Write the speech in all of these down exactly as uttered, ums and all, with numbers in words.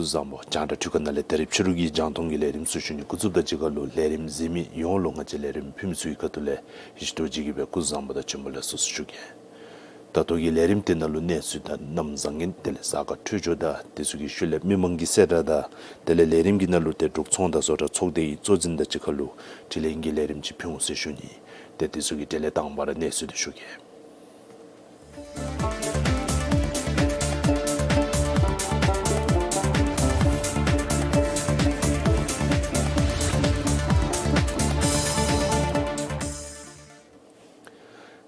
བཟང་པོ། རྒྱང་བསྒྲགས་འཕྲུལ་ཁང་ནང་ལས་ད་རིས་ཕྱི་རུ་གི་རྒྱང་མཐོང་གི་ལས་རིམ་ཚུ་ཞུ་ནི་འགོ་བཙུགསཔ་དང་གཅིག་ཁར་ལུ་ལས་རིམ་གཟིགས་མི་ཡོངས་ལུ་ང་བཅས་ལས་རིམ་ཕུལ་མི་ཚུ་གི་ཁ་ཐུག་ལས་ཡེ་ཤེས་རྡོ་རྗེ་གིས་སྦེ་སྐུ་གཟུགས་བཟང་པོ་དང་བྱོན་པ་ལེགས་སོ་ཟེར་ཞུ་གེ། ད་ལྟོ་གི་ལས་རིམ་དེ་ནང་ལུ་གནས་ཚུལ་དང་གནམ་བཟང་ངན་དེ་ལས་ས་ཁ་འཕྲོད་སྦྱོར་དང་དེ་ཚུ་གི་ཤུལ་ལས་མི་མང་གི་གསལ་བསྒྲགས་དང་དེ་ལས་ལས་རིམ་གྱི་ནང་ལུ་ཏེ་འབྲུག་ཚོང་དང་བཟོ་གྲྭ་ཚོགས་སྡེའི་གཙོ་འཛིན་དང་གཅིག་ཁར་ལུ་དྲི་ལན་གྱི་ལས་རིམ་ཅིག་ཕུལ་འོང་ཟེར་ཞུ་ནི། ཏེ་དེ་ཚུ་གི་གྲས་ལས་དང་པ་ར་གནས་ཚུལ་དེ་ཞུ་གེ།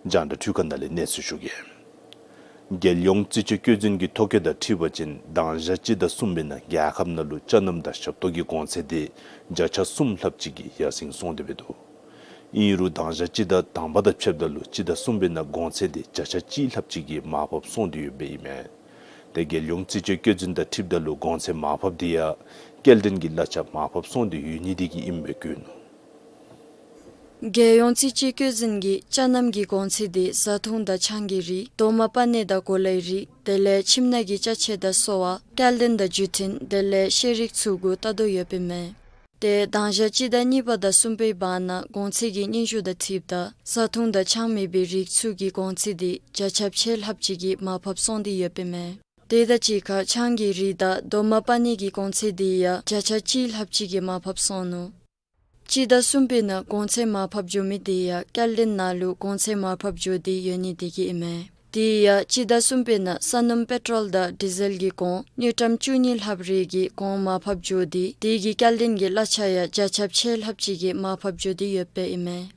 རྒྱང་བསྒྲགས་འཕྲུལ་ཁང་ནང་ལས་གནས་ཚུལ་ཞུ་གེ། རྒྱལ་ཡོངས་རྩིས་དཔྱད་བཀོད་འཛིན་གྱི་ཐོ་བཀོད་དང་འཁྲིལ་བ་ཅིན་དང་ཞག་སྤྱི་ཟླ་གསུམ་པའི་ནང་རྒྱལ་ཁབ་ནང་ལུ་ཅ་རྣམ་དང་ཞབས་ཏོག་གི་གོང་ཚད་དེ་བརྒྱ་ཆ་གསུམ་ལྷགཔ་ཅིག་གིས་ཡར་སེང་སོང་སྟེ་འབད་འདུག། ཨིན་རུང་དང་ཞག་སྤྱི་ཟླ་དང་པ་དང་ཕྱདཔ་ད་ལུ་སྤྱི་ཟླ་གསུམ་པའི་ནང་གོང་ཚད་དེ་བརྒྱ་ཆ་གཅིག་ལྷགཔ་ཅིག་གིས་མར་ཕབ་སོང་སྟེ་ཡོདཔ་ཨིན་མས། ཏེ་རྒྱལ་ཡོངས་རྩིས་དཔྱད་བཀོད་འཛིན་དང་འཁྲིལཝ་ད་ལུ་གོང་ཚད་མར་ཕབ་དེ་ཡང་སྐྱེལ་འདྲེན་གྱི་གླ་ཆ་མར་ཕབ་སོང་སྟེ་ཡོད་ནི་དེ་གིས་ཨིནམ་སྦེ་བཀོད་ནུག། རྒྱལ་ཡོངས་རྩིས་དཔྱད་བཀོད་འཛིན་གྱིས་ཅ་རྣམ་གྱི་གོང་ཚད་དེ་བཟའ་འཐུང་དང་ཆང་གི་རིགས་རྡོག་མ་པ་ནི་དང་གོ་ལའི་རིགས་དེ་ལས་ཁྱིམ་ནང་གི་ཅ་ཆས་དང་སོ་བ་སྐྱེལ་འདྲེན་དང་བརྒྱུད་འཕྲིན་དེ་ལས་ཤེས་རིག་ཚུ་གུ་བལྟ་དོ་ཡོདཔ་ཨིན་མས། ཏེ་དང་ཞག་སྤྱི་ཟླ་གཉིས་པ་དང་གསུམ་པའི་བར་ན་གོང་ཚད་ཀྱི་སྙན་ཞུ་དང་འཁྲིལཝ་ད་བཟའ་འཐུང་དང་ཆང་མེད་པའི་རིགས་ཚུ་གི་གོང་ཚད་དེ་བརྒྱ་ཆ་ཕྱེད་ལྷགཔ་ཅིག་གིས་མར་ཕབ་སོང་སྟེ་ཡོདཔ་ཨིན་མས། དེ་དང་གཅིག་ཁར་ཆང་གི་རིགས་དང་རྡོག་མ་པ་ནི་གི་གོང་ཚད་དེ་ཡང་བརྒྱ་ཆ་གཅིག་ལྷགཔ་ཅིག་གིས་མར་ཕབ་སོང་ནུག། སྤྱི་ཟླ་གསུམ་པའི་ནང་གོང་ཚད་མར་ཕབ་འགྱོ་མི་དེ་ཡང་སྐྱེལ་འདྲེན་ནང་ལུ་གོང་ཚད་མར་ཕབ་འགྱོ་སྟེ་ཡོད་ནི་དེ་གིས་ཨིན་མས། དེ་ཡང་སྤྱི་ཟླ་གསུམ་པའི་ནང་ས་སྣུམ་པེ་ཊོལ་དང་ཌི་ཟེལ་གྱི་གོང་དངུལ་ཀྲམ་བཅུ་གཉིས་ལྷགཔ་རེ་གི་གོང་མར་ཕབ་འགྱོ་སྟེ་དེ་གི་སྐྱེལ་འདྲེན་གྱི་གླ་ཆ་ཡང་བརྒྱ་ཆ་ཕྱེད་ལྷགཔ་ཅིག་གིས་མར་ཕབ་འགྱོ་སྟེ་ཡོདཔ་ཨིན་མས།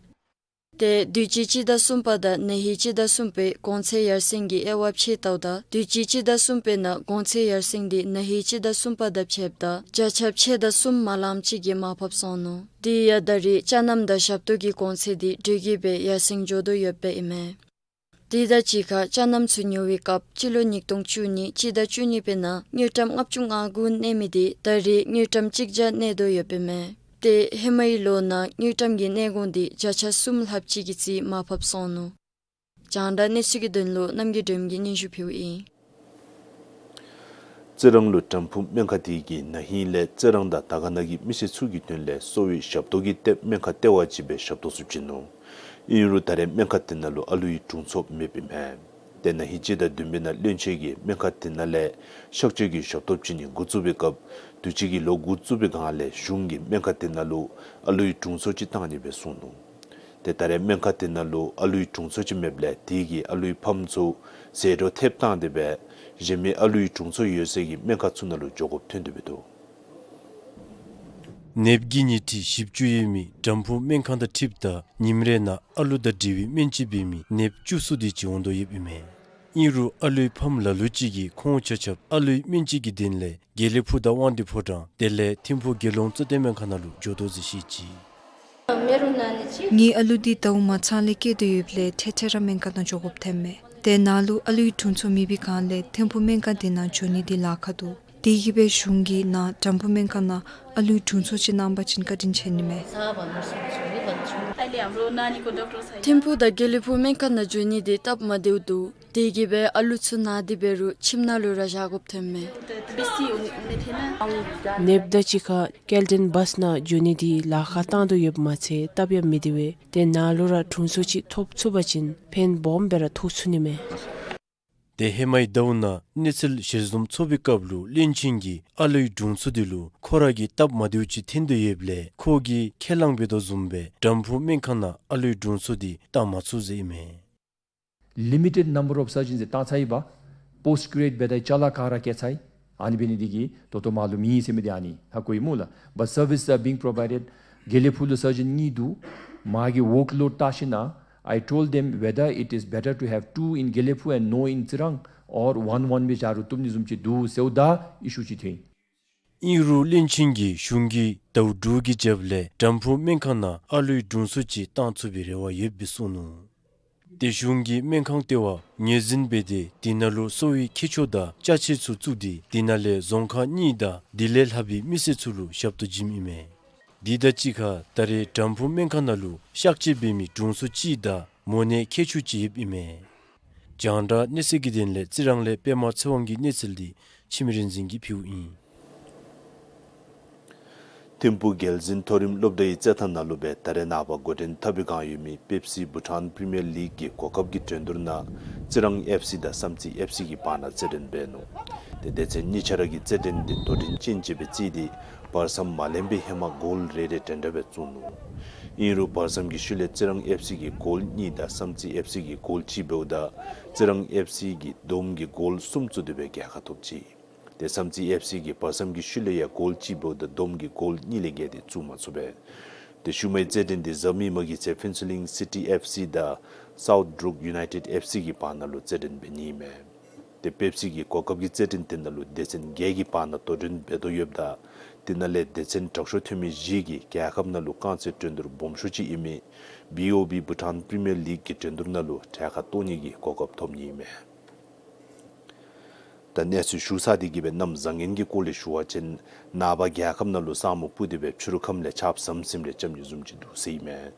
ཏེ་དུས་ཅི་སྤྱི་ཟླ་གསུམ་པ་དང་ན་ཧིང་སྤྱི་ཟླ་གསུམ་པའི་གོང་ཚད་ཡར་སེང་གི་དབྱེ་བ་ཕྱེ་བལྟཝ་ད་དུས་ཅི་སྤྱི་ཟླ་གསུམ་པའི་ནང་གོང་ཚད་ཡར་སེང་དེ་ན་ཧིང་སྤྱི་ཟླ་གསུམ་པ་དང་ཕྱདཔ་ད་བརྒྱ་ཆ་ཕྱེད་དང་གསུམ་མ་ལངམ་ཅིག་གིས་མར་ཕབ་སོང་ནུག། དེ་ཡང་ད་རེས་ཅ་རྣམ་དང་ཞབས་ཏོག་གི་གོང་ཚད་དེ་དེ་གིས་སྦེ་ཡར་སེང་འགྱོ་དོ་ཡོདཔ་ཨིན་མས། དེ་དང་གཅིག་ཁར་ཅ་རྣམ་ཚུ་ཉོ་བའི་སྐབས་སྤྱི་ལོ་ཉིས་སྟོང་བཅུ་གཉིས་སྤྱི་ཟླ་བཅུ་གཉིས་པའི་ནང་དངུལ་ཀྲམ་ལྔ་བཅུ་ང་དགུ་གནས་མི་དེ་ད་རེས་དངུལ་ཀྲམ་གཅིག་བརྒྱ་གནས་དོ་ཡོདཔ་ཨིན་མས། ཏེ་ཧེ་མའི་ལོ་ནང་དངུལ་ཀྲམ་གྱི་གནས་གོང་དེ་བརྒྱ་ཆ་གསུམ་ལྷགཔ་ཅིག་གི་རྩིས་མར་ཕབ་སོང་ནུག། རྒྱང་བསྒྲགས་གནས་ཚུལ་གྱི་དོན་ལུ་རྣམ་རྒྱལ་སྒྲོལམ་གྱིས་སྙན་ཞུ་ཕུལཝ་ཨིན། རྩི་རང་ལུ་དྲམ་ཕུག་སྨན་ཁང་དེ་གིས་ན་ཧིང་ལས་རྩི་རང་དང་དར་དཀར་ན་གི་མི་སེར་ཚུ་གི་དོན་ལས་གསོ་བའི་ཞབས་ཏོག་གི་ཏེ་སྨན་ཁང་ལྟེ་བ་ཅིག་སྦེ་ཞབས་ཏོག་ཚུ་བྱིན་ནུག། ཨིན་རུང་ད་རེས་སྨན་ཁང་དེ་ནང་ལུ་ཨ་ལུའི་དྲུང་འཚོ་མེདཔ་ཨིན་མས། ཏེ་ན་ཧིང་སྤྱི་ཟླ་བདུན་པའི་ནང་བློན་ཆེན་གྱིས་སྨན་ཁང་དེ་ནང་ལས་གཤག་བཅོས་ཀྱི་ཞབས་ཏོག་བྱིན་ནི་འགོ་བཙུགས་པའི་སྐབས་དུས་ཅི་གི་ལོ་འགོ་བཙུགས་པའི་སྒང་ལས་གཞུང་གིས་སྨན་ཁང་དེ་ནང་ལུ་ཨ་ལུའི་དྲུང་འཚོ་ཅིག་བཏང་ནི་སྦེ་གསུངས་ནུག། ཏེ་ད་རེས་སྨན་ཁང་དེ་ནང་ལུ་ཨ་ལུའི་དྲུང་འཚོ་ཅིག་མེདཔ་ལས་དེ་གིས་ཨ་ལུའི་ཕམ་ཚུ་ཟད་འགྲོ་ཐེབས་བཏང་སྟེ་སྦེ་གཞན་མི་ཨ་ལུའི་དྲུང་འཚོ་ཡོད་སའི་སྨན་ཁང་ཚུ་ནང་ལུ་འགྱོ་དགོཔ་ཐོན་ཏེ་འབད་འདུག། ནདཔ་གི་ཉལ་ཁྲི་བཞི་བཅུ་ཡོད་མི་དྲམ་ཕུག་སྨན་ཁང་དང་འཁྲིལཝ་ད་ཉིནམ་རེ་ནང་ཨ་ལུ་དང་འབྲེལ་བའི་སྨན་དཔྱད་འབད་མི་ནདཔ་བཅུ་གསུམ་དེ་ཅིག་འོང་དོ་ཡོདཔ་ཨིན་མས། ཨིན་རུང་ཨ་ལུའི་ཕམ་ལ་ལུ་ཅིག་གིས་ཁོང་ཆ་ཁྱབ་ཨ་ལུའི་སྨན་དཔྱད་ཀྱི་དོན་ལས་དགེ་ལེགས་ཕུག་དང་དབང་འདུས་ཕོ་བྲང་དེ་ལས་ཐིམ་ཕུག་དགེ་སློང་གཙོ་བསྟེན་སྨན་ཁང་ནང་ལུ་འགྱོ་དོ་ཟེར་བཤད་ཅི། ངེའི་ཨ་ལུ་འདི་ཟླཝ་མ་ཚང་ལས་སྐྱེས་ཏེ་ཡོདཔ་ལས་འཕྲལ་འཕྲལ་ར་སྨན་ཁང་ནང་འགྱོ་དགོཔ་ཐོནམ་མས། ཏེ་ནཱ་ལུ་ཨ་ལུའི་དྲུང་འཚོ་མེད་པའི་སྒང་ལས་ཐིམ་ཕུག་སྨན་ཁང་དེ་ནང་འགྱོ་ནི་འདི་ལཱ་ཁག་འདུག། དེ་གིས་སྦེ་གཞུང་གིས་ནཱ་དྲམ་ཕུག་སྨན་ཁང་ནང་ཨ་ལུའི་དྲུང་འཚོ་ཅིག་གནང་པ་ཅིན་བཀའ་དྲིན་ཆེ་ནི་མས། ཐིམ་ཕུག་དང་དགེ་ལེགས་ཕུག་སྨན་ཁང་ནང་འགྱོ་ནི་འདི་སྟབས་མ་བདེཝ་འདུག། དེ་གིས་སྦེ་ཨ་ལུ་ཚུ་ན་སྟེ་འབད་རུང་ཁྱིམ་ནང་ལུ་ར་བཞག་དགོཔ་ཐོནམ་མས། ནདཔ་དང་གཅིག་ཁར་སྐྱེལ་འདྲེན་བཱསི་ནང་འགྱོ་ནི་འདི་ལཱ་ཁག་བཏང་དོ་ཡོདཔ་མ་ཚད་སྟབས་ཡང་མི་བདེ་བས། ཏེ་ནཱ་ལུ་ར་དྲུང་འཚོ་ཅིག་ཐོབ་ཚུགས་པ་ཅིན་ཕན་སྦོམ་སྦེ་ར་ཐོགས་ཚུགས་ནི་མས། ཏེ་ཧེ་མའི་ཟླཝ་ནང་གནས་ཚུལ་ཞལ་འཛོམས་ཚོགས་པའི་སྐབས་ལུ་བློན་ཆེན་གྱིས་ཨ་ལུའི་དྲུང་འཚོ་དེ་ལུ་ཁོ་ར་གི་སྟབས་མ་བདེཝ་ཅིག་ཐོན་དོ་ཡོདཔ་ལས་ཁོ་གིས་ཁས་བླངས་འབད་དོ་བཟུམ་སྦེ་དྲམ་ཕུག་སྨན་ཁང་ནང་ཨ་ལུའི་དྲུང་འཚོ་དེ་བཏང་མ་ཚུགས་ཟེར་ཨིན་མས། Limited number of surgeons བཏང་ཚར་ཡི་པ། པོསཊ་གྲེ་ཌེཊ་འབད་ད་ཅ་ལ་ཁག་ར་བཀལ་ཚར་ཡི། ཨ་ནི་འབད་ནི་འདི་གིས་ད་ལྟོ་མར་ལུ་མེད་ཟེར་མི་འདི་ཨ་ནི་ཧ་གོ་ཡི་སྨོ་ལགས། But services are being provided. དགེ་ལེགས་ཕུག་ལུ་སར་ཇན་གཉིས་འདུག། མ་གི་ཝརཀ་ལོཌ་བལྟ་ཞིན་ན་I told them whether it is better to have two in དགེ་ལེགས་ཕུག and no in རྩི་རང་or one one སྦེ་བཞག་རུང་བཏུབ་ནི་བཟུམ་ཅིག་འདུག་ཟེརཝ་ད་ཨི་ཤུ་ཅིག་ཐོན་ཡི། ཨིན་རུང་བློན་ཆེན་གྱིས་གཞུང་གི་ཟླཝ་དྲུག་གི་རྒྱབ་ལས་དྲམ་ཕུག་སྨན་ཁང་ནང་ཨ་ལུའི་དྲུང་འཚོ་ཅིག་བཏང་ཚུགས་པའི་རེ་བ་ཡོདཔ་སྦེ་གསུངས་ནུག། ཏེ་གཞུང་གི་སྨན་ཁང་ལྟེ་བ་ངོས་འཛིན་འབད་དེ་དེ་ནང་ལུ་གསོ་བའི་ཁྱད་ཆོས་དང་ཅ་ཆས་ཚུ་བཙུགས་ཏེ་དེ་ནང་ལས་རྫོང་ཁག་གཉིས་དང་དེ་ལས་ལྷག་པའི་མི་སེར་ཚུ་ལུ་ཞབས་ཏོག་བྱིནམ་ཨིན་མས། དེ་དང་གཅིག་ཁར་ད་རེས་དྲམ་ཕུག་སྨན་ཁང་ནང་ལུ་གཤག་བཅོས་འབད་མི་དྲུང་འཚོ་གཅིག་དང་མོ་ནད་ཁྱད་ཆོས་ཅིག་ཡོདཔ་ཨིན་མས། རྒྱང་བསྒྲགས་གནས་ཚུལ་གྱི་དོན་ལས་རྩི་རང་ལས་པདྨ་ཚེ་དབང་གི་གནས་ཚུལ་འདི་འཆི་མེད་རིག་འཛིན་གྱིས་ཕུལཝ་ཨིན། ཐིམ་ཕུག་རྒྱལ་འཛིན་མཐོ་རིམ་སློབ་གྲྭའི་རྩེད་ཐང་ནང་ལུ་སྦེ་ད་རེས་ནངས་པ་འགོ་འདྲེན་འཐབ་པའི་བསྒང་ཡོད་མི་པེབ་སི་བྷུ་ཊཱན་པི་རི་མི་ཡར་ལིག་གི་གོ་སྐབས་ཀྱི་འགྲན་བསྡུར་ནང་རྩི་རང་ཨེཕ་སི་དང་བསམ་རྩེ་ཨེཕ་སི་གི་བར་ན་རྩེད་འགྲན་འབད་ནུག། ཏེ་སྡེ་ཚན་གཉིས་ཆ་ར་གི་རྩེད་འགྲན་འདི་དོ་འགྲན་ཅན་ཅིག་སྦེ་བརྩིས་ཏེ་བར་མཚམས་མ་ལེན་པའི་ཧེ་མ་གོལ་རེ་རེ་འདྲན་འདྲ་སྦེ་བཙུགས་ནུག། ཨིན་རུང་བར་མཚམས་ཀྱི་ཤུལ་ལས་རྩི་རང་ཨེཕ་སི་གིས་གོལ་གཉིས་དང་བསམ་རྩེ་ཨེཕ་སི་གིས་གོལ་གཅིག་འབདཝ་ད་རྩི་རང་ཨེཕ་སི་གིས་བསྡོམས་ཀྱིས་གོལ་གསུམ་བཙུགས་ཏེ་སྦེ་རྒྱལ་ཁ་ཐོབ་ཅི། ཏེ་བསམ་རྩེ་ཨེཕ་སི་གིས་བར་མཚམས་ཀྱི་ཤུལ་ལས་ཡང་གོལ་གཅིག་འབདཝ་ད་བསྡོམས་ཀྱིས་གོལ་གཉིས་ལས་བརྒལ་ཏེ་བཙུགས་མ་ཚུགས་པས། ཏེ་ཤུལ་མའི་རྩེད་འགྲན་འདི་གཟའ་མིག་དམར་གྱི་ཚེ་ཕུན་ཚོགས་གླིང་སི་ཊི་ཨེཕ་སི་དང་སའུཐ་འབྲུག་ཡུ་ནའི་ཊེཌ་ཨེཕ་སི་གི་བར་ན་ལུ་རྩེད་འགྲན་འབད་ནི་ཨིན་མས། ཏེ་པེབ་སི་གི་གོ་སྐབས་ཀྱི་རྩེད་འགྲན་དེ་ནང་ལུ་སྡེ་ཚན་བརྒྱད་ཀྱི་བར་ན་དོ་འགྲན་འབད་དོ་ཡོདཔ་ད་དེ་ནང་ལས་སྡེ་ཚན་དྲག་ཤོས་ཐོན་མི་བཞི་གིས་རྒྱལ་ཁབ་ནང་ལུ་རྐང་རྩེད་འགྲན་བསྡུར་སྦོམ་ཤོས་ཅིག་ཨིན་མི་བི་ཨོ་བི་བྷུ་ཊཱན་པི་རི་མི་ཡར་ལིག་གི་འགྲན་བསྡུར་ནང་ལུ་གྲལ་ཁར་གཏོགས་ནི་གི་གོ་སྐབས་ཐོབ་ནི་ཨིན་མས། ད་གནས་ཚུལ་ཞུ་ཚར་ཏེ་གི་སྦེ་གནམ་བཟང་ངན་གྱི་སྐོར་ལས་ཞུ་བ་ཅིན་ནངས་པ་རྒྱལ་ཁབ་ནང་ལུ་ས་སྨུག་སྤུབས་ཏེ་སྦེ་ཕྱི་རུ་ཁམས་ལས་ཆརཔ་ཟམ་ཟིམ་རེ་རྐྱབ་ནི་བཟུམ་ཅིག་འདུག་ཟེར་ཨིན་མས།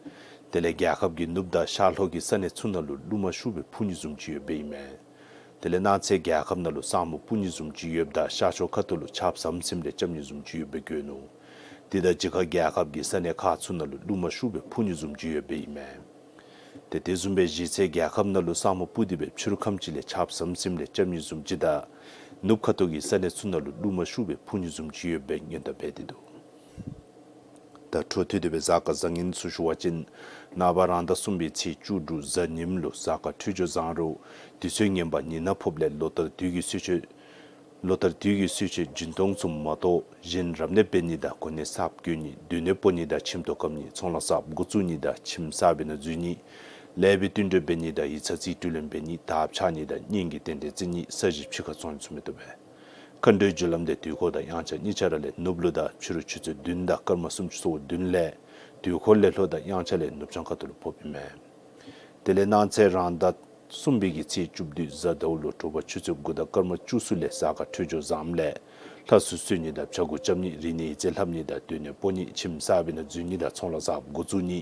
དེ་ལས་རྒྱལ་ཁབ་ཀྱི་ནུབ་དང་ཤར་ལྷོ་གི་ས་གནས་ཚུ་ནང་ལུ་རླུང་མ་ཤུགས་སྦེ་འཕུ་ནི་བཟུམ་ཅིག་ཡོདཔ་ཨིན་མས། དེ་ལས་གནངས་ཚེ་རྒྱལ་ཁབ་ནང་ལུ་ས་སྨུག་སྤུབས་ནི་བཟུམ་ཅིག་ཡོདཔ་ད་ཤར་ཕྱོགས་ཁ་ཐུག་ལུ་ཆརཔ་ཟམ་ཟིམ་རེ་རྐྱབ་ནི་བཟུམ་ཅིག་ཡོདཔ་སྦེ་བཀོད་ནུག། དེ་དང་གཅིག་ཁར་རྒྱལ་ཁབ་ཀྱི་ས་གནས་ཁག་ཚུ་ནང་ལུ་རླུང་མ་ཤུགས་སྦེ་འཕུ་ནི་བཟུམ་ཅིག་ཡོདཔ་ཨིན་མས། ཏེ་དེ་བཟུམ་སྦེ་གཞེས་ཚེ་རྒྱལ་ཁབ་ནང་ལུ་ས་སྨུག་སྤུབས་ཏེ་སྦེ་ཕྱི་རུ་ཁམས་ཅིག་ལས་ཆརཔ་ཟམ་ཟིམ་རེ་རྐྱབ་ནི་བཟུམ་ཅིག་དང་ནུབ་ཁ་ཐུག་གི་ས་གནས་ཚུ་ནང་ལུ་རླུང་མ་ཤུགས་སྦེ་འཕུ་ནི་བཟུམ་ཅིག་ཡོདཔ་སྦེ་སྔོན་བརྡ་འབད་དེ་འདུག། ད་འཕྲོ་མཐུད་དེ་སྦེ་གཟའ་སྐར་བཟང་ངན་ཚུ་ཞུ་བ་ཅིན་ནངས་པ་རང་ཟླ་གསུམ་པའི་ཚེས་བཅུ་དྲུག་གཟའ་ཉིམ་ལུ་གཟའ་སྐར་འཕྲོད་སྦྱོར་བཟང་རུང་དུས་ཚོད་ངན་པ་ཉི་ནག་ཕོགཔ་ལས་ལོ་ལྟར་དུས་ཀྱི་གསོལ་མཆོད་ལོ་ལྟར་དུས་ཀྱི་གསོལ་མཆོད་རྒྱུན་མཐོང་ཚུ་མ་གཏོགས་གཞན་རབ་གནས་འབད་ནི་དང་གོ་གནས་གསརཔ་བསྐོ་ནི་སྡོད་གནས་སྤོ་ནི་དང་ཁྱིམ་ཐོག་བཀབ་ནི་ཚོང་ལཱ་གསརཔ་འགོ་བཙུགས་ནི་དང་ཁྱིམ་གསར་པའི་ནང་འཛུལ་ནི་ལེགས་པའི་བསྟུན་གྲོས་འབད་ནི་དང་ཡིག་ཚང་རྩིས་སྤྲོད་ལེན་འབད་ནི་དར་ཕྱར་ནི་དང་གཉེན་གྱི་རྟེན་འབྲེལ་བརྩི་ནི་ས་གཞི་ཕྱི་ཁར་བཙོང་ནི་ཚུ་མི་བཏུབ་པས། མཁའ་འགྲོའི་རྒྱུ་ལམ་དེ་དུས་འཁོར་དང་དབྱངས་འཆར་གཉིས་ཆ་ར་ལས་ནུབ་ལུ་དང་ཕྱི་རུ་ཆུ་ཚོད་བདུན་དང་སྐར་མ་སུམ་ཅུ་སོ་བདུན་ལས་དུས་འཁོར་ལས་ལྷོ་དང་དབྱངས་འཆར་ལས་ནུབ་བྱང་ཁ་ཐུག་ལུ་ཕོགཔ་ཨིན་མས། དེ་ལས་གནངས་ཚེ་རང་ཟླ་གསུམ་པའི་གི་ཚེས་བཅུ་བདུན་གཟའ་ཟླཝ་ལུ་དྲོ་པ་ཆུ་ཚོད་དགུ་དང་སྐར་མ་བཅུ་གསུམ་ལས་གཟའ་སྐར་འཕྲོད་སྦྱོར་བཟངམ་ལས་ལྷ་སྲུ་གསོལ་ནི་དང་བྱ་འགུགས་རྐྱབ་ནི་རིག་གནས་ཡིག་རྩིས་ལྷབ་ནི་དང་སྡོད་གནས་སྤོ་ནི་ཁྱིམ་གསར་པའི་ནང་འཛུལ་ནི་དང་ཚོང་ལཱ་གསརཔ་འགོ་བཙུགས་ནི་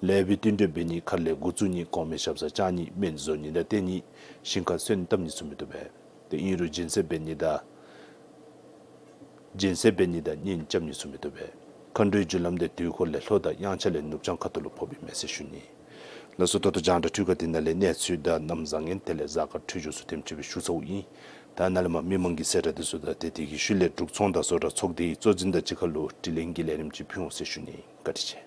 ལེགས་པའི་བསྟུན་གྲོས་འབད་ནི་ཁ་ལས་འགོ་བཙུགས་ནི་གོང་མའི་ཞབས་སར་བཅར་ནི་སྨན་བཟོ་ནི་དང་བསྟེན་ནི་ཞིང་ཁར་སོན་བཏབ་ནི་ཚུ་མི་བཏུབ་པས། ཏེ་ཨིན་རུང་སྦྱིན་སྲེག་འབད་ནི་དང་སྦྱིན་སྲེག་འབད་ནི་དང་གཉེན་རྐྱབ་ནི་ཚུ་མི་བཏུབ་པས། མཁའ་འགྲོའི་རྒྱུ་ལམ་དེ་དུས་འཁོར་ལས་ལྷོ་དང་དབྱངས་འཆར་ལས་ནུབ་བྱང་ཁ་ཐུག་ལུ་ཕོགཔ་ཨིན་མས་ཟེར་ཞུ་ནི། ལགས་སོ། ད་ལྟོ་རྒྱང་བསྒྲགས་འཕྲུལ་ཁང་འདི་ནང་ལས་གནས་ཚུལ་དང་གནམ་བཟང་ངན་དེ་ལས་གཟའ་སྐར་འཕྲོད་སྦྱོར་ཚུ་དེམ་ཅིག་སྦེ་ཞུ་ཚརཝ་ཨིན། ད་ནཱ་ལས་མར་མི་མང་གི་གསལ་བསྒྲགས་དེ་ཚུ་དང་ཏེ་དེ་གི་ཤུལ་ལས་འབྲུག་ཚོང་དང་བཟོ་གྲྭ་ཚོགས་སྡེའི་གཙོ་འཛིན་དང་གཅིག་ཁར་ལུ་དྲི་ལན་གྱི་ལས་རིམ་ཅིག་ཕུལ་འོང་ཟེར་ཞུ་ནི། བཀའ་དྲིན་ཆེ།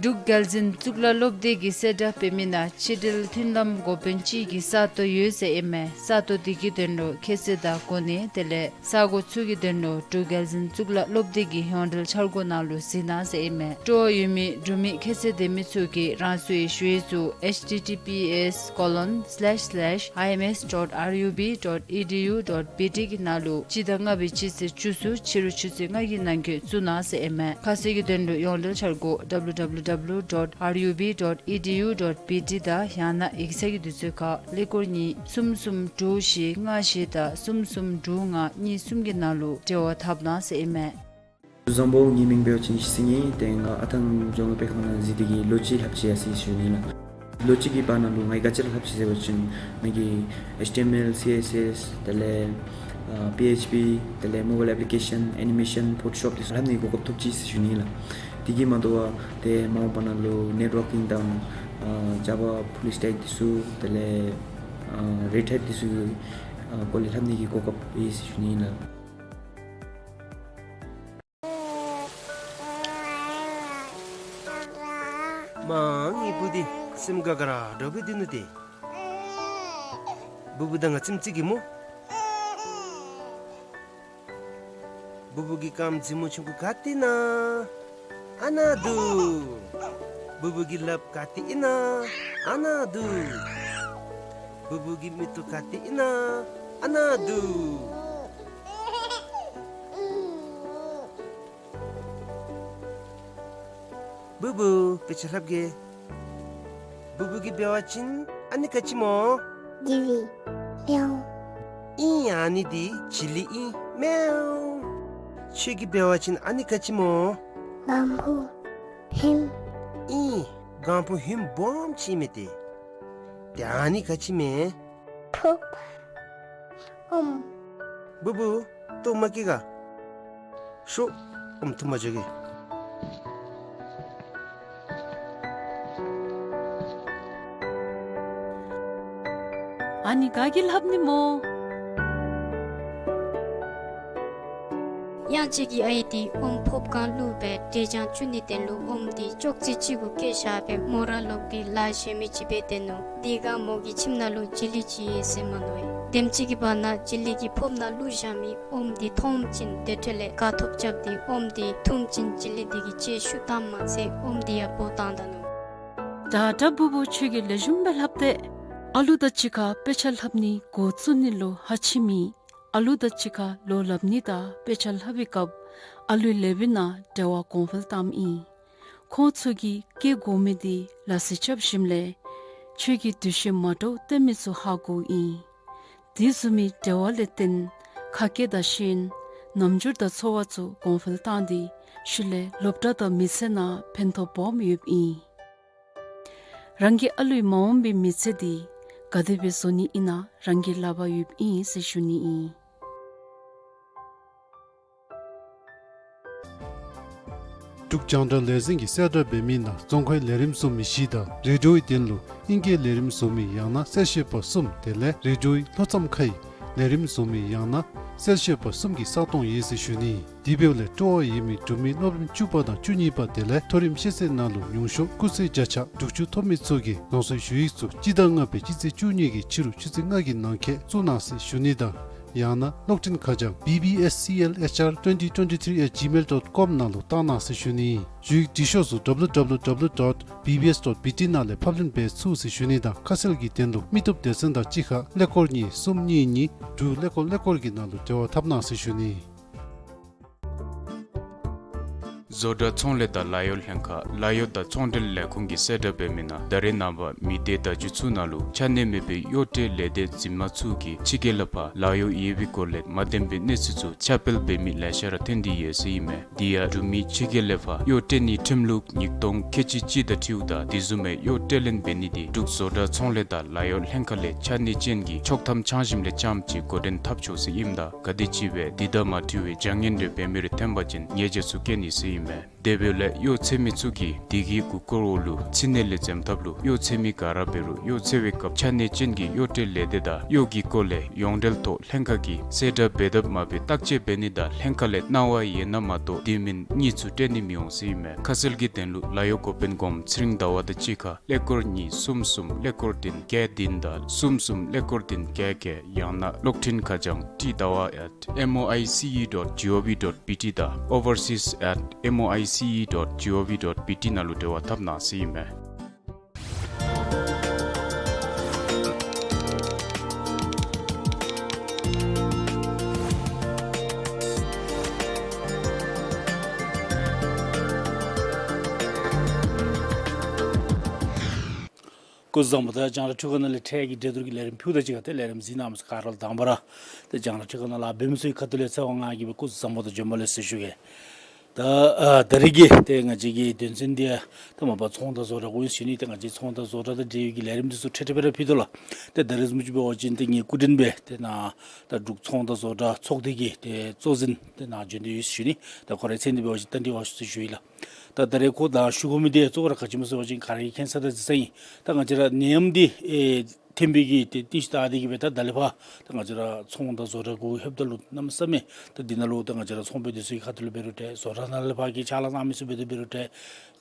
འབྲུག་རྒྱལ་འཛིན་གཙུག་ལག་སློབ་སྡེ་གིས་གསལ་བསྒྲགས་འབད་མི་ནང་ཕྱི་འབྲེལ་མཐུན་ལམ་འགོ་དཔོན་ཅིག་གི་ས་སྟོང་ཡོད་ཟེར་ཨིན་མས། ས་སྟོང་དེ་གི་དོན་ལུ་ཁྱད་ཚད་དང་གོ་གནས་དེ་ལས་ས་གོ་ཚུ་གི་དོན་ལུ་འབྲུག་རྒྱལ་འཛིན་གཙུག་ལག་སློབ་སྡེ་གི་ཡོངས་འབྲེལ་འཆར་སྒོ་ནང་ལུ་གཟིགས་གནང་ཟེར་ཨིན་མས། སྤྲོ་བ་ཡོད་མི་འབྲུག་མི་ཁྱད་ཚད་ལྡན་མི་ཚུ་གིས་རང་སོའི་ཞུ་ཡིག་ཚུ་H T T P S colon slash slash I M S dot R U B dot E D U dot B T གི་ནང་ལུ་སྤྱི་ཟླ་ལྔ་པའི་སྤྱི་ཚེས་བཅུ་གསུམ་ཕྱི་རུ་ཆུ་ཚོད་ལྔ་གི་ནང་འཁོད་བཙུགས་གནང་ཟེར་ཨིན་མས། ཁ་གསལ་གྱི་དོན་ལུ་ཡོངས་འབྲེལ་འཆར་སྒོ་W W W dot R U B dot E D U dot B T དང་ཡང་ན་ཡིག་ཚང་གི་དུས་ཚོད་ཁར་ཀླད་ཀོར་གཉིས་གསུམ་གསུམ་དྲུག་བཞི་ལྔ་བཞི་དང་གསུམ་གསུམ་དྲུག་ལྔ་གཉིས་གསུམ་གྱི་ནང་ལུ་འབྲེལ་བ་འཐབ་གནང་ཟེར་ཨིན་མས། བཟང་པོ། ངེའི་མིང་འབད་བ་ཅིན་ཡེ་ཤེས་སེང་གེ་ཨིན། ཏེ་ང་ཨ་ཐང་རྫོང་དཔེ་ཁང་ནང་གཟིགས་ཏེ་གིས་ལོ་གཅིག་ལྷབ་ཅི་ཡི་ཟེར་ཞུ་ནི་ལགས། ལོ་གཅིག་གི་བར་ན་ལུ་ང་གིས་ག་ཅི་ར་ལྷབ་ཅི་ཟེར་བ་ཅིན་ང་གིས་H T M L, C S S དེ་ལས་ཨ་P H P དེ་ལས་mobile application, animation, Photoshop དེ་ཚུ་ལྷབ་ནི་གི་གོ་སྐབས་ཐོབ་ཅི་ཟེར་ཞུ་ནི་ལགས། དེ་གིས་མ་དོ་བར་ཏེ་མ་འོངས་པ་ནང་ལུ་networking དང་ཨ་Java full stack དེ་ཚུ་དེ་ལས་ཨ་Red Hat དེ་ཚུ་གི་ཨ་སྐོར་ལས་ལྷབ་ནི་གི་གོ་སྐབས་ཡོད་ཟེར་ཞུ་ནི་ལགས། མ་ངེའི་བུ་འདི་སེམས་དགའ་དགའ་ར་འདྲོག་པས་འདུག་ནུག་ཏེ། བུ་བུ་དང་ང་ཙམ་ཅིག་གིས་སྨོ། བུ་བུ་གི་རྐངམ་རྫི་མོ་ཆུང་ཀུ་ག་ཏེ་ཨིན་ན། ཨ་ནཱ་འདུག། བུ་བུ་གི་ལགཔ་ག་ཏེ་ཨིན་ན། ཨ་ནཱ་འདུག། བུ་བུ་གི་མིག་ཏོ་ག་ཏེ་ཨིན་ན། ཨ་ནཱ་འདུག། བུ་བུ་དཔེ་ཆ་ལྷབ་གེ། བུ་བུ་གིས་འབད་བ་ཅིན་ཨ་ནི་ག་ཅི་སྨོ། ཇི་ལི། མེའོ། ཨིན། ཨ་ནི་འདི་ཇི་ལི་ཨིན། མེའོ། ཁྱོད་ཀྱིས་འབད་བ་ཅིན་ཨ་ནི་ག་ཅི་སྨོ། གང་བུ། ཧིམ། ཨིན། གང་བུ་ཧིམ་སྦོམ་ཅིག་མས་ཏེ། ཏེ་ཨ་ནི་ག་ཅི་མས། ཕུགཔ། ཨོམ། བུ་བུ། ཏོ་མ་སྐྱེ་ག། ཤོ། ཨོམ་འཐུ་མ་བྱེད་གེ། ཨ་ནི་ག་གིས་ལྷབ་ནི་སྨོ། དབྱངས་ཅན་གྱི་ཨའི་འདི་ཨོམ་ཕོརཔ་གང་བླུགས་སྦེ་འབྲས་ཆང་བཙུགས་ནི་དེ་ལུ་ཨོམ་འདི་ཅོག་ཙེ་གཅིག་གུ་བཀལ་བཞག་སྦེ་མོ་ར་ལོག་སྟེ་ལཱ་གཞན་མི་ཅིག་འབད་དེ་ནུག། དེ་སྒང་མོ་གི་ཁྱིམ་ནང་ལུ་བྱི་ལི་ཅིག་ཡོད་ཟེར་མ་ནུག་པས། དེམ་ཅིག་གི་བར་ན་བྱི་ལི་གིས་ཕོརཔ་ནང་བླུགས་བཞག་མི་ཨོམ་འདི་མཐོངམ་ཅིག་དེ་འཕྲོ་ལས་དགའ་ཐོབ་རྐྱབ་སྟེ་ཨོམ་འདི་འཐུངམ་ཅིག་བྱི་ལི་འདི་གིས་ལྕེ་ཤུགས་བཏངམ་མ་ཚད་ཨོམ་འདི་ཡང་སྦོ་བཏང་ད་ནུག། ད་ད་བུ་བུ་ཁྱོད་ཀྱིས་ལེགས་ཤོམ་སྦེ་ལྷབ་སྟེ། ཨ་ལུ་དང་གཅིག་ཁར་དཔེ་ཆ་ལྷབ་ནི་འགོ་བཙུགས་ནི་ལུ་ཧ་ཆི་མི་ཨ་ལུ་དང་གཅིག་ཁར་ལོ་ལྷབ་ནི་དང་དཔེ་ཆ་ལྷབ་པའི་སྐབས་ཨ་ལུའི་ལེ་བའི་ནང་འབྲེལ་བ་གོང་འཕེལ་བཏངམ་ཨིན། ཁོང་ཚུ་གིས་སྐྱེ་དགོ་མི་འདི་ལ་སི་རྐྱབ་ཞིནམ་ལས་ཁྱོད་ཀྱིས་འདུ་ཤེས་མ་འདྲཝ་སྟོན་མི་ཚུ་ཧ་གོཝ་ཨིན། དེ་བཟུམ་མའི་འབྲེལ་བ་ལས་བརྟེན་ཁ་སྐད་དང་ཤེས་ཡོན་རྣམ་འགྱུར་དང་ཚོར་བ་ཚུ་གོང་འཕེལ་བཏང་སྟེ་ཤུལ་ལས་སློབ་གྲྭ་དང་མི་ཚེ་ནང་ཕན་ཐོགས་སྦོམ་ཡོདཔ་ཨིན། རང་གི་ཨ་ལུའི་མ་འོངས་པའི་མི་ཚེ་འདི་ག་དེ་སྦེ་བཟོ་ནི་ཨིན་ན་རང་གི་ལག་པར་ཡོདཔ་ཨིན་ཟེར་ཞུ་ནི་ཨིན། འབྲུག་རྒྱང་བསྒྲགས་ལས་འཛིན་གྱིས་གསལ་བསྒྲགས་འབད་མི་ནང་རྫོང་ཁའི་ལས་རིམ་བཟོ་མི་བཞི་དང་རེ་ཌིའོའི་དོན་ལུ་ཨིང་སྐད་ལས་རིམ་བཟོ་མི་ཡང་ན་གསལ་བཤད་པ་གསུམ་དེ་ལས་རེ་ཌིའོའི་ལྷོ་མཚམས་ཁའི་ལས་རིམ་བཟོ་མི་ཡང་ན་གསལ་བཤད་པ་གསུམ་གྱི་ས་སྟོང་ཡོད་ཟེར་ཞུ་ནི། དེ་འབདཝ་ལས་སྤྲོ་བ་ཡོད་མི་འབྲུག་མི་སློབ་རིམ་བཅུ་པ་དང་བཅུ་གཉིས་པ་དེ་ལས་མཐོ་རིམ་ཤེས་ཚད་ནང་ལུ་ཉུང་ཤོས་སྐུགས་ཚད་བརྒྱ་ཆ་དྲུག་ཅུ་ཐོབ་མི་ཚུ་གིས་རྫོང་སོའི་ཞུ་ཡིག་ཚུ་སྤྱི་ཟླ་ལྔ་པའི་སྤྱི་ཚེས་བཅུ་གཉིས་ཀྱི་ཕྱི་རུ་ཆུ་ཚོད་ལྔ་གི་ནང་འཁོད་བཙུགས་གནང་ཟེར་ཞུ་ནི་དང་ཡང་ན་གློག་འཕྲིན་ཁ་བྱང་B B S C L H R twenty twenty-three at gmail dot com ནང་ལུ་བཏང་གནང་ཟེར་ཞུ་ནི། ཞུ་ཡིག་འབྲི་ཤོག་ཚུ་W W W dot B B S dot B T ནང་ལས་ཕབ་ལེན་འབད་ཚུགས་ཟེར་ཞུ་ནི་དང་ཁ་གསལ་གྱི་དོན་ལུ་མི་སྟོབས་སྡེ་ཚན་དང་གཅིག་ཁར་ཀླད་ཀོར་གཉིས་གསུམ་གཉིས་གཉིས་དྲུག་ཀླད་ཀོར་ཀླད་ཀོར་གྱི་ནང་ལུ་འབྲེལ་བ་འཐབ་གནང་ཟེར་ཞུ་ནི། བཟོ་གྲྭ་ཚོང་ལས་དང་ལཱ་གཡོག་ལྷན་ཁག་ལཱ་གཡོག་དང་ཚོང་འབྲེལ་ལས་ཁུངས་ཀྱིས་གསལ་བསྒྲགས་འབད་མི་ནང་ད་རེས་ནངས་པ་མི་སྡེ་བརྡ་བརྒྱུད་ཚུ་ནང་ལུ་ཆ་གནས་མེད་པའི་གཡོག་སྤྲོད་ལས་སྡེ་འཛིན་མ་ཚུ་གིས་ཕྱི་རྒྱལ་ལས་ཕར་ལཱ་གཡོག་ཡོད་པའི་སྐོར་ལས་མ་བདེན་པའི་གནས་ཚུལ་ཚུ་ཁྱབ་སྤེལ་འབད་མི་ལེ་ཤ་ར་ཐོན་ཏེ་ཡོད་ཟེར་ཨིན་མས། དེ་ཡང་འབྲུག་མི་ཕྱི་རྒྱལ་ལས་ཕར་གཡོག་སྤྲོད་ནིའི་ཁྲིམས་ལུགས་ཉིས་སྟོང་ཁལ་གཅིག་གཅིག་དང་འཁྲིལཝ་ད་དེ་བཟུམ་མའི་གཡོག་སྤྲོད་ལེན་འབད་ནི་དེ་འབྲུག་བཟོ་གྲྭ་ཚོང་ལས་དང་ལཱ་གཡོག་ལྷན་ཁག་ལས་ཆ་གནས་ཅན་གྱི་ཆོག་ཐམ་ཚང་ཞིནམ་ལས་རྐྱངམ་ཅིག་འགོ་འདྲེན་འཐབ་ཆོག་ཟེར་ཨིནམ་ད་ག་དེམ་ཅིག་སྦེ་དེ་དང་མ་འཁྲིལ་བའི་བྱ་ངན་རེ་འབད་མི་རེ་ཐོན་པ་ཅིན་ཉེས་བྱ་ཚུ་བཀལ་ནི་ཟེར་ཨིན་མས། དེ་འབདཝ་ལས་གཡོག་འཚོལ་མི་ཚུ་གིས་དེ་གི་མགུ་སྐོར་འོག་ལུ་ཕྱི་ནང་ལས་འཛེམ་ཐབས་ལུ་གཡོག་འཚོལ་མི་ག་ར་འབད་རུང་གཡོག་འཚོལ་བའི་སྐབས་ཆ་གནས་ཅན་གྱི་གཡོག་སྤྲོད་ལས་སྡེ་དང་གཡོག་གི་སྐོར་ལས་ཡོངས་འབྲེལ་ཐོག་ལྷན་ཁག་གིས་གསལ་བསྒྲགས་འབད་དཔ་མ་འབད་བརྟག་དཔྱད་འབད་ནི་དང་ལྷན་ཁག་ལས་གནང་བ་ཡོད་ན་མ་གཏོགས་དེ་མིན་གཉིས་ཚུ་སྤྲོད་ནི་མི་འོང་ཟེར་ཨིན་མས། ཁ་གསལ་གྱི་དོན་ལུ་ལཱ་གཡོག་འགོ་དཔོན་སྒོམ་ཚེ་རིང་ཟླ་བ་དང་གཅིག་ཁར་ཀླད་ཀོར་གཉིས་གསུམ་གསུམ་ཀླད་ཀོར་བདུན་བརྒྱད་བདུན་དང་གསུམ་གསུམ་ཀླད་ཀོར་བདུན་བརྒྱད་བརྒྱད་ཡང་ན་གློག་འཕྲིན་ཁ་བྱང་ཏི་ཟླ་བ་at M O I C E dot G O V dot B T དང་overseas at M O I C E dot G O V dot B T ནང་ལུ་འབྲེལ་བ་འཐབ་གནང་ཟེར་ཨིན་མས། སྐུ་གཟུགས་བཟང་པོ། ད་རྒྱང་བསྒྲགས་འཕྲུལ་ཁང་ནང་ལས་འཕྲལ་གྱི་འགྲན་བསྡུར་གྱི་ལས་རིམ་ཕུལཝ་ད་གཅིག་ཁར་ཏེ་ལས་རིམ་གཟིགས་གནང་མི་ཚུ་ག་ར་ལུ་དང་པ་ར་ཏེ་རྒྱང་བསྒྲགས་འཕྲུལ་ཁང་ནང་ལཱ་འབད་མི་ཚུ་གི་ཁ་ཐུག་ལས་ཚེ་དབང་ང་གིས་སྦེ་སྐུ་གཟུགས་བཟང་པོ་དང་བྱོན་པ་ལེགས་ཟེར་ཞུ་གེ། ད་ཨ་ད་རིས་ཀྱི་ཏེ་ང་བཅས་ཀྱི་དོན་ཚན་འདི་ད་མ་པ་ཚོང་དང་བཟོ་གྲྭ་གུ་ཨིན་ཞུ་ནི། ཏེ་ང་བཅས་ཚོང་དང་བཟོ་གྲྭ་དང་འབྲེལ་བའི་གི་ལས་རིམ་འདི་ཚུ་འཕྲལ་འཕྲལ་སྦེ་ར་ཕུལ་དོ་ལགས། ཏེ་ད་རིས་བཟུམ་ཅིག་འབད་བ་ཅིན་ཏེ་ངེའི་སྐུ་མགྲོན་སྦེ་ཏེ་ནཱ་ད་འབྲུག་ཚོང་དང་བཟོ་གྲྭ་ཚོགས་སྡེ་གི་ཏེ་གཙོ་འཛིན་ཏེ་ནཱ་བྱོན་ཏེ་ཡོད་ཞུ་ནི། ད་ཁོ་རའི་མཚན་འདི་འབད་བ་ཅིན་ད་འདི་ཝ་ཞུ་ཟེར་ཞུ་ཡི་ལགས། ད་ད་རིས་ཁོ་དང་ཞུ་དགོ་མི་འདི་གཙོ་བོ་ར་ག་ཅི་སྨོ་ཟེར་བ་ཅིན་ག་ར་གིས་མཁྱེན་ས་དང་གཟིགས་ས་ཨིན། ད་ང་བཅས་ར་ནད་ཡམས་འདི་ཨེ་ཐོན་པའི་གི་ཏེ་རྟིང་ཤུལ་བལྟ་སྟེ་གི་སྦེ་ད་ད་ལས་ཕར་ད་ང་བཅས་ར་ཚོང་དང་བཟོ་གྲྭ་གུ་ལྷོདཔ་ད་ལུ་གནམ་མེད་ས་མེད་ད་འདི་ནང་ལུ་ད་ང་བཅས་ར་ཚོང་པ་འདི་ཚུ་གི་ཁ་ཐུག་ལུ་འབད་རུང་འདྲ་བཟོ་གྲྭ་ནང་ལས་ཕར་གྱི་ཕྱག་ལཱ་གནང་མི་ཚུ་འབད་དེ་འབད་རུང་འདྲ་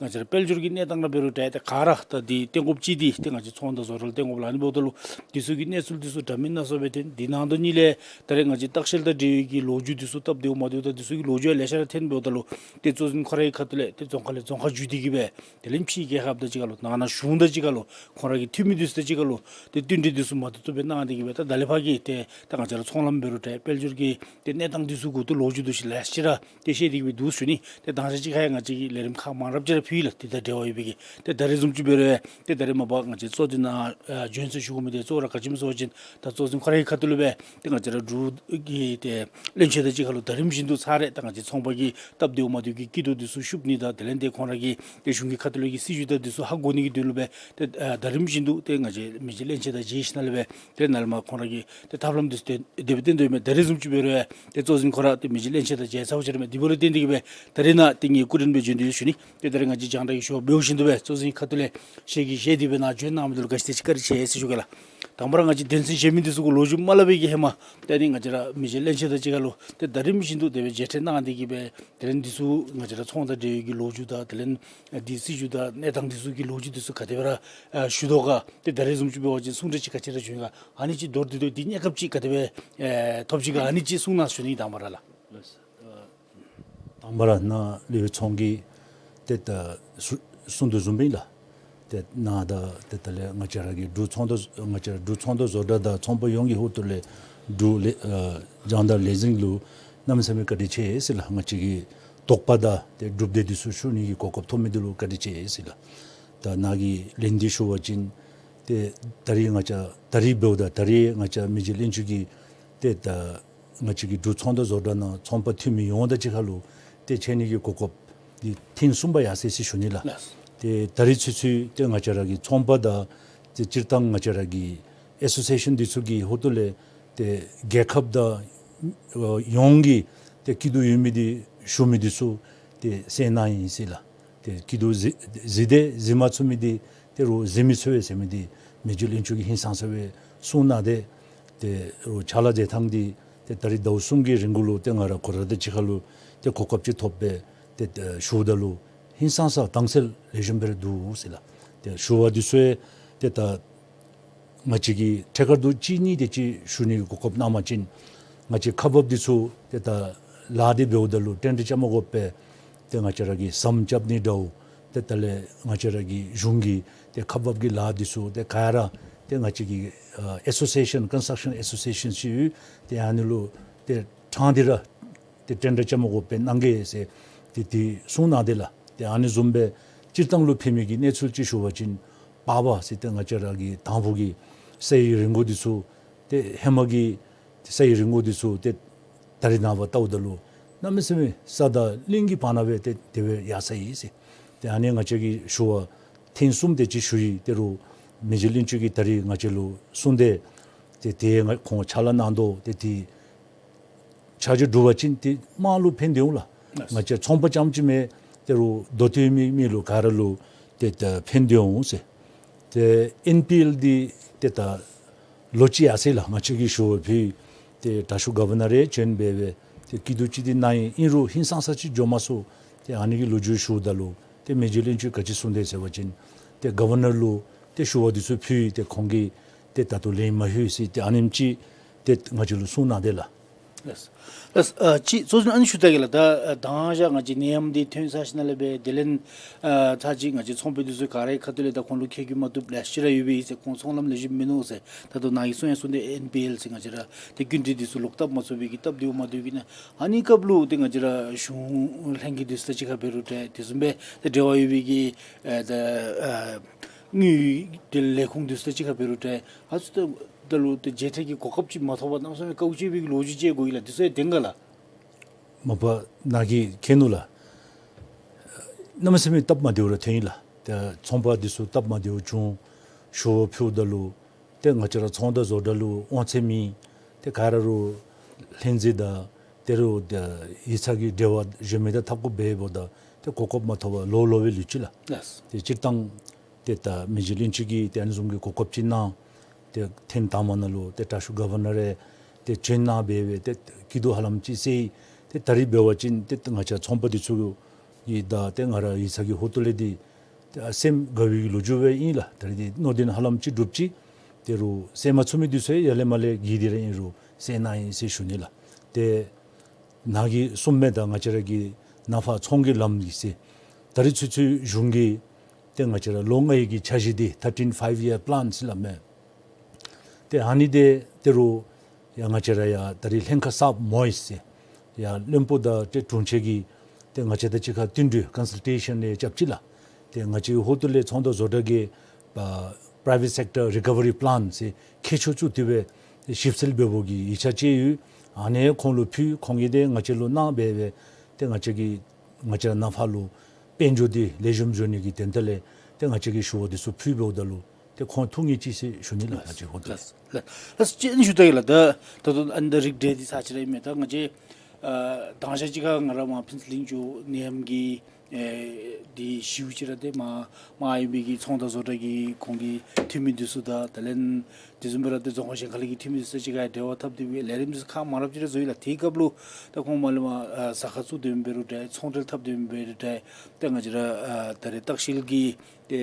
ང་བཅས་ར་དཔལ་འབྱོར་གྱི་གནས་སྟངས་ར་འབད་རུང་འདྲ་ཏེ་ག་ར་ད་འདི་སྟོན་དགོཔ་ཅིག་འདི་ཏེ་ང་བཅས་ཚོང་དང་བཟོ་གྲྭ་ལུ་སྟོན་དགོཔ་ལགས། ཨ་ནི་འབདཝ་ད་ལུ་འདི་ཚུ་གི་གནས་ཚུལ་འདི་ཚུ་འདྲ་མིན་སྣ་ཚོགས་སྦེ་ཐོན། འདི་ནང་དོན་གཉིས་ལས་ད་རེས་ང་བཅས་ལྟ་བཤལ་དང་འབྲེལ་བའི་གི་ལོ་རྒྱུས་འདི་ཚུ་སྟབས་བདེཝ་མ་བདེཝ་དང་འདི་ཚུ་གི་ལོ་རྒྱུས་ཡང་ལེ་ཤ་ར་ཐོན་འབདཝ་ད་ལུ་ཏེ་གཙོ་འཛིན་ཁོ་རའི་ཁ་ཐུག་ལས་ཏེ་རྫོང་ཁག་ལས་རྫོང་ཁག་བརྒྱུད་དེ་གི་སྦེ་དེ་ལས་ཕྱིའི་རྒྱལ་ཁབ་དང་གཅིག་ཁར་ལུ་ནང་ན་གཞུང་དང་གཅིག་ཁར་ལུ་ཁོང་ར་གི་འཐུས་མི་འདི་ཚུ་དང་གཅིག་ཁར་ལུ་ཏེ་བསྟུན་གྲོས་འདི་ཚུ་མ་ཐུབ་ཐུབ་སྦེ་གནང་སྟེ་གི་སྦེ་ད་ད་ལས་ཕར་གྱི་ཏེ་ད་ང་བཅས་ར་ཚོང་ལམ་འབད་རུང་འདྲ་དཔལ་འབྱོར་གྱི་ཏེ་གནས་སྟངས་འདི་ཚུ་གུ་ཏེ་ལོ་རྒྱུས་འདི་ཚུ་ལེ་ཤ་ར་ཏེ་བཤད་དེ་གི་སྦེ་འདུག་ཞུ་ནི། ཏེ་དང་ཞག་གཅིག་ཁར་ཡང་ང་བཅས་ཀྱིས་ལས་རིམ་ཁག་མང་རབས་ཅིག་ར་ཕུལ་ཡི་ལགས། ཏེ་ད་འབྲེལ་བ་ཡོད་པའི་གི་ཏེ་ད་རིས་བཟུམ་ཅིག་འབད་རུང་ཏེ་ད་རིས་མ་པ་ང་བཅས་གཙོ་འཛིན་ནཱ་ཨ་བྱོན་ཟེར་ཞུ་དགོ་མི་འདི་གཙོ་བོ་ར་ག་ཅི་སྨོ་ཟེར་བ་ཅིན་ད་གཙོ་འཛིན་ཁོ་རའི་ཁ་ཐུག་ལུ་སྦེ་ཏེ་ང་བཅས་ར་འབྲུག་གི་ཏེ་བློན་ཆེན་དང་གཅིག་ཁར་ལུ་ད་རིམ་བཞིན་དུ་ཚར་རེ་ད་ང་བཅས་ཚོང་པ་གི་སྟབས་བདེཝ་མ་བདེཝ་གི་སྐྱིད་སྡུག་འདི་ཚུ་ཞུ་ནི་དང་དེ་ལས་ཏེ་ཁོང་ར་གི་ཏེ་གཞུང་གི་ཁ་ཐུག་ལས་ཀྱི་སྲིད་བྱུས་དང་འདི་ཚུ་ཧ་གོ་ནི་གི་དོན་ལུ་སྦེ་ཏེ་ཨ་ད་རིམ་བཞིན་དུ་ཏེ་ང་བཅས་མི་རྗེ་བློན་ཆེན་ དང་མཇལ་ཞིནམ་ལས་སྦེ་ཏེ་ནཱ་ལས་མར་ཁོང་ར་གི་ཏེ་ཐབས་ལམ་འདི་ཚུ་ཏེ་དེ་སྦེ་བསྟན་དོ་ཡོདཔ་མས། ད་རེས་བཟུམ་ཅིག་འབད་རུང་ཡང་ཏེ་གཙོ་འཛིན་ཁོ་ར་ཏེ་མི་རྗེ་བློན་ཆེན་དང་མཇལ་ཚརཝ་ཅིག་ར་མས། དེ་འབདཝ་ལས་བརྟེན་ཏེ་གིས་སྦེ་ད་རིས་ནཱ་ཏེ་ངེའི་སྐུ་མགྲོན་སྦེ་བྱོན་ཏེ་ཞུ་ནི། ཏེ་ད་རིས་ང་བཅས་རྒྱང་བསྒྲགས་ཀྱི་ཞུ་བ་འབདཝ་བཞིན་དུ་སྦེ་གཙོ་འཛིན་ཁ་ཐུག་ལས་ཞལ་གྱིས་བཞེས་ཏེ་སྦེ་ནཱ་བྱོན་གནང་མི་འདི་ལུ་ག་ཅི་དེ་ཅིག་བཀའ་དྲིན་ཆེ་ཟེར་ཞུ་གེ་ལགས། དང་པ་ར་ང་བཅས་དོན་ཚན་གཞན་མི་འདི་ཚུ་གུ་ལོ་རྒྱུས་མ་སླབ་པའི་གི་ཧེ་མ་ད་རིས་ང་བཅས་ར་མི་རྗེ་བློན་ཆེན་དང་གཅིག་ཁར་ལུ་ཏེ་ད་རིས་བཞིན་དུ་དེ་སྦེ་མཇལ་འཕྲད་གནང་སྟེ་གིས་སྦེ་དེ་ལས་འདི་ཚུ་ང་བཅས་ར་ཚོང་དང་འབྲེལ་བའི་གི་ལོ་རྒྱུས་དང་དེ་ལས་ཨ་འདི་སྲིད་བྱུས་དང་གནས་སྟངས་འདི་ཚུ་གི་ལོ་རྒྱུས་འདི་ཚུ་ག་དེ་སྦེ་ར་ཨ་ཞུ་དོ་ག། ཏེ་ད་རེས་བཟུམ་ཅིག་འབད་བ་ཅིན་གསུང་གྲོས་ཅིག་ག་ཅི་ར་བྱུང་ཡི་ག། ཨ་ནི་ཅིག་མདོར་བསྡུས་ཏེ་འདི་གནས་སྐབས་ཅིག་ག་དེ་སྦེ་ཨེ་ཐོབ་ཅི་ག། ཨ་ནི་ཅིག་གསུང་གནང་ཞུ་ནི། དང་པ་ར་ལགས། དང་པ་ར་ནཱ་ལུ་ཚོང་གི་ཏེ་ད་གསུ་གསུང་དོ་བཟུམ་སྦེ་ཨིན་ལགས། ཏེ་ནཱ་ད་ཏེ་ད་ལས་ང་བཅས་ར་གི་འབྲུག་ཚོང་དོན་ང་བཅས་ར་འབྲུག་ཚོང་དོན་བཟོ་གྲྭ་དང་ཚོང་པ་ཡོངས་ཀྱི་ཧོངས་ལས་འབྲུག་ལས་ཨ་རྒྱང་བསྒྲགས་ལས་འཛིན་ལུ་གནམ་མེད་ས་མེད་བཀའ་དྲིན་ཆེ་ཟེར་ལགས། ང་བཅས་ཀྱི་དོགས་པ་དང་ཏེ་གྲུབ་འབྲས་འདི་ཚུ་ཞུ་ནི་གི་གོ་སྐབས་ཐོབ་མི་འདི་ལུ་བཀའ་དྲིན་ཆེ་ཟེར་ལགས། ད་ནཱ་གི་ལན་འདི་ཞུ་བ་ཅིན་ཏེ་ད་རིས་ང་བཅས་ད་རིས་འབདཝ་ད་ད་རིས་ང་བཅས་མི་རྗེ་བློན་ཆེན་གྱིས་ཏེ་ད་ང་བཅས་ཀྱི་འབྲུག་ཚོང་དོན་བཟོ་གྲྭ་ནང་ཚོང་པ་འཐུས་མི་ཡོངས་དང་གཅིག་ཁར་ལུ་ཏེ་མཇལ་ནི་གི་གོ་སྐབས་འདི་ཐེངས་གསུམ་པ་ཡར་སོ་ཡི་ཟེར་ཞུ་ནི་ལགས། ལགས། ཏེ་ད་རིས་ཚུན་ཚོད་ཏེ་ང་བཅས་ར་གི་ཚོང་པ་དང་ཏེ་སྤྱིར་བཏང་ང་བཅས་ར་གི་ཨེ་སོ་སི་ཨེ་ཤཱན་འདི་ཚུ་གི་ཧོངས་ལས་ཏེ་རྒྱལ་ཁབ་དང་ཨ་ཡོངས་ཀྱི་ཏེ་སྐྱིད་སྡུག་ཡོད་མི་འདི་ཞུ་མི་འདི་ཚུ་ཏེ་གསན་གནང་ཡི་ཟེར་ལགས། ཏེ་སྐྱིད་སྡུག་གཟིགས་གཟིགས་ཏེ་གཟིགས་མ་ཚུགས་མི་འདི་ཏེ་རོགས་གཟིགས་མི་ཚུགས་པས་ཟེར་མི་འདི་མི་རྗེ་བློན་ཆེན་གྱིས་ཧིང་སངས་ས་སྦེ་གསུངས་གནང་སྟེ་ཏེ་རོགས་ཕྱག་ལཱ་མཛད་ཐངས་འདི་ཏེ་ད་རིས་ཟླཝ་གསུམ་གྱི་རིང་གུ་ལུ་ཏེ་ང་ར་ཁོ་ར་དང་གཅིག་ཁར་ལུ་ཏེ་གོ་སྐབས་ཅིག་ཐོབ་སྦེ་ཏེ་ཏེ་ཞུཝ་ད་ལུ་ཧིང་སངས་ས་དྭངས་གསལ་ལེགས་ཤོམ་སྦེ་ར་འདུག་ཟེར་ལགས། ཏེ་ཞུ་བ་འདི་ཚུ་ཡང་ཏེ་ད་ང་བཅས་ཀྱིས་ཐད་ཀར་དུ་གཅིག་གཉིས་དེ་ཅིག་ཞུ་ནི་གི་གོ་སྐབས་གནང་བ་ཅིན་ང་བཅས་ཁག་འབགཔ་འདི་ཚུ་ཏེ་ད་ལཱ་འདི་འབདཝ་ད་ལུ་ཏན་ཏན་རྐྱབ་མ་དགོ་པར་ཏེ་ང་བཅས་ར་གིས་ཟམ་རྐྱབ་ནི་འདྲཝ་ཏེ་ད་ལས་ང་བཅས་ར་གི་གཞུང་གི་ཏེ་ཁག་འབག་གི་ལཱ་འདི་ཚུ་ཏེ་ག་ར་ཏེ་ང་བཅས་ཀྱི་ཨ་ཨེ་སོ་སི་ཨེ་ཤཱན་ཀོན་སི་ཊྲག་ཤཱན་ཨེ་སོ་སི་ཨེ་ཤཱན་ཅིག་ཡོད། ཏེ་ཨ་ནི་ལུ་ཏེ་ཕྲང་སྟེ་ར་ཏེ་ཏན་ཏན་རྐྱབ་མ་དགོ་པར་གནང་གེ་ཟེར་ཏེ་དེ་གསུངས་གནང་སྟེ་ལགས། ཏེ་ཨ་ནི་བཟུམ་སྦེ་སྤྱིར་བཏང་ལུ་ཕན་མི་གི་གནས་ཚུལ་ཅིག་ཞུ་བ་ཅིན་པར་པ་ཟེར་ཏེ་ང་བཅས་ར་གི་དང་ཕུ་གི་སའི་རི་མགོ་འདི་ཚུ་ཏེ་ཧེ་མ་གི་སའི་རི་མགོ་འདི་ཚུ་ཏེ་ད་རིས་ནངས་པ་བལྟཝ་ད་ལུ་གནམ་མེད་ས་མེད་ས་དང་གླིང་གི་བར་ན་སྦེ་ཏེ་དེ་སྦེ་ཡར་སོ་ཡི་ཟེར། ཏེ་ཨ་ནི་ང་བཅས་ཀྱིས་ཞུ་བ་ཐེངས་གསུམ་དེ་ཅིག་ཞུ་ཡི། ཏེ་རོགས་མི་རྗེ་བློན་ཆེན་གྱིས་ད་རིས་ང་བཅས་ལུ་གསུངས་ཏེ་ཏེ་དེ་ང་ཁོང་ཕྱག་ལཱ་གནང་དོ། ཏེ་དེ་ཆ་འཇོག་གྲུབ་པ་ཅིན་ཏེ་དམངས་ལུ་ཕན་བདེ་འོང་ལགས། ལགས། ང་བཅས་ཚོང་པ་རྐྱངམ་ཅིག་མེན། ཏེ་རོགས་མདོ་སྟོད་མི་མི་ལུ་ག་ར་ལུ་ཏེ་ད་ཕན་བདེ་འོང་ཟེར། ཏེ་ཨེན་པི་ཨེལ་འདི་ཏེ་ད་ལོ་གཅིག་ཡར་སོ་ཡི་ལགས། ང་བཅས་ཀྱིས་ཞུ་བ་ཕུལ། ཏེ་དྲག་ཤོས་གོ་ཝར་ནར་ཡང་བྱོན་སྦེ་སྦེ་ཏེ་སྐྱིད་སྡུག་ཅིག་འདི་གནང་ཡི། ཨིན་རུང་ཧིང་སངས་ས་ཅིག་འགྱོ་མ་ཚུགས། ཏེ་ཨ་ནི་གི་ལོ་རྒྱུས་ཞུཝ་ད་ལུ་ཏེ་མི་རྗེ་བློན་ཆེན་གྱིས་ག་ཅི་གསུངས་དེས་ཟེར་བ་ཅིན་ཏེ་གོ་ཝར་ནར་ལུ་ཏེ་ཞུ་བ་འདི་ཚུ་ཕུལ་ཡི། ཏེ་ཁོང་གིས་ཏེ་ད་ལྟོ་ལན་མ་ལྷོད་ཟེར་ཏེ་ཨ་ནེམ་ཅིག་ཏེ་ང་བཅས་ལུ་གསུངས་གནང་སྟེ་ལགས། ལགས། ལགས། ཨ་ཅིག་གཙོ་བོ་ཨ་ནི་ཞུ་ད་གེ་ལགས། ད་ཨ་མདང་ཞག་ང་བཅས་ནད་ཡམས་འདི་ཐོན་ཚར་ཞིནམ་ལས་སྦེ་དེ་ལས་ཨ་ཚར་ཅིག་ང་བཅས་ཚོང་པ་འདི་ཚུ་ག་རའི་ཁ་ཐུག་ལས་ད་ཁོང་ལུ་ཁྱད་གུ་མ་བཏུབ་ལེ་ཤ་ར་ཡོད་པས་ཟེར། ཁོང་ཚོང་ལམ་ལེགས་ཤོམ་མིན་ནུག་ཟེར། ད་ལྟོ་ནཱ་གིས་གསུང་ཡང་གསུངས་ཏེ་ཨེན་པི་ཨེལ་ཟེར་ང་བཅས་ར་ཏེ་སྐྱིན་འགྲུལ་འདི་ཚུ་ལོག་སྟབས་མ་ཚུགས་པའི་གི་སྟབས་བདེཝ་མ་བདེཝ་གི་ནང་ཨ་ནི་སྐབས་ལུ་ཏེ་ང་བཅས་ར་གཞུང་ལྷན་རྒྱས་འདི་ཚུ་དང་གཅིག་ཁར་འབད་རུང་འདྲ། དེ་བཟུམ་སྦེ་ཏེ་འབྲེལ་བ་ཡོད་པའི་གི་ཨ་ད་ཨ་དངུལ་ཏེ་ལས་ཁུངས་འདི་ཚུ་དང་གཅིག་ཁར་འབད་རུང་འདྲ། ཨ་ཙི་ད་ད་ལུ་ཏེ་མཇལ་འཕྲད་ཀྱི་གོ་སྐབས་ཅིག་མ་ཐོབ་པར་གནམ་མེད་ས་མེད་དཀའཝ་སྤྱད་པའི་གི་ལོ་རྒྱུས་ཅིག་གོ་ཡི་ལགས། འདི་ཚུ་ཡང་བདེན་ག་ལགས། མ་པ་ནཱ་གིས་མཁྱེན་ནུག་ལགས། གནམ་མེད་ས་མེད་སྟབས་མ་བདེཝ་ར་ཐོན་ཡི་ལགས། ཏེ་ཚོང་པ་འདི་ཚུ་སྟབས་མ་བདེཝ་བྱུང་། ཞུ་བ་ཕུལཝ་ད་ལུ་ཏེ་ང་བཅས་ར་ཚོང་དང་བཟོ་གྲྭ་ལུ་དབང་ཚད་མེད། ཏེ་ག་ར་རོགས་ལྷན་རྩིས་དང་ཏེ་རོགས་ཏེ་ཡིག་ཚང་གི་འབྲེལ་བ་གཞན་མི་དང་འཐབ་དགོཔ་འབདཝ་ད་ཏེ་གོ་སྐབས་མ་ཐོབ་པར་ལོ་ལོ་སྦེ་ལུས་ཅི་ལགས། ལགས། ཏེ་སྤྱིར་བཏང་ཏེ་ད་མི་རྗེ་བློན་ཆེན་གྱིས་ཏེ་ཨ་ནི་བཟུམ་གྱི་གོ་སྐབས་ཅིག་གནང་། ཏེ་ཐེངས་དང་པ་ནང་ལུ་ཏེ་དྲག་ཤོས་གོ་ཝར་ནར་ཡང་ཏེ་བྱོན་གནང་སྦེ་སྦེ་ཏེ་སྐྱིད་སྡུག་ཧ་ལམ་ཅིག་གསལ་ཡི། ཏེ་ད་རིས་འབད་བ་ཅིན་ཏེ་ང་བཅས་ཚོང་པ་འདི་ཚུ་གི་དང་ཏེ་ང་ར་ཡིག་ཚང་གི་ཧོངས་ལས་འདི་ཏེ་སེམས་དགའ་བའི་ལོ་རྒྱུས་སྦེ་ཨིན་ལགས། ད་རིས་འདི་སྣོད་ལྡན་ཧ་ལམ་ཅིག་འགྲུབ་ཅི། ཏེ་རོགས་གསན་མ་ཚུགས་མི་འདི་ཚུ་ཡང་ཡར་ལས་མར་ལས་གིས་འདི་ར་ཨིན་རུང་གསན་གནང་ཡི་ཟེར་ཞུ་ནི་ལགས། ཏེ་ནཱ་གིས་གསུངམ་མས། ད་ང་བཅས་ར་གི་ནང་ཕར་ཚོང་གི་ལམ་འདི་ཟེར་ད་རིས་ཚུན་ཚོད་གཞུང་གིས་ཏེ་ང་བཅས་ར་ལོ་ལྔའི་གི་འཆར་གཞི་འདི་thirteen five year plan ཟེར་སླབ་མས། ཏེ་ཨ་ནི་འདི་ཏེ་རོགས་ཡར་ང་བཅས་ར་ཡར་ད་རིས་ལྷན་ཁག་གསརཔ་མོ་ཡི་ཟེར་ཡར་བློན་པོ་དང་ཏེ་དྲུང་ཆེན་གྱིས་ཏེ་ང་བཅས་དང་གཅིག་ཁར་བསྟུན་གྲོས་ཀོན་སཱལ་ཊེ་ཤཱན་ཡང་རྐྱབ་ཅི་ལགས། ཏེ་ང་བཅས་ཧོངས་ལས་ཚོང་དང་བཟོ་གྲྭ་གི་པ་པ་རའི་ཝེཊ་སེཀ་ཊར་རི་ཀ་ཝ་རི་པ་ལཱན་ཟེར་མཁས་མཆོག་བཙུགས་ཏེ་སྦེ་ཞིབ་འཚོལ་འབད་བའི་གི་ཡིག་ཆ་ཅིག་ཡོད། ཨ་ནི་ཁོང་ལུ་ཕུལ། ཁོང་གིས་ཏེ་ང་བཅས་ལུ་གནང་སྦེ་སྦེ་ཏེ་ང་བཅས་ཀྱིས་ང་བཅས་ནང་ཕར་ལུ་དཔལ་འབྱོར་འདི་ལེགས་ཤོམ་འགྱོ་ནི་གི་དོན་དག་ལས་ཏེ་ང་བཅས་ཀྱིས་ཞུ་བ་འདི་ཚུ་ཕུལ་འབདཝ་ད་ལུ་ ཏེ་ཁོང་ཐུགས་མཉེས་ཅི་ཟེར་ཞུ་ནི་ལགས། ང་བཅས་ཧོ་ཏེ། ལགས་ལགས་ལགས། ཅིག་ཞུ་ད་ཡི་ལགས། ད་ད་ལྟོ་ཨ་ནི་ད་རིགས་འགྲེ་འདི་ཚར་ཅིག་ར་ཨིན་མས། ད་ང་བཅས་ཨ་དང་ཞག་ཅིག་ཁར་ང་ར་མར་ཕུན་ཚོགས་གླིང་ཆུ་ནད་ཡམས་ཀྱི་ཨེ་འདི་ཞིཝ་ཅིག་ར་ཏེ་མར་མར་ཨའི་བི་གི་ཚོང་དང་བཟོ་གྲྭ་གི་ཁོང་གི་འཐུས་མི་འདི་ཚུ་དང་དེ་ལས་དེ་བཟུམ་སྦེ་ར་ཏེ་རྫོང་ཁག་གཞན་ཁ་ལས་ཀྱི་འཐུས་མི་འདི་ཚུ་གཅིག་ཁར་འབྲེལ་བ་འཐབ་སྟེ་སྦེ་ལས་རིམ་འདི་ཚུ་ཁག་མང་རབས་ཅིག་ར་བཟོ་ཡི་ལགས། དེའི་སྐབས་ལུ་ད་ཁོང་མར་ལས་མར་ཨ་ཟ་ཁང་བཙུགས་སྡོདཔ་འབད་རུང་འདྲ་ཚོང་འབྲེལ་འཐབ་སྡོདཔ་འབད་རུང་འདྲ་ཏེ་ང་བཅས་ར་ཨ་ད་རེས་ལྟ་བཤལ་གྱི་ཏེ་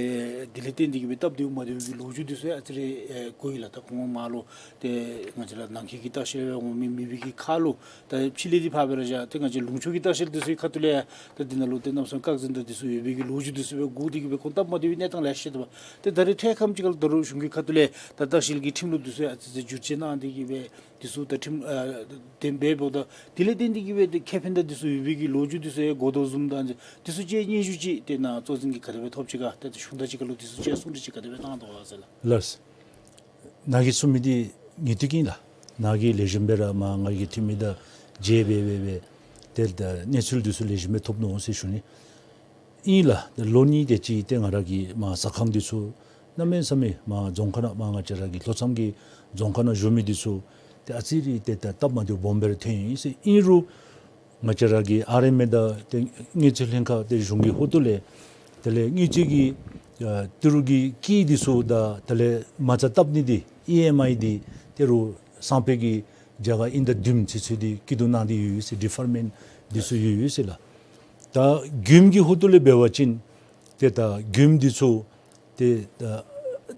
དེ་ལས་བརྟེན་ཏེ་གིས་སྦེ་སྟབས་བདེཝ་མ་བདེཝ་གི་ལོ་རྒྱུས་འདི་ཚུ་ཡང་ཨ་ཙི་རེ་ཨེ་གོ་ཡི་ལགས། ད་ཁོང་མར་ལུ་ཏེ་ང་བཅས་ར་ནང་འཁོད་ཀྱི་ལྟ་བཤལ་འོང་མི་མི་སྦེ་གི་ཁར་ལུ་ད་ཕྱི་ལས་འདི་ཕར་སྦེ་ར་བཞག་ཏེ་ང་བཅས་ལུང་ཕྱོགས་ཀྱི་ལྟ་བཤལ་འདི་ཚུ་གི་ཁ་ཐུག་ལས་ཡང་ད་འདི་ནང་ལུ་ཏེ་གནམ་མེད་ས་མེད་བཀག་འཛིན་དང་འདི་ཚུ་ཡོད་པའི་གི་ལོ་རྒྱུས་འདི་ཚུ་སྦེ་གོ་སྟེ་གིས་སྦེ་ཁོང་སྟབས་མ་བདེ་བའི་གནས་སྟངས་ལེ་ཤ་ཡོད་པ། ཏེ་ད་རེས་འཕྲལ་ཁམས་ཅིག་ཁར་ལུ་ད་རུང་གཞུང་གི་ཁ་ཐུག་ལས་ད་ལྟ་བཤལ་གྱི་ཁྲིམས་ལུགས་འདི་ཚུ་ཡང་ཨ་ཙི་ཙི་བསྒྱུར་བཅོས་གནང་སྟེ་གིས་སྦེ་འདི་ཚུ་ད་ཁྲིམས་ཨ་གཏན་འབེབས་འབདཝ་ད་དེ་ལས་བརྟེན་ཏེ་གིས་སྦེ་ཏེ་ཁེ་ཕན་དང་འདི་ཚུ་ཡོད་པའི་གི་ལོ་རྒྱུས་འདི་ཚུ་ཡང་གོ་དོ་བཟུམ་དང་འདི་ཚུ་ཅིག་སྙན་ཞུ་ཅིག་ཏེ་ནཱ་གཙོ་འཛིན་གྱིས་ག་དེ་སྦེ་ཐོབ་ཅི་ག་ཏེ་གཞུང་དང་གཅིག་ཁར་ལུ་འདི་ཚུ་ཅིག་གསུང་གྲོས་ཅིག་ག་དེ་སྦེ་གནང་དོ་ག་ཟེར་ལགས། ལགས། ནཱ་གིས་གསུང་མི་འདི་ངེས་ཏིག་ཨིན་ལགས། ནཱ་གིས་ལེགས་ཤོམ་སྦེ་ར་མར་ང་གི་འཐུས་མི་དང་མཇལ་སྦེ་སྦེ་སྦེ་ཏེ་ད་གནས་ཚུལ་འདི་ཚུ་ལེགས་ཤོམ་སྦེ་ཐོབ་ནུག་ཟེར་ཞུ་ནི། ཨིན་ལགས། ཏེ་ལོ་གཉིས་དེ་ཅིག་ཏེ་ང་ར་གིས་མར་ཟ་ཁང་འདི་ཚུ་གནམ་མེད་ས་མེད་མར་རྫོང་ཁག་ནང་མར་ང་བཅས་ར་གི་ལྷོ་མཚམས་ཀྱི་རྫོང་ཁག་ནང་བཞུགས་མི་འདི་ཚུ་ཏེ་ཨ་ཙི་རེ་ཏེ་ད་སྟབས་མ་བདེཝ་སྦོམ་སྦེ་ར་ཐོན་ཡི་ཟེར། ཨིན་རུང་ང་བཅས་ར་གི་ཨར་ཨེམ་ཨེ་དང་ཏེ་དངུལ་རྩིས་ལྷན་ཁག་ཏེ་གཞུང་གི་ཧོངས་ལས་དེ་ལས་དངུལ་རྩིས་ཀྱི་ཨ་ཏི་རུ་གི་ཀི་འདི་ཚུ་དང་དེ་ལས་མ་རྩ་བཏབ་ནི་འདི་ཨི་ཨེམ་ཨའི་འདི་ད་རུང་སང་ཕོད་ཀྱི་རྒྱ་གར་དབྱིན་ཟླ་བདུན་ཚུན་ཚོད་འདི་སྐྱིད་སྡུག་གནང་སྟེ་ཡོད་ཟེར། ཌི་ཕར་མེནཊ་འདི་ཚུ་ཡོད་ཟེར་ལགས། ད་མགྱོནམ་གྱི་ཧོངས་ལས་འབད་བ་ཅིན་ཏེ་ད་མགྱོནམ་འདི་ཚུ་ཏེ་ད་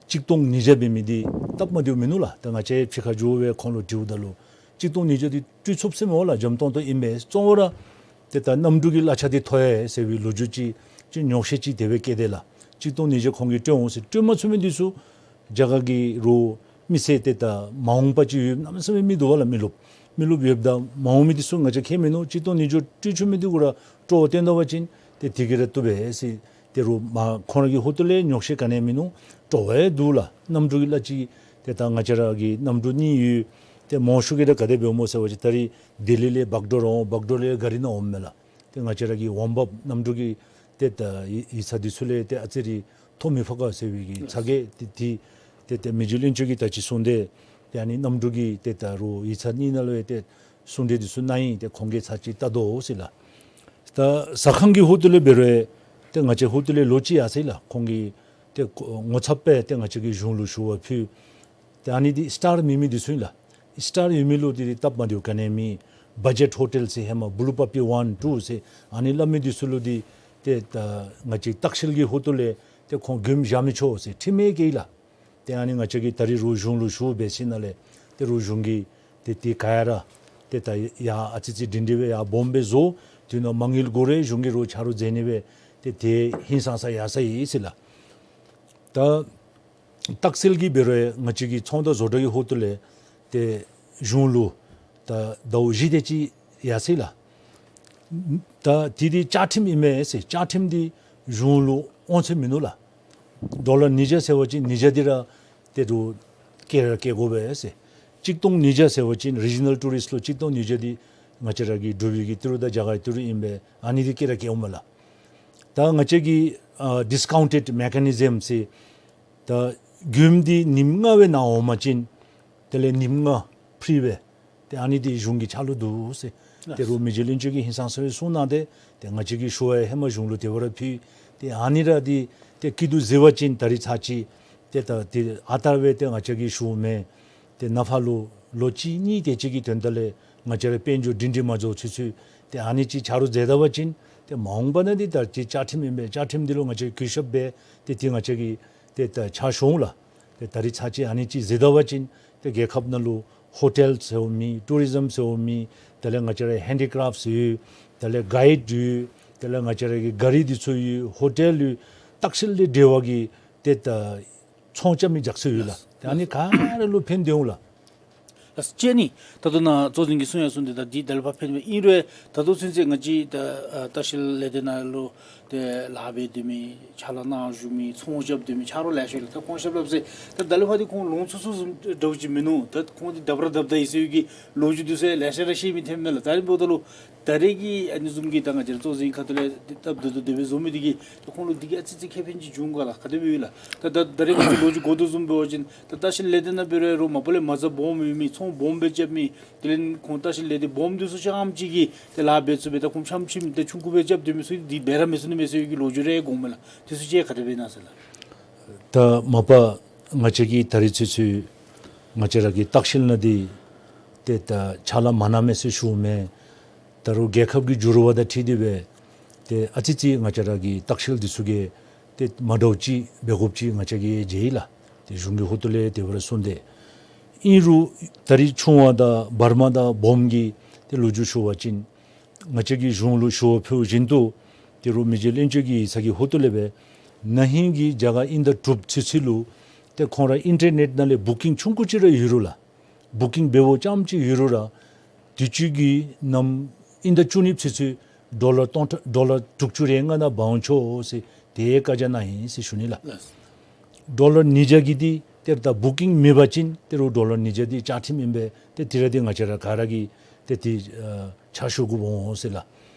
གཅིག་སྟོང་ཉིས་བརྒྱ་འབད་མི་འདི་སྟབས་མ་བདེཝ་མིན་ནུག་ལགས། ད་ང་བཅས་ཕྱི་ཁར་འགྱོ་སྦེ་ཁོང་ལུ་དྲིཝ་ད་ལུ་གཅིག་སྟོང་ཉིས་བརྒྱ་འདི་སྤྲོད་ཚུགས་ཟེར་མས་ལགས། འཇམ་ཏོང་ཏོ་ཨིན་པས། བཙོང་བ་ར་ཏེ་ད་གནམ་གྲུ་གི་གླ་ཆ་འདི་མཐོ་ཡི་ཟེར་བའི་ལོ་རྒྱུས་ཅིག་ཅིག་ཉོགས་བཤད་ཅིག་དེ་སྦེ་བཀོད་དེས་ལགས། གཅིག་སྟོང་ཉིས་བརྒྱ་ཁོང་གིས་སྤྲོད་འོང་ཟེར། སྤྲོད་མ་ཚུགས་མི་འདི་ཚུ་རྒྱ་གར་གྱི་རོགས་མི་སེར་ཏེ་ད་མ་འོངས་པ་ཅིག་ཡོད་གནམ་མེད་ས་མེད་མི་འདུག་པ་ལགས། མི་རློབས་མི་རློབས་ཡོདཔ་ད་མ་འོང་མི་འདི་ཚུ་ང་བཅས་ཁྱད་མིན་ནུག། གཅིག་སྟོང་ཉིས་བརྒྱ་སྤྲོད་ཚུགས་མི་འདི་གུ་ར་སྤྲོ་བ་བཏོན་ད་པ་ཅིན་ཏེ་དེ་གིས་ར་བཏུབ་པས་ཟེར། ད་རུང་མར་ཁོང་ར་གི་ཧོངས་ལས་ཉོགས་བཤད་ག་ནི་ཡང་མིན་ནུག། སྤྲོ་བ་འདུག་ལགས། གནམ་གྲུ་གི་གླ་ཅིག་ཏེ་ད་ང་བཅས་ར་གི་གནམ་གྲུ་གཉིས་ཡོད། ཏེ་མང་ཤོས་ཀྱིས་ད་ག་དེ་སྦེ་འོངམ་སྨོ་ཟེར་བ་ཅིན་ད་རིས་ལྡི་ལི་ལས་བག་ཌོ་ར་འོང་། བག་ཌོ་ལས་ག་རི་ནང་འོངམ་མས་ལགས། ཏེ་ང་བཅས་ར་གི་འོང་འབབ་གནམ་གྲུ་གི་ཏེ་ད་ཡིག་ཡིག་ཚང་འདི་ཚུ་ལས་ཏེ་ཨ་ཙི་རེ་ཐོ་མི་ཕོག་ག་ཟེར་བའི་གི་ཚ་གྱང་འདི་འདི་ཏེ་ཏེ་མི་རྗེ་བློན་ཆེན་གྱིས་ད་ཅི་གསུངས་ཏེ་ཏེ་ཨ་ནི་གནམ་གྲུ་གི་ཏེ་ད་རུང་ཡིག་ཚང་གཉིས་ནང་ལུ་ཡང་ཏེ་གསུང་གྲོས་འདི་ཚུ་གནང་ཡི། ཏེ་ཁོང་གིས་ཚར་ཅིག་བལྟ་དོ་ཟེར་ལགས། ད་ཟ་ཁང་གི་ཧོངས་ལས་འབད་རུང་ཏེ་ང་བཅས་ཧོངས་ལས་ལོག་ཅི་ཡར་སོ་ཡི་ལགས། ཁོང་གིས་ཏེ་ངོ་ཚབ་སྦེ་ཏེ་ང་བཅས་ཀྱིས་གཞུང་ལུ་ཞུ་བ་ཕུལ། ཏེ་ཨ་ནི་འདི་སི་ཊར་མེད་མི་འདི་ཚུ་ཨིན་ལགས། སི་ཊར་ཡོད་མི་ལུ་འདི་སྟབས་མ་བདེཝ་ག་ནི་ཡང་མེད། བ་ཇེཊ་ཧོ་ཊེལ་ཟེར་ཧེ་མ་བུ་ལུ་པ་པི་ཝཱན་ཊུ་ཟེར་ཨ་ནི་སླབ་མི་འདི་ཚུ་ལུ་འདི་ཏེ་ད་ང་བཅས་ལྟ་བཤལ་གྱི་ཧོངས་ལས་ཏེ་ཁོང་མགྱོནམ་བཞག་མི་ཆོག་ཟེར་ཁྲིམས་ཡང་བཀལ་ཡི་ལགས། ཏེ་ཨ་ནི་ང་བཅས་ཀྱིས་ད་རིས་རོགས་གཞུང་ལུ་ཞུ་འབད་ཞིནམ་ལས་ཏེ་རོགས་གཞུང་གིས་ཏེ་དེ་ག་ར་ཏེ་ད་ཡར་ཨ་ཙི་ཙི་སྒྲིང་སྒྲི་སྦེ་ཡར་སྦོམ་སྦེ་བཟོ། དེ་ནང་མ་དངུལ་དགོ་རུང་གཞུང་གིས་རོགས་ཆ་རོགས་མཛད་ནི་སྦེ་ཏེ་དེ་ཧིང་སངས་ས་ཡར་སོ་ཡི་ཟེར་ལགས། ད་ལྟ་བཤལ་གྱི་འབད་རུང་ང་བཅས་ཀྱི་ཚོང་དང་བཟོ་གྲྭ་གི་ཧོངས་ལས་ཏེ་གཞུང་ལུ་ད་ཟླཝ་བཞི་དེ་ཅིག་ཡར་སོ་ཡི་ལགས། ད་དེ་འདི་བཅའ་ཁྲིམས་ཨིན་མས་ཟེར། བཅའ་ཁྲིམས་འདི་གཞུང་ལུ་དབང་ཚད་མིན་ནུག་ལགས། ཌོ་ལར་ཉིས་བརྒྱ་ཟེར་བ་ཅིན་ཉིས་བརྒྱ་འདི་ར་ཏེ་རུང་བཀལ་ར་བཀལ་དགོ་པས་ཟེར། གཅིག་སྟོང་ཉིས་བརྒྱ་ཟེར་བ་ཅིན་རི་ཇི་ནཱལ་ཊུ་རིསཊ་ལུ་གཅིག་སྟོང་ཉིས་བརྒྱ་འདི་ང་བཅས་ར་གི་འབྲུག་པའི་གི་ཏི་རུ་དང་རྒྱ་གར་གྱི་ཏི་རུ་ཨིན་པས། ཨ་ནི་འདི་བཀལ་ར་བཀལཝ་མས་ལགས། ད་ང་བཅས་ཀྱི་ཨ་ཌིསི་ཀའུན་ཊེཌ་མེ་ཀ་ནི་ཛམ་ཟེར་ད་མགྱོནམ་འདི་ཉིནམ་ལྔ་སྦེ་ནཱ་འོང་པ་ཅིན་དེ་ལས་ཉིནམ་ལྔ་ཕི་རི་སྦེ་ཏེ་ཨ་ནི་འདི་གཞུང་གི་ཕྱག་ལུ་འདུག་ཟེར། ཏེ་རོགས་མི་རྗེ་བློན་ཆེན་གྱིས་ཧིང་སངས་ས་སྦེ་གསུངས་གནང་སྟེ་ཏེ་ང་བཅས་ཀྱིས་ཞུ་བ་ཧེ་མ་གཞུང་ལུ་དེ་སྦེ་ར་ཕུལ། ཏེ་ཨ་ནི་ར་འདི་ཏེ་སྐྱིད་སྡུག་གཟིགས་པ་ཅིན་ད་རིས་ཚར་ཅིག་ཏེ་ད་ཏེ་ཨ་རྟག་སྦེ་ཏེ་ང་བཅས་ཀྱིས་ཞུཝ་མེན། ཏེ་ནངས་པ་ལུ་ལོ་གཅིག་གཉིས་དེ་ཅིག་གི་དོན་དག་ལས་ང་བཅས་ར་དཔལ་འབྱོར་སྒྲིང་སྒྲི་མ་འགྱོ་ཚུན་ཚོད་ཏེ་ཨ་ནི་ཅིག་ཆ་རོགས་མཛད་ད་པ་ཅིན་ཏེ་མ་འོངས་པ་ནང་འདི་ད་ཅི་བཅའ་ཁྲིམས་ཨིན་པས། བཅའ་ཁྲིམས་འདི་ལུ་ང་བཅས་གུས་ཞབས་འབད་དེ་ཏེ་ང་བཅས་ཀྱིས་ཏེ་ད་ཕྱག་ཞུ་འོང་ལགས། ཏེ་ད་རིས་ཚར་ཅིག་ཨ་ནི་ཅིག་གཟིགས་ད་པ་ཅིན་ཏེ་རྒྱལ་ཁབ་ནང་ལུ་ཧོ་ཊེལ་ཟེརཝ་མེད། ཊུ་རི་ཛམ་ཟེརཝ་མེད། དེ་ལས་ང་བཅས་ར་ཧེན་ཌི་ཀྲེཕཊ་ཡོད། དེ་ལས་གའིཌ་ཡོད། དེ་ལས་ང་བཅས་ར་གི་ག་རི་འདི་ཚུ་ཡོད། ཧོ་ཊེལ་ཡོད། ལྟ་བཤལ་ལས་འབྲེལ་བ་གི་ཏེ་ད་ཚོང་རྐྱབ་མི་རྒྱ་ཆེ་ཡོད་ལགས། ཏེ་ཨ་ནི་ག་ར་ལུ་ཕན་བདེ་འོང་ལགས། ལགས་སོ། ཨ་ནི་ད་ལྟོ་ནཱ་གཙོ་འཛིན་གྱིས་གསུངས་ཡང་གསུངས་ཏེ་ད་འདི་ད་ལས་ཕར་ཕན་པ་ཨིན་རུང་ད་ལྟོ་ཚུན་ཚོད་ང་བཅས་ད་ཨ་ལྟ་བཤལ་ལས་སྡེ་ནང་ལུ་ཏེ་ལཱ་འབད་སྡོད་མི་ཕྱག་ལཱ་གནང་བཞུགས་མི་ཚོང་རྐྱབ་སྡོད་མི་ཆ་རོགས་ལེ་ཤ་ཡོད་ལགས། ད་ཁོང་ཞབས་ལྷག་ཟེར་ད་ད་ལས་ཕར་འདི་ཁོང་ལོང་ཚུགས་ཚུགས་བཟུམ་འདྲཝ་ཅིག་མིན་ནུག། ད་ཁོང་འདི་ད་བར་ད་བར་ད་ཡི་ཟེར་བའི་གི་ལོ་རྒྱུས་འདི་ཚུ་ལེ་ཤ་ར་བཤད་མི་ཐོན་མས་ལགས། ད་རིས་འབདཝ་ད་ལུ་ ད་རེས་ཀྱི་ཨ་ནི་བཟུམ་གྱི་ད་ང་བཅས་ར་གཙོ་འཛིན་ཁ་ཐུག་ལས་སྟབས་བདེ་ཏོག་ཏོ་དེ་སྦེ་བཟོ་མི་འདི་གིས་ད་ཁོང་ལུ་འདི་གིས་ཨ་ཙི་ཙི་ཁེ་ཕན་ཅིག་བྱུང་ག་ལགས། ག་དེ་སྦེ་ཡོད་ལགས། ད་ད་ད་རེས་ང་བཅས་ལོ་རྒྱུས་གོ་དོ་བཟུམ་འབད་བ་ཅིན་ད་ལྟ་ཤི་ལས་སྡེ་ནང་འབད་རུང་རོགས་མ་པ་ལས་མ་རྩ་སྦོམ་ཡོད་མི་ཚོང་སྦོམ་སྦེ་རྐྱབ་མི་དེ་ལས་ཁོང་ད་ཤི་ལས་སྡེ་སྦོམ་འདི་ཚུ་རྐྱངམ་ཅིག་གིས་ཏེ་ལཱ་འབད་ཚུགས་པས། ད་ཁོང་ཆམ་ཆིམ་ཏེ་ཆུང་ཀུ་སྦེ་རྐྱབ་སྡོད་མི་ཚུ་འདི་འབད་ར་མི་ཚུགས་ནི་མས་ཟེར་བའི་གི་ལོ་རྒྱུས་རེ་གོཝ་མས་ལགས། དེ་ཚུ་ཅིག་ག་དེ་སྦེ་ཨིན་ན་ཟེར་ལགས། ད་མ་པ་ང་བཅས་ཀྱིས་ད་རེས་ཚུན་ཚོད་ང་བཅས་ར་གི་ལྟ་བཤལ་ནང་འདི་ཏེ་ད་ཕྱག་ལཱ་མ་གནང་མས་ཟེར་ཞུཝ་མེན། ད་རུང་རྒྱལ་ཁབ་ཀྱི་འགྱུར་བ་དང་འཁྲིལ་ཏེ་སྦེ་ཏེ་ཨ་ཙི་ཙི་ང་བཅས་ར་གི་ལྟ་བཤལ་འདི་ཚུ་གིས་ཏེ་མ་འདྲཝ་ཅིག་འབད་དགོཔ་ཅིག་ང་བཅས་ཀྱིས་མཇལ་ཡི་ལགས། ཏེ་གཞུང་གི་ཧོངས་ལས་དེ་སྦེ་ར་གསུངས་ཏེ། ཨིན་རུང་ད་རེས་ཆུང་བ་དང་བར་མ་དང་སྦོམ་གྱི་ཏེ་ལོ་རྒྱུས་ཞུ་བ་ཅིན་ང་བཅས་ཀྱིས་གཞུང་ལུ་ཞུ་བ་ཕུལ་བཞིན་དུ་ཏེ་རུང་མི་རྗེ་བློན་ཆེན་གྱི་ཡིག་ཚང་གི་ཧོངས་ལས་སྦེ་ན་ཧིང་གི་རྒྱ་གར་དབྱིན་ཟླ་དྲུག་ཚུན་ཚོད་ལུ་ཏེ་ཁོང་ར་ཨིན་ཊར་ནེཊ་ནང་ལས་བུ་ཀིང་ཆུང་ཀུ་ཅིག་ར་ཡོད་རུང་ལགས། བུ་ཀིང་འབདཝ་རྐྱངམ་ཅིག་ཡོད་རུང་ར་དུས་ཅི་གི་ནམ་དབྱིན་ཟླ་བཅུ་གཉིས་ཚུན་ཚོད་ཌོ་ལར་སྟོང་ཕྲག་ཌོ་ལར་དྲུག་ཅུ་རེ་ལྔ་ནང་འབག་འོང་ཆོག་ཟེར་དེ་བཀའ་རྒྱ་གནང་ཡི་ཟེར་ཞུ་ནི་ལགས། ལགས། ཌོ་ལར་ཉིས་བརྒྱ་གི་འདི་ཏེ་ད་བུ་ཀིང་མེད་པ་ཅིན་ཏེ་རུང་ཌོ་ལར་ཉིས་བརྒྱ་འདི་བཅའ་ཁྲིམས་ཨིན་པས། ཏེ་དེ་ར་འདི་ང་བཅས་ར་ག་ར་གིས་ཏེ་འདི་ཨ་ཕྱག་ཞུ་དགོཔ་འོང་ཟེར་ལགས།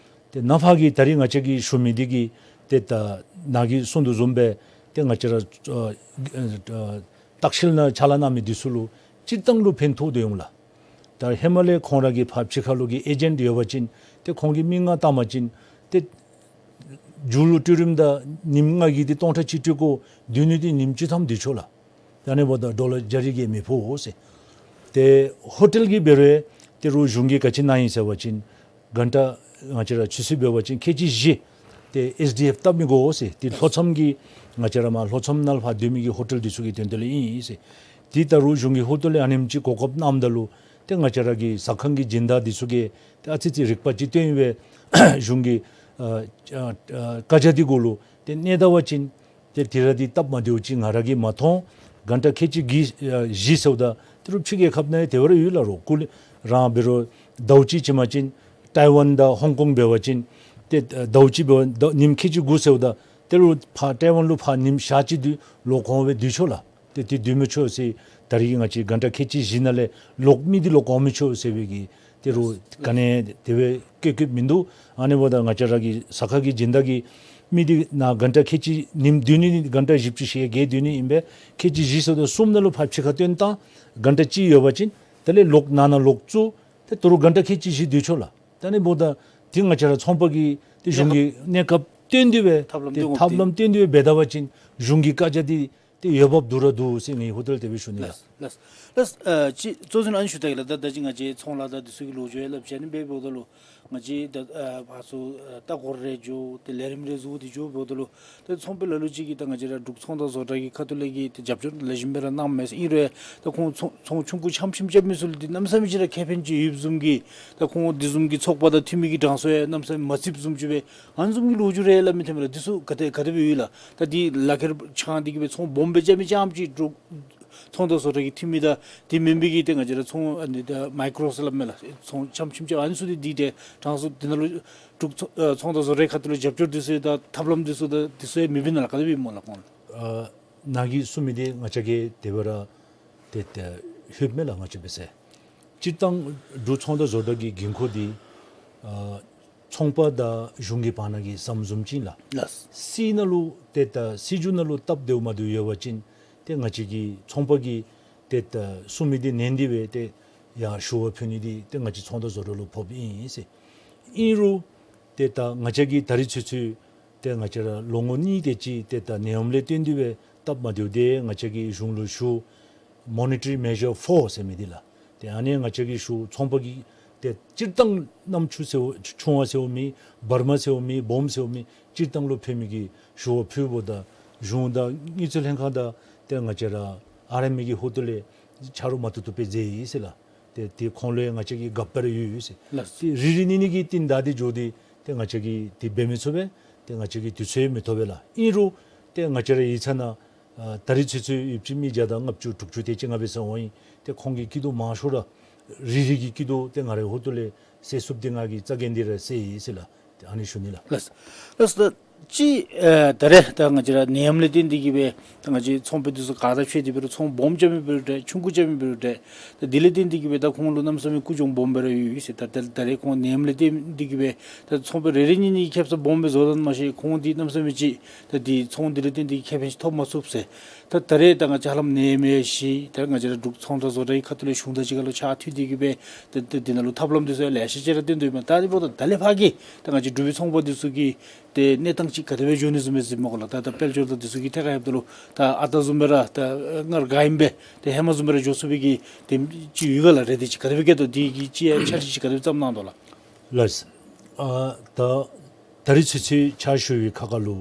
ཏེ་ནཱ་ཕར་གྱི་ད་རེས་ང་བཅས་ཀྱིས་ཞུ་མི་འདི་གིས་ཏེ་ད་ནཱ་གིས་གསུངས་དོ་བཟུམ་སྦེ་ཏེ་ང་བཅས་ར་ཨ་ཨ་ལྟ་བཤལ་ནང་ཕྱག་ལཱ་གནང་མི་འདི་ཚུ་ལུ་སྤྱིར་བཏང་ལུ་ཕན་ཐོགས་ཏེ་འོང་ལགས། ད་ཧེ་མ་ལས་ཁོང་ར་གི་ཕར་ཕྱི་ཁ་ལུ་གི་ཨེ་ཇེནཊ་ཡོད་པ་ཅིན་ཏེ་ཁོང་གིས་མི་ལྔ་བཏང་པ་ཅིན་ཏེ་མཇུག་ལུ་སྤྲོད་རིམ་དང་ཉིནམ་ལྔ་གི་འདི་སྟོང་ཕྲག་གཅིག་སྤྲོད་དགོ། སྡོད་ནི་འདི་ཉིནམ་བཅུ་ཐམ་སྡོད་ཆོག་ལགས། ད་ཨ་ནི་འབདཝ་ད་ཌོ་ལར་བརྒྱ་རེ་བརྒྱད་མི་ཕོག་ཟེར། ཏེ་ཧོ་ཊེལ་གྱི་འབད་རུང་ཏེ་རུང་གཞུང་གིས་ག་ཅི་གནང་ཡི་ཟེར་བ་ཅིན་གྷན་ཊ་ང་བཅས་ར་ཆུ་ཚོད་འབད་བ་ཅིན་ཁལ་གཅིག་བཞི་ཏེ་ཨེས་ཌི་ཨེཕ་བཏབ་མི་དགོ་ཟེར། ཏེ་ལྷོ་མཚམས་ཀྱི་ང་བཅས་ར་མར་ལྷོ་མཚམས་ནང་ལུ་ཕར་སྡོད་མི་གི་ཧོ་ཊེལ་འདི་ཚུ་གི་དོན་དག་ལུ་ཨིན་ཟེར། ཏེ་ད་རུང་གཞུང་གི་ཧོངས་ལས་ཨ་ནེམ་ཅིག་གོ་སྐབས་གནངམ་ད་ལུ་ཏེ་ང་བཅས་ར་གི་ཟ་ཁང་གི་སྦྱིན་བདག་འདི་ཚུ་གིས་ཏེ་ཨ་ཙི་ཙི་རིག་པ་ཅིག་སྟོན་སྦེ་གཞུང་གི་ཨ་ཨ་ཨ་བཀའ་རྒྱ་འདི་གུ་ལུ་ཏེ་གནས་ད་པ་ཅིན་ཏེ་དེ་ར་འདི་སྟབས་མ་བདེཝ་ཅིག་ང་ར་གིས་མ་མཐོང་། གྷན་ཊ་ཁལ་གཅིག་གི་ཨ་བཞི་ཟེརཝ་ད་ཏེ་རུང་ཕྱི་རྒྱལ་ཁབ་ནང་ཡང་དེ་སྦེ་ར་ཡོད་ལགས། རོགས་ཀུ་ལི་རང་འབད་རུང་ཟླཝ་གཅིག་བྱིན་པ་ཅིན་ཊའི་ཝན་དང་ཧོང་ཀོང་འབད་བ་ཅིན་ཏེ་ཟླཝ་གཅིག་འབད་བ་ཉིནམ་ཁལ་གཅིག་དགུ་ཟེརཝ་ད་ཏེ་རུང་ཕར་ཊའི་ཝན་ལུ་ཕར་ཉིནམ་ཞག་གཅིག་སྡོད་ལོག་གོང་སྦེ་སྡོད་ཆོག་ལགས། ཏེ་དེ་སྡོད་མི་ཆོག་ཟེར། ད་རེས་ང་བཅས་གྷན་ཊ་ཁལ་གཅིག་བཞི་ནང་ལས་ལོག་མི་འདི་ལོག་གོང་མི་ཆོག་ཟེར་བའི་གི་ཏེ་རུང་ག་ནི་དེ་སྦེ་བཀོད་བཀོདཔ་མིན་འདུག། ཨ་ནི་འབདཝ་ད་ང་བཅས་ར་གི་ཟ་ཁང་གི་སྦྱིན་བདག་གིས་མི་འདི་ནཱ་གྷན་ཊ་ཁལ་གཅིག་ཉིནམ་སྡོད་ནི་གྷན་ཊ་བཞི་བཅུ་ཞེ་བརྒྱད་སྡོད་ནི་ཨིན་པས། ཁལ་གཅིག་བཞི་ཟེརཝ་ད་གསུམ་ནང་ལུ་ཕར་ཕྱི་ཁར་བཏོན་བཏང་། གྷན་ཊ་གཅིག་ཡོད་པ་ཅིན་དེ་ལས་ལོག་ནང་ན་ལོག་བཙུགས། ཏེ་ད་རུང་གྷན་ཊ་ཁལ་གཅིག་བཞི་སྡོད་ཆོག་ལགས། ད་ཨ་ནི་འབདཝ་ད་འདི་ང་བཅས་ར་ཚོང་པ་གིས་ཏེ་གཞུང་གི་གནས་སྐབས་བཏོན་ཏེ་སྦེ་ཐབས་ལམ་ཏེ་སྟོན་དགོཔ་ཐབས་ལམ་སྟོན་ཏེ་སྦེ་འབད་ད་པ་ཅིན་གཞུང་གི་བཀའ་རྒྱ་འདི་ཏེ་འོས་འབབ་བསྡུ་ར་བསྡུ་ཟེར་ངེའི་ཧོངས་ལས་དེ་སྦེ་ཞུ་ནི་ལགས། ལགས་ལགས། ཨ་ཅི་གཙོ་འཛིན་ཨ་ནི་ཞུ་ད་གེ་ལགས། ད་ད་ཅི་ང་བཅས་ཚོང་ལཱ་དང་འདི་ཚུ་གི་ལོ་རྒྱུས་ཡང་སླབ་ཅི། ཨ་ནི་འབདཝ་ད་ལུ་ང་བཅས་ད་ཨ་ཕར་ཚུར་ཨ་ལྟ་སྐོར་རེ་འགྱོ་སྟེ་ལས་རིམ་རེ་བཟོ་སྟེ་འགྱོཝ་ད་ལུ་ད་ཚོང་པ་ལ་ལུ་ཅིག་གིས་ད་ང་བཅས་ར་འབྲུག་ཚོང་དང་བཟོ་གྲྭ་གི་ཁ་ཐུག་ལས་ཀྱི་ད་རྒྱབ་སྐྱོར་ལེགས་ཤོམ་སྦེ་ར་གནངམ་མས་ཟེར། ཨིན་རུང་ད་ཁོང་ཚོང་ཚོང་ཆུང་ཀུ་ཆམ་ཆིམ་རྐྱབ་མི་ཚུ་ལུ་འདི་གནམ་མེད་ས་མེད་ཅིག་ར་ཁེ་ཕན་ཅིག་ཡོདཔ་བཟུམ་གྱི་ད་ཁོང་འདི་བཟུམ་གྱི་ཚོགས་པ་དང་འཐུས་མི་གི་གྲངས་སུ་ཡང་གནམ་མེད་ས་མེད་མ་ཚུདཔ་བཟུམ་ཅིག་སྦེ་ཨ་ནི་བཟུམ་གྱི་ལོ་རྒྱུས་རེ་སླབ་མི་ཐོན་མས་ལགས། འདི་ཚུ་ག་དེ་ག་དེ་སྦེ་ཡོད་ལགས། ད་འདི་ལག་ཁྱེར་འཆང་སྟེ་གི་སྦེ་ཚོང་སྦོམ་སྦེ་རྐྱབ་མི་རྐྱངམ་ཅིག་འབྲུག་ཚོང་དང་བཟོ་གྲྭ་གི་འཐུས་མི་དང་དེ་མེན་པའི་གི་ཏེ་ང་བཅས་ར་ཚོང་ཨ་ནི་ད་མའི་ཀྲོ་ཟེར་སླབ་མས་ལགས། ཚོང་ཆམ་ཆིམ་རྐྱབ་ཨ་ནི་ཚུ་འདི་འདི་ཏེ་གྲངས་སུ་འདི་ནང་ལུ་འབྲུག་ཚོང་ཨ་ཚོང་དང་བཟོ་གྲྭའི་ཁ་ཐུག་ལུ་རྒྱབ་སྐྱོར་འདི་ཚུ་དང་ཐབས་ལམ་འདི་ཚུ་དང་འདི་ཚུ་ཡང་མེདཔ་ཨིན་ན་ལགས། ག་དེ་སྦེ་སྨོ་ལགས་ཁོང་ལུ། ཨ་ནཱ་གིས་གསུངས་མི་འདི་ང་བཅས་ཀྱིས་དེ་སྦེ་ར་ཏེ་ཏེ་ལྷོདཔ་མས་ལགས། ང་བཅས་འབད་ས་སྤྱིར་བཏང་འབྲུག་ཚོང་དང་བཟོ་གྲྭ་གི་འགན་ཁུར་འདི་ཨ་ཚོང་པ་དང་གཞུང་གི་བར་ན་གི་ཟམ་བཟུམ་ཅིག་ལགས། ལགས། སྲིད་ནང་ལུ་ཏེ་ད་སྲིད་བྱུས་ནང་ལུ་སྟབས་བདེཝ་མ་བདེཝ་ཡོད་པ་ཅིན་ཏེ་ང་བཅས་ཀྱི་ཚོང་པ་གིས་ཏེ་ད་གསུངས་མི་འདི་ཉན་ཏེ་སྦེ་ཏེ་ཡར་ཞུ་བ་ཕུལ་ནི་འདི་ཏེ་ང་བཅས་ཚོང་དང་བཟོ་གྲྭ་ལུ་ཕོགཔ་ཨིན་ཟེར། ཨིན་རུང་ཏེ་ད་ང་བཅས་ཀྱིས་ད་རེས་ཚུན་ཚོད་ཏེ་ང་བཅས་ར་ལོ་ངོ་གཉིས་དེ་ཅིག་ཏེ་ད་ནད་ཡམས་ལས་བརྟེན་ཏེ་སྦེ་སྟབས་མ་བདེཝ་འདི་ང་བཅས་ཀྱིས་གཞུང་ལུ་ཞུ། མོ་ནི་ཊ་རིང་མེ་ཇར་ཕོར་ཟེར་མི་འདི་ལགས། ཏེ་ཨ་ནི་ང་བཅས་ཀྱིས་ཞུ། ཚོང་པ་གིས་ཏེ་སྤྱིར་བཏང་གནམ་ཆུང་ཟེར་ཆུང་བ་ཟེརཝ་མེད། བར་མ་ཟེརཝ་མེད། སྦོམ་ཟེརཝ་མེད། སྤྱིར་བཏང་ལུ་ཕུལ་མི་གི་ཞུ་བ་ཕུལ་བ་ད་གཞུང་དང་དངུལ་རྩིས་ལྷན་ཁག་དང་ཏེ་ང་བཅས་ར་ཨར་ཨེམ་ཨེ་གི་ཧོངས་ལས་ཆ་རོགས་མ་ཐུབ་ཐུབ་སྦེ་མཛད་ཡི་ཟེར་ལགས། ཏེ་དེ་ཁོང་ལུ་ཡང་ང་བཅས་ཀྱིས་དགག་པ་རེ་ཡོད་ཡོད་ཟེར། ལགས། ཏེ་རེ་རེ་གཉིས་གཉིས་ཀྱིས་རྟིང་བདའ་སྟེ་འགྱོ་སྟེ་ཏེ་ང་བཅས་ཀྱིས་དེ་འབད་མི་ཚུགས་པས། ཏེ་ང་བཅས་ཀྱིས་དུས་ཚོད་མི་ཐོབ་པས་ལགས། ཨིན་རུང་ཏེ་ང་བཅས་ར་ཡིག་ཚང་ནང་ཨ་ད་རེས་ཚུན་ཚོད་ཡོདཔ་ཅིག་མི་བརྒྱ་དང་ལྔ་བཅུ་དྲུག་ཅུ་དེ་ཅིག་ང་འབད་ས་འོང་ཡི། ཏེ་ཁོང་གི་སྐྱིད་སྡུག་མང་ཤོས་ར་རེ་རེ་གི་སྐྱིད་སྡུག་ཏེ་ང་རའི་ཧོངས་ལས་སེལ་ཚུགསཔ་འདི་ང་གིས་རྩ་འགེངས་ཏེ་ར་སེལ་ཡི་ཟེར་ལགས། ཏེ་ཨ་ནི་ཞུ་ནི་ལགས། ལགས། ལགས། ད་ ཅིག་ཨ་ད་རེས་ད་ང་བཅས་ར་ནད་ཡམས་ལས་བརྟེན་ཏེ་གིས་སྦེ་ད་ང་བཅས་ཚོང་པ་འདི་ཚུ་ག་དང་ཕྱད་དེ་འབད་རུང་ཚོང་སྦོམ་རྐྱབ་མི་འབད་རུང་འདྲ་ཆུང་ཀུ་རྐྱབ་མི་འབད་རུང་འདྲ། ད་དེ་ལས་བརྟེན་ཏེ་གིས་སྦེ་ད་ཁོང་ལུ་གནམ་མེད་ས་མེད་ཀུ་གྱོང་སྦོམ་སྦེ་ར་ཡོད་ཟེར། ད་ད་ད་རེས་ཁོང་ནད་ཡམས་ལས་བརྟེན་ཏེ་གིས་སྦེ་ད་ཚོང་པ་རེ་རེ་གཉིས་གཉིས་ཁེ་སང་སྦོམ་སྦེ་བཟོ་དོ་མ་ཤེས། ཁོང་འདི་གནམ་མེད་ས་མེད་ཅིག་ད་འདི་ཚོང་འདི་ལས་བརྟེན་ཏེ་ཁེ་ཕན་ཅིག་ཐོབ་མ་ཚུགས་ཟེར། ད་ད་རེས་ད་ང་བཅས་ཧ་ལམ་ནད་ཡམས་ཡང་ཞི། ད་ང་བཅས་ར་འབྲུག་ཚོང་དང་བཟོ་གྲྭ་གི་ཁ་ཐུག་ལས་གཞུང་དང་གཅིག་ཁར་ལུ་ཕྱག་མཐུད་དེ་གིས་སྦེ་ད་ད་འདི་ནང་ལུ་ཐབས་ལམ་འདི་ཚུ་ཡང་ལེ་ཤ་ཅིག་ར་བཏོན་དོ་ཡོདཔ་མས། ད་འདི་འབདཝ་ད་ད་ལས་ཕར་གྱི་ད་ང་བཅས་འབྲུག་པའི་ཚོང་པ་འདི་ཚུ་གི་ཏེ་གནས་སྟངས་ཅིག་ག་དེ་སྦེ་འགྱོ་ནི་བཟུམ་སྦེ་གཟིགསཔ་མས་གོ་ལགས། ད་ད་དཔལ་འབྱོར་དང་འདི་ཚུ་གི་ཐད་ཁར་འབདཝ་ད་ལུ་ད་ཨ་རྟག་བཟུམ་སྦེ་ར་ད་སྔར་ག་ཨིནམ་སྦེ་ཏེ་ཧེ་མ་བཟུམ་སྦེ་ར་འགྱོ་ཚུགས་པའི་གི་དེམ་ཅིག་ཡོད་ག་ལགས། རེ་འདོད་ཅིག་ག་དེ་སྦེ་བསྐྱེད་དོ། དེ་གི་ཅིག་ཡང་འཆར་གཞི་ཅིག་ག་དེ་སྦེ་བརྩམས་གནང་དོ་ལགས། ལགས། ཨ་ད་ད་རིས་ཚུན་ཚོད་ཕྱག་ཞུ་བའི་ཁ་ཁ་ལུ་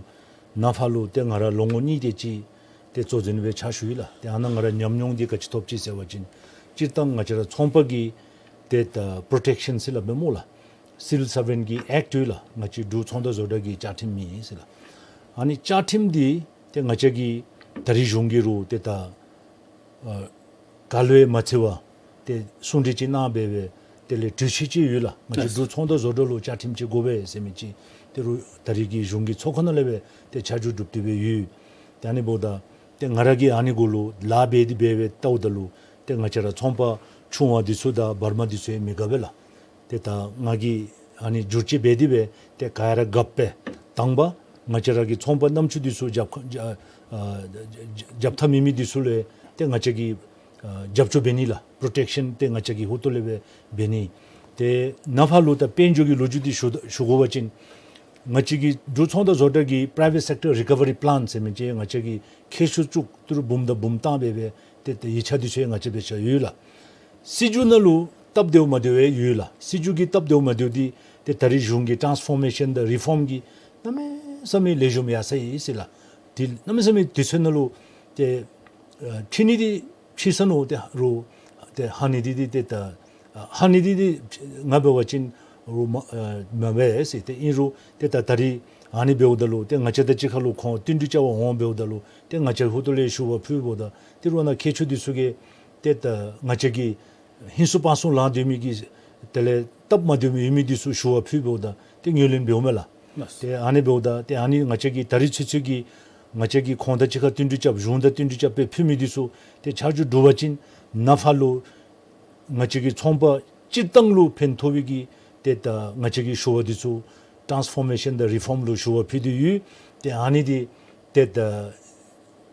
ནཱ་ཕར་ལུ་ཏེ་ང་ར་ལོ་ངོ་གཉིས་དེ་ཅིག་ཏེ་གཙོ་འཛིན་སྦེ་ཕྱག་ཞུ་ཡི་ལགས། ཏེ་ཨ་ནཱ་ང་ར་ཉམས་མྱོང་འདི་ག་ཅི་ཐོབ་ཅི་ཟེར་བ་ཅིན་སྤྱིར་བཏང་ང་བཅས་ར་ཚོང་པ་གི་ཏེ་ད་པྲོ་ཊེཀ་ཤཱན་ཟེར་སླབ་མས་སྨོ་ལགས། སི་བིལ་སར་ཝེནཊ་གི་ཨེཀཊ་ཡོད་ལགས། ང་བཅས་འབྲུག་ཚོང་དང་བཟོ་གྲྭ་གི་བཅའ་ཁྲིམས་ཨིན་ཟེར་ལགས། ཨ་ནི་བཅའ་ཁྲིམས་འདི་ཏེ་ང་བཅས་ཀྱི་ད་རིས་གཞུང་གིས་རུང་ཏེ་ད་ཨ་ག་ལུ་ཡང་མ་འཚེར་བར་ཏེ་གསུང་གྲོས་ཅིག་གནང་སྦེ་སྦེ་དེ་ལས་གྲོས་ཆོད་ཅིག་ཡོད་ལགས། ང་བཅས་ལགས། འབྲུག་ཚོང་དང་བཟོ་གྲྭ་ལུ་བཅའ་ཁྲིམས་ཅིག་དགོ་པས་ཟེར་མི་ཅིག་དེ་རུང་ད་རིས་ཀྱི་གཞུང་གི་ཚོགས་ཁང་ནང་ལས་སྦེ་ཏེ་ཆ་འཇོག་གྲུབ་སྟེ་སྦེ་ཡོད། ཏེ་ཨ་ནི་འབདཝ་ད་ཏེ་ང་ར་གིས་ཨ་ནི་གུ་ལུ་ལཱ་འབད་དེ་སྦེ་སྦེ་བལྟཝ་ད་ལུ་ཏེ་ང་བཅས་ར་ཚོང་པ་ཆུང་བ་འདི་ཚུ་དང་བར་མ་འདི་ཚུ་ཡང་མི་དགའ་བས་ལགས། ཏེ་ད་ང་གིས་ཨ་ནི་བསྒྱུར་བཅོས་འབད་དེ་སྦེ་ཏེ་ག་ར་དགའ་བས། དང་པ་ང་བཅས་ར་གི་ཚོང་པ་རྣམ་ཅོ་འདི་ཚུ་རྒྱབ་ཁ་ཨ་རྒྱབ་ཐག་མེད་མི་འདི་ཚུ་ལུ་ཏེ་ང་བཅས་ཀྱིས་ཨ་རྒྱབ་སྐྱོར་འབད་ནི་ལགས། པྲོ་ཊེཀ་ཤཱན་ཏེ་ང་བཅས་ཀྱི་ཧོངས་ལས་སྦེ་འབད་ནི། ཏེ་ནཱ་ཕར་ལུ་ད་དཔལ་འབྱོར་གྱི་ལོ་རྒྱུས་འདི་ཞུ་ཞུ་དགོ་པ་ཅིན་ང་བཅས་ཀྱི་འབྲུག་ཚོང་དང་བཟོ་གྲྭ་གི་པ་རའི་ཝེཊ་སེཀ་ཊར་རི་ཀ་བ་རི་པི་ལཱན་ཟེར་མི་ཅིག་ང་བཅས་ཀྱིས་མཁས་མཆོག་བཅུ་ཏི་རུ་འབུམ་དང་འབུམ་བཏང་སྦེ་སྦེ་ཏེ་ཏེ་ཡིག་ཆ་འདི་ཚུ་ཡང་ང་བཅས་འབད་ས་ཡོད་ལགས། སྲིད་བྱུས་ནང་ལུ་སྟབས་བདེཝ་མ་བདེཝ་ཡོད་ལགས། སྲིད་བྱུས་ཀྱི་སྟབས་བདེཝ་མ་བདེཝ་འདི་ཏེ་ད་རིས་གཞུང་གི་ཊཱནསི་ཕོར་མེ་ཤཱན་དང་རི་ཕོརམ་གྱིས་གནམ་མེད་ས་མེད་ལེགས་ཤོམ་ཡར་སོ་ཡི་ཟེར་ལགས། ཏེ་གནམ་མེད་ས་མེད་དུས་ཚོད་ནང་ལུ་ཏེ་ཨ་ཕྱི་ནི་འདི་ཕྱི་ས་ནུག། ཏེ་རུང་ཏེ་ཧ་ནི་འདི་འདི་ཏེ་ད་ཨ་ཧ་ནི་འདི་འདི་ང་འབད་བ་ཅིན་རུང་མ་ཨ་མ་འབད་ཟེར། ཏེ་ཨིན་རུང་ཏེ་ད་ད་རིས་ཨ་ནི་འབདཝ་ད་ལུ་ཏེ་ང་བཅས་དང་གཅིག་ཁར་ལུ་ཁོང་བསྟུན་གྲོས་རྐྱབ་པར་འོང་འབདཝ་ད་ལུ་ཏེ་ང་བཅས་ཧོངས་ལས་ཞུ་བ་ཕུལཝ་ད་ཏེ་རོགས་ནཱ་མཁས་མཆོག་འདི་ཚུ་གིས་ཏེ་ད་ང་བཅས་ཀྱི་ཧིང་སུ་བང་སུ་ལང་སྡོད་མི་གི་དེ་ལས་སྟབས་མ་བདེ་མི་ཡོད་མི་འདི་ཚུ་ཞུ་བ་ཕུལཝ་ད་ཏེ་ངོས་ལེན་འབདཝ་མས་ལགས། ལགས། ཏེ་ཨ་ནི་འབདཝ་ད་ཏེ་ཨ་ནི་ང་བཅས་ཀྱི་ད་རིས་ཚུན་ཚོད་ཀྱི་ང་བཅས་ཀྱིས་ཁོང་དང་གཅིག་ཁར་བསྟུན་གྲོས་རྐྱབ་གཞུང་དང་བསྟུན་གྲོས་རྐྱབ་སྦེ་ཕུལ་མི་འདི་ཚུ་ཏེ་ཆ་འཇོག་གྲུབ་པ་ཅིན་ནཱ་ཕར་ལུ་ང་བཅས་ཀྱི་ཚོང་པ་སྤྱིར་བཏང་ལུ་ཕན་ཐོགས་པའི་གི་ཏེ་ད་ང་བཅས་ཀྱི་ཞུ་བ་འདི་ཚུ་ཊཱནསི་ཕོར་མེ་ཤཱན་དང་རི་ཕོརམ་ལུ་ཞུ་བ་ཕུལ་ཏེ་ཡོད། ཏེ་ཨ་ནི་འདི་ཏེ་ད་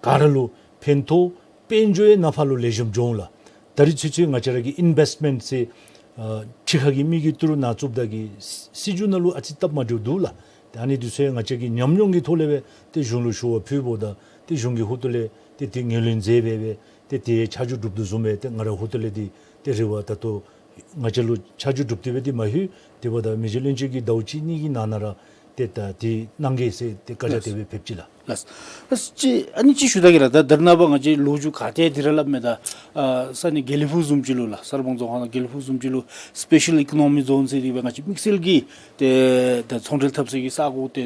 ག་ར་ལུ་ཕན་ཐོགས། དཔལ་འབྱོར་ཡང་ནཱ་ཕར་ལུ་ལེགས་ཤོམ་འགྱོ་འོང་ལགས། ད་རིས་ཚུན་ཚོད་ང་བཅས་ར་གི་ཨིན་བེསཊ་མེནཊ་ཟེར་ཨ་ཕྱི་ཁ་གི་མི་གིས་ཏི་རུ་ནཱ་བཙུགསཔ་ད་གི་སྲིད་བྱུས་ནང་ལུ་ཨ་ཙི་སྟབས་མ་བདེཝ་འདུག་ལགས། ཏེ་ཨ་ནི་འདི་ཚུ་ཡང་ང་བཅས་ཀྱི་ཉམས་མྱོང་གི་ཐོག་ལས་སྦེ་ཏེ་གཞུང་ལུ་ཞུ་བ་ཕུལཝ་ད་ཏེ་གཞུང་གི་ཧོངས་ལས་ཏེ་ཏེ་ངོས་ལེན་མཛད་སྦེ་སྦེ་ཏེ་ཏེ་ཆ་འཇོག་གྲུབ་དོ་བཟུམ་སྦེ་ཏེ་ང་ར་ཧོངས་ལས་འདི་ཏེ་རེ་བ་ད་ལྟོ་ང་བཅས་ལུ་ཆ་འཇོག་གྲུབ་སྟེ་སྦེ་འདི་མ་ལྷོད། དེ་འབདཝ་ད་མི་རྗེ་བློན་ཆེན་གྱིས་ཟླཝ་གཅིག་གཉིས་ཀྱི་ནང་ན་ར་ཏེ་ད་འདི་གནང་གེ་ཟེར་ཏེ་བཀའ་རྒྱ་ལགས། དེ་སྦེ་ཕེབས་ཅི་ལགས། ལགས། ལགས། ཅིག་ཨ་ནི་ཅིག་ཞུ་ད་གེ་ལགས། ད་ད་རེས་ནངས་པ་ང་བཅས་ལོ་རྒྱུས་ག་ཏེ་དེ་ར་སླབ་མས། ད་ཨ་ས་གནས་དགེ་ལེགས་ཕུག་བཟུམ་ཅིག་ལུ་ལགས། གསར་སྤང་རྫོང་ཁག་ནང་དགེ་ལེགས་ཕུག་བཟུམ་ཅིག་ལུ་སི་པེ་ཤཱལ་ཨི་ཀོ་ནོ་མིག་ཛོན་ཟེར་ཏེ་སྦེ་ང་བཅས་དམིགས་བསལ་གྱི་ཏེ་ད་ཚོང་འབྲེལ་འཐབ་སའི་གི་ས་གོ་ཏེ་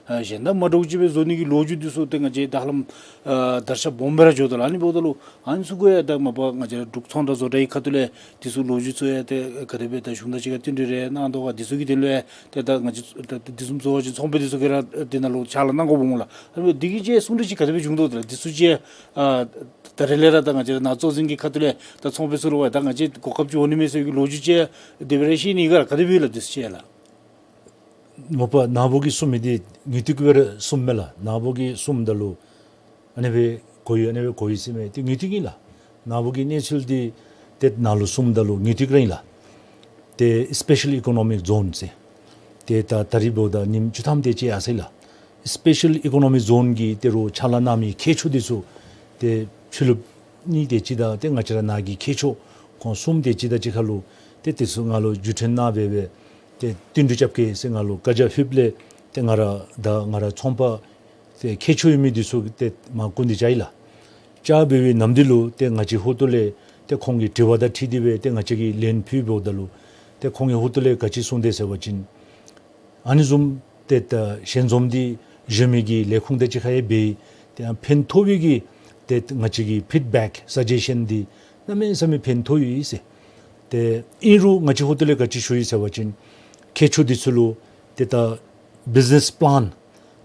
ཨ་གཞན་དང་མ་འདྲཝ་ཅིག་སྦེ་བཟོ་ནི་གི་ལོ་རྒྱུས་འདི་ཚུ་ཏེ་ང་བཅས་ད་ཧ་ལམ་ཨ་དར་ཁྱབ་སྦོམ་སྦེ་ར་འགྱོ་དོ་ལགས། ཨ་ནི་འབདཝ་ད་ལུ་ཨ་ནི་ཚུ་གུ་ཡང་ད་མ་པ་ང་བཅས་འབྲུག་ཚོང་དང་བཟོ་གྲྭ་གི་ཁ་ཐུག་ལས་འདི་ཚུ་ལོ་རྒྱུས་ཚུ་ཡང་ཏེ་ག་དེ་སྦེ་ད་གཞུང་དང་གཅིག་ཁར་བསྟུན་གྲོས་རེ་གནང་དོ་ག། འདི་ཚུ་གི་དོན་ལུ་ཡང་ཏེ་ད་ང་བཅས་ད་འདི་བཟུམ་བཟོ་བ་ཅིན་ཚོང་པ་འདི་ཚུ་གིས་ར་འདི་ནང་ལུ་ཕྱག་ལཱ་གནང་དགོཔ་འོང་ལགས། ཨ་ནི་འདི་གི་ཅིག་གསུང་གྲོས་ཅིག་ག་དེ་སྦེ་བྱུང་དོ་དེ་ལགས། འདི་ཚུ་ཅིག་ཨ་ད་རེས་ལས་ར་ད་ང་བཅས་ནཱ་གཙོ་འཛིན་གྱི་ཁ་ཐུག་ལས་ད་ཚོང་པ་ཚུ་ལུ་ཡང་ད་ང་བཅས་གོ་སྐབས་ཅིག་འོང་ནི་མས་ཟེར་གྱི་ལོ་རྒྱུས་ཅིག་དེ་སྦེ་ར་བཤད་ནི་ག་ར་ག་དེ་སྦེ་ཡོད་ལགས། འདི་ཚུ་ཅིག་ལགས། མ་པ་ནཱ་བུ་གིས་གསུངས་མི་འདི་ངེས་ཏིག་སྦེ་ར་གསུངམ་མས་ལགས། ནཱ་བུ་གིས་གསུངམ་ད་ལུ་ཨ་ནི་སྦེ་གོ་ཡི་ཨ་ནི་སྦེ་གོ་ཡི་ཟེར་མི་འདི་ངེས་ཏིག་ཨིན་ལགས། ནཱ་བུ་གིས་གནས་ཚུལ་འདི་ཏེ་ནཱ་ལུ་གསུངམ་ད་ལུ་ངེས་ཏིག་ར་ཨིན་ལགས། ཏེ་སི་པེ་ཤཱལ་ཨི་ཀོ་ནོ་མིག་ཛོན་ཟེར་ཏེ་ད་ད་རིས་འབདཝ་ད་ཉིནམ་བཅུ་ཐམ་དེ་ཅིག་ཡར་སོ་ཡི་ལགས། སི་པེ་ཤཱལ་ཨི་ཀོ་ནོ་མིག་ཛོན་གྱི་ཏེ་རུང་ཕྱག་ལཱ་གནང་མི་མཁས་མཆོག་འདི་ཚུ་ཏེ་ཕྱི་ལུགས་གཉིས་དེ་ཅིག་དང་ཏེ་ང་བཅས་ར་ནཱ་གི་མཁས་མཆོག་ཁོང་གསུམ་དེ་ཅིག་དང་གཅིག་ཁར་ལུ་ཏེ་འདི་ཚུ་ང་ལུ་བརྒྱུད་འཕྲིན་གནང་སྦེ་སྦེ་ཏེ་བསྟུན་གྲོས་རྐྱབ་གེ་ཟེར་ང་ལུ་བཀའ་རྒྱ་ཕུལཝ་ལས་ཏེ་ང་ར་དང་ང་ར་ཚོང་པ་ཏེ་མཁས་མཆོག་ཡོད་མི་འདི་ཚུ་ཏེ་མར་སྐུ་མདུན་བཅར་ཡི་ལགས། བཅར་བའི་ནམ་དུས་ལུ་ཏེ་ང་བཅས་ཧོངས་ལས་ཏེ་ཁོང་གི་དྲི་བ་དང་འཁྲིལ་ཏེ་སྦེ་ཏེ་ང་བཅས་ཀྱིས་ལན་ཕུལ་འབདཝ་ད་ལུ་ཏེ་ཁོང་གིས་ཧོངས་ལས་ག་ཅི་གསུངས་དེས་ཟེར་བ་ཅིན་ཨ་ནི་བཟུམ་ཏེ་ད་ཞལ་འཛོམས་འདི་གཞན་མི་གི་ལས་ཁུངས་དང་གཅིག་ཁར་ཡང་འབད་ཡི། ཏེ་ཡང་ཕན་ཐོགས་པའི་གི་ཏེ་ང་བཅས་ཀྱི་ཕིཌ་བེཀ་སཱ་ཇེས་ཤཱན་འདི་གནམ་མེད་ས་མེད་ཕན་ཐོགས་ཡོད་ཟེར། ཏེ་ཨིན་རུང་ང་བཅས་ཧོངས་ལས་ག་ཅི་ཞུ་ཡི་ཟེར་བ་ཅིན་མཁས་མཆོག་འདི་ཚུ་ལུ་ཏེ་ད་བིཛ་ནེས་པི་ལཱན་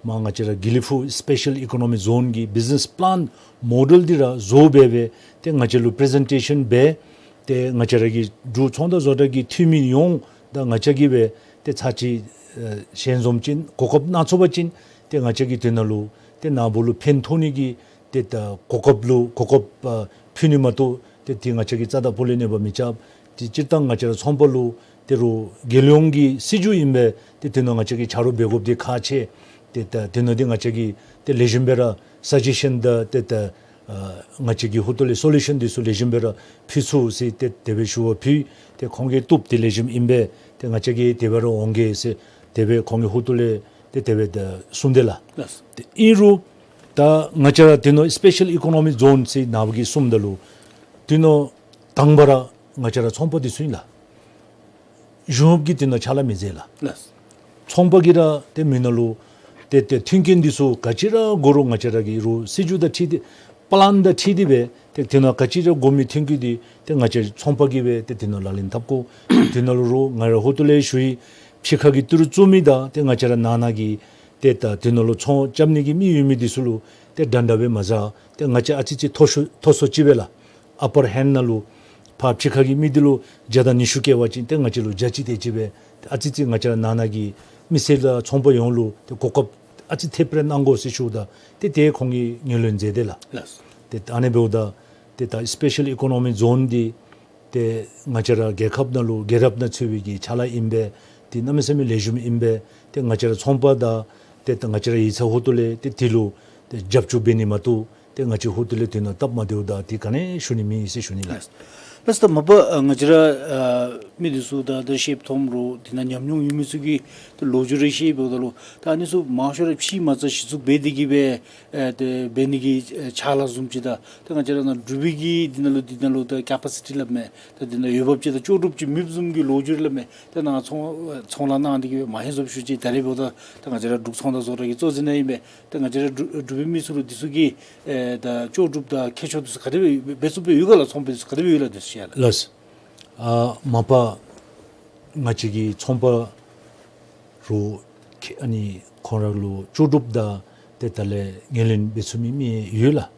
མར་ང་བཅས་ར་དགེ་ལེགས་ཕུག་སི་པེ་ཤལ་ཨི་ཀོ་ནོ་མིག་ཛོན་གྱི་བི་ཛི་ནེས་པ་ལཱན་མོ་ཌེལ་འདི་ར་བཟོ་སྦེ་སྦེ་ཏེ་ང་བཅས་ལུ་པི་རི་ཛེན་ཊེ་ཤཱན་འབད། ཏེ་ང་བཅས་ར་གི་འབྲུག་ཚོང་དང་བཟོ་གྲྭ་གི་འཐུས་མི་ཡོངས་དང་ང་བཅས་ཀྱིས་སྦེ་ཏེ་ཚར་གཅིག་ཨེ་ཞལ་འཛོམས་ཅིན་གོ་སྐབས་གནང་ཚུགས་པ་ཅིན་ཏེ་ང་བཅས་ཀྱིས་དེ་ནང་ལུ་ཏེ་ནཱ་བུ་ལུ་ཕན་ཐོགས་ནི་གི་ཏེ་ད་གོ་སྐབས་ལུ་གོ་སྐབས་ཨ་ཕུལ་ནི་མ་གཏོགས་ཏེ་དེ་ང་བཅས་ཀྱིས་རྩ་དང་སྤུ་ལས་གནོད་པ་མི་རྐྱབ། ཏེ་སྤྱིར་བཏང་ང་བཅས་ར་ཚོང་པ་ལུ་ཏེ་རུང་རྒྱལ་ཡོངས་ཀྱི་སྲིད་བྱུས་ཨིན་པས། ཏེ་དེ་ནང་ང་བཅས་ཀྱིས་ཆ་རོགས་འབད་དགོཔ་འདི་ཁག་ཆེ། ཏེ་ད་དེ་ནང་འདི་ང་བཅས་ཀྱིས་ཏེ་ལེགས་ཤོམ་སྦེ་ར་སཱ་ཇེ་ཤཱན་དང་ཏེ་ད་ཨ་ང་བཅས་ཀྱི་ཧོངས་ཏོ་ལས་སོ་ལུ་ཤཱན་འདི་ཚུ་ལེགས་ཤོམ་སྦེ་ར་ཕུལ་ཚུགས་ཟེར་ཏེ་དེ་སྦེ་ཞུ་བ་ཕུལ། ཏེ་ཁོང་གིས་བཏུབ་ཏེ་ལེགས་ཤོམ་ཨིན་པས། ཏེ་ང་བཅས་ཀྱིས་དེ་སྦེ་ར་འོང་གེ་ཟེར་དེ་སྦེ་ཁོང་གི་ཧོངས་ཏོ་ལས་ཏེ་དེ་སྦེ་ད་གསུངས་དེས་ལགས། ལགས། ཏེ་ཨིན་རུང་ད་ང་བཅས་ར་དེ་ནང་སི་པེ་ཤལ་ཨི་ཀོ་ནོ་མིག་ཛོན་ཟེར་ནཱ་བུ་གིས་གསུངམ་ད་ལུ་དེ་ནང་དང་པ་ར་ང་བཅས་ར་ཚོང་པ་འདི་ཚུ་ཨིན་ལགས། གཞུང་གིས་དེ་ནང་ཕྱག་ལཱ་མི་མཛད་ལགས། ལགས། ཚོང་པ་གིས་ར་ཏེ་མི་ནང་ལུ་ཏེ་ཏེ་མཐུན་རྐྱེན་འདི་ཚུ་ག་ཅི་ར་དགོ་རུང་ང་བཅས་ར་གིས་རུང་སྲིད་བྱུས་དང་འཁྲིལ་ཏེ་པ་ལཱན་དང་འཁྲིལ་ཏེ་སྦེ་ཏེ་དེ་ནང་ག་ཅི་ར་དགོ་མི་མཐུན་རྐྱེན་འདི་ཏེ་ང་བཅས་ཚོང་པ་གིས་སྦེ་ཏེ་དེ་ནང་ལག་ལེན་འཐབ་དགོ། དེ་ནང་ལུ་རུང་ང་ར་ཧོངས་ཏོ་ལས་ཞུ་ཡི། ཕྱི་ཁ་གི་ཏི་རུ་བཙུགས་མི་དང་ཏེ་ང་བཅས་ར་ནང་ན་གི་ཏེ་ད་དེ་ནང་ལུ་ཚོང་རྐྱབ་ནི་གི་མི་ཡོད་མི་འདི་ཚུ་ལུ་ཏེ་འདྲན་འདྲ་སྦེ་མ་བཟའ། ཏེ་ང་བཅས་ཨ་ཙི་ཅིག་མཐོ་ཤོས་མཐོ་སུ་ཅིག་སྦེ་ལགས། ཨ་པར་ཧེནཌ་ནང་ལུ་ཕར་ཕྱི་ཁ་གི་མི་འདི་ལུ་བརྒྱ་དང་ཉི་ཤུ་བཀལ་བ་ཅིན་ཏེ་ང་བཅས་ལུ་བརྒྱ་གཅིག་དེ་ཅིག་སྦེ་ཨ་ཙི་ཅིག་ང་བཅས་ར་ནང་ན་གི་མི་སེར་དང་ཚོང་པ་ཡོངས་ལུ་ཏེ་གོ་སྐབས་ཨ་ཙི་ཐེབས་རེ་གནང་དགོ་ཟེར་ཞུཝ་ད་ཏེ་དེ་ཁོང་གིས་ངོས་ལེན་མཛད་དེས་ལགས། ལགས། ཏེ་ཨ་ནི་འབདཝ་ད་ཏེ་ད་སི་པེ་ཤལ་ཨི་ཀོ་ནོ་མིག་ཛོན་འདི་ཏེ་ང་བཅས་ར་རྒྱལ་ཁབ་ནང་ལུ་རྒྱལ་རབས་ནང་ཚུད་པའི་གི་ཕྱག་ལཱ་ཨིན་པས། ཏེ་གནམ་མེད་ས་མེད་ལེགས་ཤོམ་ཨིན་པས། ཏེ་ང་བཅས་ར་ཚོང་པ་དང་ཏེ་ད་ང་བཅས་ར་ཡིག་ཚང་ཧོངས་ཏོ་ལས་ཏེ་དེ་ལུ་ཏེ་རྒྱབ་སྐྱོར་འབད་ནི་མ་གཏོགས་ཏེ་ང་བཅས་ཧོངས་ཏོ་ལས་དེ་ནང་སྟབས་མ་བདེཝ་དང་ཏེ་ག་ནི་ཡང་ཞུ་ནི་མེད་ཟེར་ཞུ་ནི་ལགས། ལགས། ལགས་ད་མ་པ་ཨ་ང་བཅས་ར་ཨ་མི་འདི་ཚུ་ད་ད་ཤེསཔ་མཐོངམ་རུང་དེ་ནང་ཉམས་མྱོང་ཡོད་མི་ཚུ་གིས་ད་ལོ་རྒྱུས་རེ་བཤད་འབདཝ་ད་ལུ་ད་ཨ་ནི་ཚུ་མང་ཤོས་ར་ཕྱི་མ་རྩ་གཞི་བཙུགས་འབད་དེ་གིས་སྦེ་ཨེ་ཏེ་འབད་ནི་གི་ཨེ་ཕྱག་ལཱ་བཟུམ་ཅིག་དང་ད་ང་བཅས་ར་ནཱ་འབྲུག་པའི་གི་འདི་ནང་ལུ་འདི་ནང་ལུ་ད་ཀེ་པ་སི་ཊི་སླབ་མས། ད་འདི་ནང་འོས་འབབ་ཅིག་དང་ལྕོགས་གྲུབ་ཅིག་མེདཔ་བཟུམ་གྱི་ལོ་རྒྱུས་རེ་སླབ་མས། ད་ནཱ་ཚོང་ཚོང་ལཱ་གནང་སྟེ་གིས་སྦེ་མ་ཧེ་བཟོཔ་ཞུ་ཅི། ད་རེས་འབདཝ་ད་ད་ང་བཅས་ར་འབྲུག་ཚོང་དང་བཟོ་གྲྭ་གི་གཙོ་འཛིན་ནང་ཨིན་པས། ད་ང་བཅས་ར་འབྲུག་འབྲུག་པའི་མི་ཚུ་ལུ་འདི་ཚུ་གི་ཨེ་ད་ལྕོགས་གྲུབ་དང་ཁྱད་ཆོས་འདི་ཚུ་ག་དེ་སྦེ་འབད་ཚུགསཔ་སྦེ་ཡོད་ག་ལགས། ཚོང་པ་འདི་ཚུ་ག་དེ་སྦེ་ཡོད་ལགས་འདི་ཚུ་ཡང་ལགས། ལགས། ཨ་མ་པ་ང་བཅས་ཀྱི་ཚོང་པ་རུང་ཁེ་ཨ་ནི་ཁོང་ར་ལུ་ལྕོགས་གྲུབ་དང་ཏེ་ད་ལས་ངོས་ལེན་འབད་ཚུགས་མི་མི་ཡོད་ལགས།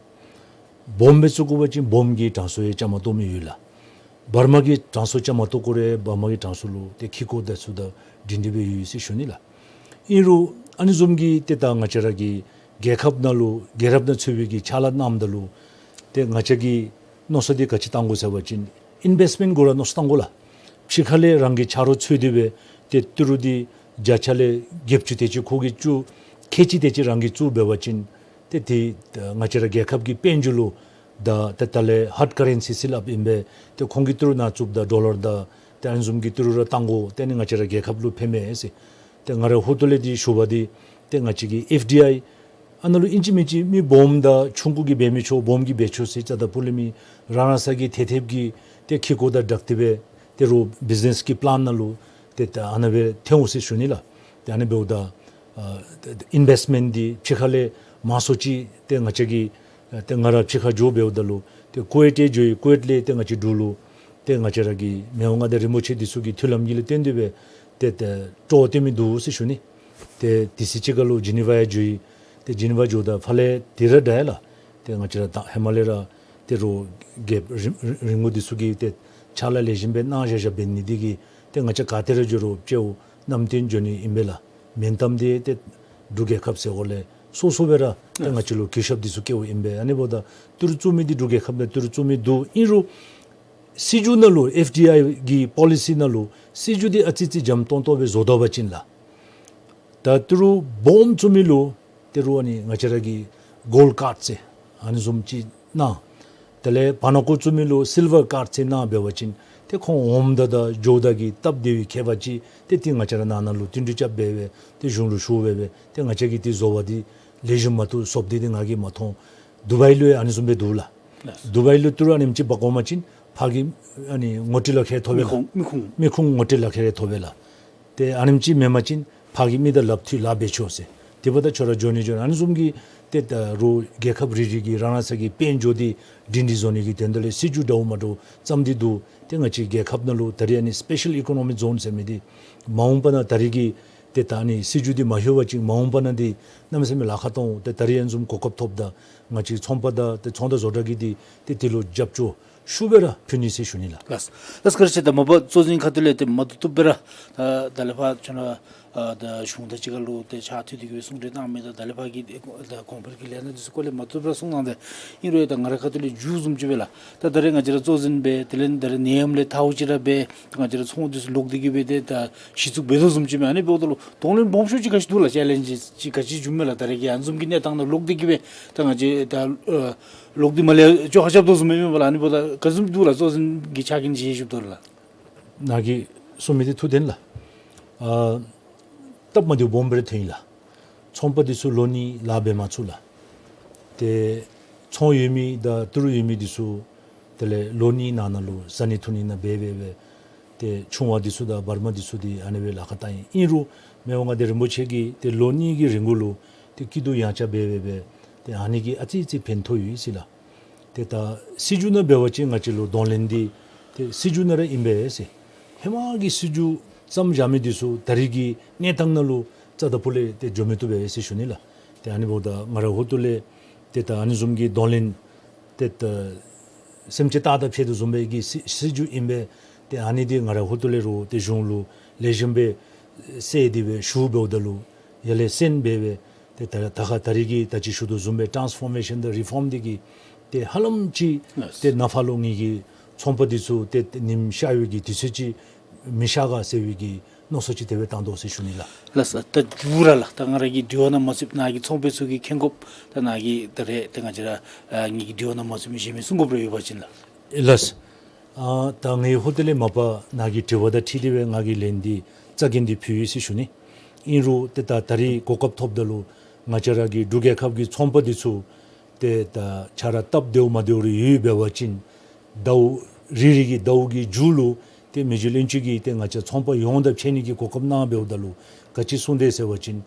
སྦོམ་འབད་ཚུགས་དགོ་པ་ཅིན་སྦོམ་གྱི་གྲངས་སུ་ཡང་བཅའ་མར་གཏོགས་མི་ཡོད་ལགས། བར་མ་གི་གྲངས་སུ་བཅའ་མར་གཏོགས་དགོ་རུང་བར་མ་གི་གྲངས་སུ་ལུ་ཏེ་གྱི་གུ་དང་ཚུ་དང་སྒྲིང་སྒྲི་སྦེ་ཡོད་ཡོད་ཟེར་ཞུ་ནི་ལགས། ཨིན་རུང་ཨ་ནི་བཟུམ་གྱི་ཏེ་ད་ང་བཅས་ར་གི་རྒྱལ་ཁབ་ནང་ལུ་རྒྱལ་རབས་ནང་ཚུད་པའི་གི་ཕྱག་ལཱ་གནངམ་ད་ལུ་ཏེ་ང་བཅས་ཀྱིས་མནོ་བསམ་འདི་ག་ཅི་བཏང་དགོ་ཟེར་བ་ཅིན་ཨིན་བེསཊ་མེནཊ་གུ་ར་མནོ་བསམ་བཏང་དགོ་ལགས། ཕྱི་ཁ་ལས་རང་གི་ཆ་རོགས་འཚོལ་ཏེ་སྦེ་ཏེ་ཏི་རུ་འདི་བརྒྱ་ཆ་ལས་བརྒྱད་ཅུ་དེ་ཅིག་ཁོ་གིས་བཙུགས། ཁལ་གཅིག་དེ་ཅིག་རང་གིས་བཙུགས་འབད་བ་ཅིན་ཏེ་དེ་ང་བཅས་ར་རྒྱལ་ཁབ་ཀྱི་དཔལ་འབྱོར་ལུ་དང་ཏེ་ད་ལས་ཧཱརཌ་ཀ་རེན་སི་ཟེར་སླབ་ཨིན་པས། ཏེ་ཁོང་གིས་ཏི་རུ་ནཱ་བཙུགསཔ་ད་ཌོ་ལར་དང་ཏེ་ཨ་ནི་བཟུམ་གྱི་ཏི་རུ་ར་བཏང་དགོ། ཏེ་ཨ་ནི་ང་བཅས་ར་རྒྱལ་ཁབ་ལུ་ཕནམ་མས་ཟེར། ཏེ་ང་ར་ཧོངས་ཏོ་ལས་འདི་ཞུ་བ་འདི་ཏེ་ང་བཅས་ཀྱི་ཨེཕ་ཌི་ཨའི་ཨ་ནཱ་ལུ་ཨིན་ཅི་མིན་ཅི་མི་སྦོམ་དང་ཆུང་ཀུ་གིས་འབད་མི་ཆོག་སྦོམ་གིས་འབད་ཆོག་ཟེར་རྩ་དང་སྤུ་ལས་མེད། རང་རང་སོ་གི་ཐེབས་ཐེབས་ཀྱི་ཏེ་གྱི་གུ་དང་སྦྲགས་ཏེ་སྦེ་ཏེ་རུང་བི་ཛི་ནེསི་གི་པི་ལཱན་ནང་ལུ་ཏེ་ད་ཨ་ནཱ་སྦེ་ཐོན་འོང་ཟེར་ཞུ་ནི་ལགས། ཏེ་ཨ་ནི་འབདཝ་ད་ཨ་ཨིན་བེསཊ་མེནཊ་འདི་ཕྱི་ཁ་ལས་མང་སུ་ཅིག་ཏེ་ང་བཅས་ཀྱིས་ཨ་ཏེ་ང་ར་ཕྱི་ཁར་འགྱོ་འབདཝ་ད་ལུ་ཏེ་ཀུ་ཝེཊ་ལས་འགྱོ་ཡི། ཀུ་ཝེཊ་ལས་ཏེ་ང་བཅས་འབྲུག་ལུ་ཏེ་ང་བཅས་ར་གི་མི་དབང་མངའ་བདག་རིན་པོ་ཆེ་འདི་ཚུ་གི་མཐུན་ལམ་གྱི་ལུ་བརྟེན་ཏེ་སྦེ་ཏེ་ཏེ་སྤྲོ་བ་སྟོན་མི་འདུག་ཟེར་ཞུ་ནི། ཏེ་དུས་ཚོད་ཅིག་ཁར་ལུ་ཇི་ནི་ཝ་ཡང་འགྱོ་ཡི། ཏེ་ཇི་ནི་ཝ་འགྱོཝ་ད་ཕར་ལས་དེ་ར་འདྲ་ཡི་ལགས། ཏེ་ང་བཅས་ར་ད་ཧེ་མ་ལས་ར་ཏེ་རུང་རྒྱལཔོ་རིམ་རིམ་གྲོ་འདི་ཚུ་གིས་ཏེ་ཕྱག་ལཱ་ལེགས་ཤོམ་སྦེ་གནང་བཞག་བཞགཔ་འབད་ནི་འདི་གིས་ཏེ་ང་བཅས་ག་ཏེ་ར་འགྱོ་རུང་སྤྱི་བོ་གནམ་མེད་ས་མེད་འགྱོ་ནི་ཨིན་པས་ལགས། མེན་གཏམ་འདི་ཏེ་འབྲུག་རྒྱལ་ཁབ་ཟེར་འགོ་ལས་སོ་སོ་སྦེ་ར་ཏེ་ང་བཅས་ལུ་གུས་ཞབས་འདི་ཚུ་བསྐྱེདཔ་ཨིན་པས། ཨ་ནི་འབདཝ་ད་ཏི་རུ་བཙུགས་མི་འདི་འབྲུག་རྒྱལ་ཁབ་ནང་ཏི་རུ་བཙུགས་མི་འདུག། ཨིན་རུང་སྲིད་བྱུས་ནང་ལུ་ཨེཕ་ཌི་ཨའི་གི་པོ་ལི་སི་ནང་ལུ་སྲིད་བྱུས་འདི་ཨ་ཙི་ཅིག་འཇམ་ཏོང་ཏོ་སྦེ་བཟོ་ད་པ་ཅིན་ལགས། ད་ཏི་རུ་སྦོམ་བཙུགས་མི་ལུ་ཏི་རུ་ཨ་ནི་ང་བཅས་ར་གི་གོལཌ་ཀཱརཌ་ཟེར་ཨ་ནི་བཟུམ་ཅིག་གནང་། དེ་ལས་བར་ན་ཁུག་བཙུགས་མི་ལུ་སིལ་ཝར་ཀཱརཌ་ཟེར་གནང་འབད་བ་ཅིན་ཏེ་ཁོང་འོངམ་ད་དང་འགྱོཝ་ད་གི་སྟབས་བདེ་བའི་ཁྱད་པར་ཅིག་ཏེ་ཏེ་ང་བཅས་ར་ནང་ན་ལུ་བསྟུན་གྲོས་རྐྱབ་སྦེ་སྦེ་ཏེ་གཞུང་ལུ་ཞུ་སྦེ་སྦེ་ཏེ་ང་བཅས་ཀྱིས་ཏེ་བཟོ་བ་འདི་ལེགས་ཤོམ་མ་བཏུབ་བཟོཝ་འདི་ཏེ་ང་གིས་མ་མཐོང་། དུ་བའི་ལུ་ཡང་ཨ་ནི་བཟུམ་སྦེ་འདུག་ལགས། ལགས། དུ་བའི་ལུ་ཏི་རུ་ཨ་ནེམ་ཅིག་འབག་འོང་པ་ཅིན་ཕར་གྱི་ཨ་ནི་ངོ་སྤྲོད་ལག་ཁྱེར་ཐོབ་པས་ལགས། མི་ཁུངས་མི་ཁུངས། མི་ཁུངས་ངོ་སྤྲོད་ལག་ཁྱེར་ཐོབ་པས་ལགས། ཏེ་ཨ་ནེམ་ཅིག་མེན་པ་ཅིན་ཕར་གྱི་མི་དང་སླབ་ཐུབ་སླབ་འབད་ཆོག་ཟེར། དེ་འབདཝ་ད་ཁྱོད་ར་འགྱོ་ནི་འགྱོ་ནི་ཨ་ནི་བཟུམ་གྱི་ཏེ་ད་རུང་རྒྱལ་ཁབ་རེ་རེ་གི་རང་རང་སོ་གི་དཔལ་འབྱོར་འདི་སྒྲིང་སྒྲི་བཟོ་ནི་གི་དོན་དག་ལས་སྲིད་བྱུས་འདྲཝ་མ་འདྲཝ་བརྩམས་ཏེ་འདུག། ཏེ་ང་བཅས་རྒྱལ་ཁབ་ནང་ལུ་ད་རེས་ཨ་ནི་སི་པེ་ཤལ་ཨི་ཀོ་ནོ་མིག་ཛོན་ཟེར་མི་འདི་མ་འོངས་པ་ནང་ད་རེས་ཀྱི་ ཏེ་ད་ཨ་ནི་སྲིད་བྱུས་འདི་མ་ལྷོད་པ་ཅིན་མ་འོངས་པ་ནང་འདི་གནམ་མེད་ས་མེད་ལཱ་ཁག་གཏང་འོང་། ཏེ་ད་རིས་ཨ་ནི་བཟུམ་གོ་སྐབས་ཐོབ་ད་ང་བཅས་ཚོང་པ་དང་ཏེ་ཚོང་དང་བཟོ་གྲྭ་གིས་འདི་ཏེ་དེ་ལུ་རྒྱབ་སྐྱོར་ཤུགས་སྦེ་ར་ཕུལ་ནི་ཟེར་ཞུ་ནི་ལགས། ལགས་ལགས། བཀའ་དྲིན་ཆེ། ད་མ་པ་གཙོ་འཛིན་ཁ་ཐུག་ལས་ཏེ་མ་བཏུབ་བཏུབ་སྦེ་ར་ད་ད་ལས་ཕར་ཁྱོད་ར་ཨ་ད་གཞུང་དང་གཅིག་ཁར་ལུ་ཏེ་ཕྱག་མཐུད་དེ་གི་སྦེ་གསུང་གྲོས་གནང་མི་དང་ད་ལས་ཕར་གྱི་ད་གོང་འཕེལ་གྱི་ལས་སྣ་འདི་ཚུ་སྐོར་ལས་མ་བཏུབ་ར་གསུང་གནང་སྟེ་ཨིན་རུང་ཡང་ད་ང་རའི་ཁ་ཐུག་ལས་མཇུག་བཟུམ་ཅིག་སྦེ་ལགས། ད་ད་རེས་ང་བཅས་ར་གཙོ་འཛིན་སྦེ་དེ་ལས་ད་རེས་ནད་ཡམས་ལས་ཐལཝ་ཅིག་ར་སྦེ་ད་ང་བཅས་ར་ཚོང་འདི་ཚུ་ལོག་སྟེ་གི་སྦེ་ཏེ་ད་གཞི་བཙུགས་འབད་དོ་བཟུམ་ཅིག་མས། ཨ་ནི་འབདཝ་ད་ལུ་གདོང་ལེན་སྦོམ་ཤོས་ཅིག་ག་ཅི་འདུག་ལགས། ཅེ་ལེནཇ་ཅིག་ག་ཅི་བྱུངམ་མས་ལགས། ད་རེས་ཀྱི་ཨ་ནི་བཟུམ་གྱི་གནས་སྟངས་ནང་ལོག་སྟེ་གི་སྦེ་ད་ང་བཅས་ད་ཨ་ལོག་སྟེ་མར་ལས་བཅོ་ཁ་རྐྱབ་དོ་བཟུམ་མས་མེན་པ་ལགས། ཨ་ནི་འབདཝ་ད་ག་བཟུམ་འདུག་ལགས། གཙོ་འཛིན་གྱི་ཕྱག་འགན་ཅིག་བཞེས་བཞུགས་དོ་ལགས། ནཱ་གིས་གསུང་མི་འདི་ཐུགས་བདེན་ལགས། ཨ་སྟབས་མ་བདེཝ་སྦོམ་སྦེ་ར་ཐོན་ཡི་ལགས། ཚོང་པ་འདི་ཚུ་ལོ་གཉིས་ལཱ་འབད་མ་ཚུགས་ལགས། ཏེ་ཚོང་ཡོད་མི་དང་ཏི་རུ་ཡོད་མི་འདི་ཚུ་དེ་ལས་ལོ་གཉིས་ནང་ན་ལུ་བཟའ་ནི་འཐུང་ནི་ནང་འབད་འབད་འབད་ཏེ་ཆུང་བ་འདི་ཚུ་དང་བར་མ་འདི་ཚུ་འདི་ཨ་ནི་སྦེ་ལཱ་ཁག་བཏང་ཡི། ཨིན་རུང་མི་དབང་མངའ་བདག་རིན་པོ་ཆེ་གིས་ཏེ་ལོ་གཉིས་ཀྱི་རིང་ལུ་ཏེ་སྐྱིད་སྡུག་ཡང་ཆ་འབད་འབད་འབད་ཏེ་ཨ་ནི་གིས་ཨ་ཙི་ཅིག་ཕན་ཐོགས་ཡོད་ཟེར་ལགས། ཏེ་ད་སྲིད་བྱུས་ནང་འབད་བ་ཅིན་ང་བཅས་ལུ་གདོང་ལེན་འདི་ཏེ་སྲིད་བྱུས་ནང་ར་ཨིན་པས་ཟེར། ཧེ་མ་གི་སྲིད་བྱུས་བརྩམས་བཞག་མི་འདི་ཚུ་ད་རེས་ཀྱི་གནས་སྟངས་ནང་ལུ་རྩ་དང་ཕུ་ལས་ཏེ་འགྱོ་མི་བཏུབ་པས་ཟེར་ཞུ་ནི་ལགས། ཏེ་ཨ་ནི་འབདཝ་ད་ང་རའི་ཧོངས་ལས་ཏེ་ད་ཨ་ནི་བཟུམ་གྱི་གདོང་ལེན་ཏེ་ད་སེམས་ཅན་ལྟ་དང་ཕྱད་དོ་བཟུམ་སྦེ་གི་སྲིད་སྲིད་བྱུས་ཨིན་པས། ཏེ་ཨ་ནི་འདི་ང་རའི་ཧོངས་ལས་ར་ཏེ་གཞུང་ལུ་ལེགས་ཤོམ་སྦེ་གསལ་ཏེ་སྦེ་ཞུ་འབདཝ་ད་ལུ་ཡར་ལས་གསན་འབད་འབད་ཏེ་ད་ད་ཁ་ད་རེས་ཀྱི་ད་ཅི་ཞུ་དོ་བཟུམ་སྦེ་ཊཱནསི་ཕོར་མེ་ཤཱན་དང་རི་ཕོརམ་འདི་གིས་ཏེ་ཧ་ལམ་ཅིག་ལགས། ཏེ་ནཱ་ཕར་ལུ་ངེ་གི་ཚོང་པ་འདི་ཚུ་ཏེ་ཏེ་ཉིམ་ཤར་བའི་གི་དུས་ཚོད་ཅིག་མི་ཤར་ག་ཟེར་བའི་གི་མནོ་བསམ་ཅིག་དེ་སྦེ་བཏང་དོ་ཟེར་ཞུ་ནི་ལགས། ལགས་སོ། ད་མཇུག་ར་ལགས། ད་ང་ར་གི་དྲི་བ་ནང་མ་ཚུདཔ་ནཱ་གི་ཚོང་པ་ཚུ་གིས་མཁྱེན་དགོཔ་ད་ནཱ་གི་ད་རེས་ད་ང་བཅས་ར་ཨ་ངེ་གི་དྲི་བ་ནང་མ་ཚུདཔ་མི་གཞན་མི་གསུང་དགོཔ་རེ་ཡོད་པ་ཅིན་ལགས། ལགས། ཨ་ད་ངེའི་ཧོངས་ལས་མ་པ་ནཱ་གི་དྲི་བ་དང་འཁྲིལ་ཏེ་སྦེ་ང་གིས་ལན་འདི་རྩ་འགེངས་ཏེ་ཕུལ་ཡི་ཟེར་ཞུ་ནི། ཨིན་རུང་ཏེ་ད་ད་རེས་གོ་སྐབས་ཐོབ་ད་ལུ་ང་བཅས་ར་གི་འབྲུག་རྒྱལ་ཁབ་ཀྱི་ཚོང་པ་འདི་ཚུ་ཏེ་ད་ཆ་ར་སྟབས་བདེཝ་མ་བདེཝ་རེ་ཡོད་འབད་བ་ཅིན་ཟླཝ་རེ་རེ་གི་ཟླཝ་གི་མཇུག་ལུ་ཏེ་མི་རྗེ་བློན་ཆེན་གྱིས་ཏེ་ང་བཅས་ཚོང་པ་ཡོངས་དང་ཕྱད་ནི་གི་གོ་སྐབས་གནང་འབདཝ་ད་ལུ་ག་ཅི་གསུངས་དེས་ཟེར་བ་ཅིན་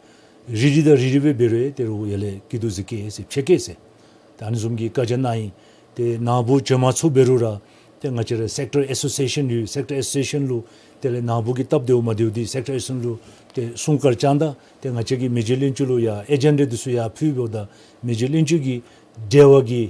རེ་རེ་དང་རེ་རེ་སྦེ་འབད་རུང་ཏེ་རུང་ཡར་ལས་སྐྱིད་སྡུག་གཟིགས་གེ་ཟེར་ཕྱད་གེ་ཟེར་ད་ཨ་ནི་བཟུམ་གྱི་བཀའ་རྒྱ་གནང་ཡི། ཏེ་ནཱ་བུ་འབྱོན་མ་ཚུགས་འབད་རུང་ར་ཏེ་ང་བཅས་ར་སེཀ་ཊར་ཨེ་སོ་སི་ཨེ་ཤཱན་ཡོད། སེཀ་ཊར་ཨེ་སོ་སི་ཨེ་ཤཱན་ལུ་དེ་ལས་ནཱ་བུ་གི་སྟབས་བདེཝ་མ་བདེཝ་འདི་སེཀ་ཊར་ཨེ་སོ་སི་ཨེ་ཤཱན་ལུ་ཏེ་གསུང་བཀའ་བཅང་ད་ཏེ་ང་བཅས་ཀྱིས་མི་རྗེ་བློན་ཆེན་ལུ་ཡང་ཨེ་ཇེན་ཌ་འདི་ཚུ་ཡར་ཕུལ་འབདཝ་ད་མི་རྗེ་བློན་ཆེན་གྱིས་འབྲེལ་བ་གི་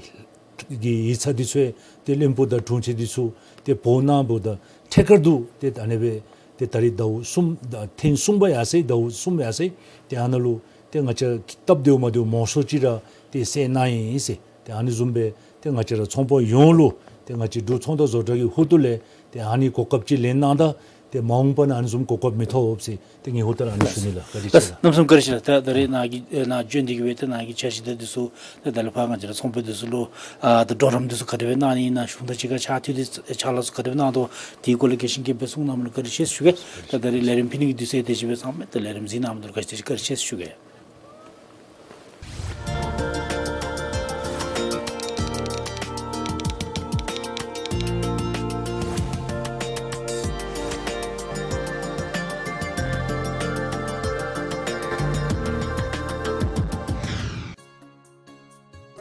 གི་ཡིག་ཚང་འདི་ཚུ་ཏེ་བློན་པོ་དང་དྲུང་ཆེན་འདི་ཚུ་ཏེ་འབོ་གནང་འབདཝ་ད་ཐད་ཀར་དུ་ཏེ་ཨ་ནི་སྦེ་ཏེ་ད་རེས་ཟླཝ་གསུམ་ད་ཐེངས་གསུམ་པ་ཡར་སོ་ཡི། ཟླཝ་གསུམ་ཡར་སོ་ཡི། ཏེ་ཨ་ནཱ་ལུ་ཏེ་ང་བཅས་སྟབས་བདེཝ་མ་བདེཝ་མང་སུ་ཅིག་ར་ཏེ་གསལ་གནང་ཡི་ཟེར། ཏེ་ཨ་ནི་བཟུམ་སྦེ་ཏེ་ང་བཅས་ར་ཚོང་པ་ཡོངས་ལུ་ཏེ་ང་བཅས་འབྲུག་ཚོང་དང་བཟོ་གྲྭ་གི་ཧོངས་ལས་ཏེ་ཨ་ནི་གོ་སྐབས་ཅིག་ལེན་གནང་ད་ཏེ་མ་འོངས་པ་ནང་ཨ་ནི་བཟུམ་གོ་སྐབས་མི་ཐོབ་ཟེར་ཏེ་ངེའི་ཧོངས་ལས་ཨ་ནི་ཞུ་ནི་ལགས། བཀའ་དྲིན་ཆེ་ལགས། གནམ་མེད་ས་མེད་བཀའ་དྲིན་ཆེ་ལགས། ད་ད་རེས་ནཱ་གི་ཨེ་ནཱ་བྱོན་ཏེ་གི་སྦེ་ཏེ་ནཱ་གི་འཆར་གཞི་དང་འདི་ཚུ་ཏེ་ད་ལས་ཕར་ང་བཅས་ར་ཚོང་པ་འདི་ཚུ་ལུ་ཨ་ད་གྲོགས་རམ་འདི་ཚུ་ག་དེ་སྦེ་གནང་ནི་ཨིན་ན་གཞུང་དང་གཅིག་ཁར་ཕྱག་མཐུད་དེ་ཕྱག་ལཱ་ཚུ་ག་དེ་སྦེ་གནང་དོ་དེའི་སྐོར་ལས་གལ་ཆེན་གྱི་སྦེ་གསུང་གནང་མི་ལུ་བཀའ་དྲིན་ཆེ་ཞུ་གེ། ད་ད་རེས་ལས་རིམ་ཕུལ་ནི་གི་དུས་ཚོད་དེ་ཅིག་སྦེ་ཚང་མས་ད་ལས་རིམ་གཟིགས་གནང་མི་འདི་ལུ་བཀའ་དྲིན་ཆེ་ཞུ་གེ།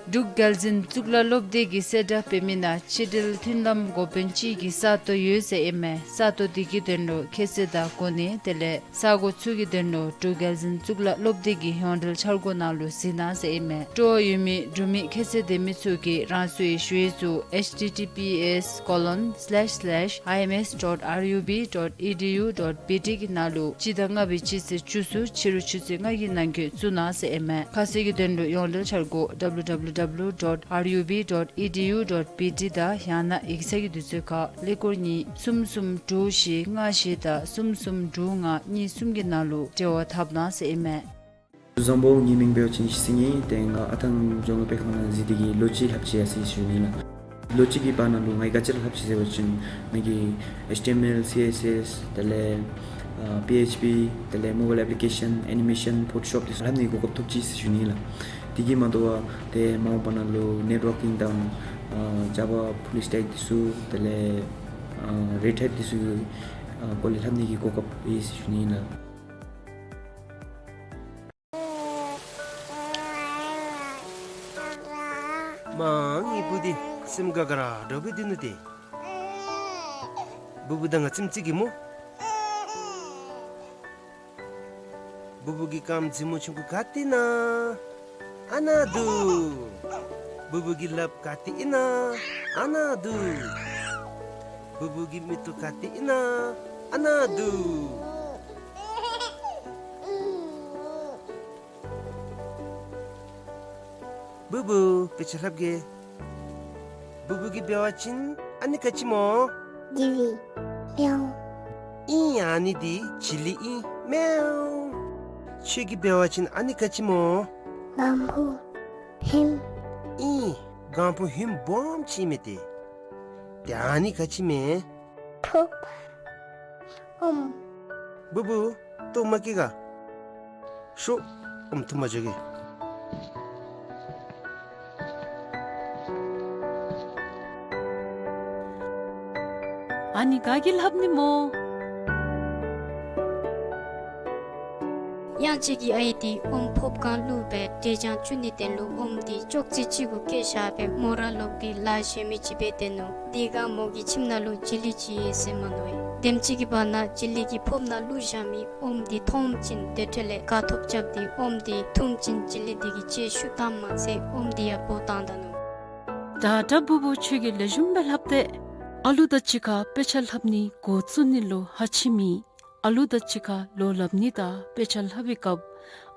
འབྲུག་རྒྱལ་འཛིན་གཙུག་ལག་སློབ་སྡེ་གིས་གསལ་བསྒྲགས་འབད་མི་ནང་ཕྱི་འབྲེལ་མཐུན་ལམ་འགོ་དཔོན་ཅིག་གི་ས་སྟོང་ཡོད་ཟེར་ཨིན་མས། ས་སྟོང་འདི་གི་དོན་ལུ་ཁྱད་ཚད་དང་གོ་གནས་དེ་ལས་ས་གོ་ཚུ་གི་དོན་ལུ་འབྲུག་རྒྱལ་འཛིན་གཙུག་ལག་སློབ་སྡེ་གི་ཡོངས་འབྲེལ་འཆར་སྒོ་ནང་ལུ་གཟིགས་གནང་ཟེར་ཨིན་མས། སྤྲོ་བ་ཡོད་མི་འབྲུག་མི་ཁྱད་ཚད་ལྡན་མི་ཚུ་གིས་རང་སོའི་ཞུ་ཡིག་ཚུ་H T T P S colon slash slash I M S dot R U B dot E D U dot B T གི་ནང་ལུ་སྤྱི་ཟླ་ལྔ་པའི་སྤྱི་ཚེས་བཅུ་གསུམ་ཕྱི་རུ་ཆུ་ཚོད་ལྔ་གི་ནང་འཁོད་བཙུགས་གནང་ཟེར་ཨིན་མས། ཁ་གསལ་གྱི་དོན་ལུ་ཡོངས་འབྲེལ་འཆར་སྒོ་W W W dot R U B dot E D U dot B T དང་ཡང་ན་ཡིག་ཚང་གི་དུས་ཚོད་ཁར་ཀླད་ཀོར་གཉིས་གསུམ་གསུམ་དྲུག་བཞི་ལྔ་བཞི་དང་གསུམ་གསུམ་དྲུག་ལྔ་གཉིས་གསུམ་གྱི་ནང་ལུ་འབྲེལ་བ་འཐབ་གནང་ཟེར་ཨིན་མས། བཟང་པོ། ངེའི་མིང་འབད་བ་ཅིན་ཡེ་ཤེས་སེང་གེ། ཏེ་ང་ཨ་ཐང་རྫོང་དཔེ་ཁང་ནང་གཟིགས་ཏེ་གི་ལོ་གཅིག་ལྷགཔ་ཅིག་ཡར་སོ་ཡི་ཟེར་ཞུ་ནི་ལགས། ལོ་གཅིག་གི་བར་ན་ལུ་ང་གིས་ག་ཅི་ར་ལྷབ་ཅི་ཟེར་བ་ཅིན་ང་གིས་H T M L, C S S དེ་ལས་ཨ་P H P དེ་ལས་mobile application, animation, Photoshop འདི་ཚུ་ལྷབ་ནི་གོ་སྐབས་ཐོབ་ཅི་ཟེར་ཞུ་ནི་ལགས། དེ་གིས་མ་དོ་བར་ཏེ་མ་འོངས་པ་ན་ལུ་networking དང་ཨ་Java full stack འདི་ཚུ་དེ་ལས་ཨ་Red Hat འདི་ཚུ་ཨ་སྐོར་ལས་ལྷབ་ནི་གི་གོ་སྐབས་ཡོད་ཟེར་ཞུ་ནི་ལགས། མ་ངེའི་བུ་འདི་སེམས་དགའ་དགའ་ར་འདྲཝ་སྦེ་སྡོད་ནུག་ཏེ། བུ་བུ་ད་ང་ཙམ་ཅིག་གིས་སྨོ། བུ་བུ་གི་རྐངམ་མཛེས་མོ་ཆུང་ཀུ་ག་ཏེ་ཨིན་ན། ཨ་ནཱ་འདུག། བུ་བུ་གི་ལགཔ་ག་ཏེ་ཨིན་ན། ཨ་ནཱ་འདུག། བུ་བུ་གི་མིག་ཏོ་ག་ཏེ་ཨིན་ན། ཨ་ནཱ་འདུག། བུ་བུ་དཔེ་ཆ་ལྷབ་གེ། བུ་བུ་གིས་འབད་བ་ཅིན་ཨ་ནི་ག་ཅི་སྨོ། ཇི་ལི། མེའོ། ཨིན། ཨ་ནི་འདི་ཇི་ལི་ཨིན། མེའོ། ཁྱོད་ཀྱིས་འབད་བ་ཅིན་ཨ་ནི་ག་ཅི་སྨོ། སྒང་ཕུ་ཧིམ། ཨིན། སྒང་ཕུ་ཧིམ་སྦོམ་ཅིག་ཨིན་མས་ཏེ། ཏེ་ཨ་ནི་ག་ཅི་མས། ཕོརཔ། ཨོམ། བུ་བུ། ལྟོ་མ་བཀྱེས་ག། ཤོག། ཨོམ་འཐུ་མ་འགྱོ་གེ། ཨ་ནི་ག་གིས་ལྷབ་ནི་སྨོ། གཡང་ཅིག་གི་ཨའི་འདི་ཨོམ་ཕོརཔ་སྒང་བླུགས་སྦེ་འབྲས་ཆང་བཙུགས་ནིའི་དོན་ལུ་ཨོམ་འདི་ཅོག་ཙེ་ཅིག་གུ་བཀལ་བཞག་སྦེ་མོ་ར་ལོག་སྟེ་ལཱ་གཞན་མི་ཅིག་འབད་སྡོད་ནུག། དེ་སྒང་མོ་གི་ཁྱིམ་ནང་ལུ་ཇི་ལི་ཅིག་ཡོད་ཟེར་མནོ་ཡི། དེམ་ཅིག་གི་བར་ན་ཇི་ལི་གིས་ཕོརཔ་ནང་བླུགས་བཞག་མི་ཨོམ་འདི་མཐོངམ་ཅིག་དེ་འཕྲོ་ལས་དགའ་ཏོག་ཏོ་རྐྱབ་སྟེ་ཨོམ་འདི་འཐུངམ་ཅིག་ཇི་ལི་འདི་གིས་ལྕེ་ཤུགས་བཏངམ་མ་ཚད་ཨོམ་འདི་ཡང་སྦོ་བཏང་ད་ནུག། ད་ད་བུ་བུ་ཁྱོད་ཀྱིས་ལེགས་ཤོམ་སྦེ་ལྷབ་སྟེ། ཨ་ལུ་དང་གཅིག་ཁར་དཔེ་ཆ་ལྷབ་ནི་འགོ་བཙུགས་ནི་ལུ་ཧ་ཅིག་མེད། ཨ་ལུ་དང་གཅིག་ཁར་ལོ་ལྷབ་ནི་དང་དཔེ་ཆ་ལྷབ་པའི་སྐབས་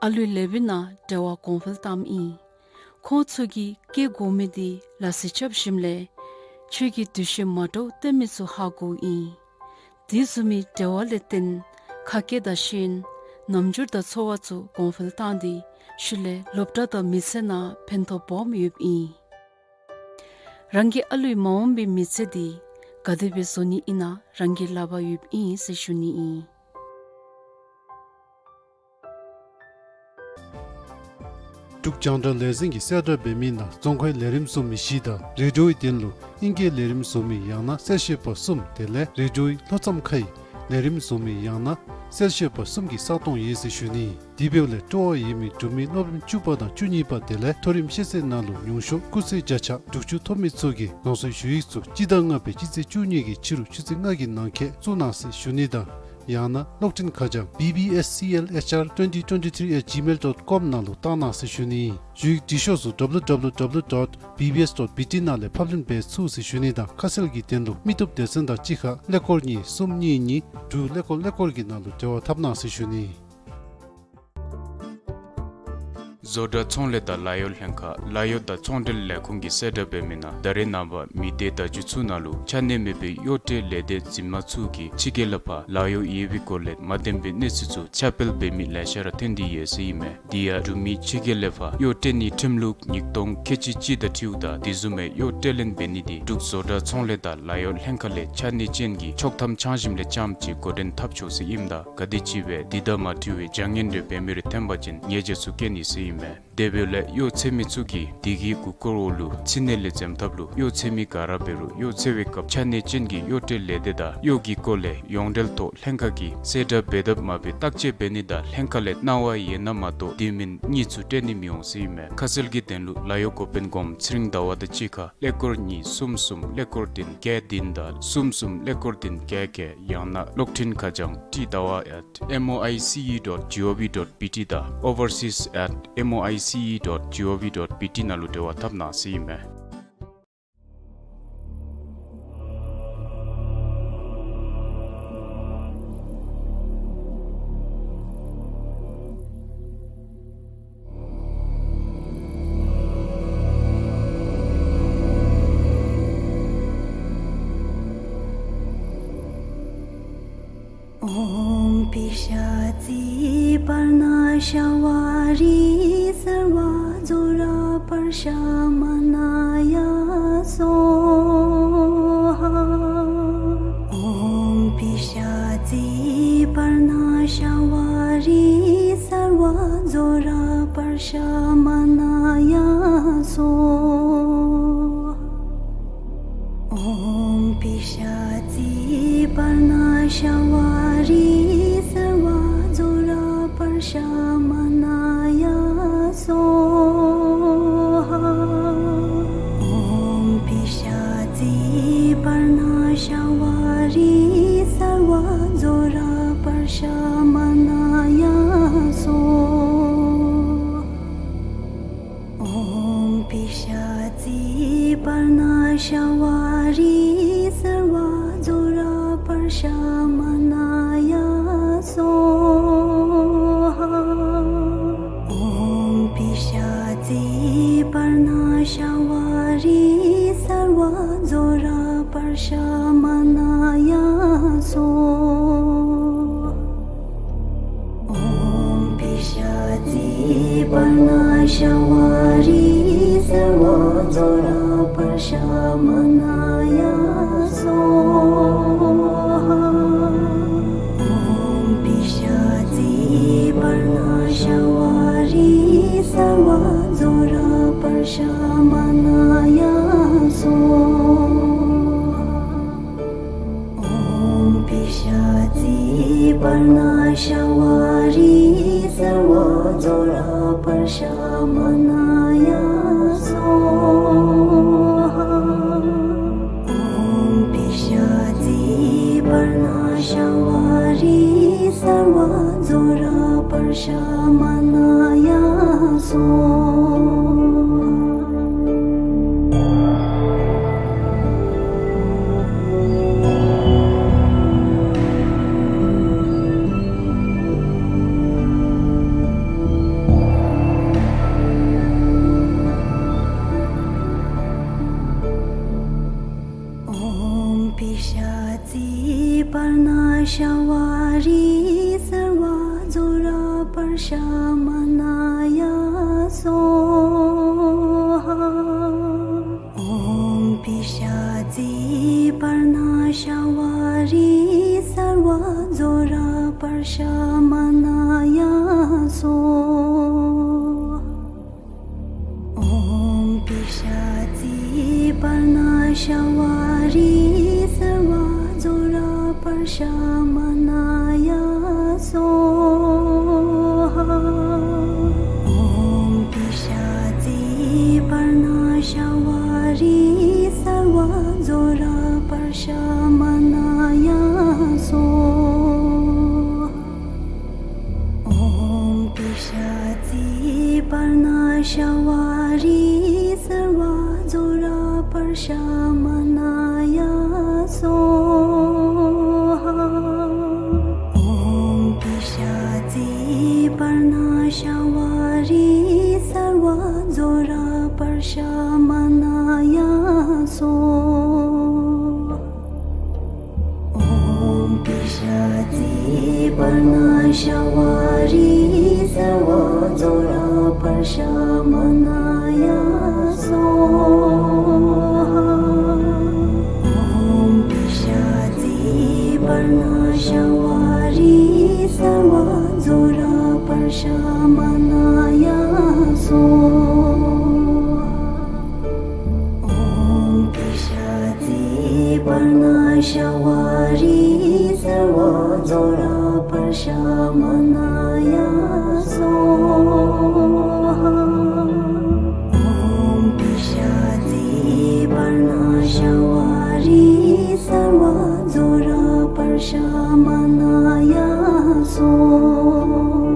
ཨ་ལུའི་ལགཔ་ནང་འབྲེལ་བ་གོང་འཕེལ་བཏངམ་ཨིན། ཁོང་ཚུ་གིས་བཀལ་དགོ་མི་འདི་ལག་རྩལ་རྐྱབ་ཞིནམ་ལས་ཁྱོད་ཀྱིས་འདུ་ཤེས་མ་འདྲཝ་སྟོན་མི་ཚུ་ཧ་གོཝ་ཨིན། དེ་བཟུམ་མའི་འབྲེལ་བ་ལས་བརྟེན་ཁ་སྐད་དང་ཤེས་ཡོན་རྣམ་འགྱུར་དང་ཚོར་བ་ཚུ་གོང་འཕེལ་བཏང་སྟེ་ཤུལ་ལས་སློབ་གྲྭ་དང་མི་ཚེ་ནང་ཕན་ཐོགས་སྦོམ་ཡོདཔ་ཨིན། རང་གི་ཨ་ལུའི་མ་འོངས་པའི་མི་ཚེ་འདི་ག་དེ་སྦེ་བཟོ་ནི་ཨིན་ན་རང་གི་ལག་པར་ཡོདཔ་ཨིན་ཟེར་ཞུ་ནི་ཨིན། འབྲུག་རྒྱང་བསྒྲགས་ལས་འཛིན་གྱིས་གསལ་བསྒྲགས་འབད་མི་ནང་རྫོང་ཁའི་ལས་རིམ་བཟོ་མི་བཞི་དང་རེ་ཌིའོའི་དོན་ལུ་ཨིང་སྐད་ལས་རིམ་བཟོ་མི་ཡང་ན་གསལ་བཤད་པ་གསུམ་དེ་ལས་རེ་ཌིའོའི་ལྷོ་མཚམས་ཁའི་ལས་རིམ་བཟོ་མི་ཡང་ན་གསལ་བཤད་པ་གསུམ་གྱི་ས་སྟོང་ཡོད་ཟེར་ཞུ་ནི། དེ་འབདཝ་ལས་སྤྲོ་བ་ཡོད་མི་འབྲུག་མི་སློབ་རིམ་བཅུ་པ་དང་བཅུ་གཉིས་པ་དེ་ལས་མཐོ་རིམ་ཤེས་ཚད་ནང་ལུ་ཉུང་ཤོས་སྐུགས་ཚད་བརྒྱ་ཆ་དྲུག་ཅུ་ཐོབ་མི་ཚུ་གིས་རང་སོའི་ཞུ་ཡིག་ཚུ་སྤྱི་ཟླ་ལྔ་པའི་སྤྱི་ཚེས་བཅུ་གཉིས་ཀྱི་ཕྱི་རུ་ཆུ་ཚོད་ལྔ་གི་ནང་འཁོད་བཙུགས་གནང་ཟེར་ཞུ་ནི་དང་ཡང་ན་གློག་འཕྲིན་ཁ་བྱང་B B S C L H R twenty twenty-three at gmail dot com ནང་ལུ་བཏང་གནང་ཟེར་ཞུ་ནི། ཞུ་ཡིག་འབྲི་ཤོག་ཚུ་W W W dot B B S dot B T ནང་ལས་ཕབ་ལེན་འབད་ཚུགས་ཟེར་ཞུ་ནི་དང་ཁ་གསལ་གྱི་དོན་ལུ་མི་བཏུབ་སྡེ་ཚན་དང་གཅིག་ཁར་ཀླད་ཀོར་གཉིས་གསུམ་གཉིས་གཉིས་དྲུག་ཀླད་ཀོར་ཀླད་ཀོར་གྱི་ནང་ལུ་འབྲེལ་བ་འཐབ་གནང་ཟེར་ཞུ་ནི། བཟོ་གྲྭ་ཚོང་ལས་དང་ལཱ་གཡོག་ལྷན་ཁག་ལཱ་གཡོག་དང་ཚོང་འབྲེལ་ལས་ཁུངས་ཀྱིས་གསལ་བསྒྲགས་འབད་མི་ནང་ད་རེས་ནངས་པ་མི་སྡེ་བརྡ་བརྒྱུད་ཚུ་ནང་ལུ་ཆ་གནས་མེད་པའི་གཡོག་ཁྲལ་ལས་སྡེ་འཛིན་མ་ཚུ་གིས་ཕྱི་རྒྱལ་ལས་ཕར་ལཱ་གཡོག་ཡོད་པའི་སྐོར་ལས་མ་བདེན་པའི་གནས་ཚུལ་ཚུ་ཁྱབ་སྤེལ་འབད་མི་ལེ་ཤ་ར་ཐོན་ཏེ་ཡོད་ཟེར་ཨིན་མས། དེ་ཡང་འབྲུག་མི་ཕྱི་རྒྱལ་ལས་ཕར་གཡོག་སྤྲོད་ནིའི་ཁྲིམས་ལུགས་ཉིས་སྟོང་ཁལ་གཅིག་གཅིག་དང་འཁྲིལཝ་ད་དེ་བཟུམ་མའི་གཡོག་སྤྲོད་ལེན་འབད་ནི་འདི་འབྲུག་བཟོ་གྲྭ་ཚོང་ལས་དང་ལཱ་གཡོག་ལྷན་ཁག་ལས་ཆ་གནས་ཅན་གྱི་ཆོག་ཐམ་ཚང་ཞིནམ་ལས་རྐྱངམ་གཅིག་འགོ་འདྲེན་འཐབ་ཆོག་ཟེར་ཨིནམ་ད་ག་དེམ་ཅིག་སྦེ་དེ་དང་མ་འཁྲིལ་བའི་བྱ་ངན་རེ་འབད་མི་རེ་ཐོན་པ་ཅིན་ཉེས་བྱ་ཚུ་བཀལ་ནི་ཟེར་ཨིན་མས། དེ་འབདཝ་ལས་གཡོག་འཚོལ་མི་ཚུ་གིས་དེ་གི་མགུ་སྐོར་འོག་ལུ་ཚིག་སྣེ་ལས་འཛོམས་ཐབས་ལུ་གཡོག་འཚོལ་མི་ག་ར་འབད་རུང་གཡོག་འཚོལ་བའི་སྐབས་ཆ་གནས་ཅན་གྱི་གཡོག་སྤྲོད་ལས་སྡེ་དང་གཡོག་གི་སྐོར་ལས་ཡོངས་འབྲེལ་ཐོག་ལྷན་ཁག་གིས་གསལ་བསྒྲགས་འབད་དཔ་མ་འབད་བརྟག་དཔྱད་འབད་ནི་དང་ལྷན་ཁག་ལས་གནང་བ་ཡོད་ན་མ་གཏོགས་དེ་མིན་གཉིས་ཚུ་སྤྲོད་ནི་མི་འོང་ཟེར་ཨིན་མས། ཁ་གསལ་གྱི་དོན་ལུ་ལཱ་གཡོག་འགོ་དཔོན་སྒོམ་ཚེ་རིང་ཟླ་བ་དང་གཅིག་ཁར་ཀླད་ཀོར་གཉིས་གསུམ་གསུམ་ཀླད་ཀོར་བདུན་བརྒྱད་བདུན་དང་གསུམ་གསུམ་ཀླད་ཀོར་བདུན་བརྒྱད་བརྒྱད། ཡང་ན་གློག་འཕྲིན་ཁ་བྱང་T ཟླ་བ་at M O I C E dot G O V dot B T དང་overseas at M O I C E dot G O V dot B T ནང་ལུ་འབྲེལ་བ་འཐབ་གནང་ཟེར་ཨིན་མས། ཨོཾ་པི་ཤ་ཙི་པར་ཎ་ཤ་བ་རི་སརྦ་ཛྭ་ར་པར་ཤ་མ་ཎཱ་ཡ་སྭཱ་ཧཱ། ཨོཾ་པི་ཤ་ཙི་པར་ཎ་ཤ་བ་རི་སརྦ་ཛྭ་ར་པར་ཤ་མ་ཎཱ་ཡ་སྭཱ་ཧཱ། ཨོཾ་པི་ཤ་ཙི་པར་ཎ་ཤ་བ་རི་སརྦ་ཛྭ་ར་པར་ཤ་མ་ཎཱ་ཡ་སྭཱ་ཧཱ། ཨོཾ་པི་ཤ་ཙི་པར་ཎ་ཤ་བ་རི་སརྦ་ཛྭ་ར་པར་ཤ་མ་ཎཱ་ཡ་སྭཱ་ཧཱ། ཤ་བ་རི་སརྦ་ཛྭ་ར་པྲ་ཤ་མ་ན་ཡ་སྭཱ་ཧཱ། ཨོཾ་པི་ཤ་ཙི་པྲ་ཎ་ཤ་བ་རི་སརྦ་ཛྭ་ར་པྲ་ཤ་མ་ན་ཡ་སྭཱ་ཧཱ། ཨོཾ་པི་ཤ་ཙི་པྲ་ཎ་ཤ་བ་རི་སརྦ་ཛྭ་ར་པྲ་ཤ་མ་ན་ཡ་སྭཱ་ཧཱ། ཨོཾ་པི་ཤ་ཙི་པྲ་ཎ་ཤ་བ་རི་སརྦ་ཛྭ་ར་པྲ་ཤ་མ་ན་ཡ་སྭཱ་ཧཱ། ཨོཾ་པི་ཤ་ཙི་པྲ་ཎ་ཤ་བ་རི་སརྦ་ཛྭ་ར་པྲ་ཤ་མ་ན་ཡ་སྭཱ་ཧཱ། ཨོཾ་པི་ཤ་ཙི་པྲ་ཎ་ཤ་བ་རི་སརྦ་ཛྭ་ར་པྲ་ཤ་མ་ན་ཡ་སྭཱ་ཧཱ། ཨོཾ་པི་ཤ་ཙི་པྲ་ཎ་ཤ་བ་རི་སརྦ་ཛྭ་ར་པྲ་ཤ་མ་ན་ཡ་སྭཱ་ཧཱ། ཨོཾ་པི་ཤ་ཙི་པྲ་ཎ་ཤ་བ་རི་སརྦ་ཛྭ་ར་པྲ་ཤ་མ་ན་ཡ་སྭཱ་ཧཱ། ཨོཾ་པི་ཤ་ཙི་པྲ་ཎ་ཤ་བ་རི་སརྦ་ཛྭ་ར་པྲ་ཤ་མ་ན་ཡ་སྭཱ་ཧཱ། ཨོཾ་པི་ཤ་ཙི་པྲ་ཎ་ཤ་བ་རི་སརྦ་ཛྭ་ར་པྲ་ཤ་མ་ན་ཡ་སྭཱ་ཧཱ། ཨོཾ་པི་ཤ་ཙི་པྲ་ཎ་ཤ་བ་རི་སརྦ་ཛྭ་ར་པྲ་ཤ་མ་ན་ཡ་སྭཱ་ཧཱ། ཨོཾ་པི་ཤ་ཙི་པྲ་ཎ་ཤ་བ་རི་སརྦ་ཛྭ་ར་པྲ་ཤ་མ་ན་ཡ་སྭཱ་ཧཱ། ཨོཾ་པི་ཤ་ཙི་པྲ་ཎ་ཤ་བ་རི་སརྦ་ཛྭ་ར་པྲ་ཤ་མ་ན་ཡ་སྭཱ་ཧཱ། ཨོཾ་པི་ཤ་ཙི་པྲ་ཎ་ཤ་བ་རི་སརྦ་ཛྭ་ར་པྲ་ཤ་མ་ན་ཡ་སྭཱ་ཧཱ། ཨོཾ་པི་ཤ་ཙི་པྲ་ཎ་ཤ་བ་རི་སརྦ་ཛྭ་ར་པྲ་ཤ་མ་ན་ཡ་སྭཱ་ཧཱ། ཨོཾ་པི་ཤ་ཙི་པྲ་ཎ་ཤ་བ་རི་སརྦ་ཛྭ་ར་པྲ་ཤ་མ་ན་ཡ་སྭཱ་ཧཱ།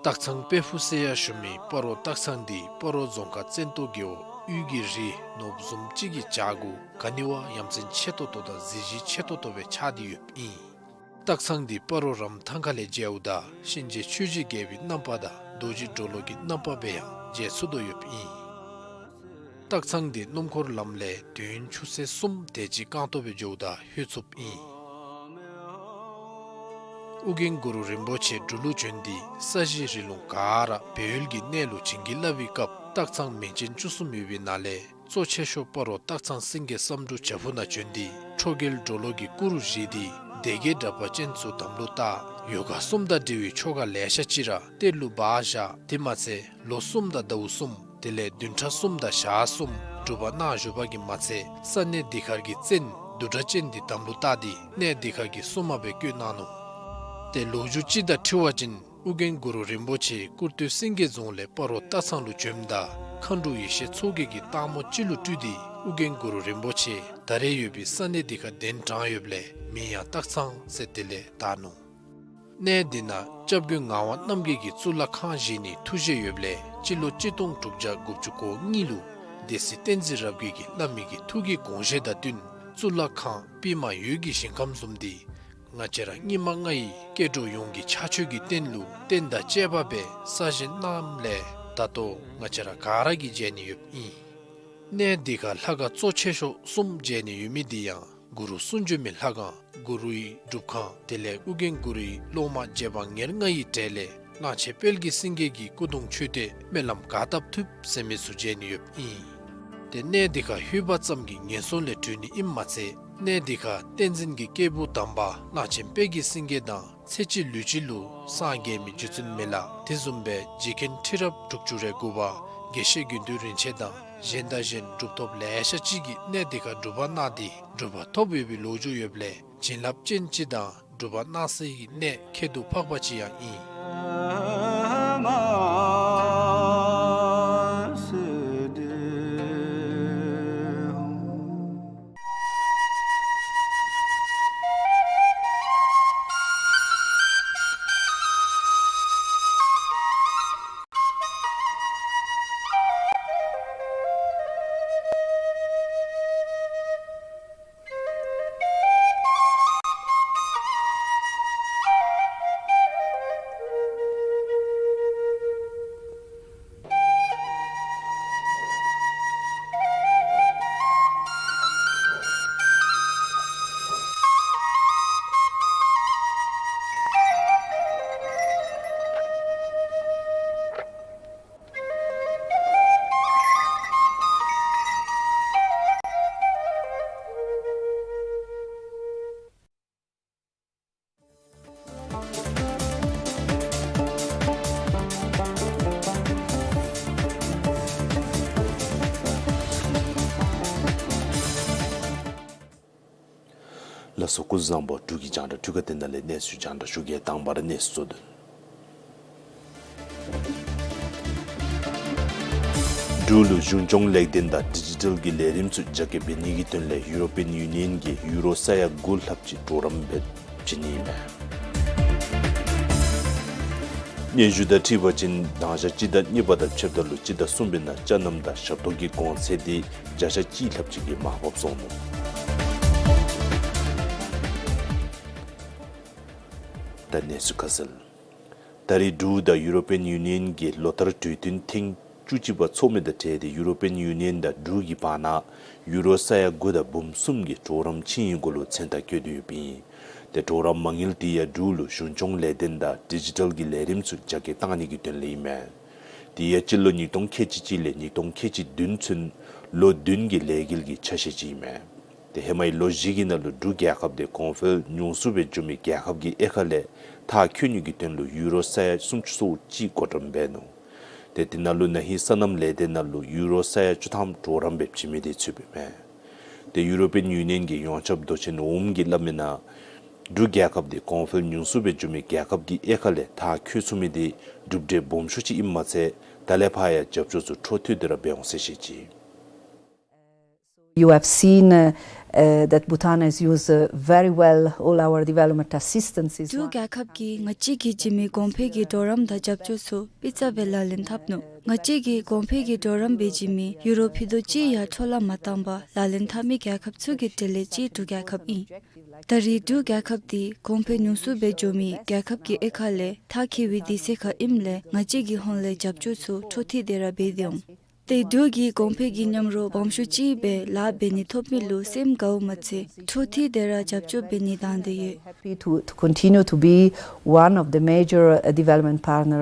སྟག་ཚང་དཔལ་ཕུག་ཟེར་ཡང་ཞུ་མི་སྤ་རོ་སྟག་ཚང་འདི་སྤ་རོ་རྫོང་ཁག་བཙན་ཏོ་རྒེད་འོག་དབུས་ཀྱི་རི་ནོར་བུ་བཟུམ་ཅིག་གི་བྱག་གུ་ག་ནི་བ་ཡ་མཚན་ཆེ་ཏོག་ཏོ་དང་གཟི་བརྗིད་ཆེ་ཏོག་ཏོ་སྦེ་ཆགས་ཏེ་ཡོདཔ་ཨིན། སྟག་ཚང་འདི་སྤ་རོ་རམ་ཐང་ཁ་ལས་མཇལཝ་ད་གཤིན་རྗེ་ཆོས་ཀྱི་རྒྱལ་པོའི་རྣམ་པ་དང་རྡོ་རྗེ་གྲོ་ལོད་ཀྱི་རྣམ་པ་སྦེ་ཡང་མཇལ་ཚུགས་དོ་ཡོདཔ་ཨིན། སྟག་ཚང་འདི་སྣུམ་འཁོར་ལམ་ལས་དུས་ཡུན་ཆུ་ཚོད་གསུམ་དེ་ཅིག་རྐང་སྟོང་སྦེ་འགྱོཝ་ད་ལྷོད་ཚུགསཔ་ཨིན། ཨོ་རྒྱན་གུ་རུ་རིན་པོ་ཆེ་འབྲུག་ལུ་བྱོན་ཏེ་ས་གཞི་རི་ལུང་ག་ར་སྦས་ཡུལ་གྱི་གནས་ལུ་བྱིན་གྱིས་བརླབས་པའི་སྐབས་སྟག་ཚང་མིང་ཅན་བཅུ་གསུམ་ཡོད་པའི་ནང་ལས་གཙོ་ཆེ་ཤོས་སྤ་རོ་སྟག་ཚང་སེང་གེ་བསམ་འགྲུབ་བྱག་ཕུག་ནང་བྱོན་ཏེ་ཁྲོ་རྒྱལ་གྲོ་ལོད་ཀྱི་སྐུ་རུ་བཞེངས་ཏེ་སྡེ་བརྒྱད་དྲེགས་པ་ཅན་ཚུ་དམ་ལུ་བཏགས། ཡོ་ག་གསུམ་དང་འབྲེལ་བའི་ཆོ་ག་ལེ་ཤ་ཅིག་ར་གཏེར་ལུ་སྦ་བཞག། དེ་མ་ཚད་ལོ་གསུམ་དང་ཟླཝ་གསུམ་དེ་ལས་བདུན་ཕྲག་གསུམ་དང་ཞག་གསུམ་སྒྲུབ་པ་གནང་བཞུགས་པ་གིས་མ་ཚད་ས་གནས་འདི་ཁར་གྱི་བཙན་བདུད་དྲེགས་ཅན་འདི་དམ་ལུ་བཏགས་ཏེ་གནས་འདི་ཁར་གྱི་སྲུང་མ་སྦེ་བསྐོས་གནང་ནུག། ཏེ་ལོ་རྒྱུས་ཅིག་དང་འཁྲིལ་བ་ཅིན་ཨོ་རྒྱན་གུ་རུ་རིན་པོ་ཆེ་སྐུར་སྟོད་སེང་གེ་རྫོང་ལས་སྤ་རོ་སྟག་ཚང་ལུ་བྱོནམ་ད་མཁའ་འགྲོ་ཡེ་ཤེས་མཚོ་རྒྱལ་གྱིས་སྟག་མོ་ཅིག་ལུ་སྤྲུལ་ཏེ་ཨོ་རྒྱན་གུ་རུ་རིན་པོ་ཆེ་ད་རེས་ཡོད་པའི་ས་གནས་འདི་ཁར་གདན་དྲངས་ཡོདཔ་ལས་མིང་ཡང་སྟག་ཚང་ཟེར་དེ་ལས་བཏགས་ནུག། གནས་འདི་ནང་སྐྱབས་མགོན་ངག་དབང་རྣམ་རྒྱལ་གྱིས་གཙུག་ལག་ཁང་བཞེངས་ནིའི་ཐུགས་བཞེད་ཡོདཔ་ལས་སྤྱི་ལོ་གཅིག་སྟོང་དྲུག་བརྒྱ་དགུ་བཅུ་གོ་གཉིས་ལུ་སྡེ་སྲིད་བསྟན་འཛིན་རབ་རྒྱས་ཀྱིས་བླ་མའི་གི་ཐུགས་ཀྱི་དགོངས་བཞེད་དང་བསྟུན་གཙུག་ལག་ཁང་པདྨ་འོད་ཀྱི་ཞིང་ཁམས་བཟུམ་འདི་ང་བཅས་ར་སྙིགས་མ་ལྔ་ཡི་སྐྱེ་འགྲོ་ཡོངས་ཀྱི་ཕྱག་མཆོད་ཀྱི་རྟེན་ལུ་རྟེན་དང་བཅས་པ་སྦེ་གསར་བཞེངས་གནངམ་ལས་ད་ལྟོ་ང་བཅས་ར་ག་ར་གིས་མཇལ་ནི་ཡོདཔ་ཨིན། གནས་འདི་ཁར་ལྷ་ཁང་གཙོ་ཆེ་ཤོས་གསུམ་མཇལ་ནི་ཡོད་མི་འདི་ཡང་གུ་རུ་གསུང་བྱོན་མའི་ལྷ་ཁང་གུ་རུའི་སྒྲུབ་ཁང་དེ་ལས་ཨོ་རྒྱན་གུ་རུའི་སློབ་མ་རྗེ་འབངས་ཉེར་ལྔ་ཡི་གྲས་ལས་གླང་ཆེན་དཔལ་གྱི་སེང་གེ་གི་སྐུ་གདུང་མཆོད་རྟེན་སྨོན་ལམ་ག་བཏབ་ཐུབ་ཟེར་མི་ཚུ་མཇལ་ནི་ཡོདཔ་ཨིན། ཏེ་གནས་འདི་ཁར་ལྷོད་པ་ཙམ་གྱིས་ངན་སོང་ལས་གྲོལ་ནི་ཨིནམ་མ་ཚད་གནས་འདི་ཁར་བསྟན་འཛིན་གྱི་སྐྱེས་བུ་དམ་པ་གླང་ཆེན་དཔལ་གྱི་སེང་གེ་དང་ཚེ་གཅིག་ལུས་གཅིག་ལུ་སངས་རྒྱས་མི་རྗེ་བཙུན་མི་ལ་དེ་བཟུམ་སྦེ་རྗེ་མཁན་ཁྲི་རབས་དྲུག་ཅུ་རེ་དགུ་པ་དགེ་བཤེས་དགེ་འདུན་རིན་ཆེན་དང་གཞན་དང་གཞན་གྲུབ་ཐོབ་ལེ་ཤ་ཅིག་གིས་གནས་འདི་ཁར་སྒྲུབ་པ་གནང་སྟེ་གྲུབ་པ་ཐོབ་ཡོད་པའི་ལོ་རྒྱུས་ཡོདཔ་ལས་བྱིན་རླབས་ཅན་ཅིག་དང་སྒྲུབ་པ་གནང་སའི་གནས་ཁྱད་དུ་འཕགས་པ་ཅིག་ཡང་ཨིན། ལགས་སོ། སྐུ་གཟུགས་བཟང་པོ། འབྲུག་གི་རྒྱང་བསྒྲགས་འཕྲུལ་ཁང་འདི་ནང་ལས་གནས་ཚུལ་རྒྱང་བསྒྲགས་ཞུ་གེ། དང་པ་ར་གནས་ཚུལ་གཙོ་དོན། འབྲུག་ལུ་གཞུང་སྐྱོང་ལེགས་ལྡན་དང་ཌི་ཇི་ཊལ་གྱི་ལས་རིམ་ཚུ་རྒྱ་སྐྱེད་འབད་ནི་གི་དོན་ལས་ཡུ་རོ་པིའན་ཡུ་ནི་ཡཱན་གྱིས་ཡུ་རོ་ས་ཡ་དགུ་ལྷགཔ་ཅིག་གྲོགས་རམ་འབད་བྱིན་ནི་ཨིན་མས། སྙན་ཞུ་དང་འཁྲིལ་བ་ཅིན་དང་ཞག་སྤྱི་ཟླ་གཉིས་པ་དང་ཕྱེད་ཀ་ལུ་སྤྱི་ཟླ་གསུམ་པའི་ནང་ཅ་རྣམ་དང་ཞབས་ཏོག་གི་གོང་ཚད་འདི་བརྒྱ་ཆ་གཅིག་ལྷགཔ་ཅིག་གིས་མར་བབས་སོང་ནུག། ད་གནས་ཚུལ་ཁ་གསལ། ད་རེས་འབྲུག་དང་ཡུ་རོ་པིའན་ཡུ་ནི་ཡཱན་གྱི་ལོ་བསྟར་གྲོས་མཐུན་ཐེངས་བཅུ་གཅིག་པ་ཚོགས་མི་དང་འབྲེལ་ཏེ་ཡུ་རོ་པིའན་ཡུ་ནི་ཡཱན་དང་འབྲུག་གི་བར་ན་ཡུ་རོ་ས་ཡ་དགུ་དང་འབུམ་གསུམ་གྱི་གྲོགས་རམ་ཆིངས་ཡིག་གུ་ལུ་མཚན་རྟགས་བཀོད་དེ་ཡོདཔ་ཨིན། ཏེ་གྲོགས་རམ་མ་དངུལ་དེ་ཡང་འབྲུག་ལུ་གཞུང་སྐྱོང་ལེགས་ལྡན་དང་ཌི་ཇི་ཊལ་གྱི་ལས་རིམ་ཚུ་རྒྱ་སྐྱེད་གཏང་ནི་གི་དོན་ལས་ཨིན་མས། དེ་ཡང་སྤྱི་ལོ་ཉིས་སྟོང་ཁལ་གཅིག་གཅིག་ལས་ཉིས་སྟོང་ཁལ་གཅིག་བདུན་ཚུན་ལོ་བདུན་གྱི་ལས་འགུལ་གྱི་ཆ་ཤས་ཅིག་ཨིན་མས། ཏེ་ཧེ་མའི་ལོ་བཞི་གི་ནང་ལུ་འབྲུག་རྒྱལ་ཁབ་དེ་གོང་འཕེལ་ཉུང་སུ་སྦེ་འགྱོ་མི་རྒྱལ་ཁབ་ཀྱི་དབྱེ་ཁ་ལས་མཐར་འཁྱོལ་ནི་གི་དོན་ལུ་ཡུ་རོ་ས་ཡ་སུམ་ཅུ་སོ་གཅིག་བགོ་བཀྲམ་འབད་ནུག། ཏེ་དེ་ནང་ལུ་ན་ཧིང་སོ་ནམ་ལས་སྡེ་ནང་ལུ་ཡུ་རོ་ས་ཡ་བཅུ་ཐམ་གྲོགས་རམ་འབད་བྱིན་མི་དེ་ཚུདཔ་ཨིན་མས། ཏེ་ཡུ་རོ་པིའན་ཡུ་ནི་ཡཱན་གྱི་ཡོངས་ཁྱབ་མདོ་ཆེན་འོགམ་གྱིས་སླབ་མིའི་ནང་འབྲུག་རྒྱལ་ཁབ་དེ་གོང་འཕེལ་ཉུང་སུ་སྦེ་འགྱོ་མི་རྒྱལ་ཁབ་ཀྱི་དབྱེ་ཁ་ལས་མཐར་འཁྱོལ་ཚུགས་མི་དེ་གྲུབ་འབྲས་སྦོམ་ཤོས་ཅིག་ཨིནམ་མ་ཚད་ད་ལས་ཕར་ཡང་རྒྱབ་སྐྱོར་ཚུ་འཕྲོ་མཐུད་དེ་ར་འབད་འོང་ཟེར་བཤད་ཅི། You have seen, uh, uh, that Bhutan has used, uh, very well all our development assistances. འབྲུག་རྒྱལ་ཁབ་ཀྱིས་ང་བཅས་ཀྱིས་བྱིན་མི་གོང་འཕེལ་གྱི་གྲོགས་རམ་དང་རྒྱབ་སྐྱོར་ཚུ་སྤུས་ཚད་སྦེ་ལག་ལེན་འཐབ་ནུག། ང་བཅས་ཀྱིས་གོང་འཕེལ་གྱི་གྲོགས་རམ་འབད་བྱིན་མི་ཡུ་རོ་ཕྱེད་དོ་གཅིག་ཡང་འཕྲོ་བརླག་མ་བཏང་པར་ལག་ལེན་འཐབ་མི་རྒྱལ་ཁབ་ཚུ་གི་གྲས་ལས་གཅིག་འབྲུག་རྒྱལ་ཁབ་ཨིན། ད་རེས་འབྲུག་རྒྱལ་ཁབ་དེ་གོང་འཕེལ་ཉུང་སུ་སྦེ་འགྱོ་མི་རྒྱལ་ཁབ་ཀྱི་དབྱེ་ཁ་ལས་མཐར་འཁྱོལ་བའི་དུས་ཚོད་ཁར་ཨིནམ་ལས་ང་བཅས་ཀྱི་ཧོངས་ལས་རྒྱབ་སྐྱོར་ཚུ་འཕྲོ་མཐུད་དེ་ར་འབད་དེ་འོང་། ཏེ་འབྲུག་གིས་གོང་འཕེལ་གྱི་མཉམ་རོགས་སྦོམ་ཤོས་ཅིག་སྦེ་ལཱ་འབད་ནི་ཐོབ་མི་ལུ་སེམས་དགའཝ་མ་ཚད་འཕྲོ་མཐུད་དེ་ར་རྒྱབ་སྐྱོར་འབད་ནི་དང་འདོད་ཡོད། Happy to, to continue to be one of the major, uh, development partner.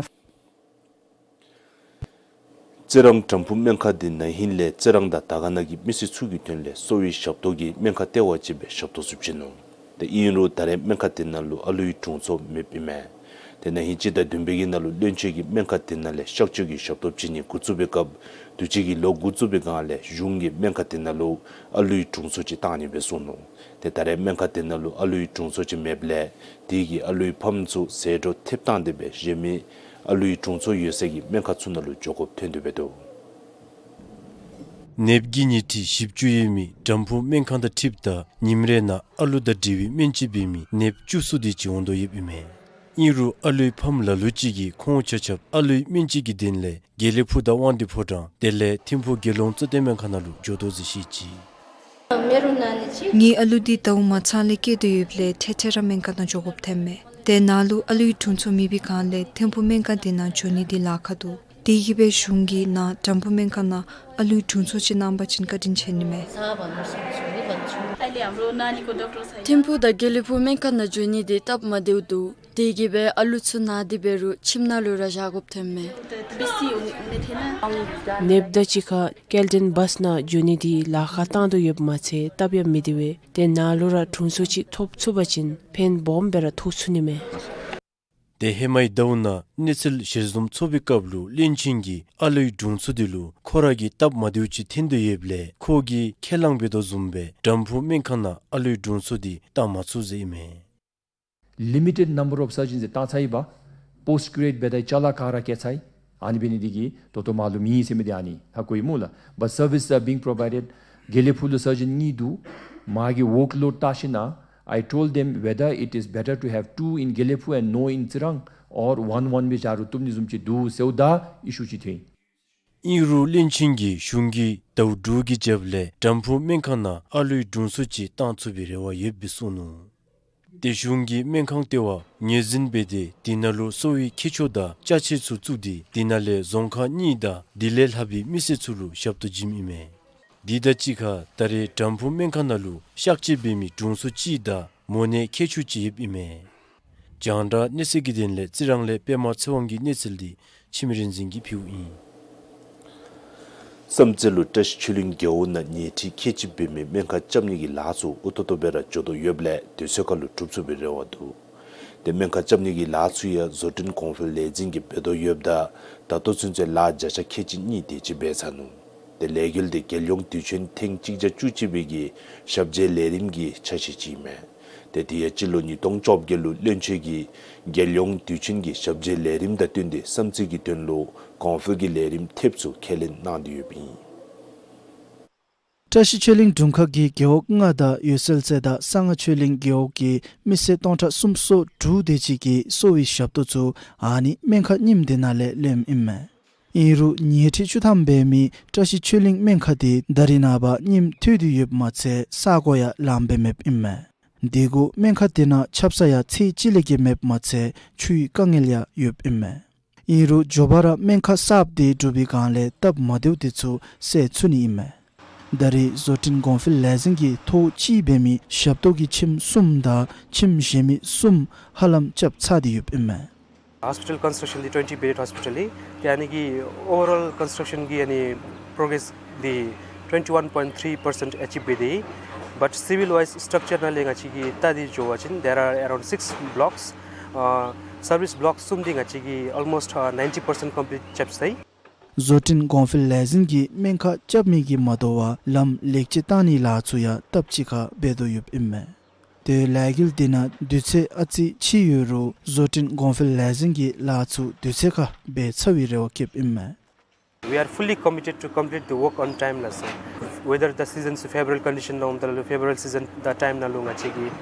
རྩི་རང་དམ་ཕུ་སྨན་ཁང་འདི་ན་ཧིང་ལས་རྩི་རང་དང་དར་དཀར་ན་གི་མི་སེར་ཚུ་གི་དོན་ལས་གསོ་བའི་ཞབས་ཏོག་གི་སྨན་ཁང་ལྟེ་བ་ཅིག་སྦེ་ཞབས་ཏོག་ཚུ་བྱིན་ནུག། ཏེ་ཨིན་རུང་ད་རེས་སྨན་ཁང་འདི་ནང་ལུ་ཨ་ལུའི་དྲུང་འཚོ་མེདཔ་ཨིན་མས། ཏེ་ན་ཧིང་སྤྱི་ཟླ་བདུན་པའི་གི་ནང་ལུ་བློན་ཆེན་གྱིས་སྨན་ཁང་འདི་ནང་ལས་གཤག་བཅོས་ཀྱི་ཞབས་ཏོག་བྱིན་ནི་འགོ་བཙུགས་པའི་སྐབས་དུས་ཅི་གི་ལོག་འགོ་བཙུགས་པའི་སྒང་ལས་གཞུང་གིས་སྨན་ཁང་འདི་ནང་ལུ་ཨ་ལུའི་དྲུང་འཚོ་ཅིག་བཏང་ནི་སྦེ་གསུངས་ནུག། ཏེ་ད་རེས་སྨན་ཁང་འདི་ནང་ལུ་ཨ་ལུའི་དྲུང་འཚོ་ཅིག་མེདཔ་ལས་དེ་གིས་ཨ་ལུའི་ཕམ་ཚུ་ཟད་འགྲོ་ཐེབས་བཏང་སྟེ་སྦེ་གཞན་མི་ཨ་ལུའི་དྲུང་འཚོ་ཡོད་སའི་གི་སྨན་ཁང་ཚུ་ནང་ལུ་འགྱོ་དགོཔ་ཐོན་དོ་ཡོདཔ་འདུག། ནདཔ་གིས་ཉལ་ཁྲི་བཞི་བཅུ་ཡོད་མི་དམ་ཕུ་སྨན་ཁང་དང་འཁྲིལཝ་ད་ཉིནམ་རེ་ནང་ཨ་ལུ་དང་འབྲེལ་བའི་སྨན་བཅོས་འབད་མི་ནདཔ་བཅུ་གསུམ་དེ་ཅིག་འོང་དོ་ཡོདཔ་ཨིན་མས། ཨིན་རུང་ཨ་ལུའི་ཕམ་ལ་ལུ་ཅིག་གིས་ཁོང་ཆ་ཁྱབ་ཨ་ལུའི་སྨན་བཅོས་ཀྱི་དོན་ལས་དགེ་ལེགས་ཕུག་དང་དབང་འདུས་ཕོ་བྲང་དེ་ལས་ཐིམ་ཕུག་རྒྱལ་ཡོངས་གཙོ་བསྟེན་སྨན་ཁང་ནང་ལུ་འགྱོ་དོ་ཟེར་བཤད་ཅི། ངེའི་ཨ་ལུ་འདི་ཟླཝ་མ་ཚང་ལས་སྐྱེས་ཏེ་ཡོདཔ་ལས་འཕྲལ་འཕྲལ་ར་སྨན་ཁང་ནང་འགྱོ་དགོཔ་ཐོནམ་མས། དེ་ནང་ལུ་ཨ་ལུའི་དྲུང་འཚོ་མེད་པའི་སྒང་ལས་ཐིམ་ཕུ་སྨན་ཁང་འདི་ནང་འགྱོ་ནི་འདི་ལཱ་ཁག་འདུག། དེ་གིས་སྦེ་གཞུང་གིས་ནཱ་དམ་ཕུ་སྨན་ཁང་ནང་ཨ་ལུའི་དྲུང་འཚོ་ཅིག་གནང་པ་ཅིན་བཀའ་དྲིན་ཆེ་ནི་མས། ཐིམ་ཕུ་དང་དགེ་ལེགས་ཕུག་སྨན་ཁང་ནང་འགྱོ་ནི་འདི་སྟབས་མ་བདེཝ་འདུག། དེ་གིས་སྦེ་ཨ་ལུ་ཚུ་ནཱ་འདི་འབད་རུང་ཁྱིམ་ནང་ལུ་ར་བཞག་དགོཔ་ཐོནམ་མས། ནདཔ་དང་གཅིག་ཁར་སྐྱེལ་འདྲེན་བཱསི་ནང་འགྱོ་ནི་འདི་ལཱ་ཁག་བཏང་དོ་ཡོདཔ་མ་ཚད་སྟབས་ཡང་མི་བདེ་བས། དེ་ནང་ལུ་ར་དྲུང་འཚོ་ཅིག་ཐོབ་ཚུགས་པ་ཅིན་ཕན་སྦོམ་སྦེ་ར་ཐོགས་ཚུགས་ནི་མས། ཏེ་ཧེ་མའི་ཟླཝ་ནང་གནས་ཚུལ་ཞལ་འཛོམས་ཚོགས་པའི་སྐབས་ལུ་བློན་ཆེན་གྱིས་ཨ་ལུའི་དྲུང་འཚོ་འདི་ལུ་ཁོ་ར་གི་སྟབས་མ་བདེཝ་ཅིག་ཐོན་དོ་ཡོདཔ་ལས་ཁོ་གིས་ཁས་བླངས་འབད་དོ་བཟུམ་སྦེ་དམ་ཕུ་སྨན་ཁང་ནང་ཨ་ལུའི་དྲུང་འཚོ་འདི་བཏང་མ་ཚུགས་ཟེར་ཨིན་མས། Limited number of surgeons བཏང་ཚར་ཡི་པ། Post graduate འབད་ད་ཅ་ལ་ག་ར་བཀལ་ཚར་ཡི། ཨ་ནི་འབད་ནི་འདི་གིས་ད་ལྟོ་མར་ལུ་མེད་ཟེར་མི་འདི་ཨ་ནི་ཧ་གོ་ཡི་སྨོ་ལགས། But services are being provided. དགེ་ལེགས་ཕུག་ལུ་surgeon གཉིས་འདུག། མ་གི་workload བལྟ་ཞིན་ན་I told them whether it is better to have two in དགེ་ལེགས་ཕུག and no in རྩི་རང་or one one སྦེ་བཞག་རུང་བཏུབ་ནི་བཟུམ་ཅིག་འདུག་ཟེརཝ་ད་ཨི་ཤུ་ཅིག་ཐོན་ཡི། ཨིན་རུང་བློན་ཆེན་གྱིས་གཞུང་གི་ཟླཝ་དྲུག་གི་རྒྱབ་ལས་དམ་ཕུ་སྨན་ཁང་ནང་ཨ་ལུའི་དྲུང་འཚོ་ཅིག་བཏང་ཚུགས་པའི་རེ་བ་ཡོདཔ་སྦེ་གསུངས་ནུག། ཏེ་གཞུང་གིས་སྨན་ཁང་ལྟེ་བ་ངོས་འཛིན་འབད་དེ་དེ་ནང་ལུ་གསོ་བའི་མཁས་མཆོག་དང་ཅ་ཆས་ཚུ་བཙུགས་ཏེ་དེ་ནང་ལས་རྫོང་ཁག་གཉིས་དང་དེ་ལས་ལྷག་པའི་མི་སེར་ཚུ་ལུ་ཞབས་ཏོག་བྱིནམ་ཨིན་མས། དེ་དང་གཅིག་ཁར་ད་རེས་དམ་ཕུ་སྨན་ཁང་ནང་ལུ་གཤག་བཅོས་འབད་མི་དྲུང་འཚོ་གཅིག་དང་མོ་ནད་མཁས་མཆོག་གཅིག་ཡོདཔ་ཨིན་མས། རྒྱང་བསྒྲགས་གནས་ཚུལ་གྱི་དོན་ལས་རྩི་རང་ལས་པདྨ་ཚེ་དབང་གི་གནས་ཚུལ་འདི་འཆི་མེད་རིག་འཛིན་གྱིས་ཕུལཝ་ཨིན། བསམ་རྩེ་ལུ་བཀྲ་ཤིས་ཆོས་གླིང་རྒེད་འོག་ནང་ཉལ་ཁྲི་ཁལ་གཅིག་འབད་མི་སྨན་ཁང་རྐྱབ་ནི་གི་ལཱ་ཚུ་འུ་ཐོག་ཐོག་སྦེ་ར་འགྱོ་དོ་ཡོདཔ་ལས་དུས་ཚོད་ཁར་ལུ་གྲུབ་ཚུགས་པའི་རེ་བ་འདུག། ཏེ་སྨན་ཁང་རྐྱབ་ནི་གི་ལཱ་ཚུ་ཡང་བཟོ་སྐྲུན་གོང་འཕེལ་ལས་འཛིན་གྱིས་འབད་དོ་ཡོདཔ་ད་ད་ལྟོ་ཚུན་ཚོད་ལཱ་བརྒྱ་ཆ་ཁལ་གཅིག་གཉིས་དེ་ཅིག་འབད་ཚར་ནུག། ཏེ་ལས་འགུལ་འདི་རྒྱལ་ཡོངས་དུས་ཆེན་ཐེངས་གཅིག་བརྒྱ་བཅུ་གཅིག་པའི་གི་ཞབས་རྗེས་ལས་རིམ་གྱི་ཆ་ཤས་ཅིག་ཨིན་མས། ཏེ་དེ་ཡང་སྤྱི་ལོ་ཉིས་སྟོང་བཅོ་བརྒྱད་ལུ་བློན་ཆེན་གྱིས་རྒྱལ་ཡོངས་དུས་ཆེན་གྱི་ཞབས་རྗེས་ལས་རིམ་དང་བསྟུན་ཏེ་བསམ་རྩེ་གི་དོན་ལུ་གོང་འཕེལ་གྱི་ལས་རིམ་ཐེབས་ཚུ་ཁས་ལེན་གནང་སྟེ་ཡོདཔ་ཨིན། བཀྲ་ཤིས་ཆོས་གླིང་དྲུང་ཁག་གིས་རྒེད་འོག་ལྔ་དང་འོད་གསལ་རྩེ་དང་གསང་སྔགས་ཆོས་གླིང་རྒེད་འོག་གི་མི་སེར་སྟོང་ཕྲག་སུམ་ཅུ་སོ་དྲུག་དེ་ཅིག་གི་གསོ་བའི་ཞབས་ཏོག་ཚུ་ཨ་ནི་སྨན་ཁང་རྙིངམ་དེ་ནང་ལས་ལེནམ་ཨིན་མས། ཨིན་རུང་ཉལ་ཁྲི་བཅུ་ཐམ་འབད་མི་བཀྲ་ཤིས་ཆོས་གླིང་སྨན་ཁང་དེ་ད་རེས་ནངས་པ་རྙིངམ་ཐོན་ཏེ་ཡོདཔ་མ་ཚད་ས་གོ་ཡང་ལངམ་སྦེ་མེདཔ་ཨིན་མས། དེ་གུ་སྨན་ཁང་དེ་ནང་ཆབ་གསང་ཡང་ཚད་ཅིག་ལས་བརྒལ་མེདཔ་མ་ཚད་ཆུའི་དཀའ་ངལ་ཡང་ཡོདཔ་ཨིན་མས། ཨིན་རུང་མགྱོགས་པ་ར་སྨན་ཁང་གསརཔ་དེ་གྲུབ་པའི་སྒང་ལས་སྟབས་མ་བདེཝ་དེ་ཚུ་སེལ་ཚུགས་ནི་ཨིན་མས། ད་རེས་བཟོ་སྐྲུན་གོང་འཕེལ་ལས་འཛིན་གྱིས་ཐོག་གཅིག་འབད་མི་ཞབས་ཏོག་གི་ཁྱིམ་གསུམ་དང་ཁྱིམ་གཞན་མི་གསུམ་ཧ་ལམ་རྐྱབ་ཚར་ཏེ་ཡོདཔ་ཨིན་མས། Hospital construction འདི་twenty bedded hospital ཨིན། ཏེ་ཨ་ནི་གི་overall construction གི་ཨ་ནི་progress འདི་twenty one point three percent achieve འབད་དེ་ཨིན། But civil wise structure ནང་ལས་ང་བཅས་ཀྱིས་བལྟ་སྟེ་འགྱོ་བ་ཅིན་there are around six blocks. ཨ་service block གསུམ་འདི་ང་བཅས་ཀྱིས་almost ཨ་ninety percent complete རྐྱབ་ཚར་ཡི། བཟོ་སྐྲུན་གོང་འཕེལ་ལས་འཛིན་གྱིས་སྨན་ཁང་རྐྱབ་མི་གིས་མ་དོ་བར་ལམ་ལེགས་བཅོས་བཏང་ནིའི་ལཱ་ཚུ་ཡང་སྟབས་གཅིག་ཁར་འབད་དོ་ཡོདཔ་ཨིན་མས། ཏེ་ལས་འགུལ་དེ་ནང་དུས་ཚོད་ཨ་ཙི་ཕྱིས་ཡོད་རུང་བཟོ་སྐྲུན་གོང་འཕེལ་ལས་འཛིན་གྱིས་ལཱ་ཚུ་དུས་ཚོད་ཁར་འབད་ཚར་བའི་རེ་བ་བསྐྱེདཔ་ཨིན་མས། We are fully committed to complete the work on time ལགས་སོ། Whether the season སི་favorable condition ནང་འོངམ་ད་ལུ་favorable season དང་time ནང་ལུ་ང་བཅས་ཀྱིས་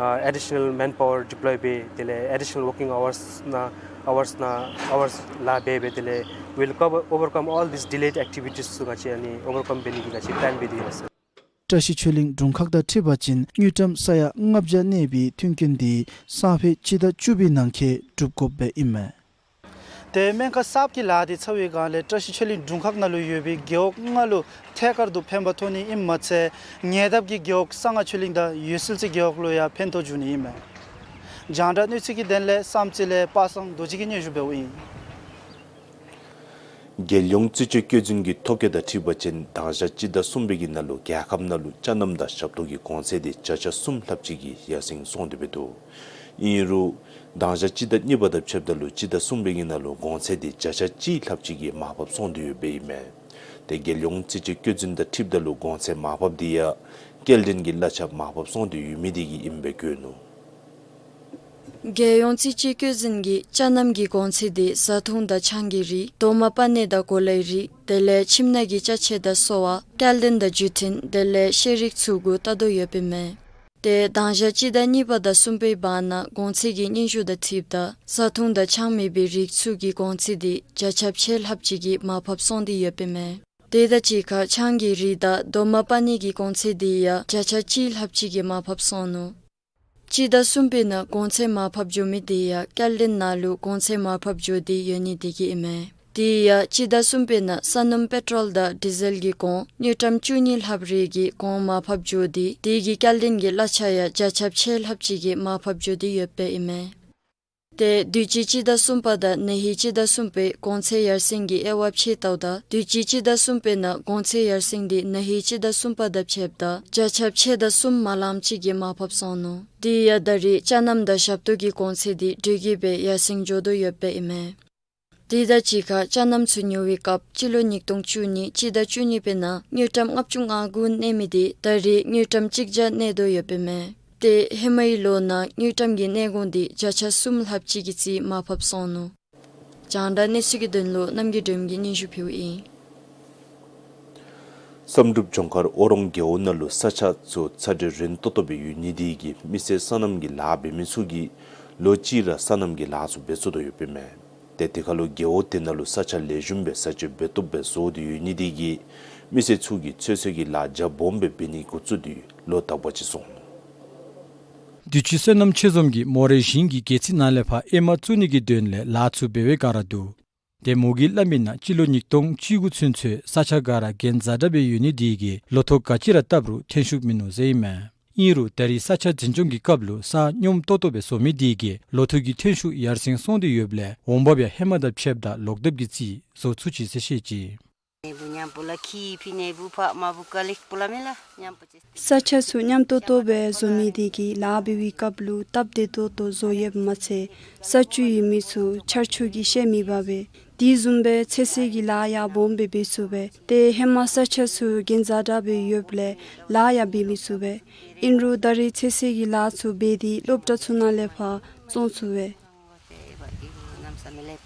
ཨ་additional manpower deploy འབད་དེ་ལས་additional working hours ནང་hours ནང་hours ལཱ་འབད་འབད་དེ་ལས་we'll cover overcome all these delayed activities ཚུ་ང་བཅས་ཨ་ནི་overcome འབད་ནི་གི་ང་བཅས་plan འབད་དེ་ཡོད་ལགས་སོ། བཀྲ་ཤིས་ཆོས་གླིང་དྲུང་ཁག་དང་འཁྲིལ་བ་ཅིན་དངུལ་ཀྲམ་ས་ཡ་ལྔ་བརྒྱ་གནས་པའི་མཐུན་རྐྱེན་འདི་སང་ཕོད་སྤྱི་ཟླ་བཅུ་པའི་ནང་འཁོད་གྲུབ་དགོཔ་སྦེ་ཨིན་མས། ཏེ་སྨན་ཁང་གསརཔ་གི་ལཱ་འདི་ཚར་བའི་སྒང་ལས་བཀྲ་ཤིས་ཆོས་གླིང་དྲུང་ཁག་ནང་ལུ་ཡོད་པའི་རྒེད་འོག་ལྔ་ལུ་ཐད་ཀར་དུ་ཕན་པ་ཐོགས་ནི་ཨིནམ་མ་ཚད་ཉེ་འདབས་ཀྱི་རྒེད་འོག་གསང་སྔགས་ཆོས་གླིང་དང་འོད་གསལ་རྩེ་རྒེད་འོག་ལུ་ཡང་ཕན་ཐོགས་འབྱུང་ནི་ཨིན་མས། རྒྱང་བསྒྲགས་གནས་ཚུལ་གྱི་དོན་ལས་བསམ་རྩེ་ལས་པ་སངས་རྡོ་རྗེ་གིས་སྙན་ཞུ་འབདཝ་ཨིན། རྒྱལ་ཡོངས་རྩིས་དཔྱད་བཀོད་འཛིན་གྱི་ཐོ་བཀོད་དང་འཁྲིལ་བ་ཅིན་དང་ཞག་སྤྱི་ཟླ་གསུམ་པའི་གི་ནང་ལུ་རྒྱལ་ཁབ་ནང་ལུ་ཅ་རྣམ་དང་ཞབས་ཏོག་གི་གོང་ཚད་དེ་བརྒྱ་ཆ་གསུམ་ལྷགཔ་ཅིག་གིས་ཡར་སེང་སོང་སྟེ་འབད་འདུག། ཨིན་རུང་དང་ཞག་སྤྱི་ཟླ་གཉིས་པ་དང་ཕྱདཔ་ད་ལུ་སྤྱི་ཟླ་གསུམ་པའི་གི་ནང་ལུ་གོང་ཚད་དེ་བརྒྱ་ཆ་གཅིག་ལྷགཔ་ཅིག་གིས་མར་ཕབ་སོང་སྟེ་ཡོདཔ་ཨིན་མས། ཏེ་རྒྱལ་ཡོངས་རྩིས་དཔྱད་བཀོད་འཛིན་དང་འཁྲིལཝ་ད་ལུ་གོང་ཚད་མར་ཕབ་དེ་ཡང་སྐྱེལ་འདྲེན་གྱི་གླ་ཆ་མར་ཕབ་སོང་སྟེ་ཡོད་མི་དེ་གིས་ཨིནམ་སྦེ་བཀོད་ནུག། རྒྱལ་ཡོངས་རྩིས་དཔྱད་བཀོད་འཛིན་གྱིས་ཅ་རྣམ་གྱི་གོང་ཚད་དེ་བཟའ་འཐུང་དང་ཆང་གི་རིགས་རྡོག་མ་པ་ནི་དང་གོ་ལའི་རིགས་དེ་ལས་ཁྱིམ་ནང་གི་ཅ་ཆས་དང་གསོལ་བ་སྐྱེལ་འདྲེན་དང་བརྒྱུད་འཕྲིན་དེ་ལས་ཤེས་རིག་ཚུ་གུ་བལྟ་དོ་ཡོདཔ་ཨིན་མས། ཏེ་དང་ཞག་སྤྱི་ཟླ་གཉིས་པ་དང་གསུམ་པའི་བར་ན་གོང་ཚད་ཀྱི་སྙན་ཞུ་དང་འཁྲིལཝ་ད་བཟའ་འཐུང་དང་ཆང་མེད་པའི་རིགས་ཚུ་གི་གོང་ཚད་དེ་བརྒྱ་ཆ་བརྒྱད་ལྷགཔ་ཅིག་གིས་མར་ཕབ་སོང་སྟེ་ཡོདཔ་ཨིན་མས། དེ་དང་གཅིག་ཁར་ཆང་གི་རིགས་དང་རྡོག་མ་པ་ནི་གི་གོང་ཚད་དེ་ཡང་བརྒྱ་ཆ་གཅིག་ལྷགཔ་ཅིག་གིས་མར་ཕབ་སོང་ནུག། སྤྱི་ཟླ་གསུམ་པའི་ནང་གོང་ཚད་མར་ཕབ་འགྱོ་མི་དེ་ཡང་སྐྱེལ་འདྲེན་ནང་ལུ་གོང་ཚད་མར་ཕབ་འགྱོ་སྟེ་ཡོད་ནི་དེ་གིས་ཨིན་མས། དེ་ཡང་སྤྱི་ཟླ་གསུམ་པའི་ནང་ས་སྣུམ་པེ་ཊོལ་དང་ཌི་ཟེལ་གྱི་གོང་དངུལ་ཀྲམ་བཅུ་གཉིས་ལྷགཔ་རེ་གི་གོང་མར་ཕབ་འགྱོ་སྟེ་དེ་གི་སྐྱེལ་འདྲེན་གྱི་གླ་ཆ་ཡང་བརྒྱ་ཆ་བརྒྱད་ལྷགཔ་ཅིག་གིས་མར་ཕབ་འགྱོ་སྟེ་ཡོདཔ་ཨིན་མས། ཏེ་དུས་ཅི་སྤྱི་ཟླ་གསུམ་པ་དང་ན་ཧིང་སྤྱི་ཟླ་གསུམ་པའི་གོང་ཚད་ཡར་སེང་གི་དབྱེ་བ་ཕྱེ་བལྟཝ་ད་དུས་ཅི་སྤྱི་ཟླ་གསུམ་པའི་ནང་གོང་ཚད་ཡར་སེང་དེ་ན་ཧིང་སྤྱི་ཟླ་གསུམ་པ་དང་ཕྱདཔ་ད་བརྒྱ་ཆ་ཕྱེད་དང་གསུམ་མ་ལངམ་ཅིག་གིས་མར་ཕབ་སོང་ནུག། དེ་ཡང་ད་རེས་ཅ་རྣམ་དང་ཞབས་ཏོག་གི་གོང་ཚད་དེ་དྲོད་ཀྱིས་སྦེ་ཡར་སེང་འགྱོ་དོ་ཡོདཔ་ཨིན་མས། དེ་དང་གཅིག་ཁར་ཅ་རྣམ་ཚུ་ཉོ་བའི་སྐབས་སྤྱི་ལོ་ཉིས་སྟོང་བཅུ་གཉིས་སྤྱི་ཟླ་བཅུ་གཉིས་པའི་ནང་དངུལ་ཀྲམ་ལྔ་བཅུ་ང་དགུ་གནས་མི་དེ་ད་རེས་དངུལ་ཀྲམ་གཅིག་བརྒྱ་གནས་དོ་ཡོདཔ་ཨིན་མས། ཏེ་ཧེ་མའི་ལོ་ནང་དངུལ་ཀྲམ་གྱི་གནས་གོང་དེ་བརྒྱ་ཆ་གསུམ་ལྷགཔ་ཅིག་གི་རྩིས་མར་ཕབ་སོང་ནུག། རྒྱང་བསྒྲགས་གནས་ཚུལ་གྱི་དོན་ལུ་རྣམ་རྒྱལ་སྒྲོལ་མ་གིས་སྙན་ཞུ་ཕུལཝ་ཨིན། བསམ་གྲུབ་ལྗོངས་མཁར་ཨོ་རོང་རྒེད་འོག་ནང་ལུ་ས་ཆ་ཚུ་ཚ་དྲོད་རན་ཏོག་ཏོ་སྦེ་ཡོད་ནི་དེ་གིས་མི་སེར་སོ་ནམ་གྱི་ལཱ་འབད་མི་ཚུ་གིས་ལོ་གཅིག་ར་སོ་ནམ་གྱི་ལཱ་ཚུ་འབད་ཚུགས་དོ་ཡོདཔ་ཨིན་མས། ཏེ་དེ་ཁར་ལུ་རྒེད་འོག་དེ་ནང་ལུ་ས་ཆ་ལེགས་ཤོམ་སྦེ་ས་སྤྱོད་འབད་བཏུབ་སྦེ་བཟོ་སྟེ་ཡོད་ནི་དེ་གིས་མི་སེར་ཚུ་གིས་ཚོད་བསྲེ་གི་ལཱ་རྒྱ་སྦོམ་སྦེ་འབད་ནི་འགོ་བཙུགས་ཏེ་ལོ་དག་པ་ཅིག་སོང་ནུག། དུས་ཅི་སོ་ནམ་ཆེད་འཛོམས་ཀྱིས་མོ་རའི་ཞིང་གི་སྒལ་ཚིགས་ནང་ལས་ཕར་ཨེ་མ་བཙུགས་ནི་གི་དོན་ལས་ལཱ་ཚུ་འབད་བའི་བསྒང་ར་འདུག། ཏེ་མོ་གིས་སླབ་མིའི་ནང་སྤྱི་ལོ་ཉིས་སྟོང་བཅུ་དགུ་ཚུན་ཚོད་ས་ཆ་ག་ར་གྱོང་ཛ་དྲག་སྦེ་ཡོད་ནི་དེ་གིས་ལོ་ཐོག་ག་ཅི་ར་བཏབ་རུང་ཐོན་ཤུགས་མིན་ནུག་ཟེར་ཨིན་མས། ཨིན་རུང་ད་རེས་ས་ཆ་འཛིན་སྐྱོང་གི་སྐབས་ལུ་ས་སྙོམས་ཏོག་ཏོ་སྦེ་བཟོ་མི་དེ་གིས་ལོ་ཐོག་གི་ཐོན་ཤུགས་ཡར་སེང་སོང་སྟེ་ཡོདཔ་ལས་འོང་འབབ་ཡང་ཧེ་མ་དང་ཕྱདཔ་ད་ལོག་དེབ་ཀྱི་རྩིས་བཟོ་ཚུགས་ཅི་ཟེར་བཤད་ཅི། ས་ཆ་ཚུ་སྙོམས་ཏོག་ཏོ་སྦེ་བཟོ་མི་དེ་གིས་ལཱ་འབད་བའི་སྐབས་ལུ་སྟབས་བདེ་ཏོག་ཏོ་བཟོ་ཡོདཔ་མ་ཚད་ས་བཅུད་ཡོད་མི་ཚུ་ཆར་ཆུ་གིས་བཤལ་མི་འབག་པས། དེ་བཟུམ་སྦེ་ཚོད་བསྲེ་གི་ལཱ་ཡང་སྦོམ་སྦེ་འབད་ཚུགས་པས། ཏེ་ཧེ་མ་ས་ཆ་ཚུ་གྱོང་ཛ་དྲག་སྦེ་ཡོདཔ་ལས་ལཱ་ཡང་འབད་མི་ཚུགས་པས། ཨིན་རུང་ད་རེས་ཚོད་བསྲེ་གི་ལཱ་ཚུ་འབད་དེ་སློབ་གྲྭ་ཚུ་ནང་ལས་ཕར་བཙོང་ཚུགས་པས།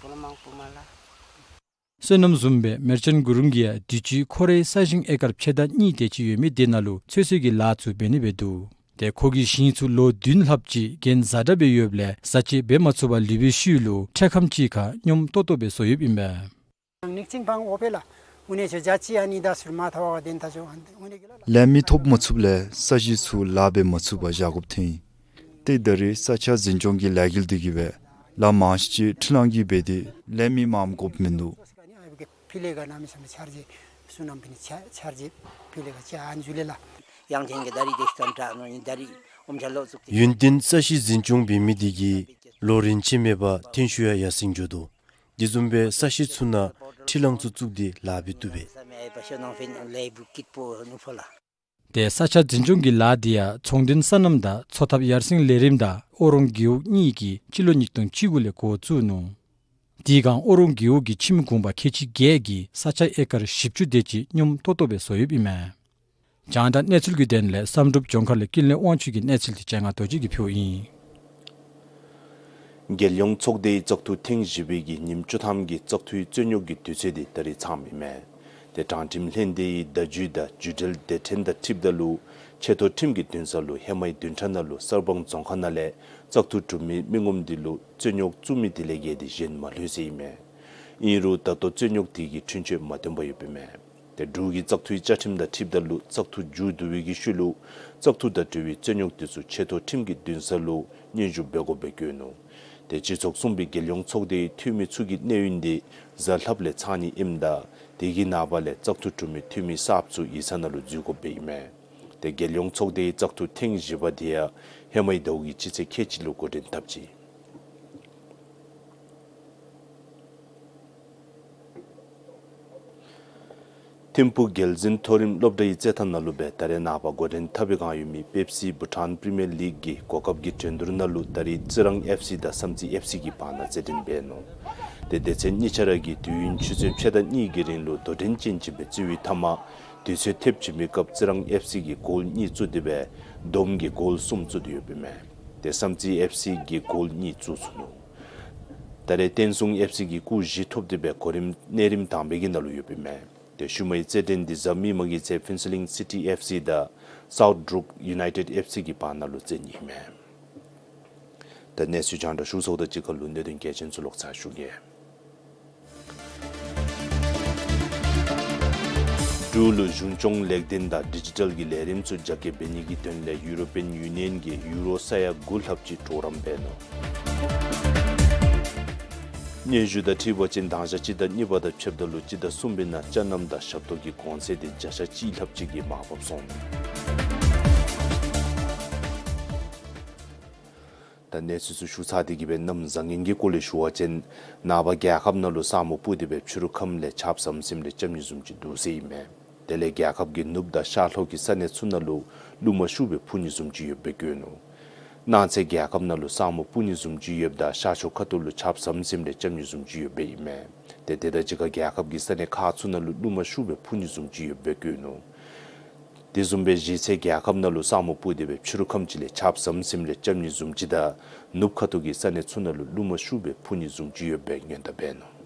སོ་ནམ་བཟུམ་སྦེ་མེར་ཅན་གུ་རུམ་གྱིས་ཡང་དུས་ཅི་ཁོ་རའི་ས་ཞིང་ཨེ་ཀར་ཕྱེད་དང་གཉིས་དེ་ཅིག་ཡོད་མི་དེ་ནང་ལུ་ཚོད་བསྲེ་གི་ལཱ་ཚུ་འབད་ནི་སྦེ་འདུག། ཏེ་ཁོ་གི་ཞིང་ཚུ་ལོ་བདུན་ལྷགཔ་ཅིག་གྱོང་ཛ་དྲག་སྦེ་ཡོདཔ་ལས་བཟའ་བཅའ་འབད་མ་ཚུགས་པར་ལུས་པའི་ཤུལ་ལུ་འཕྲལ་ཁམས་ཅིག་ཁར་སྙོམས་ཏོག་ཏོ་སྦེ་བཟོ་ཡོདཔ་ཨིན་པས། ལས་མི་ཐོབ་མ་ཚུགསཔ་ལས་ས་གཞི་ཚུ་ལཱ་འབད་མ་ཚུགས་པར་བཞག་དགོཔ་ཐོན་ཡི། ཏེ་ད་རེས་ས་ཆ་འཛིན་སྐྱོང་གི་ལས་འགུལ་དེ་གིས་སྦེ་ལཱ་མང་ཤོས་ཅིག་འཕྲུལ་གླང་གིས་འབད་དེ་ལས་མི་མངམ་དགོཔ་མིན་འདུག། ཡུན་བརྟན་ས་གཞི་འཛིན་སྐྱོང་འབད་མི་དེ་གིས་ལོ་རིམ་ཅིག་མེད་པར་ཐོན་ཤུགས་ཡང་ཡར་སེང་འགྱོ་དོ། དེ་བཟུམ་སྦེ་ས་གཞི་ཚུ་ནང་འཕྲུལ་གླང་ཚུ་བཙུགས་ཏེ་ལཱ་འབད་བཏུབ་པས། ཏེ་ས་ཆ་འཛིན་སྐྱོང་གི་ལཱ་དེ་ཡང་ཚོང་དོན་སོ་ནམ་དང་འཚོ་ཐབས་ཡར་སེང་ལས་རིམ་དང་ཨོ་རོང་རྒེད་འོག་གཉིས་ཀྱིས་སྤྱི་ལོ་ཉིས་སྟོང་བཅུ་དགུ་ལས་འགོ་བཙུགས་ནུག། དེ་སྒང་ཨོ་རོང་རྒེད་འོག་གི་ཁྱིམ་གུང་པ་ཁལ་གཅིག་བརྒྱད་ཀྱིས་ས་ཆ་ཨེ་ཀར་བཞི་བཅུ་དེ་ཅིག་སྙོམས་ཏོག་ཏོ་སྦེ་བཟོ་ཡོདཔ་ཨིན་མས། རྒྱང་བསྒྲགས་གནས་ཚུལ་གྱི་དོན་ལས་བསམ་གྲུབ་ལྗོངས་མཁར་ལས་ཀུན་ལེགས་དབང་ཕྱུག་གི་གནས་ཚུལ་དེ་སྤྱན་སྔ་རྡོ་རྗེ་གིས་ཕུལཝ་ཨིན། རྒྱལ་ཡོངས་ཚོགས་སྡེའི་བཙག་འཐུ་ཐེངས་བཞི་པའི་གི་ཉིནམ་བཅུ་ཐམ་གྱི་བཙག་འཐུའི་རྩོད་རྙོག་གི་དུས་ཚོད་དེ་ད་རེས་ཚངམ་ཨིན་མས། ཏེ་དྲང་ཁྲིམས་ལྷན་སྡེའི་བརྡ་བརྒྱུད་དང་བརྒྱུད་འབྲེལ་སྡེ་ཕྲན་དང་འཁྲིལཝ་ད་ལུ་ཆེ་མཐོ་ཁྲིམས་ཀྱི་འདུན་ས་ལུ་ཧེ་མའི་བདུན་ཕྲག་ནང་ལུ་གསར་སྤང་རྫོང་ཁག་ནང་ལས་བཙག་འཐུ་གྲུབ་མི་མི་ངོམ་དེ་ལུ་རྩོད་རྙོག་བཙུགས་མི་དེ་ལས་བརྒལ་ཏེ་གཞན་མ་ལྷོད་ཟེར་ཨིན་མས། ཨིན་རུང་ད་ལྟོ་རྩོད་རྙོག་དེ་གི་འཁྲུན་ཆོད་མ་ཐོན་པར་ཡོདཔ་ཨིན་མས། ཏེ་འབྲུག་གི་བཙག་འཐུའི་བཅའ་ཁྲིམས་དང་འཁྲིལཝ་ད་ལུ་བཙག་འཐུ་མཇུག་བསྡུ་བའི་གི་ཤུལ་ལུ་བཙག་འཐུ་དང་འབྲེལ་བའི་རྩོད་རྙོག་དེ་ཚུ་ཆེ་མཐོ་ཁྲིམས་ཀྱི་འདུན་ས་ལུ་སྙན་ཞུ་འབད་དགོཔ་སྦེ་བཀོད་ནུག། ཏེ་སྤྱི་ཚོགས་གསུམ་པའི་རྒྱལ་ཡོངས་ཚོགས་སྡེའི་འཐུས་མི་ཚུ་གི་གནས་ཡུན་འདི་གཟའ་ལྷགཔ་ལས་ཚང་ནི་ཨིནམ་ད་དེ་གི་ནངས་པ་ལས་བཙག་འཐུ་གྲུབ་མི་འཐུས་མི་གསརཔ་ཚུ་ཡིག་ཚང་ནང་ལུ་འཛུལ་དགོཔ་སྦེ་ཨིན་མས། ཏེ་རྒྱལ་ཡོངས་ཚོགས་སྡེའི་བཙག་འཐུ་ཐེངས་བཞི་པ་དེ་ཡང་ཧེ་མའི་ཟླཝ་གི་སྤྱི་ཚེས་ཁལ་གཅིག་ལུ་འགོ་འདྲེན་འཐབ་ཅི། ཐིམ་ཕུག་རྒྱལ་འཛིན་མཐོ་རིམ་སློབ་གྲྭའི་རྩེད་ཐང་ནང་ལུ་སྦེ་ད་རེས་ནངས་པ་འགོ་འདྲེན་འཐབ་པའི་བསྒང་ཡོད་མི་པེབ་སི་བྷུ་ཊཱན་པི་རི་མི་ཡར་ལིག་གི་གོ་སྐབས་ཀྱི་འགྲན་བསྡུར་ནང་ལུ་ད་རིས་རྩི་རང་ཨེཕ་སི་དང་བསམ་རྩེ་ཨེཕ་སི་གི་བར་ན་རྩེད་འགྲན་འབད་ནུག། ཏེ་སྡེ་ཚན་གཉིས་ཆ་ར་གིས་དུས་ཡུན་ཆུ་ཚོད་ཕྱེད་དང་གཉིས་ཀྱི་རིང་ལུ་དོ་འགྲན་ཅན་ཅིག་སྦེ་རྩེ་བའི་མཐའ་མ་དུས་ཚོད་ཐེབས་བྱིན་པའི་སྐབས་རྩི་རང་ཨེཕ་སི་གིས་གོལ་གཉིས་བཙུགས་ཏེ་སྦེ་བསྡོམས་ཀྱིས་གོལ་གསུམ་བཙུགས་ཏེ་ཡོདཔ་ཨིན་མས། ཏེ་བསམ་རྩེ་ཨེཕ་སི་གིས་གོལ་གཉིས་བཙུགས་ཚུགས་ནུག། ད་རེས་བསྟན་སྲུང་ཨེཕ་སི་གིས་སྐུགས་བཞི་ཐོབ་སྟེ་སྦེ་གོ་རིམ་གནས་རིམ་དང་པའི་གི་ནང་ལུ་ཡོདཔ་ཨིན་མས། ཏེ་ཤུལ་མའི་རྩེད་འགྲན་འདི་གཟའ་མིག་དམར་གྱི་ཚེ་ཕུན་ཚོགས་གླིང་སི་ཊི་ཨེཕ་སི་དང་སའུཐ་འབྲུག་ཡུ་ནའི་ཊེཌ་ཨེཕ་སི་གི་བར་ན་ལུ་རྩེད་ནི་ཨིན་མས། ད་གནས་ཚུལ་རྒྱང་བསྒྲགས་ཞུ་ཚརཝ་དང་གཅིག་ཁར་ལུ་གནད་དོན་གལ་ཆེན་ཚུ་ལོག་ཚར་ཞུ་གེ། འབྲུག་ལུ་གཞུང་སྐྱོང་ལེགས་ལྡན་དང་ཌི་ཇི་ཊལ་གྱི་ལས་རིམ་ཚུ་རྒྱ་སྐྱེད་འབད་ནི་གི་དོན་ལས་ཡུ་རོ་པིའན་ཡུ་ནི་ཡཱན་གྱིས་ཡུ་རོ་ས་ཡ་དགུ་ལྷགཔ་ཅིག་གྲོགས་རམ་འབད་ནུག། སྙན་ཞུ་དང་འཁྲིལ་བ་ཅིན་དང་ཞག་སྤྱི་ཟླ་གཉིས་པ་དང་ཕྱདཔ་ད་ལུ་སྤྱི་ཟླ་གསུམ་པའི་ནང་ཅ་རྣམ་དང་ཞབས་ཏོག་གི་གོང་ཚད་དེ་བརྒྱ་ཆ་གཅིག་ལྷགཔ་ཅིག་གིས་མར་བབས་སོང་ནུག། ད་གནས་ཚུལ་ཚུ་ཞུ་ཚར་ཏེ་གི་སྦེ་གནམ་བཟང་ངན་གྱི་སྐོར་ལས་ཞུ་བ་ཅིན་ནངས་པ་རྒྱལ་ཁབ་ནང་ལུ་ས་སྨུག་སྤུབས་ཏེ་སྦེ་ཕྱི་རུ་ཁམས་ལས་ཆརཔ་ཟམ་ཟིམ་རེ་རྐྱབ་ནི་བཟུམ་ཅིག་འདུག་ཟེར་ཨིན་མས། དེ་ལས་རྒྱལ་ཁབ་ཀྱི་ནུབ་དང་ཤར་ལྷོ་གི་ས་གནས་ཚུ་ནང་ལུ་རླུང་མ་ཤུགས་སྦེ་འཕུ་ནི་བཟུམ་ཅིག་ཡོདཔ་སྦེ་བཀོད་ནུག། གནངས་ཚེ་རྒྱལ་ཁབ་ནང་ལུ་ས་སྨུག་སྤུབས་ནི་བཟུམ་ཅིག་ཡོདཔ་ད་ཤར་ཕྱོགས་ཁ་ཐུག་ལུ་ཆརཔ་ཟམ་ཟིམ་རེ་རྐྱབ་ནི་བཟུམ་ཅིག་ཡོདཔ་སྦེ་ཨིན་མས། ཏེ་དེ་དང་གཅིག་ཁར་རྒྱལ་ཁབ་ཀྱི་ས་གནས་ཁག་ཚུ་ནང་ལུ་རླུང་མ་ཤུགས་སྦེ་འཕུ་ནི་བཟུམ་ཅིག་ཡོདཔ་སྦེ་བཀོད་ནུག། དེ་བཟུམ་སྦེ་གཞེས་ཚེ་རྒྱལ་ཁབ་ནང་ལུ་ས་སྨུག་སྤུབས་ཏེ་སྦེ་ཕྱི་རུ་ཁམས་ཅིག་ལས་ཆརཔ་ཟམ་ཟིམ་རེ་རྐྱབ་ནི་བཟུམ་ཅིག་དང་ནུབ་ཁ་ཐུག་གི་ས་གནས་ཚུ་ནང་ལུ་རླུང་མ་ཤུགས་སྦེ་འཕུ་ནི་བཟུམ་ཅིག་ཡོདཔ་སྦེ་སྔོན་བརྡ་འབད་ནུག།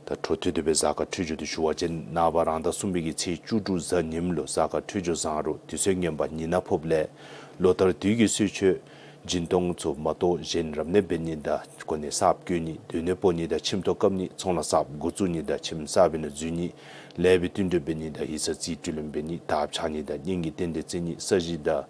ད་འཕྲོ་མཐུད་དེ་སྦེ་གཟའ་སྐར་འཕྲོད་སྦྱོར་འདི་ཞུ་བ་ཅིན་ནངས་པ་རང་ཟླ་གསུམ་པའི་གི་ཚེས་བཅུ་དྲུག་གཟའ་ཉིམ་ལུ་གཟའ་སྐར་འཕྲོད་སྦྱོར་བཟང་རུང་དུས་ཚོད་ངན་པ་ཉི་ནག་ཕོགཔ་ལས་ལོ་ལྟར་དུས་ཀྱི་གསོལ་མཆོད་སྦྱིན་གཏོང་ཚུ་མ་གཏོགས་གཞན་རབ་གནས་འབད་ནི་དང་གོ་གནས་གསརཔ་བསྐོ་ནི་སྡོད་གནས་སྤོ་ནི་དང་ཁྱིམ་ཐོག་བཀབ་ནི་ཚོང་ལཱ་གསརཔ་འགོ་བཙུགས་ནི་དང་ཁྱིམ་གསར་པའི་ནང་འཛུལ་ནི་ལས་པའི་བསྟུན་གྲོས་འབད་ནི་དང་ཡིག་ཚང་རྩིས་སྤྲོད་ལེན་འབད་ནི་དར་འཕྱར་ནི་དང་གཉེན་གྱི་རྟེན་འབྲེལ་བརྩི་ནི་ས་གཞི་དང་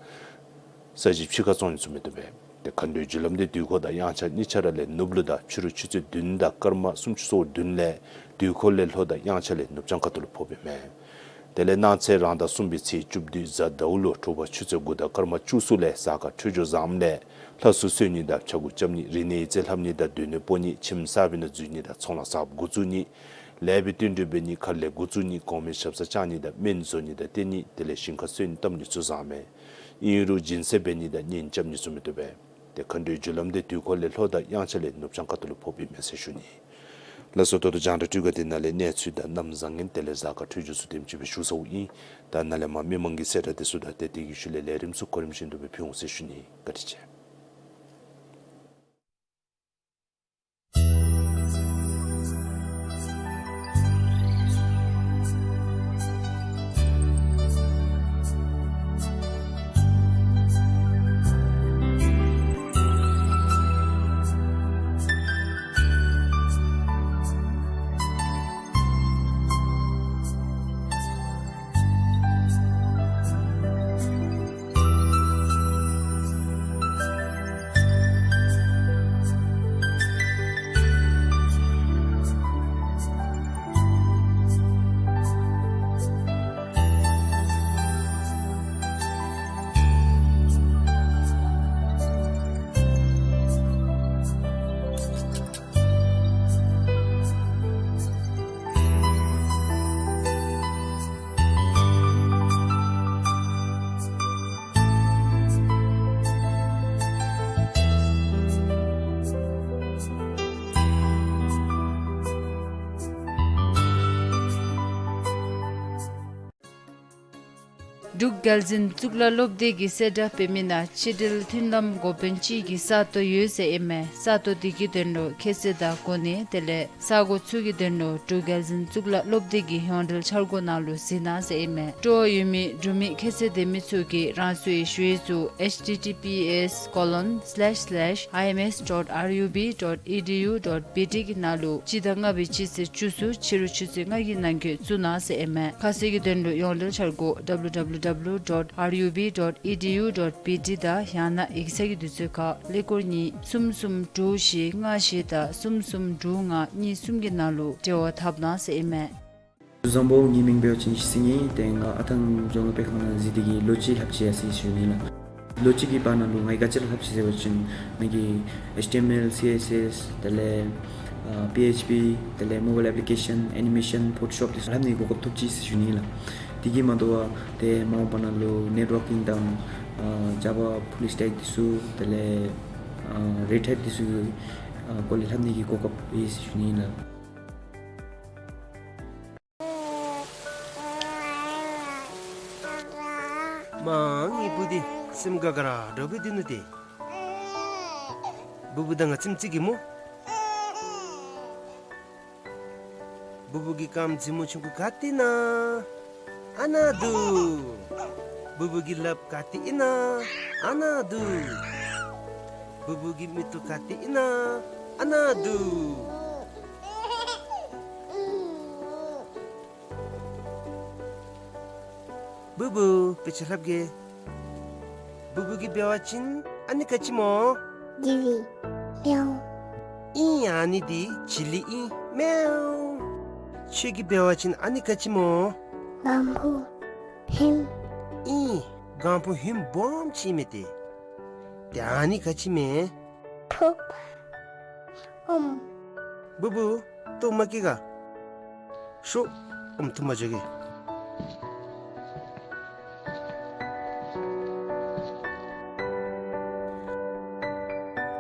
ས་གཞི་ཕྱི་ཁར་བཙོང་ནི་ཚུ་མི་བཏུབ་པས། ཏེ་མཁའ་འགྲོའི་རྒྱུ་ལམ་འདི་དུས་འཁོར་དང་དབྱངས་འཆར་གཉིས་ཆ་ར་ལས་ནུབ་ལུ་དང་ཕྱི་རུ་ཆུ་ཚོད་བདུན་དང་སྐར་མ་སུམ་ཅུ་སོ་བདུན་ལས་དུས་འཁོར་ལས་ལྷོ་དང་དབྱངས་འཆར་ལས་ནུབ་བྱང་ཁ་ཐུག་ལུ་ཕོགཔ་ཨིན་མས། དེ་ལས་གནངས་ཚེ་རང་ཟླ་གསུམ་པའི་ཚེས་བཅུ་བདུན་གཟའ་ཟླཝ་ལུ་དྲོ་པ་ཆུ་ཚོད་དགུ་དང་སྐར་མ་བཅུ་གསུམ་ལས་གཟའ་སྐར་འཕྲོད་སྦྱོར་བཟངམ་ལས་ལྷ་སྲུང་གསོལ་ནི་དང་ཕྱྭ་འགུགས་རྐྱབ་ནི་རིག་གནས་ཡིག་རྩིས་ལྷབ་ནི་དང་སྡོད་གནས་སྤོ་ནི་ཁྱིམ་གསར་པའི་ནང་འཛུལ་ནི་དང་ཚོང་ལཱ་གསརཔ་འགོ་བཙུགས་ནི་ལས་པའི་བསྟུན་གྲོས་འབད་ནི་ཁ་ལས་འགོ་བཙུགས་ནི་གོང་མའི་ཞབས་སར་བཅར་ནི་དང་སྨན་བཟོ་ནི་དང་བསྟེན་ནི་དེ་ལས་ཞིང་ཁར་སོན་བཏབ་ནི་ཚུ་བཟངམ་མས། ཨིན་རུང་སྦྱིན་སྲེག་འབད་ནི་དང་གཉེན་རྐྱབ་ནི་ཚུ་མི་བཏུབ་པས། ཏེ་མཁའ་འགྲོའི་རྒྱུ་ལམ་འདི་དུས་འཁོར་ལས་ལྷོ་དང་དབྱངས་འཆར་ལས་ནུབ་བྱང་ཁ་ཐུག་ལུ་ཕོགཔ་ཨིན་མས་ཟེར་ཞུ་ནི། ལགས་སོ། ད་ལྟོ་རྒྱང་བསྒྲགས་སྤྲོད་ཁང་འདི་ནང་ལས་གནས་ཚུལ་དང་གནམ་བཟང་ངན་དེ་ལས་གཟའ་སྐར་འཕྲོད་སྦྱོར་ཚུ་དེམ་ཅིག་སྦེ་ཞུ་ཚརཝ་ཨིན། ད་ནཱ་ལས་མར་མི་མང་གི་གསལ་བསྒྲགས་དེ་ཚུ་དང་ཏེ་དེ་གི་ཤུལ་ལས་ལས་རིམ་ཚུ་གོ་རིམ་བཞིན་དུ་སྦེ་ཕུལ་འོང་ཟེར་ཞུ་ནི། བཀའ་དྲིན་ཆེ། འབྲུག་རྒྱལ་འཛིན་གཙུག་ལག་སློབ་སྡེ་གིས་གསལ་བསྒྲགས་འབད་མི་ནང་ཕྱི་འབྲེལ་མཐུན་ལམ་འགོ་དཔོན་ཅིག་གི་ས་སྟོང་ཡོད་ཟེར་ཨིན་མས། ས་སྟོང་འདི་གི་དོན་ལུ་ཁྱད་ཚད་དང་གོ་གནས་དེ་ལས་ས་གོ་ཚུ་གི་དོན་ལུ་འབྲུག་རྒྱལ་འཛིན་གཙུག་ལག་སློབ་སྡེ་གི་ཡོངས་འབྲེལ་འཆར་སྒོ་ནང་ལུ་གཟིགས་གནང་ཟེར་ཨིན་མས། སྤྲོ་བ་ཡོད་མི་འབྲུག་མི་ཁྱད་ཚད་ལྡན་མི་ཚུ་གིས་རང་སོའི་ཞུ་ཡིག་ཚུ་H T T P S colon slash slash I M S dot R U B dot E D U dot B T གི་ནང་ལུ་སྤྱི་ཟླ་ལྔ་པའི་སྤྱི་ཚེས་བཅུ་གསུམ་ཕྱི་རུ་ཆུ་ཚོད་ལྔ་གི་ནང་འཁོད་བཙུགས་གནང་ཟེར་ཨིན་མས། ཁ་གསལ་གྱི་དོན་ལུ་ཡོངས་འབྲེལ་འཆར་སྒོ W W W W W dot R U B dot E D U dot B T དང་ཡང་ན་ཡིག་ཚང་གི་དུས་ཚོད་ཁར་ཀླད་ཀོར་གཉིས་གསུམ་གསུམ་དྲུག་བཞི་ལྔ་བཞི་དང་གསུམ་གསུམ་དྲུག་ལྔ་གཉིས་གསུམ་གྱི་ནང་ལུ་འབྲེལ་བ་འཐབ་གནང་ཟེར་ཨིན་མས། བཟང་པོ། ངེའི་མིང་འབད་བ་ཅིན་ཡེ་ཤེས་ཟེར་ཨིན། ཏེ་ང་ཨ་ཐང་རྫོང་དངུལ་དཔེ་ཁང་ནང་འཛུལ་ཏེ་གིས་ལོ་གཅིག་ལྷབ་ཅི་ཡི་ཟེར་ཞུ་ནི་ལགས། ལོ་གཅིག་གི་བར་ན་ལུ་ང་གིས་ག་ཅི་ལྷབ་ཅི་ཟེར་བ་ཅིན་ང་གིས་H T M L, C S S དེ་ལས་ཨ་P H P དེ་ལས་mobile application, animation, Photoshop དེ་ཚུ་ལྷབ་ནིའི་གོ་སྐབས་ཐོབ་ཅི་ཟེར་ཞུ་ནི་ལགས། དེ་གིས་མ་དོ་བར་ཏེ་མ་འོངས་པ་ནང་ལུ་networking དང་ཨ་Java full stack དེ་ཚུ་དེ་ལས་ཨ་Red Hat དེ་ཚུ་གི་ཨ་སྐོར་ལས་ལྷབ་ནིའི་གོ་སྐབས་ཡོད་ཟེར་ཞུ་ནི་ལགས། མ་ངེའི་བུ་འདི་སེམས་དགའ་དགའ་ར་འདྲཝ་སྦེ་སྡོད་ནུག་ཏེ། བུ་བུ་དང་ང་ཙིམ་ཅིག་གེ་སྨོ། བུ་བུ་གི་རྐངམ་རྫི་མོ་ཆུང་ཀུ་ག་ཏེ་ཨིན་ན། ཨ་ནཱ་འདུག། བུ་བུ་གི་ལགཔ་ག་ཏེ་ཨིན་ན། ཨ་ནཱ་འདུག། བུ་བུ་གི་མིག་ཏོ་ག་ཏེ་ཨིན་ན། ཨ་ནཱ་འདུག། བུ་བུ་དཔེ་ཆ་ལྷབ་གེ། བུ་བུ་གིས་འབད་བ་ཅིན་ཨ་ནི་ག་ཅི་སྨོ། བྱི་ལི། མེའུ། ཨིན། ཨ་ནི་འདི་བྱི་ལི་ཨིན། མེའུ། ཁྱོད་ཀྱིས་འབད་བ་ཅིན་ཨ་ནི་ག་ཅི་སྨོ། ལྒང་བུ། ཧུམ། ཨིན། ལྒང་བུ་ཧུམ་སྦོམ་ཅིག་ཨིན་མས་ཏེ། ཏེ་ཨ་ནི་ག་ཅི་སྨོ། ཕོརཔ། ཨོམ། བུ་བུ་ལྟོཝ་མ་བཀྱེས་ག། ཤོག། ཨོམ་འཐུ་མ་འགྱོ་གེ།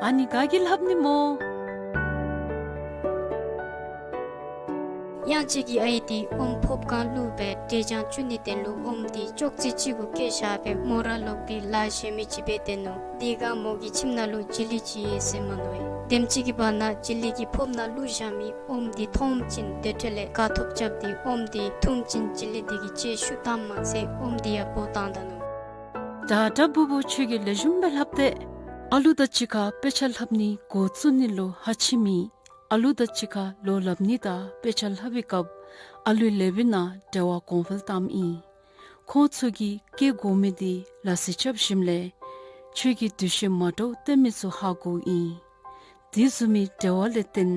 ཨ་ནི་ག་གིས་ལྷབ་ནི་སྨོ། གཡང་སྐྱིད་ཀྱི་ཨའི་འདི་ཨོམ་ཕོརཔ་སྒང་བླུགས་སྦེ་འབྲས་ལྗང་བཙུགས་ནིའི་དོན་ལུ་ཨོམ་འདི་ཅོག་ཙེ་ཅིག་གུ་བཀལ་བཞག་སྦེ་མོ་ར་ལོག་སྟེ་ལཱ་གཞན་མི་ཅིག་འབད་དེ་ནུག། དེ་སྒང་མོ་གི་ཁྱིམ་ནང་ལུ་བྱི་ལི་ཅིག་ཡོད་ཟེར་མནོ་ཡི། དེམ་ཅིག་གི་བར་ན་བྱི་ལི་གིས་ཕོརཔ་ནང་བླུགས་བཞག་མི་ཨོམ་འདི་མཐོངམ་ཅིག་དེ་འཕྲལ་ལས་དགའ་ཐོབ་རྐྱབ་སྟེ་ཨོམ་འདི་འཐུངམ་ཅིག་བྱི་ལི་འདི་གིས་ལྕེ་ཤུགས་བཏངམ་མ་ཚད་ཨོམ་འདི་ཡང་སྦོ་བཏང་ད་ནུག། ད་ད་བུ་བུ་ཁྱོད་ཀྱིས་ལེགས་ཤོམ་སྦེ་ལྷབ་སྟེ། ཨ་ལུ་དང་གཅིག་ཁར་དཔེ་ཆ་ལྷབ་ནི་འགོ་བཙུགས་ནི་ལུ་ཧ་ཆི་མི་ཨ་ལུ་དང་གཅིག་ཁར་ལོ་ལྷབ་ནི་དང་དཔེ་ཆ་ལྷབ་པའི་སྐབས་ཨ་ལུའི་ལེ་བའི་ནང་འབྲེལ་བ་གོང་འཕེལ་བཏངམ་ཨིན། ཁོང་ཚུ་གིས་སྐྱེ་དགོ་མི་འདི་ལ་སི་རྐྱབ་ཞིནམ་ལས་ཁྱོད་ཀྱིས་འདུ་ཤེས་མ་འདྲཝ་སྟོན་མི་ཚུ་ཧ་གོཝ་ཨིན། དེ་བཟུམ་མའི་འབྲེལ་བ་ལས་བརྟེན་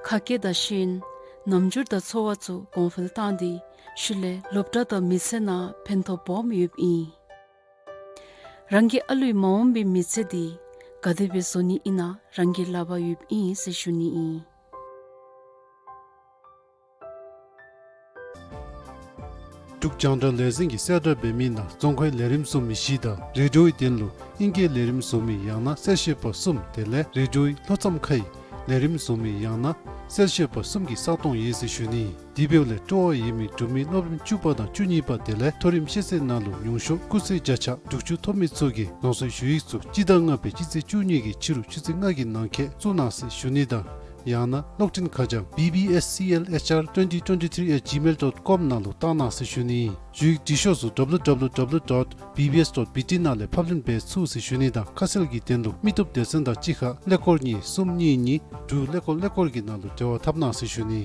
ཁ་སྐད་དང་ཤེས་ཡོན་རྣམ་འགྱུར་དང་ཚོར་བ་ཚུ་གོང་འཕེལ་བཏང་སྟེ་ཤུལ་ལས་སློབ་གྲྭ་དང་མི་ཚེ་ནང་ཕན་ཐོགས་སྦོམ་ཡོདཔ་ཨིན། རང་གི་ཨ་ལུའི་མ་འོངས་པའི་མི་ཚེ་འདི་ག་དེ་སྦེ་བཟོ་ནི་ཨིན་ན་རང་གི་ལག་པར་ཡོདཔ་ཨིན་ཟེར་ཞུ་ནི་ཨིན། འབྲུག་རྒྱང་བསྒྲགས་ལས་འཛིན་གྱིས་གསལ་བསྒྲགས་འབད་མི་ནང་རྫོང་ཁའི་ལས་རིམ་བཟོ་མི་བཞི་དང་རེ་ཌིའོའི་དོན་ལུ་ཨིང་སྐད་ལས་རིམ་བཟོ་མི་ཡང་ན་གསལ་བཤད་པ་གསུམ་དེ་ལས་རེ་ཌིའོའི་ལྷོ་མཚམས་ཁའི་ལས་རིམ་བཟོ་མི་ཡང་ན་གསལ་བཤད་པ་གསུམ་གྱི་ས་སྟོང་ཡོད་ཟེར་ཞུ་ནི། དེ་འབདཝ་ལས་སྤྲོ་བ་ཡོད་མི་འབྲུག་མི་སློབ་རིམ་བཅུ་པ་དང་བཅུ་གཉིས་པ་དེ་ལས་མཐོ་རིམ་ཤེས་ཚད་ནང་ལུ་ཉུང་ཤོས་སྐུགས་ཚད་བརྒྱ་ཆ་དྲུག་ཅུ་ཐོབ་མི་ཚུ་གིས་རང་སོའི་ཞུ་ཡིག་ཚུ་སྤྱི་ཟླ་ལྔ་པའི་སྤྱི་ཚེས་བཅུ་གཉིས་ཀྱི་ཕྱི་རུ་ཆུ་ཚོད་ལྔ་གི་ནང་འཁོད་བཙུགས་གནང་ཟེར་ཞུ་ནི་དང་ཡང་ན་གློག་འཕྲིན་ཁ་བྱང་B B S C L H R twenty twenty-three at gmail dot com ནང་ལུ་བཏང་གནང་ཟེར་ཞུ་ནི། ཞུ་ཡིག་འབྲི་ཤོག་ཚུ་W W W dot B B S dot B T ནང་ལས་ཕབ་ལེན་འབད་ཚུགས་ཟེར་ཞུ་ནི་དང་ཁ་གསལ་གྱི་དོན་ལུ་མི་ཐུབ་སྡེ་ཚན་དང་གཅིག་ཁར་ཀླད་ཀོར་གཉིས་གསུམ་གཉིས་གཉིས་དྲུག་ཀླད་ཀོར་ཀླད་ཀོར་གྱི་ནང་ལུ་འབྲེལ་བ་འཐབ་གནང་ཟེར་ཞུ་ནི།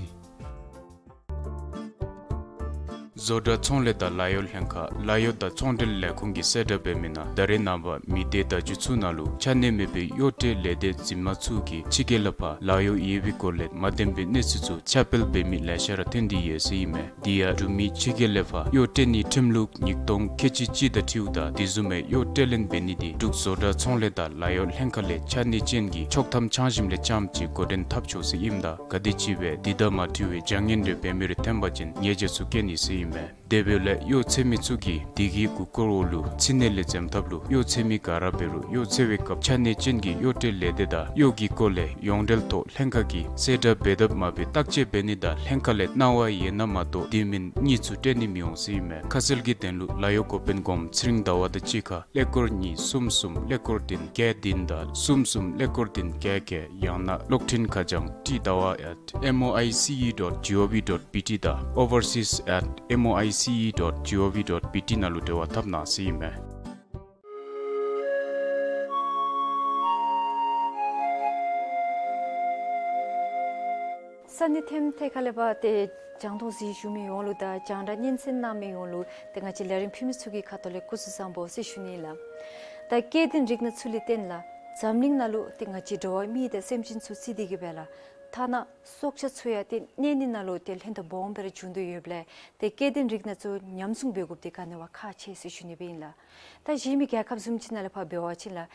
བཟོ་གྲྭ་ཚོང་ལས་དང་ལཱ་གཡོག་ལྷན་ཁག་ལཱ་གཡོག་དང་ཚོང་འབྲེལ་ལས་ཁུངས་ཀྱིས་གསལ་བསྒྲགས་འབད་མི་ནང་ད་རེས་ནངས་པ་མི་སྡེ་བརྡ་བརྒྱུད་ཚུ་ནང་ལུ་ཆ་གནས་མེད་པའི་གཡོག་སྤྲོད་ལས་སྡེ་འཛིན་མ་ཚུ་གིས་ཕྱི་རྒྱལ་ལས་ཕར་ལཱ་གཡོག་ཡོད་པའི་སྐོར་ལས་མ་བདེན་པའི་གནས་ཚུལ་ཚུ་ཁྱབ་སྤེལ་འབད་མི་ལེ་ཤ་ར་ཐོན་ཏེ་ཡོད་ཟེར་ཨིན་མས། དེ་ཡང་འབྲུག་མི་ཕྱི་རྒྱལ་ལས་ཕར་གཡོག་སྤྲོད་ནིའི་ཁྲིམས་ལུགས་ཉིས་སྟོང་ཁལ་གཅིག་གཅིག་དང་འཁྲིལཝ་ད་དེ་བཟུམ་མའི་གཡོག་སྤྲོད་ལེན་འབད་ནི་འདི་འབྲུག་བཟོ་གྲྭ་ཚོང་ལས་དང་ལཱ་གཡོག་ལྷན་ཁག་ལས་ཆ་གནས་ཅན་གྱི་ཆོག་ཐམ་འཆང་ཞིནམ་ལས་རྐྱངམ་གཅིག་འགོ་འདྲེན་འཐབ་ཆོག་ཟེར་ཨིནམ་ད་ག་དེམ་ཅིག་སྦེ་འདི་དང་མ་འཁྲིལ་བའི་བྱ་ངན་རེ་འབད་མི་རེ་ཐོན་པ་ཅིན་ཉེས་བྱ་ཚུ་བཀལ་ནི་ཟེར་ཨིན་མས། དེ་འབདཝ་ལས་གཡོག་འཚོལ་མི་ཚུ་གིས་དེ་གི་མགུ་སྐོར་འོག་ལུ་ཕྱི་ནང་ལས་འཛེམ་ཐབས་ལུ་གཡོག་འཚོལ་མི་ག་ར་འབད་རུང་གཡོག་འཚོལ་བའི་སྐབས་ཆ་གནས་ཅན་གྱི་གཡོག་སྤྲོད་ལས་སྡེ་དང་གཡོག་གི་སྐོར་ལས་ཡོངས་འབྲེལ་ཐོག་ལྷན་ཁག་གིས་གསལ་བསྒྲགས་འབད་དཔ་མ་འབད་བརྟག་དཔྱད་འབད་ནི་དང་ལྷན་ཁག་ལས་གནང་བ་ཡོད་ན་མ་གཏོགས་དེ་མིན་གཉིས་ཚུ་སྤྲོད་ནི་མི་འོང་ཟེར་ཨིན་མས། ཁ་གསལ་གྱི་དོན་ལུ་ལཱ་གཡོག་འགོ་དཔོན་སྒོམ་ཚེ་རིང་ཟླ་བ་དང་གཅིག་ཁར་ཀླད་ཀོར་གཉིས་གསུམ་གསུམ་ཀླད་ཀོར་བདུན་བརྒྱད་བདུན་དང་གསུམ་གསུམ་ཀླད་ཀོར་བདུན་བརྒྱད་བརྒྱད་ཡང་ན་གློག་འཕྲིན་ཁ་བྱང་ཏི་ཟླ་བ་at M O I C E dot G O V dot B T དང་overseas at M O I C E dot G O V dot B T ནང་ལུ་འབྲེལ་བ་འཐབ་གནང་ཟེར་ཨིན་མས། ས་གནས་ཐེམ་ཐེ་ཁ་ལས་ཕར་ཏེ་ རྒྱང་མཐོང་གཟིགས་བཞུགས་མི་ཡོངས་ལུ་དང་རྒྱང་བསྒྲགས་སྙན་གསན་གནང་མི་ཡོངས་ལུ་ཏེ་ང་བཅས་ལས་རིམ་ཕུལ་མི་ཚུ་གི་ཁ་ཐུག་ལས་སྐུ་གཟུགས་བཟང་པོ་ཟེར་ཞུ་ནི་ལགས། ད་སྐྱེ་ལྡན་རིགས་སྣ་ཚུ་ལས་བརྟེན་ལགས་འཛམ་གླིང་ནང་ལུ་ཏེ་ང་བཅས་འགྲོ་བ་མི་དང་སེམས་ཅན་ཚུ་བརྩིས་ཏེ་གི་སྦེ་ལགས་ཐ་ན་སྲོག་ཆགས་ཚུ་ཡང་ཏེ་གནས་ནི་ནང་ལུ་ཏེ་ལྷན་ཐབས་སྦོམ་སྦེ་ར་བྱུང་དོ་ཡོདཔ་ལས་ཏེ་སྐྱེ་ལྡན་རིགས་སྣ་ཚུ་ཉམས་སྲུང་འབད་དགོཔ་འདི་ག་ནི་བ་ཁག་ཆེ་ཟེར་ཞུ་ནི་སྦེ་ཨིན་ལགས། ད་གཞན་མི་རྒྱལ་ཁབ་བཟུམ་ཅིག་ནང་ལས་ཕར་འབད་བ་ཅིན་ལགས་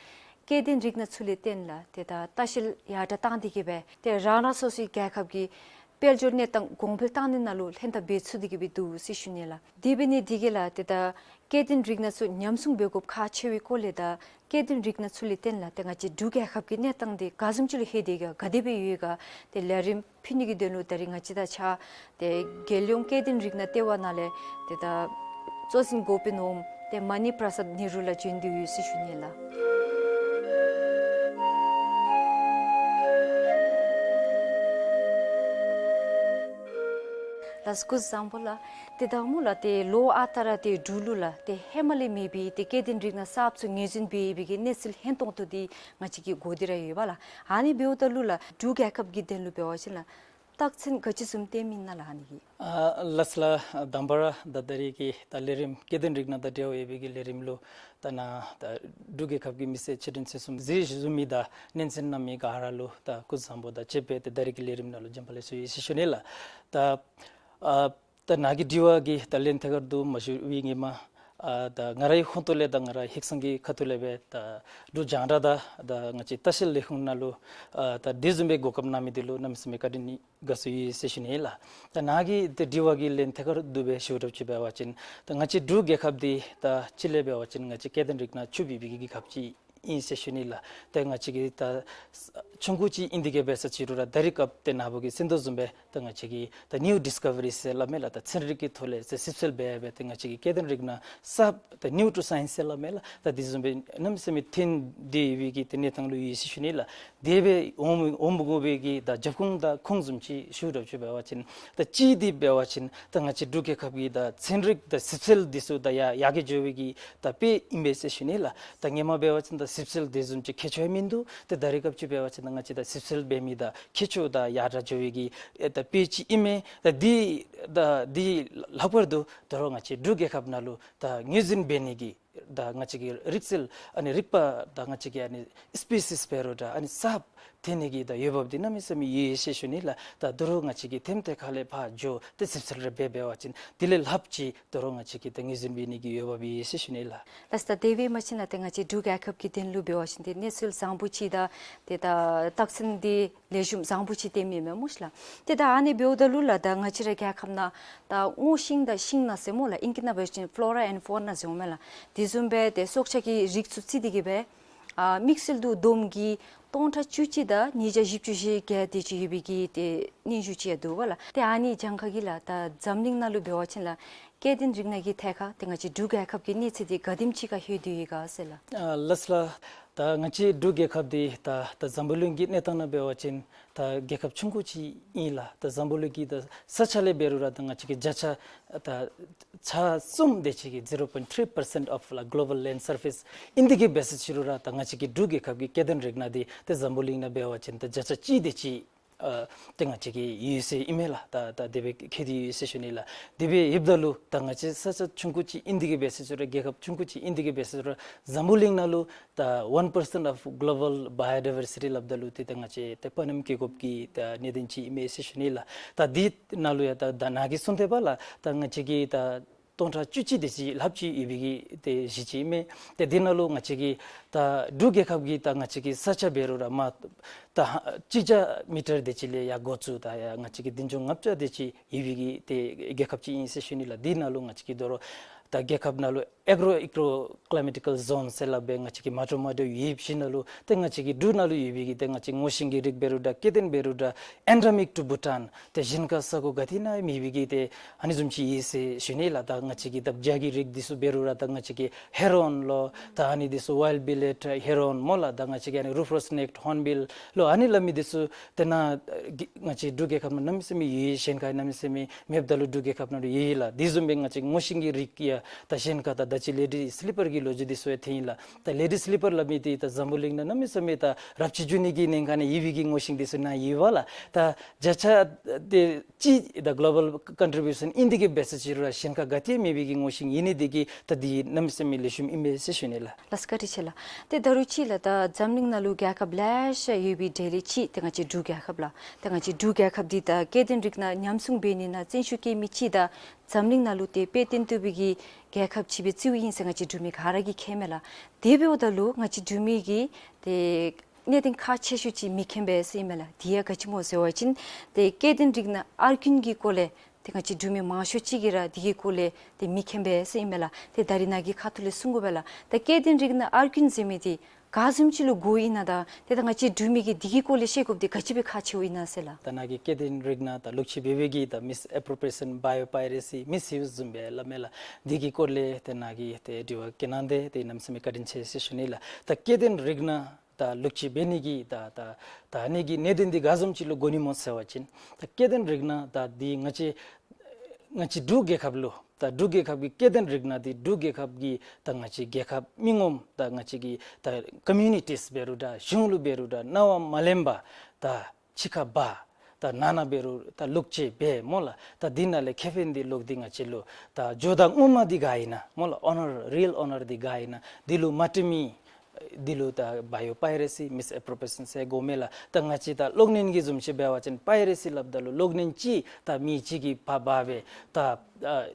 སྐྱེ་ལྡན་རིགས་སྣ་ཚུ་ལས་བརྟེན་ལགས་ཏེ་ད་ལྟ་བཤལ་ཡར་དྲག་བཏང་སྟེ་གི་སྦེ་ཏེ་རང་རང་སོ་སོའི་རྒྱལ་ཁབ་ཀྱི་དཔལ་འབྱོར་གནས་སྟངས་གོང་འཕེལ་བཏང་ནི་ནང་ལུ་ལྷན་ཐབས་འབད་ཚུགས་ཏེ་གི་སྦེ་འདུག་ཟེར་ཞུ་ནི་ལགས། དེ་འབད་ནི་འདི་གིས་ལགས་ཏེ་ད་སྐྱེ་ལྡན་རིགས་སྣ་ཚུ་ཉམས་སྲུང་འབད་དགོཔ་ཁག་ཆེ་བའི་སྐོར་ལས་དང་སྐྱེ་ལྡན་རིགས་སྣ་ཚུ་ལས་བརྟེན་ལགས་ཏེ་ང་བཅས་འབྲུག་རྒྱལ་ཁབ་ཀྱི་གནས་སྟངས་འདི་ག་བཟུམ་ཅིག་ལུ་ལྷོད་དེ་གི་ག་དེ་སྦེ་ཡོད་ག་ཏེ་ལས་རིམ་ཕུལ་ནི་གི་དོན་ལུ་ད་རིས་ང་བཅས་དང་གཅིག་ཁར་ཏེ་རྒྱལ་ཡོངས་སྐྱེ་ལྡན་རིགས་སྣ་ལྟེ་བ་ནང་ལས་ཏེ་ད་གཙོ་འཛིན་འགོ་དཔོན་འོགམ་ཏེ་མ་ཎི་པྲ་སཱད་ནེ་རུ་ལགས་བྱོན་ཏེ་ཡོད་ཟེར་ཞུ་ནི་ལགས། ལགས་སྐུ་གཟུགས་བཟང་པོ་ལགས། ཏེ་ད་སྨོ་ལགས་ཏེ་ལོ་ཨ་རྟག་ར་ཏེ་འབྲུག་ལུ་ལགས་ཏེ་ཧེ་མ་ལས་མེད་པའི་ཏེ་སྐྱེ་ལྡན་རིགས་སྣ་གསརཔ་ཚུ་ངོས་འཛིན་འབད་ཡོད་པའི་གི་གནས་ཚུལ་ཧན་ཏོང་ཏོ་འདི་ང་བཅས་ཀྱིས་གོ་སྟེ་ར་ཡོད་པ་ལགས། ཨ་ནི་འབདཝ་ད་ལུ་ལགས་འབྲུག་རྒྱལ་ཁབ་ཀྱི་དོན་ལུ་འབད་བ་ཅིན་ལགས་རྟགས་མཚན་ག་ཅི་བཟུམ་སྟོན་མི་ཨིན་ན་ལགས་ཨ་ནི་གི། ཨ་ལགས་ལགས། དང་པ་ར་ད་ད་རིས་ཀྱི་ད་ལས་རིམ་སྐྱེ་ལྡན་རིགས་སྣ་དང་འབྲེལ་བ་ཡོད་པའི་གི་ལས་རིམ་ལུ་ད་ནཱ་ད་འབྲུག་རྒྱལ་ཁབ་ཀྱི་མི་སེར་ཆེ་འབྲིང་ཆེ་གསུམ་གཟིགས་བཞུགས་མི་དང་སྙན་གསན་གནང་མི་ག་ར་ལུ་ད་སྐུ་གཟུགས་བཟང་པོ་དང་བཅས་པའི་ད་ད་རིས་ཀྱི་ལས་རིམ་ནང་ལུ་བྱོན་པ་ལེགས་སོ་ཡོད་ཟེར་ཞུ་ནི་ལགས། ད་ཨ་ད་ནཱ་གི་དྲི་བ་གི་ད་ལན་ཐད་ཀར་དུ་མ་ཞུ་བའི་ངེ་མ་ཨ་ད་ང་རའི་ཧོངས་ཏོ་ལས་དང་ང་ར་ཧིང་སངས་ཀྱི་ཁ་ཐུག་ལས་སྦེ་ད་འབྲུག་རྒྱང་བསྒྲགས་དང་ད་ང་བཅས་ལྟ་བཤལ་ལས་ཁུངས་ནང་ལུ་ཨ་ད་དེ་བཟུམ་སྦེ་གོ་སྐབས་གནང་མི་འདི་ལུ་གནམ་མེད་ས་མེད་བཀའ་དྲིན་དགའ་ཚོར་ཡོད་ཟེར་ཞུ་ནི་ལགས། ད་ནཱ་གི་ད་དྲི་བ་གི་ལན་ཐད་ཀར་དུ་སྦེ་ཞུ་རུང་ཅིག་འབད་བ་ཅིན་ད་ང་བཅས་འབྲུག་རྒྱལ་ཁབ་འདི་ད་སྤྱིར་ལས་འབད་བ་ཅིན་ང་བཅས་སྐྱེ་ལྡན་རིགས་སྣ་ཕྱུག་པའི་གི་རྒྱལ་ཁབ་ཅིག་ཨིན་ཟེར་ཞུ་ནི་ལགས། ཏེ་ང་བཅས་ཀྱི་ད་ཆུང་ཀུ་ཅིག་ཨིན་ཏེ་གི་སྦེ་ཟེར་ཅི་རུང་ར་ད་རིས་སྐབས་ཏེ་ནཱ་བུ་གིས་གསན་དོ་བཟུམ་སྦེ་ད་ང་བཅས་ཀྱི་ད་ནིའུ་ཌིསི་ཀ་བ་རི་ཟེར་སླབ་མས་ལགས། ད་ཚན་རིག་གི་ཐོག་ལས་ཟེར་ཞིབ་འཚོལ་འབད་སྦེ་ཏེ་ང་བཅས་ཀྱི་སྐྱེ་ལྡན་རིགས་སྣ་གསརཔ་ད་ནིའུ་ཊོ་སའིནསི་ཟེར་སླབ་མས་ལགས། ད་དེ་བཟུམ་སྦེ་གནམ་མེད་ས་མེད་ཐོན་ཏེ་ཡོད་པའི་གི་ཏེ་གནས་སྟངས་ལུ་ཡོད་ཟེར་ཞུ་ནི་ལགས། དེ་སྦེ་འོང་འོང་དགོ་པའི་གི་ད་རྒྱབ་ཁུངས་དང་ཁུངས་བཟུམ་ཅིག་ཞུ་རུང་ཅིག་འབད་བ་ཅིན་ད་གཅིག་འདི་འབད་བ་ཅིན་ད་ང་བཅས་འབྲུག་རྒྱལ་ཁབ་ཀྱི་ད་ཚན་རིག་ད་ཞིབ་འཚོལ་འདི་ཚུ་ད་ཡར་ཡར་རྒྱས་འགྱོ་བའི་གི་ད་དཔེ་ཨིན་པས་ཟེར་ཞུ་ནི་ལགས། ད་སྔོན་མ་འབད་བ་ཅིན་ད་ཞིབ་འཚོལ་དེ་བཟུམ་ཅིག་མཁས་མཆོག་ཡང་མིན་འདུག། ཏེ་ད་རིས་སྐབས་ཅིག་འབད་བ་ཅིན་ད་ང་བཅས་ད་ཞིབ་འཚོལ་འབད་མི་ད་མཁས་མཆོག་ད་ཡར་དྲག་འགྱོ་བའི་གི་ཨེ་ད་དཔེ་ཅིག་ཨིན་མས། ད་འདི་ད་འདི་ལྷག་པར་དུ་ད་རུང་ང་བཅས་འབྲུག་རྒྱལ་ཁབ་ནང་ལུ་ད་ངོས་འཛིན་འབད་ནི་གི་ད་ང་བཅས་ཀྱི་རིག་རྩལ་ཨ་ནི་རིག་པ་ད་ང་བཅས་ཀྱི་ཨ་ནི་སི་པི་སིས་འབད་རུང་ད་ཨ་ནི་གསརཔ་ཐོན་ནི་གི་ད་འོས་འབབ་འདི་གནམ་མེད་ས་མེད་ཡོད་ཟེར་ཞུ་ནི་ལགས། ད་ད་རུང་ང་བཅས་ཀྱིས་ཐེམ་ཐེ་ཁ་ལས་ཕར་འགྱོ་སྟེ་ཞིབ་འཚོལ་རེ་འབད་འབད་བ་ཅིན་དེ་ལས་ལྷགཔ་ཅིག་ད་རུང་ང་བཅས་ཀྱིས་ད་ངོས་འཛིན་འབད་ནི་གི་འོས་འབབ་ཡོད་ཟེར་ཞུ་ནི་ལགས། ལགས་ད་དེ་འབད་བ་ཅིན་ལགས་ཏེ་ང་བཅས་འབྲུག་རྒྱལ་ཁབ་ཀྱི་དོན་ལུ་འབད་བ་ཅིན་ཏེ་གནས་ཚུལ་བཟང་པོ་ཅིག་དང་ཏེ་ད་རྟགས་མཚན་འདི་ལེགས་ཤོམ་བཟང་པོ་ཅིག་སྟོན་མི་མས་སྨོ་ཤ་ལགས། ཏེ་ད་ཨ་ནི་འབདཝ་ད་ལུ་ལགས་ད་ང་བཅས་ར་རྒྱལ་ཁབ་ནང་ད་སྔོ་ཤིང་དང་ཤིང་ནགས་ཟེར་སྨོ་ལགས། ཨིང་སྐད་ནང་འབད་བ་ཅིན་ཕློ་ར་ཨེནཌ་ཕོ་ན་ཟེར་འོང་མས་ལགས། དེ་བཟུམ་སྦེ་ཏེ་སྲོག་ཆགས་ཀྱི་རིགས་ཚུ་བརྩིས་ཏེ་གི་སྦེ་ཨ་དམིགས་བསལ་དུ་བསྡོམས་ཀྱིས་སྟོང་ཕྲག་བཅུ་གཅིག་དང་ཉིས་བརྒྱ་བཞི་བཅུ་ཞེ་བརྒྱད་དེ་ཅིག་ཡོད་པའི་གི་ཏེ་སྙན་ཞུ་ཅིག་ཡང་འདུག་པ་ལགས། ཏེ་ཨ་ནི་གྱངས་ཁ་གིས་ལགས་ད་འཛམ་གླིང་ནང་ལུ་འབད་བ་ཅིན་ལགས་སྐྱེ་ལྡན་རིགས་སྣ་གི་ཐད་ཁར་ཏེ་ང་བཅས་འབྲུག་རྒྱལ་ཁབ་ཀྱི་གནས་ཚད་འདི་ག་དེམ་ཅིག་ཁར་ལྷོད་དེ་ཡོད་ག་ཟེར་ལགས། ཨ་ལགས་ལགས། ད་ང་བཅས་འབྲུག་རྒྱལ་ཁབ་འདི་ད་ད་འཛམ་བུ་གླིང་གི་གནས་སྟངས་ནང་འབད་བ་ཅིན་ད་རྒྱལ་ཁབ་ཆུང་ཀུ་ཅིག་ཨིན་ལགས། ད་འཛམ་བུ་གླིང་གི་ད་ས་ཆ་ལས་འབད་རུང་ར་ད་ང་བཅས་ཀྱི་བརྒྱ་ཆ་ད་ཆ་གསུམ་དེ་ཅིག་གི་zero point three percent of the global land surface ཨིན་ཏེ་གི་སྦེ་ཟེར་ཅི་རུང་ར་ད་ང་བཅས་ཀྱི་འབྲུག་རྒྱལ་ཁབ་ཀྱི་སྐྱེ་ལྡན་རིགས་སྣ་འདི་ད་འཛམ་བུ་གླིང་ནང་འབད་བ་ཅིན་ད་བརྒྱ་ཆ་གཅིག་དེ་ཅིག་ཨ་ཏེ་ང་བཅས་ཀྱི་ཡོད་ཟེར་ཨིན་མས་ལགས། ད་ད་དེ་སྦེ་ཁེ་དེ་ཡོད་ཟེར་ཞུ་ནི་ལགས། དེ་སྦེ་ཡོདཔ་ད་ལུ་ད་ང་བཅས་ས་ཆ་ཆུང་ཀུ་ཅིག་ཨིན་ཏེ་གི་སྦེ་ཟེར་ཅི་རུང་ར་རྒྱལ་ཁབ་ཆུང་ཀུ་ཅིག་ཨིན་ཏེ་གི་སྦེ་ཟེར་ཅི་རུང་ར་འཛམ་བུ་གླིང་ནང་ལུ་ད་one percent of global biodiversity སླབ་ད་ལུ་ཏེ་ད་ང་བཅས་ཏེ་པ་ནམ་གྱི་གོ་སྐབས་ཀྱི་ད་གནད་དོན་ཅིག་ཨིན་མས་ཟེར་ཞུ་ནི་ལགས། ད་འདི་ནང་ལུ་ཡང་ད་ད་ནཱ་གིས་གསུངས་ཏེ་འབདཝ་ལས་ད་ང་བཅས་ཀྱི་ད་སྟོང་ཕྲག་བཅུ་གཅིག་དེ་ཅིག་ལྷགཔ་ཅིག་ཡོད་པའི་གི་ཏེ་གཞི་ཅིག་ཨིན་མས། ཏེ་འདི་ནང་ལུ་ང་བཅས་ཀྱི་ད་འབྲུག་རྒྱལ་ཁབ་ཀྱི་ད་ང་བཅས་ཀྱི་ས་ཆ་འབད་རུང་ར་མ་ད་ཧ་གཅིག་བརྒྱ་མི་ཊར་དེ་ཅིག་ལས་ཡར་འགོ་བཙུགས་ད་ཡར་ང་བཅས་ཀྱི་འདི་འཇོང་ལྔ་བརྒྱ་དེ་ཅིག་ཡོད་པའི་གི་ཏེ་རྒྱལ་ཁབ་ཅིག་ཨིན་ཟེར་ཞུ་ནི་ལགས། འདི་ནང་ལུ་ང་བཅས་ཀྱི་ད་རུང་ད་རྒྱལ་ཁབ་ནང་ལུ་ཨེག་རོ་ཨེག་རོ་ཀི་ལི་མེ་ཊི་ཀལ་ཟོན་ཟེར་སླབ་སྦེ་ང་བཅས་ཀྱི་མ་འདྲཝ་མ་འདྲཝ་ཡོདཔ་ཅིག་ནང་ལུ་ཏེ་ང་བཅས་ཀྱི་འབྲུག་ནང་ལུ་ཡོད་པའི་གི་ཏེ་ང་བཅས་སྔོ་ཤིང་གི་རིགས་འབད་རུང་ད་སྐྱེ་ལྡན་འབད་རུང་ད་endemic to Bhutan ཏེ་གཞན་ཁར་ས་གོ་ག་ཏེ་ནང་ཡང་མེད་པའི་གི་ཏེ་ཨ་ནི་བཟུམ་ཅིག་ཡོད་ཟེར་ཞུ་ནི་ལགས། ད་ང་བཅས་ཀྱི་ད་བྱ་གི་རིགས་འདི་ཚུ་འབད་རུང་ར་ད་ང་བཅས་ཀྱི་ཧེ་རོན་ལོ་ད་ཨ་ནི་འདི་ཚུ་ཝའིལཌ་བི་ལེཊ་ཧེ་རོན་སྨོ་ལགས། ད་ང་བཅས་ཀྱི་ཨ་ནི་རུ་ཕ་སི་ནེག་ཧོརན་བིལ་ལོ་ཨ་ནི་སླབ་མི་འདི་ཚུ་ཏེ་ནཱ་ང་བཅས་འབྲུག་རྒྱལ་ཁབ་ནང་གནམ་མེད་ས་མེད་ཡོད། གཞན་ཁར་གནམ་མེད་ས་མེད་མེདཔ་ད་ལུ་འབྲུག་རྒྱལ་ཁབ་ནང་ལུ་ཡོད་ལགས། དེ་བཟུམ་སྦེ་ང་བཅས་སྔོ་ཤིང་གི་རིགས་ཡང་ད་གཞན་ཁར་ད་ ད་ཅི་ལེ་ཌི་སི་ལི་པར་གྱི་ལོ་རྒྱུས་འདི་ཚུ་ཡང་ཐོན་ཡི་ལགས། ད་ལེ་ཌི་སི་ལི་པར་སླབ་མི་འདི་ད་འཛམ་བུ་གླིང་ནང་གནམ་མེད་ས་མེད་ད་རབ་ཆད་འགྱོ་ནི་གི་ཉེན་ཁ་ནང་ཡོད་པའི་གི་ངོ་ཤེས་འདི་ཚུ་ནཱ་ཡོད་པས་ལགས། ད་བརྒྱ་ཆ་དེ་གཅིག་ད་གོ་ལོ་བཱལ་ཀོན་ཊི་བིའུ་ཤཱན་ཨིན་ཏེ་གི་འབད་ས་ཅིག་རུང་ཞེན་ཁ་ག་ཏེ་མེད་པའི་གི་ངོ་ཤེས་ཨིན་ནི་འདི་གིས་ད་འདི་གནམ་མེད་ས་མེད་ལེགས་ཤོམ་ཨིན་མས་ཟེར་ཞུ་ནི་ལགས། ལགས་བཀའ་དྲིན་ཆེ་ལགས། ཏེ་ད་རུང་གཅིག་ལགས། ད་འཛམ་གླིང་ནང་ལུ་རྒྱལ་ཁབ་ལེ་ཤ་ཡོད་པའི་གྲས་ལས་གཅིག་ཏེ་ང་བཅས་འབྲུག་རྒྱལ་ཁབ་ལགས། ཏེ་ང་བཅས་འབྲུག་རྒྱལ་ཁབ་འདི་ད་སྐྱེ་ལྡན་རིགས་སྣ་ཉམས་སྲུང་འབད་ནི་ནང་བརྩོན་ཤུགས་བསྐྱེད་མི་ཅིག་དང་འཛམ་གླིང་ནང་ལུ་ཏེ་དཔེ་སྟོན་ཏེ་འབད་གི་རྒྱལ་ཁབ་ཅིག་སྦེ་བརྩིཝ་ཨིན་ཟེར་ང་བཅས་འབྲུག་མི་ག་ར་གིས་མཁྱེནམ་མས་ལགས། དེ་འབདཝ་ད་ལུ་ང་བཅས་འབྲུག་མི་གིས་ཏེ་གནད་དོན་ཁག་ཆེ་ཤོས་ཅིག་མི་མཁྱེན་པས་ཟེར་ཨིན་མས་ལགས། དེ་ཡང་ག་ཅི་སྨོ་ཟེར་བ་ཅིན་ཏེ་སྐྱེ་ལྡན་རིགས་སྣ་ཨར་ཀུན་གྱི་སྐོར་ལས་ཏེ་ང་བཅས་འབྲུག་མི་མང་ཤོས་ཅིག་གིས་ར་དེ་གི་སྐོར་ལས་ཏེ་མི་མཁྱེན་པས་ཟེར་ཨིན་མས་ལགས། ཏེ་ད་རིས་ནཱ་གི་ཁ་ཐུག་ལས་གསུང་དགོ་པས་ལགས། ད་སྐྱེ་ལྡན་རིགས་སྣ་ཨར་ཀུན་ཟེར་མི་འདི་ག་བཟུམ་ཅིག་ལུ་གོཝ་ཨིན་ན་དང་ཏེ་ད་ང་བཅས་འབྲུག་མི་གིས་དེ་གི་སྐོར་ལས་ཤེས་དགོཔ་འདི་ག་ཅི་སྦེ་ཁག་ཆེཝ་ཨིན་ན་ཟེར་ལགས། ད་ནཱ་གིས་སྐྱེ་ལྡན་རིགས་སྣ་ད་ལོག་སྤྱོད་འབད་བའི་གི་ད་མིས་ཨེ་པོརོ་པི་རེ་ཤཱན་བཱ་ཡོ་པའི་རེ་སི་མིས་ཡུས་བཟུམ་སྦེ་སླབ་མས་ལགས། དེ་གི་སྐོར་ལས་ཏེ་ནཱ་གིས་ཏེ་དྲི་བ་བཀོད་གནང་སྟེ་ཏེ་གནམ་མེད་ས་མེད་བཀའ་དྲིན་ཆེ་ཟེར་ཞུ་ནི་ལགས། ད་སྐྱེ་ལྡན་རིགས་སྣ་ད་ལོག་སྤྱོད་འབད་ནི་གི་ད་ད་ད་ཨ་ནི་གི་གནད་དོན་འདི་ག་བཟུམ་ཅིག་ལུ་གོ་ནི་སྨོ་ཟེར་བ་ཅིན་ད་སྐྱེ་ལྡན་རིགས་སྣ་ད་འདི་ང་བཅས་ང་བཅས་འབྲུག་རྒྱལ་ཁབ་ལུ་ད་འབྲུག་རྒྱལ་ཁབ་ཀྱི་སྐྱེ་ལྡན་རིགས་སྣ་འདི་འབྲུག་རྒྱལ་ཁབ་ཀྱི་ད་ང་བཅས་རྒྱལ་ཁབ་མི་ངོམ་ད་ང་བཅས་ཀྱི་ད་ཀོ་མིའུ་ནི་ཊིས་འབད་རུང་འདྲ་གཞུང་ལུ་འབད་རུང་འདྲ་གནང་བ་མ་ལེན་པར་ད་ཕྱི་ཁར་འབག་ད་ནང་ན་འབད་རུང་ད་ལོག་སྤྱོད་འབད་སྨོ་ལགས། ད་འདི་ནང་ལས་ཁེ་ཕན་འདི་ལོག་སྟེ་ང་བཅས་ལུ་ད་ཇོ་བདག་ངོ་མ་འདི་ག་ཨིན་ན་སྨོ་ལགས། ཨོ་ནར་རི་ཡལ་ཨོ་ནར་འདི་ག་ཨིན་ན་འདི་ལུ་མ་སྤྲོད་མི་འདི་ལུ་ད་བཱ་ཡོ་པའི་རེ་སི་མིས་ཨེ་པོརོ་པི་རེ་ཤཱན་ཟེར་གོཝ་མས་ལགས། ད་ང་བཅས་ད་གློག་བརྙན་གྱི་བཟུམ་ཅིག་འབད་བ་ཅིན་པའི་རེ་སི་སླབ་ད་ལུ་གློག་བརྙན་ཅིག་ད་མི་གཅིག་གིས་ཕར་འབག་སྦེ་ད་ཨ་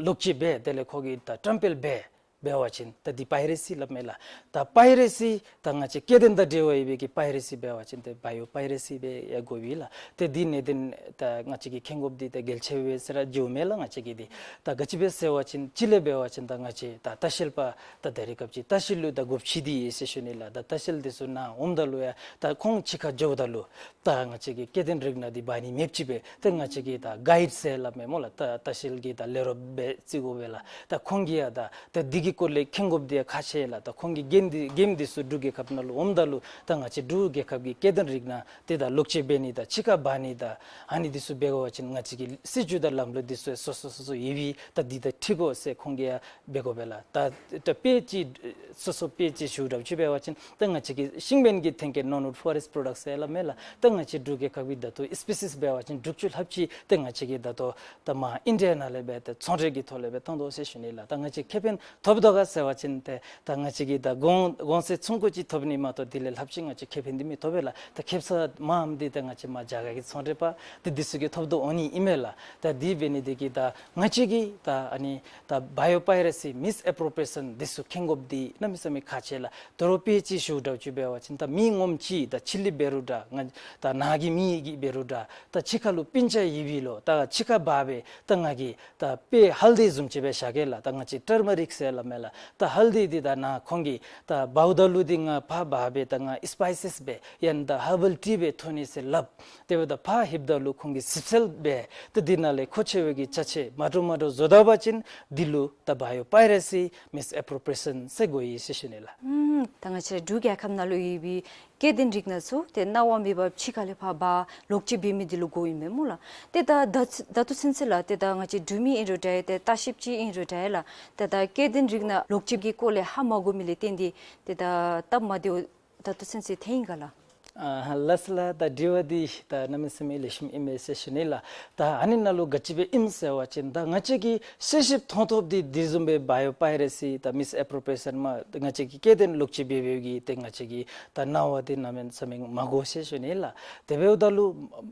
ལོག་སྤྱོད་འབད་དེ་ལས་ཁོ་གིས་ད་བཀྲམ་སྤེལ་འབད་འབད་བ་ཅིན་ད་འདི་པའི་རེ་སི་སླབ་མས་ལགས། ད་པའི་རེ་སི་ད་ང་བཅས་སྐྱེ་ལྡན་དང་འབྲེལ་བ་ཡོད་པའི་གི་པའི་རེ་སི་འབད་བ་ཅིན་ཏེ་བཱ་ཡོ་པའི་རེ་སི་སྦེ་ཡང་གོཝ་ཨིན་ལགས། ཏེ་འདི་གནད་དོན་ད་ང་བཅས་ཀྱིས་མཁྱེན་དགོཔ་འདི་ད་གལ་ཆེ་བས་ཟེར་ར་བརྗོད་མས་ལགས། ང་བཅས་ཀྱིས་འདི་ད་ག་ཅི་སྦེ་ཟེར་བ་ཅིན་གཅིག་ལས་འབད་བ་ཅིན་ད་ང་བཅས་ད་ལྟ་བཤལ་པ་ད་ད་རེས་སྐབས་ཅིག་ལྟ་བཤལ་ལུ་ད་དགོཔ་ཆེ་སྟེ་ཡོད་ཟེར་ཞུ་ནི་ལགས། ད་ལྟ་བཤལ་འདི་ཚུ་ནཱ་འོངམ་ད་ལུ་ཡང་ད་ཁོང་ཕྱི་ཁར་འགྱོཝ་ད་ལུ་ད་ང་བཅས་ཀྱིས་སྐྱེ་ལྡན་རིགས་སྣ་འདི་འབག་ནི་མེདཔ་ཅིག་སྦེ་ཏེ་ང་བཅས་ཀྱིས་ད་གའིཌ་ཟེར་སླབ་མས་སྨོ་ལགས། ད་ལྟ་བཤལ་གྱི་ད་ལས་རོགསཔ་སྦེ་བརྩི་དགོ་པས་ལགས། ད་ཁོང་གིས་ཡང་ད་ད་འདི་གི་སྐོར་ལས་མཁྱེན་དགོཔ་འདི་ཡང་ཁག་ཆེ་ལགས། ད་ཁོང་གིས་རྒན་འདི་རྒནམ་འདི་ཚུ་འབྲུག་རྒྱལ་ཁབ་ནང་ལུ་འོངམ་ད་ལུ་ད་ང་བཅས་འབྲུག་རྒྱལ་ཁབ་ཀྱི་སྐྱེ་ལྡན་རིགས་སྣ་འདི་ད་ལོག་སྤྱོད་འབད་ནི་དང་ཕྱི་ཁར་འབག་ནི་དང་ཨ་ནི་འདི་ཚུ་འབད་དགོ་པ་ཅིན་ང་བཅས་ཀྱི་སྲིད་བྱུས་དང་ལམ་ལུགས་འདི་ཚུ་སོ་སོ་སོ་སོ་ཡོད་པས། ད་འདི་ད་འཁྲིལ་དགོ་ཟེར་ཁོང་གིས་ཡང་འབད་དགོ་པས་ལགས། ད་ད་དཔེ་ཅིག་སོ་སོ་དཔེ་ཅིག་ཞུ་དགོཔ་ཅིག་འབད་བ་ཅིན་ད་ང་བཅས་ཀྱི་ཤིང་སྨན་གྱི་ཐོན་སྐྱེད་ནོན་ཝུཌ་ཕོ་རེསཊ་པྲོ་ཌགཊསི་ཟེར་སླབ་མས་ལགས། ད་ང་བཅས་འབྲུག་རྒྱལ་ཁབ་ཀྱི་ད་ལྟོ་སི་པི་སིས་འབད་བ་ཅིན་དྲུག་ཅུ་ལྷགཔ་ཅིག་ཏེ་ང་བཅས་ཀྱིས་ད་ལྟོ་ད་མར་ཨིན་ཌི་ཡ་ནང་ལས་འབད་དེ་ཚོང་འབྲེལ་གྱི་ཐོག་ལས་འབད་བཏང་དོ་ཟེར་ཞུ་ནི་ལགས། ད་ང་བཅས་ཁེ་ཕན་ཐོབ་དོ་ག་ཟེར་བ་ཅིན་ཏེ་ད་ང་བཅས་ཀྱིས་ད་གོང་གོང་ཚད་ཆུང་ཀུ་ཅིག་ཐོབ་ནི་མ་གཏོགས་དེ་ལས་ལྷགཔ་ཅིག་ང་བཅས་ཁེ་ཕན་འདི་མི་ཐོབ་པས་ལགས། ད་ཁེབ་ས་མངམ་འདི་ད་ང་བཅས་མར་རྒྱ་གར་གྱི་ཚོང་འབྲེལ་པ་འདི་འདི་ཚུ་གིས་ཐོབ་དོ་འོང་ནི་ཨིན་མས་ལགས། ད་འདི་འབད་ནི་འདི་གིས་ད་ང་བཅས་ཀྱིས་ད་ཨ་ནི་ད་བཱ་ཡོ་པའི་རེ་སི་མིས་ཨེ་པོརོ་པི་རེ་ཤཱན་འདི་ཚུ་མཁྱེན་དགོཔ་འདི་གནམ་མེད་ས་མེད་ཁག་ཆེ་ལགས། ད་རུང་དཔེ་ཅིག་ཞུ་དགོཔ་ཅིག་འབད་བ་ཅིན་ད་མི་ངོམ་ཅིག་ད་ཕྱི་གླིང་འབད་རུང་འདྲ་ང་ད་ནཱ་གི་མི་གིས་འབད་རུང་འདྲ་ད་ཕྱི་ཁ་ལུ་སྤུན་ཆ་ཡོད་པས་ལོ། ད་ཕྱི་ཁར་འབག་སྦེ་ད་ང་གིས་ད་དཔེ་ཧལ་དི་བཟུམ་ཅིག་སྦེ་བཞག་གེ་ལགས། ད་ང་བཅས་ཊར་མ་རིཀ་ཟེར་སླབ་མས་ལགས། ད་ཧལ་དི་འདི་ད་ནཱ་ཁོང་གིས་ད་འབགཝ་ད་ལུ་འདི་ང་ཕར་འབག་སྦེ་ད་ང་སི་པའི་སིས་སྦེ་ཡང་ན་ད་ཧར་བཱལ་ཊི་སྦེ་འཐུང་ནི་ཟེར་སླབ། དེ་འབདཝ་ད་ཕར་ལྷོདཔ་ད་ལུ་ཁོང་གིས་ཞིབ་འཚོལ་འབད་དེ་འདི་ནང་ལས་མཁོ་ཆེ་བའི་གི་ཅ་ཆས་མ་འདྲཝ་མ་འདྲཝ་བཟོ་ད་པ་ཅིན་འདི་ལུ་ད་བཱ་ཡོ་པའི་རེ་སི་མིས་ཨེ་པོརོ་པི་རེ་ཤཱན་ཟེར་གོ་ཡི་ཟེར་ཞུ་ནི་ལགས། ཨུམ། ད་ང་བཅས་འབྲུག་རྒྱལ་ཁབ་ནང་ལུ་ཡོད་པའི་སྐྱེ་ལྡན་རིགས་སྣ་ཚུ་ཏེ་གནང་བ་མེད་པར་ཕྱི་ཁ་ལས་ཕར་འབག་ལོག་སྤྱོད་འབད་མི་འདི་ལུ་གོཝ་ཨིན་མས་སྨོ་ལགས། ཏེ་ད་ད་ད་ལྟོ་ཚུན་ཚོད་ལགས་ཏེ་ད་ང་བཅས་འབྲུག་མི་ཨིན་རུང་འདྲ་ཏེ་ལྟ་བཤལཔ་ཅིག་ཨིན་རུང་འདྲ་ལགས། ཏེ་ད་སྐྱེ་ལྡན་རིགས་སྣ་ལོག་སྤྱོད་ཀྱི་སྐོར་ལས་ཧ་མ་གོ་མི་ལས་བརྟེན་ཏེ་ཏེ་ད་སྟབས་མ་བདེཝ་ད་ལྟོ་ཚུན་ཚོད་ཐོན་ཡི་ག་ལགས། ཨ་ལགས་ལགས། ད་དྲི་བ་འདི་ད་གནམ་མེད་ས་མེད་ལེགས་ཤོམ་ཨིན་མས་ཟེར་ཞུ་ནི་ལགས། ད་ཨ་ནི་ནང་ལུ་ག་ཅི་སྦེ་ཨིནམ་ཟེར་བ་ཅིན་ད་ང་བཅས་ཀྱིས་ཤེས་ཤེསཔ་མཐོང་ཐོབ་འདི་འདི་བཟུམ་སྦེ་བཱ་ཡོ་པའི་རེ་སི་ད་མིས་ཨེ་པོརོ་པི་རེ་ཤཱན་མ་ད་ང་བཅས་ཀྱི་སྐྱེ་ལྡན་ལོག་སྤྱོད་འབད་བའི་གི་ཏེ་ང་བཅས་ཀྱིས་ད་གནང་བ་འདི་གནམ་མེད་ས་མེད་མ་གོ་ཟེར་ཞུ་ནི་ལགས། དེ་འབདཝ་ད་ལུ་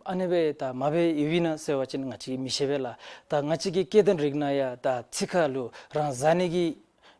ཨ་ནི་སྦེ་ད་མ་འབད་ཡོདཔ་ཨིན་ན་ཟེར་བ་ཅིན་ང་བཅས་ཀྱིས་མི་ཤེས་པས་ལགས། ད་ང་བཅས་ཀྱི་སྐྱེ་ལྡན་རིགས་སྣ་ཡང་ད་ཕྱི་ཁ་ལུ་རང་བཟའ་ནི་གི་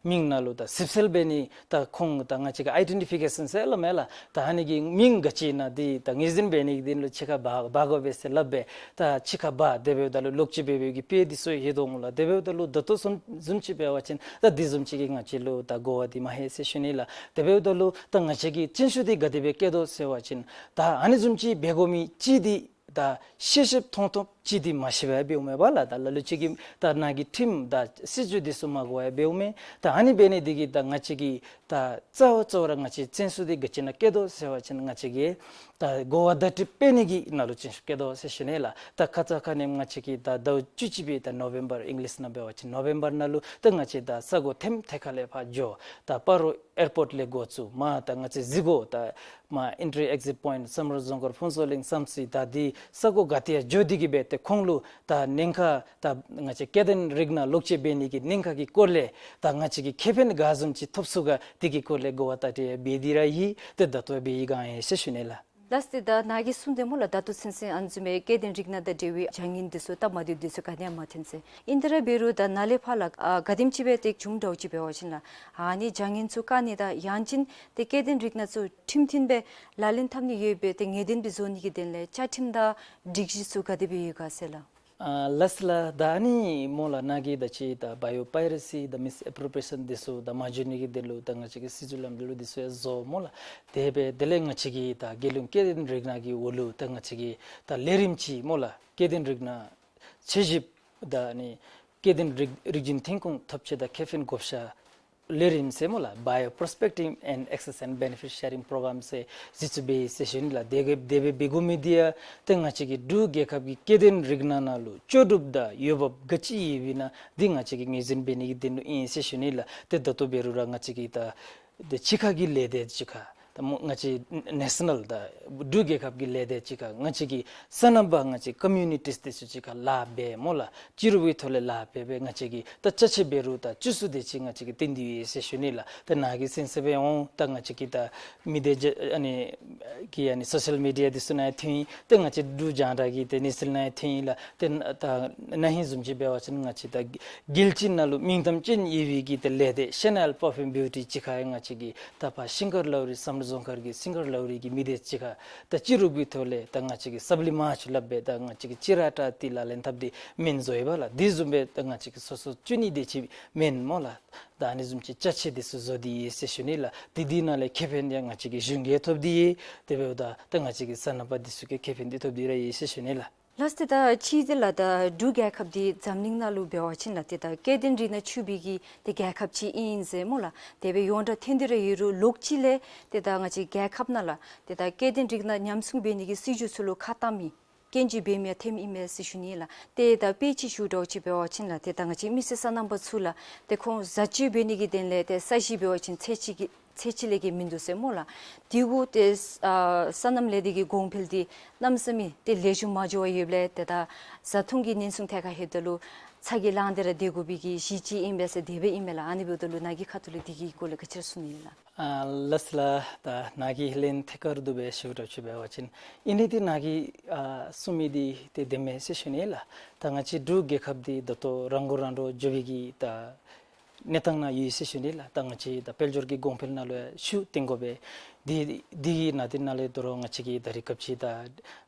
མིང་ནང་ལུ་ད་ཞིབ་འཚོལ་འབད་ནི་ད་ཁོང་ད་ང་བཅས་ཀྱིས་ཨའི་ཌེན་ཊི་ཕི་ཀེ་ཤཱན་ཟེར་སླབ་མས་ལགས། ད་ཨ་ནི་གི་མིང་ག་ཅི་ཨིན་ན་འདི་ད་ངོས་འཛིན་འབད་ནི་གི་དོན་ལུ་ཕྱི་ཁར་འབག་འབག་དགོ་པས་ཟེར་སླབ་སྦེ་ད་ཕྱི་ཁར་འབག་དེ་འབདཝ་ད་ལུ་ལོག་སྤྱོད་འབད་བའི་གི་དཔེ་འདི་ཚུ་ཡང་ལྷོད་དོ་འོང་ལགས། དེ་འབདཝ་ད་ལུ་ད་ལྟོ་བཟུམ་བཟུམ་ཅིག་འབད་བ་ཅིན་ད་འདི་བཟུམ་ཅིག་གིས་ང་བཅས་ལུ་ད་གོ་བ་འདི་མ་ལྷོད་ཟེར་ཞུ་ནི་ལགས། དེ་འབདཝ་ད་ལུ་ད་ང་བཅས་ཀྱིས་སྤྱན་ཤུགས་འདི་ག་དེ་སྦེ་བསྐྱེད་དོ་ཟེར་བ་ཅིན་ད་ཨ་ནི་བཟུམ་ཅིག་འབད་དགོ་མི་ཅིག་འདི་ད་ཤེས་ཤེསཔ་མཐོང་ཐོབ་ ཅིག་འདི་མ་ཤེས་པར་འབདཝ་མས་པ་ལགས། ད་ལ་ལུ་ཅིག་གིས་ད་ནཱ་གི་ཁྲིམས་དང་སྲིད་བྱུས་འདི་ཚུ་མ་གོ་བར་འབདཝ་མས། ད་ཨ་ནི་འབད་ནི་འདི་གིས་ད་ང་བཅས་ཀྱིས་ད་གཙོ་བོ་གཙོ་བོ་ར་ང་བཅས་བཙན་ཤུགས་འདི་ག་ཅི་ནང་བཀལ་དོ་ཟེར་བ་ཅིན་ང་བཅས་ཀྱིས་ད་གོ་བ་བརྡ་སྤྲོད་འབད་ནི་གི་ནང་ལུ་བཙན་ཤུགས་བཀལ་དོ་ཟེར་ཞུ་ནི་ལགས། ད་ཁ་ཙ་ཁ་ཉིནམ་ང་བཅས་ཀྱིས་ད་ཟླཝ་བཅུ་གཅིག་པའི་ད་ནོ་བེམ་བར་ཨིང་ལིཤ་ནང་འབད་བ་ཅིན་ནོ་བེམ་བར་ནང་ལུ་ད་ང་བཅས་ད་ས་གོ་ཐེམ་ཐེ་ཁ་ལས་ཕར་འགྱོ། ད་སྤ་རོ་ཨེར་པོརཊ་ལས་འགོ་བཙུགས་མར་ད་ང་བཅས་གཟིགས་སྒོ་ད་མར་ཨེན་ཊི་རི་ཨེག་ཟིཊ་པོའིནཊ་སམ་ར་རྫོང་དཀར་ཕུན་ཚོགས་གླིང་བསམ་རྩེ་ད་འདི་ས་གོ་ག་ཏེ་ཡང་འགྱོ་སྟེ་གིས་འབད་ཏེ་ཁོང་ལུ་ད་ཉེན་ཁ་ད་ང་བཅས་སྐྱེ་ལྡན་རིགས་སྣ་ལོག་སྤྱོད་འབད་ནི་གི་ཉེན་ཁ་གི་སྐོར་ལས་ད་ང་བཅས་ཀྱིས་ཁེ་ཕན་ག་བཟུམ་ཅིག་ཐོབ་ཚུགས་ག་དེ་གི་སྐོར་ལས་གོ་བ་བརྡ་སྤྲོད་འབད་དེ་ར་ཡོད། ཏེ་ད་ལྟོ་འབད་བའི་སྒང་ཡོད་ཟེར་ཞུ་ནི་ལགས། ལགས་སོ། ཏེ་ད་ནཱ་གིས་གསུངས་ཏེ་སྨོ་ལགས། ད་ལྟོ་ཚུན་ཚོད་ཨ་ནི་བཟུམ་མའི་སྐྱེ་ལྡན་རིགས་སྣ་དང་འབྲེལ་བའི་བྱ་ངན་འདི་ཚུ་སྟབས་མ་བདེཝ་འདི་ཚུ་ག་ནི་ཡང་མ་ཐོན་ཟེར། ཨིན་ཏེ་ར་འབད་རུང་ད་ནཱ་ལས་ཕར་ལགས་ཨ་ག་དེམ་ཅིག་སྦེ་ཏེ་བྱུངམ་འདྲཝ་ཅིག་འབད་བ་ཅིན་ལགས་ཨ་ནི་བྱ་ངན་ཚུ་བཀག་ནི་དང་ཡང་ཅིན་ཏེ་སྐྱེ་ལྡན་རིགས་སྣ་ཚུ་ཁྲིམས་མཐུན་སྦེ་ལག་ལེན་འཐབ་ནི་ཡོདཔ་སྦེ་ཏེ་ངེས་གཏན་སྦེ་བཟོ་ནི་གི་དོན་ལས་བཅའ་ཁྲིམས་དང་སྒྲིག་གཞི་ཚུ་ག་དེ་སྦེ་ཡོད་ག་ཟེར་ལགས། ཨ་ལགས་སོ་ལགས། ད་ཨ་ནི་སྨོ་ལགས་ནཱ་གིས་ད་ཅི་ད་བཱ་ཡོ་པའི་རེ་སི་དང་མིསི་ཨེ་པོ་རོ་པི་རི་ཡེ་ཤཱན་འདི་ཚུ་ད་མ་འགྱོ་ནི་གི་དོན་ལུ་ད་ང་བཅས་ཀྱིས་སྲིད་བྱུས་ལམ་ལུགས་འདི་ཚུ་ཡང་བཟོ་སྨོ་ལགས། དེ་འབད་དེ་ལས་ང་བཅས་ཀྱིས་ད་རྒྱལ་ཡོངས་སྐྱེ་ལྡན་རིགས་སྣ་གི་འོག་ལུ་ད་ང་བཅས་ཀྱིས་ད་ལས་རིམ་ཅིག་སྨོ་ལགས་སྐྱེ་ལྡན་རིགས་སྣ་འཆར་གཞི་ད་ཨ་ནི་སྐྱེ་ལྡན་རིགས་རིགས་རྒྱུན་ཐོན་ཁུངས་ཐོབ་ཆེ་དང་ཁེ་ཕན་བགོ་བཤའ་ལས་རིམ་ཟེར་སྨོ་ལགས་Bioprospecting and Access and Benefit Sharing Program ཟེར་གཞི་བཙུགས་འབད་ཡི་ཟེར་ཞུ་ནི་ལགས། དེ་གིས་དེ་སྦེ་འབད་དགོ་མི་འདི་ཡང་ཏེ་ང་བཅས་ཀྱི་འབྲུག་རྒྱལ་ཁབ་ཀྱི་སྐྱེ་ལྡན་རིགས་སྣ་ནང་ལུ་ལྕོགས་གྲུབ་དང་འོས་འབབ་ག་ཅི་ཡོདཔ་ཨིན་ན་འདི་ང་བཅས་ཀྱིས་ངོས་འཛིན་འབད་ནི་གི་དོན་ལུ་ཨིན་ཟེར་ཞུ་ནི་ལགས། ཏེ་ད་ལྟོ་འབད་རུང་ར་ང་བཅས་ཀྱི་ད་ཏེ་གཅིག་ཁར་གྱི་ལས་སྡེ་གཅིག་ཁར་ད་སྨོ་ང་བཅས་ནེ་ཤ་ནཱལ་ད་འབྲུག་རྒྱལ་ཁབ་ཀྱི་ལས་སྡེ་གཅིག་ཁར་ང་བཅས་ཀྱི་སོ་ནམ་པ་ང་བཅས་ཀོ་མིའུ་ནི་ཊིས་འདི་ཚུ་གཅིག་ཁར་ལཱ་འབད་སྨོ་ལགས། ཅི་རུང་གི་ཐོག་ལས་ལཱ་འབད་འབད་ང་བཅས་ཀྱིས་ད་ཅ་ཆས་འབད་རུང་ད་བཅུད་ཚུ་དེ་ཅིག་ང་བཅས་ཀྱིས་བཏོན་ཏེ་ཡོད་ཟེར་ཞུ་ནི་ལགས། ད་ནཱ་གིས་གསན་གསན་སྦེ་འོང་ད་ང་བཅས་ཀྱི་ད་མི་སྡེ་ཨ་ནི་གི་ཨ་ནི་སོ་ཤལ་མི་ཌི་ཡ་འདི་ཚུ་ནང་ཡང་ཐོན་ཡི། ད་ང་བཅས་འབྲུག་རྒྱང་བསྒྲགས་ཀྱི་ད་གནས་ཚུལ་ནང་ཡང་ཐོན་ཡི་ལགས། ཏེ་ད་ན་ཧིང་བཟུམ་ཅིག་འབད་བ་ཅིན་ང་བཅས་ད་རྒྱལ་སྤྱི་ནང་ལུ་མིང་གཏམ་ཅན་ཡོད་པའི་གི་ད་ལས་སྡེ་ཤེ་ནཱལ་པར་ཕིའུམ་བིའུ་ཊི་གཅིག་ཁར་ཡང་ང་བཅས་ཀྱི་ད་ཕར་ཤིང་མཁར་ལའུ་རི་བསམ་གྲུབ་རྫོང་མཁར་གྱི་ཤིང་མཁར་ལའུ་རི་གི་མི་སྡེ་གཅིག་ཁར་ད་ཅི་རུང་གི་ཐོག་ལས་ད་ང་བཅས་ཀྱིས་སབ་ལི་མཱརཅ་སླབ་སྦེ་ད་ང་བཅས་ཀྱིས་ཅི་ར་ཏྲ་ཏི་ལག་ལེན་འཐབ་སྟེ་སྨན་བཟོ་ཡི་པ་ལགས། དེ་བཟུམ་སྦེ་ད་ང་བཅས་ཀྱིས་སོ་སོ་བཅུད་ནི་དེ་ཅིག་མེན་སྨོ་ལགས། ད་ཨ་ནི་བཟུམ་ཅིག་ཅ་ཆས་འདི་ཚུ་བཟོ་སྟེ་ཡོད་ཟེར་ཞུ་ནི་ལགས། དེ་འདི་ནང་ལས་ཁེ་ཕན་ཡང་ང་བཅས་ཀྱི་གཞུང་གིས་ཐོབ་སྟེ་ཡོད། དེ་འབདཝ་ད་ད་ང་བཅས་ཀྱི་སོ་ནམ་པ་འདི་ཚུ་གིས་ཁེ་ཕན་འདི་ཐོབ་སྟེ་ར་ཡོད་ཟེར་ཞུ་ནི་ལགས། ལགས་སོ། ད་ཅི་འདི་ལགས་ད་འབྲུག་རྒྱལ་ཁབ་འདི་འཛམ་གླིང་ནང་ལུ་འབད་བ་ཅིན་ལགས་ཏེ་ད་སྐྱེ་ལྡན་རིགས་སྣ་ཕྱུག་པའི་གི་ཏེ་རྒྱལ་ཁབ་ཅིག་ཨིན་ཟེར་སྨོ་ལགས། དེ་སྦེ་ཡོངས་གྲགས་ཐོན་ཏེ་ར་ཡོད་རུང་ལོགས་གཅིག་ལས་ཏེ་ད་ང་བཅས་རྒྱལ་ཁབ་ནང་ལགས་ཏེ་ད་སྐྱེ་ལྡན་རིགས་སྣ་ཉམས་སྲུང་འབད་ནི་གི་སྲིད་བྱུས་ཚུ་ལུ་ཁ་བཏང་མི་སྐྱོན་ཅིག་འབད་མི་ཡང་ཐོནམ་ཨིན་མས་ཟེར་ཞུ་ནི་ལགས། ཏེ་ད་དཔེ་ཅིག་ཞུ་འདྲཝ་ཅིག་འབད་བ་ཅིན་ལགས་ཏེ་ད་ང་བཅས་མི་སེར་སོ་ནམ་པ་ཚུ་ལགས་ཏེ་ཁོང་བཟའ་སྤྱོད་འབད་ནི་གི་དོན་ལས་ཏེ་ས་གཞི་འབད་བ་ཅིན་ཚད་གཅིག་གི་ཚད་གཅིག་ལས་བརྒལ་མིན་འདུག་ཟེར་སྨོ་ལགས། དེ་གུ་ཏེ་ཨ་སོ་ནམ་ལས་སྡེ་གི་གོང་འཕེལ་འདི་གནམ་མེད་ས་མེད་ཏེ་ལེགས་ཤོམ་མ་འགྱོ་བར་ཡོདཔ་ལས་ཏེ་ད་བཟའ་འཐུང་གི་ཉེན་སྲུང་ཐད་ཁར་ལྷོདཔ་ད་ལུ་ཚ་གྱང་ལངས་ཏེ་ར་སྡོད་དགོ་པའི་གི་གཞི་ཅིག་ཨིན་པས་ཟེར་དེ་སྦེ་ཨིན་མས་ལགས། ཨ་ནི་འབདཝ་ད་ལུ་ནཱ་གི་ཁ་ཐུག་ལས་དེ་གི་སྐོར་ལས་ག་ཅི་ར་གསུང་ནི་ལགས། ཨ་ལགས་སོ་ལགས། ད་ནཱ་གིས་ལན་ཐད་ཀར་དུ་སྦེ་ཞུ་འདྲཝ་ཅིག་འབད་བ་ཅིན་ཨིན་ནི་འདི་ནཱ་གིས་ཨ་གསུང་མི་འདི་ཏེ་བདེན་མས་ཟེར་ཞུ་ནི་ལགས། ད་ང་བཅས་འབྲུག་རྒྱལ་ཁབ་འདི་ད་ལྟོ་རང་མགོ་རང་འདྲོངས་འགྱོ་བའི་གི་ད་གནས་སྟངས་ནང་ཡོད་ཟེར་ཞུ་ནི་ལགས། ད་ང་བཅས་ད་དཔལ་འབྱོར་གྱི་གོང་འཕེལ་ནང་ལུ་ཡང་ཤུགས་བཏོན་དགོ་པས། འདི་འདི་གི་ནང་འདི་ནང་ལས་དོ་རུང་ང་བཅས་ཀྱིས་ད་རེས་སྐབས་ཅིག་ད་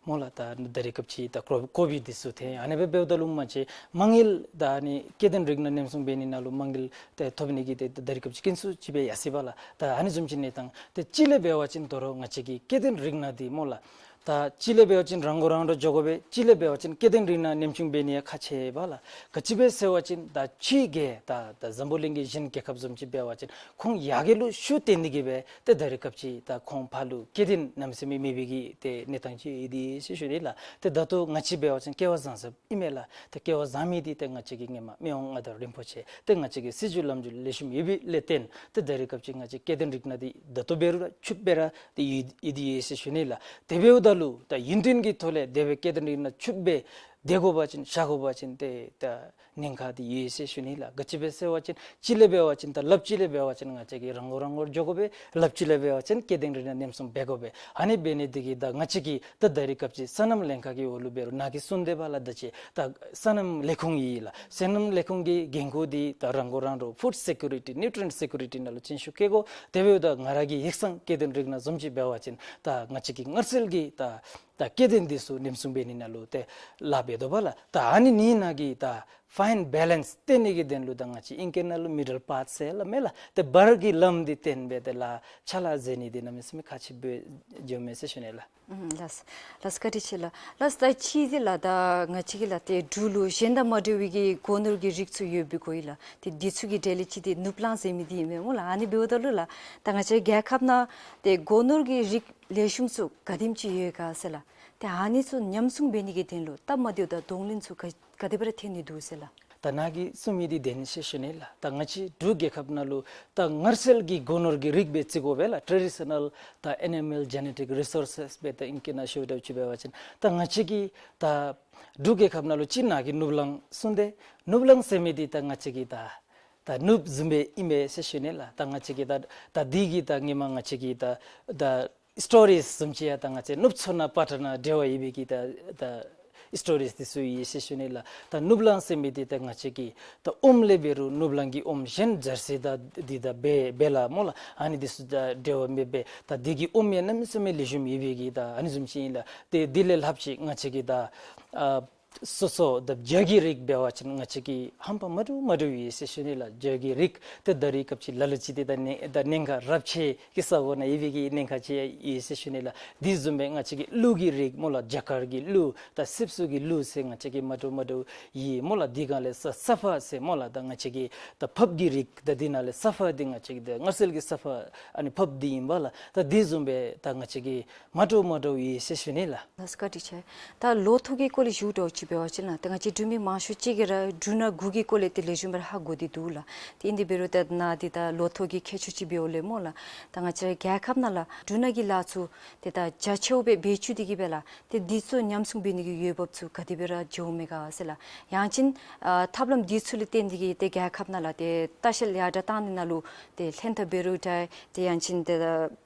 སྨོ་ལགས་ད་ད་རེས་སྐབས་ཅིག་ད་ཀོ་ཀོ་བིཌ་འདི་ཚུ་ཐོན། ཨ་ནི་སྦེ་འབདཝ་ད་ལུ་མ་ཚད་མ་དངུལ་ད་ཨ་ནི་སྐྱེ་ལྡན་རིགས་སྣ་ཉམས་སྲུང་འབད་ནི་ནང་ལུ་མ་དངུལ་ཏེ་ཐོབ་ནི་གི་ཏེ་ད་རེས་སྐབས་ཅིག་དཀོན་སུ་ཅིག་སྦེ་ཡར་སོ་ཡི་པ་ལགས། ད་ཨ་ནི་བཟུམ་ཅིག་གནས་སྟངས་ཏེ་གཅིག་ལས་འབད་བ་ཅིན་དོ་རུང་ང་བཅས་ཀྱི་སྐྱེ་ལྡན་རིགས་སྣ་འདི་སྨོ་ལགས། ད་གཅིག་ལས་འབད་བ་ཅིན་རང་མགོ་རང་འདྲོངས་འགྱོ་དགོ་པས། གཅིག་ལས་འབད་བ་ཅིན་སྐྱེ་ལྡན་རིགས་སྣ་ཉམ་ཆུང་འབད་ནི་ཡང་ཁག་ཆེ་བས་ལགས། ག་ཅི་སྦེ་ཟེར་བ་ཅིན་ད་ཕྱི་རྒྱལ་ད་ད་འཛམ་བུ་གླིང་གི་གཞན་རྒྱལ་ཁབ་བཟུམ་ཅིག་འབད་བ་ཅིན་ཁོང་ཡར་རྒྱས་ལུ་ཤུགས་བཏོན་ནི་གི་སྦེ་ཏེ་ད་རེས་སྐབས་ཅིག་ད་ཁོང་ཕར་ལུ་སྐྱེ་ལྡན་གནམ་མེད་ས་མེད་མེད་པའི་གི་ཏེ་གནས་སྟངས་ཅིག་ཡོད་དེ་ཟེར་ཞུ་ནི་ལགས། ཏེ་ད་ལྟོ་ང་བཅས་འབད་བ་ཅིན་སྐལ་བ་བཟང་ས་ཨིན་མས་ལགས། ཏེ་སྐལ་བ་བཟང་མི་འདི་ཏེ་ང་བཅས་ཀྱི་སྔོན་མ་མི་དབང་མངའ་བདག་རིན་པོ་ཆེ་ཏེ་ང་བཅས་ཀྱི་སྲིད་བྱུས་ལམ་ལུགས་ལེགས་ཤོམ་ཡོད་པའི་ལས་བརྟེན་ཏེ་ད་རེས་སྐབས་ཅིག་ང་བཅས་སྐྱེ་ལྡན་རིགས་སྣ་འདི་ད་ལྟོ་འབད་རུང་ར་ཕྱུགཔ་སྦེ་ར་ཏེ་ཡོད་ཡོད་དེ་ཡོད་ཟེར་ཞུ་ནི་ལགས། དེ་འབདཝ་ད་ལུ་ད་ཡུན་བརྟན་གྱི་ཐོག་ལས་དེ་སྦེ་སྐྱེ་ལྡན་རིགས་སྣ་ཕྱུགཔ་སྦེ་སྡོད་དགོ་པ་ཅིན་བཞག་དགོ་པ་ཅིན་ཏེ་ད་ཉེན་ཁ་འདི་ཡོད་ཟེར་ཞུ་ནི་ལགས། ག་ཅི་སྦེ་ཟེར་བ་ཅིན་གཅིག་ལས་འབད་བ་ཅིན་ད་ལགཔ་གཅིག་ལས་འབད་བ་ཅིན་ང་བཅས་ཀྱིས་རང་མགོ་རང་འདྲོངས་འགྱོ་དགོ་པས། ལགཔ་གཅིག་ལས་འབད་བ་ཅིན་སྐྱེ་ལྡན་རིགས་སྣ་ཉམས་སྲུང་འབད་དགོ་པས། ཨ་ནི་འབད་ནི་འདི་གིས་ད་ང་བཅས་ཀྱིས་ད་ད་རེས་སྐབས་ཅིག་སོ་ནམ་ལྷན་ཁག་གི་འོག་ལུ་འབད་རུང་ནཱ་གིས་གསུངས་ཏེ་འབདཝ་ལས་ད་ཅི་ད་སོ་ནམ་ལས་ཁུངས་ཨིན་ལགས། སོ་ནམ་ལས་ཁུངས་ཀྱི་འགན་ཁུར་འདི་ད་རང་མགོ་རང་འདྲོངས་ཕུཌ་སེ་ཀུ་རི་ཊི་ནིའུ་ཊི་རི་ཡེནཊ་སེ་ཀུ་རི་ཊི་ནང་ལུ་བརྩོན་ཤུགས་བསྐྱེད་དགོ། དེ་འབདཝ་ད་ང་ར་གི་ཡིག་ཚང་སྐྱེ་ལྡན་རིགས་སྣ་བཟུམ་ཅིག་འབད་བ་ཅིན་ད་ང་བཅས་ཀྱིས་སྔར་སྲོལ་གྱི་ད་ད་སྐྱེ་ལྡན་འདི་ཚུ་ཉམས་སྲུང་འབད་ནི་ནང་ལུ་ཏེ་ལཱ་འབད་དོ་བ་ལགས། ད་ཨ་ནི་གཉིས་ནང་གི་ད་ཕའིན་བེ་ལེནསི་བཏོན་ནི་གི་དོན་ལུ་ད་ང་བཅས་ཨིང་སྐད་ནང་ལུ་མི་ཌལ་པཱཐ་ཟེར་སླབ་མས་ལགས། ཏེ་བར་གྱི་ལམ་འདི་བཏོན་སྦེ་ཏེ་ལཱ་ཕྱག་ལཱ་མཛད་ནི་འདི་གནམ་མེད་ས་མེད་ཁག་ཆེ་སྦེ་འགྱོཝ་མས་ཟེར་ཞུ་ནི་ལགས། ཨུམ་ལགས། ལགས་བཀའ་དྲིན་ཆེ་ལགས། ལགས་ད་ཅི་འདི་ལགས་ད་ང་བཅས་ཀྱི་ལགས་ཏེ་འབྲུག་ལུ་གཞན་དང་མ་འདྲ་བའི་གི་སྒོ་ནོར་གྱི་རིགས་ཚུ་ཡོདཔ་སྦེ་གོ་ཡི་ལགས། ཏེ་འདི་ཚུ་གི་གྲས་ལས་ཅིག་འདི་ནུབ་གླང་ཟེར་མི་འདི་ཨིན་མས་སྨོ་ལགས། ཨ་ནི་འབདཝ་ད་ལུ་ལགས་ད་ང་བཅས་རྒྱལ་ཁབ་ནང་ཏེ་སྒོ་ནོར་གྱི་རིགས་ལེགས་ཤོམ་ཚུ་ག་དེམ་ཅིག་ཡོད་ག་ཟེར་ལགས། ཏེ་ཨ་ནི་ཚུ་ཉམས་སྲུང་འབད་ནི་གི་དོན་ལུ་སྟབས་མ་བདེཝ་དང་གདོང་ལེན་ཚུ་ག་ག་དེ་སྦེ་ར་ཐོན་ནི་འདུག་ཟེར་ལགས། ད་ནཱ་གིས་གསུངས་མི་འདི་བདེན་ཟེར་ཞུ་ནི་ལགས། ད་ང་བཅས་འབྲུག་རྒྱལ་ཁབ་ནང་ལུ་ད་མངར་ཚལ་གྱི་སྒོ་ནོར་གྱི་རིགས་སྦེ་བརྩི་དགོ་པས་ལགས། ཊེ་ཌི་ཤ་ནཱལ་ད་ཨེ་ནི་མཱལ་ཇེ་ནེ་ཊིཀ་རི་སོར་སེས་སྦེ་ད་ཨིང་སྐད་ནང་ཞུ་དགོཔ་ཅིག་འབད་བ་ཅིན་ད་ང་བཅས་ཀྱི་ད་འབྲུག་རྒྱལ་ཁབ་ནང་ལུ་ཅིག་ནཱ་གིས་ནུབ་གླང་གསུངས་ཏེ་ནུབ་གླང་ཟེར་མི་འདི་ད་ང་བཅས་ཀྱི་ད་ད་ནུབ་བཟུམ་སྦེ་ཨིན་པས་ཟེར་ཞུ་ནི་ལགས། ད་ང་བཅས་ཀྱི་ད་ད་འདི་གི་ད་ཧེ་མ་ང་བཅས་ཀྱི་ད་ད་སི་ཊོ་རིས་བཟུམ་ཅིག་ཡང་ད་ང་བཅས་ནུབ་མཚོ་ནང་པ་ཏྲ་ནང་འབྲེལ་བ་ཡོད་པའི་གི་ད་ད་སི་ཊོ་རིས་འདི་ཚུ་ཡོད་ཟེར་ཞུ་ནི་ལགས། ད་ནུབ་གླང་ཟེར་མི་འདི་ད་ང་བཅས་ཀྱི་ད་ཨོམ་ལས་འབད་རུང་ནུབ་གླང་གི་ཨོམ་གཞན་ཇར་སི་དང་འདི་དང་སྦེ་སྦེ་ལགས་སྨོ་ལགས། ཨ་ནི་འདི་ཚུ་དང་འབྲེལ་བ་མེད་པས། ད་འདི་གི་ཨོམ་ཡང་གནམ་མེད་ས་མེད་ལེགས་ཤོམ་ཡོད་པའི་གི་ད་ཨ་ནི་བཟུམ་ཅིག་ཨིན་ལགས། ཏེ་འདི་ལས་ལྷགཔ་ཅིག་ང་བཅས་ཀྱི་ད་ཨ་སོ་སོ་ད་ཇ་གི་རིགས་འབད་བ་ཅིན་ང་བཅས་ཀྱི་ཧམ་པ་མ་འདྲཝ་མ་འདྲཝ་ཡོད་ཟེར་ཞུ་ནི་ལགས། ཇ་གི་རིགས་ཏེ་ད་རེས་སྐབས་ཅིག་ལ་ལུ་ཅིག་འདི་ད་ནི་ད་ཉེན་ཁ་རབས་ཆད་ཀྱི་ས་གོ་ནང་ཡོད་པའི་གི་ཉེན་ཁ་ཅིག་ཡོད་ཟེར་ཞུ་ནི་ལགས། འདི་བཟུམ་སྦེ་ང་བཅས་ཀྱི་ཀླུ་གི་རིགས་སྨོ་ལགས། རྒྱ་གར་གྱི་ཀླུ་ད་སེརཔོ་གི་ཀླུ་ཟེར་ང་བཅས་ཀྱི་མ་འདྲཝ་མ་འདྲཝ་ཡོད་སྨོ་ལགས། འདི་ག་ལས་ས་ས་ཕག་ཟེར་སྨོ་ལགས། ད་ང་བཅས་ཀྱི་ད་ཕགཔ་གི་རིགས་ད་འདི་ནང་ལས་ས་ཕག་འདི་ང་བཅས་ཀྱི་ད་མངར་ཚལ་གྱི་ས་ཕག་ཨ་ནི་ཕགཔ་འདི་ཨིན་པས་ལགས། ད་འདི་བཟུམ་སྦེ་ད་ང་བཅས་ཀྱི་མ་འདྲཝ་མ་འདྲཝ་ཡོད་ཟེར་ཞུ་ནི་ལགས། ལགས་བཀའ་དྲིན་ཆེ། ད་ལོ་ཐོག་གི་སྐོར་ལས་ཞུ་དོ་ཅིག་འབད་བ་ཅིན་ལགས་ད་ང་བཅས་འབྲུག་མི་མང་ཤོས་ཅིག་གིས་ར་འབྲུ་སྣ་དགུ་གི་སྐོར་ལས་ཏེ་ལེགས་ཤོམ་སྦེ་ར་ཧ་གོ་སྟེ་འདུག་ལགས། ཏེ་ཨིན་དེ་འབད་རུང་ད་ནཱ་འདི་ད་ལོ་ཐོག་གི་ཁྱད་ཆོས་ཅིག་འབདཝ་ལས་སྨོ་ལགས། ད་ང་བཅས་རྒྱལ་ཁབ་ནང་ལགས་འབྲུ་སྣ་གི་ལཱ་ཚུ་ཏེ་ད་རྒྱ་ཆེཝ་སྦེ་འབད་བཅུག་སྟེ་གིས་སྦེ་ལགས་ཏེ་འདི་ཚུ་ཉམས་སྲུང་འབད་ནི་གི་འོས་འབབ་ཚུ་ག་དེ་སྦེ་ར་འགྱོཝ་མས་ག་ཟེར་ལགས། ཡང་ཅིན་ཨ་ཐབས་ལམ་འདི་ཚུ་ལུ་བརྟེན་ཏེ་གིས་ཏེ་རྒྱལ་ཁབ་ནང་ལགས་ཏེ་ལྟ་བཤལ་ཡར་དྲག་བཏང་ནི་ནང་ལུ་ཏེ་ལྷན་ཐབས་འབད་རུང་འདྲ་ཏེ་ཡང་ཅིན་ཏེ་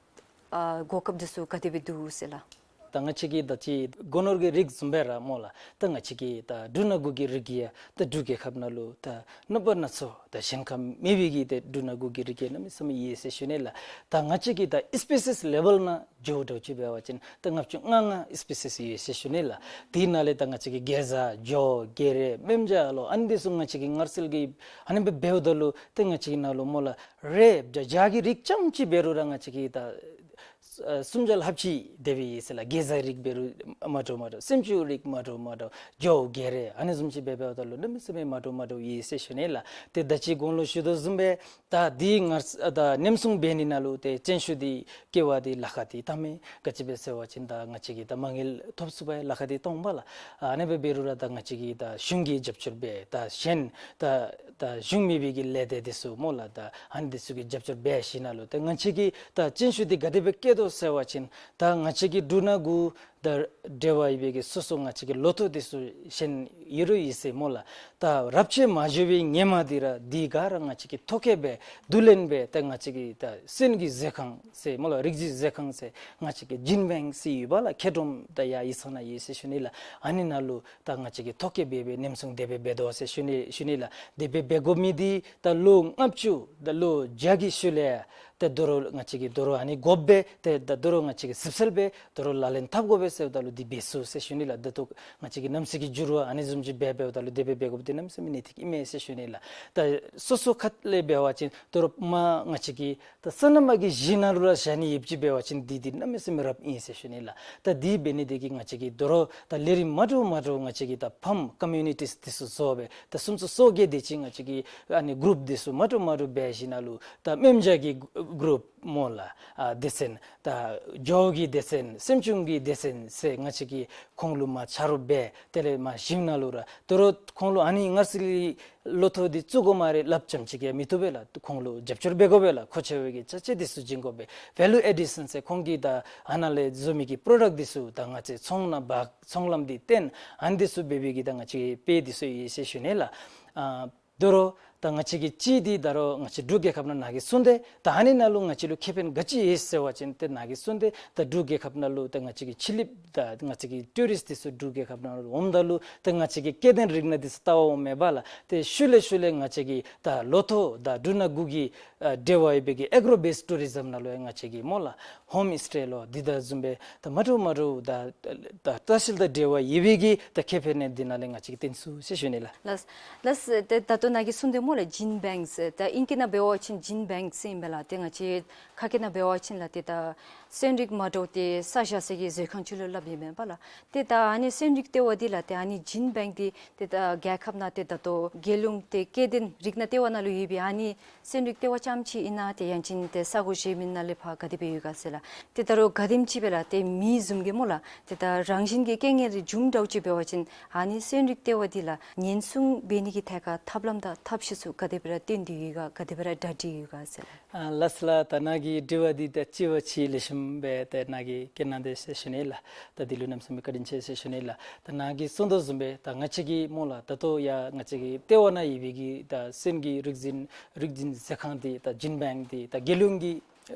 ཨ་གོ་སྐབས་འདི་ཚུ་ག་དེ་སྦེ་འདུག་ཟེར་ལགས། ད་ང་བཅས་ཀྱི་ད་ཅི་སྒོ་ནོར་གྱི་རིགས་བཟུམ་སྦེ་ར་སྨོ་ལགས། ད་ང་བཅས་ཀྱི་ད་འབྲུ་སྣ་དགུ་གི་རིགས་ཀྱི་ཡང་ད་འབྲུག་རྒྱལ་ཁབ་ནང་ལུ་ད་རྣམ་པ་སྣ་ཚོགས་ད་གཞན་ཁར་མེད་པའི་གི་ད་འབྲུ་སྣ་དགུ་གི་རིགས་ཀྱི་གནམ་མེད་ས་མེད་ཡོད་ཟེར་ཞུ་ནི་ལགས། ད་ང་བཅས་ཀྱི་ད་སི་པི་སིས་ལེ་བཱལ་ནང་འགྱོ་དོ་ཅིག་འབད་བ་ཅིན་ད་ལྔ་བཅུ་ང་ལྔ་སི་པི་སིས་ཡོད་ཟེར་ཞུ་ནི་ལགས། དེ་ནང་ལས་ད་ང་བཅས་ཀྱི་གེ་ཛ་ཇོ་གེ་རེ་སྨན་བྱ་ལོ་ཨ་ནི་འདི་ཚུ་ང་བཅས་ཀྱི་མངར་ཚལ་གྱི་ཨ་ནི་སྦེ་འབདཝ་ད་ལུ་ད་ང་བཅས་ཀྱི་ནང་ལུ་སྨོ་ལགས་རེད་ད་ཇ་གི་རིགས་རྐྱངམ་ཅིག་འབད་རུང་ར་ང་བཅས་ཀྱི་ད་ཨ་སུམ་བརྒྱ་ལྷགཔ་ཅིག་དེ་སྦེ་ཡོད་ཟེར་ལགས། གེ་ཛ་རིགས་འབད་རུང་མ་འདྲཝ་མ་འདྲཝ་སེམས་ཅུ་རིགས་མ་འདྲཝ་མ་འདྲཝ་ཇོ་གེ་རེ་ཨ་ནི་བཟུམ་ཅིག་སྦེ་འབདཝ་ད་ལུ་གནམ་མེད་ས་མེད་མ་འདྲཝ་མ་འདྲཝ་ཡོད་ཟེར་ཞུ་ནི་ལགས། ཏེ་ད་ཅི་གོང་ལུ་ཞུ་དོ་བཟུམ་སྦེ་ད་འདི་ང་ད་ཉམས་སྲུང་འབད་ནི་ནང་ལུ་ཏེ་སྤྱན་ཤུལ་འདི་ཀེ་བ་འདི་ལཱ་ཁག་འདི་བཏངམ་མས། ག་ཅི་སྦེ་ཟེར་བ་ཅིན་ད་ང་བཅས་ཀྱིས་ད་མ་དངུལ་ཐོབ་ཚུགས་པར་ལཱ་ཁག་འདི་བཏངམ་མས་ལགས། ཨ་ནི་སྦེ་འབད་རུང་ར་ད་ང་བཅས་ཀྱིས་ད་གཞུང་གི་རྒྱབ་སྐྱོར་འབད་ད་གཞན་ད་ད་གཞུང་མེན་པའི་གི་ལས་སྡེ་འདི་ཚུ་སྨོ་ལགས་ད་ཨ་ནི་འདི་ཚུ་གི་རྒྱབ་སྐྱོར་འབད་ཞིནམ་ལས་ད་ང་བཅས་ཀྱིས་ད་སྤྱན་ཤུལ་འདི་ག་དེ་སྦེ་བཀལ་དོ་ཟེར་བ་ཅིན་ད་ང་བཅས་ཀྱི་འབྲུ་སྣ་དགུ་དང་འབྲེལ་བ་ཡོད་པའི་གི་སོ་སོ་ང་བཅས་ཀྱི་ལོ་ཐོག་འདི་ཚུ་གཞན་ཡོད་རུང་ཡོད་ཟེར་སྨོ་ལགས། ད་རབས་ཆད་མ་འགྱོ་བའི་ཧེ་མ་འདི་ར་འདི་ག་ར་ང་བཅས་ཀྱིས་ཐོ་བཀོད་འབད་བསྡུ་ལེན་འབད་ད་ང་བཅས་ཀྱི་ད་སོན་གྱི་མཛོད་ཁང་ཟེར་སྨོ་ལགས་རིགས་རྒྱུད་མཛོད་ཁང་ཟེར་ང་བཅས་ཀྱི་ཇིན་བེངཀ་ཟེར་ཡོད་པས་ལགས། མཁལ་རྡོགམ་ད་ཡར་ཡིག་ཚང་ནང་ཡོད་ཟེར་ཞུ་ནི་ལགས། ཨ་ནི་ནང་ལུ་ད་ང་བཅས་ཀྱིས་ཐོ་བཀོད་འབད་འབད་ཉམས་སྲུང་དེ་སྦེ་འབད་དོ་ཟེར་ཞུ་ནི་ཞུ་ནི་ལགས། དེ་སྦེ་འབད་དགོ་མི་འདི་ད་ལོ་ལྔ་བཅུ་ད་ལོ་བརྒྱ་གི་ཤུལ་ལས་ཏེ་དོ་རུང་ང་བཅས་ཀྱིས་དོ་རུང་ཨ་ནི་དགོཔ་སྦེ་ཏེ་ད་དོ་རུང་ང་བཅས་ཀྱིས་ཟབ་གསལ་སྦེ་དོ་རུང་ལག་ལེན་འཐབ་དགོ་པས་ཟེརཝ་ད་ལུ་འདི་འབད་ཚུགས་ཟེར་ཞུ་ནི་ལགས། ད་ལྟོ་ང་བཅས་ཀྱི་ནམ་སྲོས་ཀྱི་འགྱུར་བ་ཨ་ནི་བཟུམ་ཅིག་འབད་འབདཝ་ད་ལུ་དེ་སྦེ་འབད་དགོཔ་འདི་གནམ་མེད་ས་མེད་གནད་ཏིག་ཨིན་མས་ཟེར་ཞུ་ནི་ལགས། ད་སོ་སོ་ཁ་ལས་འབད་བ་ཅིན་དོ་རུང་མར་ང་བཅས་ཀྱི་ད་སོ་ནམ་པ་གི་གཞི་ནང་ལུ་ར་བཞག་ནི་ཡོདཔ་ཅིག་འབད་བ་ཅིན་འདི་འདི་གནམ་མེད་ས་མེད་རབ་ཨིན་ཟེར་ཞུ་ནི་ལགས། ད་འདི་འབད་ནི་འདི་གིས་ང་བཅས་ཀྱིས་དོ་རུང་ད་ལས་རིམ་མ་འདྲཝ་མ་འདྲཝ་ང་བཅས་ཀྱིས་ད་ཕཱམ་ཀོ་མིའུ་ནི་ཊིས་འདི་ཚུ་བཟོ་སྦེ་ད་སུམ་ཅུ་སོ་བརྒྱད་དེ་ཅིག་ང་བཅས་ཀྱིས་ཨ་ནི་གུ་རུབ་འདི་ཚུ་མ་འདྲཝ་མ་འདྲཝ་འབད་ཞིནམ་ལས་ད་སྨན་བྱ་གི་གུ་རུབ་སྨོ་ལགས། ཨ་སྡེ་ཚན་ད་ཇོ་གི་སྡེ་ཚན་སེམས་ཅན་གྱི་སྡེ་ཚན་ཟེར་ང་བཅས་ཀྱིས་ཁོང་ལུ་མར་ཆ་རོགས་འབད་དེ་ལས་མར་གཞི་ནང་ལུ་ར་དོ་རུང་ཁོང་ལུ་ཨ་ནི་མངར་ཚིལ་ལོ་ཐོག་འདི་བཙུགས་དགོ་སྨ་རེ་སླབ་རྐྱངམ་ཅིག་གིས་མི་བཏུབ་པས་ལགས། ཁོང་ལུ་རྒྱབ་སྐྱོར་འབད་དགོ་པས་ལགས། མཁོ་ཆེ་བའི་གི་ཅ་ཆས་འདི་ཚུ་བྱིན་དགོ་པས། ཝེ་ལུ་ཨེ་ཌི་ཤཱན་ཟེར་ཁོང་གིས་ད་ཨ་ནཱ་ལས་བཟོ་མི་གི་པྲོ་ཌཀཊ་འདི་ཚུ་ད་ང་བཅས་ཚོང་ནང་འབག་ཚོང་ལམ་འདི་བཏོན་ཨ་ནི་འདི་ཚུ་འབད་བའི་གི་ད་ང་བཅས་དཔེ་འདི་ཚུ་ཡོད་ཟེར་ཞུ་ནི་ལགས། ཨ་དོ་རུང་ད་ང་བཅས་ཀྱི་ཅིག་འདི་ད་རུང་ང་བཅས་འབྲུག་རྒྱལ་ཁབ་ནང་ནཱ་གིས་གསུངས་ཏེ་ད་ཨ་ནི་ནང་ལུ་ང་བཅས་ལུ་ཁེ་ཕན་ག་ཅི་ཡོད་ཟེར་བ་ཅིན་ཏེ་ནཱ་གིས་གསུངས་ཏེ་ད་འབྲུག་རྒྱལ་ཁབ་ནང་ལུ་ད་ང་བཅས་ཀྱི་ཕྱི་གླིངཔ་ད་ང་བཅས་ཀྱི་ཊུ་རིསཊ་འདི་ཚུ་འབྲུག་རྒྱལ་ཁབ་ནང་ལུ་འོངམ་ད་ལུ་ད་ང་བཅས་ཀྱི་སྐྱེ་ལྡན་རིགས་སྣ་འདི་ཚུ་བལྟ་བར་འོངམ་མས་པ་ལགས། ཏེ་ཤུལ་ལས་ཤུལ་ལས་ང་བཅས་ཀྱི་ད་ལོ་ཐོག་ད་འབྲུ་སྣ་དགུ་གི་ཨ་འབྲེལ་བ་ཡོད་པའི་གི་ཨེག་རོ་བེསཌ་ཊུ་རི་ཛམ་ནང་ལུ་ཡང་ང་བཅས་ཀྱིས་སྨོ་ལགས་ཧོམ་སི་ཊེ་ལོ་འདི་དང་བཟུམ་སྦེ་ད་མ་འདྲཝ་མ་འདྲཝ་ད་ད་ལྟ་བཤལ་དང་འབྲེལ་བ་ཡོད་པའི་གི་ད་ཁེ་ཕན་འདི་ནང་ལས་ང་བཅས་ཀྱིས་བཏོན་ཚུགས་ཟེར་ཞུ་ནི་ལགས། ལགས་ལགས། ཏེ་ད་ལྟོ་ནཱ་གིས་གསུངས་ཏེ་ སྨོ་ལགས་ཇིན་བེངཀ་ཟེར། ད་ཨིང་སྐད་ནང་འབད་བ་ཅིན་ཇིན་བེངཀ་ཟེར་ཨིན་པས་ལགས། ཏེ་ང་བཅས་ཁ་སྐད་ནང་འབད་བ་ཅིན་ལགས་ཏེ་ད་སོན་རིགས་མ་འདྲཝ་ཏེ་ས་བཞག་ས་གི་མཛོད་ཁང་ཅིག་ལུ་སླབ་ཨིན་མས་པ་ལགས། ཏེ་ད་ཨ་ནི་སོན་རིགས་ལྟེ་བ་འདི་ལགས་ཏེ་ཨ་ནི་ཇིན་བེངཀ་འདི་ཏེ་ད་རྒྱལ་ཁབ་ནང་ཏེ་ད་ལྟོ་རྒྱལ་ཡོངས་ཏེ་སྐྱེ་ལྡན་རིགས་སྣ་ལྟེ་བ་ནང་ལུ་ཡོད་པའི་ཨ་ནི་སོན་རིགས་ལྟེ་བ་རྐྱངམ་ཅིག་ཨིན་ན་ཏེ་ཡང་ཅིན་ཏེ་ས་གོ་གཞན་མི་ནང་ལས་ཕར་ག་དེ་སྦེ་ཡོད་ག་ཟེར་ལགས། ཏེ་ད་རུང་ག་དེམ་ཅིག་སྦེ་ལགས་ཏེ་མི་བཟུམ་གྱིས་སྨོ་ལགས་ཏེ་ད་རང་བཞིན་གྱིས་རྐྱེན་ངན་རེ་འབྱུངམ་འདྲཝ་ཅིག་འབད་བ་ཅིན་ཨ་ནི་སོན་རིགས་ལྟེ་བ་འདི་ལགས་ཉེན་སྲུང་འབད་ནི་གི་ཐད་ཁར་ཐབས་ལམ་དང་ཐབས་ཤེས་ཚུ་ག་དེ་སྦེ་ར་བཏོན་ཏེ་ཡོད་ག་ག་དེ་སྦེ་ར་གྲ་སྒྲིག་ཡོད་ག་ཟེར་ལགས། ཨ་ལགས་སོ་ལགས། ད་ནཱ་གི་དྲི་བ་འདི་ད་གཅིག་བ་གཅིག་ལེགས་ཤོམ་སྦེ་ཏེ་ནཱ་གིས་བཀོད་གནང་དེས་ཟེར་ཞུ་ནི་ལགས། ད་འདི་ལུ་གནམ་མེད་ས་མེད་བཀའ་དྲིན་ཆེ་ཟེར་ཞུ་ནི་ལགས། ད་ནཱ་གིས་གསུངས་དོ་བཟུམ་སྦེ་ད་ང་བཅས་ཀྱི་སྨོ་ལགས་ད་ལྟོ་ཡང་ང་བཅས་ཀྱི་ལྟེ་བ་ནང་ཡོད་པའི་གི་ད་སོན་གྱི་རིག་འཛིན་རིག་འཛིན་མཛོད་ཁང་འདི་ད་ཇིན་བེངཀ་འདི་ད་རྒྱལ་ཡོངས་ཀྱི་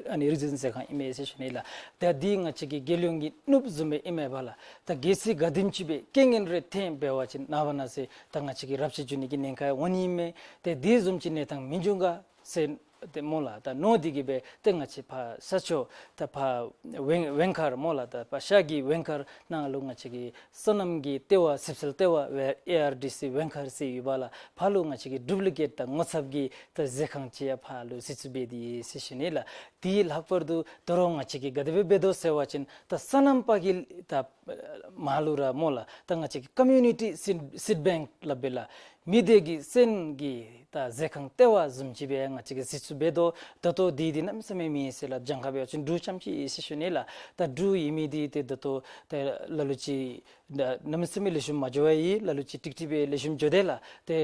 ཨ་ནི་རིག་འཛིན་མཛོད་ཁང་ཨིན་མས་ཟེར་ཞུ་ནི་ལགས། ད་འདི་ང་བཅས་ཀྱི་རྒྱལ་ཡོངས་ཀྱི་ནོར་བུ་བཟུམ་སྦེ་ཨིན་མས་པ་ལགས། ད་གལ་སྲིད་ག་དེམ་ཅིག་སྦེ་རྐྱེན་ངན་རེ་ཐོན་འབད་བ་ཅིན་ནངས་པ་གནངས་ཚེ་ད་ང་བཅས་ཀྱིས་ར་ཆས་འགྱོ་ནི་གི་ཉེན་ཁ་འོང་ནི་ཨིན་མས། ཏེ་འདི་བཟུམ་ཅིག་གནས་སྟངས་མི་འབྱུང་ག་ཟེར་ཏེ་སྨོ་ལགས་ད་མནོ་སྟེ་གིས་སྦེ་ཏེ་ང་བཅས་ཕར་ས་ཕྱོགས་ད་ཕར་ཝེང་ཝེང་མཁར་སྨོ་ལགས་ད་ཕར་ཤར་གྱི་ཝེང་མཁར་ནང་ལུ་ང་བཅས་ཀྱི་སོ་ནམ་གྱི་ལྟེ་བ་ཞིབ་འཚོལ་ལྟེ་བ་ཝེ་ཨེ་ཨར་ཌི་སི་ཝེང་མཁར་ཟེར་ཡོད་པ་ལགས། ཕར་ལུ་ང་བཅས་ཀྱིས་ཌུབ་ལི་ཀེཊ་དང་ངོ་ཚབ་ཀྱི་ད་མཛོད་ཁང་ཅིག་ཡང་ཕར་ལུ་གཞི་བཙུགས་འབད་དེ་ཡོད་ཟེར་ཞུ་ནི་ལགས། དེ་ལྷག་པར་དུ་ད་རུང་ང་བཅས་ཀྱིས་ག་དེ་སྦེ་འབད་དོ་ཟེར་བ་ཅིན་ད་སོ་ནམ་པ་གི་ད་མར་ལུ་ར་སྨོ་ལགས་ད་ང་བཅས་ཀྱིས་ཀོ་མིའུ་ནི་ཊི་སིཌ་སིཌ་བེངཀ་སླབ་པས་ལགས། མི་སྡེ་གི་སོན་གྱི་ད་མཛོད་ཁང་ལྟེ་བ་བཟུམ་ཅིག་སྦེ་ང་བཅས་ཀྱིས་གཞི་བཙུགས་འབད་དོ། ད་ལྟོ་འདི་འདི་གནམ་མེད་ས་མེད་མེད་ཟེར་ལགས། གྱངས་ཁ་འབད་བ་ཅིན་འབྲུག་རྐྱངམ་ཅིག་ཨིན་ཟེར་ཞུ་ནི་ལགས། ད་འབྲུག་ཨིན་མི་འདི་ཏེ་ད་ལྟོ་ད་ལ་ལུ་ཅིག་ད་གནམ་མེད་ས་མེད་ལེགས་ཤོམ་མ་འགྱོ་བ་ཡོད། ལ་ལུ་ཅིག་ཀྲིག་ཀྲི་སྦེ་ལེགས་ཤོམ་འགྱོ་དེས་ལགས། ཏེ་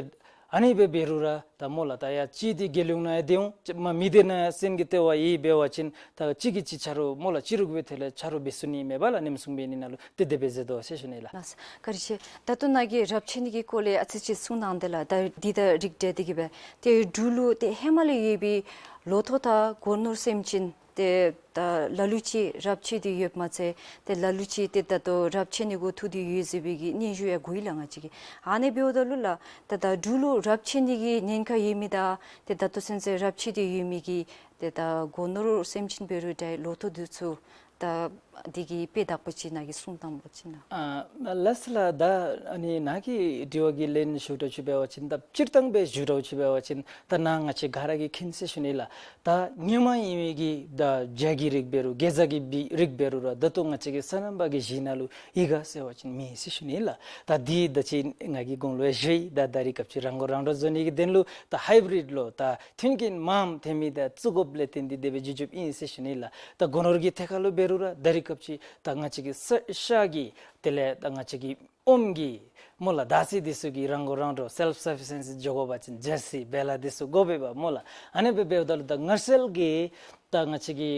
ཨ་ནི་སྦེ་འབད་རུང་ར་ད་སྨོ་ལགས་ད་ཡར་གཅིག་འདི་རྒྱལ་ཡོངས་ནང་ཡང་སྡོད་འོང་། གཅིག་མ་མི་སྡེ་ནང་ཡང་སོན་གྱི་ལྟེ་བ་ཡོད་འབད་བ་ཅིན་ད་གཅིག་གིས་གཅིག་ཆ་རོགས་སྨོ་ལགས་ཕྱི་རུ་སྦེ་ཏེ་ལས་ཆ་རོགས་འབད་ཚུགས་ནི་མས་པ་ལགས། གནམ་མེད་ས་མེད་ཨ་ནི་ནང་ལུ་ཏེ་དེ་སྦེ་མཛད་དོ་ཟེར་ཞུ་ནི་ལགས། ལགས་སོ་བཀའ་དྲིན་ཆེ། ད་ལྟོ་ནཱ་གིས་རབས་ཆད་ནི་གི་སྐོར་ལས་ཨ་ཙི་ཅིག་གསུངས་གནང་དེས་ལགས། ད་འདི་དང་རིགས་བསྒྲེས་ཏེ་གིས་སྦེ་ཏེ་འབྲུག་ལུ་ཏེ་ཧེ་མ་ལས་ཡོད་པའི་ལོ་ཐོག་དང་སྒོ་ནོར་སེམས་ཅན་ཏེ་ད་ལ་ལུ་ཅིག་རབས་ཆད་དེ་ཡོདཔ་མ་ཚད་ཏེ་ལ་ལུ་ཅིག་ཏེ་ད་ལྟོ་རབས་ཆད་ནི་འགོ་ཐུག་སྟེ་ཡོད་ཟེར་བའི་གི་སྙན་ཞུ་ཡང་གོ་ཡི་ལགས་ང་བཅས་ཀྱིས། ཨ་ནི་འབདཝ་ད་ལུ་ལགས་ད་ད་འབྲུག་ལུ་རབས་ཆད་ནི་གི་ཉེན་ཁ་ཡོད་མི་དང་ཏེ་ད་ལྟོ་ཚུན་ཚོད་རབས་ཆད་དེ་ཡོད་མི་གི་ཏེ་ད་སྒོ་ནོར་སེམས་ཅན་འབད་རུང་ད་ལོ་ཐོག་འདི་ཚུ་ད་འདི་གི་དཔེ་དག་པ་ཅིག་ནཱ་གིས་གསུངས་གནང་པ་ཅིན་ན། ཨ་ལགས་སོ་ལགས། ད་ཨ་ནི་ནཱ་གི་དྲི་བ་གི་ལན་ཞུ་དགོཔ་ཅིག་འབད་བ་ཅིན་ད་སྤྱིར་བཏང་སྦེ་ཞུ་དགོཔ་ཅིག་འབད་བ་ཅིན་ད་ནཱ་ང་བཅས་ག་ར་གིས་མཁྱེན་ཟེར་ཞུ་ནི་ལགས། ད་ཧེ་མ་ཨིན་མི་གི་ད་བྱ་གི་རིགས་འབད་རུང་གེ་ཛ་གི་བི་རིགས་འབད་རུང་ར་ད་ལྟོ་ང་བཅས་ཀྱི་སོ་ནམ་པ་གི་གཞི་ནང་ལུ་ཡོད་ག་ཟེར་བ་ཅིན་མེད་ཟེར་ཞུ་ནི་ལགས། ད་འདི་ད་ཅི་ང་གིས་གོང་ལུ་ཡང་ཞུ་ཡི། ད་ད་རིས་སྐབས་ཅིག་རང་མགོ་རང་འདྲོངས་བཟོ་ནི་གི་དོན་ལུ་ད་ཧའི་བི་རིཌ་ལོ་ད་མཐུན་རྐྱེན་མངམ་ཐོན་མི་ད་བཙུགས་དགོཔ་ལས་བརྟེན་ཏེ་དེ་སྦེ་འགྱོ་འགྱོཝ་ཨིན་ཟེར་ཞུ་ནི་ལགས། ད་སྒོ་ནོར་གྱི་ཐད་ཁར་ལུ་འབད་རུང་ར་ད་རིས་སྐབས་ཅིག་ད་ང་བཅས་ཀྱི་ས་ཤ་གི་དེ་ལས་ད་ང་བཅས་ཀྱི་ཨོམ་གྱི་སྨོ་ལགས་ད་ཟེར་འདི་ཚུ་གི་རང་མགོ་རང་འདྲོངས་སེལཕ་སབ་སི་ཊེནསི་འགྱོ་དགོ་པ་ཅིན་ཇར་སི་བེ་ལ་འདི་ཚུ་དགོ་པས་པ་སྨོ་ལགས། ཨ་ནི་སྦེ་འབདཝ་ད་ལུ་ད་ངར་སེལ་གྱི་ད་ང་བཅས་ཀྱི་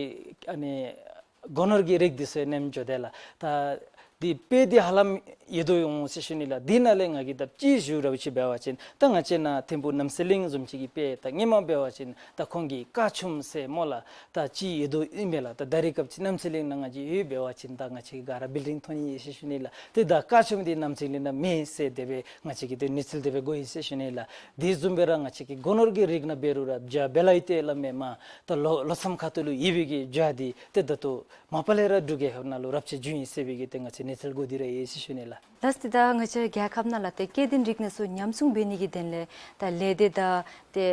ཨ་ནི་སྒོ་ནོར་གྱི་རིགས་འདི་ཚུ་ཡང་ཉམས་འགྱོ་དེས་ལགས། ད་འདི་དཔེ་འདི་ཧ་ལམ་ཡོད་དོ་འོང་ཟེར་ཞུ་ནི་ལགས། འདི་ནང་ལས་ང་གིས་ད་ཅིག་ཞུ་དགོཔ་ཅིག་འབད་བ་ཅིན་ད་ང་བཅས་ནཱ་ཐིམ་ཕུག་རྣམ་གསལ་གླིང་བཟུམ་ཅིག་གི་དཔེ་ད་ཧེ་མ་འབད་བ་ཅིན་ད་ཁོང་གི་ཀ་ཆུམ་ཟེར་སྨོ་ལགས་ད་ཅིག་ཡོད་དོ་ཨིན་པས་ལགས། ད་ད་རིས་སྐབས་ཅིག་རྣམ་གསལ་གླིང་ནང་ང་བཅས་ཡོད་འབད་བ་ཅིན་ད་ང་བཅས་ཀྱིས་ག་ར་བིལ་ཌིང་མཐོང་ནི་ཡོད་ཟེར་ཞུ་ནི་ལགས། ཏེ་ད་ཀ་ཆུམ་འདི་རྣམ་གསལ་གླིང་ནང་མེད་ཟེར་དེ་སྦེ་ང་བཅས་ཀྱིས་ཏེ་གནས་ཚུལ་དེ་སྦེ་གོ་ཡི་ཟེར་ཞུ་ནི་ལགས། དེ་བཟུམ་སྦེ་ར་ང་བཅས་ཀྱི་སྒོ་ནོར་གྱི་རིགས་ནང་འབད་རུང་ར་བྱ་བེ་ལ་ཡི་ཏེ་སླབ་མི་མ་ད་ལོ་ལོ་མཚམས་ཁ་ཐུག་ལུ་ཡོད་པའི་གི་བྱ་འདི་ཏེ་ད་ལྟོ་མ་པ་ལས་ར་འབྲུག་རྒྱལ་ཁབ་ནང་ལུ་རབས་ཆད་བྱུང་ཡི་ཟེར་བའི་གི་ཏེ་ང་བཅས་གནས་ཚུལ་གོ་སྟེ་ར་ཡོད་ཟེར་ཞུ་ནི་ལགས། ལགས་སོ། ད་ང་བཅས་རྒྱལ་ཁབ་ནང་ལགས་ཏེ་སྐྱེ་ལྡན་རིགས་སྣ་ཚུ་ཉམས་སྲུང་འབད་ནི་གི་དོན་ལས་ད་ལས་སྡེ་དང་ཏེ་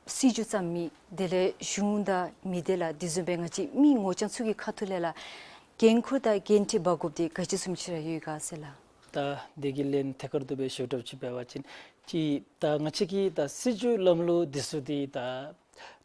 སྲིད་བྱུས་བརྩམ་མི་དེ་ལས་གཞུང་དང་མི་སྡེ་ལགས་དེ་བཟུམ་སྦེ་ང་བཅས་མི་ངོ་རྐྱང་ཚུ་གི་ཁ་ཐུག་ལས་ལགས་འགན་ཁུར་དང་འགན་འཁྲི་འབག་དགོཔ་འདི་ག་ཅི་བཟུམ་ཅིག་ར་ཡོད་ག་ཟེར་ལགས། ད་འདི་གི་ལན་ཐད་ཀར་དུ་སྦེ་ཞུ་དགོཔ་ཅིག་འབད་བ་ཅིན་ཅིག་ད་ང་བཅས་ཀྱི་ད་སྲིད་བྱུས་ལམ་ལུགས་འདི་ཚུ་འདི་ད་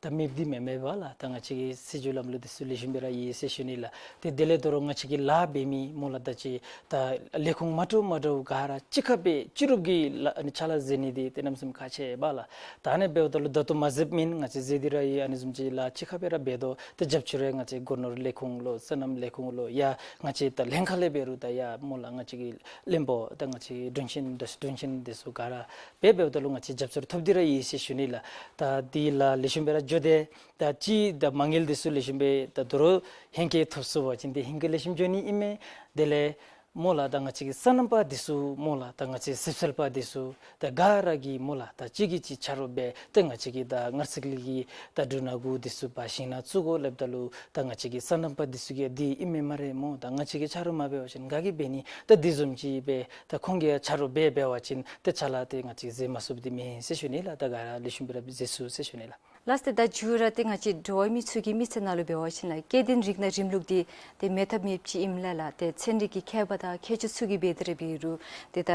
ད་མེདཔ་འདི་མེན་མས་པ་ལགས། ད་ང་བཅས་ཀྱི་སྲིད་བྱུས་ལམ་ལུགས་འདི་ཚུ་ལེགས་ཤོམ་སྦེ་ར་ཡོད་ཟེར་ཞུ་ནི་ལགས། ཏེ་དེ་ལས་ད་རུང་ང་བཅས་ཀྱི་ལཱ་འབད་མི་སྨོ་ལགས་ད་ཅིག་ད་ལས་ཁུངས་མ་འདྲཝ་མ་འདྲཝ་ག་ར་གཅིག་ཁར་སྦེ་གཅིག་རུབ་ཀྱིས་ལཱ་ཨ་ནི་ཕྱག་ལཱ་མཛད་ནི་འདི་ཏེ་གནམ་མེད་ས་མེད་ཁག་ཆེ་བས་ལགས། ད་ཨ་ནི་འབདཝ་ད་ལུ་ད་ལྟོ་མ་མཛདཔ་མེན། ང་བཅས་མཛད་དེ་ར་ཡོད། ཨ་ནི་བཟུམ་ཅིག་ལཱ་གཅིག་ཁར་སྦེ་ར་འབད་དོ། ཏེ་རྒྱབ་སྐྱོར་རེ་ང་བཅས་སྒོ་ནོར་ལས་ཁུངས་ལོ་སོ་ནམ་ལས་ཁུངས་ལོ་ཡ་ང་བཅས་ད་ལྷན་ཁག་ལས་འབད་རུང་ད་ཡ་སྨོ་ལགས་ང་བཅས་ཀྱི་བློན་པོ་ད་ང་བཅས་དྲུང་ཆེན་ད་དྲུང་ཆེན་འདི་ཚུ་ག་ར་འབད་འབདཝ་ད་ལུ་ང་བཅས་རྒྱབ་སྐྱོར་ཐོབ་སྟེ་ར་ཡོད་ཟེར་ཞུ་ནི་ལགས། ད་འདི་ལཱ་ལེགས་ཤོམ་སྦེ་ར་འགྱོ་དེས། ད་ཅིག་ད་མ་དངུལ་འདི་ཚུ་ལེགས་ཤོམ་སྦེ་ད་ད་རུང་ཧེང་སྐལ་ཐོབ་ཚུགས་པ་ཅིན་ཏེ་ཧེང་སྐལ་ལེགས་ཤོམ་འགྱོ་ནི་ཨིན་མས། དེ་ལས་ སྨོ་ལགས། ད་ང་བཅས་ཀྱི་སོ་ནམ་པ་འདི་ཚུ་སྨོ་ལགས། ད་ང་བཅས་གསེབ་སེལ་པ་འདི་ཚུ་ད་ག་ར་གིས་སྨོ་ལགས། ད་གཅིག་གིས་གཅིག་ཆ་རོགས་འབད་ཏེ་ང་བཅས་ཀྱི་ད་ངར་སིལ་གྱི་ད་འབྲུ་སྣ་དགུ་འདི་ཚུ་འབག་ཞིང་ནང་བཙུགས་དགོ་སླབ་ད་ལུ་ད་ང་བཅས་ཀྱི་སོ་ནམ་པ་འདི་ཚུ་གིས་འདི་ཨིན་མས་སྨ་རེ་སྨོ། ད་ང་བཅས་ཀྱིས་ཆ་རོགས་མ་འབད་བ་ཅིན་ག་གིས་འབད་ནི། ད་འདི་བཟུམ་ཅིག་སྦེ་ད་ཁོང་གིས་ཡང་ཆ་རོགས་འབད་འབད་བ་ཅིན་ཏེ་ཅ་ལ་ཏེ་ང་བཅས་ཟད་མ་ཚུགསཔ་འདི་མེན་ཟེར་ཞུ་ནི་ལགས། ད་ག་ར་ལེགས་ཤོམ་སྦེ་ར་མཛད་ཚུགས་ཟེར་ཞུ་ནི་ལགས། ལགས་སོ། ཏེ་ད་མཇུག་ར་ཏེ་ང་བཅས་འགྲོ་བ་མི་ཚུ་གི་མི་ཚེ་ནང་ལུ་འབད་བ་ཅིན་ལགས་སྐྱེ་ལྡན་རིགས་སྣ་རིམ་ལུགས་འདི་ཏེ་མེད་ཐབས་མེདཔ་ཅིག་ཨིནམ་ལས་ལགས། ཏེ་ཚན་རིག་གི་མཁས་པ་དང་མཁས་མཆོག་ཚུ་གིས་འབད་དེ་ར་འབད་རུང་ཏེ་ད་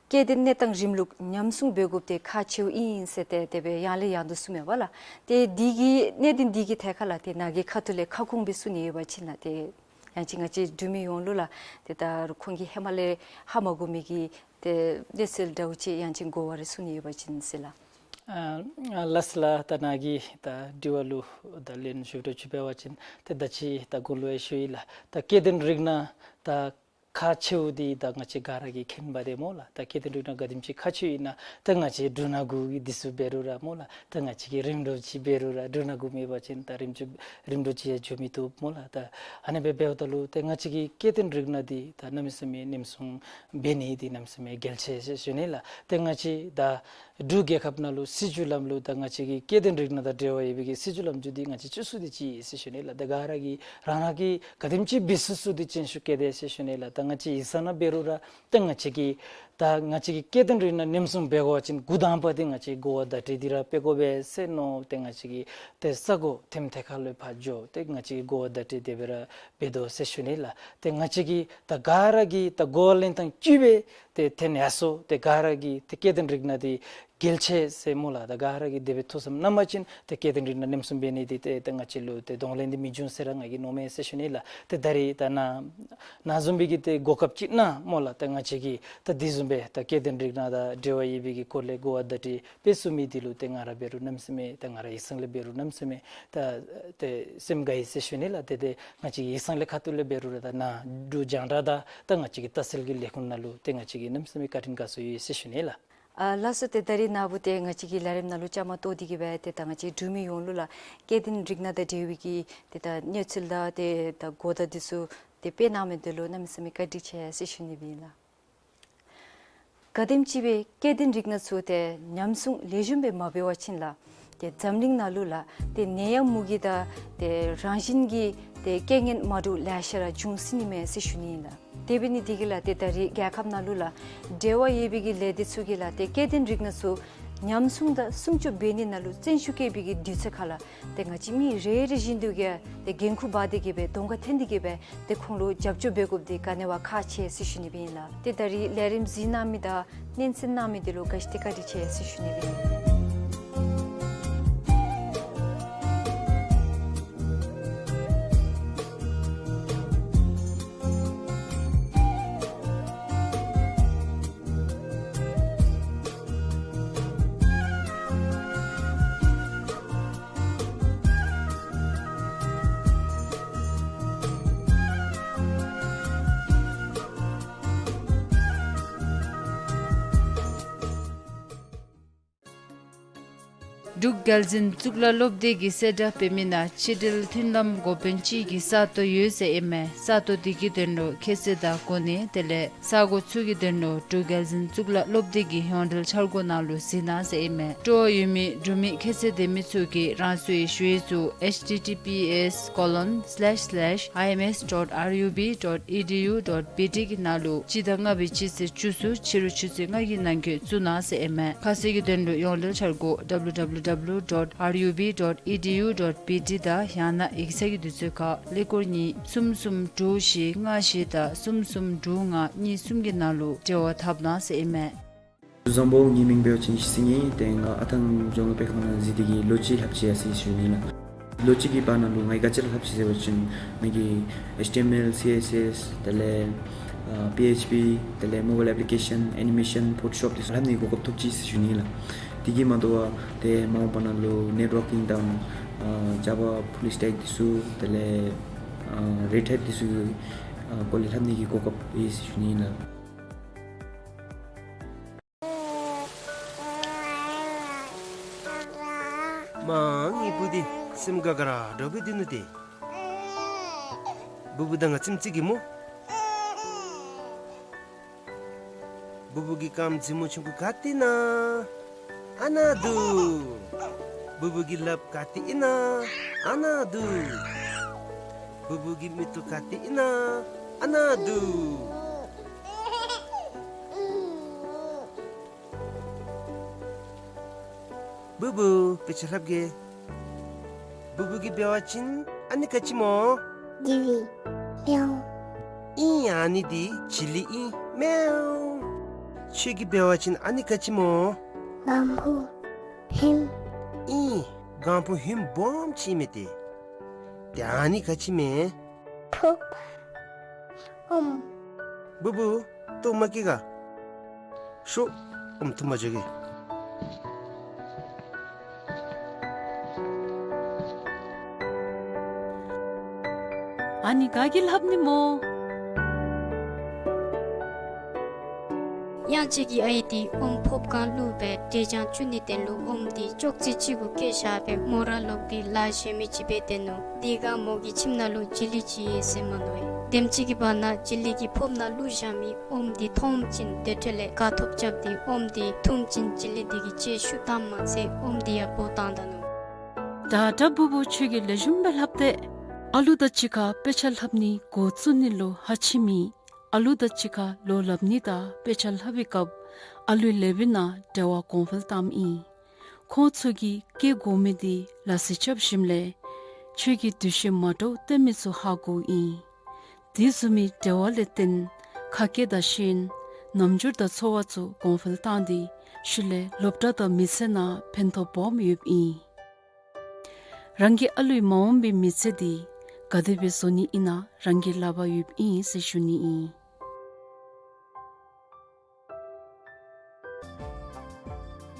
སྐྱེ་ལྡན་གནས་སྟངས་རིམ་ལུགས་ཉམས་སྲུང་འབད་དགོཔ་འདི་ཁག་ཆེཝ་ཨིན་ཟེར་ཏེ་དེ་སྦེ་ཡང་ལས་ཡང་དུ་གསུངམ་མས་པ་ལགས། ཏེ་འདི་གི་གནད་དོན་འདི་གི་ཐད་ཁར་ལགས་ཏེ་ནཱ་གི་ཁ་ཐུག་ལས་ཁ་སྐོང་སྦེ་གསུང་ནི་ཡོད་པ་ཅིན་ལགས་ཏེ་ཡང་ཅིན་ང་བཅས་འབྲུག་མི་ཡོངས་ལུ་ལགས་ཏེ་ད་ཁོང་གིས་ཧེ་མ་ལས་ཧ་མ་གོ་མི་གི་ཏེ་གནས་ཚུལ་འདྲཝ་ཅིག་ཡང་ཅིན་གོ་བ་རེ་གསུང་ནི་ཡོད་པ་ཅིན་ཟེར་ལགས། ཨ་ལགས་ལགས། ད་ནཱ་གི་ད་དྲི་བ་ལུ་ད་ལན་ཞུ་སྟེ་ཅིག་འབད་བ་ཅིན་ཏེ་ད་ཅི་ད་གོང་ལུ་ཡང་ཞུ་ཡི་ལགས། ད་སྐྱེ་ལྡན་རིགས་སྣ་ད་ཁག་ཆེཝ་འདི་ད་ང་བཅས་ག་ར་གིས་མཁྱེན་པ་རེ་སྨོ་ལགས། ད་སྐྱེ་ལྡན་རིགས་སྣ་ག་དེམ་ཅིག་ཁག་ཆེཝ་ཨིན་ན་ད་ང་བཅས་འབྲུ་སྣ་དགུ་གི་འདི་ཚུ་འབད་རུང་ར་སྨོ་ལགས། ད་ང་བཅས་ཀྱི་རིམ་གྲོ་ཅིག་འབད་རུང་ར་འབྲུ་སྣ་དགུ་མེད་པ་ཅིན་ད་རིམ་གྲོ་རིམ་གྲོ་ཅིག་ཡང་འགྱོ་མི་བཏུབ་སྨོ་ལགས། ད་ཨ་ནི་སྦེ་འབདཝ་ད་ལུ་ཏེ་ང་བཅས་ཀྱི་སྐྱེ་ལྡན་རིགས་སྣ་འདི་ད་གནམ་མེད་ས་མེད་ཉམས་སྲུང་འབད་ནི་འདི་གནམ་མེད་ས་མེད་གལ་ཆེ་ཟེར་ཞུ་ནི་ལགས། ཏེ་ང་བཅས་ད་འབྲུག་རྒྱལ་ཁབ་ནང་ལུ་སྲིད་བྱུས་ལམ་ལུགས་ད་ང་བཅས་ཀྱི་སྐྱེ་ལྡན་རིགས་སྣ་དང་འབྲེལ་བ་ཡོད་པའི་གི་སྲིད་བྱུས་ལམ་ལུགས་འདི་ང་བཅས་བཅུ་གསུམ་འདི་ཅིག་ཟེར་ཞུ་ནི་ལགས། ད་ག་ར་གིས་རང་རང་གིས་ག་དེམ་ཅིག་འབད་ཚུགས་ཚུགས་འདི་བཙན་ཤུགས་བསྐྱེད་དེ་ཟེར་ཞུ་ནི་ལགས། ད་ང་བཅས་ཡིག་ཚང་ནང་འབད་རུང་ར་ཏེ་ང་བཅས་ཀྱིས་ད་ང་བཅས་ཀྱི་སྐྱེ་ལྡན་རིགས་སྣ་ཉམས་སྲུང་འབད་དགོ་པ་ཅིན་འགོ་དང་པ་འདི་ང་བཅས་གོ་བ་བརྡ་སྤྲོད་འདི་ར་འབད་དགོ་པས་ཟེར་མནོ་སྟེ་ང་བཅས་ཀྱིས་ཏེ་ས་གོ་ཐེམ་ཐེ་ཁ་ལུ་ཕར་འགྱོ་སྟེ་ང་བཅས་ཀྱིས་གོ་བ་བརྡ་སྤྲོད་དེ་སྦེ་ར་འབད་དོ་ཟེར་ཞུ་ནི་ལགས། ཏེ་ང་བཅས་ཀྱིས་ད་ག་ར་གིས་ད་གོ་བ་ལེན་ཐངས་གཅིག་སྦེ་ཏེ་ཐོན་ཡར་སོང་། ཏེ་ག་ར་གིས་ཏེ་སྐྱེ་ལྡན་རིགས་སྣ་འདི་གལ་ཆེ་ཟེར་སྨོ་ལགས། ད་ག་ར་གིས་དེ་སྦེ་ཐུགས་བསམ་གནང་པ་ཅིན་ཏེ་སྐྱེ་ལྡན་རིགས་སྣ་ཉམས་སྲུང་འབད་ནི་འདི་ཏེ་ད་ང་བཅས་ལུ་ཏེ་གདོང་ལེན་འདི་མི་འབྱུང་ཟེར་ར་ང་གིས་མནོཝ་མས་ཟེར་ཞུ་ནི་ལགས། ཏེ་ད་རེས་ད་ནཱ་ནཱ་བཟུམ་སྦེ་གི་ཏེ་གོ་སྐབས་ཅིག་གནང་སྨོ་ལགས། ད་ང་བཅས་ཀྱིས་ད་དེ་བཟུམ་སྦེ་ད་སྐྱེ་ལྡན་རིགས་སྣ་དང་འབྲེལ་བ་ཡོད་པའི་གི་སྐོར་ལས་གོ་བ་བརྡ་སྤྲོད་འབད་ཚུགས་མི་འདི་ལུ་ཏེ་ང་ར་འབད་རུང་གནམ་མེད་ས་མེད་ད་ང་ར་ཡིག་ཚང་ལས་འབད་རུང་གནམ་མེད་ས་མེད་ད་ཏེ་སེམས་དགའ་ཡི་ཟེར་ཞུ་ནི་ལགས། ཏེ་ཏེ་ང་བཅས་ཀྱི་ཡིག་ཚང་ལས་ཁ་ཐུག་ལས་འབད་རུང་ར་ད་ནཱ་འབྲུག་རྒྱང་བསྒྲགས་དང་ད་ང་བཅས་ཀྱི་ལྟ་བཤལ་གྱི་ལས་ཁུངས་ནང་ལུ་ཏེ་ང་བཅས་ཀྱིས་གནམ་མེད་ས་མེད་བཀའ་དྲིན་དགའ་ཚོར་ཡོད་ཟེར་ཞུ་ནི་ལགས། ཨ་ལགས་སོ། ཏེ་ད་རེས་ནཱ་བུ་ཏེ་ང་བཅས་ཀྱི་ལས་རིམ་ནང་ལུ་བཅའ་མར་གཏོགས་ཏེ་གི་སྦེ་ཏེ་ད་ང་བཅས་འབྲུག་མི་ཡོངས་ལུ་ལགས་སྐྱེ་ལྡན་རིགས་སྣ་དང་འབྲེལ་བའི་གི་ཏེ་ད་གནས་ཚུལ་དང་ཏེ་ད་གོ་བརྡ་འདི་ཚུ་ཏེ་སྤེལ་གནང་མི་འདི་ལུ་གནམ་མེད་ས་མེད་བཀའ་དྲིན་ཆེ་ཟེར་ཞུ་ནི་སྦེ་ཨིན་ལགས། ག་དེམ་ཅིག་སྦེ་སྐྱེ་ལྡན་རིགས་སྣ་ཚུ་ཏེ་ཉམས་སྲུང་ལེགས་ཤོམ་སྦེ་མ་འབད་བ་ཅིན་ལགས་ཏེ་འཛམ་གླིང་ནང་ལུ་ལགས་ཏེ་ནད་ཡམས་མུ་གེ་དང་ཏེ་རང་བཞིན་གྱི་ཏེ་རྐྱེན་ངན་མ་འདྲཝ་ལེ་ཤ་ར་འབྱུང་སྲིད་ནི་མས་ཟེར་ཞུ་ནི་ཨིན་ལགས། དེ་འབད་ནི་འདི་གིས་ལགས་ཏེ་ད་རེས་རྒྱལ་ཁབ་ནང་ལུ་ལགས་འབྲེལ་བ་ཡོད་པའི་གི་ལས་སྡེ་ཚུ་གིས་ལགས་ཏེ་སྐྱེ་ལྡན་རིགས་སྣ་ཚུ་ཉམས་སྲུང་དང་སྲུང་སྐྱོབ་འབད་ནི་ནང་ལུ་བརྩོན་ཤུགས་བསྐྱེད་པའི་གི་དུས་ཚོད་ཁར་ལགས་ཏེ་ང་བཅས་མི་རེ་རེ་བཞིན་དུ་གིས་ཏེ་འགན་ཁུར་འབག་སྟེ་གི་སྦེ་གདོང་ཁར་འཐོན་ཏེ་གི་སྦེ་ཏེ་ཁོང་ལུ་རྒྱབ་སྐྱོར་འབད་དགོཔ་འདི་ག་ནི་བ་ཁག་ཆེ་ཟེར་ཞུ་ནི་སྦེ་ཨིན་ལགས། ཏེ་ད་རེས་ལས་རིམ་གཟིགས་གནང་མི་དང་སྙན་གསན་གནང་མི་འདི་ལུ་ག་ཅི་ཏེ་བཀའ་དྲིན་ཆེ་ཟེར་ཞུ་ནི་སྦེ་ཨིན། འབྲུག་རྒྱལ་འཛིན་གཙུག་ལག་སློབ་སྡེ་གི་གསལ་བསྒྲགས་འབད་མི་ནང་ཕྱི་འབྲེལ་མཐུན་ལམ་འགོ་དཔོན་ཅིག་གི་ས་སྟོང་ཡོད་ཟེར་ཨིན་མས། ས་སྟོང་འདི་གི་དོན་ལུ་ཁྱད་ཚད་དང་གོ་གནས་དེ་ལས་ས་གོ་ཚུ་གི་དོན་ལུ་འབྲུག་རྒྱལ་འཛིན་གཙུག་ལག་སློབ་སྡེ་གི་ཡོངས་འབྲེལ་འཆར་སྒོ་ནང་ལུ་གཟིགས་གནང་ཟེར་ཨིན་མས། སྤྲོ་བ་ཡོད་མི་འབྲུག་མི་ཁྱད་ཚད་ལྡན་མི་ཚུ་གིས་རང་སོའི་ཞུ་ཡིག་ཚུ་H T T P S colon slash slash I M S dot R U B dot E D U dot B T གི་ནང་ལུ་སྤྱི་ཟླ་ལྔ་པའི་སྤྱི་ཚེས་བཅུ་གསུམ་ཕྱི་རུ་ཆུ་ཚོད་ལྔ་གི་ནང་འཁོད་བཙུགས་གནང་ཟེར་ཨིན་མས། ཁ་གསལ་གྱི་དོན་ལུ་ཡོངས་འབྲེལ་འཆར་སྒོ་W W W dot R U B dot E D U dot B T དང་ཡང་ན་ཡིག་ཚང་གི་དུས་ཚོད་ཁར་ཀླད་ཀོར་གཉིས་གསུམ་གསུམ་དྲུག་བཞི་ལྔ་བཞི་དང་གསུམ་གསུམ་དྲུག་ལྔ་གཉིས་གསུམ་གྱི་ནང་ལུ་འབྲེལ་བ་འཐབ་གནང་ཟེར་ཨིན་མས། བཟང་པོ། ངེའི་མིང་འབད་བ་ཅིན་ཡེ་ཤེས་སེང་གེ་ཨིན། ཏེ་ང་ཨ་ཐང་ལྗོངས་ལྔ་པའི་ཁང་ནང་འཛུལ་ཏེ་གི་ལོ་གཅིག་ལྷབ་ཅི་ཡི་ཟེར་ཞུ་ནི་ལགས། ལོ་གཅིག་གི་བར་ན་ལུ་ང་གིས་ག་ཅི་ར་ལྷབ་ཅི་ཟེར་བ་ཅིན་ང་གིས་H T M L, C S S དེ་ལས་ཨ་P H P དེ་ལས་mobile application, animation, Photoshop དེ་ཚུ་ལྷབ་ནི་གོ་སྐབས་ཐོབ་ཅི་ཟེར་ཞུ་ནི་ལགས། དེ་གིས་མ་དོ་བར་ཏེ་མ་འོངས་པ་ནང་ལུ་networking དང་ཨ་Java full stack དེ་ཚུ་དེ་ལས་ཨ་Red Hat དེ་ཚུ་གི་ཨ་སྐོར་ལས་ལྷབ་ནི་གི་གོ་སྐབས་ཡོད་ཟེར་ཞུ་ནི་ལགས། མ་ངེའི་བུ་འདི་སེམས་དགའ་དགའ་ར་འདྲཝ་སྦེ་སྡོད་ནུག་ཏེ། བུ་བུ་ད་ང་ཙིམ་ཅིག་གེ་སྨོ། བུ་བུ་གི་རྐངམ་མཛེས་མོ་ཆུང་ཀུ་ག་ཏེ་ཨིན་ན། ཨ་ནཱ་འདུག། བུ་བུ་གི་ལགཔ་ག་ཏེ་ཨིན་ན། ཨ་ནཱ་འདུག། བུ་བུ་གི་མིག་ཏོ་ག་ཏེ་ཨིན་ན། ཨ་ནཱ་འདུག། བུ་བུ་དཔེ་ཆ་ལྷབ་གེ། བུ་བུ་གིས་འབད་བ་ཅིན་ཨ་ནི་ག་ཅི་སྨོ། བྱི་ལི། མེའུ། ཨིན། ཨ་ནི་འདི་བྱི་ལི་ཨིན། མེའུ། ཁྱོད་ཀྱིས་འབད་བ་ཅིན་ཨ་ནི་ག་ཅི་སྨོ། སྒང་ཕུ་ཧུམ། ཨིན། སྒང་ཕུ་ཧུམ་སྦོམ་ཅིག་ཨིན་མས་ཏེ། ཏེ་ཨ་ནི་ག་ཅི་མས། ཕོརཔ། ཨོམ། བུ་བུ། ལྟོ་མ་བཀྱེས་ག། ཤོག། ཨོམ་འཐུ་མ་འགྱོ་གེ། ཨ་ནི་ག་གིས་ལྷབ་ནི་སྨོ། གཡང་ཅིག་གི་ཨའི་འདི་ཨོམ་ཕོརཔ་སྒང་བླུགས་སྦེ་འབྲས་ལྗང་བཙུགས་ནིའི་དོན་ལུ་ཨོམ་འདི་ཅོག་ཙེ་ཅིག་གུ་བཀལ་བཞག་སྦེ་མོ་ར་ལོག་སྟེ་ལཱ་གཞན་མི་ཅིག་འབད་སྡོད་ནུག། དེ་སྒང་མོ་གི་ཁྱིམ་ནང་ལུ་བྱི་ལི་ཅིག་ཡོད་ཟེར་མནོ་ཡི། དེམ་ཅིག་གི་བར་ན་བྱི་ལི་གིས་ཕོརཔ་ནང་བླུགས་བཞག་མི་ཨོམ་འདི་མཐོངམ་ཅིག་དེ་འཕྲལ་ལས་དགའ་ཐོབ་རྐྱབ་སྟེ་ཨོམ་འདི་འཐུངམ་ཅིག་བྱི་ལི་འདི་གིས་ལྕེ་བཤུད་བཏངམ་མ་ཚད་ཨོམ་འདི་ཡང་འབོ་བཏང་ད་ནུག། ད་ད་བུ་བུ་ཁྱོད་ཀྱིས་ལེགས་ཤོམ་སྦེ་ལྷབ་སྟེ། ཨ་ལུ་དང་གཅིག་ཁར་དཔེ་ཆ་ལྷབ་ནི་འགོ་བཙུགས་ནི་ལུ་ཧ་ཅིག་མེད། ཨ་ལུ་དང་གཅིག་ཁར་ལོ་ལྷབ་ནི་དང་དཔེ་ཆ་ལྷབ་པའི་སྐབས་ཨ་ལུའི་ལགཔ་ནང་འབྲེལ་བ་གོང་འཕེལ་བཏངམ་ཨིན། ཁོང་ཚུ་གིས་བཀལ་དགོ་མི་འདི་ལག་རྩལ་རྐྱབ་ཞིནམ་ལས་ཁྱོད་ཀྱིས་འདུ་ཤེས་མ་འདྲཝ་སྟོན་མི་ཚུ་ཧ་གོཝ་ཨིན། དེ་བཟུམ་མའི་འབྲེལ་བ་ལས་བརྟེན་ཁ་སྐད་དང་ཤེས་ཡོན་རྣམ་འགྱུར་དང་ཚོར་བ་ཚུ་གོང་འཕེལ་བཏང་སྟེ་ཤུལ་ལས་སློབ་གྲྭ་དང་མི་ཚེ་ནང་ཕན་ཐོགས་སྦོམ་ཡོདཔ་ཨིན། རང་གི་ཨ་ལུའི་མ་འོངས་པའི་མི་ཚེ་འདི་ག་དེ་སྦེ་བཟོ་ནི་ཨིན་ན་རང་གི་ལག་པར་ཡོདཔ་ཨིན་ཟེར་ཞུ་ནི་ཨིན།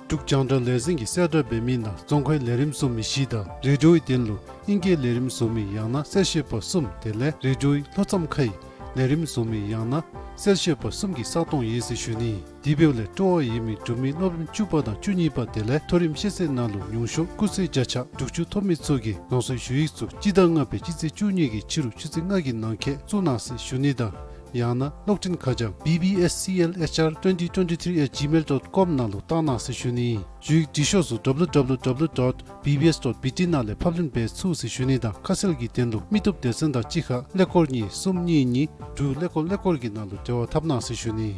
འབྲུག་རྒྱང་བསྒྲགས་ལས་འཛིན་གྱིས་གསལ་བསྒྲགས་འབད་མི་ནང་རྫོང་ཁའི་ལས་རིམ་བཟོ་མི་བཞི་དང་རེ་ཌིའོའི་དོན་ལུ་ཨིང་སྐད་ལས་རིམ་བཟོ་མི་ཡང་ན་གསལ་བཤད་པ་གསུམ་དེ་ལས་རེ་ཌིའོའི་ལྷོ་མཚམས་ཁའི་ལས་རིམ་བཟོ་མི་ཡང་ན་གསལ་བཤད་པ་གསུམ་གྱི་ས་སྟོང་ཡོད་ཟེར་ཞུ་ནི། དེ་འབདཝ་ལས་སྤྲོ་བ་ཡོད་མི་འབྲུག་མི་སློབ་རིམ་བཅུ་པ་དང་བཅུ་གཉིས་པ་དེ་ལས་མཐོ་རིམ་ཤེས་ཚད་ནང་ལུ་མྱོང་ཤོས་སྐུགས་ཚད་བརྒྱ་ཆ་དྲུག་ཅུ་ཐོབ་མི་ཚུ་གིས་རང་སོའི་ཞུ་ཡིག་ཚུ་སྤྱི་ཟླ་ལྔ་པའི་སྤྱི་ཚེས་བཅུ་གཉིས་ཀྱི་ཕྱི་རུ་ཆུ་ཚོད་ལྔ་གི་ནང་འཁོད་བཙུགས་གནང་ཟེར་ཞུ་ནི་དང་ཡང་ན་གློག་འཕྲིན་ཁ་བྱང་B B S C L H R twenty twenty-three at gmail dot com ནང་ལུ་བཏང་གནང་ཟེར་ཞུ་ནི། ཞུ་ཡིག་འབྲི་ཤོག་ཚུ་W W W dot B B S dot B T ནང་ལས་ཕབ་ལེན་འབད་ཚུགས་ཟེར་ཞུ་ནི་དང་ཁ་གསལ་གྱི་དོན་ལུ་མི་སྟོབས་སྡེ་ཚན་དང་གཅིག་ཁར་ཀླད་ཀོར་གཉིས་གསུམ་གཉིས་གཉིས་དྲུག་ཀླད་ཀོར་ཀླད་ཀོར་གྱི་ནང་ལུ་འབྲེལ་བ་འཐབ་གནང་ཟེར་ཞུ་ནི།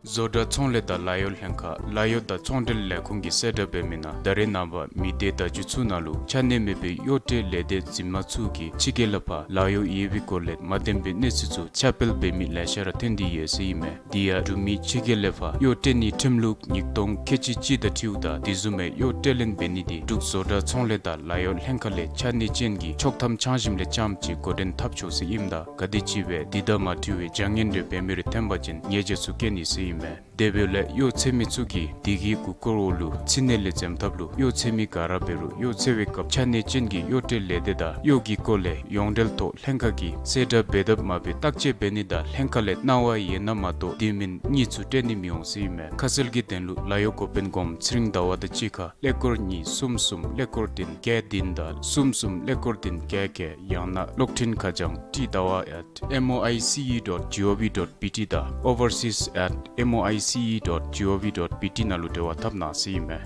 བཟོ་གྲྭ་ཚོང་ལས་དང་ལཱ་གཡོག་ལྷན་ཁག་ལཱ་གཡོག་དང་ཚོང་འབྲེལ་ལས་ཁུངས་ཀྱིས་གསལ་བསྒྲགས་འབད་མི་ནང་ད་རེས་ནངས་པ་མི་སྡེ་བརྡ་བརྒྱུད་ཚུ་ནང་ལུ་ཆ་གནས་མེད་པའི་གཡོག་ཁྲལ་ལས་སྡེ་འཛིན་མ་ཚུ་གིས་ཕྱི་རྒྱལ་ལས་ཕར་ལཱ་གཡོག་ཡོད་པའི་སྐོར་ལས་མ་བདེན་པའི་གནས་ཚུལ་ཚུ་ཁྱབ་སྤེལ་འབད་མི་ལེ་ཤ་ར་ཐོན་ཏེ་ཡོད་ཟེར་ཨིན་མས། དེ་ཡང་འབྲུག་མི་ཕྱི་རྒྱལ་ལས་ཕར་གཡོག་སྤྲོད་ནིའི་ཁྲིམས་ལུགས་ཉིས་སྟོང་ཁལ་གཅིག་གཅིག་དང་འཁྲིལཝ་ད་དེ་བཟུམ་མའི་གཡོག་སྤྲོད་ལེན་འབད་ནི་དེ་འབྲུག་བཟོ་གྲྭ་ཚོང་ལས་དང་ལཱ་གཡོག་ལྷན་ཁག་ལས་ཆ་གནས་ཅན་གྱི་ཆོག་ཐམ་ཚང་ཞིནམ་ལས་རྐྱངམ་གཅིག་འགོ་འདྲེན་འཐབ་ཆོག་ཟེར་ཨིནམ་ད་ག་དེམ་ཅིག་སྦེ་དེ་དང་མ་འཁྲིལ་བའི་བྱ་ངན་རེ་འབད་མི་རེ་ཐོན་པ་ཅིན་ཉེས་བྱ་ཚུ་བཀལ་ནི་ཟེར་ཨིན་མས། དེ་འབདཝ་ལས་གཡོག་འཚོལ་མི་ཚུ་གིས་དེ་གི་མགུ་སྐོར་འོག་ལུ་ཚིག་སྣེ་ལས་འཛོམས་ཐབས་ལུ་གཡོག་འཚོལ་མི་ག་ར་འབད་རུང་གཡོག་འཚོལ་བའི་སྐབས་ཆ་གནས་ཅན་གྱི་གཡོག་སྤྲོད་ལས་སྡེ་དང་གཡོག་གི་སྐོར་ལས་ཡོངས་འབྲེལ་ཐོག་ལྷན་ཁག་གིས་གསལ་བསྒྲགས་འབད་དཔ་མ་འབད་བརྟག་དཔྱད་འབད་ནི་དང་ལྷན་ཁག་ལས་གནང་བ་ཡོད་ན་མ་གཏོགས་དེ་མིན་གཉིས་ཚུ་སྤྲོད་ནི་མི་འོང་ཟེར་ཨིན་མས། ཁ་གསལ་གྱི་དོན་ལུ་ལཱ་གཡོག་འགོ་དཔོན་སྒོམ་ཚེ་རིང་ཟླ་བ་དང་གཅིག་ཁར་ཀླད་ཀོར་གཉིས་གསུམ་གསུམ་ཀླད་ཀོར་བདུན་བརྒྱད་བདུན་དང་གསུམ་གསུམ་ཀླད་ཀོར་བདུན་བརྒྱད་བརྒྱད། ཡང་ན་གློག་འཕྲིན་ཁ་བྱང་T ཟླ་བ་at M O I C E dot G O V dot B T དང་overseas at M O I C E dot G O V dot B T ནང་ལུ་འབྲེལ་བ་འཐབ་གནང་ཟེར་ཨིན་མས།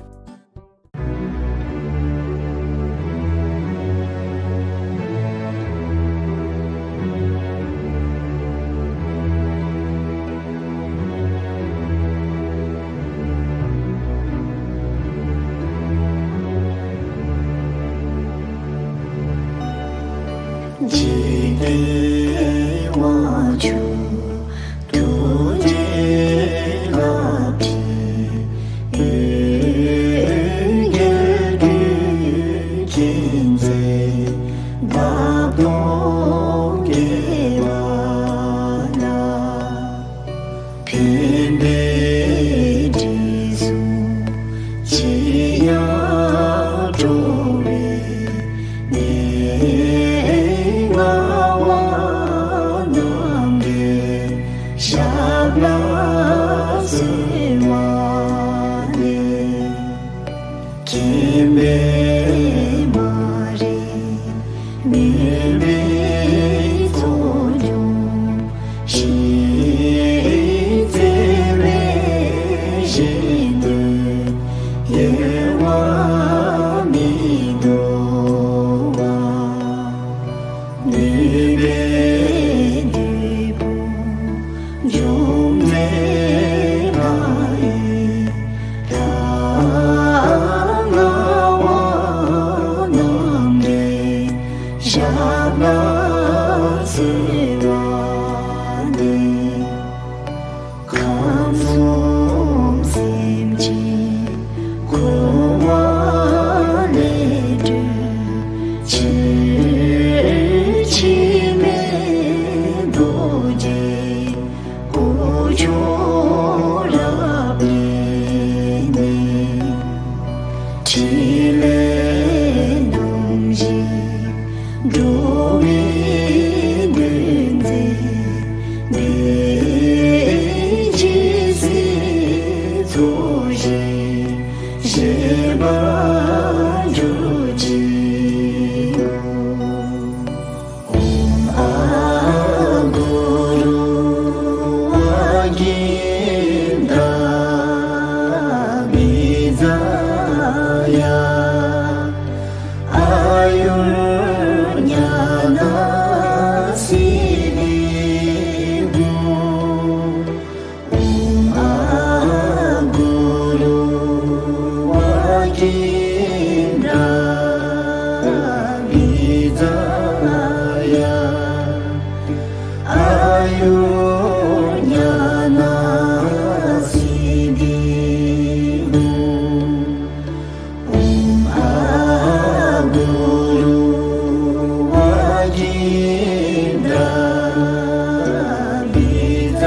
འཇིག་རྟེན་དབང་ཕྱུག་ཐུགས་རྗེ་ལ་ཕྱི་འོད་གྱུར་ཀུན་མཁྱེན་མཛད་བདག་སྟོང་རྒྱལ་བ་ལ། ཕན་པའི་དྲིན་གཟོ་ཅི་ཡང་སྤྲོ་བའི་གནས་ལྔ་བ་རྣམ་རྒྱལ་ཞབས་ལ་གསོལ་བ་འདེབས། མཁྱེན་པས་མ་རིག་མུན་པའི་ཚོགས་འཇོམས་ཤིང་ ལས་རྣམ་བཞི་འགྲོ་བའི་དོན་མཛད་པའི་རྗེ་བཙུན་ཚོགས་ཞིང་བཞེས་པར་གྱུར་ཅིག། ཨོཾ་ཨཱཿུ་རུ་ཝཱ་ཀིནྡ་བི་ཛ་ཡ་ཨཱ་ཡུར་ཉ་ན་སིདྡྷི་ཧཱུྃ། ཨོཾ་ཨཱཿུ་རུ་ཝཱ་ཀིནྡ་བི་ཛ་ཡ་ཨཱ་ཡུར་ཉ་ན་སིདྡྷི་ཧཱུྃ། ཨོཾ་ཨཱཿུ་རུ་ཝཱ་ཀིནྡ་བི་ཛ་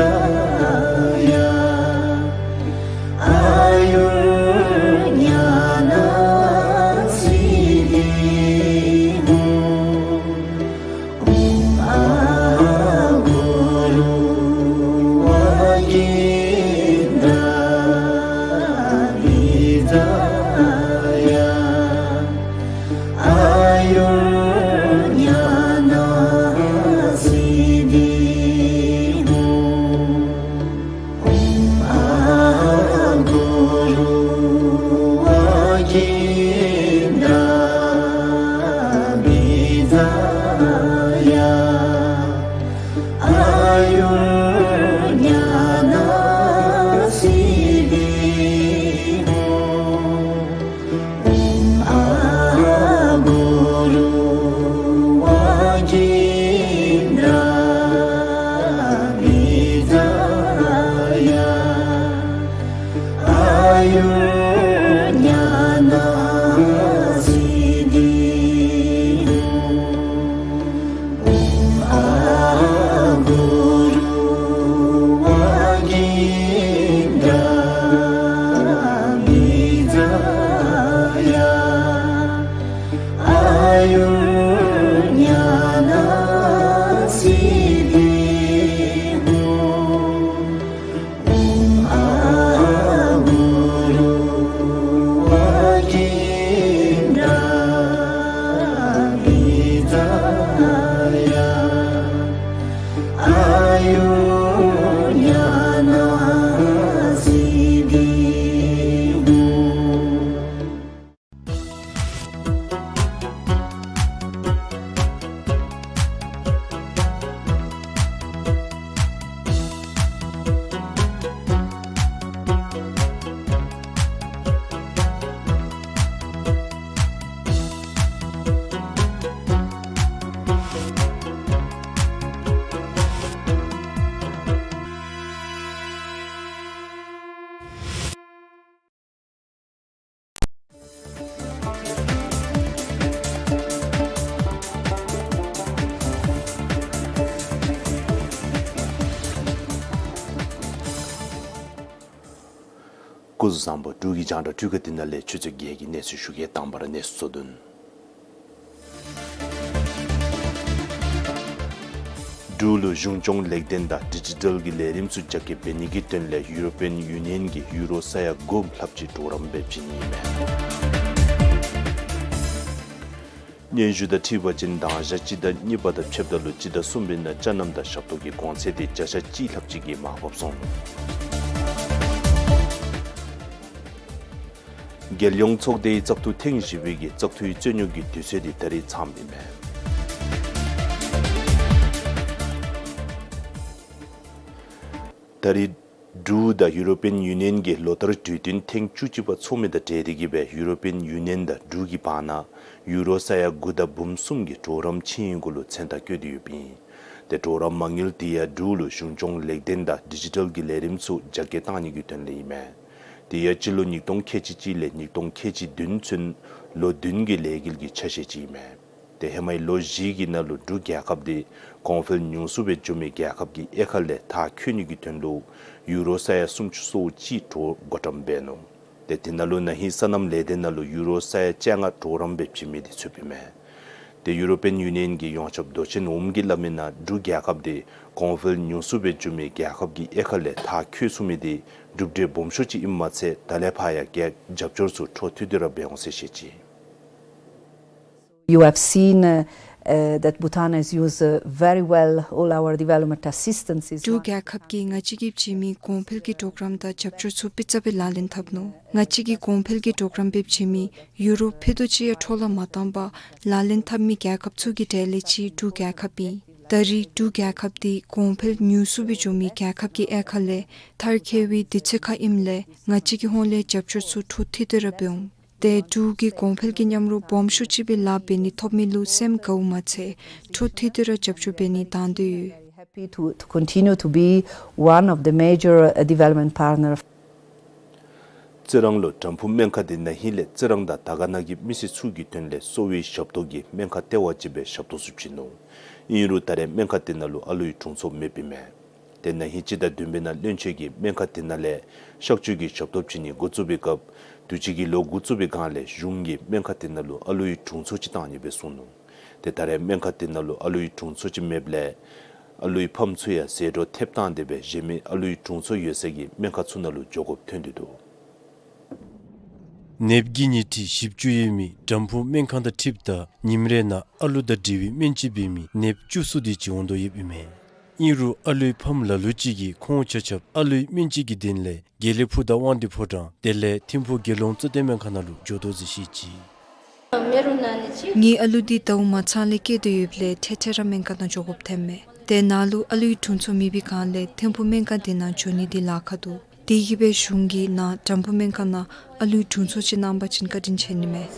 ཡ་ཨཱ་ཡུར་ཉ་ན་སིདྡྷི་ཧཱུྃ། ཨོཾ་ཨཱཿུ་རུ་ཝཱ་ཀིནྡ་བི་ཛ་ཡ་ཨཱ་ཡུར་ཉ་ན་སིདྡྷི་ཧཱུྃ། ཨོཾ་ཨཱཿུ་རུ་ཝཱ་ཀིནྡ་བི་ཛ་ཡ་ཨཱ་ཡུར་ཉ་ན་སིདྡྷི་ཧཱུྃ། ཨོཾ་ཨཱཿུ་རུ་ཝཱ་ཀིནྡ་བི་ཛ་ཡ་ཨཱ་ཡུར་ཉ་ན་སིདྡྷི་ཧཱུྃ། ཨོཾ་ཨཱཿུ་རུ་ཝཱ་ཀིནྡ་བི་ཛ་ཡ་ཨཱ་ཡུར་ཉ་ན་སིདྡྷི་ཧཱུྃ། ཨོཾ་ཨཱཿུ་རུ་ཝཱ་ཀིནྡ་བི་ཛ་ཡ་ཨཱ་ཡུར་ཉ་ན་སིདྡྷི་ཧཱུྃ། སྐུ་གཟུགས་བཟང་པོ། འབྲུག་གི་རྒྱང་བསྒྲགས་འཕྲུལ་ཁང་འདི་ནང་ལས་ཆུ་ཚོད་བརྒྱད་ཀྱི་གནས་ཚུལ་ཞུ་གེ། དང་པ་ར་གནས་ཚུལ་གཙོ་དོན། འབྲུག་ལུ་གཞུང་སྐྱོང་ལེགས་ལྡན་དང་ཌི་ཇི་ཊལ་གྱི་ལས་རིམ་ཚུ་རྒྱ་སྐྱེད་འབད་ནི་གི་དོན་ལས་ཡུ་རོ་པིའན་ཡུ་ནི་ཡན་གྱིས་ཡུ་རོ་ས་ཡ་དགུ་ལྷགཔ་ཅིག་གྲོགས་རམ་འབད་བྱིན་ནི་ཨིན་མས། སྙན་ཞུ་དང་འཁྲིལ་བ་ཅིན་དང་ཞག་སྤྱི་ཟླ་གཉིས་པ་དང་ཕྱདཔ་ད་ལུ་སྤྱི་ཟླ་གསུམ་པའི་ནང་ཅ་རྣམ་དང་ཞབས་ཏོག་གི་གོང་ཚད་དེ་བརྒྱ་ཆ་གཅིག་ལྷགཔ་ཅིག་གིས་མར་བབས་སོང་། རྒྱལ་ཡོངས་ཚོགས་སྡེའི་བཙག་འཐུ་ཐེངས་བཞི་པའི་གི་བཙག་འཐུའི་རྩོད་རྙོག་གི་དུས་ཚོད་དེ་ད་རིས་ཚངམ་ཨིན་མས། ད་རིས་འབྲུག་དང་ཡུ་རོ་པིའན་ཡུ་ནི་ཡན་གྱི་ལོ་བསྟར་གྲོས་བསྟུན་ཐེངས་བཅུ་གཅིག་པ་ཚོགས་མི་དང་འབྲེལ་ཏེ་གིས་སྦེ་ཡུ་རོ་པིའན་ཡུ་ནི་ཡན་དང་འབྲུག་གི་བར་ན་ཡུ་རོ་ས་ཡ་དགུ་དང་འབུམ་གསུམ་གྱི་གྲོགས་རམ་ཆིངས་ཡིག་གུ་ལུ་མཚན་རྟགས་བཀོད་དེ་ཡོདཔ་ཨིན། ཏེ་གྲོགས་རམ་མ་དངུལ་དེ་ཡང་འབྲུག་ལུ་གཞུང་སྐྱོང་ལེགས་ལྡན་དང་ཌི་ཇི་ཊལ་གྱི་ལས་རིམ་ཚུ་རྒྱ་སྐྱེད་གཏང་ནི་གི་དོན་ལས་ཨིན་མས། དེ་ཡང་སྤྱི་ལོ་ཉིས་སྟོང་ཁལ་གཅིག་གཅིག་ལས་ཉིས་སྟོང་ཁལ་གཅིག་བདུན་ཚུན་ལོ་བདུན་གྱི་ལས་འགུལ་གྱི་ཆ་ཤས་ཅིག་ཨིན་མས། ཏེ་ཧེ་མའི་ལོ་བཞི་གི་ནང་ལུ་འབྲུག་རྒྱལ་ཁབ་དེ་གོང་འཕེལ་ཉུང་སུ་སྦེ་འགྱོ་མི་རྒྱལ་ཁབ་ཀྱི་དབྱེ་ཁག་ལས་མཐར་འཁྱོལ་ནི་གི་དོན་ལུ་ཡུ་རོ་ས་ཡ་སུམ་ཅུ་སོ་གཅིག་གྲོགས་བགོ་བཀྲམ་འབད་ནུག། ཏེ་དེ་ནང་ལུ་ན་ཧིང་སོ་ནམ་ལས་སྡེ་ནང་ལུ་ཡུ་རོ་ས་ཡ་བཅོ་ལྔ་གྲོགས་རམ་སྦེ་བྱིན་མི་འདི་ཚུདཔ་ཨིན་མས། ཏེ་ཡུ་རོ་པིའན་ཡུ་ནི་ཡཱན་གྱི་ཡོངས་ཁྱབ་མདོ་ཆེན་འོགམ་གིས་སླབ་མི་ནང་འབྲུག་རྒྱལ་ཁབ་འདི་གོང་འཕེལ་ཉུང་སུ་སྦེ་འགྱོ་མི་རྒྱལ་ཁབ་ཀྱི་དབྱེ་ཁག་ལས་མཐར་འཁྱོལ་ཚུགས་མི་འདི་གྲུབ་འབྲས་སྦོམ་ཤོས་ཅིག་ཨིནམ་མ་ཚད་ད་ལས་ཕར་ཡང་རྒྱལ་རྒྱབ་སྐྱོར་ཚུ་འཕྲོ་མཐུད་དེ་ར་འབད་འོང་ཟེར་བཤད་ཅི། You have seen, uh, uh, that Bhutan has used, uh, very well all our development assistances. འབྲུག་རྒྱལ་ཁབ་ཀྱིས་ང་བཅས་ཀྱིས་བྱིན་མི་གོང་འཕེལ་གྱི་གྲོགས་རམ་དང་རྒྱབ་སྐྱོར་ཚུ་སྤུས་ཚད་སྦེ་ལག་ལེན་འཐབ་ནུག། ང་བཅས་ཀྱིས་གོང་འཕེལ་གྱི་གྲོགས་རམ་སྦེ་བྱིན་མི་ཡུ་རོ་ཕད་རྡོག་ཅིག་ཡང་འཕྲོ་བརླག་མ་བཏང་པར་ལག་ལེན་འཐབ་མི་རྒྱལ་ཁབ་ཚུ་གི་གྲས་ལས་གཅིག་འབྲུག་རྒྱལ་ཁབ་ཨིན། ད་རེས་འབྲུག་རྒྱལ་ཁབ་འདི་གོང་འཕེལ་ཉུང་སུ་སྦེ་འགྱོ་མི་རྒྱལ་ཁབ་ཀྱི་དབྱེ་ཁག་ལས་མཐར་འཁྱོལ་བའི་དུས་ཚོད་ཁར་ཨིནམ་ལས་ང་བཅས་ཀྱི་ཧོངས་ལས་རྒྱབ་སྐྱོར་ཚུ་འཕྲོ་མཐུད་དེ་ར་འབད་འོང་། ཏེ་འབྲུག་གི་གོང་འཕེལ་གྱི་མཉམ་རོགས་སྦོམ་ཤོས་ཅིག་སྦེ་ལཱ་འབད་ནི་ཐོབ་མི་ལུ་སེམས་དགའཝ་མ་ཚད་འཕྲོ་མཐུད་དེ་ར་རྒྱབ་སྐྱོར་འབད་ནི་དང་འདོད་ཡོད། Happy to, to continue to be one of the major, uh, development partner. རྩི་རང་ལུ་དྲམ་ཕུག་སྨན་ཁང་འདི་ན་ཧིང་ལས་རྩི་རང་དང་དར་དཀར་ན་གི་མི་སེར་ཚུ་གི་དོན་ལས་གསོ་བའི་ཞབས་ཏོག་གི་སྨན་ཁང་ལྟེ་བ་ཅིག་སྦེ་ཞབས་ཏོག་ཚུ་བྱིན་ནུག། ཨིན་རུང་ད་རེས་སྨན་ཁང་འདི་ནང་ལུ་ཨ་ལུའི་དྲུང་འཚོ་མེདཔ་ཨིན་མས། ཏེ་ན་ཧིང་སྤྱི་ཟླ་བདུན་པའི་ནང་བློན་ཆེན་གྱིས་སྨན་ཁང་འདི་ནང་ལས་གཤག་བཅོས་ཀྱི་ཞབས་ཏོག་བྱིན་ནི་འགོ་བཙུགས་པའི་སྐབས་དུས་ཅི་གི་ལོ་འགོ་བཙུགས་པའི་སྒང་ལས་གཞུང་གིས་སྨན་ཁང་འདི་ནང་ལུ་ཨ་ལུའི་དྲུང་འཚོ་ཅིག་བཏང་ནི་སྦེ་གསུངས་ནུག། ཏེ་ད་རེས་སྨན་ཁང་འདི་ནང་ལུ་ཨ་ལུའི་དྲུང་འཚོ་ཅིག་མེདཔ་ལས་ཨ་ལུའི་ཕམ་ཚུ་ཡང་ཟད་འགྲོ་ཐེབས་བཏང་སྟེ་སྦེ་གཞན་མི་ཨ་ལུའི་དྲུང་འཚོ་ཡོད་ས་གི་སྨན་ཁང་ཚུ་ནང་ལུ་འགྱོ་དགོཔ་ཐོན་ཏེ་འདུག། ནདཔ་ཀྱི་ཉལ་ཁྲི་བཞི་བཅུ་ཡོད་མི་དྲམ་ཕུག་སྨན་ཁང་དང་འཁྲིལཝ་ད་ཉིནམ་རེ་ནང་ཨ་ལུ་དང་འབྲེལ་བའི་སྨན་བཅོས་འབད་མི་ནདཔ་བཅུ་གསུམ་དེ་ཅིག་འོང་དོ་ཡོདཔ་ཨིན་མས། ཨིན་རུང་ཨ་ལུའི་ཕམ་ལ་ལུ་ཅིག་གིས་ཁོང་ཆ་ཁྱབ་ཨ་ལུའི་སྨན་བཅོས་ཀྱི་དོན་ལས་དགེ་ལེགས་ཕུག་དང་དབང་འདུས་ཕོ་བྲང་དེ་ལས་ཐིམ་ཕུག་རྒྱལ་ཡོངས་གཙོ་བསྟེན་སྨན་ཁང་ནང་ལུ་འགྱོ་དོ་ཟེར་བཤད་ཅི། ངེའི་ཨ་ལུ་འདི་ཟླཝ་མ་ཚང་ལས་སྐྱེས་དོ་ཡོདཔ་ལས་ཐེངས་ཐེངས་ར་སྨན་ཁང་ནང་འགྱོ་དགོཔ་ཐོནམ་མས། ཏེ་ནཱ་ལུ་ཨ་ལུའི་དྲུང་འཚོ་མེད་པའི་སྒང་ལས་ཐིམ་ཕུག་སྨན་ཁང་འདི་ནང་འགྱོ་ནི་འདི་ལཱ་ཁག་འདུག། དེ་གིས་སྦེ་གཞུང་གིས་ནཱ་དྲམ་ཕུག་སྨན་ཁང་ནང་ཨ་ལུའི་དྲུང་འཚོ་ཅིག་གནང་པ་ཅིན་བཀའ་དྲིན་ཆེ་ནི་མས།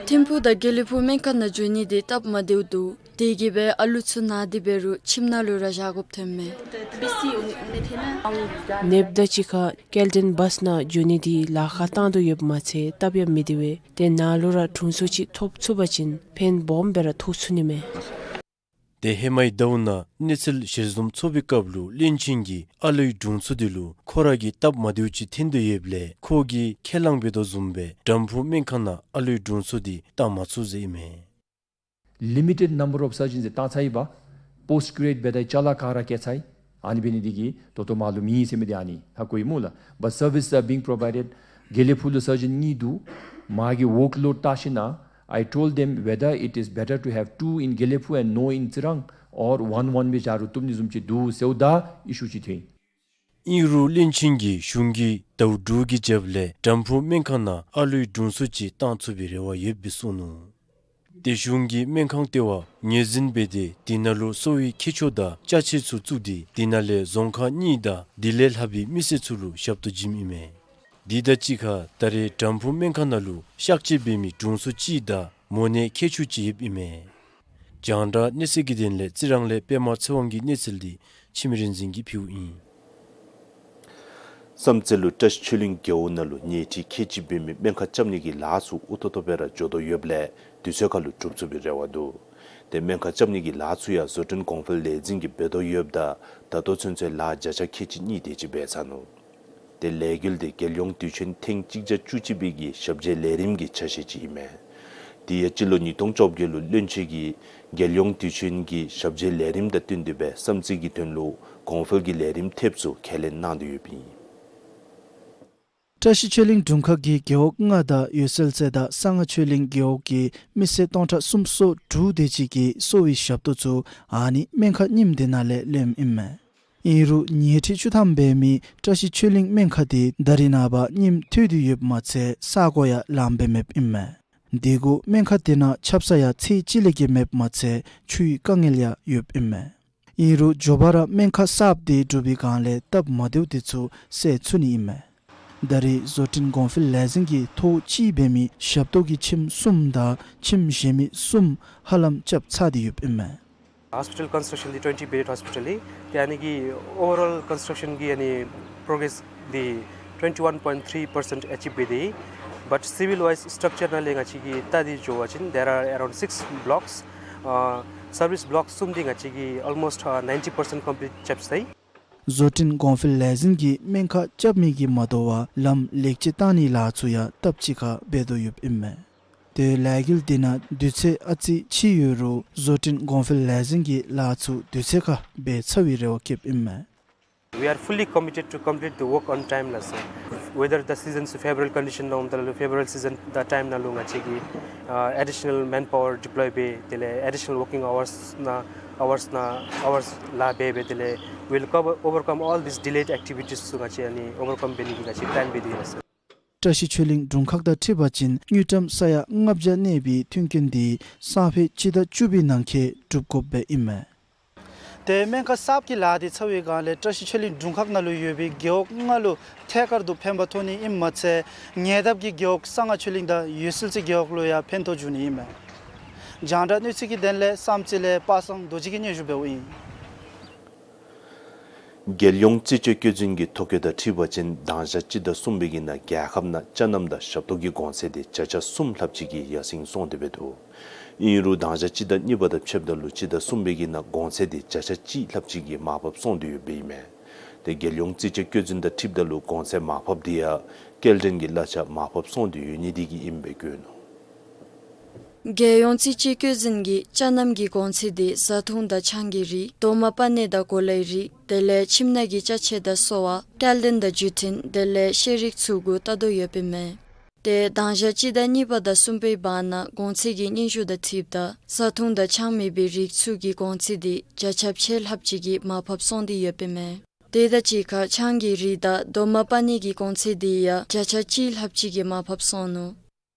ཐིམ་ཕུག་དང་དགེ་ལེགས་ཕུག་སྨན་ཁང་ནང་འགྱོ་ནི་འདི་སྟབས་མ་བདེཝ་འདུག། དེ་གིས་སྦེ་ཨ་ལུ་ཚུ་ནཱ་འདི་འབད་རུང་ཁྱིམ་ནང་ལུ་ར་བཞག་དགོཔ་ཐོནམ་མས། ནདཔ་དང་གཅིག་ཁར་སྐྱེལ་འདྲེན་བཱསི་ནང་འགྱོ་ནི་འདི་ལཱ་ཁག་བཏང་དོ་ཡོདཔ་མ་ཚད་སྟབས་ཡང་མི་བདེ་བས། ཏེ་ནཱ་ལུ་ར་དྲུང་འཚོ་ཅིག་ཐོབ་ཚུགས་པ་ཅིན་ཕན་སྦོམ་སྦེ་ར་ཐོགས་ཚུགས་ནི་མས། ཏེ་ཧེ་མའི་ཟླཝ་ནང་གནས་ཚུལ་ཞལ་འཛོམས་ཚོགས་པའི་སྐབས་ལུ་བློན་ཆེན་གྱིས་ཨ་ལུའི་དྲུང་འཚོ་འདི་ལུ་ཁོ་ར་གི་སྟབས་མ་བདེཝ་ཅིག་ཐོན་དོ་ཡོདཔ་ལས་ཁོ་གིས་ཁས་བླངས་འབད་དོ་བཟུམ་སྦེ་དྲམ་ཕུག་སྨན་ཁང་ནང་ཨ་ལུའི་དྲུང་འཚོ་འདི་བཏང་མ་ཚུགས་ཟེར་ཨིན་མས། Limited number of surgeons བཏང་ཚར་ཡི་པ། Post graduate འབད་ད་ཅ་ལ་ག་ར་བཀལ་ཚར་ཡི། ཨ་ནི་འབད་ནི་འདི་གིས་ད་ལྟོ་མར་ལུ་མེད་ཟེར་མི་འདི་ཨ་ནི་ཧ་གོ་ཡི་སྨོ་ལགས། But service are being provided. དགེ་ལེགས་ཕུག་ལུ་surgeon གཉིས་འདུག། མ་གི་workload བལྟ་ཞིན་ན་I told them whether it is better to have two in དགེ་ལེགས་ཕུག and no in རྩི་རང་or one one སྦེ་བཞག་རུང་བཏུབ་ནི་བཟུམ་ཅིག་འདུག་ཟེརཝ་ད་ཨི་ཤུ་ཅིག་ཐོན་ཡི། ཨིན་རུང་བློན་ཆེན་གྱིས་གཞུང་གི་ཟླཝ་དྲུག་གི་རྒྱབ་ལས་དྲམ་ཕུག་སྨན་ཁང་ནང་ཨ་ལུའི་དྲུང་འཚོ་ཅིག་བཏང་ཚུགས་པའི་རེ་བ་ཡོདཔ་སྦེ་གསུངས་ནུག། ཏེ་གཞུང་གིས་སྨན་ཁང་ལྟེ་བ་ངོས་འཛིན་འབད་དེ་དེ་ནང་ལུ་གསོ་བའི་ཁྱད་ཆོས་དང་ཅ་ཆས་ཚུ་བཙུགས་ཏེ་དེ་ནང་ལས་རྫོང་ཁག་གཉིས་དང་དེ་ལས་ལྷག་པའི་མི་སེར་ཚུ་ལུ་ཞབས་ཏོག་བྱིནམ་ཨིན་མས། དེ་དང་གཅིག་ཁར་ད་རེས་དྲམ་ཕུག་སྨན་ཁང་ནང་ལུ་གཤག་བཅོས་འབད་མི་དྲུང་འཚོ་གཅིག་དང་མོ་ནད་མཁོ་ཆུང་ཅིག་ཡོདཔ་ཨིན་མས། རྒྱང་བསྒྲགས་གནས་ཚུལ་གྱི་དོན་ལས་རྩི་རང་ལས་པདྨ་ཚེ་དབང་གི་གནས་ཚུལ་འདི་འཆི་མེད་རིག་འཛིན་གྱིས་ཕུལཝ་ཨིན། བསམ་རྩེ་ལུ་བཀྲ་ཤིས་ཆོས་གླིང་རྒེད་འོག་ནང་ལུ་ཉལ་ཁྲི་ཁལ་གཅིག་འབད་མི་སྨན་ཁང་རྐྱབ་ནི་གི་ལཱ་ཚུ་འུ་ཐུང་ཐུང་སྦེ་ར་འགྱོ་དོ་ཡོདཔ་ལས་དུས་ཚོད་ཁར་ལུ་གྲུབ་ཚུགས་པའི་རེ་བ་འདུག། ཏེ་སྨན་ཁང་རྐྱབ་ནི་གི་ལཱ་ཚུ་ཡང་བཟོ་སྐྲུན་གོང་འཕེལ་ལས་འཛིན་གྱིས་འབད་དོ་ཡོདཔ་ད་ད་ལྟོ་ཚུན་ཚོད་ལཱ་བརྒྱ་ཆ་ཁལ་གཅིག་གཉིས་དེ་ཅིག་འབད་ཚར་ནུག། ཏེ་ལས་འགུལ་འདི་རྒྱལ་ཡོངས་དུས་ཆེན་ཐེངས་གཅིག་བརྒྱ་བཅུ་གཅིག་པའི་གི་ཞབས་རྗེས་ལས་རིམ་གྱི་ཆ་ཤས་ཅིག་ཨིན་མས། དེ་ཡང་སྤྱི་ལོ་ཉིས་སྟོང་བཅོ་བརྒྱད་ལུ་བློན་ཆེན་གྱིས་རྒྱལ་ཡོངས་དུས་ཆེན་གྱི་ཞབས་རྗེས་ལས་རིམ་དང་བསྟུན་ཏེ་སྦེ་བསམ་རྩེ་གི་དོན་ལུ་གོང་འཕེལ་གྱི་ལས་རིམ་ཐེབས་ཚུ་ཁས་ལེན་གནང་དོ་ཡོདཔ་ཨིན། བཀྲ་ཤིས་ཆོས་གླིང་དྲུང་ཁག་གིས་རྒེད་འོག་ལྔ་དང་འོད་གསལ་རྩེ་དང་གསང་སྔགས་ཆོས་གླིང་རྒེད་འོག་གི་མི་སེར་སྟོང་ཕྲག་སུམ་ཅུ་སོ་དྲུག་དེ་ཅིག་གི་གསོ་བའི་ཞབས་ཏོག་ཚུ་ཨ་ནི་སྨན་ཁང་རྙིངམ་དེ་ནང་ལས་ལེནམ་ཨིན་མས། ཨིན་རུང་ཉལ་ཁྲི་བཅུ་ཐམ་འབད་མི་བཀྲ་ཤིས་ཆོས་གླིང་སྨན་ཁང་དེ་ད་རེས་ནངས་པ་རྙིངམ་ཐོན་ཏེ་ཡོདཔ་མ་ཚད་ས་གོ་ཡང་ལངམ་སྦེ་མེདཔ་ཨིན་མས། དེ་གུ་སྨན་ཁང་དེ་ནང་ཆབ་གསང་ཡང་ཚད་ཅིག་ལས་བརྒལ་མེདཔ་མ་ཚད་ཆུའི་དཀའ་ངལ་ཡང་ཡོདཔ་ཨིན་མས། ཨིན་རུང་མགྱོགས་པ་ར་སྨན་ཁང་གསརཔ་དེ་གྲུབ་པའི་སྒང་ལས་སྟབས་མ་བདེཝ་དེ་ཚུ་སེལ་ཚུགས་ནི་ཨིན་མས། ད་རེས་བཟོ་སྐྲུན་གོང་འཕེལ་ལས་འཛིན་གྱིས་ཐོག་གཅིག་འབད་མི་ཞབས་ཏོག་གི་ཁྱིམ་གསུམ་དང་ཁྱིམ་གཞན་མི་གསུམ་ཧ་ལམ་རྐྱབ་ཚར་ཏེ་ཡོདཔ་ཨིན་མས། Hospital construction འདི་twenty bedded hospital ཨིན། ཏེ་ཨ་ནི་གི་overall construction གི་ཨ་ནི་progress འདི twenty one point three percent achieve འབད་དེ། But civil wise structure ནང་ལས་ང་བཅས་ཀྱིས་བལྟ་སྟེ་འགྱོ་བ་ཅིན་there are around six blocks. ཨ་service block གསུམ་འདི་ང་བཅས་ཀྱིས་almost ཨ་ninety percent complete རྐྱབ་ཚར་ཡི། བཟོ་སྐྲུན་གོང་འཕེལ་ལས་འཛིན་གྱིས་སྨན་ཁང་རྐྱབ་མི་གིས་མ་དོ་བར་ལམ་ལེགས་བཅོས་བཏང་ནིའི་ལཱ་ཚུ་ཡང་སྟབས་གཅིག་ཁར་འབད་དོ་ཡོདཔ་ཨིན་མས། དེ་ལས་འགུལ་དེ་ནང་དུས་ཚོད་ཨ་ཙི་ཕྱིས་ཡོད་རུང་བཟོ་སྐྲུན་གོང་འཕེལ་ལས་འཛིན་གྱིས་ལཱ་ཚུ་དུས་ཚོད་ཁར་འབད་ཚར་བའི་རེ་བ་བསྐྱེདཔ་ཨིན་མས། We are fully committed to complete the work on time ལགས་སོ། Whether the season's favorable condition ནང་འོངམ་ད་ལུ་favorable season the time ནང་ལུ་ང་བཅས་ཀྱིས་ཨ་additional manpower deploy འབད་དེ་ལས་additional working hours ནང་hours ནང་hours ལཱ་འབད་འབད་དེ་ལས་we'll cover overcome all these delayed activities ཚུ་ང་བཅས་ཨ་ནི་overcome འབད་ནི་གི་ང་བཅས་plan འབད་དེ་ཡོད་ལགས་སོ། བཀྲ་ཤིས་ཆོས་གླིང་དྲུང་ཁག་དང་འཁྲིལ་བ་ཅིན་དངུལ་ཀྲམ་ས་ཡ་ལྔ་བརྒྱ་གནས་པའི་མཐུན་རྐྱེན་དེ་ས་ཕོད་སྤྱི་ཟླ་བཅུ་པའི་ནང་འཁོད་གྲུབ་དགོཔ་སྦེ་ཨིན་མས། དེ་སྨན་ཁང་གསརཔ་གི་ལཱ་དེ་ཚར་བའི་སྒང་ལས་བཀྲ་ཤིས་ཆོས་གླིང་དྲུང་ཁག་ནང་ལུ་ཡོད་པའི་རྒེད་འོག་ལྔ་ལུ་ཐད་ཀར་དུ་ཕན་པ་ཐོགས་ནི་ཨིནམ་མ་ཚད་ཉེ་འདབས་ཀྱི་རྒེད་འོག་གསང་སྔགས་ཆོས་གླིང་དང་འོད་གསལ་རྩེ་རྒེད་འོག་ལུ་ཡང་ཕན་ཐོགས་འབྱུང་ནི་ཨིན་མས། རྒྱང་བསྒྲགས་གནས་ཚུལ་གྱི་དོན་ལས་བསམ་རྩེ་ལས་པ་སངས་རྡོ་རྗེ་གིས་སྙན་ཞུ་འབདཝ་ཨིན། རྒྱལ་ཡོངས་རྩིས་དཔྱད་བཀོད་འཛིན་གྱི་ཐོ་བཀོད་དང་འཁྲིལ་བ་ཅིན་དང་ཞག་སྤྱི་ཟླ་གསུམ་པའི་གི་ནང་རྒྱལ་ཁབ་ནང་ཅ་རྣམ་དང་ཞབས་ཏོག་གི་གོང་ཚད་དེ་བརྒྱ་ཆ་གསུམ་ལྷགཔ་ཅིག་གིས་ཡར་སེང་སོང་སྟེ་འབད་འདུག། ཨིན་རུང་དང་ཞག་སྤྱི་ཟླ་གཉིས་པ་དང་ཕྱདཔ་ད་ལུ་སྤྱི་ཟླ་གསུམ་པའི་གི་ནང་གོང་ཚད་དེ་བརྒྱ་ཆ་གཅིག་ལྷགཔ་ཅིག་གིས་མར་ཕབ་སོང་སྟེ་ཡོདཔ་ཨིན་མས། དེ་རྒྱལ་ཡོངས་རྩིས་དཔྱད་བཀོད་འཛིན་དང་འཁྲིལཝ་ད་ལུ་གོང་ཚད་མར་ཕབ་དེ་ཡང་སྐྱེལ་འདྲེན་གྱི་གླ་ཆ་མར་ཕབ་སོང་སྟེ་ཡོད་ནི་དེ་གིས་ཨིནམ་སྦེ་བཀོད་ནུག། རྒྱལ་ཡོངས་རྩིས་དཔྱད་བཀོད་འཛིན་གྱིས་ཅ་རྣམ་གྱི་གོང་ཚད་དེ་བཟའ་འཐུང་དང་ཆང་གི་རིགས་རྡོག་མ་པ་ནི་དང་གོ་ལའི་རིགས་དེ་ལས་ཁྱིམ་ནང་གི་ཅ་ཆས་དང་གསོ་བ་སྐྱེལ་འདྲེན་དང་བརྒྱུད་འཕྲིན་དེ་ལས་ཤེས་རིག་ཚུ་གུ་ལྟ་དོ་ཡོདཔ་ཨིན་མས། དེ་དང་ཞག་སྤྱི་ཟླ་གཉིས་པ་དང་གསུམ་པའི་བར་ན་གོང་ཚད་ཀྱི་སྙན་ཞུ་དང་འཁྲིལཝ་ད་བཟའ་འཐུང་དང་ཆང་མེད་པའི་རིགས་ཚུ་གི་གོང་ཚད་དེ་བརྒྱ་ཆ་ཕྱེད་ལྷགཔ་ཅིག་གིས་མར་ཕབ་སོང་སྟེ་ཡོདཔ་ཨིན་མས། དེ་དང་གཅིག་ཁར་ཆང་གི་རིགས་དང་རྡོག་མ་པ་ནི་གི་གོང་ཚད་དེ་ཡང་བརྒྱ་ཆ་གཅིག་ལྷགཔ་ཅིག་གིས་མར་ཕབ་སོང་ནུག།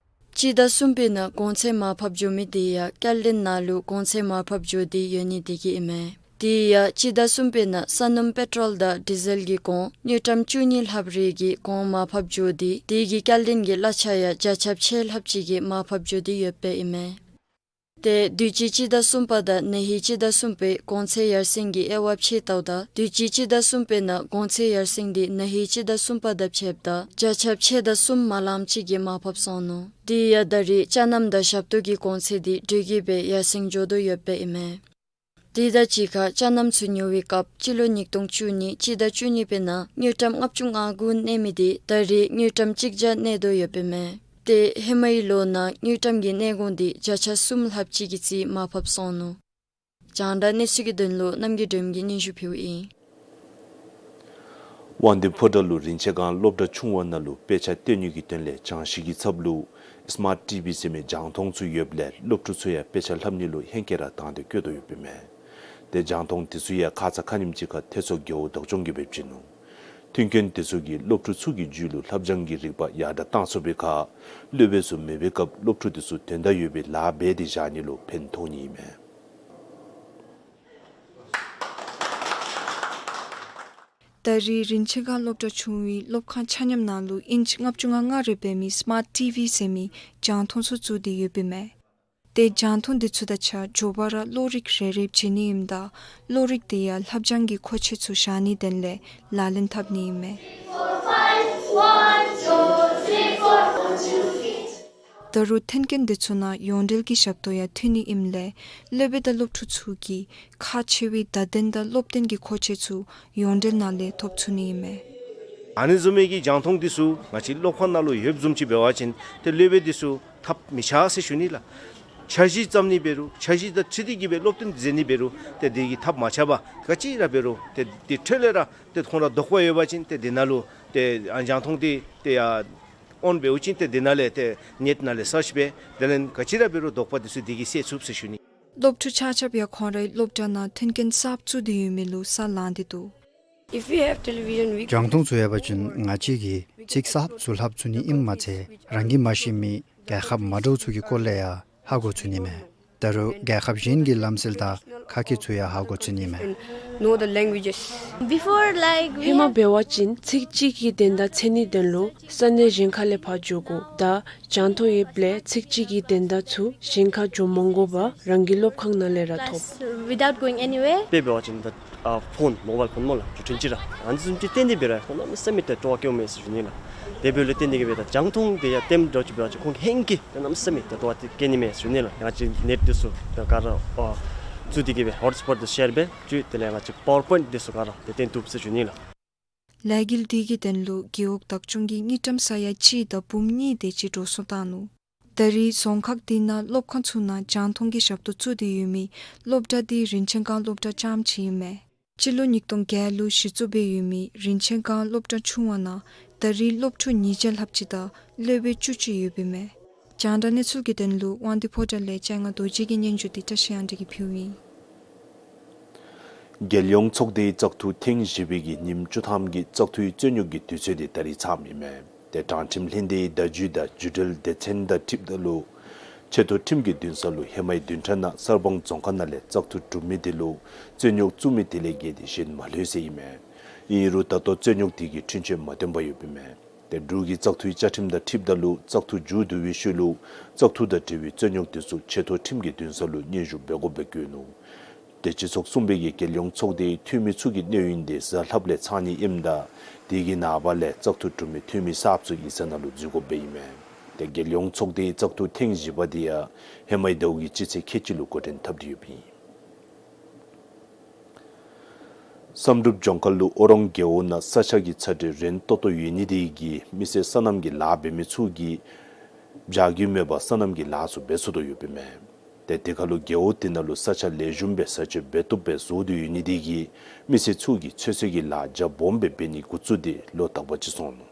སྤྱི་ཟླ་གསུམ་པའི་ནང་གོང་ཚད་མར་ཕབ་འགྱོ་མི་དེ་ཡང་སྐྱེལ་འདྲེན་ནང་ལུ་གོང་ཚད་མར་ཕབ་འགྱོ་སྟེ་ཡོད་ནི་དེ་གིས་ཨིན་མས། དེ་ཡང་སྤྱི་ཟླ་གསུམ་པའི་ནང་ས་སྣུམ་པེ་ཊོལ་དང་ཌི་ཟེལ་གྱི་གོང་དངུལ་ཀྲམ་བཅུ་གཉིས་ལྷགཔ་རེ་གི་གོང་མར་ཕབ་འགྱོ་སྟེ་དེ་གི་སྐྱེལ་འདྲེན་གྱི་གླ་ཆ་ཡང་བརྒྱ་ཆ་ཕྱེད་ལྷགཔ་ཅིག་གིས་མར་ཕབ་འགྱོ་སྟེ་ཡོདཔ་ཨིན་མས། དེ་དུས་ཅི་སྤྱི་ཟླ་གསུམ་པ་དང་ན་ཧིང་སྤྱི་ཟླ་གསུམ་པའི་གོང་ཚད་ཡར་སེང་གི་དབྱེ་བ་ཕྱེ་ལྟཝ་ད་དུས་ཅི་སྤྱི་ཟླ་གསུམ་པའི་ནང་གོང་ཚད་ཡར་སེང་དེ་ན་ཧིང་སྤྱི་ཟླ་གསུམ་པ་དང་ཕྱདཔ་ད་བརྒྱ་ཆ་ཕྱེད་དང་གསུམ་མ་ལངམ་ཅིག་གིས་མར་ཕབ་སོང་ནུག། དེ་ཡང་ད་རེས་ཅ་རྣམ་དང་ཞབས་ཏོག་གི་གོང་ཚད་དེ་དྲོད་སྐྱེད་སྦེ་ཡར་སེང་འགྱོ་དོ་ཡོདཔ་ཨིན་མས། དེ་དང་གཅིག་ཁར་ཅ་རྣམ་ཚུ་ཉོ་བའི་སྐབས་སྤྱི་ལོ་ཉིས་སྟོང་བཅུ་གཉིས་སྤྱི་ཟླ་བཅུ་གཉིས་པའི་ནང་དངུལ་ཀྲམ་ལྔ་བཅུ་ང་དགུ་གནས་མི་དེ་ད་རེས་དངུལ་ཀྲམ་གཅིག་བརྒྱ་གནས་དོ་ཡོདཔ་ཨིན་མས། དེ་ཧེ་མའི་ལོ་ནང་དངུལ་ཀྲམ་གྱི་གནས་གོང་དེ་བརྒྱ་ཆ་གསུམ་ལྷགཔ་ཅིག་གི་རྩིས་མར་ཕབ་སོང་ནུག། རྒྱང་བསྒྲགས་གནས་ཚུལ་གྱི་དོན་ལུ་རྣམ་རྒྱལ་སྒྲོལམ་གྱིས་སྙན་ཞུ་ཕུལཝ་ཨིན། དབང་འདུས་ཕོ་བྲང་ལུ་རིན་ཆེན་སྒང་སློབ་གྲྭ་ཆུང་བ་ནང་ལུ་དཔེ་ཆ་སྟོན་ནི་གི་དོན་ལས་སྦྱང་ཤིང་གི་ཚབ་ལུ་སི་མཱརཊ་ཊི་ཝི་ཟེར་མི་རྒྱང་མཐོང་ཚུ་ཡོདཔ་ལས་སློབ་ཕྲུག་ཚུ་ཡང་དཔེ་ཆ་ལྷབ་ནི་ལུ་ཧེང་སྐལ་ར་བཏང་སྟེ་བཀོད་དོ་ཡོདཔ་ཨིན་མས། དེ་རྒྱང་མཐོང་དེ་ཚུ་ཡང་ཁ་ཙ་ཁ་ཉིནམ་ཅིག་ཁར་ཐེབས་སོ་རྒེད་འོག་བདག་སྐྱོང་གིས་འབད་བྱིན་ནུག། མཐུན་རྐྱེན་དེ་ཚུ་གིས་སློབ་ཕྲུག་ཚུ་གི་རྒྱུད་ལུ་ལྷབ་སྦྱང་གི་རིག་པ་ཡར་དྲག་བཏང་ཚུགས་པའི་ཁར་སློབ་དཔོན་ཚུ་མེད་པའི་སྐབས་སློབ་ཕྲུག་དེ་ཚུ་དོན་དག་ཡོད་པའི་ལཱ་འབད་དེ་བཞག་ནི་ལུ་ཕན་ཐོགས་ནི་ཨིན་མས། ད་རེས་རིན་ཆེན་སྒང་སློབ་གྲྭ་ཆུང་བའི་སློབ་ཁང་ཆ་མཉམ་ནང་ལུ་ཨིན་ཅི་ལྔ་བཅུ་ང་ལྔ་རེ་འབད་མི་སི་མཱརཊ་ཊི་ཝི་ཟེར་མི་རྒྱང་མཐོང་ཚུ་བཙུགས་ཏེ་ཡོདཔ་ཨིན་མས། དེ་རྒྱང་མཐོང་དེ་ཚུ་དང་གཅིག་ཁར་མགྱོགས་པ་ར་གློག་རིག་རེ་རེ་བྱིན་ནི་ཨིནམ་ད་གློག་རིག་དེ་ཡང་ལྷབ་སྦྱང་གི་མཁོ་ཆས་ཚུ་བཞག་ནིའི་དོན་ལས་ལག་ལེན་འཐབ་ནི་ཨིན་མས། ད་རུང་མཐུན་རྐྱེན་དེ་ཚུ་ནང་ཡོངས་འབྲེལ་གྱི་ཞབས་ཏོག་ཡང་ཐོན་ནི་ཨིནམ་ལས་སློབ་དཔོན་དང་སློབ་ཕྲུག་ཚུ་གིས་ཁག་ཆེ་བའི་བརྡ་དོན་དང་སློབ་སྟོན་གྱི་མཁོ་ཆས་ཚུ་ཡོངས་འབྲེལ་ནང་ལས་ཐོབ་ཚུགས་ནི་ཨིན་མས། ཨ་ནི་བཟུམ་མའི་གི་རྒྱང་མཐོང་དེ་ཚུ་ང་བཅས་སློབ་ཁང་ནང་ལུ་ཡོདཔ་བཟུམ་ཅིག་འབད་བ་ཅིན་ཏེ་སློབ་དཔོན་དེ་ཚུ་ཐབས་མི་ཆག་ཟེར་ཞུ་ནི་ལགས། འཆར་གཞི་བརྩམ་ནི་འབད་རུང་འཆར་གཞི་དང་འཁྲིལ་ཏེ་གིས་སྦེ་སློབ་སྟོན་མཛད་ནི་འབད་རུང་ཏེ་དེ་གིས་ཐབས་མ་ཆག་པར་ག་ཅི་ར་འབད་རུང་ཏེ་དེ་འཕྲོ་ལས་ར་ཏེ་ཁོང་ར་དོགས་པ་ཡོད་པ་ཅིན་ཏེ་དེ་ནང་ལུ་ཏེ་ཨ་རྒྱང་མཐོང་དེ་ཏེ་ཡར་ཨོན་འབདཝ་ཅིན་ཏེ་དེ་ནང་ལས་ཏེ་ནེཊ་ནང་ལས་སརཆ་འབད་དེ་ལས་ག་ཅི་ར་འབད་རུང་དོགས་པ་དེ་ཚུ་དེ་གིས་སེལ་ཚུགས་ཟེར་ཞུ་ནི། སློབ་ཕྲུག་ཆ་ཁྱབ་ཡང་ཁོང་རའི་སློབ་གྲྭ་ནང་མཐུན་རྐྱེན་གསརཔ་བཙུགས་ཏེ་ཡོད་མི་ལུ་ས་ལང་སྟེ་འདུག། If we have television, we རྒྱང་མཐོང་ཚུ་ཡོད་པ་ཅིན་ང་བཅས་ཀྱིས་ཚིག་གསརཔ་ཚུ་ལྷབ་ཚུགས་ནི་ཨིནམ་མ་ཚད་རང་གིས་མ་ཤེས་མི་རྒྱལ་ཁབ་མ་འདྲཝ་ཚུ་གི་སྐོར་ལས་ཡང་ཧ་གོ་ཚུགས་ནི་མས། ད་རུང་རྒྱལ་ཁབ་གཞན་གྱི་ལམ་སྲོལ་དང་ཁ་སྐད་ཚུ་ཡང་ཧ་གོ་ཚུགས་ནི་མས། Know the languages. Before, like, we ཧེ་མ་have འབད་བ་ཅིན་ཚིག་གཅིག་གི་དོན་དག་འཚོལ་ནིའི་དོན་ལུ་ས་གནས་གཞན་ཁ་ལས་ཕར་འགྱོ་དགོ། ད་རྒྱང་མཐོང་ཡོདཔ་ལས་ཚིག་གཅིག་གི་དོན་དག་ཚུ་གཞན་ཁར་འགྱོ་མ་དགོ་པར་རང་གི་སློབ་ཁང་ནང་ལས་ར་ཐོབ། Class without going anywhere. དཔེ་འབད་བ་ཅིན་ད་ཨ་ཕོན་མོ་བཱའིལ་ཕོན་སྨོ་ལགས། འགྲུལ་འཕྲིན་ཅིག་ར་ཨ་ནི་བཟུམ་ཅིག་བཏོན་ཏེ་འབད་རུང་ཡང་ཁོང་གནམ་མེད་ས་མེད་ཏེ་སྤྲོ་བ་སྐྱེཝ་མས་ཟེར་ཞུ་ནི་ལགས། དེ་འབདཝ་ལས་བརྟེན་ཏེ་གིས་སྦེ་ད་རྒྱང་མཐོང་དེ་ཡང་བཏོནམ་འདྲཝ་ཅིག་འབད་བ་ཅིན་ཁོང་གིས་ཧེང་སྐལ་ཏེ་གནམ་མེད་ས་མེད་ཏེ་སྤྲོ་བ་དེ་སྐྱེ་ནི་མས་ཟེར་ཞུ་ནི་ལགས། ང་བཅས་ནེཊ་དེ་ཚུ་ད་ག་ར་ཨ་ བཙུགས་ཏེ་གི་སྦེ་ཧོཊ་སྤོཊ་དེ་ཤེར་སྦེ་བཙུགས། དེ་ལས་ང་བཅས་པཱ་ཝར་པོའིནཊ་དེ་ཚུ་ག་ར་དེ་སྟོན་བཏུབ་ཟེར་ཞུ་ནི་ལགས། ལས་འགུལ་དེ་གི་དོན་ལུ་རྒེད་འོག་བདག་སྐྱོང་གིས་དངུལ་ཀྲམ་ས་ཡ་གཅིག་དང་འབུམ་གཉིས་དེ་ཅིག་འགྲོ་སོང་བཏང་ནུག། ད་རེས་རྫོང་ཁག་དེ་ནང་སློབ་ཁང་ཚུ་ནང་རྒྱང་མཐོང་གི་ཞབས་ཏོག་བཙུགས་ཏེ་ཡོད་མི་སློབ་གྲྭ་དེ་རིན་ཆེན་སྒང་སློབ་གྲྭ་རྐྱངམ་ཅིག་ཨིན་མས། སྤྱི་ལོ་ཉིས་སྟོང་བརྒྱད་ལུ་གཞི་བཙུགས་འབད་ཡོད་མི་རིན་ཆེན་སྒང་སློབ་གྲྭ་ཆུང་བ་ནང་ད་རེས་སློབ་ཕྲུག་ཉིས་བརྒྱ་ལྷགཔ་ཅིག་དང་སློབ་དཔོན་བཅུ་གཅིག་ཡོདཔ་ཨིན་མས། རྒྱང་བསྒྲགས་གནས་ཚུལ་གྱི་དོན་ལུ་དབང་འདུས་ཕོ་བྲང་ལས་ལྕང་ང་རྡོ་རྗེ་གི་སྙན་ཞུ་དེ་བཀྲ་ཤིས་དབང་འདུས་ཀྱིས་ཕུལཝ་ཨིན། རྒྱལ་ཡོངས་ཚོགས་སྡེའི་བཙག་འཐུ་ཐེངས་བཞི་པའི་གི་ཉིནམ་བཅུ་ཐམ་གྱི་བཙག་འཐུའི་རྩོད་རྙོག་གི་དུས་ཚོད་དེ་ད་རིས་ཚངམ་ཨིན་མས། ཏེ་དྲང་ཁྲིམས་ལྷན་སྡེའི་བརྡ་བརྒྱུད་དང་བརྒྱུད་འབྲེལ་སྡེ་ཚན་དང་འཁྲིལཝ་ད་ལུ་ཆེ་མཐོ་ཁྲིམས་ཀྱི་འདུན་ས་ལུ་ཧེ་མའི་བདུན་ཕྲག་ནང་གསར་སྤང་རྫོང་ཁག་ནང་ལས་བཙག་འཐུ་གྲུབ་མི་དེ་ལུ་རྩོད་རྙོག་བཙུགས་མི་དེ་ལས་བརྒལ་ཏེ་གཞན་མ་ལྷོད་ཟེར་ཨིན་མས། ཨིན་རུང་ད་ལྟོ་རྩོད་རྙོག་དེ་གི་འཁྲུན་ཆོད་མ་བཏོན་པར་ཡོདཔ་ཨིན་མས། ཏེ་འབྲུག་གི་བཙག་འཐུའི་བཅའ་ཁྲིམས་དང་འཁྲིལཝ་ད་ལུ་བཙག་འཐུ་མཇུག་བསྡུ་བའི་ཤུལ་ལུ་བཙག་འཐུ་དང་འབྲེལ་བའི་རྩོད་རྙོག་དེ་ཚུ་ཆེ་མཐོ་ཁྲིམས་ཀྱི་འདུན་ས་ལུ་སྙན་ཞུ་འབད་དགོཔ་སྦེ་བཀོད་ནུག། ཏེ་སྤྱི་ཚོགས་གསུམ་པའི་གི་རྒྱལ་ཡོངས་ཚོགས་སྡེའི་འཐུས་མི་ཚུ་གི་གནས་ཡུན་དེ་གཟའ་ལྷགཔ་ལས་ཚང་ནི་ཨིནམ་ད་དེ་གི་ནངས་པ་ལས་བཙག་འཐུ་གྲུབ་མི་འཐུས་མི་གསརཔ་ཚུ་ཡིག་ཚང་ནང་ལུ་འཛུལ་དགོཔ་སྦེ་ཨིན་མས། ཏེ་རྒྱལ་ཡོངས་ཚོགས་སྡེའི་བཙག་འཐུ་ཐེངས་བཞི་པ་དེ་ཡང་ཧེ་མའི་ཟླཝ་གི་སྤྱི་ཚེས་ཁལ་གཅིག་ལུ་འགོ་འདྲེན་འཐབ་སྟེ་ཡོདཔ་ཨིན། བསམ་གྲུབ་ལྗོངས་མཁར་ལུ་ཨོ་རོང་རྒེད་འོག་ནང་ས་ཆ་གི་ཚ་དྲོད་རན་ཏོག་ཏོ་ཡོད་ནི་དེ་གིས་མི་སེར་སོ་ནམ་གྱི་ལཱ་འབད་མི་ཚུ་གིས་བྱ་རྒྱུ་མེད་པར་སོ་ནམ་གྱི་ལཱ་ཚུ་འབད་ཚུགས་དོ་ཡོདཔ་ཨིན་མས། ཏེ་དེ་ཁར་ལུ་རྒེད་འོག་དེ་ནང་ལུ་ས་ཆ་ལེགས་ཤོམ་སྦེ་ས་སྤྱོད་འབད་བཏུབ་སྦེ་བཟོ་སྟེ་ཡོད་ནི་དེ་གིས་མི་སེར་ཚུ་གིས་ཚོད་བསྲེ་གི་ལཱ་རྒྱ་སྦོམ་སྦེ་འབད་ནི་འགོ་བཙུགས་ཏེ་ལོ་དག་པ་ཅིག་སོང་ནུག།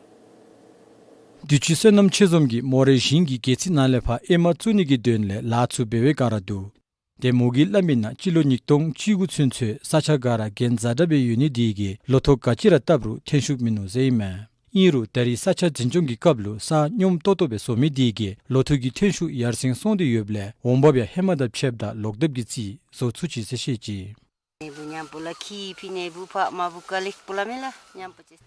དུས་ཅི་སོ་ནམ་ཆེད་འཛོམས་ཀྱིས་མོ་རའི་ཞིང་གི་སྒལ་ཚིགས་ནང་ལས་ཕར་ཨེ་མ་བཙུགས་ནི་གི་དོན་ལས་ལཱ་ཚུ་འབད་བའི་བསྒང་ར་འདུག། ཏེ་མོ་གིས་སླབ་མི་ནང་སྤྱི་ལོ་ཉིས་སྟོང་བཅུ་དགུ་ཚུན་ཚོད་ས་ཆ་ག་ར་གྱོན་ཛ་དྲག་སྦེ་ཡོད་ནི་དེ་གིས་ལོ་ཐོག་ག་ཅི་ར་བཏབ་རུང་ཐོན་ཤུགས་མིན་ནུག་ཟེར་ཨིན་མས། ཨིན་རུང་ད་རེས་ས་ཆ་འཛིན་སྐྱོང་གི་སྐབས་ལུ་ས་སྙོམས་ཏོག་ཏོ་སྦེ་བཟོ་མི་དེ་གིས་ལོ་ཐོག་གི་ཐོན་ཤུགས་ཡར་སེང་སོང་སྟེ་ཡོདཔ་ལས་འོང་འབབ་ཡང་ཧེ་མ་དང་ཕྱདཔ་ད་ལོག་དེབ་ཀྱི་རྩིས་བཟོ་ཚུགས་ཅི་ཟེར་བཤད་ཅི།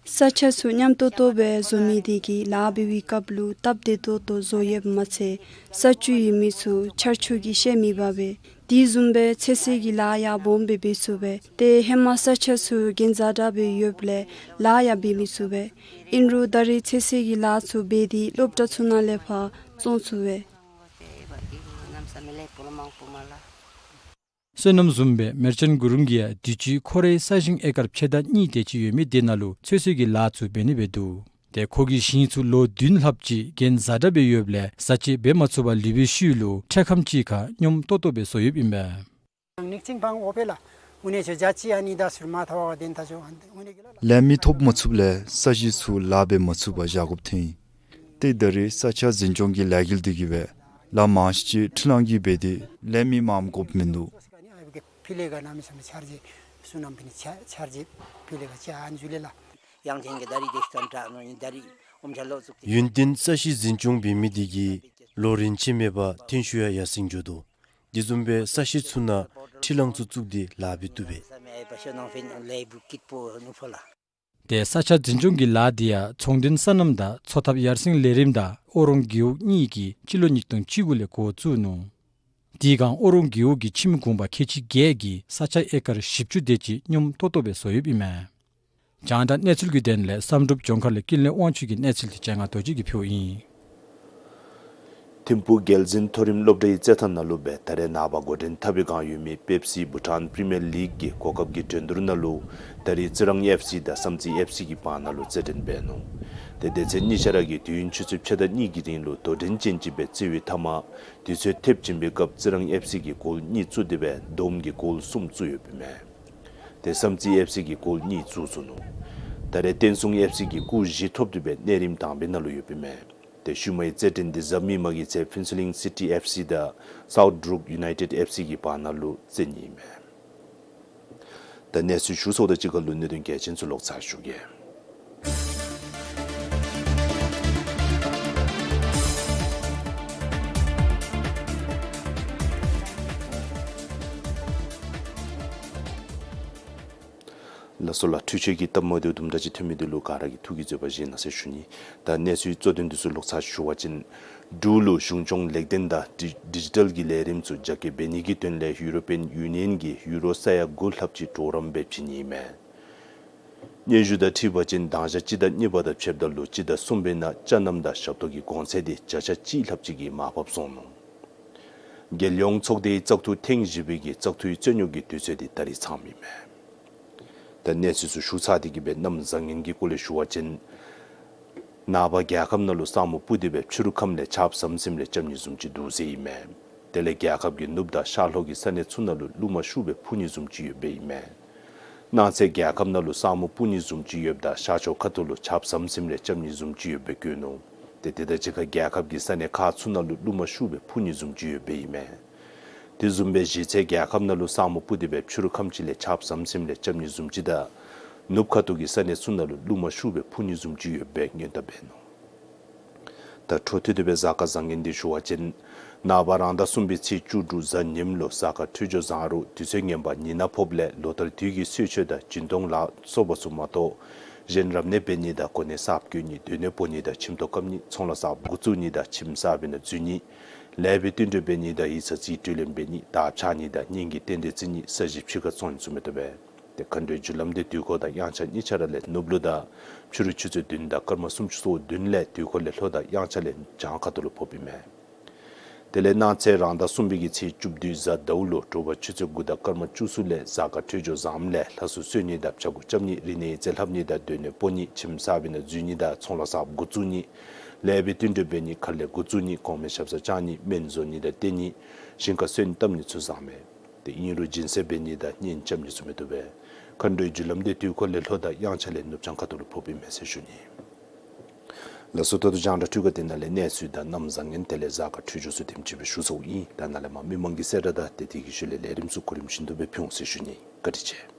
ས་ཆ་ཚུ་སྙོམས་ཏོག་ཏོ་སྦེ་བཟོ་མི་དེ་གིས་ལཱ་འབད་བའི་སྐབས་ལུ་སྟབས་བདེ་ཏོག་ཏོ་བཟོ་ཡོདཔ་མ་ཚད་ས་བཅུད་ཡོད་མི་ཚུ་ཆར་ཆུ་གིས་བཤལ་མི་འབག་པས། དེ་བཟུམ་སྦེ་ཚོད་བསྲེ་གི་ལཱ་ཡང་སྦོམ་སྦེ་འབད་ཚུགས་པས། ཏེ་ཧེ་མ་ས་ཆ་ཚུ་གྱོན་ཛ་དྲག་སྦེ་ཡོདཔ་ལས་ལཱ་ཡང་འབད་མི་ཚུགས་པས། ཨིན་རུང་ད་རེས་ཚོད་བསྲེ་གི་ལཱ་ཚུ་འབད་དེ་སློབ་གྲྭ་ཚུ་ནང་ལས་ཕར་བཙོང་ཚུགས་པས། སོ་ནམ་བཟུམ་སྦེ་མེར་ཅན་གུ་རུམ་གྱིས་ཡང་དུས་ཅི་ཁོ་རའི་ས་ཞིང་ཨེ་ཀར་ཕྱེད་དང་གཉིས་དེ་ཅིག་ཡོད་མི་དེ་ནང་ལུ་ཚོད་བསྲེ་གི་ལཱ་ཚུ་འབད་ནི་སྦེ་འདུག། ཏེ་ཁོ་གི་ཞིང་ཚུ་ལོ་བདུན་ལྷགཔ་ཅིག་གྱོན་ཛ་དྲག་སྦེ་ཡོདཔ་ལས་ས་སྤྱོད་འབད་མ་ཚུགས་པར་ལུས་པའི་ཤུལ་ལུ་འཕྲལ་ཁམས་ཅིག་ཁར་སྙོམས་ཏོག་ཏོ་སྦེ་བཟོ་ཡོདཔ་ཨིན་པས། ལས་མི་ཐོབ་མ་ཚུགསཔ་ལས་ས་གཞི་ཚུ་ལཱ་འབད་མ་ཚུགས་པར་བཞག་དགོཔ་ཐོན་ཡི། ཏེ་ད་རེས་ས་ཆ་འཛིན་སྐྱོང་གི་ལས་འགུལ་དེ་གིས་སྦེ་ལཱ་མང་ཤོས་ཅིག་འཕྲུལ་གླང་གིས་འབད་དེ་ལས་མི་མངམ་དགོཔ་མིན་འདུག། ཡུན་བརྟན་ས་གཞི་འཛིན་སྐྱོང་འབད་མི་དེ་གིས་ལོ་རིམ་ཆད་མེད་པར་ཐོན་ཤུགས་ཡང་ཡར་སེང་འགྱོ་དོ། དེ་བཟུམ་སྦེ་ས་གཞི་ཚུ་ནང་འཕྲུལ་གླང་ཚུ་བཙུགས་ཏེ་ལཱ་འབད་བཏུབ་པས། ཏེ་ས་ཆ་འཛིན་སྐྱོང་གི་ལཱ་དེ་ཡང་ཚོང་དོན་སོ་ནམ་དང་འཚོ་ཐབས་ཡར་སེང་ལས་རིམ་དང་ཨོ་རོང་རྒེད་འོག་གཉིས་ཀྱིས་སྤྱི་ལོ་ཉིས་སྟོང་བཅུ་དགུ་ལས་འགོ་བཙུགས་ནུག། དེའི་སྒང་ཨོ་རོང་རྒེད་འོག་གི་ཁྱིམ་གུང་པ་ཁལ་གཅིག་བརྒྱད་ཀྱིས་ས་ཆ་ཨེ་ཀར་བཞི་བཅུ་དེ་ཅིག་སྙོམས་ཏོག་ཏོ་སྦེ་བཟོ་ཡོདཔ་ཨིན་མས། རྒྱང་བསྒྲགས་གནས་ཚུལ་གྱི་དོན་ལས་བསམ་གྲུབ་ལྗོངས་མཁར་ལས་ཀུན་ལེགས་དབང་ཕྱུག་གི་གནས་ཚུལ་དེ་ལྕང་ང་རྡོ་རྗེ་གིས་ཕུལཝ་ཨིན། ཐིམ་ཕུག་རྒྱལ་འཛིན་མཐོ་རིམ་སློབ་གྲྭའི་རྩེད་ཐང་ནང་ལུ་སྦེ་ད་རེས་ནངས་པ་འགོ་འདྲེན་འཐབ་པའི་བསྒང་ཡོད་མི་པེབ་སི་བྷུ་ཊཱན་པི་རི་མི་ཡར་ལིག་གི་གོ་སྐབས་ཀྱི་འགྲན་བསྡུར་ནང་ལུ་ད་རེས་རྩི་རང་ཨེཕ་སི་དང་བསམ་རྩེ་ཨེཕ་སི་གི་བར་ན་ལུ་རྩེད་འགྲན་འབད་ནུག། ཏེ་སྡེ་ཚན་གཉིས་ཆ་ར་གིས་དུས་ཡུན་ཆུ་ཚོད་ཕྱེད་དང་གཉིས་ཀྱི་རིང་ལུ་དོ་འགྲན་ཅན་ཅིག་སྦེ་རྩེད་པའི་མཐའ་མ་དུས་ཚོད་ཐེབས་བྱིན་པའི་སྐབས་རྩི་རང་ཨེཕ་སི་གིས་གོལ་གཉིས་བཙུགས་ཏེ་སྦེ་བསྡོམས་ཀྱིས་གོལ་གསུམ་བཙུགས་ཡོདཔ་ཨིན་མས། ཏེ་བསམ་རྩེ་ཨེཕ་སི་གིས་གོལ་གཉིས་བཙུགས་ཚུགས་ནུག། ད་རེས་བསྟན་སྲུང་ཨེཕ་སི་གིས་སྐུགས་བཞི་ཐོབ་སྟེ་སྦེ་གནས་རིམ་དང་པའི་ནང་ལུ་ཡོདཔ་ཨིན་མས། ཏེ་ཤུལ་མའི་རྩེད་འགྲན་དེ་གཟའ་མིག་དམར་གྱི་ཚེ་ཕུན་ཚོགས་གླིང་སི་ཊི་ཨེཕ་སི་དང་སའུཐ་འབྲུག་ཡུ་ནའི་ཊེཌ་ཨེཕ་སི་གི་བར་ན་ལུ་རྩེད་ནི་ཨིན་མས། ད་གནས་ཚུལ་ཞུ་ཚརཝ་དང་གཅིག་ཁར་ལུ་གནད་དོན་གལ་ཆེན་ཚུ་ལོག་ཚར་ཞུ་གེ། ལགས་སོ་ལགས། འཕྲུལ་ཆས་ཀྱི་སྟབས་མ་བདེཝ་དུམ་གྲ་ཅིག་ཐོན་མི་དེ་ལུ་ག་ར་གིས་ཐུགས་ཀྱི་བཟོད་པ་བཞེས་གནང་ཟེར་ཞུ་ནི། ད་གནས་ཚུལ་གཙོ་དོན་དེ་ཚུ་ལོག་ཚར་ཞུ་བ་ཅིན་འབྲུག་ལུ་གཞུང་སྐྱོང་ལེགས་ལྡན་དང་ཌི་ཌི་ཇི་ཊལ་གྱི་ལས་རིམ་ཚུ་རྒྱ་སྐྱེད་འབད་ནི་གི་དོན་ལས་ཡུ་རོ་པིའན་ཡུ་ནི་ཡན་གྱིས་ཡུ་རོ་ས་ཡ་དགུ་ལྷགཔ་ཅིག་གྲོགས་རམ་འབད་བྱིན་ནི་ཨིན་མས། སྙན་ཞུ་དང་འཁྲིལ་བ་ཅིན་དང་ཞག་སྤྱི་ཟླ་གཉིས་པ་དང་ཕྱདཔ་ད་ལུ་སྤྱི་ཟླ་གསུམ་པའི་ནང་ཅ་རྣམ་དང་ཞབས་ཏོག་གི་གོང་ཚད་དེ་བརྒྱ་ཆ་གཅིག་ལྷགཔ་ཅིག་གིས་མར་ཕབ་སོང་ནུག། རྒྱལ་ཡོངས་ཚོགས་སྡེའི་བཙག་འཐུ་ཐེངས་བཞི་པའི་གི་བཙག་འཐུའི་རྩོད་རྙོག་གི་དུས་ཚོད་འདི་ད་རིས་ཚངམ་ཨིན་མས། ད་གནས་ཚུལ་ཚུ་ཞུ་ཚར་ཏེ་གི་སྦེ་གནམ་བཟང་ངན་གྱི་སྐོར་ལས་ཞུ་བ་ཅིན་ནངས་པ་རྒྱལ་ཁབ་ནང་ལུ་ས་སྨུག་སྤུབས་ཏེ་སྦེ་ཕྱི་རུ་ཁམས་ལས་ཆརཔ་ཟམ་ཟིམ་རེ་རྐྱབ་ནི་བཟུམ་ཅིག་འདུག་ཟེར་ཨིན་མས། དེ་ལས་རྒྱལ་ཁབ་ཀྱི་ནུབ་དང་ཤར་ལྷོ་གི་ས་གནས་ཚུ་ནང་ལུ་རླུང་མ་ཤུགས་སྦེ་འཕུ་ནི་བཟུམ་ཅིག་ཡོདཔ་ཨིན་མས། གནངས་ཚེ་རྒྱལ་ཁབ་ནང་ལུ་ས་སྨུག་སྤུབས་ནི་བཟུམ་ཅིག་ཡོདཔ་ད་ཤར་ཕྱོགས་ཁ་ཐུག་ལུ་ཆརཔ་ཟམ་ཟིམ་རེ་རྐྱབ་ནི་བཟུམ་ཅིག་ཡོདཔ་སྦེ་བཀོད་ནུག། ཏེ་དེ་དང་གཅིག་ཁར་རྒྱལ་ཁབ་ཀྱི་ས་གནས་ཁག་ཚུ་ནང་ལུ་རླུང་མ་ཤུགས་སྦེ་འཕུ་ནི་བཟུམ་ཅིག་ཡོདཔ་ཨིན་མས། དེ་བཟུམ་སྦེ་གཞེས་ཚེ་རྒྱལ་ཁབ་ནང་ལུ་ས་སྨུག་སྤུབས་ཏེ་སྦེ་ཕྱི་རུ་ཁམས་ཅིག་ལས་ཆརཔ་ཟམ་ཟིམ་རེ་རྐྱབ་ནི་བཟུམ་ཅིག་དང་ནུབ་ཁ་ཐུག་གི་ས་གནས་ཚུ་ནང་ལུ་རླུང་མ་ཤུགས་སྦེ་འཕུ་ནི་བཟུམ་ཅིག་ཡོདཔ་སྦེ་སྔོན་བརྡ་འབད་ནུག། ད་འཕྲོ་མཐུད་དེ་སྦེ་གཟའ་སྐར་བཟང་ངན་འདི་ཞུ་བ་ཅིན་ནངས་པ་རང་ཟླ་གསུམ་པའི་ཚེས་བཅུ་དྲུག་གཟའ་ཉིམ་ལུ་གཟའ་སྐར་འཕྲོད་སྦྱོར་བཟང་རུང་དུས་ཚོད་ངན་པ་ཉི་ནག་ཕོགཔ་ལས་ལོ་ལྟར་དུས་ཀྱི་གསོལ་མཆོད་དང་སྦྱིན་གཏོང་ལ་སོགས་པ་ཚུ་མ་གཏོགས་གཞན་རབ་གནས་འབད་ནི་དང་གོ་གནས་གསརཔ་བསྐོ་ནི་སྡོད་གནས་སྤོ་ནི་དང་ཁྱིམ་ཐོག་བཀབ་ནི་ཚོང་ལཱ་གསརཔ་འགོ་བཙུགས་ནི་དང་ཁྱིམ་གསར་པའི་ནང་འཛུལ་ནི་ལེགས་པའི་བསྟུན་གྲོས་འབད་ནི་དང་ཡིག་ཚང་རྩིས་སྤྲོད་ལེན་འབད་ནི་དར་འཕྱར་ནི་དང་གཉེན་གྱི་རྟེན་འབྲེལ་བརྩི་ནི་ས་གཞི་ཕྱི་ཁར་བཙོང་ནི་ཚུ་མི་བཏུབ་པས། ཏེ་མཁའ་འགྲོའི་རྒྱུ་ལམ་འདི་དུས་འཁོར་དང་དབྱངས་འཆར་གཉིས་ཆ་ར་ལས་ནུབ་ལུ་དང་ཕྱི་རུ་ཆུ་ཚོད་བདུན་དང་སྐར་མ་སུམ་ཅུ་སོ་བདུན་ལས་དུས་འཁོར་ལས་ལྷོ་དང་དབྱངས་འཆར་ལས་བྱང་ཁ་ཐུག་ལུ་ཕོགཔ་ཨིན་མས། དེ་ལས་གནངས་ཚེ་རང་ཟླ་གསུམ་པའི་གི་ཚེས་བཅུ་བདུན་གཟའ་ཟླཝ་ལུ་དྲོ་པ་ཆུ་ཚོད་དགུ་དང་སྐར་མ་བཅུ་གསུམ་ལས་གཟའ་སྐར་འཕྲོད་སྦྱོར་བཟངམ་ལས་ལྷ་སྲུང་གསོལ་ནི་དང་བྱ་འགུག་རྐྱབ་ནི་རིག་གནས་ཡིག་རྩིས་ལྷབ་ནི་དང་སྡོད་གནས་སྤོ་ནི་ཁྱིམ་གསར་པའི་ནང་འཛུལ་ནི་དང་ཚོང་ལཱ་གསརཔ་འགོ་བཙུགས་ནི་ལེགས་པའི་བསྟུན་གྲོས་འབད་ནི་མཁར་ལས་འགོ་བཙུགས་ནི་གོང་མའི་ཞབས་སར་བཅར་ནི་སྨན་བཟོ་ནི་དང་བསྟེན་ནི་ཞིང་ཁར་སོན་བཏབ་ནི་ཚུ་བཟང་མས། ཏེ་ཨིན་རུང་སྦྱིན་སྲེག་འབད་ནི་དང་གཉེན་རྐྱབ་ནི་ཚུ་མི་བཏུབ་པས། མཁའ་འགྲོའི་རྒྱུ་ལམ་འདི་དུས་འཁོར་ལས་ལྷོ་དང་དབྱངས་འཆར་ལས་ནུབ་བྱང་ཁ་ཐུག་ལུ་ཕོགཔ་ཨིན་མས་ཟེར་ཞུ་ནི། ལགས་སོ། ད་ལྟོ་རྒྱང་བསྒྲགས་འཕྲུལ་ཁང་འདི་ནང་ལས་གནས་ཚུལ་དང་གནམ་བཟང་ངན་དེ་ལས་གཟའ་སྐར་འཕྲོད་སྦྱོར་ཚུ་དེམ་ཅིག་སྦེ་ཞུ་ཚརཝ་ཨིན། ད་ནཱ་ལས་མར་མི་མང་གི་གསལ་བསྒྲགས་དང་ཏེ་དེ་གི་ཤུལ་ལས་ལས་རིམ་ཚུ་གོ་རིམ་བཞིན་དུ་སྦེ་ཕུལ་འོང་ཟེར་ཞུ་ནི། བཀའ་དྲིན་ཆེ།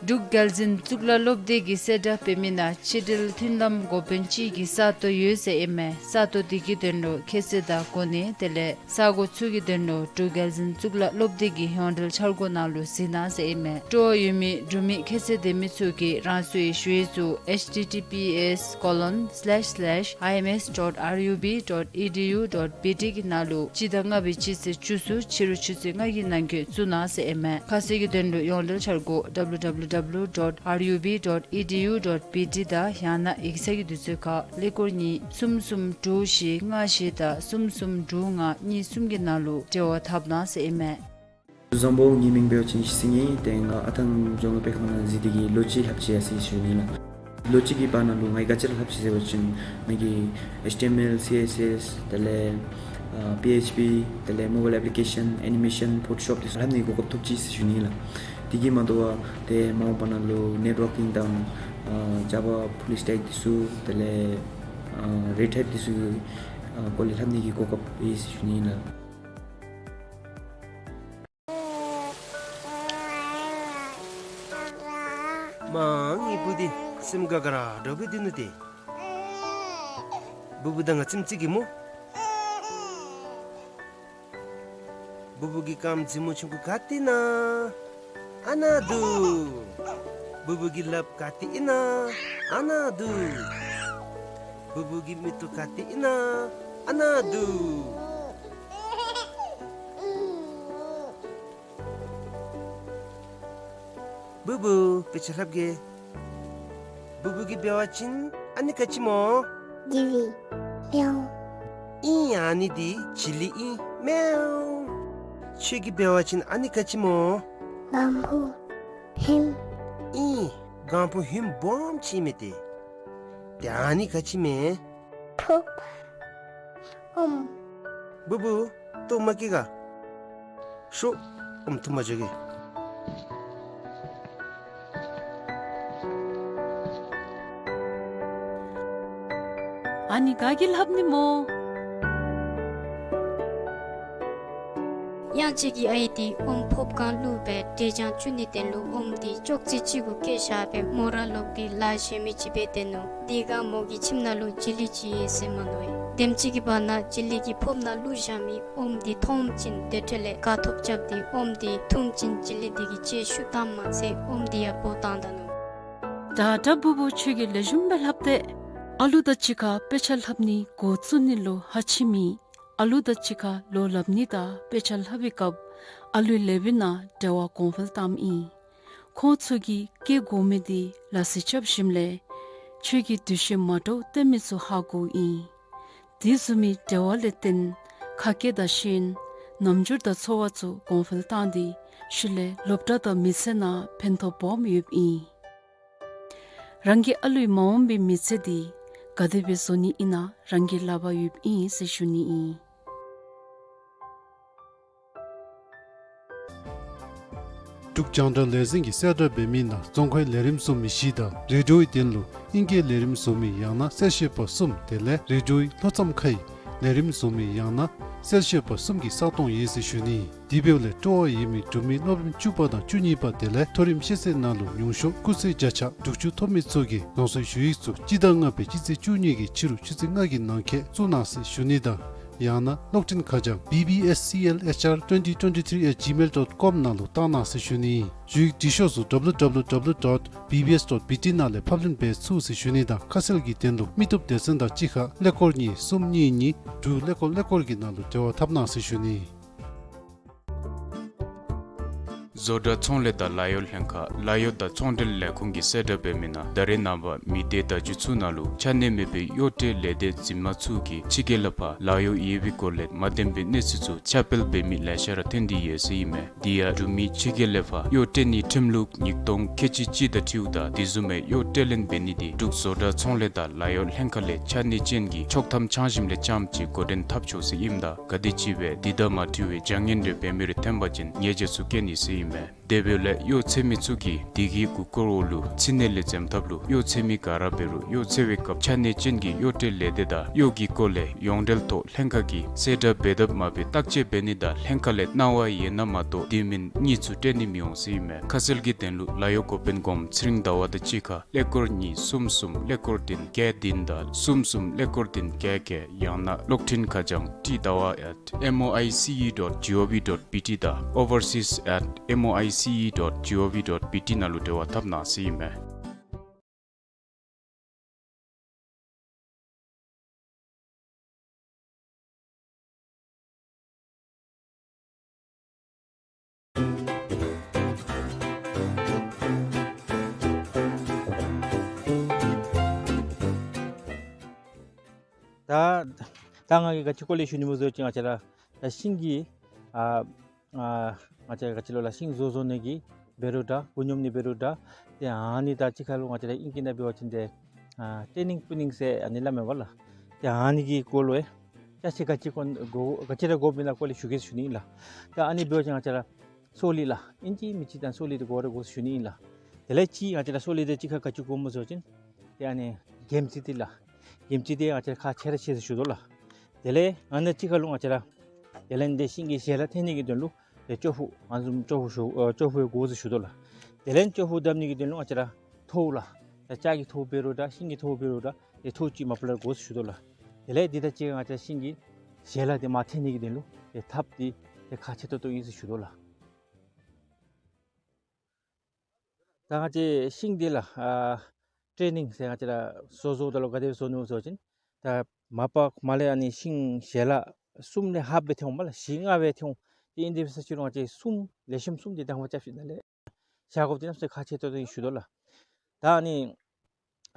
འབྲུག་རྒྱལ་འཛིན་གཙུག་ལག་སློབ་སྡེ་གི་གསལ་བསྒྲགས་འབད་མི་ནང་ཕྱི་འབྲེལ་མཐུན་ལམ་འགོ་དཔོན་ཅིག་གི་ས་སྟོང་ཡོད་ཟེར་ཨིན་མས། ས་སྟོང་འདི་གི་དོན་ལུ་ཁྱད་ཚད་དང་གོ་གནས་དེ་ལས་ས་སྒོ་ཚུ་གི་དོན་ལུ་འབྲུག་རྒྱལ་འཛིན་གཙུག་ལག་སློབ་སྡེ་གི་ཡོངས་འབྲེལ་འཆར་སྒོ་ནང་ལུ་གཟིགས་གནང་ཟེར་ཨིན་མས། སྤྲོ་བ་ཡོད་མི་འབྲུག་མི་ཁྱད་ཚད་ལྡན་མི་ཚུ་གིས་རང་སོའི་ཞུ་ཡིག་ཚུ་H T T P S colon slash slash I M S dot R U B dot E D U dot B T གི་ནང་ལུ་སྤྱི་ཟླ་ལྔ་པའི་སྤྱི་ཚེས་བཅུ་གསུམ་ཕྱི་རུ་ཆུ་ཚོད་ལྔ་གི་ནང་འཁོད་བཙུགས་གནང་ཟེར་ཨིན་མས། ཁ་གསལ་གྱི་དོན་ལུ་ཡོངས་འབྲེལ་འཆར་སྒོ་W W W dot R U B dot E D U dot B T དང་ཡང་ན་ཡིག་ཚང་གི་དུས་ཚོད་ཁར་ཀླད་ཀོར་གཉིས་གསུམ་གསུམ་དྲུག་བཞི་ལྔ་བཞི་དང་གསུམ་གསུམ་དྲུག་ལྔ་གཉིས་གསུམ་གྱི་ནང་ལུ་འབྲེལ་བ་འཐབ་གནང་ཟེར་ཨིན་མས། བཟང་པོ། ངེའི་མིང་འབད་བ་ཅིན་ཡེ་ཤེས་ཟེར་ཨིན། ཏེ་ང་ཨ་ཐང་རྫོང་ཁག་སྤེལ་ཁང་ནང་འཛུལ་ཏེ་གིས་ལོ་གཅིག་ལྷབ་ཅི་ཡི་ཟེར་ཞུ་ནི་ལགས། ལོ་གཅིག་གི་བར་ན་ལུ་ང་གིས་ག་ཅི་ར་ལྷབ་ཅི་ཟེར་བ་ཅིན་ང་གིས་H T M L, C S S དེ་ལས་ཨ་P H P དེ་ལས་mobile application, animation, Photoshop འདི་ཚུ་ལྷབ་ནིའི་གོ་སྐབས་ཐོབ་ཅི་ཟེར་ཞུ་ནི་ལགས། དེ་གིས་མ་དོ་བར་ཏེ་མ་འོངས་པ་ན་ལུ་networking དང་ཨ་Java full stack འདི་ཚུ་དེ་ལས་ཨ་Red Hat འདི་ཚུ་གི་ཨ་སྐོར་ལས་ལྷབ་ནིའི་གོ་སྐབས་ཡོད་ཟེར་ཞུ་ནི་ལགས། མ་ངེའི་བུ་འདི་སེམས་དགའ་དགའ་ར་འདྲོག་པའི་འདུག་ནུག་ཏེ། བུ་བུ་དང་ང་ཙམ་ཅིག་གིས་སྨོ། བུ་བུ་གི་རྐངམ་རྫི་མོ་ཆུང་ཀུ་ག་ཏེ་ཨིན་ན། ཨ་ན་འདུག། བུ་བུ་གི་ལགཔ་ག་ཏེ་ཨིན་ན། ཨ་ན་འདུག། བུ་བུ་གི་མིག་ཏོ་ག་ཏེ་ཨིན་ན། ཨ་ན་འདུག། བུ་བུ་དཔེ་ཆ་ལྷབ་གེ། བུ་བུ་གིས་འབད་བ་ཅིན་ཨ་ནི་ག་ཅི་སྨོ། གྱི་ལི། མེའོ། ཨིན། ཨ་ནི་འདི་གྱི་ལི་ཨིན། མེའོ། ཁྱོད་ཀྱིས་འབད་བ་ཅིན་ཨ་ནི་ག་ཅི་སྨོ། བམ་བུ། ཧེམ། ཨིན། གང་ཕུ་ཧིམ་སྦོམ་ཅིག་མས་ཏེ། ཏེ་ཨ་ནི་ག་ཅི་མས། ཕོབ། ཨོམ། བུ་བུ། ལྟོ་མ་བཀྱེས་ག། ཤོག། ཨོམ་འཐུང་པར་འགྱོ་གེ། ཨ་ནི་ག་གིས་ལྷབ་ནི་སྨོ། དབྱངས་ཅན་གྱི་ཨའི་འདི་ཨོམ་ཕོབ་གང་བླུགས་པའི་འབྲས་ལྗང་བཙུགས་ནི་དོན་ལུ་ཨོམ་འདི་ཅོག་ཙེ་ཅིག་གུ་བཀལ་བཞག་སྦེ་མོ་ར་ལོག་སྟེ་ལཱ་གཞན་མི་ཅིག་འབད་དེ་ནུག། དེ་སྒང་མོ་གི་ཁྱིམ་ནང་ལུ་བྱི་ལི་ཅིག་ཡོད་ཟེར་མ་ནུག་པས། དེམ་ཅིག་གི་བར་ན་བྱི་ལི་གིས་ཕོབ་ནང་བླུགས་བཞག་མི་ཨོམ་འདི་མཐོངམ་ཅིག་དེ་འཕྲོ་ལས་དགའ་ཐོབ་རྐྱབ་སྟེ་ཨོམ་འདི་འཐུངམ་ཅིག་བྱི་ལི་འདི་གིས་ལྕེ་བཤུད་བཏངམ་མ་ཚད་ཨོམ་འདི་ཡང་བོ་བཏང་ད་ནུག། ད་ད་བུ་བུ་ཁྱོད་ཀྱིས་ལེགས་ཤོམ་སྦེ་ལྷབ་སྟེ། ཨ་ལུ་དང་གཅིག་ཁར་དཔེ་ཆ་ལྷབ་ནི་འགོ་བཙུགས་ནི་ལུ་ཧ་ཅིག་མེད། ཨ་ལུ་དང་གཅིག་ཁར་ལོ་ལྷབ་ནི་དང་དཔེ་ཆ་ལྷབ་པའི་སྐབས་ཨ་ལུའི་ལེ་བའི་ནང་འབྲེལ་བ་གོང་འཕེལ་བཏངམ་ཨིན། ཁོང་ཚུ་གིས་སྐྱེ་དགོ་མི་འདི་ལ་སི་རྐྱབ་ཞིནམ་ལས་ཁྱོད་ཀྱིས་འདུ་ཤེས་མ་འདྲཝ་སྟོན་མི་ཚུ་ཧ་གོཝ་ཨིན། དེ་བཟུམ་མའི་འབྲེལ་བ་ལས་བརྟེན་ཁ་སྐད་དང་ཤེས་ཡོན་རྣམ་འགྱུར་དང་འཚོ་བ་ཚུ་གོང་འཕེལ་བཏང་སྟེ་ཤུལ་ལས་སློབ་གྲྭ་དང་མི་ཚེ་ནང་ཕན་ཐོགས་སྦོམ་ཡོདཔ་ཨིན། རང་གི་ཨ་ལུའི་མ་འོངས་པའི་མི་ཚེ་འདི་ག་དེ་སྦེ་བཟོ་ནི་ཨིན་ན་རང་གི་ལག་པར་ཡོདཔ་ཨིན་ཟེར་ཞུ་ནི་ཨིན། འབྲུག་རྒྱང་བསྒྲགས་ལས་འཛིན་གྱིས་གསལ་བསྒྲགས་འབད་མི་ནང་རྫོང་ཁའི་ལས་རིམ་བཟོ་མི་བཞི་དང་རེ་ཌིའོའི་དོན་ལུ་ཨིང་སྐད་ལས་རིམ་བཟོ་མི་ཡང་ན་གསལ་བཤད་པ་གསུམ་དེ་ལས་རེ་ཌིའོའི་ལྷོ་མཚམས་ཁའི་ལས་རིམ་བཟོ་མི་ཡང་ན་གསལ་བཤད་པ་གསུམ་གྱི་ས་སྟོང་ཡོད་ཟེར་ཞུ་ནི། དེ་འབདཝ་ལས་སྤྲོ་བ་ཡོད་མི་འབྲུག་མི་སློབ་རིམ་བཅུ་པ་དང་བཅུ་གཉིས་པ་དེ་ལས་མཐོ་རིམ་ཤེས་ཚད་ནང་ལུ་ཉུང་ཤོས་སྐུགས་ཚད་བརྒྱ་ཆ་དྲུག་ཅུ་ཐོབ་མི་ཚུ་གིས་རྫོང་སྲིད་ཞུ་ཡིག་ཚུ་སྤྱི་ཟླ་ལྔ་པའི་སྤྱི་ཚེས་བཅུ་གཉིས་ཀྱི་ཕྱི་རུ་ཆུ་ཚོད་ལྔ་གི་ནང་འཁོད་བཙུགས་གནང་ཟེར་ཞུ་ནི་དང་ཡང་ན་གློག་འཕྲིན་ཁ་བྱང་B B S C L H R twenty twenty-three at gmail dot com ནང་ལུ་བཏང་གནང་ཟེར་ཞུ་ནི། ཞུ་ཡིག་འབྲི་ཤོག་ཚུ་W W W dot B B S dot B T ནང་ལས་ཕབ་ལེན་འབད་ཚུགས་ཟེར་ཞུ་ནི་དང་ཁ་གསལ་གྱི་དོན་ལུ་མི་བཏུབ་སྡེ་ཚན་དང་གཅིག་ཁར་ཀླད་ཀོར་གཉིས་གསུམ་གཉིས་གཉིས་དྲུག་ཀླད་ཀོར་ཀླད་ཀོར་གྱི་ནང་ལུ་འབྲེལ་བ་འཐབ་གནང་ཟེར་ཞུ་ནི། བཟོ་གྲྭ་ཚོང་ལས་དང་ལཱ་གཡོག་ལྷན་ཁག་ལཱ་གཡོག་དང་ཚོང་འབྲེལ་ལས་ཁུངས་ཀྱིས་གསལ་བསྒྲགས་འབད་མི་ནང་ད་རེས་ནངས་པ་མི་སྡེ་བརྡ་བརྒྱུད་ཚུ་ནང་ལུ་ཆ་གནས་མེད་པའི་གཡོག་སྤྲོད་ལས་སྡེ་འཛིན་མ་ཚུ་གིས་ཕྱི་རྒྱལ་ལས་ཕར་ལཱ་གཡོག་ཡོད་པའི་སྐོར་ལས་མ་བདེན་པའི་གནས་ཚུལ་ཚུ་ཁྱབ་སྤེལ་འབད་མི་ལེ་ཤ་ར་ཐོན་ཏེ་ཡོད་ཟེར་ཨིན་མས། དེ་ཡང་འབྲུག་མི་ཕྱི་རྒྱལ་ལས་ཕར་གཡོག་སྤྲོད་ནིའི་ཁྲིམས་ལུགས་ཉིས་སྟོང་ཁལ་གཅིག་གཅིག་དང་འཁྲིལཝ་ད་དེ་བཟུམ་མའི་གཡོག་སྤྲོད་ལེན་འབད་ནི་དེ་འབྲུག་བཟོ་གྲྭ་ཚོང་ལས་དང་ལཱ་གཡོག་ལྷན་ཁག་ལས་ཆ་གནས་ཅན་གྱི་ཆོག་ཐམ་ཚང་ཞིནམ་ལས་རྐྱངམ་ཅིག་འགོ་འདྲེན་འཐབ་ཆོག་ཟེར་ཨིནམ་ད་ག་དེམ་ཅིག་སྦེ་དེ་དང་མ་འཁྲིལ་བའི་བྱ་ངན་རེ་འབད་མི་རེ་ཐོན་པ་ཅིན་ཉེས་བྱ་ཚུ་བཀལ་ནི་ཟེར་ཨིན་མས། དེ་འབདཝ་ལས་གཡོག་འཚོལ་མི་ཚུ་གིས་དེ་གི་གུ་སྐོར་འོག་ལུ་ཕྱི་ནང་ལས་འཛེམ་ཐབས་ལུ་གཡོག་འཚོལ་མི་ག་ར་འབད་རུང་གཡོག་འཚོལ་བའི་སྐབས་ཆ་གནས་ཅན་གྱི་གཡོག་སྤྲོད་ལས་སྡེ་དང་གཡོག་གི་སྐོར་ལས་ཡོངས་འབྲེལ་ཐོག་ལྷན་ཁག་གིས་གསལ་བསྒྲགས་འབད་དཔ་མ་འབད་བརྟག་དཔྱད་འབད་ནི་དང་ལྷན་ཁག་ལས་གནང་བ་ཡོད་ན་མ་གཏོགས་དེ་མིན་གཉིས་ཚུ་སྤྲོད་ནི་མི་འོང་ཟེར་ཨིན་མས། ཁ་གསལ་གྱི་དོན་ལུ་ལཱ་གཡོག་འགོ་དཔོན་སྒོམ་ཚེ་རིང་ཟླ་བ་དང་གཅིག་ཁར་ཀླད་ཀོར་གཉིས་གསུམ་གསུམ་ཀླད་ཀོར་བདུན་བརྒྱད་བདུན་དང་གསུམ་གསུམ་ཀླད་ཀོར་བདུན་བརྒྱད་བརྒྱད་ཡང་ན་གློག་འཕྲིན་ཁ་བྱང་ཏི་ཟླ་བ་at M O I C E dot G O V dot B T དང་overseas at M O I C E dot G O V dot B T ནང་ལུ་འབྲེལ་བ་འཐབ་གནང་ཟེར་ཨིན་མས། ད་ད་ང་གིས་ག་ཅི་སྐོར་ལས་ཞུ་ནི་སྨོ་ཟེར་བ་ཅིན་ང་བཅས་ར་ད་ཤིང་གི་ཨ་ཨ་ང་བཅས་ག་ཅི་ལོ་ལགས་ཤིང་བཟོ་བཟོ་ནི་གི་འབད་རུང་འདྲ་སྒོ་སྙོམས་ནི་འབད་རུང་འདྲ་ཏེ་ཨ་ནི་དང་གཅིག་ཁར་ལུ་ང་བཅས་ར་ཨིང་སྐད་ནང་འབད་བ་ཅིན་ཏེ་ཨ་ཊེ་ནིང་པུ་ནིང་ཟེར་ཨ་ནི་སླབ་མས་པ་ལགས། ཏེ་ཨ་ནི་གི་སྐོར་ལུ་ཡང་ཅ་ཆས་ག་ཅི་དགོ་ག་ཅི་ར་དགོཔ་ཨིན་ན་སྐོར་ལས་ཞུ་གེ་ཟེར་ཞུ་ནི་ཨིན་ལགས། ཏེ་ཨ་ནི་འབད་བ་ཅིན་ང་བཅས་ར་སོ་ལི་ལགས་ཨིན་ཅི་མིན་ཅི་ད་སོ་ལི་འདི་དགོ་ར་དགོ་ཟེར་ཞུ་ནི་ཨིན་ལགས། དེ་ལས་ཅིག་ང་བཅས་ར་སོ་ལི་འདི་གཅིག་ཁར་ག་ཅི་དགོཔ་སྨོ་ཟེར་བ་ཅིན་ཏེ་ཨ་ནི་གྱིམ་ཙི་འདི་ལགས། གྱིམ་ཙི་འདི་ང་བཅས་ར་ཁག་ཆེ་ར་ཆེ་ཟེར་ཞུ་དོ་ལགས། དེ་ལས་ཨ་ནི་གཅིག་ཁར་ལུ་ང་བཅས་ར་དེ་ལས་འདི་ཤིང་གི་ཞལ་ལག་འཐེན་ནི་གི་དོན་ལུ་ཏེ་ཅོག་ཕུག་ཨ་ནི་བཟུམ་ཅོག་ཕུག་ཞུ་ཨ་ཅོག་ཕུག་ཡང་དགོ་ཟེར་ཞུ་དོ་ལགས། དེ་ལས་ཅོག་ཕུག་བརྡབ་ནི་གི་དོན་ལུ་ང་བཅས་ར་ཐོཝ་ལགས། ད་ལྕགས་ཀྱི་ཐོཝ་འབད་རུང་འདྲ་ཤིང་གི་ཐོཝ་འབད་རུང་འདྲ་ཏེ་ཐོཝ་ཅིག་མ་པ་ལས་དགོ་ཟེར་ཞུ་དོ་ལགས། དེ་ལས་འདི་དང་གཅིག་ཁར་ང་བཅས་ར་ཤིང་གི་ཞལ་ལག་འདི་མར་འཐེན་ནི་གི་དོན་ལུ་ཏེ་ཐགཔ་འདི་ཏེ་ཁག་ཆེ་ཏོག་ཏོ་ཨིན་ཟེར་ཞུ་དོ་ལགས། ད་ང་བཅས་ཤིང་འདི་ལགས་ཨ་ཊེ་ནིང་ཟེར་ང་བཅས་ར་བཟོ་བཟོཝ་ད་ལུ་ག་དེ་སྦེ་བཟོ་ནི་སྨོ་ཟེར་བ་ཅིན་ད་མ་པ་མར་ལས་ཨ་ནི་ཤིང་ཞལ་ལག་གསུམ་ལས་ལྷགཔ་སྦེ་འཐེནམ་མས་ལགས། བཞི་ལྔ་སྦེ་འཐེནམ་ཏེ་ཨིན་དེ་སྦེ་ཟེར་ཞུ་རུང་ང་བཅས་གསུམ་ལེགས་ཤོམ་གསུམ་འདི་གདམ་ཁ་རྐྱབ་ཞིནམ་ལས་བཞག་དགོཔ་འདི་གནམ་མེད་ས་མེད་ཁག་ཆེ་ཏོག་ཏོ་ཨིན་ཞུ་དོ་ལགས། ད་ཨ་ནི་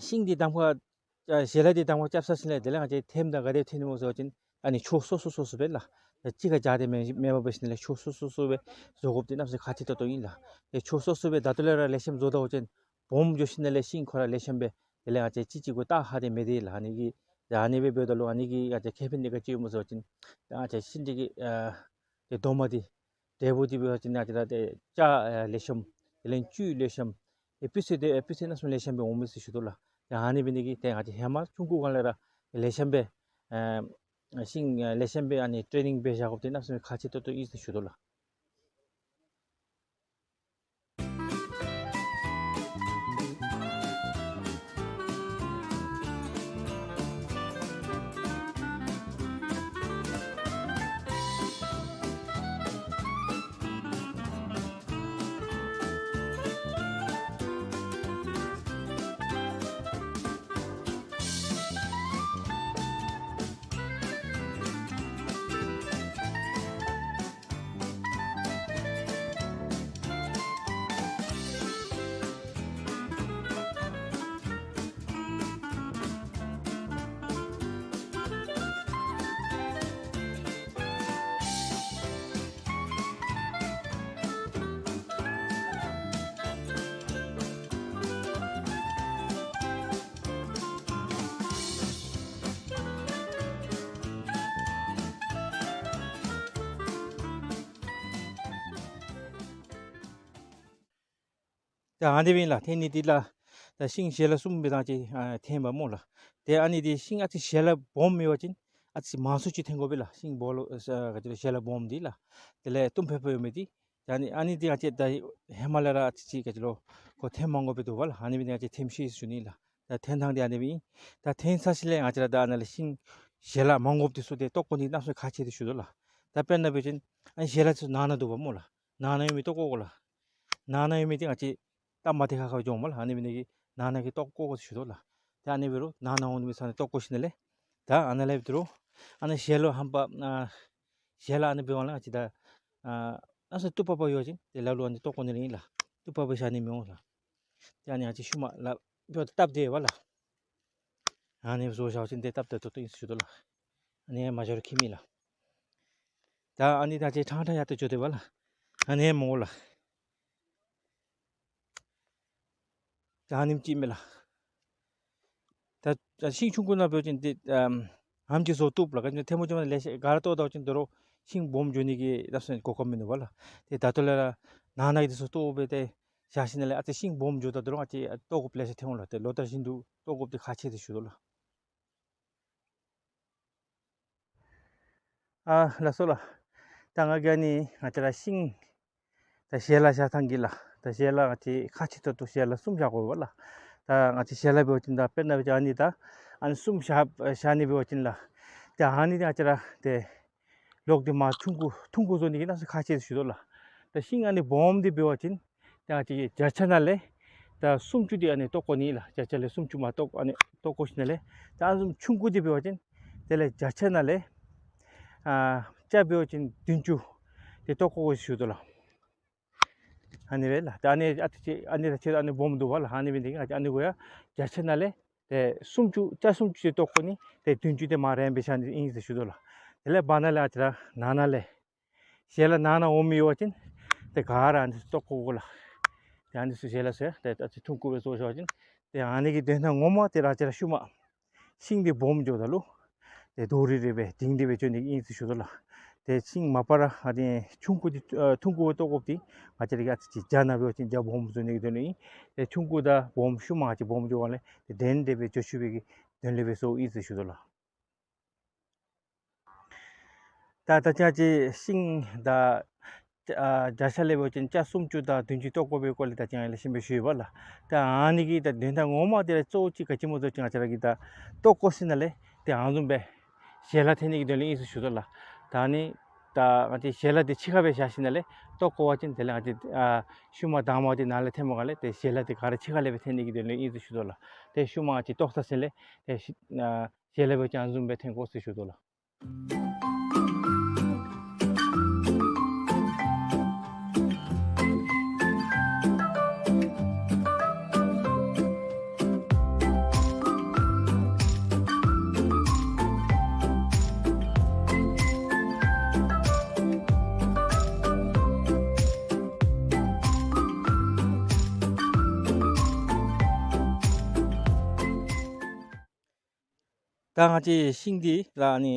ཤིང་འདི་གདམ་ཁ་ཨ་ཞལ་ལག་འདི་གདམ་ཁ་རྐྱབ་ཚར་ཞིནམ་ལས་དེ་ལས་ང་བཅས་འཐེནམ་ད་ག་དེ་སྦེ་འཐེན་ནི་སྨོ་ཟེར་བ་ཅིན་ཨ་ནི་ཕྱོགས་སོ་སོ་སོ་སོ་སྦེ་ལགས། ད་གཅིག་ཁར་སྦྱར་ཏེ་མེན་མེན་པར་འབད་ཞིནམ་ལས་ཕྱོགས་སོ་སོ་སོ་སྦེ་བཟོ་དགོཔ་འདི་གནམ་མེད་ས་མེད་ཁག་ཆེ་ཏོག་ཏོ་ཨིན་ལགས། ཏེ་ཕྱོགས་སོ་སོ་སྦེ་ད་ལྟོ་ལས་ར་ལེགས་ཤོམ་བཟོ་ད་པ་ཅིན་ སྦོམ་འགྱོ་ཞིནམ་ལས་ཤིང་ཁོ་ར་ལེགས་ཤོམ་སྦེ་དེ་ལས་ང་བཅས་གཅིག་གཅིག་གུ་བལྟ་ཧ་དེ་མེད་དེ་ལགས། ཨ་ནི་གི་ཨ་ནི་སྦེ་འབདཝ་ད་ལུ་ཨ་ནི་གི་ང་བཅས་ཁེ་ཕན་འདི་ག་ཅི་ཡོདཔ་སྨོ་ཟེར་བ་ཅིན་ད་ང་བཅས་ཤིང་འདི་གི་ཨ་ཏེ་རྡོག་མ་འདི་འབྲས་བུ་འདི་འབད་བ་ཅིན་ང་བཅས་ར་ཏེ་སྐྱ་ཨ་ལེགས་ཤོམ་དེ་ལས་བཅུད་ལེགས་ཤོམ་ཏེ་སྤུས་ཚད་འདི་ཨ་སྤུས་ཚད་གནམ་མེད་ས་མེད་ལེགས་ཤོམ་སྦེ་འོང་མས་ཟེར་ཞུ་དོ་ལགས། ཏེ་ཨ་ནི་འབད་ནི་གིས་ཏེ་ང་བཅས་ཧེ་མ་ཆུང་ཀུ་སྒང་ལས་ར་ལེགས་ཤོམ་སྦེ་ཨ་ཤིང་ཨ་ལེགས་ཤོམ་སྦེ་ཨ་ནི་ཊེ་ནིང་འབད་བཞག་དགོཔ་འདི་གནམ་མེད་ས་མེད་ཁག་ཆེ་ཏོག་ཏོ་ཨིན་ཟེར་ཞུ་དོ་ལགས། ད་ཨ་ནི་སྦེ་ཨིན་ལགས། ཐོན་ནི་འདི་ལགས། ད་ཤིང་ཞལ་ལག་གསུམ་སྦེ་ད་ཅི་ཨ་ཐོན་པས་སྨོ་ལགས། ཏེ་ཨ་ནི་འདི་ཤིང་ཨ་ཙི་ཞལ་ལག་སྦོམ་ཡོད་པ་ཅིན་ཨ་ཙི་མང་སུ་ཅིག་ཐོན་དགོ་པས་ལགས། ཤིང་སྦོམ་ལོ་ཨ་ག་ཅི་ལོ་ཞལ་ལག་སྦོམ་འདི་ལགས། དེ་ལས་གཏུམ་ཕེབས་པ་ཡོད་མི་འདི། ད་ཨ་ནི་ཨ་ནི་འདི་ང་བཅས་ད་ཧེ་མ་ལས་ར་ཨ་ཙི་ཅིག་ག་ཅི་ལོ་ཁོ་ཐོན་མ་དགོ་པས་འདུག་པ་ལགས། ཨ་ནི་སྦེ་ང་བཅས་ཐོན་ཤེས་ཞུ་ནི་ལགས། ད་ཐོན་ཐངས་འདི་ཨ་ནི་སྦེ་ཨིན། ད་ཐོན་ཚར་ཞིནམ་ལས་ང་བཅས་ར་ད་ཨ་ནཱ་ལས་ཤིང་ཞལ་ལག་མ་དགོཔ་འདི་ཚུ་ཏེ་བཏོག་བཀོ་ནི་གནམ་མེད་ས་མེད་ཁག་ཆེ་ཟེར་ཞུ་དོ་ལགས། ད་དཔེར་ན་འབད་བ་ཅིན་ཨ་ནི་ཞལ་ལག་ཚུ་ནང་ན་འདུག་པ་སྨོ་ལགས། ནང་ན་ཡོད་མི་བཏོག་བཀོ་དགོ་ལགས། ནང་ན་ཡོད་མི་འདི་ང་བཅས་སྟབས་མ་བདེ་ཁག་ཁ་འགྱོཝ་སྨོ་ལགས། ཨ་ནི་འབད་ནི་འདི་གིས་ནང་ན་གི་བཏོག་བཀོ་དགོ་ཟེར་ཞུ་དོ་ལགས། ད་ཨ་ནི་འབད་རུང་ནང་ན་འོང་མི་ཚུ་ནི་བཏོག་བཀོ་ཞིནམ་ལས་ད་ཨ་ནཱ་ལས་འབད་རུང་ཨ་ནི་ཞལ་ལག་ཧམ་པ་ཨ་ཞལ་ལག་ཨ་ནི་འབད་བ་ལས་ང་བཅས་ད་ཨ་ཨ་ཙི་སྟུག་པག་པ་ཡོད་པ་ཅིན་ཏེ་ལ་ལུ་ཨ་ནི་བཏོག་བཀོ་ནི་ར་ཨིན་ལགས། སྟུག་པག་པ་བཞག་ནི་མི་འོང་ལགས། ཏེ་ཨ་ནི་ང་བཅས་ཤུལ་མ་ལགས་འབད་བ་སྟབས་བདེ་བས་ལགས། ཨ་ནི་བཟོ་བཞག་པ་ཅིན་ཏེ་སྟབས་བདེ་ཏོག་ཏོ་ཨིན་ཟེར་ཞུ་དོ་ལགས། ཨ་ནི་མ་འགྱོ་རུང་ཁྱད་མེད་ལགས། ད་ཨ་ནི་ད་ཅི་ཕྲང་ཕྲང་ཡར་ཏེ་འགྱོ་དེས་པ་ལགས། ཨ་ནི་མོ་ལགས། ད་ཨ་ནེམ་ཅིག་མས་ལགས། ད་ད་ཤིང་ཆུང་ཀུ་ནང་འབད་བ་ཅིན་ཏེ་ཨམ་ཨམ་ཅིག་བཟོ་བཏུབ་ལགས། ག་ཅི་ཐལ་མོ་ཅིག་མ་ལེ་ཤ་ག་ར་བཏོག་བཏོག་ཅིན་དོ་རུང་ཤིང་སྦོམ་འགྱོ་ནི་གི་ད་སོ་གོ་སྐབས་མིན་འདུག་པ་ལགས། ཏེ་ད་ལྟོ་ལས་ར་ནང་ན་གི་འདི་ཚུ་བཏོག་སྦེ་ཏེ་བཞག་ཞིནམ་ལས་ཨ་ཙི་ཤིང་སྦོམ་འགྱོཝ་ད་དོ་རུང་ཨ་ཙི་བཏོག་དགོཔ་ལེ་ཤ་ཐོན་འོང་ལགས། ཏེ་ལོ་ལྟར་བཞིན་དུ་བཏོག་དགོཔ་འདི་ཁག་ཆེ་ཟེར་ཞུ་དོ་ལགས། ཨ་ལགས་སོ་ལགས། ད་ང་གིས་ཨ་ནི་ང་བཅས་ར་ཤིང་ད་ཞལ་ལག་བཞག་ཐངས་ཀྱི་ལགས། ད་ཞལ་ལག་ང་བཅས་ཁག་ཆེ་ཏོག་ཏོ་ཞལ་ལག་གསུམ་བཞག་དགོ་པས་ལགས། ད་ང་བཅས་ཞལ་ལག་འབད་བ་ཅིན་ད་དཔེར་ན་འབད་བ་ཅིན་ཨ་ནི་ད་ཨ་ནི་གསུམ་བཞག་བཞག་ནི་འབད་བ་ཅིན་ལགས། ད་ཨ་ནི་ད་ང་བཅས་ར་ཏེ་ལོག་སྟེ་མར་ཐུང་ཀུ་ཐུང་ཀུ་བཟོ་ནི་གི་གནམ་མེད་ས་མེད་ཁག་ཆེ་ཟེར་ཞུ་དོ་ལགས། ད་ཤིང་ཨ་ནི་སྦོམ་འདི་འབད་བ་ཅིན་ད་ང་བཅས་ཀྱིས་བརྒྱ་ཆ་ནང་ལས་ད་སུམ་ཅུ་འདི་ཨ་ནི་བཏོག་བཀོ་ནི་ལགས། བརྒྱ་ཆ་ལས་སུམ་ཅུ་མར་བཏོག་ཨ་ནི་བཏོག་བཀོ་ཞིནམ་ལས་ད་ཨ་ནི་ཆུང་ཀུ་འདི་འབད་བ་ཅིན་དེ་ལས་བརྒྱ་ཆ་ནང་ལས་ཨ་སྐྱ་འབད་བ་ཅིན་བདུན་ཅུ་འདི་བཏོག་བཀོ་དགོ་ཟེར་ཞུ་དོ་ལགས། ཨ་ནི་སྦེ་ལགས། ད་ཨ་ནི་ཨ་ཙི་ཅིག་ཨ་ནི་ད་ཅི་ཨ་ནི་སྦོམ་འདུག་པ་ལགས། ཨ་ནི་འབད་ནི་འདི་གིས་ཨ་ནི་གུ་ཡང་བརྒྱ་ཆ་ནང་ལས་ཏེ་སུམ་ཅུ་བརྒྱ་སུམ་ཅུ་ཅིག་བཏོག་བཀོ་ནི་ཏེ་བདུན་ཅུ་འདི་མར་རན་སྦེ་བཞག་ནི་ཨིན་ཟེར་ཞུ་དོ་ལགས། དེ་ལས་བར་ན་ལས་ཨ་ཙི་ར་ནང་ན་ལས་ཞལ་ལག་ནང་ན་འོང་མི་ཡོད་པ་ཅིན་ཏེ་ག་ར་ཨ་ནི་བཏོག་བཀོ་དགོ་ལགས། ཏེ་ཨ་ནི་ཚུ་ཞལ་ལག་ཚུ་ཡང་ཏེ་ཨ་ཙི་ཐུང་ཀུ་སྦེ་བཟོ་བཞག་པ་ཅིན་ཏེ་ཨ་ནི་གི་དོན་དག་ངོ་མ་འདི་ར་ཨ་ཙི་ར་ཤུལ་མ་ཤིང་འདི་སྦོམ་འགྱོཝ་ད་ལུ་ཏེ་རྡོག་རིལ་རིལ་སྦེ་ལྡིང་སྟེ་སྦེ་འགྱོ་ནི་ཨིན་ཟེར་ཞུ་དོ་ལགས། ཏེ་ཤིང་མ་པ་ར་ཨ་ནི་ཆུང་ཀུ་འདི་ཨ་ཐུང་ཀུ་བཏོག་དགོཔ་འདི་ང་བཅས་ར་གིས་ཨ་ཙི་ཅིག་བརྒྱ་ནང་འབད་བ་ཅིན་བརྒྱ་སྦོམ་བཟོ་ནི་གི་དོན་ལུ་ཨིན། ཏེ་ཆུང་ཀུ་དང་སྦོམ་ཤུལ་མ་ཨ་ཙི་སྦོམ་འགྱོཝ་ལས་ཏེ་འགྲན་ཏེ་སྦེ་འགྱོ་ཚུགས་པའི་གི་དོན་ལས་སྦེ་བཟོཝ་ཨིན་ཟེར་ཞུ་དོ་ལགས། ད་ད་ཅི་ང་བཅས་ཤིང་ད་ཨ་བརྒྱ་ཆ་ལས་འབད་བ་ཅིན་བརྒྱ་སུམ་ཅུ་དང་བདུན་ཅུ་བཏོག་དགོ་པའི་སྐོར་ལས་ད་ཅི་ང་ལེགས་ཤོམ་སྦེ་ཞུ་ཡི་པ་ལགས། ད་ཨ་ནི་གི་ད་དོན་དག་ངོ་མ་འདི་ར་གཙོ་བོ་ཅིག་ག་ཅི་སྨོ་ཟེར་བ་ཅིན་ང་བཅས་ར་གིས་ད་བཏོག་བཀོ་ཞིནམ་ལས་ཏེ་ཨ་ནི་བཟུམ་སྦེ་ཞལ་ལག་ཐོན་ནི་གི་དོན་ལུ་ཨིན་ཟེར་ཞུ་དོ་ལགས། ད་ཨ་ནི་ད་ང་བཅས་ཞལ་ལག་འདི་ཕྱི་ཁར་སྦེ་བཞག་ཞིནམ་ལས་བཏོག་བཀོ་བ་ཅིན་དེ་ལས་ང་བཅས་ཨ་ཤུལ་མ་དྭངས་མ་འདི་ནང་ལས་ཐོནམ་སྒང་ལས་ཏེ་ཞལ་ལག་འདི་ག་ར་ཕྱི་ཁ་ལས་སྦེ་ཐོན་ནི་གི་དོན་ལུ་ཨིན་ཟེར་ཞུ་དོ་ལགས། ཏེ་ཤུལ་མ་ང་བཅས་བཏོག་ཚར་ཞིནམ་ལས་ཏེ་ཤི་ཨ་ཞལ་ལག་འབད་བ་ཅིན་ཨ་ནི་བཟུམ་སྦེ་ཐོན་དགོ་ཟེར་ཞུ་དོ་ལགས། ད་ང་བཅས་ཤིང་འདི་ལགས་ཨ་ནི་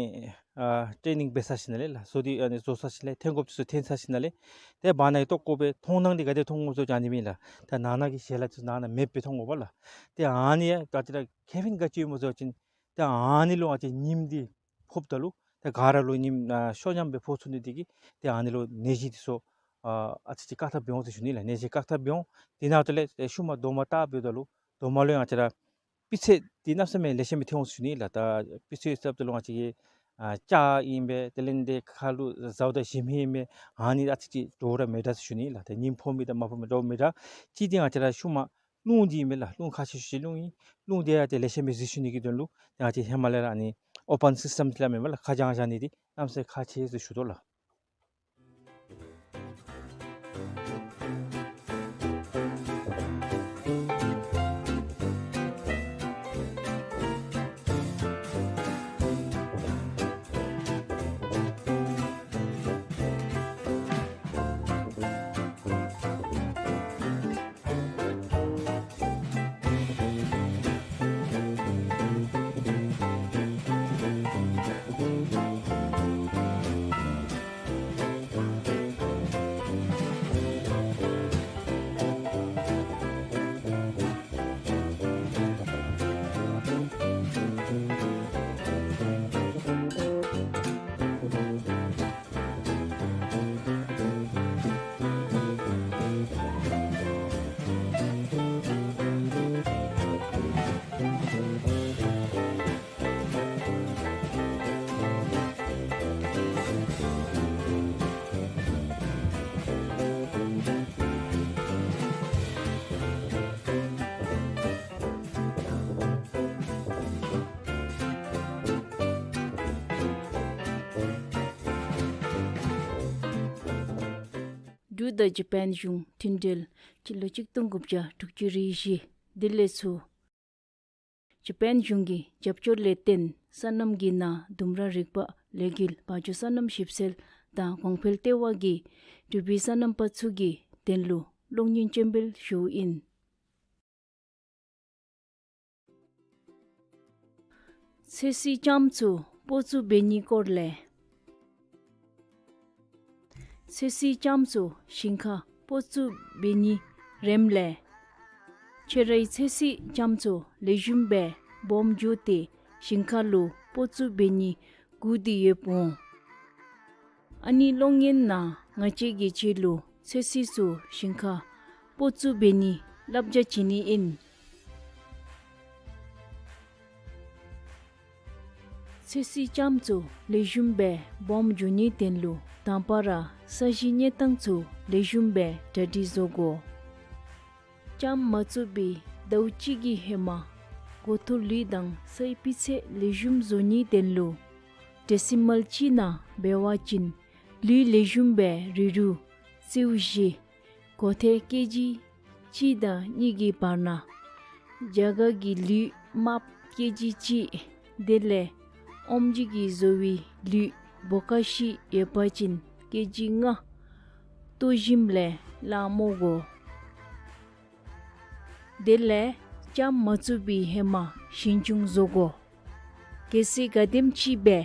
ཨ་ཊེ་ནིང་འབད་ཚར་ཞིནམ་ལས་ལགས་བཟོ་འདི་ཨ་ནི་བཟོ་ཚར་ཞིནམ་ལས་འཐེན་དགོཔ་ཚུ་འཐེན་ཚར་ཞིནམ་ལས་ཏེ་བར་ན་གི་ལྟོ་བཀོ་སྦེ་མཐོང་སྣང་འདི་ག་དེ་མཐོང་དགོཔ་ཚུ་ཨ་ནི་མས་ལགས། ད་ནང་ན་གི་ཞལ་ལག་ཚུ་ནང་ན་མེདཔ་སྦེ་མཐོང་དགོ་པས་ལགས། ཏེ་ཨ་ནི་ཡང་ད་ཅི་ར་ཁེ་ཕན་ག་ཅི་སྨོ་ཟེར་བ་ཅིན་ཏེ་ཨ་ནི་ལུ་ང་བཅས་ཉིམ་འདི་ཕོགཔ་ད་ལུ་ཏེ་ག་ར་ལུ་ཉིམ་ཨ་ཤོ་ཉམས་སྦེ་ཕོག་ཚུགས་ནི་འདི་གིས་ཏེ་ཨ་ནི་ལུ་ནད་གཞི་འདི་ཚུ་ཨ་ཨ་ཙི་ཅིག་བཀག་ཐབས་འབད་འོང་ཟེར་ཞུ་ནི་ལགས། ནད་གཞི་བཀག་ཐབས་འབད་འོང་། དེ་ནང་དུ་ལས་ཏེ་ཤུལ་མ་རྡོག་མ་བཏགས་འབདཝ་ད་ལུ་རྡོག་མ་ལུ་ཡང་ང་བཅས་ར་སྤུས་ཚད་འདི་གནམ་མེད་ས་མེད་ལེགས་ཤོམ་སྦེ་ཐོན་འོང་ཟེར་ཞུ་ནི་ལགས། ད་སྤུས་ཚད་ཟེརཝ་ད་ལུ་ང་བཅས་ཀྱི་ཨ་ལྕགས་ཨིན་པས། དེ་ལས་འདི་ཁ་ལུ་བཟའཝ་ད་ཞིམ་ཧེ་ཨིན་པས། ཨ་ནི་ཨ་ཙི་ཅིག་འདྲཝ་ར་མེད་དྲགས་ཟེར་ཞུ་ནི་ལགས། ད་ཉིམ་ཕོག་མི་དང་མ་ཕོག་མི་འདྲཝ་མེད་དྲགས། ཅི་འདི་ང་བཅས་ར་ཤུལ་མ་རླུང་འདི་ཨིན་མས་ལགས། རླུང་ཁག་ཆེ་ཤོས་ཅིག་རླུང་ཨིན། རླུང་འདི་ཡང་ཏེ་ལེགས་ཤོམ་སྦེ་འཛུལ་ཚུགས་ནི་གི་དོན་ལུ་ཏེ་ང་བཅས་ཧེ་མ་ལས་ར་ཨ་ནི་ཨོ་པཱན་སིསི་ཊམ་ཟེར་སླབ་མས་ལགས། ཁ་བྱང་བཞག་ནི་འདི་གནམ་མེད་ས་མེད་ཁག་ཆེ་ཟེར་ཞུ་དོ་ལགས། འབྲུག་དང་ཇ་པཱན་གཞུང་མཐུན་འབྲེལ་སྤྱི་ལོ་གཅིག་སྟོང་དགུ་བརྒྱ་དྲུག་ཅུ་རེ་བཞི་དེ་ལས་ཚུར་ཇ་པཱན་གཞུང་གི་རྒྱབ་སྐྱོར་ལས་བརྟེན་སོ་ནམ་གྱི་ནང་ལྡུམ་ར་རིག་པ་ལས་འགུལ་བ་འཇོ་སོ་ནམ་ཞིབ་འཚོལ་དང་གོང་འཕེལ་ལྟེ་བ་གིས་འབྲུག་པའི་སོ་ནམ་པ་ཚུ་གི་དོན་ལུ་གློག་བརྙན་སྤྱན་འབུལ་ཞུཝ་ཨིན། ཚོད་བསྲེའི་ལྕངམ་ཚུ་སྤོ་བཙུགས་འབད་ནིའི་སྐོར་ལས། ཚོད་བསྲེའི་ལྕངམ་ཚུ་ཞིང་ཁར་སྤོ་བཙུགས་འབད་ནིའི་རིམ་ལས། ཁྱོད་རའི་ཚོད་བསྲེའི་ལྕངམ་ཚུ་ལེགས་ཤོམ་སྦེ་སྦོམ་འགྱོ་སྟེ་ཞིང་ཁ་ལུ་སྤོ་བཙུགས་འབད་ནི་སྒུག་སྟེ་ཡོདཔ་འོང་། ཨ་ནི་གློག་བརྙན་ནང་ང་བཅས་ཀྱིས་ཁྱོད་ལུ་ཚོད་བསྲེ་ཚུ་ཞིང་ཁར་སྤོ་བཙུགས་འབད་ནི་བསླབ་བྱ་བྱིན་ནི་ཨིན། ཚོད་བསྲེའི་ལྕངམ་ཚུ་ལེགས་ཤོམ་སྦེ་སྦོམ་འགྱོ་ནིའི་དོན་ལུ་དང་པ་ར་ས་གཞིའི་གནས་སྟངས་ཚུ་ལེགས་ཤོམ་སྦེ་གྲ་སྒྲིག་བཟོ་དགོ། ལྕངམ་མ་བཙུགས་པའི་ཟླཝ་གཅིག་གི་ཧེ་མ་འགོ་ཐོག་ལུད་དང་སའི་སྤུས་ཚད་ལེགས་ཤོམ་བཟོ་ནིའི་དོན་ལུ་ཌེ་སི་མཱལ་གཅིག་ནང་འབད་བ་ཅིན་ལུད་ལེགས་ཤོམ་སྦེ་རིལ་རུང་རྩེའུ་བཞི། གོ་ཐལ་ཀེ་ཇི་གཅིག་དང་གཉིས་ཀྱི་བར་ན། རྒྱ་གར་གྱི་ལུད་དམརཔོ་ཀེ་ཇི་གཅིག། དེ་ལས་ཨོམ་ཇི་གིས་བཟོ་བའི་ལུད་བོ་ཀ་ཤི་ཡོད་པ་ཅིན་ཀེ་ཇི་ལྔ། ལྟོ་ཞིམ་ལས་སླ་བསྲེ་དགོ། དེ་ལས་ལྕངམ་མ་བཙུགས་པའི་ཧེ་མ་ཞིང་ཆུང་བཟོ་དགོ། གལ་སྲིད་ག་དེམ་ཅིག་སྦེ་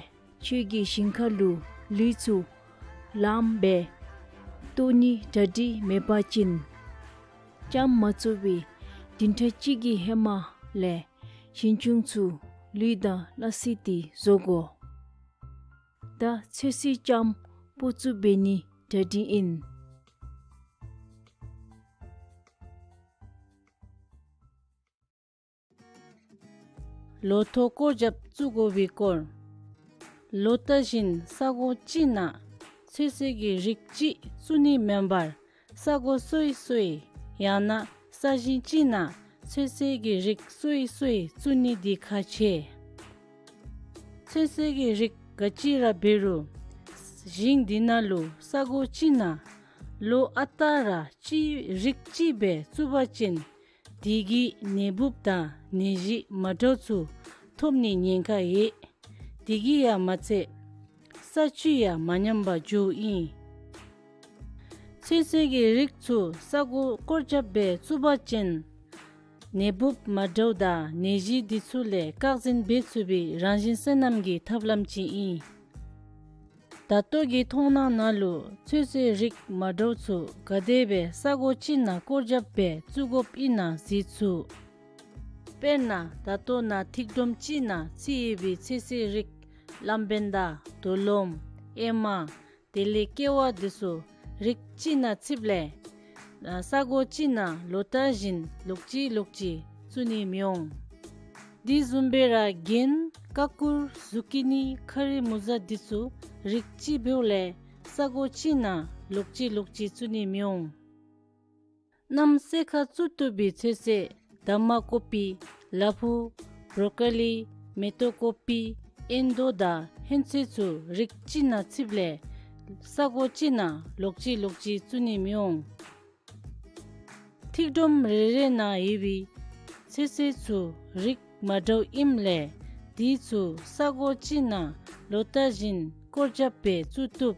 ཁྱོད་ཀྱི་ཞིང་ཁ་ལུ་ལུད་ཚུ་ལངམ་སྦེ་བཏོག་ནི་གྲ་སྒྲིག་མེད་པ་ཅིན་ལྕངམ་མ་བཙུགས་པའི་བདུན་ཕྲག་གཅིག་གི་ཧེ་མ་ལས་ཞིང་ཆུང་ཚུ་ལུད་དང་སླ་བསྲེ་སྟེ་བཟོ་དགོ། ད་ཚོད་བསྲེའི་ལྕངམ་སྤོ་བཙུགས་འབད་ནི་གྲ་སྒྲིག་ཨིན། ལོ་ཐོག་སྐོར་རྒྱབ་བཙུགས་དགོ་པའི་སྐོར། ལོ་ལྟར་བཞིན་ས་གོ་ཅིག་ནང་ཚོད་བསྲེ་གི་རིགས་ཅིག་བཙུགས་ནི་མེན་པར་ས་གོ་སོ་སོའི་ཡང་ན་ས་ཞིང་ཅིག་ནང་ཚོད་བསྲེ་གི་རིགས་སོ་སོའི་བཙུགས་ནི་འདི་ཁག་ཆེ། ཚོད་བསྲེ་གི་རིགས་ག་ཅི་ར་འབད་རུང་ཞིང་འདི་ནང་ལུ་ས་གོ་ཅིག་ནང་ལོ་ཨ་རྟག་ར་གཅིག་རིགས་གཅིག་སྦེ་བཙུགས་པ་ཅིན་དེ་གིས་ནད་འབུཔ་དང་ནད་གཞི་མ་འདྲཝ་ཚུ་ཐོབ་ནི་ཉེན་ཁ་ཡོད། དེ་གིས་ཡང་མ་ཚད་ས་བཅུད་ཡང་མ་ཉམས་པར་འགྱོཝ་ཨིན། ཚོད་བསྲེ་གི་རིགས་ཚུ་ས་གོ་སྐོར་རྒྱབ་སྦེ་བཙུགས་པ་ཅིན་ ནད་འབུཔ་མ་འདྲཝ་དང་ནད་གཞི་འདི་ཚུ་ལས་བཀག་འཛིན་འབད་ཚུགས་པའི་རང་བཞིན་སོ་ནམ་གྱི་ཐབས་ལམ་ཅིག་ཨིན། ད་ལྟོ་གི་མཐོང་སྣང་ནང་ལུ་ཚོད་བསྲེ་རིགས་མ་འདྲཝ་ཚུ་ག་དེ་སྦེ་ས་གོ་ཅིག་ནང་སྐོར་རྒྱབ་སྦེ་བཙུགས་དགོཔ་ཨིན་ན་གཟིགས་ཚུགས། དཔེར་ན་ད་ལྟོ་ནཱ་ཐིག་སྒྲོམ་ཅིག་ནང་ཚུད་ཡོད་པའི་ཚོད་བསྲེ་རིགས་ལམ་བེན་ཌ་རྡོ་ལོམ་ཨེ་མ་དེ་ལས་ཀེ་བ་འདི་ཚུ་རིགས་གཅིག་ནང་ཚུདཔ་ལས་ཨ་ས་གོ་གཅིག་ནང་ལོ་ལྟར་བཞིན་ལོག་ཅི་ལོག་ཅི་བཙུགས་ནི་མི་འོང་། དེ་བཟུམ་སྦེ་ར་གན་ཀ་ཀུར་ཟུ་ཀི་ནི་ཁ་རི་མུ་ཛ་འདི་ཚུ་རིགས་གཅིག་འབདཝ་ལས་ས་གོ་གཅིག་ནང་ལོག་ཅི་ལོག་ཅི་བཙུགས་ནི་མི་འོང་། གནམ་སེར་ཁ་བཙུགས་བཏུབ་པའི་ཚོད་བསྲེ་དཱ་མ་ཀོ་པི་ལ་ཕུག་བོ་རོ་ཀོ་ལི་མེ་ཏོག་ཀོ་པི་ཨེན་དོ་དང་ཧོན་ཚོད་ཚུ་རིགས་གཅིག་ནང་ཚུདཔ་ལས་ས་གོ་གཅིག་ནང་ལོག་ཅི་ལོག་ཅི་བཙུགས་ནི་མི་འོང་། ཐིག་སྒྲོམ་རེ་རེ་ནང་ཡོད་པའི་ཚོད་བསྲེ་ཚུ་རིགས་མ་འདྲཝ་ཨིནམ་ལས་དེ་ཚུ་ས་གོ་གཅིག་ནང་ལོ་ལྟར་བཞིན་སྐོར་རྒྱབ་སྦེ་བཙུགས་བཏུབ།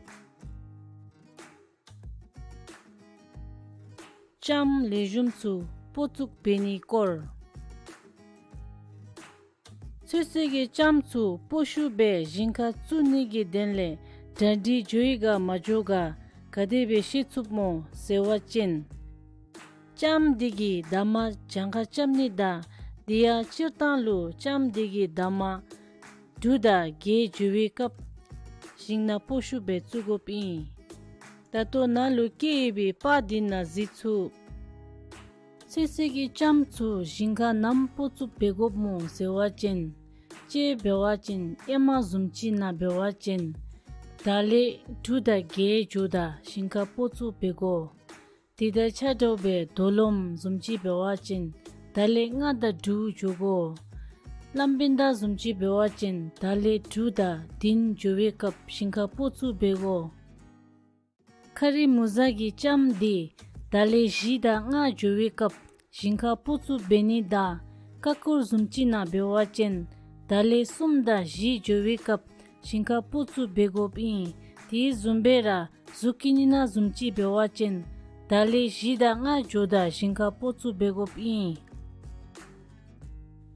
ལྕངམ་ལེགས་ཤོམ་ཚུ་སྤོ་བཙུགས་འབད་ནིའི་སྐོར། ཚོད་བསྲེ་གི་ལྕངམ་ཚུ་སྤོ་བཤུད་སྦེ་ཞིང་ཁར་བཙུགས་ནི་གི་དོན་ལས་གྲ་སྒྲིག་འགྱོ་ཡི་ག་མ་འགྱོ་ག་ག་དེ་སྦེ་ཤེས་ཚུགསཔ་སྨོ་ཟེར་བ་ཅིན། ལྕངམ་འདི་གིས་འདབ་མ་གྱངས་ཁ་རྐྱབ་ནི་དང་དེ་ཡང་སྤྱིར་བཏང་ལུ་ལྕངམ་འདི་གིས་འདབ་མ་དྲུག་དང་བརྒྱད་འགྱོ་བའི་སྐབས་ཞིང་ནང་སྤོ་བཤུད་སྦེ་བཙུགས་དགོཔ་ཨིན། ད་ལྟོ་ནཱ་ལུ་བཀོད་ཡོད་པའི་པར་འདི་ནང་གཟིགས་ཚུགས། ཚོད་བསྲེ་གི་ལྕངམ་ཚུ་ཞིང་ཁར་ནམ་སྤོ་བཙུགས་འབད་དགོཔ་སྨོ་ཟེར་བ་ཅིན། དཔྱེ་འབད་བ་ཅིན་ཨེ་མ་བཟུམ་ཅིག་ནང་འབད་བ་ཅིན་དར་ལེབ་དྲུག་དང་བརྒྱད་འགྱོཝ་ད་ཞིང་ཁར་སྤོ་བཙུགས་འབད་དགོ། དེ་དང་ཆ་འདྲཝ་སྦེ་རྡོ་ལོམ་བཟུམ་ཅིག་འབད་བ་ཅིན་དར་ལེབ་ལྔ་དང་དྲུག་འགྱོ་དགོ། ལམ་བེན་ཌ་བཟུམ་ཅིག་འབད་བ་ཅིན་དར་ལེབ་དྲུག་དང་བདུན་འགྱོ་བའི་སྐབས་ཞིང་ཁར་སྤོ་བཙུགས་འབད་དགོ། ཁ་རི་མུ་ཛ་གི་ལྕངམ་འདི་དར་ལེབ་བཞི་དང་ལྔ་འགྱོ་བའི་སྐབས་ཞིང་ཁར་སྤོ་བཙུགས་འབད་ནི་དང་ཀ་ཀུར་བཟུམ་ཅིག་ནང་འབད་བ་ཅིན་དར་ལེབ་གསུམ་དང་བཞི་འགྱོ་བའི་སྐབས་ཞིང་ཁར་སྤོ་བཙུགས་འབད་དགོཔ་ཨིན། དེ་བཟུམ་སྦེ་ར་ཟུ་ཀི་ནི་ནང་བཟུམ་ཅིག་འབད་བ་ཅིན་དར་ལེབ་བཞི་དང་ལྔ་འགྱོཝ་ད་ཞིང་ཁར་སྤོ་བཙུགས་འབད་དགོཔ་ཨིན།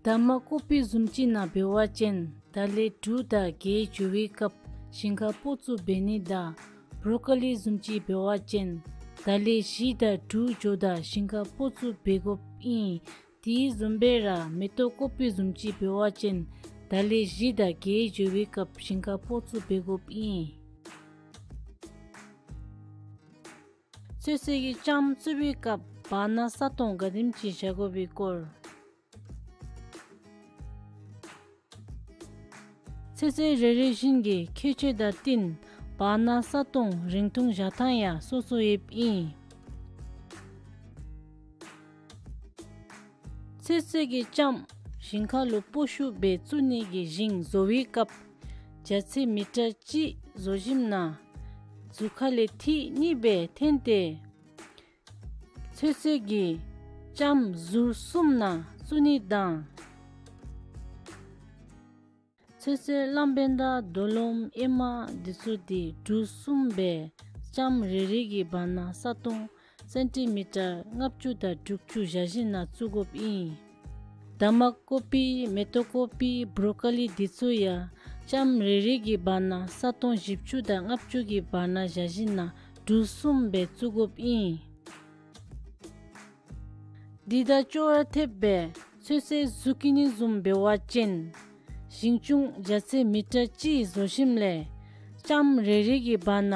འདབ་མ་ཀོ་པི་བཟུམ་ཅིག་ནང་འབད་བ་ཅིན་དར་ལེབ་དྲུག་དང་བརྒྱད་འགྱོ་བའི་སྐབས་ཞིང་ཁར་སྤོ་བཙུགས་འབད་ནི་དང་བོ་རོ་ཀོ་ལི་བཟུམ་ཅིག་འབད་བ་ཅིན་དར་ལེབ་བཞི་དང་དྲུག་འགྱོཝ་ད་ཞིང་ཁར་སྤོ་བཙུགས་འབད་དགོཔ་ཨིན། དེ་བཟུམ་སྦེ་ར་མེ་ཏོག་ཀོ་པི་བཟུམ་ཅིག་འབད་བ་ཅིན་དར་ལེབ་བཞི་དང་བརྒྱད་འགྱོ་བའི་སྐབས་ཞིང་ཁར་སྤོ་བཙུགས་འབད་དགོཔ་ཨིན། ཚོད་བསྲེ་གི་ལྕངམ་བཙུགས་པའི་སྐབས་བར་ན་ས་སྟོང་ག་དེམ་ཅིག་བཞག་དགོ་པའི་སྐོར། ཚོད་བསྲེ་རེ་རེ་བཞིན་གྱི་ཁྱད་ཆོས་དང་བསྟུན་བར་ན་ས་སྟོང་རིང་ཐུང་བཞག་ཐངས་ཡང་སོ་སོ་ཡོདཔ་ཨིན། ཚོད་བསྲེ་གི་ལྕངམ་ཞིང་ཁ་ལུ་སྤོ་བཤུད་སྦེ་བཙུགས་ནི་གི་ཞིང་བཟོ་བའི་སྐབས་རྒྱ་ཚད་མི་ཊར་གཅིག་བཟོ་ཞིནམ་ན་ཟུར་ཁ་ལས་ཐིག་གཉིས་སྦེ་འཐེན་ཏེ་ཚོད་བསྲེ་གི་ལྕངམ་ཟུར་གསུམ་ནང་བཙུགས་ནི་དང་། ཚོད་བསྲེ་ལམ་བེན་ཌ་རྡོ་ལོམ་ཨེ་མ་འདི་ཚུ་འདི་གྲུ་གསུམ་སྦེ་ལྕངམ་རེ་རེ་གི་བར་ན་ས་སྟོང་སེན་ཊི་མི་ཊར་ལྔ་བཅུ་དང་དྲུག་ཅུ་བཞག་ཞིནམ་ན་བཙུགས་དགོཔ་ཨིན། འདབ་མ་ཀོ་པི་མེ་ཏོག་ཀོ་པི་བོ་རོ་ཀོ་ལི་འདི་ཚུ་ཡང་ལྕངམ་རེ་རེ་གི་བར་ན་ས་སྟོང་བཞི་བཅུ་དང་ལྔ་བཅུ་གི་བར་ན་བཞག་ཞིནམ་ན་གྲུ་གསུམ་སྦེ་བཙུགས་དགོཔ་ཨིན། འདི་དང་ཅོག་ར་འཐདཔ་སྦེ་ཚོད་བསྲེ་ཟུ་ཀི་ནི་བཟུམ་འབད་བ་ཅིན་ཞིང་ཆུང་རྒྱ་ཚད་མི་ཊར་གཅིག་བཟོ་ཞིནམ་ལས་ལྕངམ་རེ་རེ་གི་བར་ན་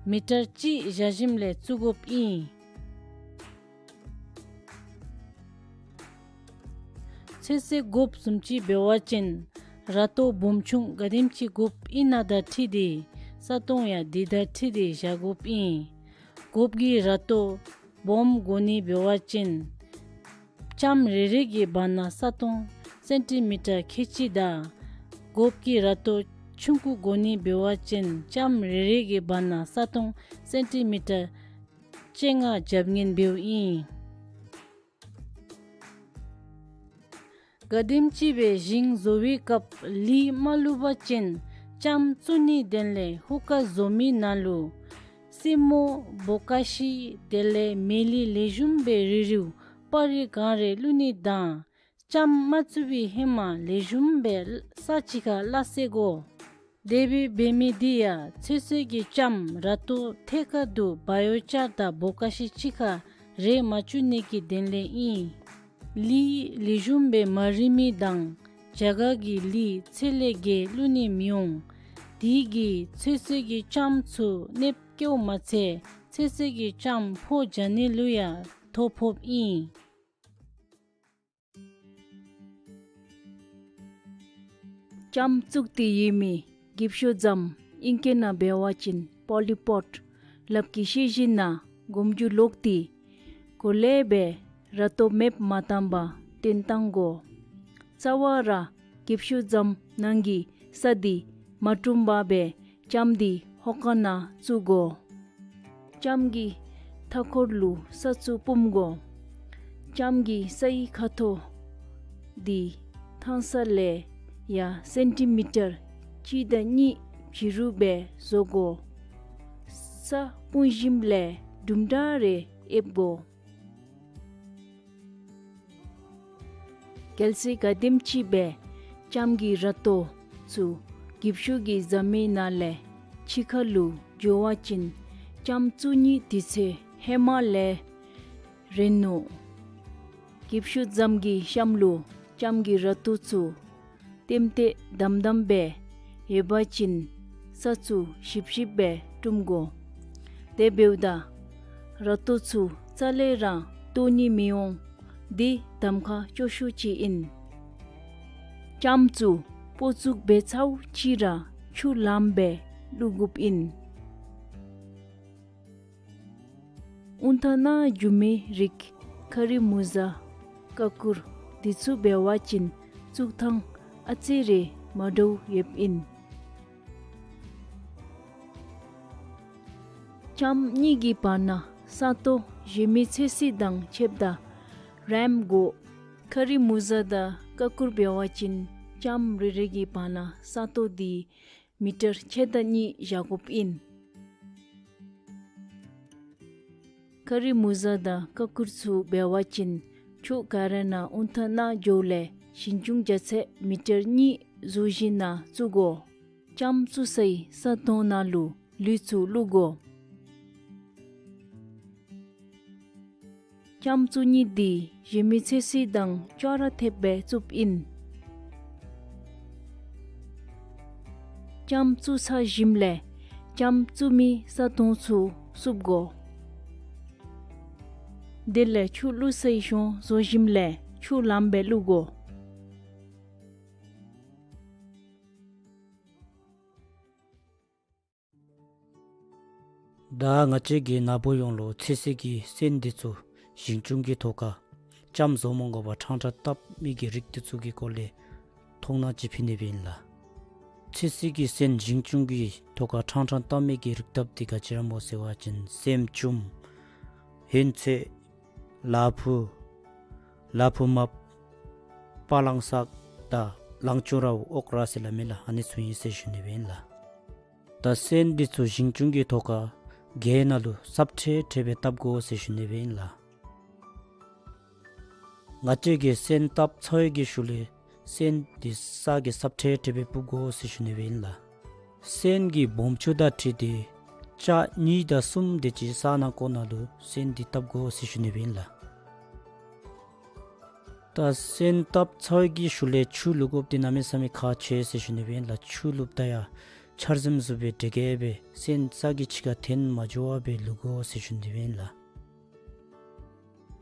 མི་ཊར་གཅིག་བཞག་ཞིནམ་ལས་བཙུགས་དགོཔ་ཨིན། ཚོད་བསྲེ་དགོཔ་བཟུམ་ཅིག་འབད་བ་ཅིན་ར་ཏོ་སྦོམ་ཆུང་ག་དེམ་ཅིག་དགོཔ་ཨིན་ན་དང་འཁྲིལ་ཏེ་ས་སྟོང་ཡང་དེ་དང་འཁྲིལ་ཏེ་བཞག་དགོཔ་ཨིན། གོབ་ཀྱི་ར་ཏོ་སྦོམ་དགོ་ནི་འབད་བ་ཅིན་ལྕངམ་རེ་རེ་གི་བར་ན་ས་སྟོང་སེན་ཊི་མི་ཊར་ཁལ་གཅིག་དང་གོབ་ཀྱི་ར་ཏོ་ཆུང་ཀུ་དགོ་ནི་འབད་བ་ཅིན་ལྕངམ་རེ་རེ་གི་བར་ན་ས་སྟོང་སེན་ཊི་མི་ཊར་བཅོ་ལྔ་རྒྱབ་ངན་འབདཝ་ཨིན། ག་དེམ་ཅིག་སྦེ་ཞིང་བཟོ་བའི་སྐབས་ལུད་མ་བླུགས་པ་ཅིན་ལྕངམ་བཙུགས་ནིའི་དོན་ལས་ཧུ་ཀ་བཟོ་མི་ནང་ལུ་སྲིནམོ་བོ་ཀ་ཤི་དེ་ལས་མེ་ལི་ལེགས་ཤོམ་སྦེ་རིལ་རུང་ སྤར་རི་གང་རེ་བླུག་ནི་དང་ལྕངམ་མ་བཙུགས་པའི་ཧེ་མ་ལེགས་ཤོམ་སྦེ་ས་ཅིག་ཁར་བླ་བསལ་དགོ། དེ་སྦེ་འབད་མི་འདི་ཡང་ཚོད་བསྲེ་གི་ལྕངམ་ར་ཏོ་ཐད་ཀར་དུ་བ་ཡོ་ཅར་དང་འབོ་ཀ་ཤི་ཅིག་ཁར་རེག་མ་བཅུག་ནི་གི་དོན་ལས་ཨིན། ལི་ལེགས་ཤོམ་སྦེ་མ་རིལ་མི་དང་རྒྱ་གར་གྱི་ལི་ཚད་ལས་བརྒལ་བླུག་ནི་མི་འོང་། དེ་གིས་ཚོད་བསྲེ་གི་ལྕངམ་ཚུ་གནོདཔ་བཀལཝ་མ་ཚད་ཚོད་བསྲེ་གི་ལྕངམ་ཕོག་རྒྱག་ནི་ལུ་ཡང་ཐོ་ཕོགཔ་ཨིན། ལྕངམ་བཙུགས་ཏེ་ཡོད་མི་འགྱིབ་ཤོག་ཟམ་ཨིང་སྐད་ནང་འབད་བ་ཅིན་པོ་ལི་པོཊ་སླབ་ཀྱི་ཤེས་བཞིན་ན་སྒོམ་རྒྱུ་ལོག་སྟེ་གོ་ལེ་སྦེ་ར་ཏོ་མེདཔ་མ་བཏང་པར་བཏོན་བཏང་དགོ། རྩ་བ་ར་འགྱིབ་ཤོག་ཟམ་ནང་གི་ས་འདི་མ་བཀྲུམ་པར་སྦེ་ལྕངམ་འདི་ཧོ་ཀ་ནང་བཙུགས་དགོ། ལྕངམ་གྱི་མཐའ་འཁོར་ལུ་ས་ཚུ་སྤུངམ་དགོ། ལྕངམ་གྱི་སའི་ཁ་ཐོག་འདི་ཐང་ས་ལས་ཡར་སེན་ཊི་མི་ཊར་གཅིག་དང་གཉིས་བྱི་རུ་སྦེ་བཟོ་དགོ། ས་སྤུངས་ཞིནམ་ལས་དུམ་གྲ་རེ་ཨེབ་དགོ། གལ་སྲིད་ག་དེམ་ཅིག་སྦེ་ལྕངམ་གྱི་ར་ཏོ་ཚུ་འགྱིབ་ཤོག་གི་ཟམ་མི་ནང་ལས་ཕྱི་ཁ་ལུ་འགྱོ་བ་ཅིན་ལྕངམ་བཙུགས་ནི་དུས་ཚོད་ཧེ་མ་ལས་རན་ནུག། འགྱིབ་ཤོག་ཟམ་གྱི་གཤམ་ལུ་ལྕངམ་གྱི་ར་ཏོ་ཚུ་ལྟེམ་ལྟེ་དམ་དམ་སྦེ་ཡོད་པ་ཅིན་ས་ཚུ་ཞིབ་ཞིབ་སྦེ་བཀྲུམ་དགོ། དེ་འབདཝ་ད་ར་ཏོ་ཚུ་རྩ་ལས་ར་བཏོག་ནི་མི་འོང་། འདི་གདམ་ཁ་སྐྱོ་ཤོས་ཅིག་ཨིན། ལྕངམ་ཚུ་སྤོ་བཙུགས་འབད་ཚརཝ་ཅིག་ར་ཆུ་ལངམ་སྦེ་བླུག་དགོཔ་ཨིན། ཨུན་ཐ་ནང་རྒྱུ་མི་རིགས་ཁ་རི་མུ་ཟ་ཀ་ཀུར་འདི་ཚུ་འབད་བ་ཅིན་བཙུགས་ཐངས་ཨ་ཙི་རེ་མ་འདྲཝ་ཡོདཔ་ཨིན། ལྕངམ་གཉིས་ཀྱི་བར་ན་ས་སྟོང་གཞན་མི་ཚོད་བསྲེ་དང་ཕྱདཔ་ད་རམ་དགོ། ཁ་རི་མུ་ཟ་དང་ཀ་ཀུར་འབད་བ་ཅིན་ལྕངམ་རེ་རེ་གི་བར་ན་ས་སྟོང་འདི་མི་ཊར་ཕྱེད་དང་གཉིས་བཞག་དགོཔ་ཨིན། ཁ་རི་མུ་ཟ་དང་ཀ་ཀུར་ཚུ་འབད་བ་ཅིན་ཕྱོགས་ག་ར་ནང་ཨུན་ཐ་ནང་འགྱོཝ་ལས་ཞིང་ཆུང་རྒྱ་ཚད་མི་ཊར་གཉིས་བཟོ་ཞིན་ན་བཙུགས་དགོ། ལྕངམ་བཙུགས་སའི་ས་སྟོང་ནང་ལུ་ལུད་ཚུ་བླུགས་དགོ། ལྕངམ་བཙུགས་ནི་འདི་གཞན་མི་ཚོད་བསྲེ་དང་ཅོག་ར་འཐདཔ་སྦེ་བཙུགསཔ་ཨིན། ལྕངམ་བཙུགས་ཚར་ཞིནམ་ལས་ལྕངམ་བཙུགས་མི་ས་སྟོང་ཚུ་བསུབ་དགོ། དེ་ལས་ཆུ་བླུགས་སའི་གཞོང་བཟོ་ཞིནམ་ལས་ཆུ་ལངམ་སྦེ་བླུག་དགོ། ད་ང་བཅས་ཀྱིས་ནཱ་བུ་ཡོངས་ལུ་ཚོད་བསྲེ་གི་སོན་འདི་ཚུ་ཞིང་ཆུང་གི་ཐོག་ཁར་ལྕངམ་བཟོ་མ་དགོ་པར་ཕྲང་ཕྲང་བཏབ་མི་གི་རིགས་འདི་ཚུ་གི་སྐོར་ལས་མཐོང་སྣང་ཅིག་ཕུལ་ནི་སྦེ་ཨིན་ལགས། ཚོད་བསྲེ་གི་སོན་ཞིང་ཆུང་གི་ཐོག་ཁར་ཕྲང་ཕྲང་བཏབ་མི་གི་རིགས་བཏབ་འདི་ག་ཅི་ར་སྨོ་ཟེར་བ་ཅིན་སྲནམ་ཅུམ་ཧོན་ཚོད་ལ་ཕུག་ལ་ཕུག་མབ་པ་ལང་སག་དང་ལང་ཅུང་རཝ་ཨོག་ར་ཟེར་སླབ་མི་ལགས། ཨ་ནི་ཚུ་ཨིན་ཟེར་ཞུ་ནི་སྦེ་ཨིན་ལགས། ད་སོན་འདི་ཚུ་ཞིང་ཆུང་གི་ཐོག་ཁར་གྱལ་ནང་ལུ་སྲབ་ཁྲེ་ཁྲེ་སྦེ་བཏབ་དགོ་ཟེར་ཞུ་ནི་སྦེ་ཨིན་ལགས། ང་བཅས་ཀྱིས་སོན་བཏབ་ཚར་བའི་གི་ཤུལ་ལས་སོན་འདི་ས་གི་སྲབ་ཁྲེ་ཁྲེ་སྦེ་སྤུབ་དགོ་ཟེར་ཞུ་ནི་སྦེ་ཨིན་ལགས། སོན་གྱི་སྦོམ་ཆུང་དང་འཁྲིལ་ཏེ་ལྕགས་གཉིས་དང་གསུམ་དེ་ཅིག་ས་ནང་ཀོ་ནང་ལུ་སོན་འདི་བཏབ་དགོ་ཟེར་ཞུ་ནི་སྦེ་ཨིན་ལགས། ད་སོན་བཏབ་ཚར་བའི་གི་ཤུལ་ལས་ཆུ་བླུག་དགོཔ་འདི་གནམ་མེད་ས་མེད་ཁག་ཆེ་ཟེར་ཞུ་ནི་སྦེ་ཨིན་ལགས། ཆུ་བླུགཔ་ད་ཡང་ཆར་ཟིམ་བཟུམ་སྦེ་དྲེག་གེ་སྦེ་སོན་ས་གི་ཕྱི་ཁར་འཐོན་མ་འགྱོ་བར་སྦེ་བླུག་དགོ་ཟེར་ཞུ་ནི་སྦེ་ཨིན་ལགས།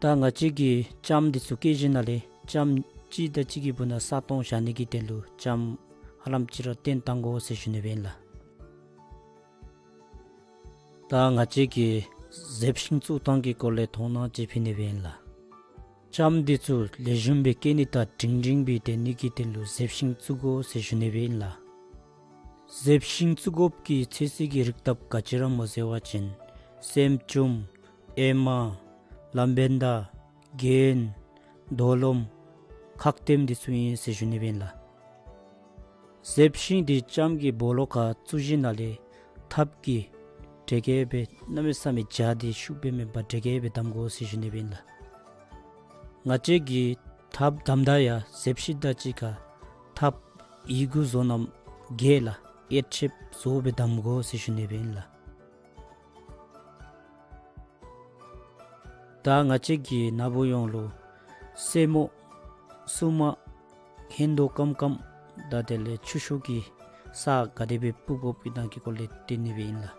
ད་ང་བཅས་ཀྱིས་ལྕངམ་འདི་ཚུ་བཀལ་ཞིནམ་ལས་ལྕངམ་གཅིག་དང་གཅིག་གི་བར་ན་ས་སྟོང་བཞག་ནི་གི་དོན་ལུ་ལྕངམ་ཧ་ལམ་ཅིག་ར་བཏོན་བཏང་དགོ་ཟེར་ཞུ་ནི་སྦེ་ཨིན་ལགས། ད་ང་བཅས་ཀྱིས་ཟེབ་ཤིང་བཙུགས་ཐངས་ཀྱི་སྐོར་ལས་མཐོང་སྣང་ཅིག་ཕུལ་ནི་སྦེ་ཨིན་ལགས། ལྕངམ་འདི་ཚུ་ལེགས་ཤོམ་སྦེ་སྐྱེ་ནི་དང་འབྲིང་འབྲིང་སྦེ་སྡོད་ནི་གི་དོན་ལུ་ཟེབ་ཤིང་བཙུགས་དགོ་ཟེར་ཞུ་ནི་སྦེ་ཨིན་ལགས། ཟེབ་ཤིང་བཙུགས་དགོཔ་གི་ཚོད་བསྲེ་གི་རིགས་བཏབ་ག་ཅི་ར་སྨོ་ཟེར་བ་ཅིན་སྲནམ་ཅུམ་ཨེ་མ་ལམ་བེན་དང་གྱོན་རྡོ་ལོམ་ཁག་ལྟེམ་འདི་ཚུ་ཨིན་ཟེར་ཞུ་ནི་སྦེ་ཨིན་ལགས། ཟེབ་ཤིང་འདི་ལྕངམ་གི་སྦོ་ལོགས་ཁར་བཙུགས་ཞིནམ་ལས་ཐགཔ་གིས་དྲེག་གེ་སྦེ་གནམ་མེད་ས་མེད་འཇའ་འདི་ཤུགས་སྦེ་མེན་པར་དྲེག་གེ་སྦེ་བསྡམ་དགོ་ཟེར་ཞུ་ནི་སྦེ་ཨིན་ལགས། ང་བཅས་ཀྱིས་ཐགཔ་བསྡམ་ད་ཡང་གཟེབ་ཤིག་དང་གཅིག་ཁར་ཐགཔ་ཡི་གུ་བཟོ་ནམ་གྱལ་ལ་ཨེ་ཆེབ་བཟོ་སྦེ་བསྡམ་དགོ་ཟེར་ཞུ་ནི་སྦེ་ཨིན་ལགས། ད་ང་བཅས་ཀྱིས་ན་བུ་ཡོངས་ལུ་སེ་མོ་སྲུ་མ་ཧན་དོ་ཀམ་ཀམ་དང་དེ་ལས་ཆུ་ཤོག་གི་ས་ག་དེ་སྦེ་སྤུབ་དགོཔ་ཨིན་ན་གི་སྐོར་ལས་སྟོན་ནི་སྦེ་ཨིན་ལགས།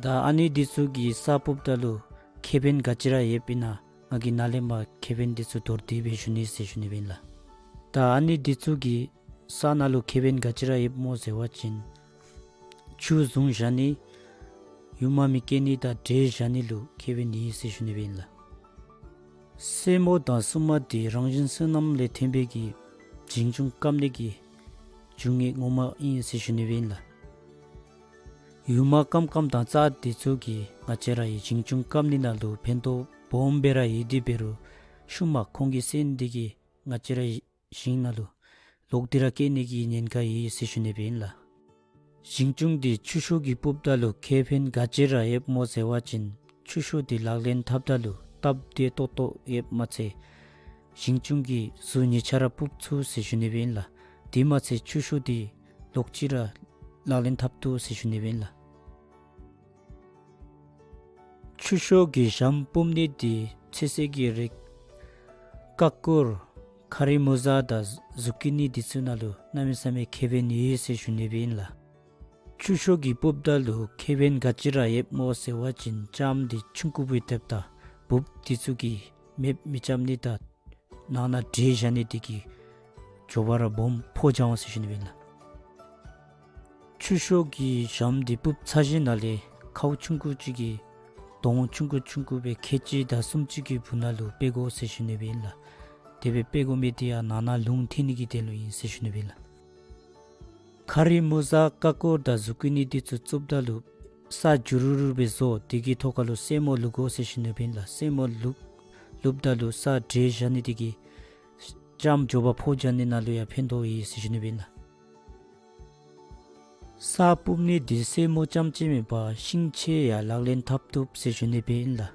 ད་ཨ་ནི་འདི་ཚུ་གི་ས་སྤུབ་ད་ལུ་ཁེ་ཕན་ག་ཅི་ར་ཡོདཔ་ཨིན་ན་ང་གིས་ནཱ་ལས་མར་ཁེ་ཕན་འདི་ཚུ་མདོར་བསྡུས་སྦེ་ཞུ་ནི་ཟེར་ཞུ་ནི་སྦེ་ཨིན་ལགས། ད་ཨ་ནི་འདི་ཚུ་གི་ས་ནང་ལུ་ཁེ་ཕན་ག་ཅི་ར་ཡོདཔ་སྨོ་ཟེར་བ་ཅིན་ཆུ་བཟུང་བཞག་ནི། ཡུར་མ་མི་སྐྱེ་ནི་དང་འདྲེ་བཞག་ནི་ལུ་ཁེ་ཕན་ཡོད་ཟེར་ཞུ་ནི་སྦེ་ཨིན་ལགས། སེ་མོ་དང་སྲུ་མ་འདི་རང་བཞིན་བསོད་ནམས་ལས་ཐོན་པའི་གི་བྱིང་ཆུང་སྐམ་ནི་གི་འབྱུང་ངེས་ངོ་མ་ཨིན་ཟེར་ཞུ་ནི་སྦེ་ཨིན་ལགས། ཡུར་མ་སྐམ་སྐམ་དང་རྩྭ་འདི་ཚུ་གིས་ང་བཅས་རའི་བྱིང་ཆུང་སྐམ་ནི་ནང་ལུ་ཕན་ཐོགས་སྦོམ་སྦེ་ར་ཡོད་དེ་འབད་རུང་ཤུལ་མ་ཁོང་གི་སེམས་འདི་གིས་ང་བཅས་རའི་ཞིང་ནང་ལུ་ལོག་སྟེ་ར་སྐྱེ་ནི་གི་ཉེན་ཁ་ཡོད་ཟེར་ཞུ་ནི་སྦེ་ཨིན་ལགས། བྱིང་ཆུང་འདི་ཆུ་ཤོག་གིས་སྤུབ་ད་ལུ་ཁེ་ཕན་ག་ཅི་ར་ཡོདཔ་སྨོ་ཟེར་བ་ཅིན་ཆུ་ཤོག་འདི་ལག་ལེན་འཐབ་ད་ལུ་སྟབས་བདེ་ཏོག་ཏོ་ཡོདཔ་མ་ཚད་བྱིང་ཆུང་གིས་གཟུགས་ཉིས་ཆ་ར་སྤུབ་ཚུགས་ཟེར་ཞུ་ནི་སྦེ་ཨིན་ལགས། དེ་མ་ཚད་ཆུ་ཤོག་འདི་ལོག་ཅི་ར་ལག་ལེན་འཐབ་བཏུབ་ཟེར་ཞུ་ནི་སྦེ་ཨིན་ལགས། ཆུ་ཤོག་གི་ཞྭམོ་སྤུབ་ནི་འདི་ཚོད་བསྲེ་གི་རིགས་ཀ་ཀུར་ཁ་རི་མུ་ཟ་དང་ཟུ་ཀི་ནི་འདི་ཚུ་ནང་ལུ་གནམ་མེད་ས་མེད་ཁེ་ཕན་ཡོད་ཟེར་ཞུ་ནི་སྦེ་ཨིན་ལགས། ཆུ་ཤོག་གིས་སྤུབ་ད་ལུ་ཁེ་ཕན་ག་ཅི་ར་ཡོདཔ་སྨོ་ཟེར་བ་ཅིན་ལྕངམ་འདི་ཆུང་ཀུ་སྦེ་སྡོདཔ་ད་འབུཔ་འདི་ཚུ་གིས་མེདཔ་མི་རྐྱབ་ནི་དང་ནང་ན་འདྲེ་བཞག་ནི་འདི་གིས་མགྱོགས་པ་ར་སྦོམ་འཕོ་འགྱོ་འོང་ཟེར་ཞུ་ནི་སྦེ་ཨིན་ལགས། ཆུ་ཤོག་གི་ཞྭམོ་འདི་སྤུབ་ཚར་ཞིནམ་ལས་ཁཝ་ཆུང་ཀུ་ཅིག་གི་དོང་ཆུང་ཀུ་ཆུང་ཀུ་སྦེ་ཁལ་གཅིག་དང་སུམ་ཅུ་གི་སྦུག་ན་ལུ་སྤེལ་དགོ་ཟེར་ཞུ་ནི་སྦེ་ཨིན་ལགས། དེ་སྦེ་སྤེལ་དགོ་མི་འདི་ཡང་ནང་ན་རླུང་ཐེག་ནི་གི་དོན་ལུ་ཨིན་ཟེར་ཞུ་ནི་སྦེ་ཨིན་ལགས། ཁ་རི་མུ་ཟ་ཀ་ཀུར་དང་ཟུ་ཀི་ནི་འདི་ཚུ་བཙུགསཔ་ད་ལུ་ས་འགྱུར་རུ་རུ་སྦེ་བཟོ། དེ་གི་ཐོག་ཁ་ལུ་སེ་མོ་བླུག་དགོ་ཟེར་ཞུ་ནི་སྦེ་ཨིན་ལགས། སེ་མོ་བླུག་བླུགསཔ་ད་ལུ་ས་འདྲེ་བཞག་ནི་འདི་གིས་ལྕངམ་མགྱོགས་པ་འཕོ་འགྱོ་ནི་ནང་ལུ་ཡང་ཕན་ཐོགས་ཡོད་ཟེར་ཞུ་ནི་སྦེ་ཨིན་ལགས། ས་སྤུབ་ནི་འདི་སེ་མོ་རྐྱངམ་ཅིག་མེན་པར་ཤིང་ཆས་ཡང་ལག་ལེན་འཐབ་བཏུབ་ཟེར་ཞུ་ནི་སྦེ་ཨིན་ལགས།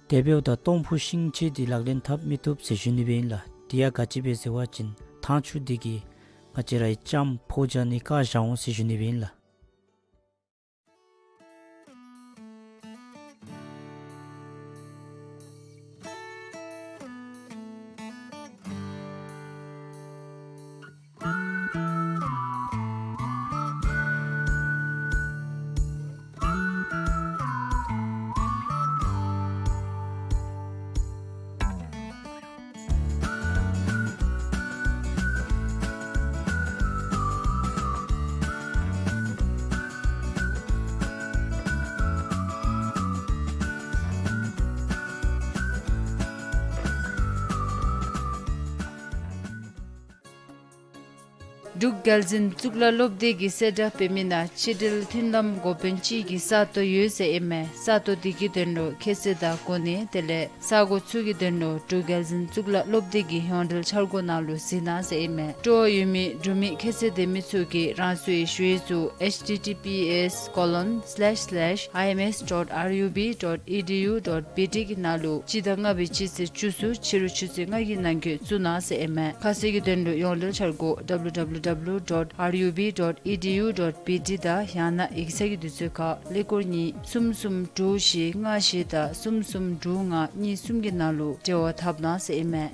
དེ་འབདཝ་ད་སྟོང་ཕུ་ཤིང་ཆས་འདི་ལག་ལེན་འཐབ་མི་བཏུབ་ཟེར་ཞུ་ནི་སྦེ་ཨིན་ལགས། དེ་ཡང་ག་ཅི་སྦེ་ཟེར་བ་ཅིན་ཐང་ཆུ་འདི་གིས་ང་བཅས་རའི་ལྕངམ་འཕོ་འགྱོ་ནི་བཀག་བཞག་འོང་ཟེར་ཞུ་ནི་སྦེ་ཨིན་ལགས། འབྲུག་རྒྱལ་འཛིན་གཙུག་ལག་སློབ་སྡེ་གི་གསལ་བསྒྲགས་འབད་མི་ནང་ཕྱི་འབྲེལ་མཐུན་ལམ་འགོ་དཔོན་ཅིག་གི་ས་སྟོང་ཡོད་ཟེར་ཨིན་མས། ས་སྟོང་འདི་གི་དོན་ལུ་ཁྱད་ཚད་དང་གོ་གནས་དེ་ལས་ས་གོ་ཚུ་གི་དོན་ལུ་འབྲུག་རྒྱལ་འཛིན་གཙུག་ལག་སློབ་སྡེ་གི་ཡོངས་འབྲེལ་འཆར་སྒོ་ནང་ལུ་གཟིགས་གནང་ཟེར་ཨིན་མས། སྤྲོ་བ་ཡོད་མི་འབྲུག་མི་ཁྱད་ཚད་ལྡན་མི་ཚུ་གིས་རང་སོའི་ཞུ་ཡིག་ཚུ་H T T P S colon slash slash I M S dot R U B dot E D U dot B T གི་ནང་ལུ་སྤྱི་ཟླ་ལྔ་པའི་སྤྱི་ཚེས་བཅུ་གསུམ་ཕྱི་རུ་ཆུ་ཚོད་ལྔ་གི་ནང་འཁོད་བཙུགས་གནང་ཟེར་ཨིན་མས། ཁ་གསལ་གྱི་དོན་ལུ་ཡོངས་འབྲེལ་འཆར་སྒོ་W W W dot R U B dot E D U dot B T དང་ཡང་ན་ཡིག་ཚང་གི་དུས་ཚོད་ཁར་ཀླད་ཀོར་གཉིས་གསུམ་གསུམ་དྲུག་བཞི་ལྔ་བཞི་དང་གསུམ་གསུམ་དྲུག་ལྔ་གཉིས་གསུམ་གྱི་ནང་ལུ་འབྲེལ་བ་འཐབ་གནང་ཟེར་ཨིན་མས།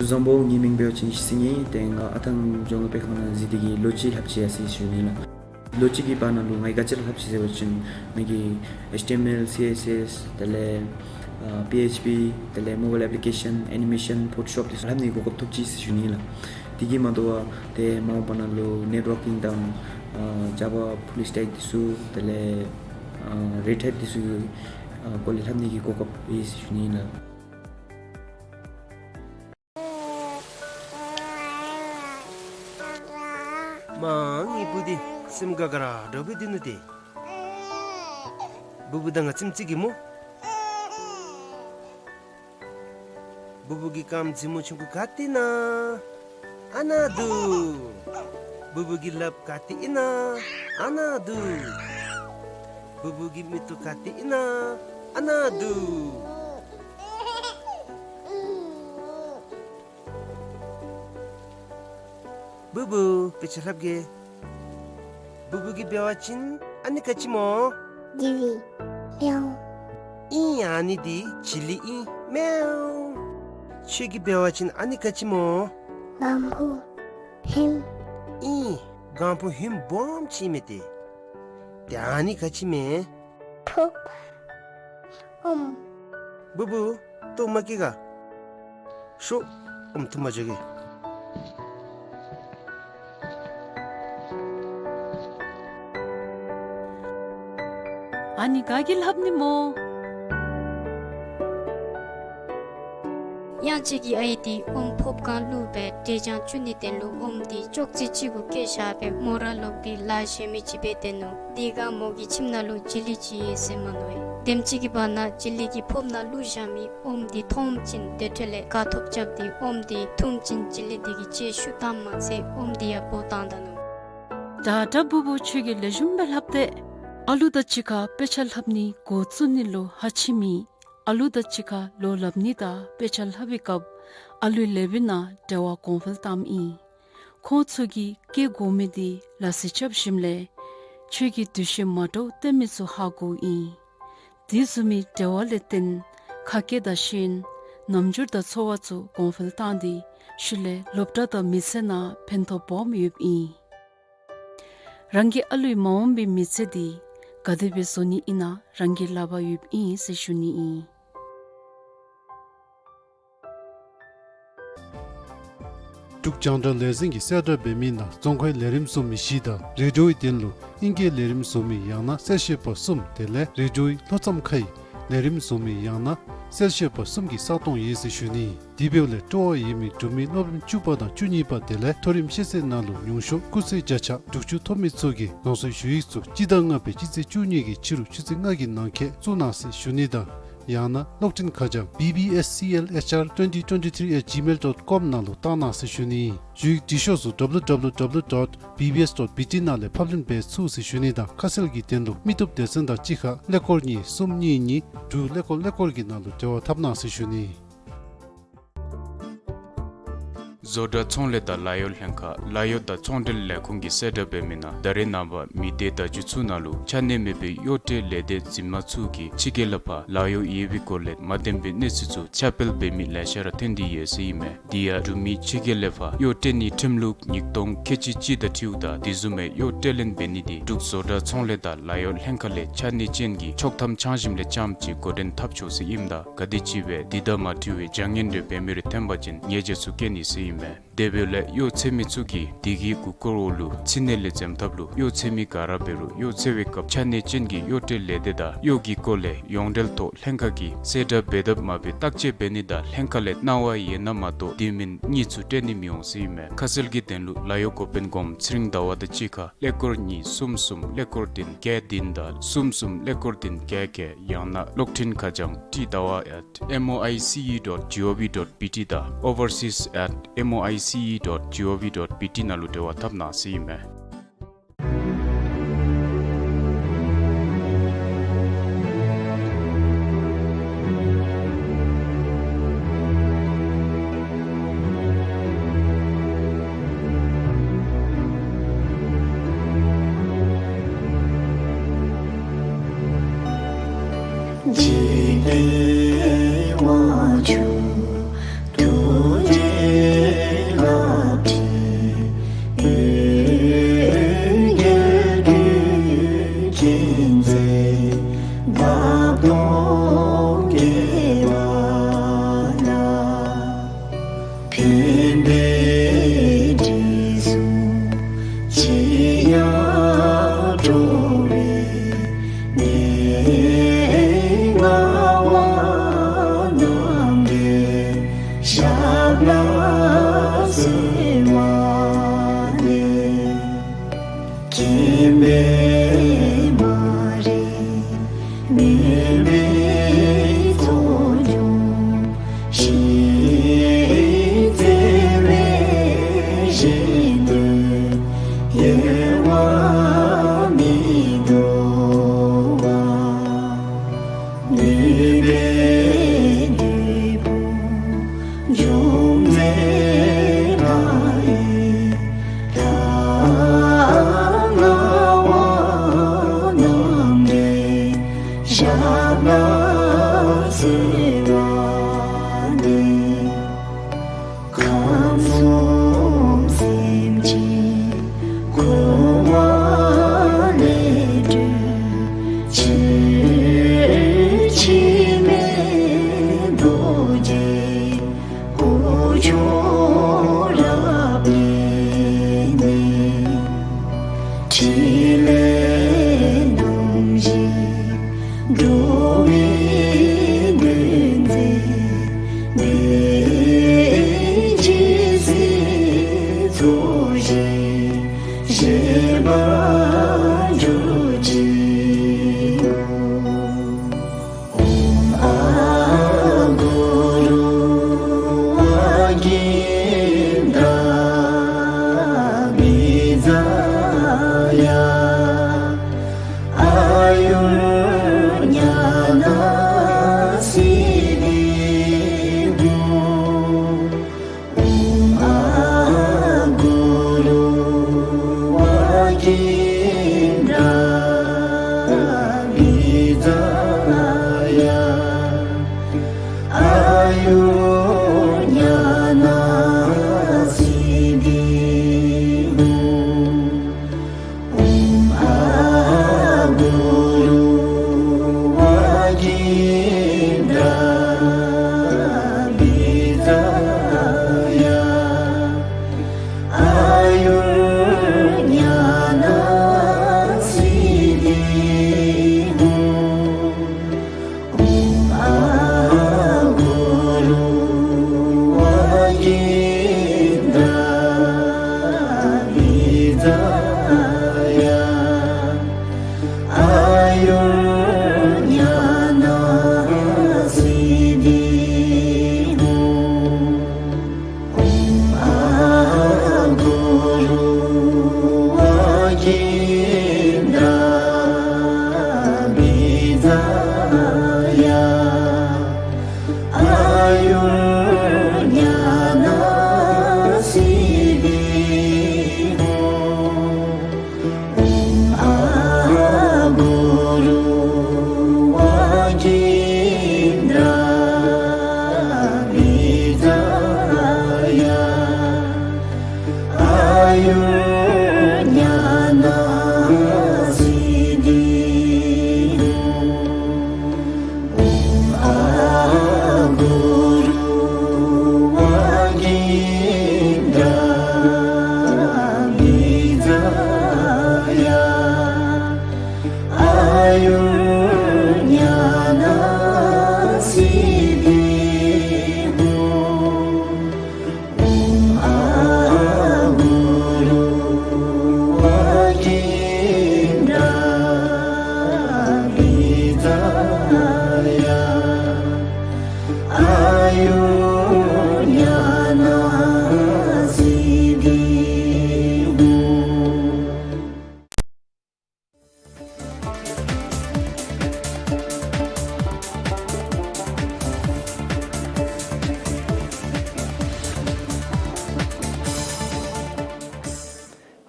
བཟང་པོ། ངེའི་མིང་འབདཝ་ཅིན་ཡེ་ཤེས་སེང་གེ། ཏེ་ང་ཨ་ཐང་རྫོང་དཔེ་ཁང་ནང་གཟིགས་ཏེ་གིས་ལོ་གཅིག་ལྷབ་ཅི་ཡར་སོ་ཡི་ཟེར་ཞུ་ནི་ལགས། ལོ་གཅིག་གི་བར་ན་ལུ་ང་གིས་ག་ཅི་ར་ལྷབ་ཅི་ཟེར་བ་ཅིན་ང་གིས་H T M L, C S S དེ་ལས་ཨ་P H P དེ་ལས་mobile application, animation, Photoshop དེ་ཚུ་ལྷབ་ནི་གོ་སྐབས་ཐོབ་ཅི་ཟེར་ཞུ་ནི་ལགས། དེ་གིས་མ་དོ་བར་ཏེ་མ་འོངས་པ་ནང་ལུ་networking དང་ཨ་Java full stack དེ་ཚུ་དེ་ལས་ཨ་Red Hat དེ་ཚུ་ཨ་སྐོར་ལས་ལྷབ་ནི་གི་གོ་སྐབས་ཡོད་ཟེར་ཞུ་ནི་ལགས། མ་ངེའི་བུ་འདི་སེམས་དགའ་དགའ་ར་འདྲཝ་སྦེ་སྡོད་ནུག་ཏེ། བུ་བུ་དང་ང་ཙམ་ཅིག་གིས་སྨོ། བུ་བུ་གི་རྐངམ་རྫི་མོ་ཆུང་ཀུ་ག་ཏེ་ཨིན་ན། ཨ་ནཱ་འདུག། བུ་བུ་གི་ལགཔ་ག་ཏེ་ཨིན་ན། ཨ་ནཱ་འདུག། བུ་བུ་གི་མིག་ཏོ་ག་ཏེ་ཨིན་ན། ཨ་ནཱ་འདུག། བུ་བུ་དཔེ་ཆ་ལྷབ་གེ། བུ་བུ་གིས་འབད་བ་ཅིན་ཨ་ནི་ག་ཅི་སྨོ། བྱི་ལི། མེའོ། ཨིན། ཨ་ནི་འདི་བྱི་ལི་ཨིན། མེའོ། ཁྱོད་ཀྱིས་འབད་བ་ཅིན་ཨ་ནི་ག་ཅི་སྨོ། སྒང་ཕུ། ཧིམ། ཨིན། སྒང་ཕུ་ཧིམ་སྦོམ་ཅིག་མས་ཏེ། ཏེ་ཨ་ནི་ག་ཅི་མས། ཕོརཔ། ཨོམ། བུ་བུ་ལྟོ་མ་བཀྱེས་ག། ཤོག། ཨོམ་འཐུ་མ་འགྱོ་གེ། ཨ་ནི་ག་གིས་ལྷབ་ནི་སྨོ། གཡང་ཅིག་གི་ཨའི་འདི་ཨོམ་ཕོརཔ་སྒང་བླུགས་སྦེ་འབྲས་ཆང་བཙུགས་ནིའི་དོན་ལུ་ཨོམ་འདི་ཅོག་ཙེ་ཅིག་གུ་བཀལ་བཞག་སྦེ་མོ་ར་ལོག་སྟེ་ལཱ་གཞན་མི་ཅིག་འབད་སྡོད་ནུག། དེ་སྒང་མོ་གི་ཁྱིམ་ནང་ལུ་བྱི་ལི་ཅིག་ཡོད་ཟེར་མནོ་ཡི། དེམ་ཅིག་གི་བར་ན་བྱི་ལི་གིས་ཕོརཔ་ནང་བླུགས་བཞག་མི་ཨོམ་འདི་མཐོངམ་ཅིག་དེ་འཕྲོ་ལས་དགའ་ཐོབ་རྐྱབ་སྟེ་ཨོམ་འདི་འཐུངམ་ཅིག་བྱི་ལི་འདི་གིས་ལྕེ་ཤུགས་བཏངམ་མ་ཚད་ཨོམ་འདི་ཡང་སྦོ་བཏང་ད་ནུག། ད་ད་བུ་བུ་ཁྱོད་ཀྱིས་ལེགས་ཤོམ་སྦེ་ལྷབ་སྟེ། ཨ་ལུ་དང་གཅིག་ཁར་དཔེ་ཆ་ལྷབ་ནི་འགོ་བཙུགས་ནི་ལུ་ཧ་ཅིག་མེད། ཨ་ལུ་དང་གཅིག་ཁར་ལོ་ལྷབ་ནི་དང་དཔེ་ཆ་ལྷབ་པའི་སྐབས་ཨ་ལུའི་ལེའུ་ནང་འབྲེལ་བ་གོང་འཕེལ་བཏངམ་ཨིན། ཁོང་ཚུ་གིས་བཀལ་དགོ་མི་འདི་ལ་སི་རྐྱབ་ཞིནམ་ལས་ཁྱོད་ཀྱིས་འདུ་ཤེས་མ་འདྲཝ་སྟོན་མི་ཚུ་ཧ་གོཝ་ཨིན། དེ་བཟུམ་མའི་འབྲེལ་བ་ལས་བརྟེན་ཁ་སྐད་དང་ཤེས་ཡོན་རྣམ་འགྱུར་དང་ཚོར་བ་ཚུ་གོང་འཕེལ་བཏང་སྟེ་ཤུལ་ལས་སློབ་གྲྭ་དང་མི་ཚེ་ནང་ཕན་ཐོགས་སྦོམ་ཡོདཔ་ཨིན། རང་གི་ཨ་ལུའི་མ་འོངས་པའི་མི་ཚེ་འདི་ག་དེ་སྦེ་བཟོ་ནི་ཨིན་ན་རང་གི་ལག་པར་ཡོདཔ་ཨིན་ཟེར་ཞུ་ནི་ཨིན། འབྲུག་རྒྱང་བསྒྲགས་ལས་འཛིན་གྱིས་གསལ་བསྒྲགས་འབད་མི་ནང་རྫོང་ཁའི་ལས་རིམ་བཟོ་མི་བཞི་དང་རེ་ཌི་ཡོའི་དོན་ལུ་ཨིང་སྐད་ལས་རིམ་བཟོ་མི་ཡང་ན་གསལ་བཤད་པ་གསུམ་དེ་ལས་རེ་ཌི་ཡོའི་ལྷོ་མཚམས་ཁའི་ལས་རིམ་བཟོ་མི་ཡང་ན་གསལ་བཤད་པ་གསུམ་གྱི་ས་སྟོང་ཡོད་ཟེར་ཞུ་ནི། དེ་འབདཝ་ལས་སྤྲོ་བ་ཡོད་མི་འབྲུག་མི་སློབ་རིམ་བཅུ་པ་དང་བཅུ་གཉིས་པ་དེ་ལས་མཐོ་རིམ་ཤེས་ཚད་ནང་ལུ་ཉུང་ཤོས་སྐུགས་ཚད་བརྒྱ་ཆ་དྲུག་ཅུ་ཐོབ་མི་ཚུ་གིས་རང་སོའི་ཞུ་ཡིག་ཚུ་སྤྱི་ཟླ་ལྔ་པའི་སྤྱི་ཚེས་བཅུ་གཉིས་ཀྱི་ཕྱི་རུ་ཆུ་ཚོད་ལྔ་གི་ནང་འཁོད་བཙུགས་གནང་ཟེར་ཞུ་ནི་དང་ཡང་ན་གློག་འཕྲིན་ཁ་བྱང་B B S C L H R twenty twenty-three at gmail dot com ནང་ལུ་བཏང་གནང་ཟེར་ཞུ་ནི། ཞུ་ཡིག་འབྲི་ཤོག་ཚུ་W W W dot B B S dot B T ནང་ལས་ཕབ་ལེན་འབད་ཚུགས་ཟེར་ཞུ་ནི་དང་ཁ་གསལ་གྱི་དོན་ལུ་མི་སྟོབས་སྡེ་ཚན་དང་གཅིག་ཁར་ཀླད་ཀོར་གཉིས་གསུམ་གཉིས་གཉིས་དྲུག་ཀླད་ཀོར་ཀླད་ཀོར་གྱི་ནང་ལུ་འབྲེལ་བ་འཐབ་གནང་ཟེར་ཞུ་ནི། བཟོ་གྲྭ་ཚོང་ལས་དང་ལཱ་གཡོག་ལྷན་ཁག་ལཱ་གཡོག་དང་ཚོང་འབྲེལ་ལས་ཁུངས་ཀྱིས་གསལ་བསྒྲགས་འབད་མི་ནང་ད་རེས་ནངས་པ་མི་སྡེ་བརྡ་བརྒྱུད་ཚུ་ནང་ལུ་ཆ་གནས་མེད་པའི་གཡོག་ཁྲལ་ལས་སྡེ་འཛིན་མ་ཚུ་གིས་ཕྱི་རྒྱལ་ལས་ཕར་ལཱ་གཡོག་ཡོད་པའི་སྐོར་ལས་མ་བདེན་པའི་གནས་ཚུལ་ཚུ་ཁྱབ་སྤེལ་འབད་མི་ལེ་ཤ་ར་ཐོན་ཏེ་ཡོད་ཟེར་ཨིན་མས། དེ་ཡང་འབྲུག་མི་ཕྱི་རྒྱལ་ལས་ཕར་གཡོག་སྤྲོད་ནིའི་ཁྲིམས་ལུགས་ཉིས་སྟོང་ཁལ་གཅིག་གཅིག་དང་འཁྲིལཝ་ད་དེ་བཟུམ་མའི་གཡོག་སྤྲོད་ལེན་འབད་ནི་འདི་འབྲུག་བཟོ་གྲྭ་ཚོང་ལས་དང་ལཱ་གཡོག་ལྷན་ཁག་ལས་ཆ་གནས་ཅན་གྱི་ཆོག་ཐམ་ཚང་ཞིནམ་ལས་རྐྱངམ་གཅིག་འགོ་འདྲེན་འཐབ་ཆོག་ཟེར་ཨིནམ་ད་ག་དེམ་ཅིག་སྦེ་དེ་དང་མ་འཁྲིལ་བའི་བྱ་ངན་རེ་འབད་མི་རེ་ཐོན་པ་ཅིན་ཉེས་བྱ་ཚུ་བཀལ་ནི་ཟེར་ཨིན་མས། དེ་འབདཝ་ལས་གཡོག་འཚོལ་མི་ཚུ་གིས་དེ་གི་གུ་སྐོར་འོག་ལུ་ཚིག་གནས་ལས་འཛེམ་ཐབས་ལུ་གཡོག་འཚོལ་མི་ག་ར་འབད་རུང་གཡོག་འཚོལ་བའི་སྐབས་ཆ་གནས་ཅན་གྱི་གཡོག་སྤྲོད་ལས་སྡེ་དང་གཡོག་གི་སྐོར་ལས་ཡོངས་འབྲེལ་ཐོག་ལྷན་ཁག་གིས་གསལ་བསྒྲགས་འབད་དཔ་མ་འབད་བརྟག་དཔྱད་འབད་ནི་དང་ལྷན་ཁག་ལས་གནང་བ་ཡོད་ན་མ་གཏོགས་དེ་མིན་གཉིས་ཚུ་སྤྲོད་ནི་མི་འོང་ཟེར་ཨིན་མས། ཁ་གསལ་གྱི་དོན་ལུ་ལཱ་གཡོག་འགོ་དཔོན་སྒོམ་ཚེ་རིང་ཟླ་བ་དང་གཅིག་ཁར་ཀླད་ཀོར་གཉིས་གསུམ་གསུམ་ཀླད་ཀོར་བདུན་བརྒྱད་བདུན་དང་གསུམ་གསུམ་ཀླད་ཀོར་བདུན་བརྒྱད་བརྒྱད། ཡང་ན་གློག་འཕྲིན་ཁ་བྱང་T Dawa at M O I C E dot G O V dot B T དང་overseas at M O I C E dot G O V dot B T ནང་ལུ་འབྲེལ་བ་འཐབ་གནང་ཟེར་ཨིན་མས། ཕན་པའི་དྲིན་གཟོ་ཅི་ཡང་སྤྲོ་བའི་གནས་ལྔ་བ་རྣམས་ཀྱི་ཞབས་ལ་གསོལ་བ་འདེབས། མཁྱེན་པས་མ་རིག་མུན་པའི་ཚོགས་འཇོམས་ཤིང་། བརྩེ་བའི་ཞལ་དུ་གཡེང་བ་མི་འདོར་བར། ནུས་པས་ནུས་པ་འཇོམས་མཛད།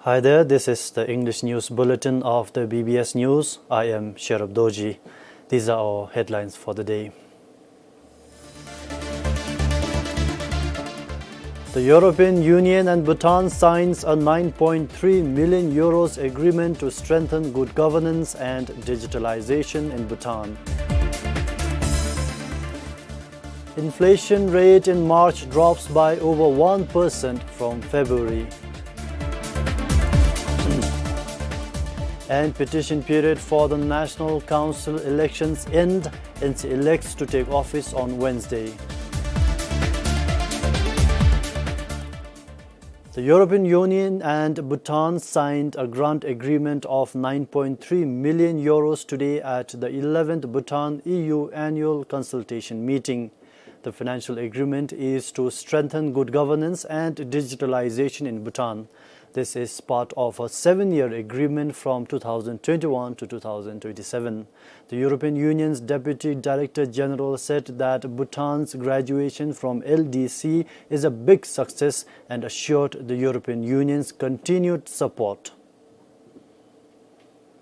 Hi there, this is the English news bulletin of the B B S News. I am Sherub Dorji. These are our headlines for the day. The European Union and Bhutan signs a nine point three million euros agreement to strengthen good governance and digitalization in Bhutan. Inflation rate in March drops by over one percent from February. And petition period for the National Council elections end, N C elects to take office on Wednesday. The European Union and Bhutan signed a grant agreement of nine point three million euros today at the eleventh Bhutan E U annual consultation meeting. The financial agreement is to strengthen good governance and digitalization in Bhutan. This is part of a seven-year agreement from two thousand twenty-one to two thousand twenty-seven. The European Union's Deputy Director General said that Bhutan's graduation from L D C is a big success and assured the European Union's continued support.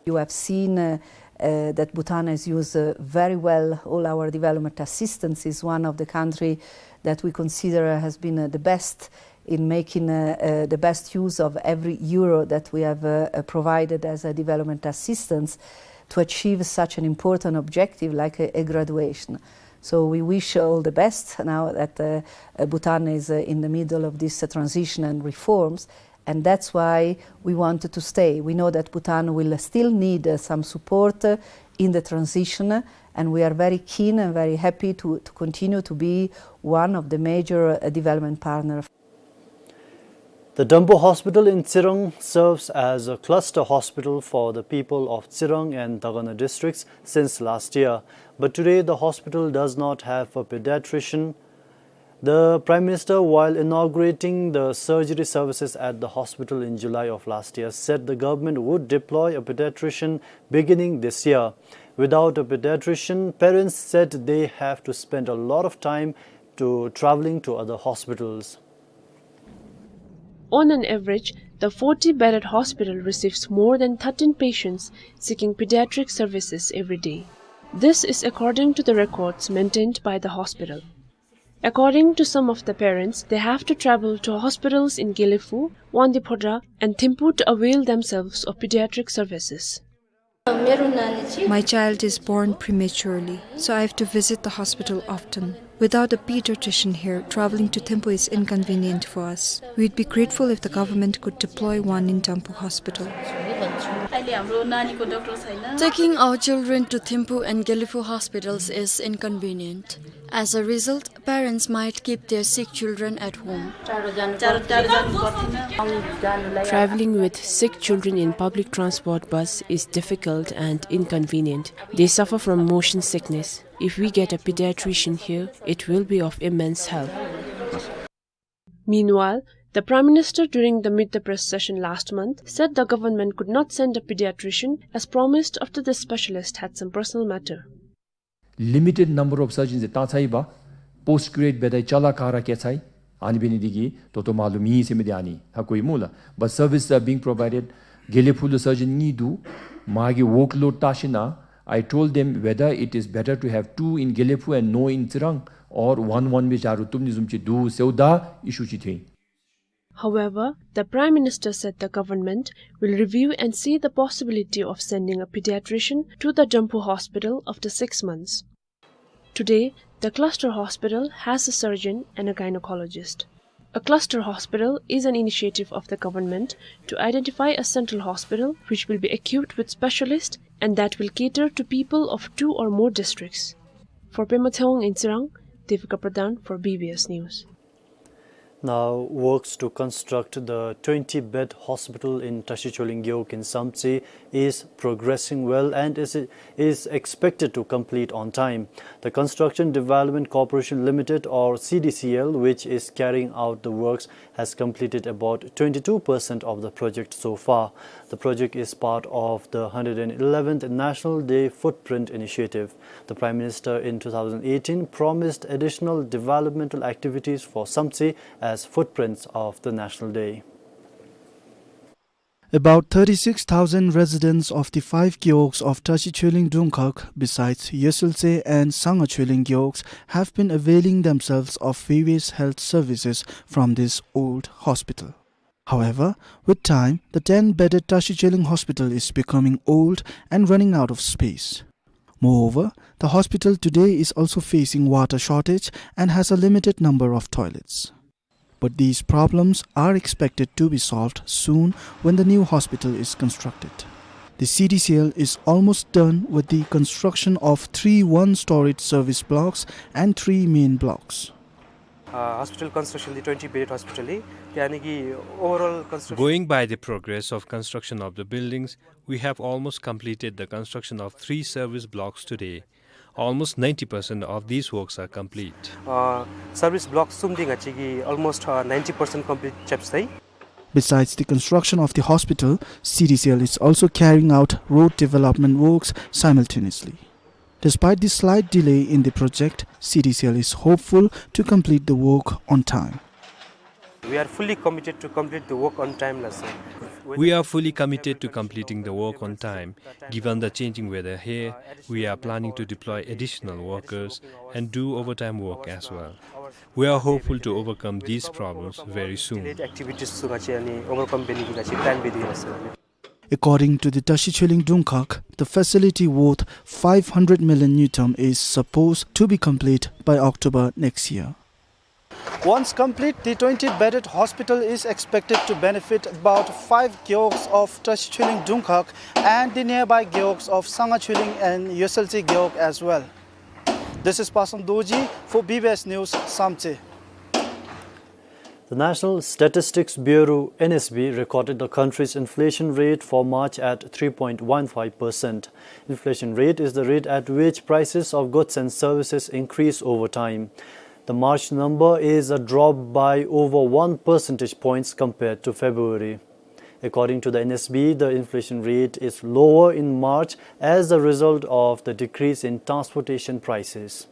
You have seen, uh, uh, that Bhutan has used, uh, very well all our development assistance, is one of the country that we consider has been, uh, the best in making, uh, uh, the best use of every euro that we have, uh, uh, provided as a development assistance to achieve such an important objective like a, a graduation. So we wish all the best now that, uh, uh, Bhutan is, uh, in the middle of this, uh, transition and reforms, and that's why we wanted to stay. We know that Bhutan will, uh, still need, uh, some support, uh, in the transition, uh, and we are very keen and very happy to, to continue to be one of the major, uh, development partners. The Dampo Hospital in Tsirang serves as a cluster hospital for the people of Tsirang and Dagana districts since last year. But today, the hospital does not have a pediatrician. The Prime Minister, while inaugurating the surgery services at the hospital in July of last year, said the government would deploy a pediatrician beginning this year. Without a pediatrician, parents said they have to spend a lot of time to traveling to other hospitals. On an average, the forty-bedded hospital receives more than thirteen patients seeking pediatric services every day. This is according to the records maintained by the hospital. According to some of the parents, they have to travel to hospitals in Gelephu, Wangdue Phodrang, and Thimphu to avail themselves of pediatric services. My child is born prematurely, so I have to visit the hospital often. Without a pediatrician here, traveling to Thimphu is inconvenient for us. We'd be grateful if the government could deploy one in Dampo Hospital. Taking our children to Thimphu and Gelephu hospitals is inconvenient. As a result, parents might keep their sick children at home. Traveling with sick children in public transport bus is difficult and inconvenient. They suffer from motion sickness. If we get a pediatrician here, it will be of immense help. Meanwhile, the Prime Minister, during the Meet the Press session last month, said the government could not send a pediatrician as promised after the specialist had some personal matter. Limited number of surgeons བཏང་ཚར་ཡི་པ། Post graduate འབད་དེ་ཅ་ལ་ག་ར་བཀལ་ཚར་ཡི། ཨ་ནི་འབད་ནི་འདི་གིས་ད་ལྟོ་མར་ལུ་མེད་ཟེར་མི་འདི་ཨ་ནི་ཧ་གོ་ཡི་སྨོ་ལགས། But services are being provided. དགེ་ལེགས་ཕུག་ལུ་surgeon གཉིས་འདུག། མ་གི་workload བལྟ་ཞིན་ན། I told them whether it is better to have two in དགེ་ལེགས་ཕུག and no in Tsirang, or one one སྦེ་བཞག་རུང་བཏུབ་ནི་བཟུམ་ཅིག་འདུག་ཟེརཝ་ད་issue ཅིག་ཐོན་ཡི། However, the Prime Minister said the government will review and see the possibility of sending a pediatrician to the Dampo hospital after six months. Today, the cluster hospital has a surgeon and a gynecologist. A cluster hospital is an initiative of the government to identify a central hospital which will be equipped with specialists and that will cater to people of two or more districts. For Pema Tshewang in Tsirang, Devika Pradhan for B B S News. Now, works to construct the twenty-bed hospital in Tashi Choling Gewog in Samtse is progressing well and is, is expected to complete on time. The Construction Development Corporation Limited, or C D C L, which is carrying out the works, has completed about twenty-two percent of the project so far. The project is part of the hundred eleventh National Day Footprint Initiative. The Prime Minister in two thousand eighteen promised additional developmental activities for Samtse as footprints of the National Day. About thirty-six thousand residents of the five gewogs of Tashi Choling Dungkhag, besides Yesweltse and Sangha Choling gewogs, have been availing themselves of various health services from this old hospital. However, with time, the ten-bedded Tashi Choling Hospital is becoming old and running out of space. Moreover, the hospital today is also facing water shortage and has a limited number of toilets. But these problems are expected to be solved soon when the new hospital is constructed. The C D C L is almost done with the construction of three one-storied service blocks and three main blocks. Uh, hospital construction, the twenty-bedded hospital, यानी कि overall construction. Going by the progress of construction of the buildings, we have almost completed the construction of three service blocks today. Almost ninety percent of these works are complete. Uh, service block གསུམ་འདི་ང་བཅས་ཀྱིས་almost, uh, ninety percent complete རྐྱབ་ཚར་ཡི། Besides the construction of the hospital, C D C L is also carrying out road development works simultaneously. Despite the slight delay in the project, C D C L is hopeful to complete the work on time. We are fully committed to complete the work on time, la sir. We are fully committed to completing the work on time. Given the changing weather here, we are planning to deploy additional workers and do overtime work as well. We are hopeful to overcome these problems very soon. Activities ཚུ་ང་བཅས་ཨ་ནི་overcome འབད་ནི་གི་ང་བཅས་plan འབད་དེ་ཡོད་ཟེར། According to the Tashi Chuiling Dungkhak, the facility worth five hundred million ngultrum is supposed to be complete by October next year. Once complete, the twenty-bedded hospital is expected to benefit about five gewogs of Tashi Chuiling Dungkhak and the nearby gewogs of Sangha Chuiling and Yoseltsi gewog as well. This is Pasang Dorji for B B S News, Samtse. The National Statistics Bureau, N S B, recorded the country's inflation rate for March at three point one five percent. Inflation rate is the rate at which prices of goods and services increase over time. The March number is a drop by over one percentage points compared to February. According to the N S B, the inflation rate is lower in March as a result of the decrease in transportation prices.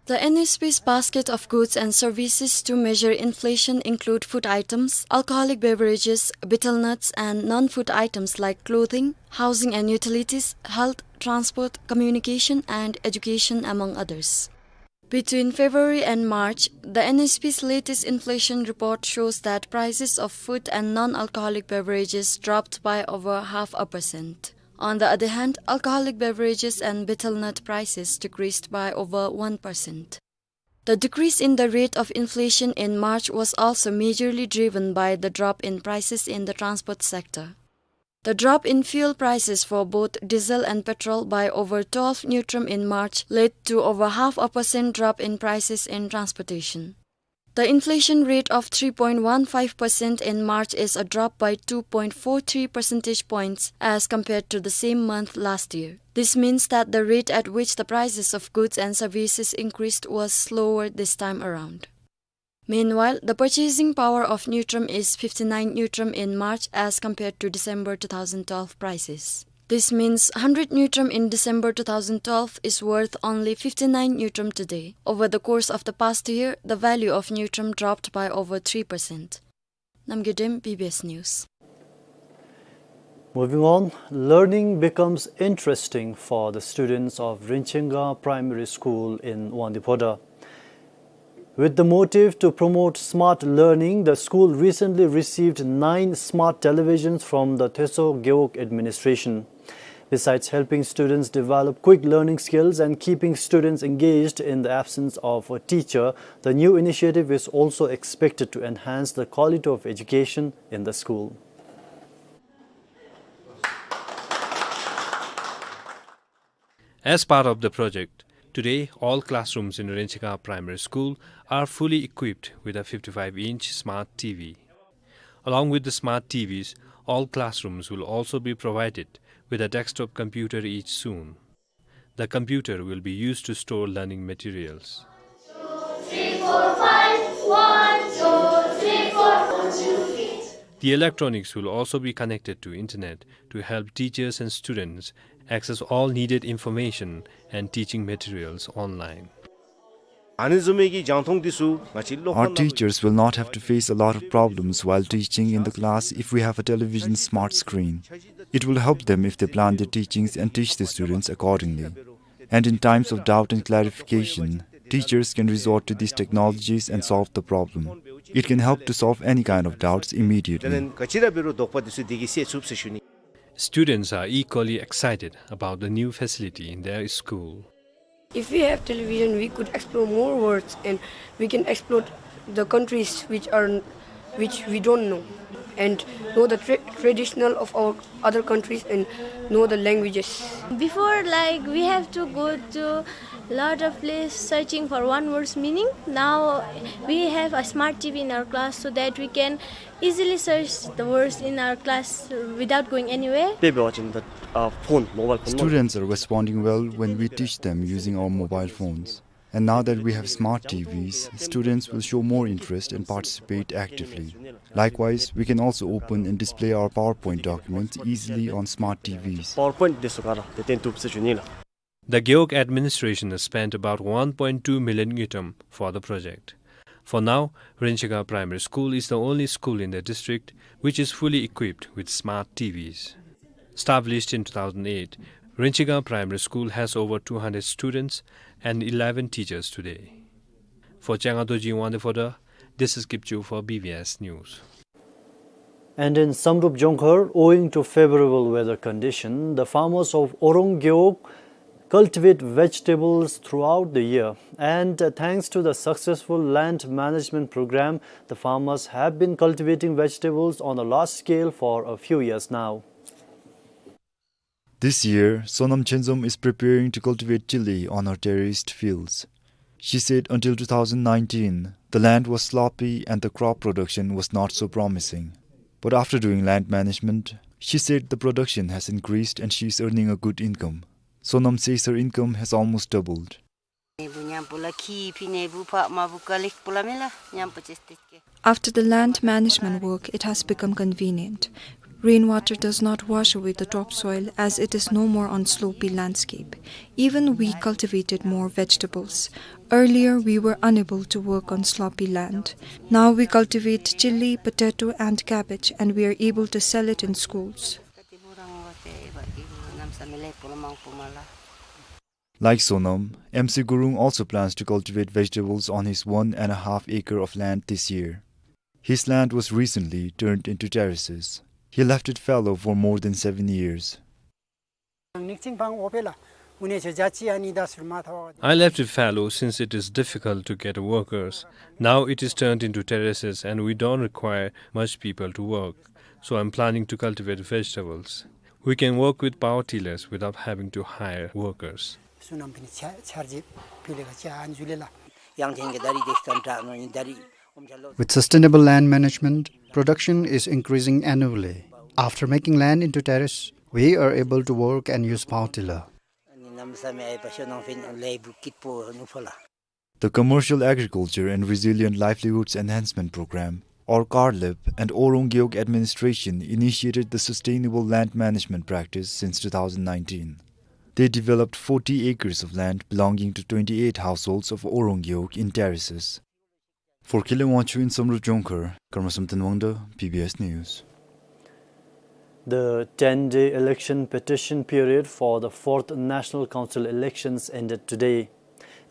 The N S B's basket of goods and services to measure inflation include food items, alcoholic beverages, betel nuts, and non-food items like clothing, housing and utilities, health, transport, communication, and education, among others. Between February and March, the N S B's latest inflation report shows that prices of food and non-alcoholic beverages dropped by over half a percent. On the other hand, alcoholic beverages and betel nut prices decreased by over one percent. The decrease in the rate of inflation in March was also majorly driven by the drop in prices in the transport sector. The drop in fuel prices for both diesel and petrol by over twelve ngultrum in March led to over half a percent drop in prices in transportation. The inflation rate of three point one five percent in March is a drop by two point four three percentage points as compared to the same month last year. This means that the rate at which the prices of goods and services increased was slower this time around. Meanwhile, the purchasing power of ngultrum is fifty-nine ngultrum in March as compared to December two thousand twelve prices. This means hundred ngultrum in December two thousand twelve is worth only fifty-nine ngultrum today. Over the course of the past year, the value of ngultrum dropped by over three percent. Namgay Dem, B B S News. Moving on, learning becomes interesting for the students of Rinchenga Primary School in Wangdue Phodrang. With the motive to promote smart learning, the school recently received nine smart televisions from the Teso Gewog administration. Besides helping students develop quick learning skills and keeping students engaged in the absence of a teacher, the new initiative is also expected to enhance the quality of education in the school. As part of the project, today all classrooms in Rinchenga Primary School are fully equipped with a fifty-five inch smart T V. Along with the smart T Vs, all classrooms will also be provided with a desktop computer each soon. The computer will be used to store learning materials. The electronics will also be connected to internet to help teachers and students access all needed information and teaching materials online. Our teachers will not have to face a lot of problems while teaching in the class if we have a television smart screen. It will help them if they plan their teachings and teach the students accordingly. And in times of doubt and clarification, teachers can resort to these technologies and solve the problem. It can help to solve any kind of doubts immediately. Students are equally excited about the new facility in their school. If we have television, we could explore more worlds, and we can explore the countries which are, which we don't know, and know the tra-, traditional of our other countries and know the languages. Before, like, we have to go to lot of place searching for one word's meaning. Now we have a smart T V in our class so that we can easily search the words in our class without going anywhere. Students are responding well when we teach them using our mobile phones. And now that we have smart T Vs, students will show more interest and participate actively. Likewise, we can also open and display our PowerPoint documents easily on smart T Vs. The Gewog administration has spent about one point two million ngultrum for the project. For now, Rinchenga Primary School is the only school in the district which is fully equipped with smart T Vs. Established in two thousand eight, Rinchenga Primary School has over two hundred students and eleven teachers today. For Changa Dorji in Wangdue Phodrang, this is Kipchu for B B S News. And in Samdrup Jongkhar, owing to favorable weather condition, the farmers of Orang Gewog cultivate vegetables throughout the year. And, uh, thanks to the successful land management program, the farmers have been cultivating vegetables on a large scale for a few years now. This year, Sonam Chenzom is preparing to cultivate chili on her terraced fields. She said until two thousand nineteen, the land was sloppy and the crop production was not so promising. But after doing land management, she said the production has increased and she is earning a good income. Sonam says her income has almost doubled. After the land management work, it has become convenient. Rainwater does not wash away the topsoil as it is no more on slopy landscape. Even we cultivated more vegetables. Earlier, we were unable to work on sloppy land. Now we cultivate chili, potato, and cabbage, and we are able to sell it in schools. Like Sonam, M C Gurung also plans to cultivate vegetables on his one and a half acre of land this year. His land was recently turned into terraces. He left it fallow for more than seven years. I left it fallow since it is difficult to get workers. Now it is turned into terraces and we don't require much people to work. So I'm planning to cultivate vegetables. We can work with power tillers without having to hire workers. With sustainable land management, production is increasing annually. After making land into terrace, we are able to work and use power tiller. The Commercial Agriculture and Resilient Livelihoods Enhancement Program, or CARLEP, and Orang Gewog administration initiated the sustainable land management practice since two thousand nineteen. They developed forty acres of land belonging to twenty-eight households of Orang Gewog in terraces. For Khillen Wangchuk in Samdrup Jongkhar, Karma Samten Wangda, B B S News. The ten-day election petition period for the fourth National Council elections ended today.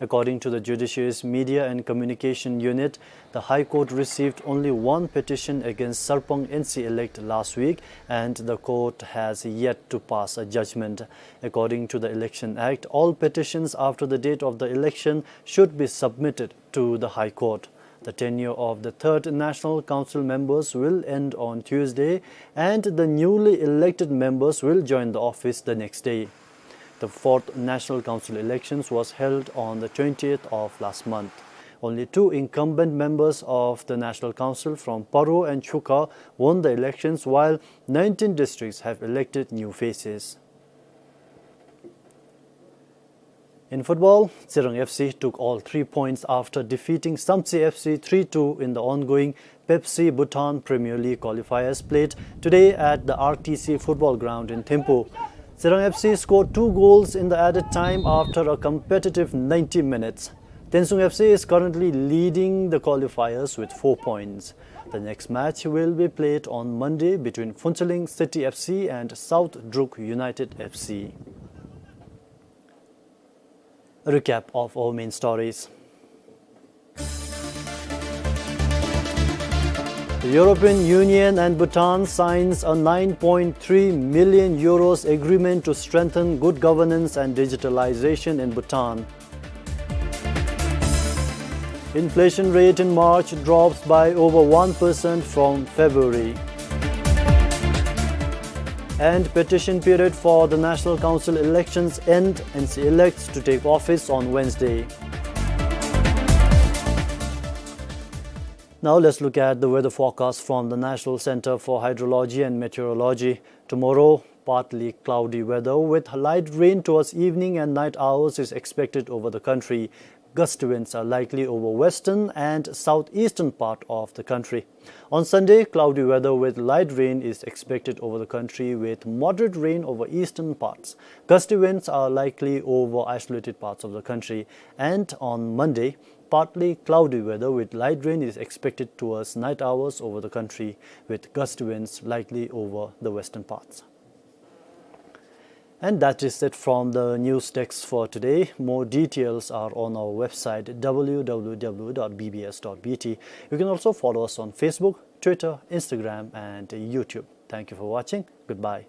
According to the Judiciary's Media and Communication Unit, the High Court received only one petition against Sarpang N C elect last week, and the court has yet to pass a judgment. According to the Election Act, all petitions after the date of the election should be submitted to the High Court. The tenure of the third National Council members will end on Tuesday, and the newly elected members will join the office the next day. The fourth National Council elections was held on the twentieth of last month. Only two incumbent members of the National Council from Paro and Chukha won the elections, while nineteen districts have elected new faces. In football, Tsirang F C took all three points after defeating Samtse F C three two in the ongoing Pepsi Bhutan Premier League qualifiers played today at the R T C football ground in Thimphu. Tsirang F C scored two goals in the added time after a competitive ninety minutes. Tensung F C is currently leading the qualifiers with four points. The next match will be played on Monday between Phuentsholing City F C and South Druk United F C. A recap of our main stories. The European Union and Bhutan signs a nine point three million euros agreement to strengthen good governance and digitalization in Bhutan. Inflation rate in March drops by over one percent from February. And petition period for the National Council elections end, N C elects to take office on Wednesday. Now let's look at the weather forecast from the National Center for Hydrology and Meteorology. Tomorrow, partly cloudy weather with light rain towards evening and night hours is expected over the country. Gusty winds are likely over western and southeastern part of the country. On Sunday, cloudy weather with light rain is expected over the country with moderate rain over eastern parts. Gusty winds are likely over isolated parts of the country. And on Monday, partly cloudy weather with light rain is expected towards night hours over the country, with gusty winds likely over the western parts. And that is it from the news desk for today. More details are on our website, w w w dot b b s dot b t. You can also follow us on Facebook, Twitter, Instagram, and YouTube. Thank you for watching. Goodbye.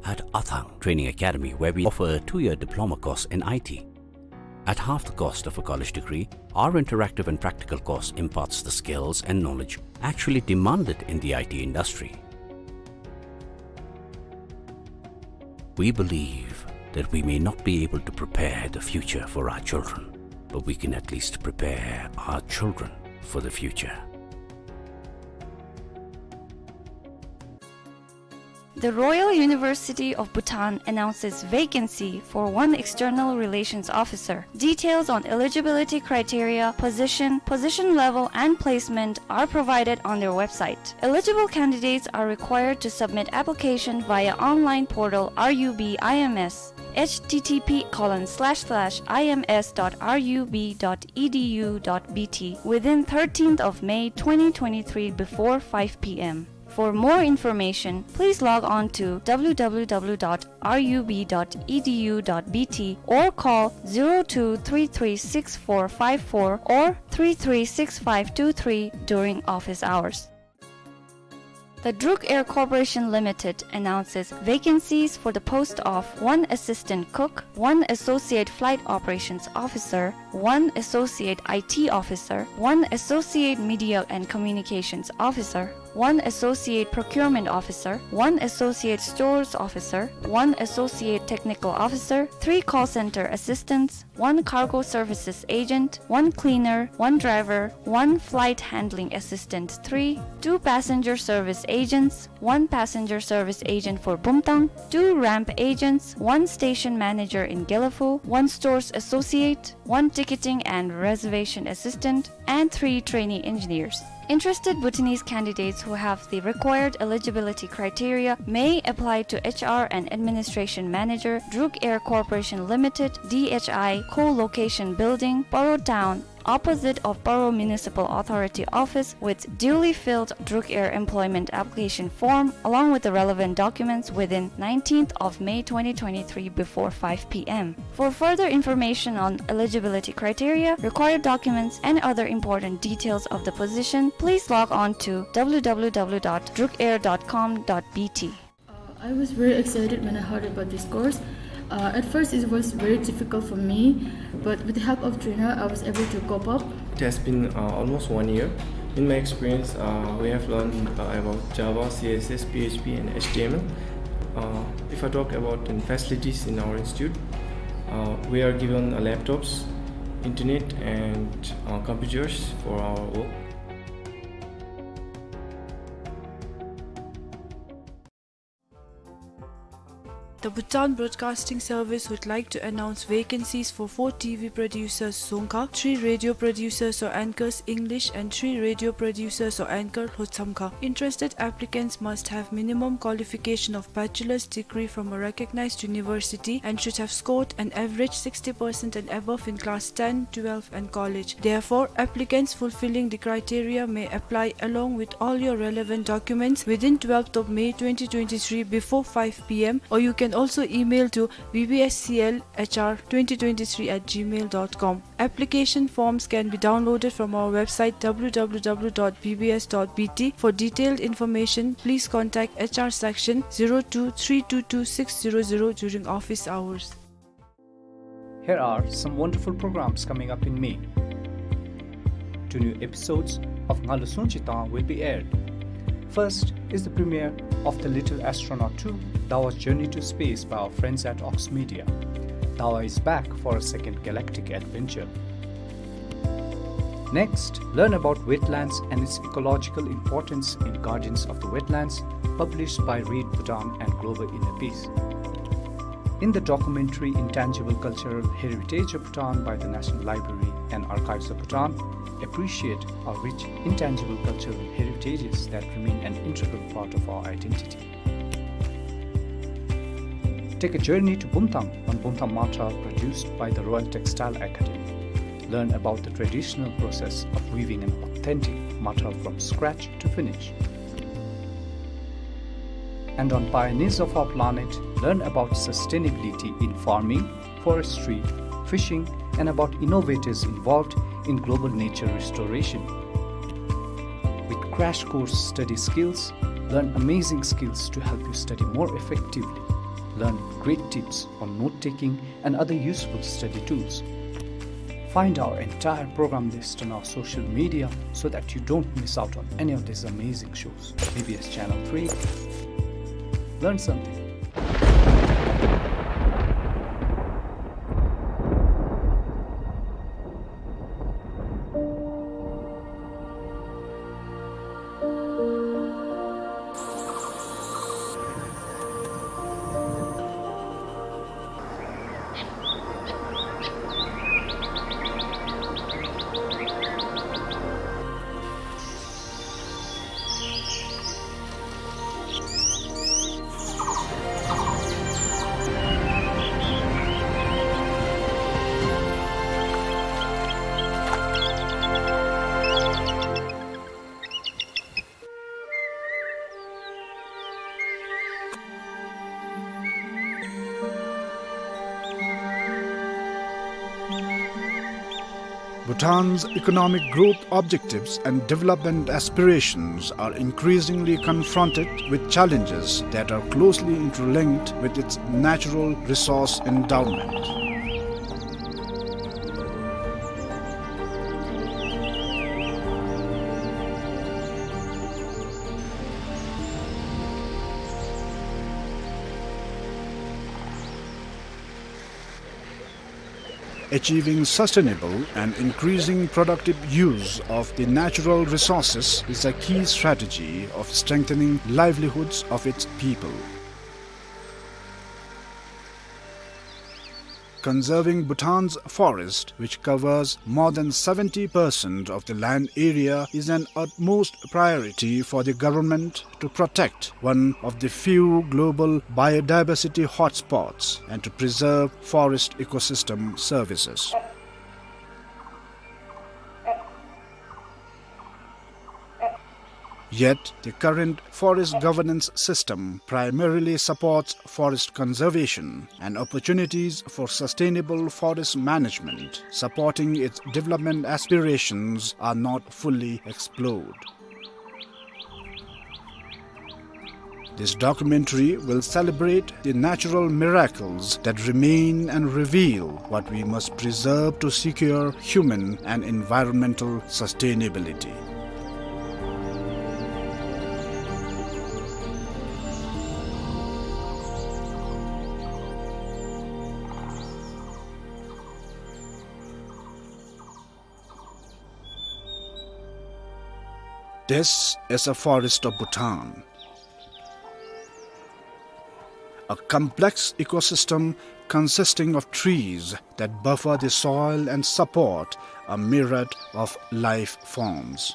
At Athang Training Academy, where we offer a two-year diploma course in I T. At half the cost of a college degree, our interactive and practical course imparts the skills and knowledge actually demanded in the I T industry. We believe that we may not be able to prepare the future for our children, but we can at least prepare our children for the future. The Royal University of Bhutan announces vacancy for one external relations officer. Details on eligibility criteria, position, position level, and placement are provided on their website. Eligible candidates are required to submit application via online portal R U B I M S, H T T P colon slash slash I M S dot R U B dot E D U dot B T, within thirteenth of May twenty twenty-three before five P M. For more information, please log on to w w w dot r u b dot e d u dot b t or call zero two three three six four five four or three three six five two three during office hours. The Druk Air Corporation Limited announces vacancies for the post of one assistant cook, one associate flight operations officer, one associate I T officer, one associate media and communications officer, one associate procurement officer, one associate stores officer, one associate technical officer, three call center assistants, one cargo services agent, one cleaner, one driver, one flight handling assistant three, two passenger service agents, one passenger service agent for Bumtang, two ramp agents, one station manager in Gelephu, one stores associate, one ticketing and reservation assistant, and three trainee engineers. Interested Bhutanese candidates who have the required eligibility criteria may apply to H R and Administration Manager, Druk Air Corporation Limited, D H I, Co-location Building, Paro Town, opposite of Paro Municipal Authority office, with duly filled Druk Air employment application form along with the relevant documents within nineteenth of May twenty twenty-three before five P M. For further information on eligibility criteria, required documents, and other important details of the position, please log on to w w w dot druk air dot com dot b t. Uh, I was very excited when I heard about this course. Uh, at first, it was very difficult for me, but with the help of trainer, I was able to cope up. It has been, uh, almost one year. In my experience, uh, we have learned, uh, about Java, C S S, P H P, and H T M L. Uh, if I talk about the facilities in our institute, uh, we are given, uh, laptops, internet, and, uh, computers for our work. The Bhutan Broadcasting Service would like to announce vacancies for four T V producers, Dzongkha, three radio producers or anchors, English, and three radio producers or anchor, Lhotshamkha. Interested applicants must have minimum qualification of bachelor's degree from a recognized university and should have scored an average sixty percent and above in class ten, twelve, and college. Therefore, applicants fulfilling the criteria may apply along with all your relevant documents within twelfth of May twenty twenty-three before five P M, or you can And also email to B B S C L H R twenty twenty-three at gmail dot com. Application forms can be downloaded from our website, W W W dot B B S dot B T. For detailed information, please contact H R section zero two three two two six zero zero during office hours. Here are some wonderful programs coming up in May. Two new episodes of Nga Lu Sung Chi Tang will be aired. First is the premiere of The Little Astronaut two, Dawa's Journey to Space by our friends at Ox Media. Dawa is back for a second galactic adventure. Next, learn about wetlands and its ecological importance in Guardians of the Wetlands, published by Read Bhutan and Global Inner Peace. In the documentary Intangible Cultural Heritage of Bhutan by the National Library and Archives of Bhutan, appreciate our rich intangible cultural heritages that remain an integral part of our identity. Take a journey to Bumthang on Bumthang Matra, produced by the Royal Textile Academy. Learn about the traditional process of weaving an authentic matra from scratch to finish. And on Pioneers of Our Planet, learn about sustainability in farming, forestry, fishing, and about innovators involved in global nature restoration. With crash course study skills, learn amazing skills to help you study more effectively, learn great tips on note-taking and other useful study tools. Find our entire program list on our social media so that you don't miss out on any of these amazing shows. B B S Channel three. Learn something. Bhutan's economic growth objectives and development aspirations are increasingly confronted with challenges that are closely interlinked with its natural resource endowment. Achieving sustainable and increasing productive use of the natural resources is a key strategy of strengthening livelihoods of its people. Conserving Bhutan's forest, which covers more than seventy percent of the land area, is an utmost priority for the government to protect one of the few global biodiversity hotspots and to preserve forest ecosystem services. Yet, the current forest governance system primarily supports forest conservation, and opportunities for sustainable forest management supporting its development aspirations are not fully explored. This documentary will celebrate the natural miracles that remain and reveal what we must preserve to secure human and environmental sustainability. This is a forest of Bhutan, a complex ecosystem consisting of trees that buffer the soil and support a myriad of life forms.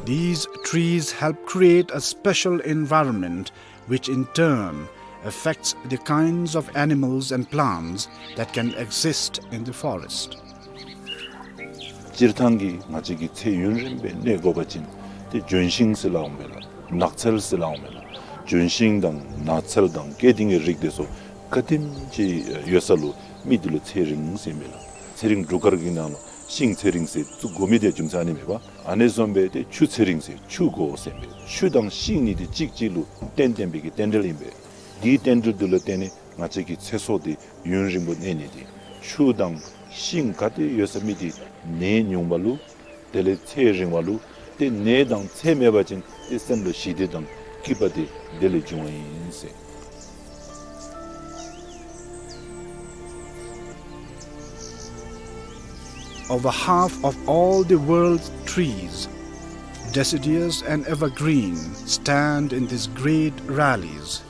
These trees help create a special environment, which in turn affects the kinds of animals and plants that can exist in the forest. སྤྱིར་བཏང་གི་ང་བཅས་ཀྱི་ཚེ་ཡུན་རིང་སྦེ་གནས་དགོ་པ་ཅིན་ཏེ་ལྗོན་ཤིང་ཟེར་སླབ་འོང་མས་ལགས། ནགས་ཚལ་ཟེར་སླབ་འོང་མས་ལགས། ལྗོན་ཤིང་དང་ནགས་ཚལ་དང་སྐྱེ་ལྡན་གྱི་རིགས་དེ་ཚུ་ག་དེམ་ཅིག་ཡོད་ས་ལུ་མི་དེ་ལུ་ཚེ་རིང་ཟེར་ཨིན་པས་ལགས། ཚེ་རིང་སྒྲུབ་སྐར་གྱི་ནང་ལུ་ཤིང་ཚེ་རིང་ཟེར་བཙུགས་དགོ་མི་དེ་རྒྱུ་མཚན་ཨ་ནི་མས་པ། ཨ་ནི་བཟུམ་སྦེ་ཏེ་ཆུ་ཚེ་རིང་ཟེར་ཆུ་དགོ་ཟེར་ཨིན་པས། ཆུ་དང་ཤིང་གཉིས་དེ་གཅིག་གཅིག་ལུ་བརྟེན་བརྟེན་པའི་གི་རྟེན་འབྲེལ་ཨིན་པས། དེའི་རྟེན་འབྲེལ་དེ་ལུ་བརྟེན་ནས་ང་བཅས་ཀྱི་ཚེ་སྲོག་དེ་ཡུན་རིང་པོ་གནས་ནི་དེ། ཆུ་དང་ཤིང་ག་ཏེ་ཡོད་ས་མི་དེ་ནད་ཉུང་བ་ལུ་དེ་ལས་ཚེ་རིང་བ་ལུ། ཏེ་ནད་དང་ཚེ་མེད་པ་ཅིན་ཏེ་སེམས་ལུ་ཞི་བདེ་དང་སྐྱིད་པ་དེ་དེ་ལས་འབྱུང་བ་ཨིན་ཟེར། Over half of all the world's trees, deciduous and evergreen, stand in these great valleys,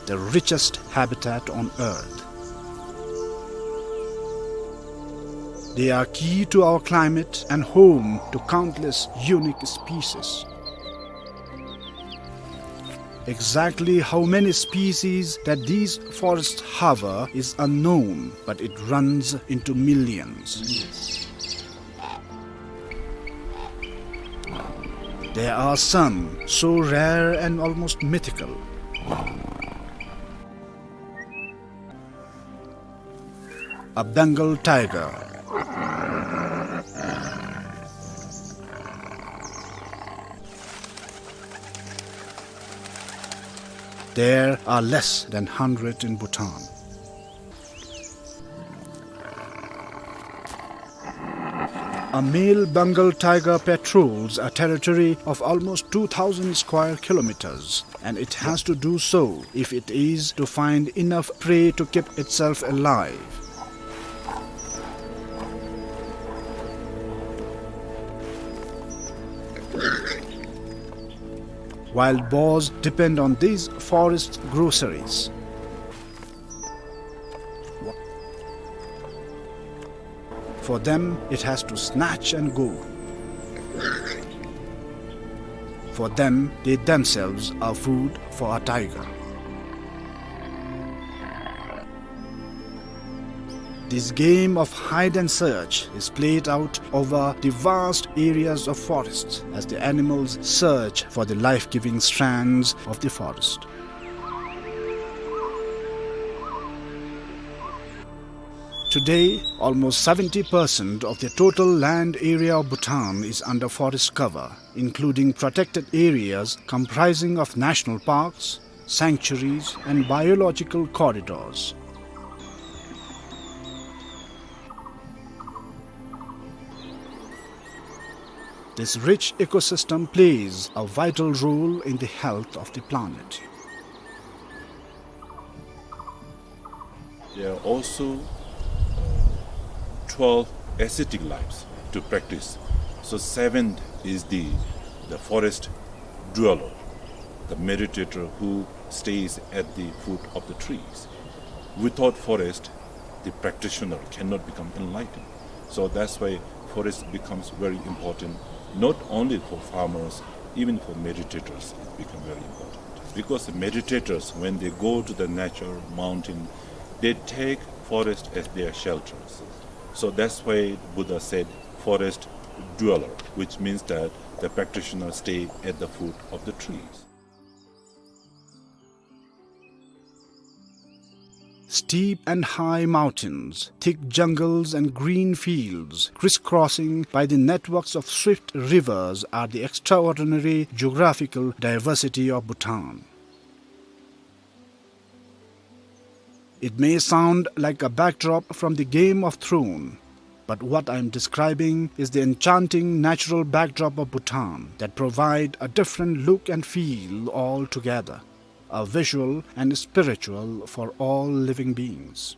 the richest habitat on earth. They are key to our climate and home to countless unique species. Exactly how many species that these forests harbor is unknown, but it runs into millions. There are some so rare and almost mythical. A Bengal tiger. There are less than hundred in Bhutan. A male Bengal tiger patrols a territory of almost two thousand square kilometers, and it has to do so if it is to find enough prey to keep itself alive. Wild boars depend on these forest groceries. For them, it has to snatch and go. For them, they themselves are food for a tiger. This game of hide and search is played out over the vast areas of forests as the animals search for the life-giving strands of the forest. Today, almost seventy percent of the total land area of Bhutan is under forest cover, including protected areas comprising of national parks, sanctuaries, and biological corridors. This rich ecosystem plays a vital role in the health of the planet. There are also, uh, twelve ascetic lives to practice. So seventh is the, the forest dweller, the meditator who stays at the foot of the trees. Without forest, the practitioner cannot become enlightened. So that's why forest becomes very important, not only for farmers, even for meditators, it becomes very important. Because the meditators, when they go to the nature, mountain, they take forest as their shelters. So that's why Buddha said, "Forest dweller," which means that the practitioners stay at the foot of the trees. Steep and high mountains, thick jungles and green fields, crisscrossing by the networks of swift rivers, are the extraordinary geographical diversity of Bhutan. It may sound like a backdrop from the Game of Thrones, but what I am describing is the enchanting natural backdrop of Bhutan that provide a different look and feel altogether, a visual and spiritual for all living beings.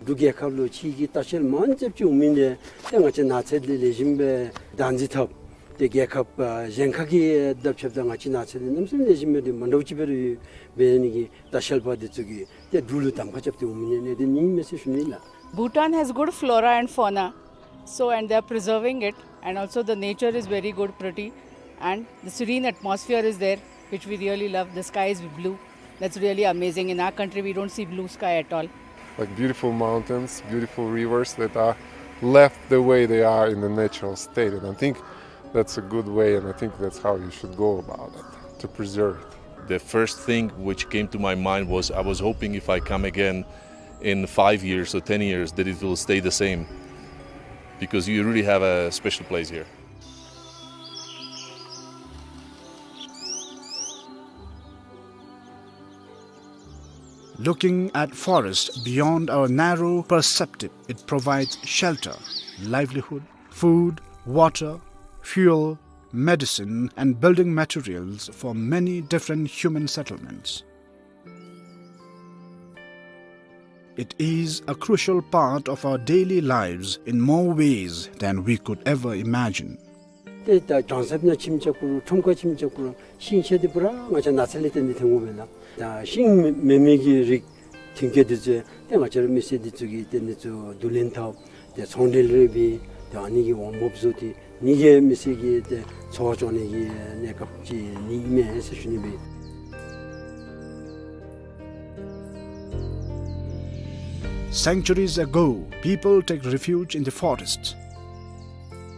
འབྲུག་རྒྱལ་ཁབ་ལུ་ཕྱི་གི་ལྟ་བཤལ་མང་ཙམ་ཅིག་འོང་མི་འདི་ཏེ་ང་བཅས་ནགས་ཚལ་འདི་ལེགས་ཤོམ་སྦེ་བདག་འཛིན་འཐབ། ཏེ་རྒྱལ་ཁབ་ཨ་གཞན་ཁ་གི་དང་ཕྱདཔ་ད་ང་བཅས་ནགས་ཚལ་འདི་གནམ་མེད་ས་མེད་ལེགས་ཤོམ་སྦེ་འདི་མ་འདྲཝ་ཅིག་སྦེ་ར་ཡོད། འབད་ནི་གི་ལྟ་བཤལ་པ་འདི་ཚུ་གིས་ཏེ་འབྲུག་ལུ་གདམ་ཁ་རྐྱབ་སྟེ་འོང་མི་འདི་ཨ་ནི་འདི་ཨིན་མས་ཟེར་ཞུ་ནི་ལགས། Bhutan has good flora and fauna, so, and they are preserving it, and also the nature is very good, pretty, and the serene atmosphere is there, which we really love. The sky is blue. That's really amazing. In our country, we don't see blue sky at all. Like beautiful mountains, beautiful rivers that are left the way they are in the natural state. And I think that's a good way, and I think that's how you should go about it, to preserve it. The first thing which came to my mind was, I was hoping if I come again in five years or ten years that it will stay the same, because you really have a special place here. Looking at forest beyond our narrow perspective, it provides shelter, livelihood, food, water, fuel, medicine, and building materials for many different human settlements. It is a crucial part of our daily lives in more ways than we could ever imagine. ཏེ་ད་གྲང་ཟམ་ནང་ཁྱིམ་རྐྱབ་དགོ་རུང་ཁྲོམ་ཁར་ཁྱིམ་རྐྱབ་དགོ་རུང་ཤིང་ཆ་འདི་པུ་ར་ང་བཅས་ནགས་ཚལ་ལས་བརྟེན་ཏེ་ཐོན་དགོ་མེན་ན། ད་ཤིང་མེན་མི་གི་རིགས་མཐུན་རྐྱེན་འདི་ཚུ་ཏེ་ང་བཅས་ར་མི་སེར་འདི་ཚུ་གིས་ཏེ་འདི་ཚུ་བསྡུ་ལེན་འཐབ་སྟེ་ཚོང་འབྲེལ་རེ་འབད་ཏེ་ཨ་ནི་གི་འོང་འབབ་བཟོ་སྟེ་ཨ་ནི་གིས་མི་སེར་གྱི་ཏེ་འཚོ་བ་སྐྱོང་ནི་གི་གནས་སྐབས་ཅིག་ཨ་ནི་ཨིན་མས་ཟེར་ཞུ་ནི་སྦེ། Centuries ago, people take refuge in the forest.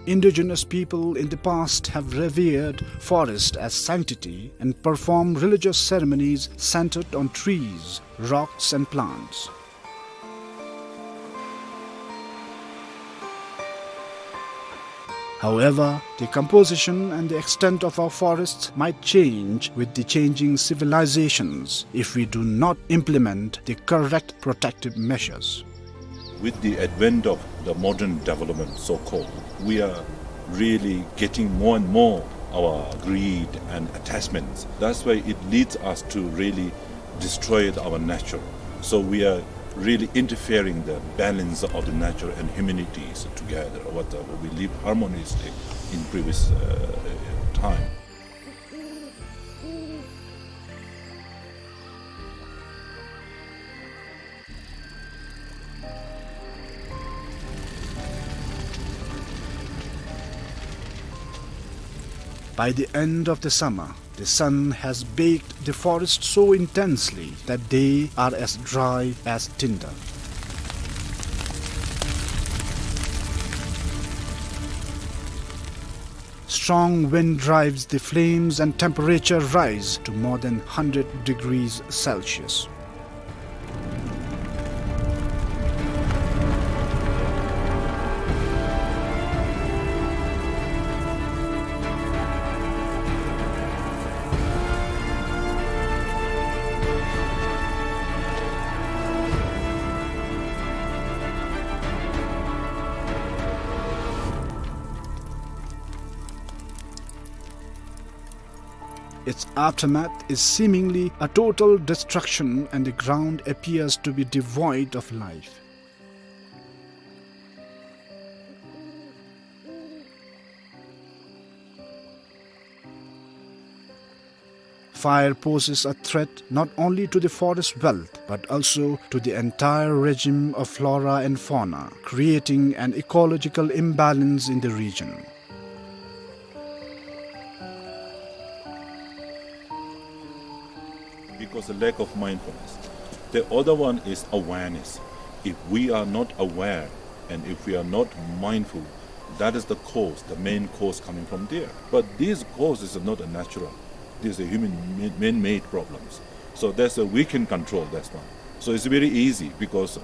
Indigenous people in the past have revered forest as sanctity and performed religious ceremonies centered on trees, rocks, and plants. However, the composition and the extent of our forests might change with the changing civilizations if we do not implement the correct protective measures. With the advent of the modern development, so-called, we are really getting more and more our greed and attachments. That's why it leads us to really destroy our nature. So we are really interfering the balance of the nature and humanities together. What, uh, we live harmoniously in previous, uh, time. By the end of the summer, the sun has baked the forest so intensely that they are as dry as tinder. Strong wind drives the flames and temperature rise to more than hundred degrees Celsius. Its aftermath is seemingly a total destruction, and the ground appears to be devoid of life. Fire poses a threat not only to the forest wealth, but also to the entire regime of flora and fauna, creating an ecological imbalance in the region. Because the lack of mindfulness. The other one is awareness. If we are not aware and if we are not mindful, that is the cause, the main cause coming from there. But these causes are not a natural. These are human ma-, man-made problems. So that's a, we can control that one. So it's very easy, because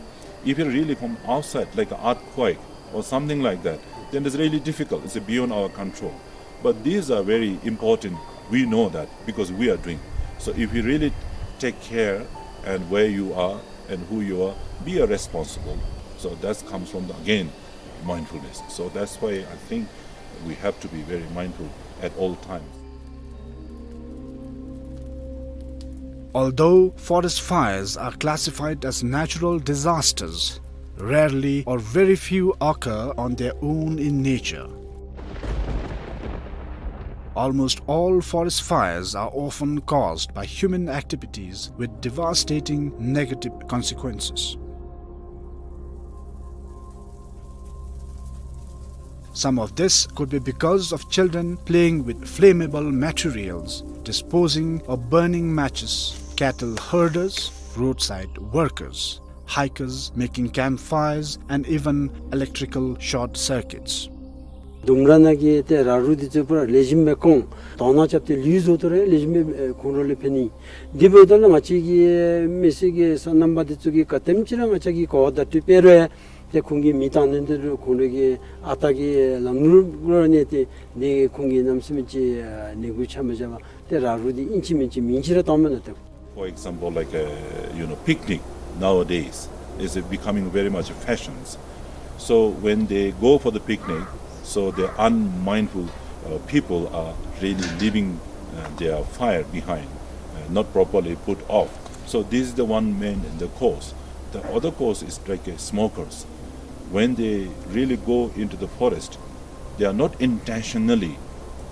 if it really from outside, like an earthquake or something like that, then it's really difficult. It's beyond our control. But these are very important. We know that because we are doing. So if you really take care and where you are and who you are, be a responsible. So that comes from the, again, mindfulness. So that's why I think we have to be very mindful at all times. Although forest fires are classified as natural disasters, rarely or very few occur on their own in nature. Almost all forest fires are often caused by human activities with devastating negative consequences. Some of this could be because of children playing with flammable materials, disposing or burning matches, cattle herders, roadside workers, hikers making campfires, and even electrical short circuits. ལྡུམ་ར་ནང་གི་ཏེ་ར་རུ་འདི་ཚུ་པུ་ར་ལེགས་ཤོམ་སྦེ་བཀང་། དོང་ནང་རྐྱབ་སྟེ་ལུད་བཟོ་སྟེ་ར་ལེགས་ཤོམ་སྦེ་ཁོང་ར་ལུ་ཕན་ནི། དེ་འབདཝ་ད་ལུ་ང་བཅས་ཀྱི་མི་སེར་གྱི་སོ་ནམ་པ་འདི་ཚུ་གིས་ག་དེམ་ཅིག་ར་ང་བཅས་ཀྱིས་གོ་བ་བརྡ་སྤྲོད་འབད་རུང་ཏེ་ཁོང་གིས་མེ་བཏང་ནི་འདི་རུང་ཁོང་ར་གི་ཨ་རྟག་གི་ལམ་ལུགས་ལུ་གནས་ཏེ་ནི་ཁོང་གིས་གནམ་མེད་ས་མེད་ཅིག་ནད་འབུཔ་ཆགས་མ་བཞག་པར་ཏེ་ར་རུ་འདི་ཨིན་ཅི་མིན་ཅི་མིང་ཅིག་ར་བཏངམ་མས་ལགས། For example, like, uh, you know, picnic nowadays is becoming very much fashions. So when they go for the picnic, so the unmindful, uh, people are really leaving, uh, their fire behind, uh, not properly put off. So this is the one main, the cause. The other cause is like, uh, smokers. When they really go into the forest, they are not intentionally,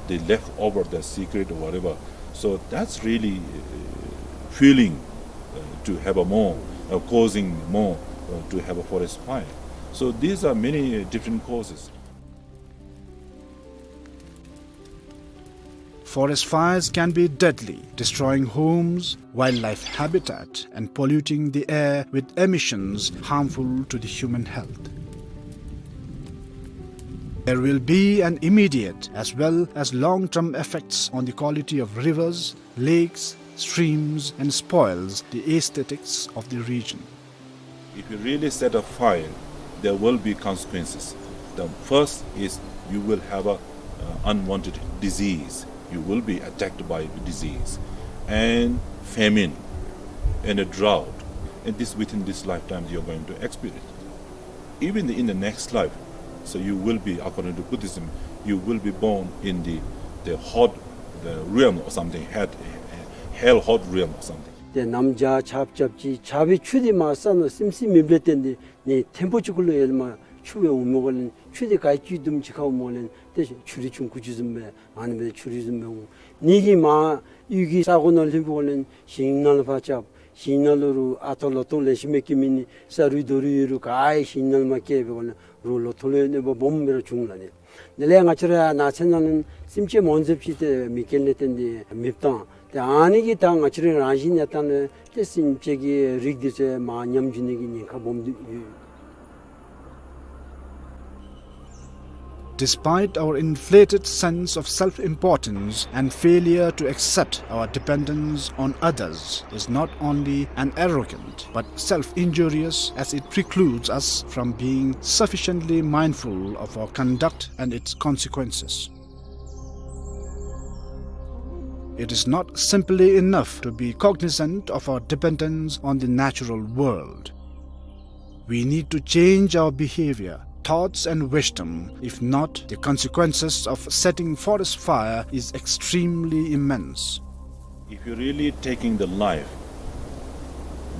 they left over the cigarette or whatever. So that's really, uh, fueling, uh, to have a more, uh, causing more, uh, to have a forest fire. So these are many, uh, different causes. Forest fires can be deadly, destroying homes, wildlife habitat, and polluting the air with emissions harmful to the human health. There will be an immediate as well as long-term effects on the quality of rivers, lakes, streams, and spoils the aesthetics of the region. If you really set a fire, there will be consequences. The first is you will have a, uh, unwanted disease. You will be attacked by the disease and famine and a drought. And this, within this lifetime, you're going to experience. Even in the next life, so you will be, according to Buddhism, you will be born in the, the hot, the realm or something, hell, hell hot realm or something. ཏེ་གནམ་བྱཱར་ཆརཔ་རྐྱབ་ཅི། ཆརཔ་སྦེ་ཆུ་འདི་མར་ས་ནང་སིམ་སིམ་མེདཔ་ལས་བརྟེན་ཏེ་ནི་ཐེམ་པོ་ཅིག་གུ་ལུ་ཡར་ལས་མར་ཆུ་སྦེ་འོངམ་འགོ་ལས་ཆུ་འདི་ག་ཅི་དུམ་ཅིག་ཁར་འོངམ་འགོ་ལས་ཏེ་ཆུ་རུད་ཆུང་ཀུ་ཅིག་བཟུམ་སྦེ་ཨ་ནི་སྦེ་ཆུ་རུད་བཟུམ་སྦེ་འོང་། ནི་གིས་མར་གཡུས་ཀྱི་ས་གོ་ནང་ལྷོདཔ་འགོ་ལས་ཞིང་ནང་ལུ་ཕར་རྐྱབ། ཞིང་ནང་ལུ་རུང་ཨ་ཐོ་ལོ་ཐོ་ལེགས་ཤོམ་སྦེ་སྐྱེ་མི་ནི་ས་རུད་རྡོ་རུད་ཡོད་རུང་ག་ཡང་ཞིང་ནང་མར་སྐྱེ་བའི་འགོ་ལས་རུང་ལོ་ཐོ་ལུ་གནོད་པ་སྦོམ་སྦེ་ར་བྱུང་ལགས་ནི། དེ་ལས་ང་བཅས་ར་ནགས་ཚལ་ནང་ལུ་སེམས་ཅན་མང་ཟེརཝ་ཅིག་ཏེ་མེ་རྐྱེན་ལས་བརྟེན་ཏེ་མེདཔ་བཏང་། ཏེ་ཨ་ནི་གིས་ད་ང་བཅས་ར་རང་བཞིན་གནས་སྟངས་ལུ་ཏེ་སེམས་ཅན་གྱི་རིགས་འདི་ཚུ་མར་ཉམས་འགྱོ་ནི་གི་ཉེན་ཁ་སྦོམ་འདུག་ཡོད། Despite our inflated sense of self-importance and failure to accept our dependence on others is not only an arrogant but self-injurious, as it precludes us from being sufficiently mindful of our conduct and its consequences. It is not simply enough to be cognizant of our dependence on the natural world. We need to change our behavior, thoughts, and wisdom. If not, the consequences of setting forest fire is extremely immense. If you're really taking the life,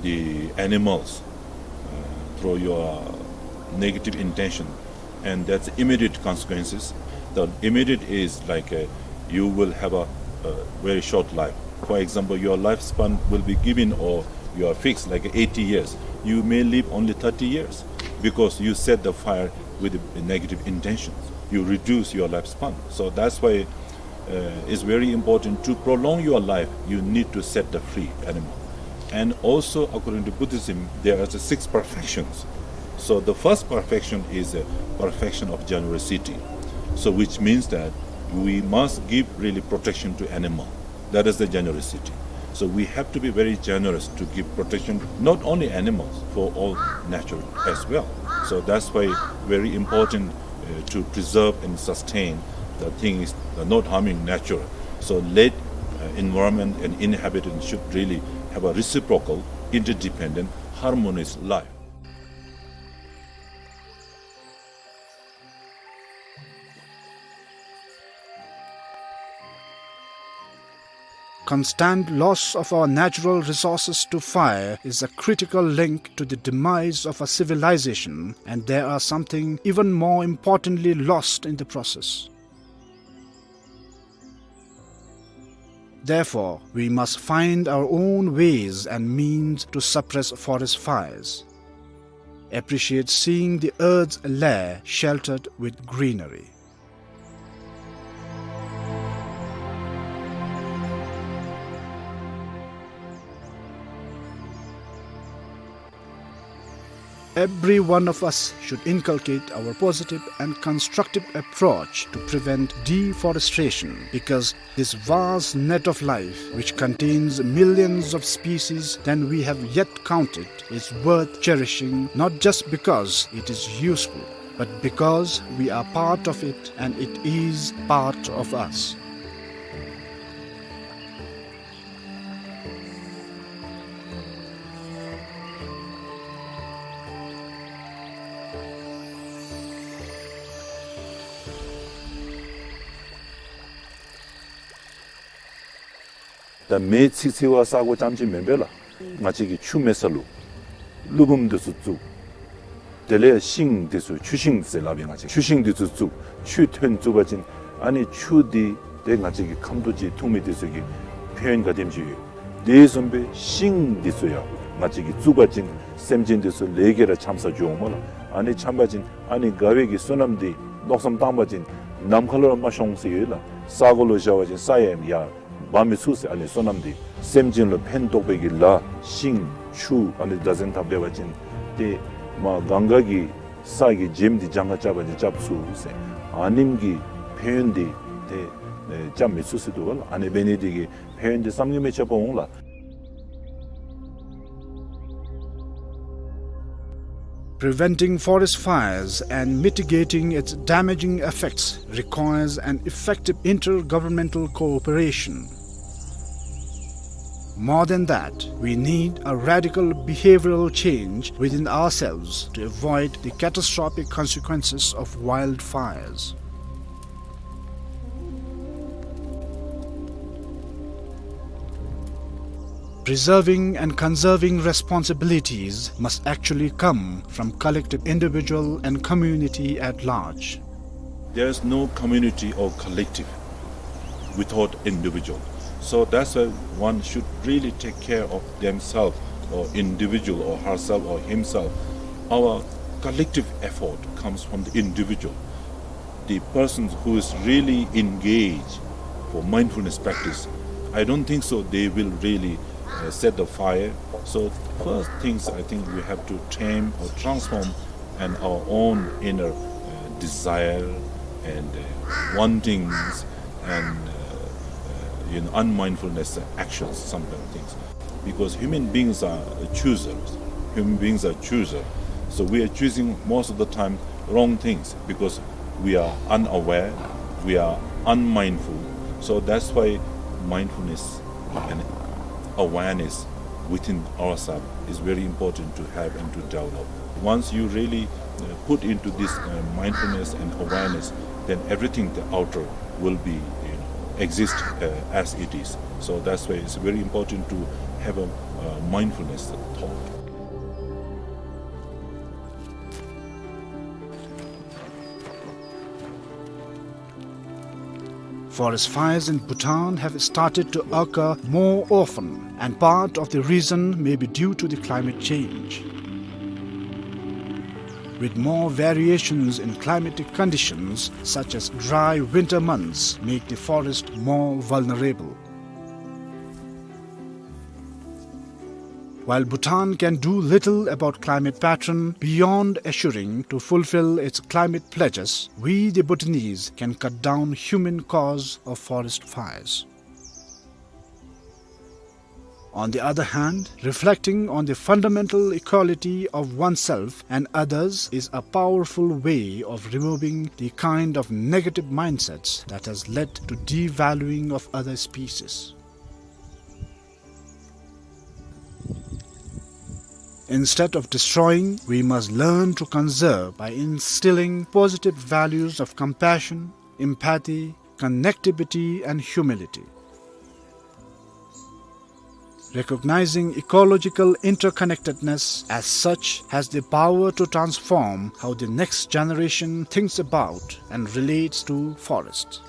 the animals, uh, through your negative intention, and that's immediate consequences. The immediate is like, uh, you will have a, a very short life. For example, your lifespan will be given or you are fixed like eighty years. You may live only thirty years because you set the fire with a negative intention. You reduce your lifespan. So that's why, uh, it's very important to prolong your life. You need to set the free animal. And also, according to Buddhism, there are the six perfections. So the first perfection is a perfection of generosity. So which means that we must give really protection to animal. That is the generosity. So we have to be very generous to give protection, not only animals, for all nature as well. So that's why very important, uh, to preserve and sustain the things, the not harming nature. So let, uh, environment and inhabitants should really have a reciprocal, interdependent, harmonious life. Constant loss of our natural resources to fire is a critical link to the demise of a civilization, and there are something even more importantly lost in the process. Therefore, we must find our own ways and means to suppress forest fires. Appreciate seeing the earth's lair sheltered with greenery. every one of us should inculcate our positive and constructive approach to prevent deforestation, because this vast net of life, which contains millions of species than we have yet counted, is worth cherishing, not just because it is useful, but because we are part of it and it is part of us. ད་མེ་འཚིག་འཚིག་པ་ས་གོ་རྐྱངམ་ཅིག་མེན་པས་ལགས། ང་བཅས་ཀྱིས་ཆུ་མེད་ས་ལུ་ཀླུ་འབུམ་འདི་ཚུ་བཙུགས། དེ་ལས་ཤིང་འདི་ཚུ་ཆུ་ཤིང་ཟེར་སླབ་པས། ང་བཅས་ཆུ་ཤིང་འདི་ཚུ་བཙུགས། ཆུ་ཐོན་བཙུགས་པ་ཅིན་ཨ་ནི་ཆུ་འདི་ཏེ་ང་བཅས་ཀྱི་ཁམ་ཏོ་ཅིག་འཐུང་མི་འདི་ཚུ་གི་ཕན་ཡོན་ག་དེམ་ཅིག་ཡོད། དེ་བཟུམ་སྦེ་ཤིང་འདི་ཚུ་ཡང་ང་བཅས་ཀྱིས་བཙུགས་པ་ཅིན་སེམས་ཅན་འདི་ཚུ་ལས་ཀྱི་ར་ཆམ་ས་འགྱོཝ་མས་ལགས། ཨ་ནི་ཆམ་པ་ཅིན་ཨ་ནི་དགའ་བའི་གི་བསོད་ནམས་འདི་མནོ་བསམ་བཏང་པ་ཅིན་ནམ་མཁའ་ལུ་ར་མ་ཤོང་ཟེར་ཡོད་ལགས། ས་གོ་ལུ་བཞག་པ་ཅིན་ས་ཡང་ཡར་འབབ་མི་ཚུགས་ཟེར། ཨ་ནི་བསོད་ནམས་འདི་སེམས་ཅན་ལུ་ཕན་ཐོགས་པའི་གི་ལཱ་ཤིང་ཆུ་ཨ་ནི་བདག་འཛིན་འཐབ་སྡོད་པ་ཅིན་ཏེ་མར་གངྒཱ་གི་ས་གི་ཇེམ་འདི་གྱངས་ཁ་རྐྱབ་པ་ཅིན་རྐྱབ་ཚུགས་ཟེར། ཨ་ནེམ་གི་ཕན་ཡོན་འདི་ཏེ་ཨེ་རྐྱབ་མི་ཚུགས་ཟེར་འདུག་པ་ལགས། ཨ་ནི་འབད་ནི་འདི་གིས་ཕན་ཡོན་འདི་བསམ་གྱིས་མི་ཁྱབ་པ་འོང་ལགས། Preventing forest fires and mitigating its damaging effects requires an effective intergovernmental cooperation. More than that, we need a radical behavioral change within ourselves to avoid the catastrophic consequences of wildfires. Preserving and conserving responsibilities must actually come from collective individual and community at large. There is no community or collective without individual. So that's why one should really take care of themselves or individual or herself or himself. Our collective effort comes from the individual. The person who is really engaged for mindfulness practice, I don't think so they will really uh, set the fire. So first things, I think we have to tame or transform and our own inner uh, desire and uh, wantings and uh, uh, you know, unmindfulness actions, some kind of things. Because human beings are choosers. Human beings are choosers. So we are choosing most of the time wrong things because we are unaware, we are unmindful. So that's why mindfulness and awareness within ourselves is very important to have and to develop. Once you really uh, put into this uh, mindfulness and awareness, then everything the outer will be, you know, exist uh, as it is. So that's why it's very important to have a uh, mindfulness thought. Forest fires in Bhutan have started to occur more often, and part of the reason may be due to the climate change. With more variations in climatic conditions, such as dry winter months, make the forest more vulnerable. While Bhutan can do little about climate pattern beyond assuring to fulfill its climate pledges, we the Bhutanese can cut down human cause of forest fires. On the other hand, reflecting on the fundamental equality of oneself and others is a powerful way of removing the kind of negative mindsets that has led to devaluing of other species. Instead of destroying, we must learn to conserve by instilling positive values of compassion, empathy, connectivity, and humility. Recognizing ecological interconnectedness as such has the power to transform how the next generation thinks about and relates to forests.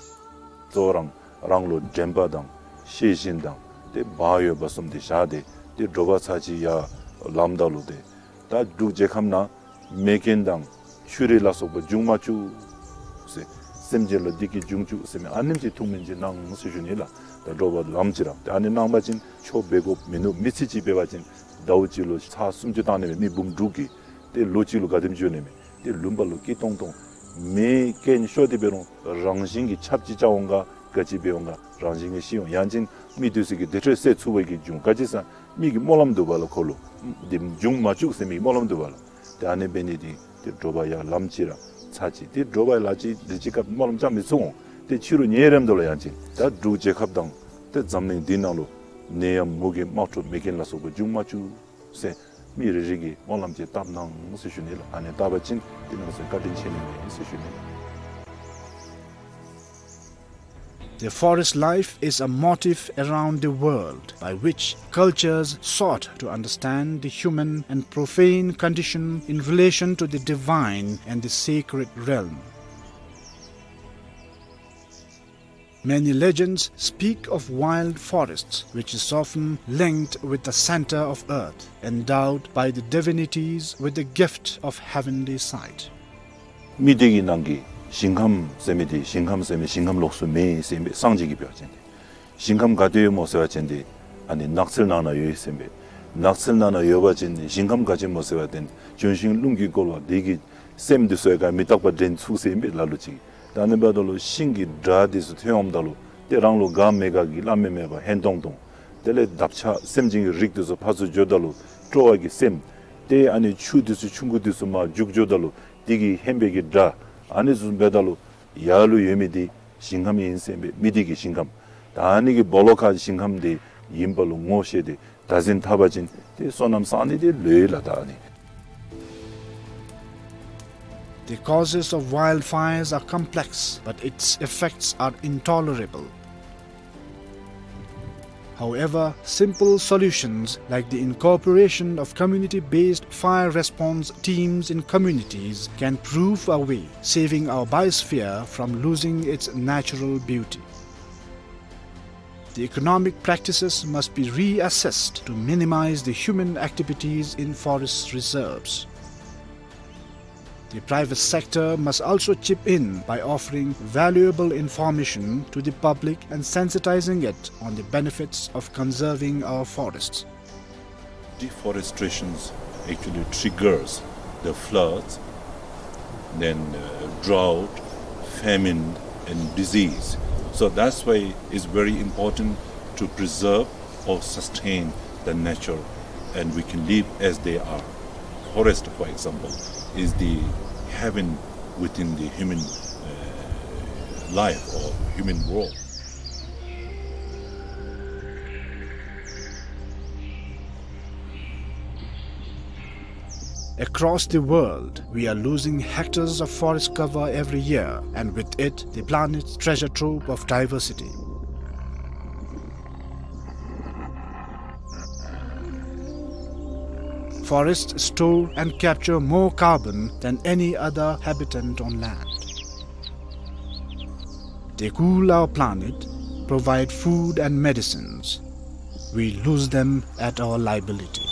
རང་རང་ལུ་དྲན་པ་དང་ཤེས་བཞིན་དང་ཏེ་བག་ཡོད་པ་གསུམ་དེ་བཞག་སྟེ་ཏེ་དྲོ་པ་ཚར་གཅིག་ཡར་ལངམ་ད་ལུ་ཏེ་ད་འབྲུག་རྒྱལ་ཁབ་ནང་མེ་རྐྱེན་དང་ཆུ་རུད་ལ་སོགས་པ་འབྱུང་མ་བཅུག་ཟེར། སེམས་ཅན་ལུ་བདེ་སྐྱིད་འབྱུང་བཅུག་ཟེར་མི་ཨ་ནེམ་ཅིག་ཐུགས་སྨོན་ཅིག་གནང་ཟེར་ཞུ་ནི་ལགས། ད་དྲོ་པ་ལངམ་ཅིག་ར་ཏེ་ཨ་ནི་གནང་པ་ཅིན་ཆོ་འབད་དགོཔ་མིན་ནུག། མི་ཚེ་གཅིག་འབད་བ་ཅིན་ཟླཝ་གཅིག་ལུ་ཚར་སུམ་ཅུ་བཏང་ནི་མེད། མི་འབུམ་དྲུག་གིས་ ཏེ་ལོ་གཅིག་ལུ་ག་དེམ་ཅིག་ཡོད་ནི་མས། ཏེ་ལུང་པ་ལུ་སྐྱིད་ཏོང་ཏོ། མེ་རྐྱེན་ཤོར་ཏེ་འབད་རུང་རང་བཞིན་གྱིས་ཆརཔ་ཅིག་རྐྱབ་འོང་ག་ག་ཅི་འབད་འོང་ག་རང་བཞིན་གྱིས་ཞི་འོང་། ཡང་ཅིན་མི་འདི་ཚུ་གིས་དེ་འཕྲོ་སེལ་ཚུགས་པའི་གི་འབྱུང་ག་ཅི་ཟེར་མི་གི་སྨོན་ལམ་འདུག་པ་ལགས། ཁོ་ལུ་དེ་འབྱུང་མ་བཅུག་ཟེར་མི་གི་སྨོན་ལམ་འདུག་པ་ལགས། ཏེ་ཨ་ནི་འབད་ནི་འདི་ཏེ་དྲོ་པ་ཡར་ལམ་ཅིག་ར་ཚར་ཅིག་ཏེ་དྲོ་པ་ལ་ཅིག་དེ་ཅིག་སྐབས་སྨོན་ལམ་རྐྱབ་མི་ཚུགས་འོང་། ཏེ་ཕྱི་རུ་ཉལ་རནམ་ད་ལུ་ཡང་ཅིན་ད་འབྲུག་རྒྱལ་ཁབ་དང་ཏེ་འཛམ་གླིང་འདི་ནང་ལུ་ནད་ཡམས་མུ་གེ་དམག་འཁྲུག་མེ་རྐྱེན་ལ་སོགས་པ་འབྱུང་མ་བཅུག་ཟེར་མི་རེ་རེ་གིས་སྨོན་ལམ་ཅིག་བཏབ་གནང་ཟེར་ཞུ་ནི་ལགས། ཨ་ནི་བཏབ་པ་ཅིན་ཏེ་ང་བཅས་བཀའ་དྲིན་ཆེ་ནི་མས་ཟེར་ཞུ་ནི་ལགས། The forest life is a motif around the world by which cultures sought to understand the human and profane condition in relation to the divine and the sacred realm. Many legends speak of wild forests, which is often linked with the center of earth, endowed by the divinities with the gift of heavenly sight. མི་སྡེ་གི་ནང་གི་ཞིང་ཁམས་ཟེར་མི་འདི་ཞིང་ཁམས་ཟེར་མི་ཞིང་ཁམས་ལོགས་སུ་མེད་ཟེར་མི་སངས་རྒྱས་ཀྱིས་འབད་བ་ཅིན་ཏེ། ཞིང་ཁམས་ག་ཏེ་ཡོད་སྨོ་ཟེར་བ་ཅིན་ཏེ་ཨ་ནི་ནགས་ཚལ་ནང་ན་ཡོད་ཟེར་མས། ནགས་ཚལ་ནང་ན་ཡོད་པ་ཅིན་ཞིང་ཁམས་ག་ཅི་སྨོ་ཟེར་བ་ཅིན་ལྗོན་ཤིང་རླུང་གིས་བསྐོར་བ་དེ་གིས་སེམས་འདི་ཚུ་ཡང་ག་མི་རྟག་པ་འདྲེན་ཚུགས་ཟེར་མས་ལ་ལུ་ཅིག། ད་ཨ་ནི་འབདཝ་ད་ལུ་ཤིང་གི་སྒྲ་འདི་ཚུ་ཐོན་འོངམ་ད་ལུ་ཏེ་རང་ལུ་དགའ་མི་དགའ་གི་བླ་མེད་མེད་པ་ཧན་ཏོང་ཏོ། དེ་ལས་འདབ་ཆགས་སེམས་ཅན་གྱི་རིགས་འདི་ཚུ་ཕར་ཚུར་འགྱོཝ་ད་ལུ་སྤྲོ་བ་གི་སེམས། ཏེ་ཨ་ནི་ཆུ་འདི་ཚུ་ཆུང་ཀུ་འདི་ཚུ་མར་རྒྱུག་འགྱོཝ་ད་ལུ་དེ་གི་ཧན་པའི་གི་སྒྲ། ཨ་ནི་ཚུ་འབདཝ་ད་ལུ་ཡར་ལུ་ཡོད་མི་འདི་ཞིང་ཁམས་ཨིན་ཟེར་མས། མི་སྡེ་གི་ཞིང་ཁམས། ད་ཨ་ནི་གི་སྦོ་ལོགས་ཁར་ཞིང་ཁམས་འདི་ཨིན་པ་ལུ་ངོ་ཤེས་ཏེ་བདག་འཛིན་འཐབ་པ་ཅིན་ཏེ་བསོད་ནམས་བསག་ནི་འདི་ལོས་ལགས། ད་ཨ་ནི། The causes of wildfires are complex, but its effects are intolerable. However, simple solutions like the incorporation of community-based fire response teams in communities can prove a way, saving our biosphere from losing its natural beauty. The economic practices must be reassessed to minimize the human activities in forest reserves. The private sector must also chip in by offering valuable information to the public and sensitizing it on the benefits of conserving our forests. Deforestation actually triggers the floods, then, uh, drought, famine, and disease. So that's why it's very important to preserve or sustain the nature, and we can live as they are. Forest, for example, is the heaven within the human, uh, life or human world. Across the world, we are losing hectares of forest cover every year, and with it, the planet's treasure trove of diversity. Forests store and capture more carbon than any other habitant on land. They cool our planet, provide food and medicines. We lose them at our liability.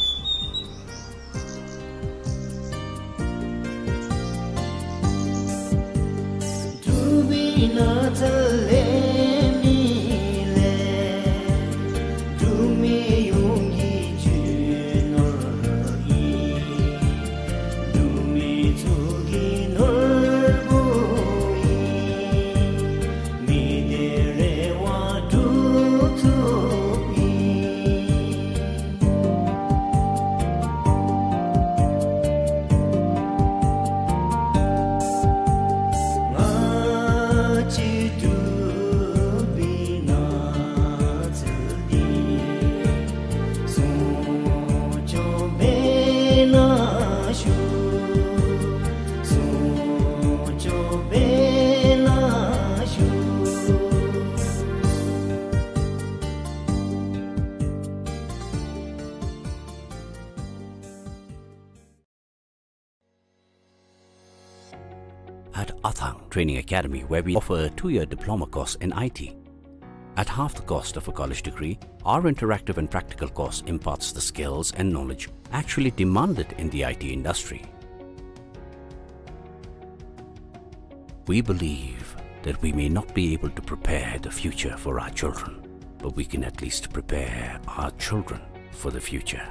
At Athang Training Academy, where we offer a two-year diploma course in I T. At half the cost of a college degree, our interactive and practical course imparts the skills and knowledge actually demanded in the I T industry. We believe that we may not be able to prepare the future for our children, but we can at least prepare our children for the future.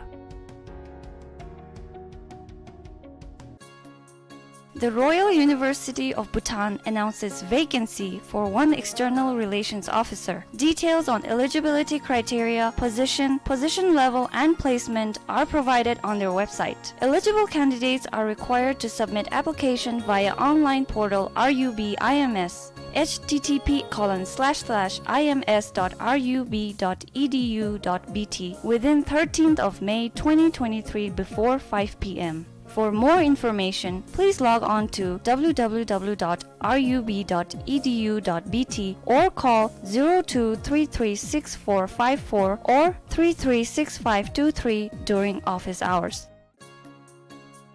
The Royal University of Bhutan announces vacancy for one external relations officer. Details on eligibility criteria, position, position level, and placement are provided on their website. Eligible candidates are required to submit application via online portal R U B I M S, H T T P colon slash slash I M S dot R U B dot E D U dot B T, within thirteenth of May twenty twenty-three before five P M. For more information, please log on to W W W dot R U B dot E D U dot B T or call zero two three three six four five four or three three six five two three during office hours.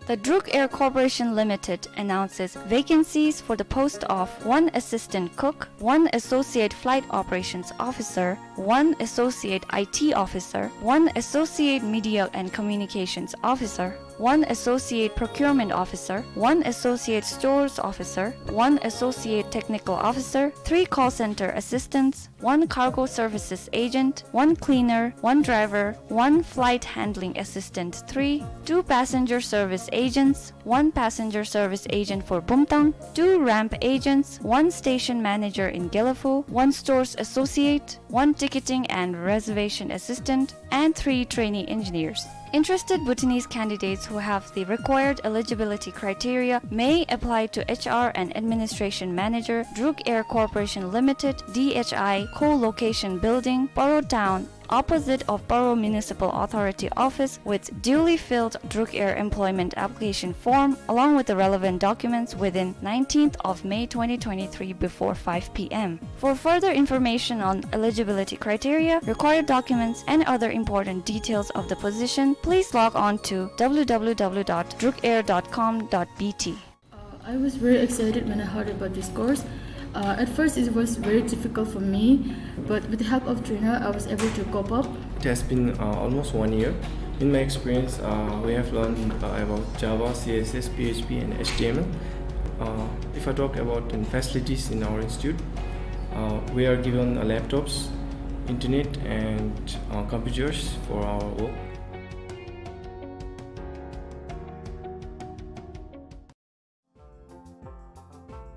The Druk Air Corporation Limited announces vacancies for the post of one assistant cook, one associate flight operations officer, one associate I T officer, one associate media and communications officer, one associate procurement officer, one associate stores officer, one associate technical officer, three call center assistants, one cargo services agent, one cleaner, one driver, one flight handling assistant three, two passenger service agents, one passenger service agent for Bumtang, two ramp agents, one station manager in Gelephu, one stores associate, one ticketing and reservation assistant, and three trainee engineers. Interested Bhutanese candidates who have the required eligibility criteria may apply to H R and Administration Manager, Druk Air Corporation Limited, D H I, Co-location Building, Paro Town, opposite of Paro Municipal Authority office, with duly filled Druk Air employment application form along with the relevant documents within nineteenth of May twenty twenty-three before five P M. For further information on eligibility criteria, required documents, and other important details of the position, please log on to W W W dot drukair dot com dot B T. Uh, I was very excited when I heard about this course. Uh, at first, it was very difficult for me, but with the help of trainer, I was able to cope up. It has been, uh, almost one year. In my experience, uh, we have learned, uh, about Java, C S S, P H P, and H T M L. Uh, if I talk about the facilities in our institute, uh, we are given, uh, laptops, internet, and, uh, computers for our work.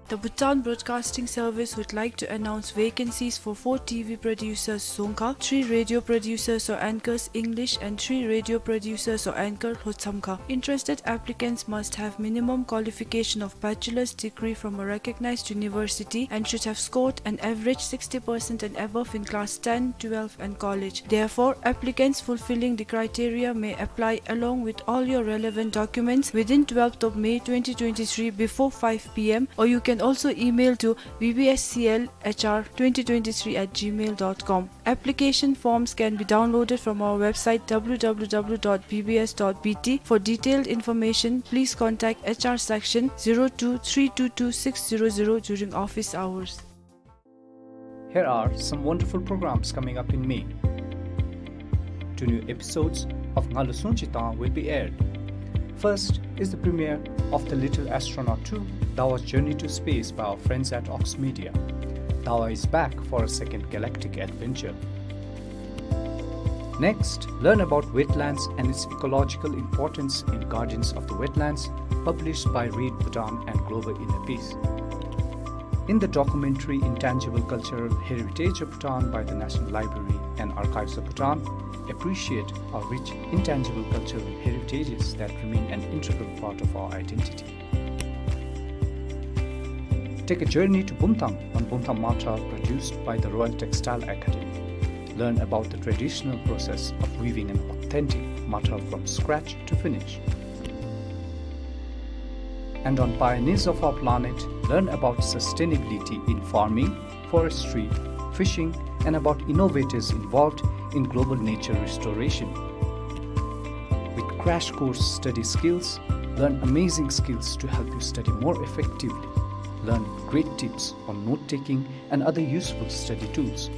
The Bhutan Broadcasting Service would like to announce vacancies for four T V producers, Dzongkha, three radio producers or anchors, English, and three radio producers or anchor, Lhotshamkha. Interested applicants must have minimum qualification of bachelor's degree from a recognized university and should have scored an average sixty percent and above in class ten, twelve, and college. Therefore, applicants fulfilling the criteria may apply along with all your relevant documents within twelfth of May twenty twenty-three before five P M, or you can also email to B B S C L H R twenty twenty-three at gmail dot com. Application forms can be downloaded from our website W W W dot B B S dot B T. For detailed information, please contact H R section zero two three two two six zero zero during office hours. Here are some wonderful programs coming up in May. Two new episodes of Ngalu Sungchi Tang will be aired. First is the premiere of The Little Astronaut two, Dawa's Journey to Space by our friends at Ox Media. Dawa is back for a second galactic adventure. Next, learn about wetlands and its ecological importance in Guardians of the Wetlands, published by Read Bhutan and Global Inner Peace. In the documentary Intangible Cultural Heritage of Bhutan by the National Library and Archives of Bhutan, appreciate our rich intangible cultural heritages that remain an integral part of our identity. Take a journey to Bumthang on Bumthang Matra, produced by the Royal Textile Academy. Learn about the traditional process of weaving an authentic matra from scratch to finish. And on Pioneers of Our Planet, learn about sustainability in farming, forestry, fishing, and about innovators involved in global nature restoration. With Crash Course Study Skills, learn amazing skills to help you study more effectively. Learn great tips on note-taking and other useful study tools.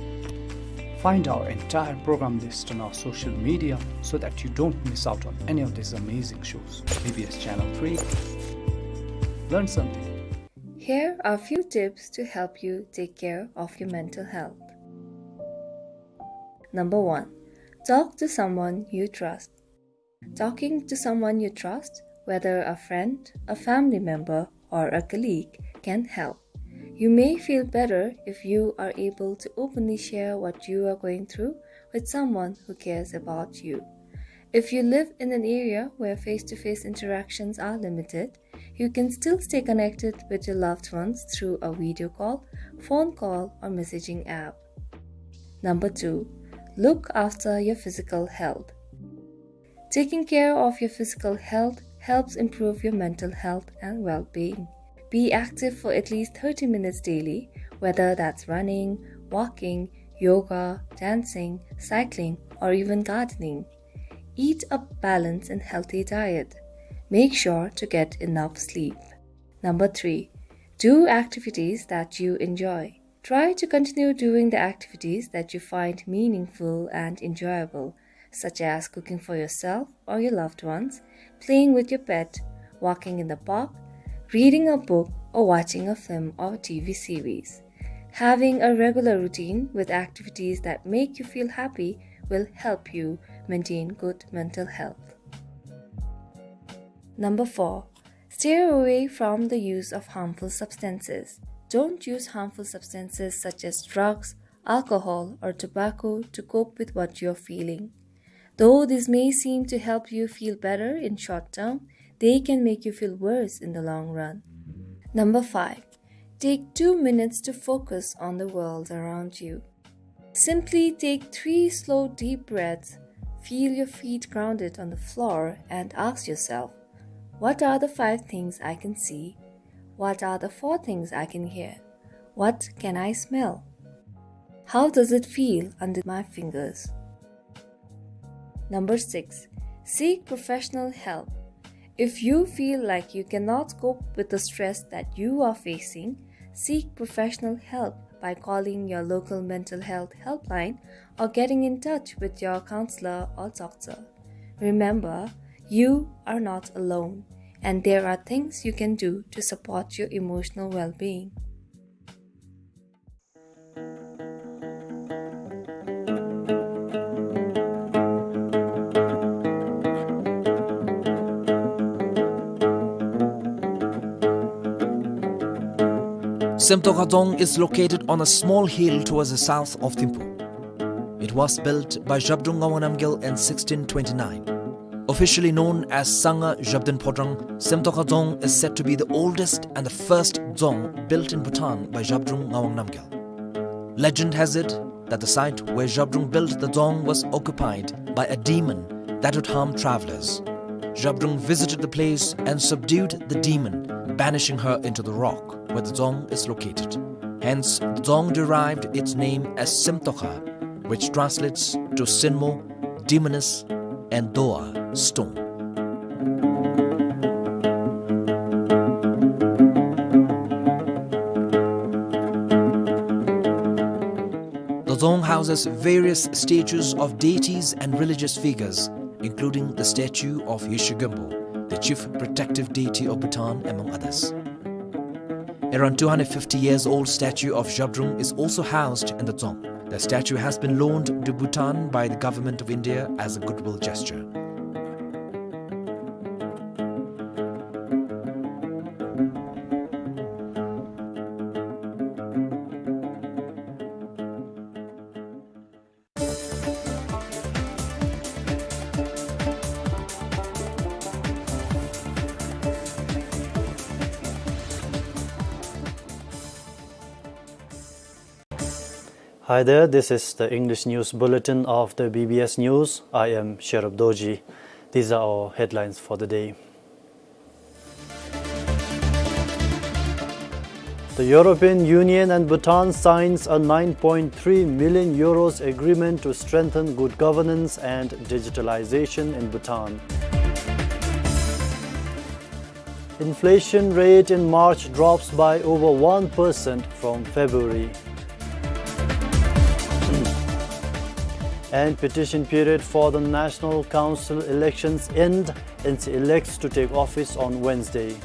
Find our entire program list on our social media so that you don't miss out on any of these amazing shows. B B S Channel three. Learn something. Here are a few tips to help you take care of your mental health. Number one, talk to someone you trust. Talking to someone you trust, whether a friend, a family member, or a colleague can help. You may feel better if you are able to openly share what you are going through with someone who cares about you. If you live in an area where face-to-face interactions are limited, you can still stay connected with your loved ones through a video call, phone call, or messaging app. Number two, look after your physical health. Taking care of your physical health helps improve your mental health and well-being. Be active for at least thirty minutes daily, whether that's running, walking, yoga, dancing, cycling, or even gardening. Eat a balanced and healthy diet. Make sure to get enough sleep. Number three, do activities that you enjoy. Try to continue doing the activities that you find meaningful and enjoyable, such as cooking for yourself or your loved ones, playing with your pet, walking in the park, reading a book, or watching a film or T V series. Having a regular routine with activities that make you feel happy will help you maintain good mental health. Number four, stay away from the use of harmful substances. Don't use harmful substances such as drugs, alcohol, or tobacco to cope with what you're feeling. Though this may seem to help you feel better in short term, they can make you feel worse in the long run. Number five, take two minutes to focus on the world around you. Simply take three slow, deep breaths, feel your feet grounded on the floor, and ask yourself, "What are the five things I can see? What are the four things I can hear? What can I smell? How does it feel under my fingers?" Number six, seek professional help. If you feel like you cannot cope with the stress that you are facing, seek professional help by calling your local mental health helpline or getting in touch with your counselor or doctor. Remember, you are not alone, and there are things you can do to support your emotional well-being. Semtoka Dzong is located on a small hill towards the south of Thimphu. It was built by Zhabdrung Ngawang Namgyal in sixteen twenty-nine. Officially known as Sangha Zhabdrung Phodrang, Semtoka Dzong is said to be the oldest and the first dzong built in Bhutan by Zhabdrung Ngawang Namgyal. Legend has it that the site where Zhabdrung built the dzong was occupied by a demon that would harm travelers. Zhabdrung visited the place and subdued the demon, banishing her into the rock where the dzong is located. Hence, the dzong derived its name as Semtoka, which translates to Senmo, demoness, and Doa, stone. The dzong houses various statues of deities and religious figures, including the statue of Yeshe Gyompo, the chief protective deity of Bhutan, among others. Around two hundred fifty years old statue of Zhabdrung is also housed in the dzong. The statue has been loaned to Bhutan by the Government of India as a goodwill gesture. Hi there, this is the English news bulletin of the B B S News. I am Sherub Dorji. These are our headlines for the day. The European Union and Bhutan signs a nine point three million euros agreement to strengthen good governance and digitalization in Bhutan. Inflation rate in March drops by over one percent from February. And petition period for the National Council elections end, N C elects to take office on Wednesday.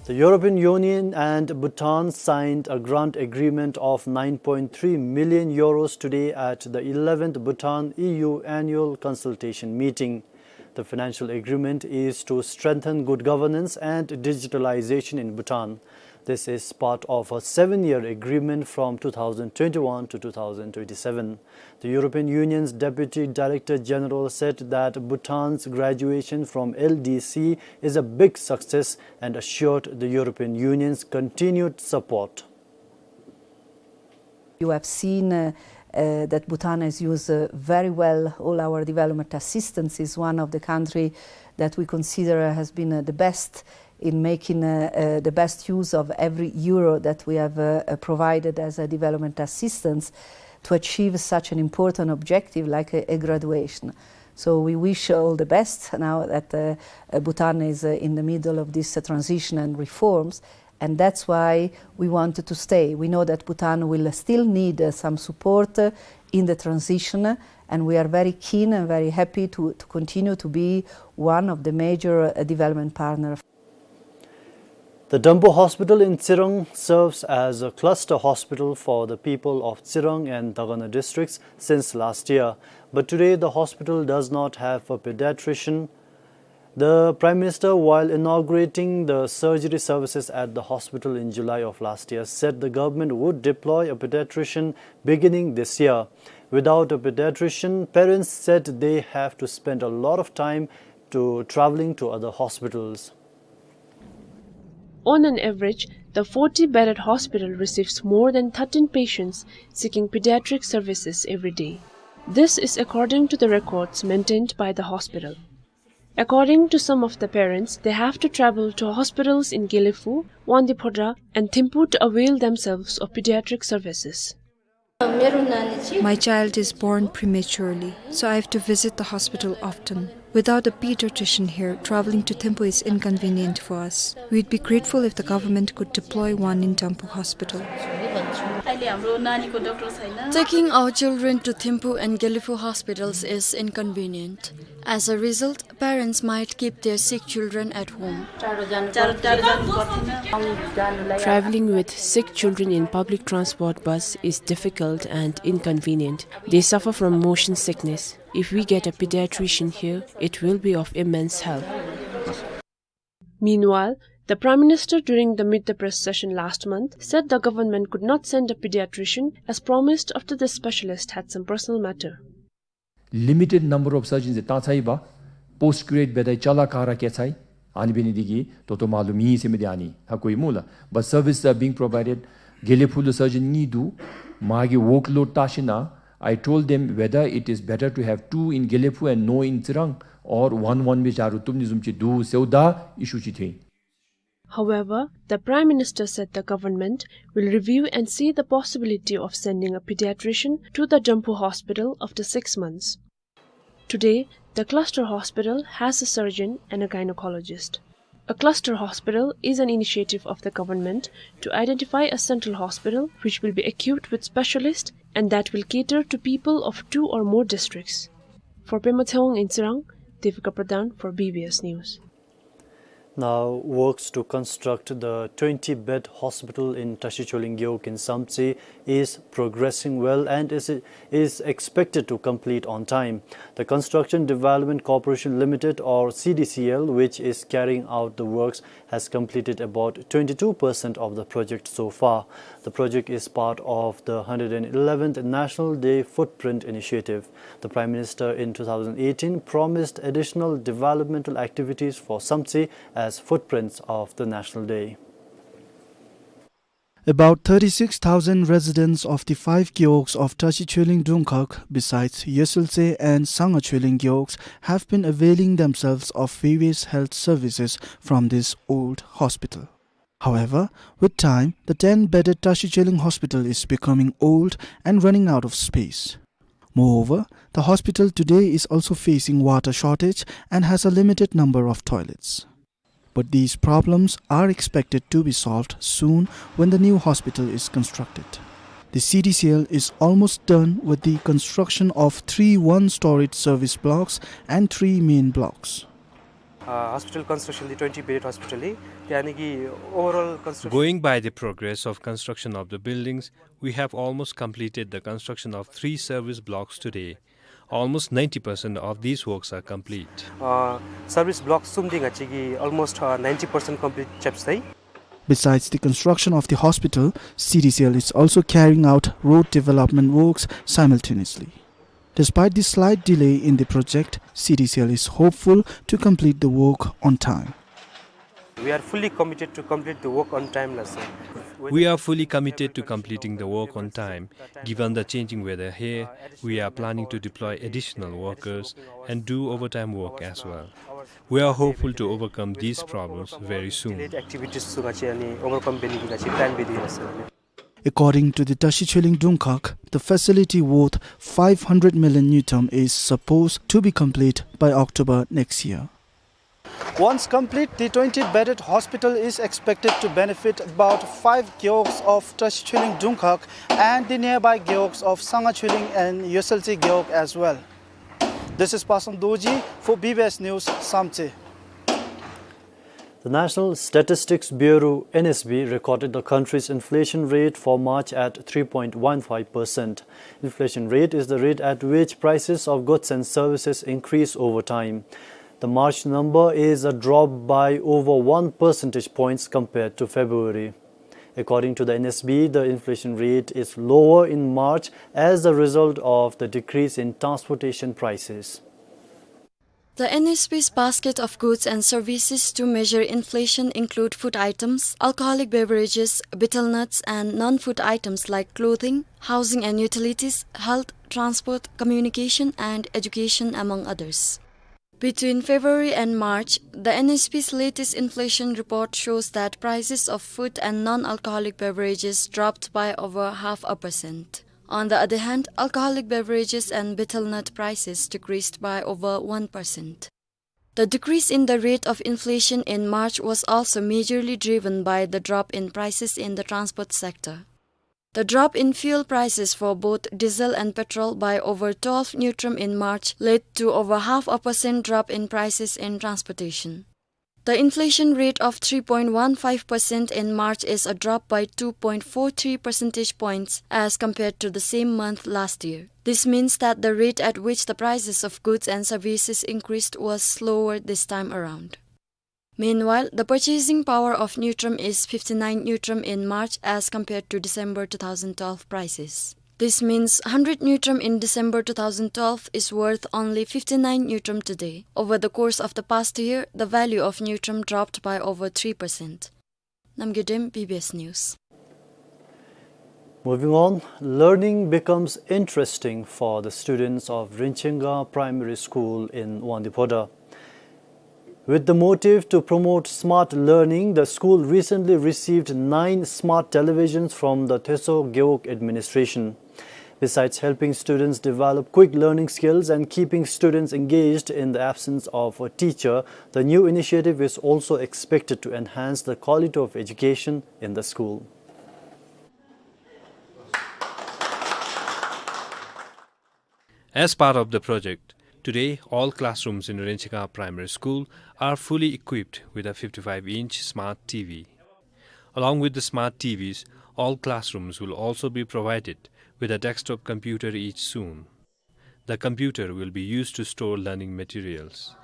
The European Union and Bhutan signed a grant agreement of nine point three million euros today at the eleventh Bhutan E U annual consultation meeting. The financial agreement is to strengthen good governance and digitalization in Bhutan. This is part of a seven-year agreement from two thousand twenty-one to two thousand twenty-seven. The European Union's Deputy Director General said that Bhutan's graduation from L D C is a big success and assured the European Union's continued support. You have seen, uh, uh, that Bhutan has used, uh, very well all our development assistance, is one of the country that we consider has been, uh, the best in making, uh, uh, the best use of every euro that we have, uh, uh, provided as a development assistance to achieve such an important objective like a, a graduation. So we wish all the best now that, uh, uh, Bhutan is, uh, in the middle of this, uh, transition and reforms. And that's why we wanted to stay. We know that Bhutan will still need, uh, some support, uh, in the transition, uh, and we are very keen and very happy to, to continue to be one of the major, uh, development partners. The Dampo Hospital in Tsirang serves as a cluster hospital for the people of Tsirang and Dagana districts since last year. But today, the hospital does not have a pediatrician. The Prime Minister, while inaugurating the surgery services at the hospital in July of last year, said the government would deploy a pediatrician beginning this year. Without a pediatrician, parents said they have to spend a lot of time to traveling to other hospitals. On an average, the forty-bedded hospital receives more than thirteen patients seeking pediatric services every day. This is according to the records maintained by the hospital. According to some of the parents, they have to travel to hospitals in Gelephu, Wangdue Phodrang, and Thimphu to avail themselves of pediatric services. My child is born prematurely, so I have to visit the hospital often. Without a pediatrician here, traveling to Thimphu is inconvenient for us. We'd be grateful if the government could deploy one in Dampo Hospital. Taking our children to Thimphu and Gelephu hospitals is inconvenient. As a result, parents might keep their sick children at home. Traveling with sick children in public transport bus is difficult and inconvenient. They suffer from motion sickness. If we get a pediatrician here, it will be of immense help. Meanwhile, the Prime Minister, during the Meet the Press session last month, said the government could not send a pediatrician as promised after the specialist had some personal matter. Limited number of surgeons ད་ཚའི་བ་post graduate འབད་དེ་ཅ་ལ་ག་ར་བཀལ་ཚར་ཡི། ཨ་ནི་འབད་ནི་འདི་གིས་ད་ལྟོ་མ་ལུ་མེད་ཟེར་མི་འདི་ཨ་ནི་ཧ་གོ་ཡི་སྨོ་ལགས། But services are being provided. དགེ་ལེགས་ཕུག་ལུ་surgeon གཉིས་འདུག། མ་གི་workload བལྟ་ཞིན་ན། I told them whether it is better to have two in Gelephu and no in Tsirang or one one སྦེ་བཞག་རུང་བཏུབ་ནི་བཟུམ་ཅིག་འདུག་ཟེརཝ་ད་issue ཅིག་ཐོན་ཡི། However, the Prime Minister said the government will review and see the possibility of sending a pediatrician to the Dampo hospital after six months. Today, the cluster hospital has a surgeon and a gynecologist. A cluster hospital is an initiative of the government to identify a central hospital which will be equipped with specialists and that will cater to people of two or more districts. For Pema Tshewang in Tsirang, Devika Pradhan for B B S News. Now, works to construct the twenty-bed hospital in Tashi Choling Gewog in Samtse is progressing well and is, is expected to complete on time. The Construction Development Corporation Limited, or C D C L, which is carrying out the works, has completed about twenty-two percent of the project so far. The project is part of the hundred eleventh National Day Footprint Initiative. The Prime Minister in two thousand eighteen promised additional developmental activities for Samtse as footprints of the National Day. About thirty-six thousand residents of the five gewogs of Tashi Choling Dungkhag, besides Yesultse and Sanga Choling gewogs, have been availing themselves of various health services from this old hospital. However, with time, the ten-bedded Tashi Choling Hospital is becoming old and running out of space. Moreover, the hospital today is also facing water shortage and has a limited number of toilets. But these problems are expected to be solved soon when the new hospital is constructed. The C D C L is almost done with the construction of three one-storied service blocks and three main blocks. Uh, hospital construction, the twenty-bedded hospital, यानी कि overall construction. Going by the progress of construction of the buildings, we have almost completed the construction of three service blocks today. Almost ninety percent of these works are complete. Uh, service block གསུམ་འདི་ང་བཅས་ཀྱིས་almost, uh, ninety percent complete རྐྱབ་ཚར་ཡི། Besides the construction of the hospital, C D C L is also carrying out road development works simultaneously. Despite the slight delay in the project, C D C L is hopeful to complete the work on time. We are fully committed to complete the work on time, la sir. We are fully committed to completing the work on time. Given the changing weather here, we are planning to deploy additional workers and do overtime work as well. We are hopeful to overcome these problems very soon. Delayed activities chu ང་བཅས་ཨ་ནི་overcome འབད་ནི་གི་ང་བཅས་plan འབད་དེ་ཡོད་ལགས་སར། According to the Tashi Chuling Dungkhak, the facility worth five hundred million ngultrum is supposed to be complete by October next year. Once complete, the twenty-bedded hospital is expected to benefit about five gewogs of Tashi Chuling Dungkhak and the nearby gewogs of Sangha Chuling and Yoseltse gewog as well. This is Pasang Dorji for B B S News, Samtse. The National Statistics Bureau, N S B, recorded the country's inflation rate for March at three point one five percent. Inflation rate is the rate at which prices of goods and services increase over time. The March number is a drop by over one percentage points compared to February. According to the N S B, the inflation rate is lower in March as a result of the decrease in transportation prices. The N S B's basket of goods and services to measure inflation include food items, alcoholic beverages, betel nuts, and non-food items like clothing, housing and utilities, health, transport, communication, and education, among others. Between February and March, the N S B's latest inflation report shows that prices of food and non-alcoholic beverages dropped by over half a percent. On the other hand, alcoholic beverages and betel nut prices decreased by over one percent. The decrease in the rate of inflation in March was also majorly driven by the drop in prices in the transport sector. The drop in fuel prices for both diesel and petrol by over twelve ngultrum in March led to over half a percent drop in prices in transportation. The inflation rate of three point one five percent in March is a drop by two point four three percentage points as compared to the same month last year. This means that the rate at which the prices of goods and services increased was slower this time around. Meanwhile, the purchasing power of ngultrum is fifty-nine ngultrum in March as compared to December two thousand twelve prices. This means hundred ngultrum in December two thousand twelve is worth only fifty-nine ngultrum today. Over the course of the past year, the value of ngultrum dropped by over three percent. Namgay Dem, B B S News. Moving on, learning becomes interesting for the students of Rinchenga Primary School in Wangdue Phodrang. With the motive to promote smart learning, the school recently received nine smart televisions from the Teso Gewog administration. Besides helping students develop quick learning skills and keeping students engaged in the absence of a teacher, the new initiative is also expected to enhance the quality of education in the school. As part of the project, today all classrooms in Rinchenga Primary School are fully equipped with a fifty-five inch smart T V. Along with the smart T Vs, all classrooms will also be provided with a desktop computer each soon. The computer will be used to store learning materials.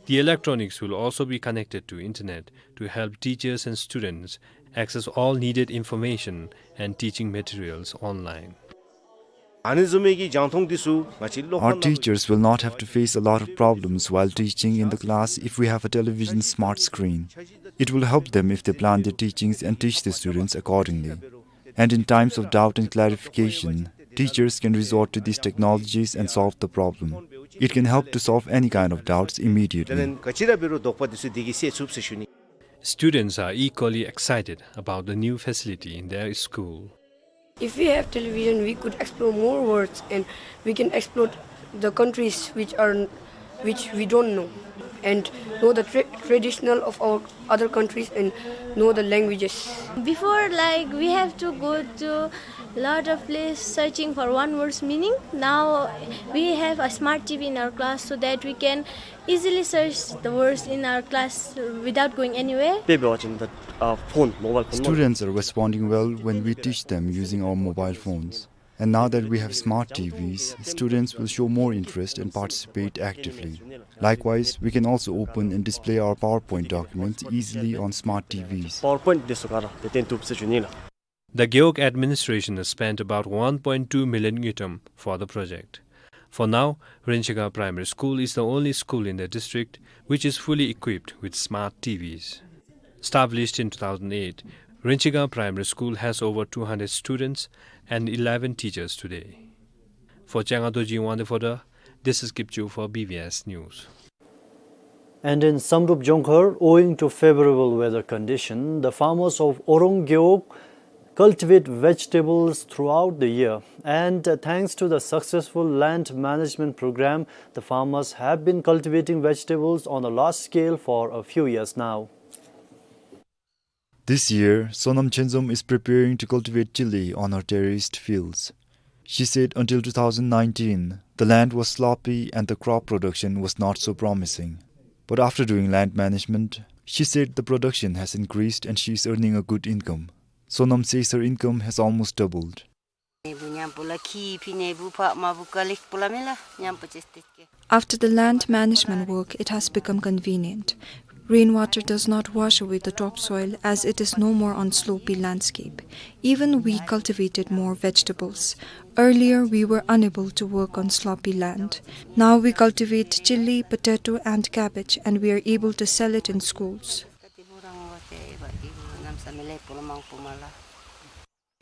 The electronics will also be connected to internet to help teachers and students access all needed information and teaching materials online. ཨ་ནི་བཟུམ་མའི་གི་རྒྱང་མཐོང་འདི་ཚུ་ང་བཅས་སློབ་Our ཁང་ནང་teachers will not have to face a lot of problems while teaching in the class if we have a television smart screen. It will help them if they plan their teachings and teach the students accordingly. And in times of doubt and clarification, teachers can resort to these technologies and solve the problem. It can help to solve any kind of doubts immediately. དེ་ལས་ག་ཅི་ར་འབད་རུང་དོགས་པ་འདི་ཚུ་དེ་གིས་སེལ་ཚུགས་ཟེར་ཞུ་ནི། Students are equally excited about the new facility in their school. If we have television, we could explore more worlds and we can explore the countries which are, which we don't know. and know the tra-, traditional of our other countries and know the languages. Before, like, we have to go to lot of place searching for one word's meaning. Now we have a smart T V in our class so that we can easily search the words in our class without going anywhere. དཔེ་འབད་བ་ཅིན་the, uh, phone, mobile phone. Students are responding well when we teach them using our mobile phones. And now that we have smart T Vs, students will show more interest and participate actively. Likewise, we can also open and display our PowerPoint documents easily on smart T Vs. PowerPoint འདི་ཚུ་ག་ར་དེ་སྟོན་བཏུབ་ཟེར་ཞུ་ནི་ལགས། The Gewog administration has spent about one point two million ngultrum for the project. For now, Rinchigang Primary School is the only school in the district which is fully equipped with smart T Vs. Established in two thousand eight, Rinchigang Primary School has over two hundred students and eleven teachers today. For Changa Dorji in Wangdue Phodrang, this is Kipchoo for B B S News. And in Samdrup Jongkhar, owing to favorable weather condition, the farmers of Orong Gewog cultivate vegetables throughout the year. And, uh, thanks to the successful land management program, the farmers have been cultivating vegetables on a large scale for a few years now. This year, Sonam Chenzom is preparing to cultivate chilli on her terraced fields. She said until two thousand nineteen, the land was sloppy and the crop production was not so promising. But after doing land management, she said the production has increased and she is earning a good income. Sonam says her income has almost doubled. After the land management work, it has become convenient. Rainwater does not wash away the topsoil as it is no more on slopy landscape. Even we cultivated more vegetables. Earlier, we were unable to work on sloppy land. Now we cultivate chilli, potato, and cabbage, and we are able to sell it in schools.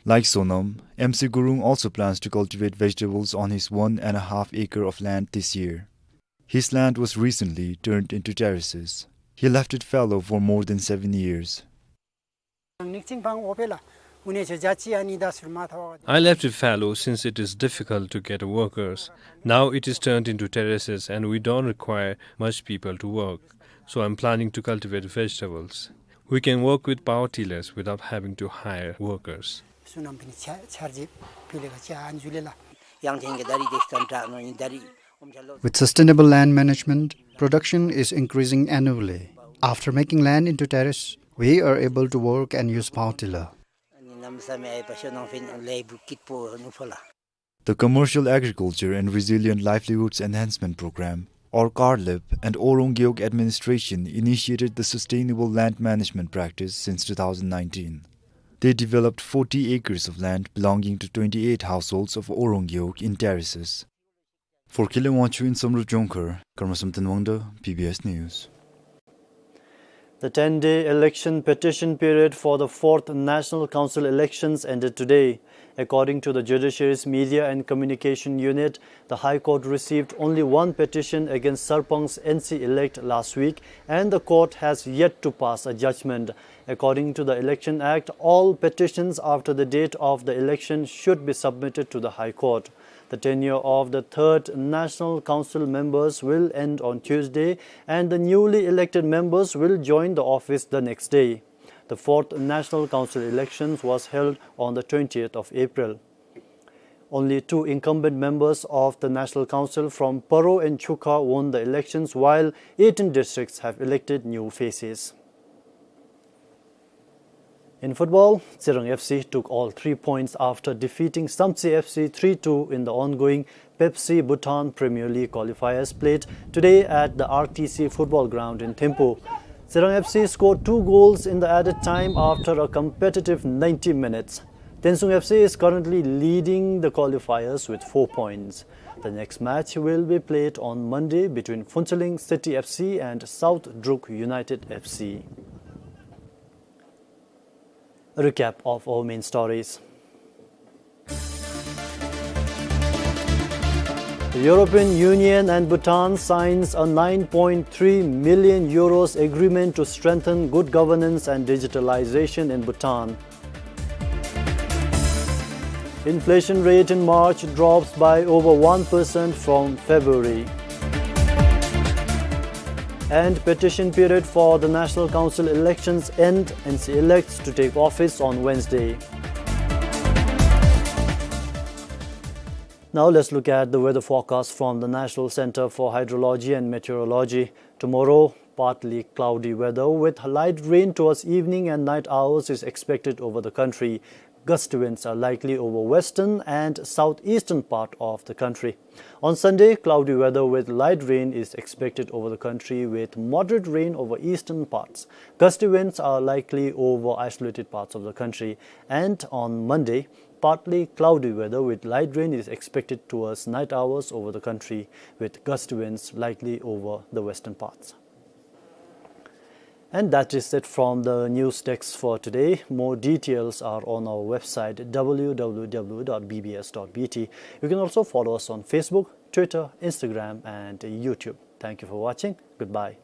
Like Sonam, M C Gurung also plans to cultivate vegetables on his one and a half acre of land this year. His land was recently turned into terraces. He left it fallow for more than seven years. I left it fallow since it is difficult to get workers. Now it is turned into terraces and we don't require much people to work. So I'm planning to cultivate vegetables. We can work with power tillers without having to hire workers. With sustainable land management, production is increasing annually. After making land into terrace, we are able to work and use power tiller. The Commercial Agriculture and Resilient Livelihoods Enhancement Program, or CARLEP, and Orong Gewog administration initiated the sustainable land management practice since two thousand nineteen. They developed forty acres of land belonging to twenty-eight households of Orong Gewog in terraces. For Khillen Wangchuk in Samdrup Jongkhar, Karma Samten Wangda, B B S News. The ten-day election petition period for the fourth National Council elections ended today. According to the Judiciary's Media and Communication Unit, the High Court received only one petition against Sarpanch N C elect last week, and the court has yet to pass a judgment. According to the Election Act, all petitions after the date of the election should be submitted to the High Court. The tenure of the third National Council members will end on Tuesday, and the newly elected members will join the office the next day. The fourth National Council elections was held on the twentieth of April. Only two incumbent members of the National Council from Paro and Chukha won the elections, while eighteen districts have elected new faces. In football, Tsirang F C took all three points after defeating Samtse F C three two in the ongoing Pepsi Bhutan Premier League qualifiers played today at the R T C football ground in Thimphu. Tsirang F C scored two goals in the added time after a competitive ninety minutes. Tensung F C is currently leading the qualifiers with four points. The next match will be played on Monday between Phuentsholing City F C and South Druk United F C. A recap of our main stories. The European Union and Bhutan signs a nine point three million euros agreement to strengthen good governance and digitalization in Bhutan. Inflation rate in March drops by over one percent from February. And petition period for the National Council elections end, N C elects to take office on Wednesday. Now let's look at the weather forecast from the National Center for Hydrology and Meteorology. Tomorrow, partly cloudy weather with light rain towards evening and night hours is expected over the country. Gusty winds are likely over western and southeastern part of the country. On Sunday, cloudy weather with light rain is expected over the country with moderate rain over eastern parts. Gusty winds are likely over isolated parts of the country. And on Monday, partly cloudy weather with light rain is expected towards night hours over the country, with gusty winds likely over the western parts. And that is it from the news desk for today. More details are on our website, W W W dot B B S dot B T. You can also follow us on Facebook, Twitter, Instagram, and YouTube. Thank you for watching. Goodbye.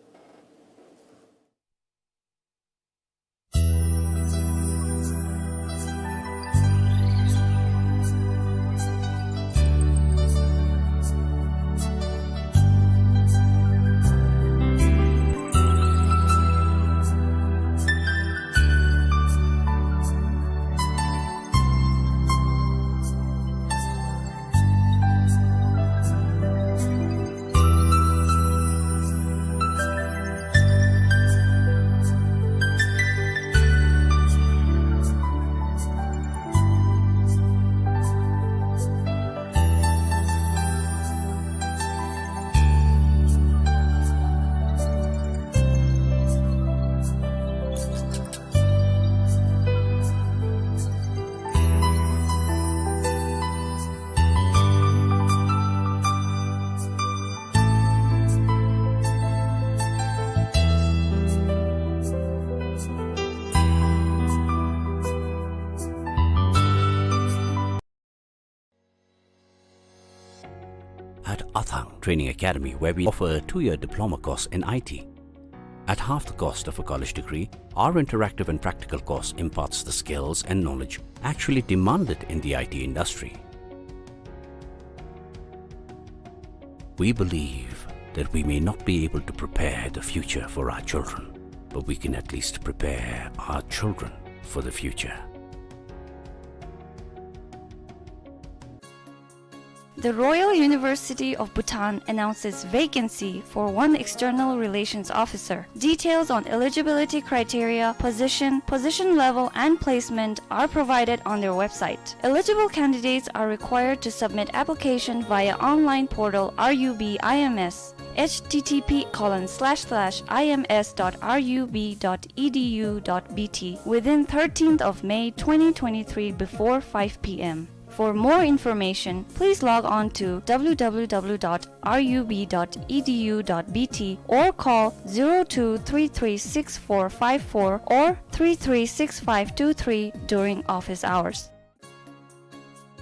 At Athang Training Academy, where we offer a two-year diploma course in I T. At half the cost of a college degree, our interactive and practical course imparts the skills and knowledge actually demanded in the I T industry. We believe that we may not be able to prepare the future for our children, but we can at least prepare our children for the future. The Royal University of Bhutan announces vacancy for one external relations officer. Details on eligibility criteria, position, position level, and placement are provided on their website. Eligible candidates are required to submit application via online portal R U B I M S, H T T P colon slash slash I M S dot R U B dot E D U dot B T, within thirteenth of May twenty twenty-three before five P M. For more information, please log on to W W W dot R U B dot E D U dot B T or call zero two three three six four five four or three three six five two three during office hours.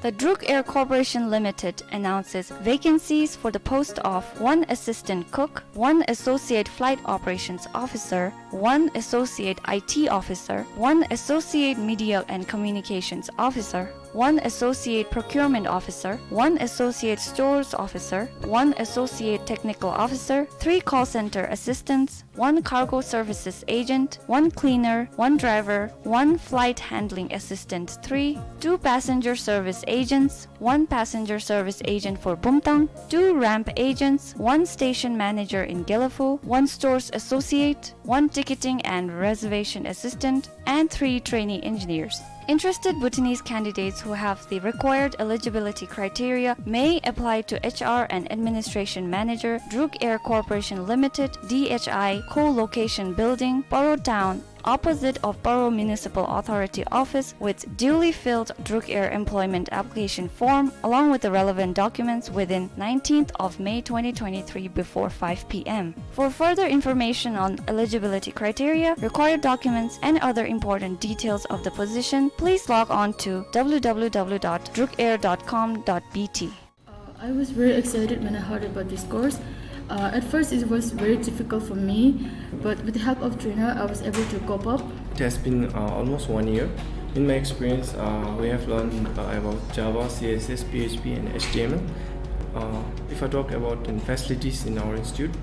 The Druk Air Corporation Limited announces vacancies for the post of one assistant cook, one associate flight operations officer, one associate I T officer, one associate media and communications officer, one associate procurement officer, one associate stores officer, one associate technical officer, three call center assistants, one cargo services agent, one cleaner, one driver, one flight handling assistant three, two passenger service agents, one passenger service agent for Bumtang, two ramp agents, one station manager in Gelephu, one stores associate, one ticketing and reservation assistant, and three trainee engineers. Interested Bhutanese candidates who have the required eligibility criteria may apply to H R and Administration Manager, Druk Air Corporation Limited, D H I, Co-location Building, Paro Town, opposite of Paro Municipal Authority office, with duly filled Druk Air employment application form along with the relevant documents within nineteenth of May twenty twenty-three before five P M. For further information on eligibility criteria, required documents, and other important details of the position, please log on to W W W dot drukair dot com dot B T. Uh, I was very excited when I heard about this course. Uh, at first, it was very difficult for me, but with the help of trainer, I was able to cope up. It has been, uh, almost one year. In my experience, uh, we have learned, uh, about Java, C S S, P H P, and H T M L. Uh, if I talk about the facilities in our institute,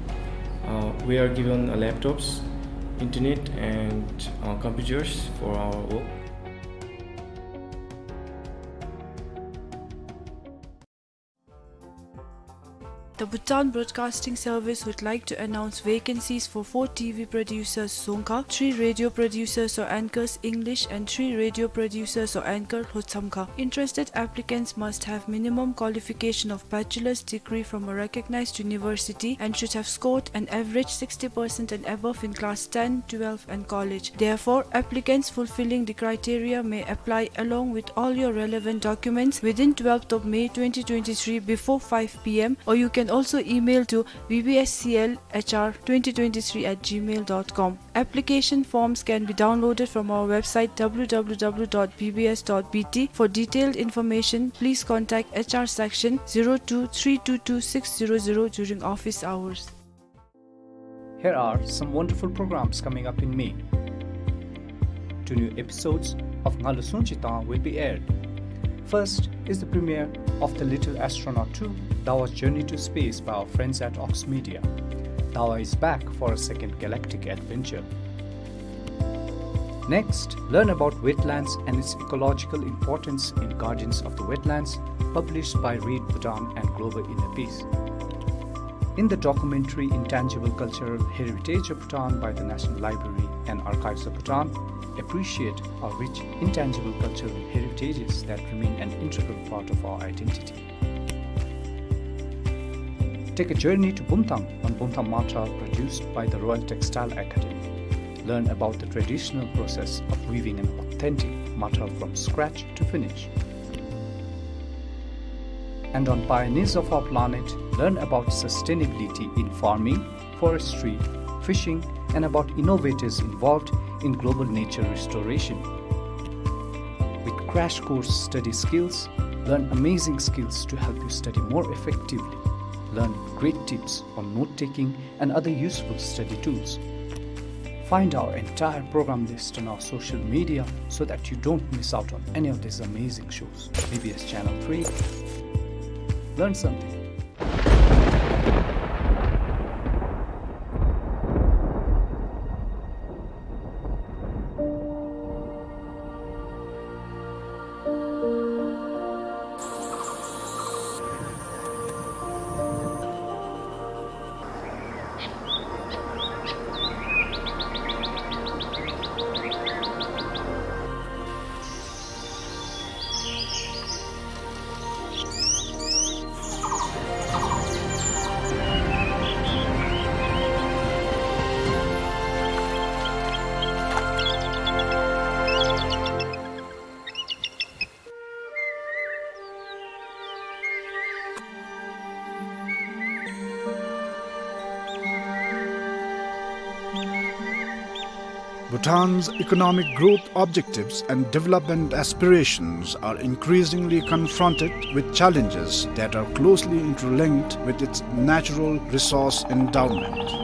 Uh, we are given, uh, laptops, internet, and, uh, computers for our work. The Bhutan Broadcasting Service would like to announce vacancies for four T V producers, Dzongkha, three radio producers or anchors, English, and three radio producers or anchor, Lhotshamkha. Interested applicants must have minimum qualification of bachelor's degree from a recognized university and should have scored an average sixty percent and above in class ten, twelve, and college. Therefore, applicants fulfilling the criteria may apply along with all your relevant documents within twelfth of May twenty twenty-three before five P M, or you can also email to B B S C L H R twenty twenty-three at gmail dot com. Application forms can be downloaded from our website, W W W dot B B S dot B T. For detailed information, please contact H R section zero two three two two six zero zero during office hours. Here are some wonderful programs coming up in May. Two new episodes of Ngalo Sungchi Tang will be aired. First is the premiere of The Little Astronaut two, Dawa's Journey to Space by our friends at Ox Media. Dawa is back for a second galactic adventure. Next, learn about wetlands and its ecological importance in Guardians of the Wetlands, published by Read Bhutan and Global Inner Peace. In the documentary Intangible Cultural Heritage of Bhutan by the National Library and Archives of Bhutan, appreciate our rich intangible cultural heritages that remain an integral part of our identity. Take a journey to Bumthang on Bumthang Matral, produced by the Royal Textile Academy. Learn about the traditional process of weaving an authentic matral from scratch to finish. And on Pioneers of Our Planet, learn about sustainability in farming, forestry, fishing, and about innovators involved in global nature restoration. With crash course study skills, learn amazing skills to help you study more effectively. Learn great tips on note-taking and other useful study tools. Find our entire program list on our social media so that you don't miss out on any of these amazing shows. B B S Channel three. Learn something. Bhutan's economic growth objectives and development aspirations are increasingly confronted with challenges that are closely interlinked with its natural resource endowment.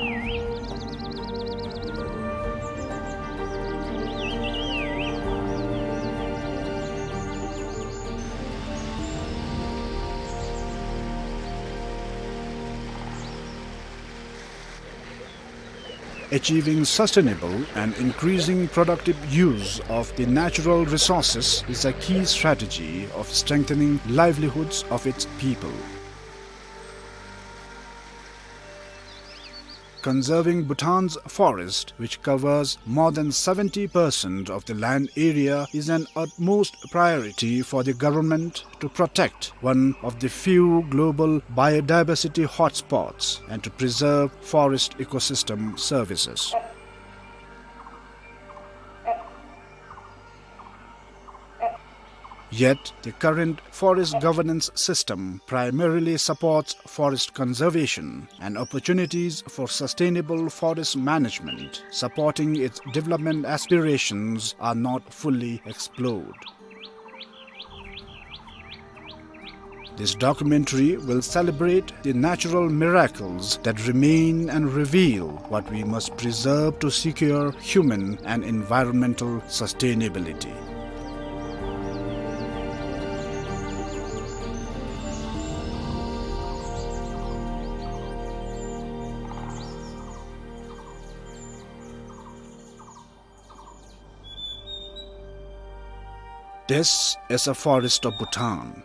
Achieving sustainable and increasing productive use of the natural resources is a key strategy of strengthening livelihoods of its people. Conserving Bhutan's forest, which covers more than seventy percent of the land area, is an utmost priority for the government to protect one of the few global biodiversity hotspots and to preserve forest ecosystem services. Yet, the current forest governance system primarily supports forest conservation, and opportunities for sustainable forest management supporting its development aspirations are not fully explored. This documentary will celebrate the natural miracles that remain and reveal what we must preserve to secure human and environmental sustainability. This is a forest of Bhutan,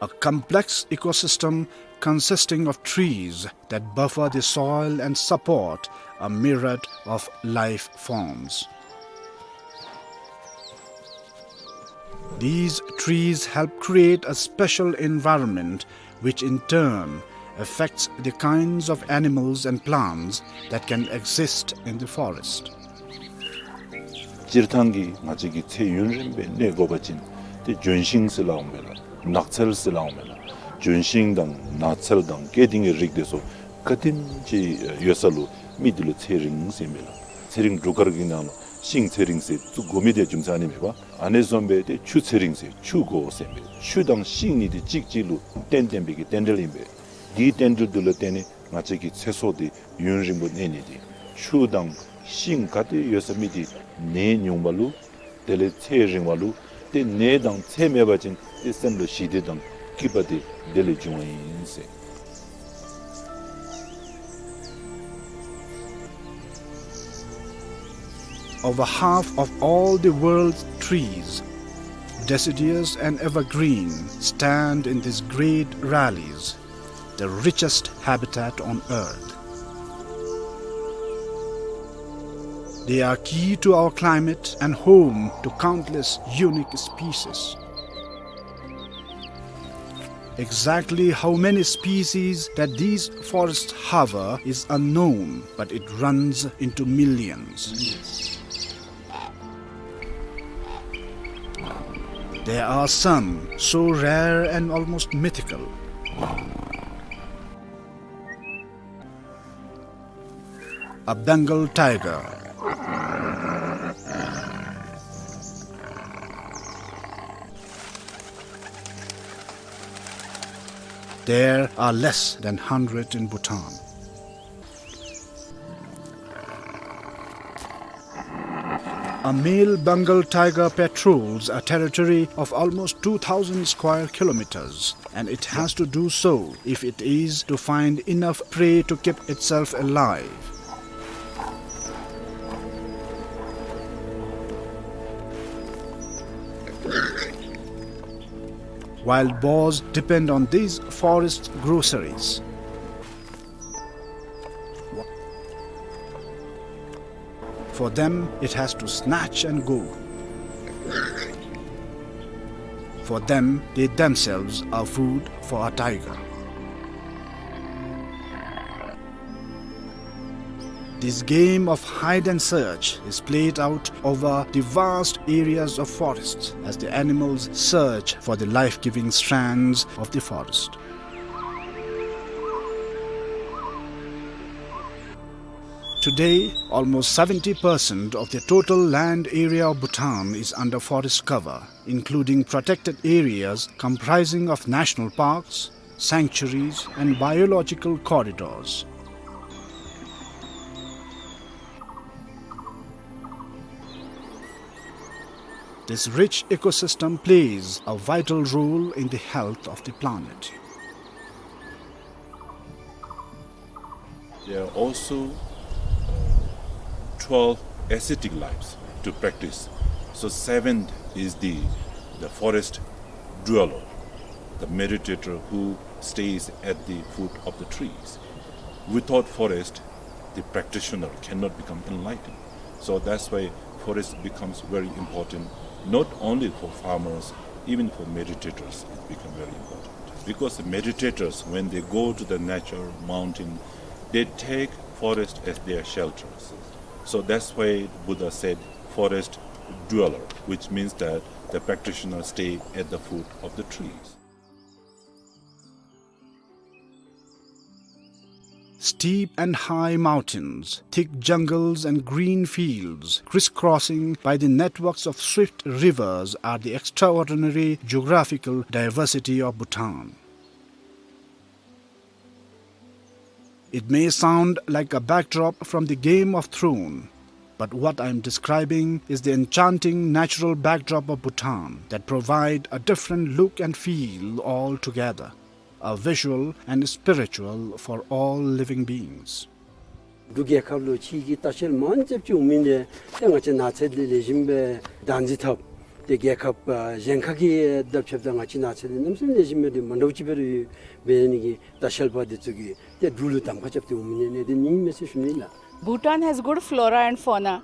a complex ecosystem consisting of trees that buffer the soil and support a myriad of life forms. These trees help create a special environment, which in turn affects the kinds of animals and plants that can exist in the forest. སྤྱིར་བཏང་གི་ང་བཅས་ཀྱིས་ཚེ་ཡུན་རིངམོ་སྦེ་གནས་དགོ་པ་ཅིན་ཏེ་ལྗོན་ཤིང་ཟེར་སླབ་འོང་མས་ལགས། ནགས་ཚལ་ཟེར་སླབ་འོང་མས་ལགས། ལྗོན་ཤིང་དང་ནགས་ཚལ་དང་སྐྱེ་ལྡན་གྱི་རིགས་དེ་ཚུ་ག་དེམ་ཅིག་ཡོད་ས་ལུ་མི་དེ་ལུ་ཚེ་རིང་ཟེར་མས་ལགས། ཚེ་རིང་འབྲུག་སྒར་གྱི་ནང་ལུ་ཤིང་ཚེ་རིང་ཟེར་བཙུགས་དགོ་མི་དེ་རྒྱུ་མཚན་ཨ་ནི་མས་པ། ཨ་ནི་བཟུམ་སྦེ་ཏེ་ཆུ་ཚེ་རིང་ཟེར་ཆུ་དགོ་ཟེར་མས། ཆུ་དང་ཤིང་གཉིས་དེ་གཅིག་གཅིག་ལུ་བརྟེན་བརྟེན་པའི་གི་རྟེན་འབྲེལ་ཨིན་པས། དེའི་རྟེན་འབྲེལ་དེ་ལུ་བརྟེན་ནས་ང་བཅས་ཀྱི་ཚེ་སྲོག་དེ་ཡུན་རིང་པོ་གནས་ནི་དེ། ཆུ་དང་ཤིང་ག་ཏེ་ཡོད་ས་མི་དེ་ནད་ཉུང་བ་ལུ་དེ་ལས་ཚེ་རིང་བ་ལུ། ཏེ་ནད་དང་ཚེ་མེད་པ་ཅིན་ཏེ་སེམས་ལུ་ཞི་བདེ་དང་སྐྱིད་པ་དེ་དེ་ལས་འབྱུང་བ་ཨིན་ཟེར། Over half of all the world's trees, deciduous and evergreen, stand in these great valleys, the richest habitat on earth. They are key to our climate and home to countless unique species. Exactly how many species that these forests harbor is unknown, but it runs into millions. There are some so rare and almost mythical. A Bengal tiger. There are less than hundred in Bhutan. A male Bengal tiger patrols a territory of almost two thousand square kilometers, and it has to do so if it is to find enough prey to keep itself alive. Wild boars depend on these forest groceries. For them, it has to snatch and go. For them, they themselves are food for a tiger. This game of hide and search is played out over the vast areas of forests as the animals search for the life-giving strands of the forest. Today, almost seventy percent of the total land area of Bhutan is under forest cover, including protected areas comprising of national parks, sanctuaries, and biological corridors. This rich ecosystem plays a vital role in the health of the planet. There are also, uh, twelve ascetic lives to practice. So seventh is the, the forest dweller, the meditator who stays at the foot of the trees. Without forest, the practitioner cannot become enlightened. So that's why forest becomes very important, not only for farmers, even for meditators, it becomes very important. Because the meditators, when they go to the nature, mountain, they take forest as their shelters. So that's why Buddha said, "Forest dweller," which means that the practitioners stay at the foot of the trees. Steep and high mountains, thick jungles and green fields, crisscrossing by the networks of swift rivers, are the extraordinary geographical diversity of Bhutan. It may sound like a backdrop from the Game of Thrones, but what I am describing is the enchanting natural backdrop of Bhutan that provide a different look and feel altogether, a visual and spiritual for all living beings. འབྲུག་རྒྱལ་ཁབ་ལུ་ཕྱི་གི་ལྟ་བཤལ་མང་ཙམ་ཅིག་འོང་མི་འདི་ཏེ་ང་བཅས་ནགས་ཚལ་འདི་ལེགས་ཤོམ་སྦེ་བདག་འཛིན་འཐབ་སྟེ་རྒྱལ་ཁབ་ཨ་གཞན་ཁ་གི་དང་ཕྱདཔ་ད་ང་བཅས་ནགས་ཚལ་འདི་གནམ་མེད་ས་མེད་ལེགས་ཤོམ་སྦེ་འདི་མ་འདྲཝ་ཅིག་སྦེ་ར་ཡོད། འབད་ནི་གི་ལྟ་བཤལ་པ་འདི་ཚུ་གིས་ཏེ་འབྲུག་ལུ་གདམ་ཁ་རྐྱབ་སྟེ་འོང་མི་ཨ་ནི་འདི་ཨིན་མས་ཟེར་ཞུ་ནི་ལགས། Bhutan has good flora and fauna,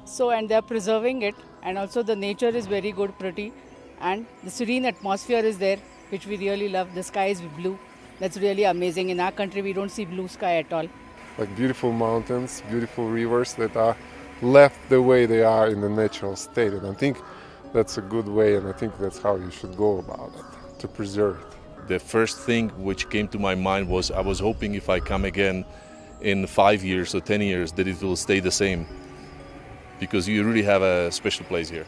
so, and they are preserving it, and also the nature is very good, pretty, and the serene atmosphere is there, which we really love. The sky is blue. That's really amazing. In our country, we don't see blue sky at all. Like beautiful mountains, beautiful rivers that are left the way they are in the natural state. And I think that's a good way, and I think that's how you should go about it, to preserve it. The first thing which came to my mind was, I was hoping if I come again in five years or ten years, that it will stay the same, because you really have a special place here.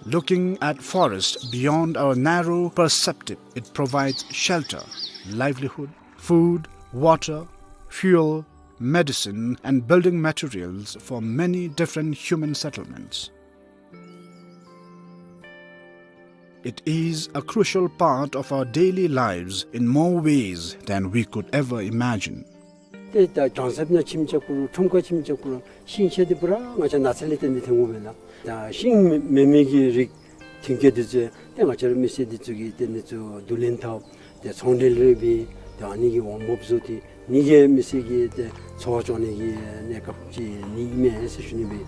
Looking at forest beyond our narrow perspective, it provides shelter, livelihood, food, water, fuel, medicine, and building materials for many different human settlements. It is a crucial part of our daily lives in more ways than we could ever imagine. ཏེ་ད་གྲང་ཟམ་ནང་ཁྱིམ་རྐྱབ་དགོ་རུང་ཁྲོམ་ཁར་ཁྱིམ་རྐྱབ་དགོ་རུང་ཤིང་ཆ་འདི་པུ་ར་ང་བཅས་ནགས་ཚལ་ལས་བརྟེན་ཏེ་ཐོན་དགོ་པས་ལགས། ད་ཤིང་མེན་མི་གི་རིགས་ཐོན་སྐྱེད་འདི་ཚུ་ཏེ་ང་བཅས་ར་མི་སེར་འདི་ཚུ་གིས་ཏེ་འདི་ཚུ་བསྡུ་ལེན་འཐབ་སྟེ་ཚོང་འབྲེལ་རེ་འབད་ཏེ་ཨ་ནི་གི་དབང་འབོར་བཟོ་སྟེ་ཨ་ནི་གིས་མི་སེར་གྱི་ཏེ་འཚོ་བ་སྐྱོང་ནི་གི་གནས་སྐབས་ཅིག་ཨ་ནི་ཨིན་མས་ཟེར་ཞུ་ནི་སྦེ།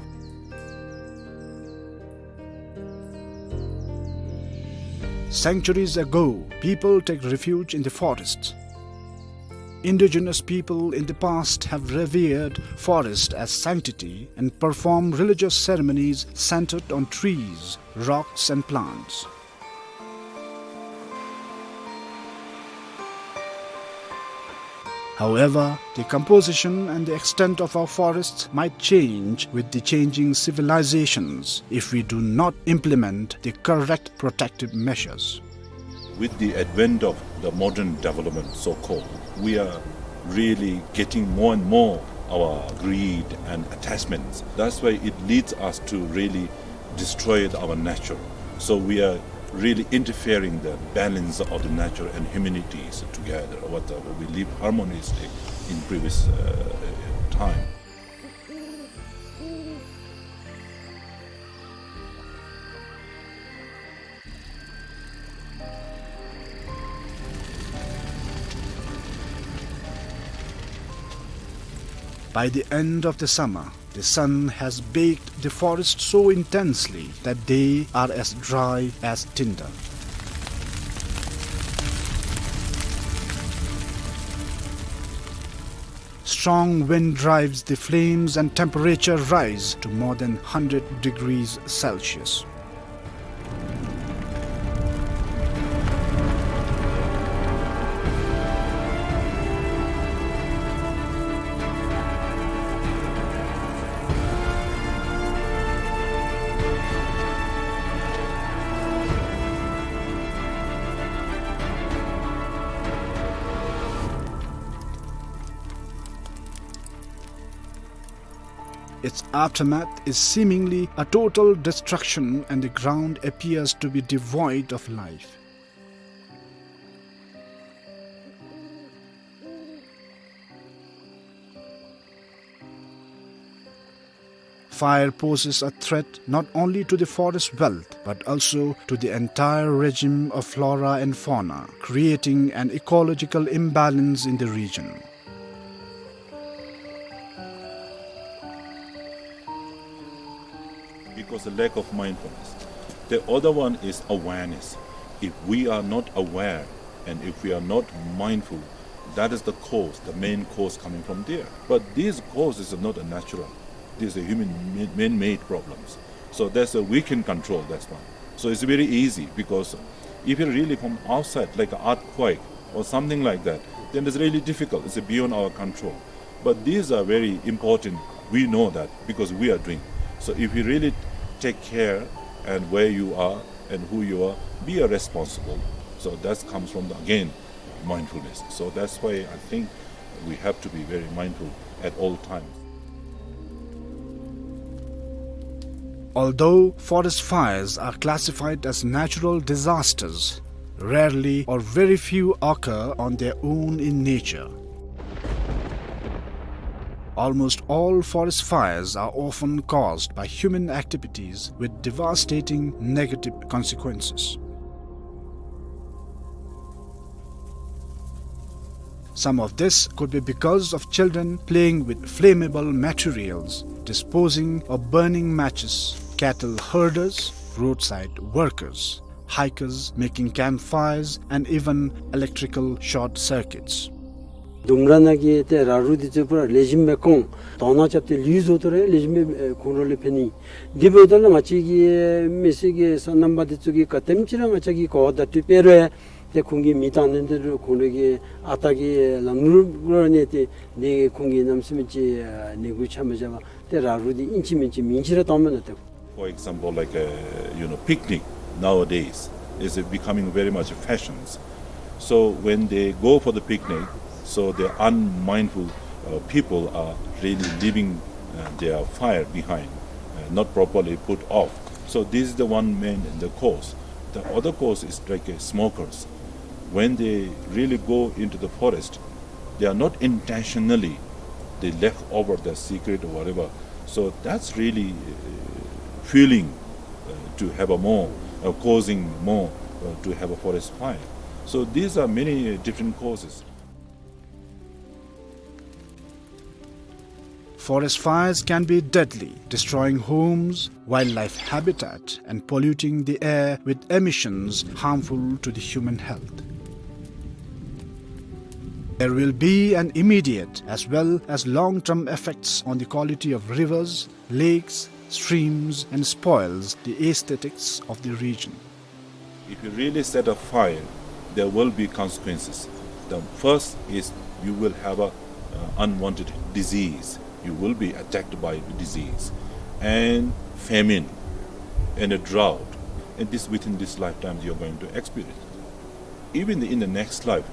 Centuries ago, people take refuge in the forests. Indigenous people in the past have revered forest as sanctity and performed religious ceremonies centered on trees, rocks, and plants. However, the composition and the extent of our forests might change with the changing civilizations if we do not implement the correct protective measures. With the advent of the modern development, so-called, we are really getting more and more our greed and attachments. That's why it leads us to really destroy our nature. So we are really interfering the balance of the nature and humanities together. What, uh, we live harmoniously in previous, uh, time. By the end of the summer, the sun has baked the forest so intensely that they are as dry as tinder. Strong wind drives the flames and temperature rise to more than hundred degrees Celsius. Its aftermath is seemingly a total destruction, and the ground appears to be devoid of life. Fire poses a threat not only to the forest wealth, but also to the entire regime of flora and fauna, creating an ecological imbalance in the region. Because the lack of mindfulness. The other one is awareness. If we are not aware and if we are not mindful, that is the cause, the main cause coming from there. But these causes are not a natural. These are human ma-, man-made problems. So that's a, we can control that one. So it's very easy, because if you really from outside, like an earthquake or something like that, then it's really difficult. It's beyond our control. But these are very important. We know that because we are doing. So if you really take care and where you are and who you are, be a responsible. So that comes from the, again, mindfulness. So that's why I think we have to be very mindful at all times. Although forest fires are classified as natural disasters, Rarely or very few occur on their own in nature. Almost all forest fires are often caused by human activities with devastating negative consequences. Some of this could be because of children playing with flammable materials, disposing or burning matches, cattle herders, roadside workers, hikers making campfires, and even electrical short circuits. ལྡུམ་ར་ནང་གི་ཏེ་ར་རུ་འདི་ཚུ་པུ་ར་ལེགས་ཤོམ་སྦེ་སྐོང་དོ་ནང་རྐྱབ་སྟེ་ལུད་བཟོ་དོ་རུང་ལེགས་ཤོམ་སྦེ་ཁོང་ཁྲོ་ལས་ཕན་ནི། དེ་འབདཝ་ད་ལུ་ང་བཅས་ཀྱི་མི་སེར་གྱི་སོ་ནམ་པ་འདི་ཚུ་གིས་ག་དེམ་ཅིག་ར་ང་བཅས་ཀྱིས་གོ་བ་བརྡ་སྤྲོད་འབད་རུང་ཏེ་ཁོང་གིས་མེ་བཏང་ནི་འདི་རུང་ཁོང་རའི་གི་ཨ་རྟག་གི་ལམ་ལུགས་ལུ་གནས་ཏེ་ནི་ཁོང་གིས་གནམ་མེད་ས་མེད་ཅིག་ནད་འབུ་ཆ་མི་བཞག་པར་ཏེ་ར་རུ་འདི་ཨིན་ཅི་མིན་ཅི་མིང་ཅིག་ར་བཏངམ་མས་ལགས་ཏེ། For example, like, uh, you know, picnic nowadays is becoming very much fashions. So when they go for the picnic, so the unmindful, uh, people are really leaving, uh, their fire behind, uh, not properly put off. So this is the one main the cause. The other cause is like, uh, smokers. When they really go into the forest, they are not intentionally, they left over the cigarette or whatever. So that's really, uh, fueling, uh, to have a more, uh, causing more, uh, to have a forest fire. So these are many, uh, different causes. Forest fires can be deadly, destroying homes, wildlife habitat, and polluting the air with emissions harmful to the human health. There will be an immediate as well as long-term effects on the quality of rivers, lakes, streams, and spoils the aesthetics of the region. If you really set a fire, there will be consequences. The first is you will have a, uh, unwanted disease. You will be attacked by the disease and famine and a drought. And this, within this lifetime, you're going to experience. Even in the next life,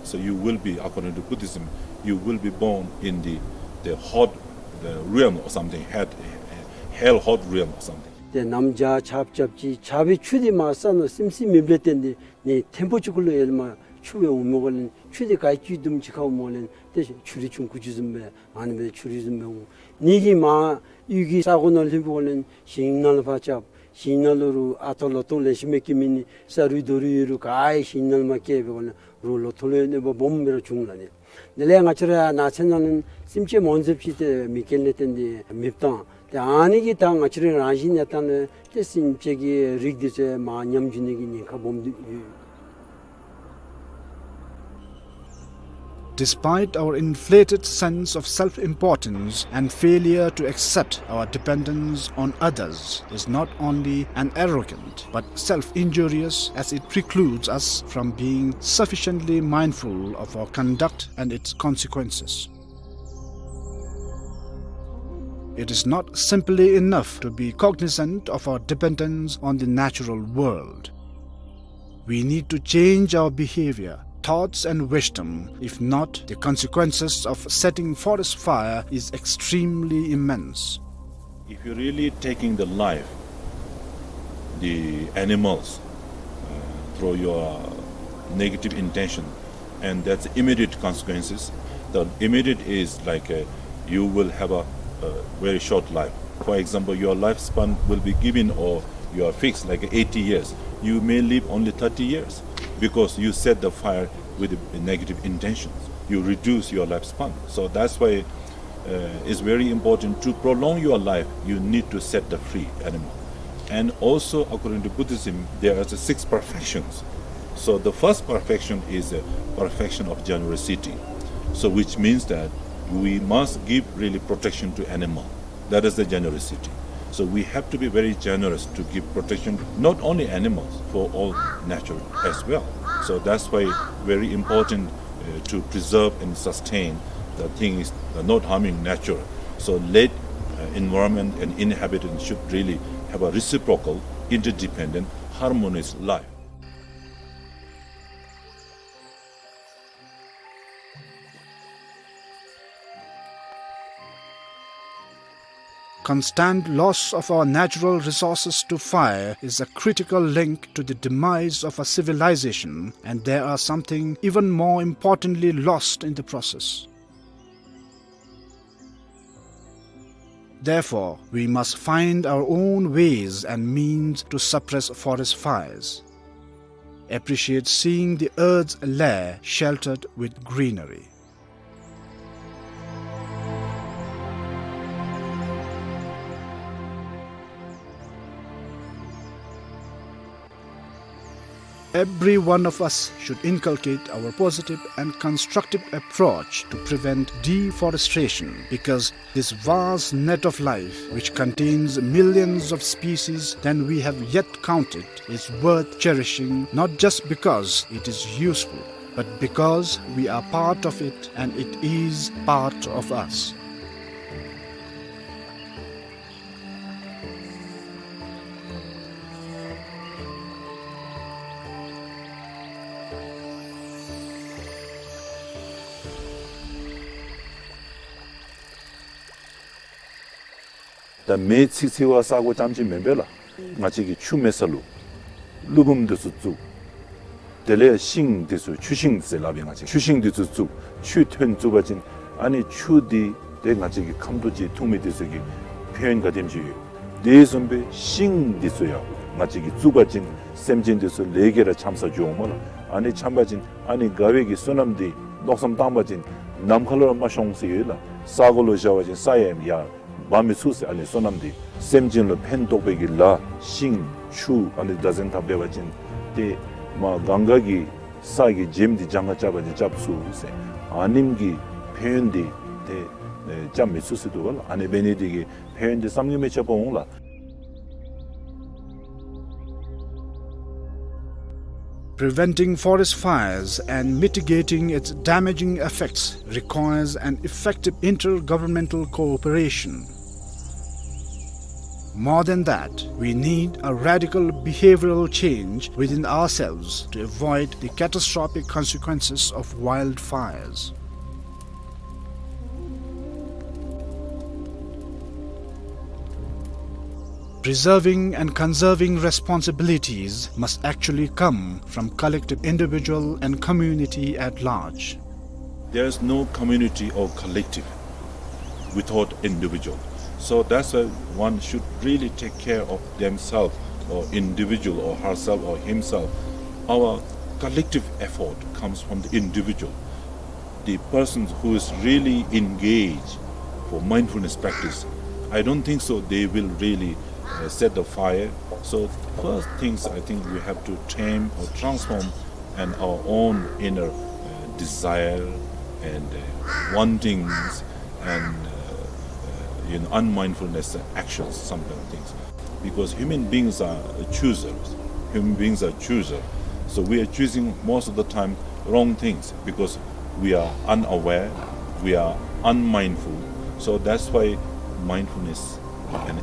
so you will be, according to Buddhism, you will be born in the, the hot, the realm or something, hell, hell hot realm or something. ཏེ་གནམ་བྱཱར་ཆརཔ་རྐྱབ་ཅི། ཆར་པའི་ཆུ་འདི་མར་ས་ནང་སིམ་སིམ་མེདཔ་ལས་བརྟེན་ཏེ་ནི་ཐེམ་པོ་ཅིག་གུ་ལུ་ཡར་ལས་མར་ཆུ་སྦེ་འོངམ་ལས་ཆུ་འདི་ག་ཅི་དུམ་ཅིག་ཁར་འོངམ་ལས་ཏེ་ཆུ་རུད་ཆུང་ཀུ་ཅིག་བཟུམ་སྦེ་ཨ་ནི་སྦེ་ཆུ་རུད་བཟུམ་སྦེ་འོང་། ནི་གིས་མར་གཡུས་ཀྱི་ས་གོ་ནང་ལྷོདཔ་ལས་ཞིང་ནང་ལུ་ཕར་རྐྱབ། ཞིང་ནང་ལུ་རུང་ཨ་ཐོ་ལོ་ཐོ་ལེགས་ཤོམ་སྦེ་སྐྱེ་མི་ནི་ས་རུད་རྡོ་རུད་ཡོད་རུང་ག་ཡང་ཞིང་ནང་ལུ་མར་སྐྱེ་བའི་སྒོ་ལས་རུང་ལོ་ཐོ་ལུ་གནོད་པ་སྦོམ་སྦེ་ར་བྱུང་ལགས་ནི། དེ་ལས་ང་བཅས་ར་ནགས་ཚལ་ནང་ལུ་སེམས་ཅན་མང་ཟེར་ཅིག་ཏེ་མེ་རྐྱེན་ལས་བརྟེན་ཏེ་མེདཔ་བཏང་། ཏེ་ཨ་ནི་གིས་ད་ང་བཅས་ར་རང་བཞིན་གནས་སྟངས་ལུ་ཏེ་སེམས་ཅན་གྱི་རིགས་འདི་ཚུ་མར་ཉམས་འགྱོ་ནི་གི་ཉེན་ཁ་སྦོམ་འདུག་ཡོད། Despite our inflated sense of self-importance and failure to accept our dependence on others is not only an arrogant but self-injurious, as it precludes us from being sufficiently mindful of our conduct and its consequences. It is not simply enough to be cognizant of our dependence on the natural world. We need to change our behavior, thoughts, and wisdom. If not, the consequences of setting forest fire is extremely immense. If you're really taking the life, the animals, uh, through your negative intention, and that's immediate consequences. The immediate is like, uh, you will have a, a very short life. For example, your lifespan will be given or you are fixed like eighty years. You may live only thirty years because you set the fire with the negative intentions. You reduce your lifespan. So that's why, uh, it's very important to prolong your life. You need to set the free animal. And also, according to Buddhism, there are the six perfections. So the first perfection is a perfection of generosity. So which means that we must give really protection to animal. That is the generosity. So we have to be very generous to give protection, not only animals, for all nature as well. So that's why very important, uh, to preserve and sustain the thing is, uh, not harming nature. So let, uh, environment and inhabitants should really have a reciprocal, interdependent, harmonious life. constant loss of our natural resources to fire is a critical link to the demise of a civilization, and there are something even more importantly lost in the process. Therefore, we must find our own ways and means to suppress forest fires. Appreciate seeing the earth's lair sheltered with greenery. Every one of us should inculcate our positive and constructive approach to prevent deforestation, because this vast net of life, which contains millions of species than we have yet counted, is worth cherishing, not just because it is useful, but because we are part of it and it is part of us. ད་མེ་འཚིག་འཚིག་པ་ས་གོ་རྐྱངམ་ཅིག་མེན་པས་ལགས། ང་བཅས་ཀྱི་ཆུ་མེད་ས་ལུ་ཀླུ་འབུམ་འདི་ཚུ་བཙུགས། དེ་ལས་ཤིང་འདི་ཚུ་ཆུ་ཤིང་ཟེར་སླབ་པས་ང་བཅས། ཆུ་ཤིང་འདི་ཚུ་བཙུགས། ཆུ་ཐོན་བཙུགས་པ་ཅིན་ཨ་ནི་ཆུ་འདི་ཏེ་ང་བཅས་ཀྱི་ཁམ་ཏོག་ཅིག་འཐུང་མི་འདི་ཚུ་གི་ཕན་ཡོན་ག་དེམ་ཅིག་ཡོད། དེ་བཟུམ་སྦེ་ཤིང་འདི་ཚུ་ཡང་ང་བཅས་ཀྱིས་བཙུགས་པ་ཅིན་སེམས་ཅན་འདི་ཚུ་ལས་ཀྱི་ར་འཁྱམས་ས་འགྱོཝ་སྨོ་ལགས། ཨ་ནི་འཁྱམས་པ་ཅིན་ཨ་ནི་དགའ་བའི་གི་བསོད་ནམས་འདི་མནོ་བསམ་བཏང་པ་ཅིན་ནམ་མཁའ་ལུ་ར་མ་ཤོང་ཟེར་ཡོད་ལགས། ས་གོ་ལུ་བཞག་པ་ཅིན་ས་ཡང་ཡར་འབག་མི་ཚུགས་ཟེར། ཨ་ནི་བསོད་ནམས་འདི་སེམས་ཅན་ལུ་ཕན་ཐོགས་པའི་གི་ལཱ་ཤིང་ཆུ་ཨ་ནི་བདག་འཛིན་འཐབ་འབད་བ་ཅིན་ཏེ་མར་གངྒཱ་གི་ས་གི་བྱེམ་འདི་གྱངས་ཁ་རྐྱབ་པ་ཅིན་རྐྱབ་ཚུགས་ཟེར། ཨ་ནེམ་གི་ཕན་ཡོན་འདི་ཏེ་ཨེ་རྐྱབ་མི་ཚུགས་ཟེར་འདུག་པ་ལགས། ཨ་ནི་འབད་ནི་འདི་གིས་ཕན་ཡོན་འདི་བསམ་གྱིས་མི་ཁྱབ་པ་འོང་ལགས། Preventing forest fires and mitigating its damaging effects requires an effective intergovernmental cooperation. More than that, we need a radical behavioral change within ourselves to avoid the catastrophic consequences of wildfires. Preserving and conserving responsibilities must actually come from collective, individual and community at large. There is no community or collective without individual. So that's why one should really take care of themselves or individual or herself or himself. Our collective effort comes from the individual. The persons who is really engaged for mindfulness practice, I don't think so they will really, uh, set the fire. So first things, I think we have to tame or transform and our own inner, uh, desire and, uh, wantings and, uh, uh, you know, unmindfulness actions, some kind of things. Because human beings are choosers. Human beings are choosers. So we are choosing most of the time wrong things because we are unaware, we are unmindful. So that's why mindfulness and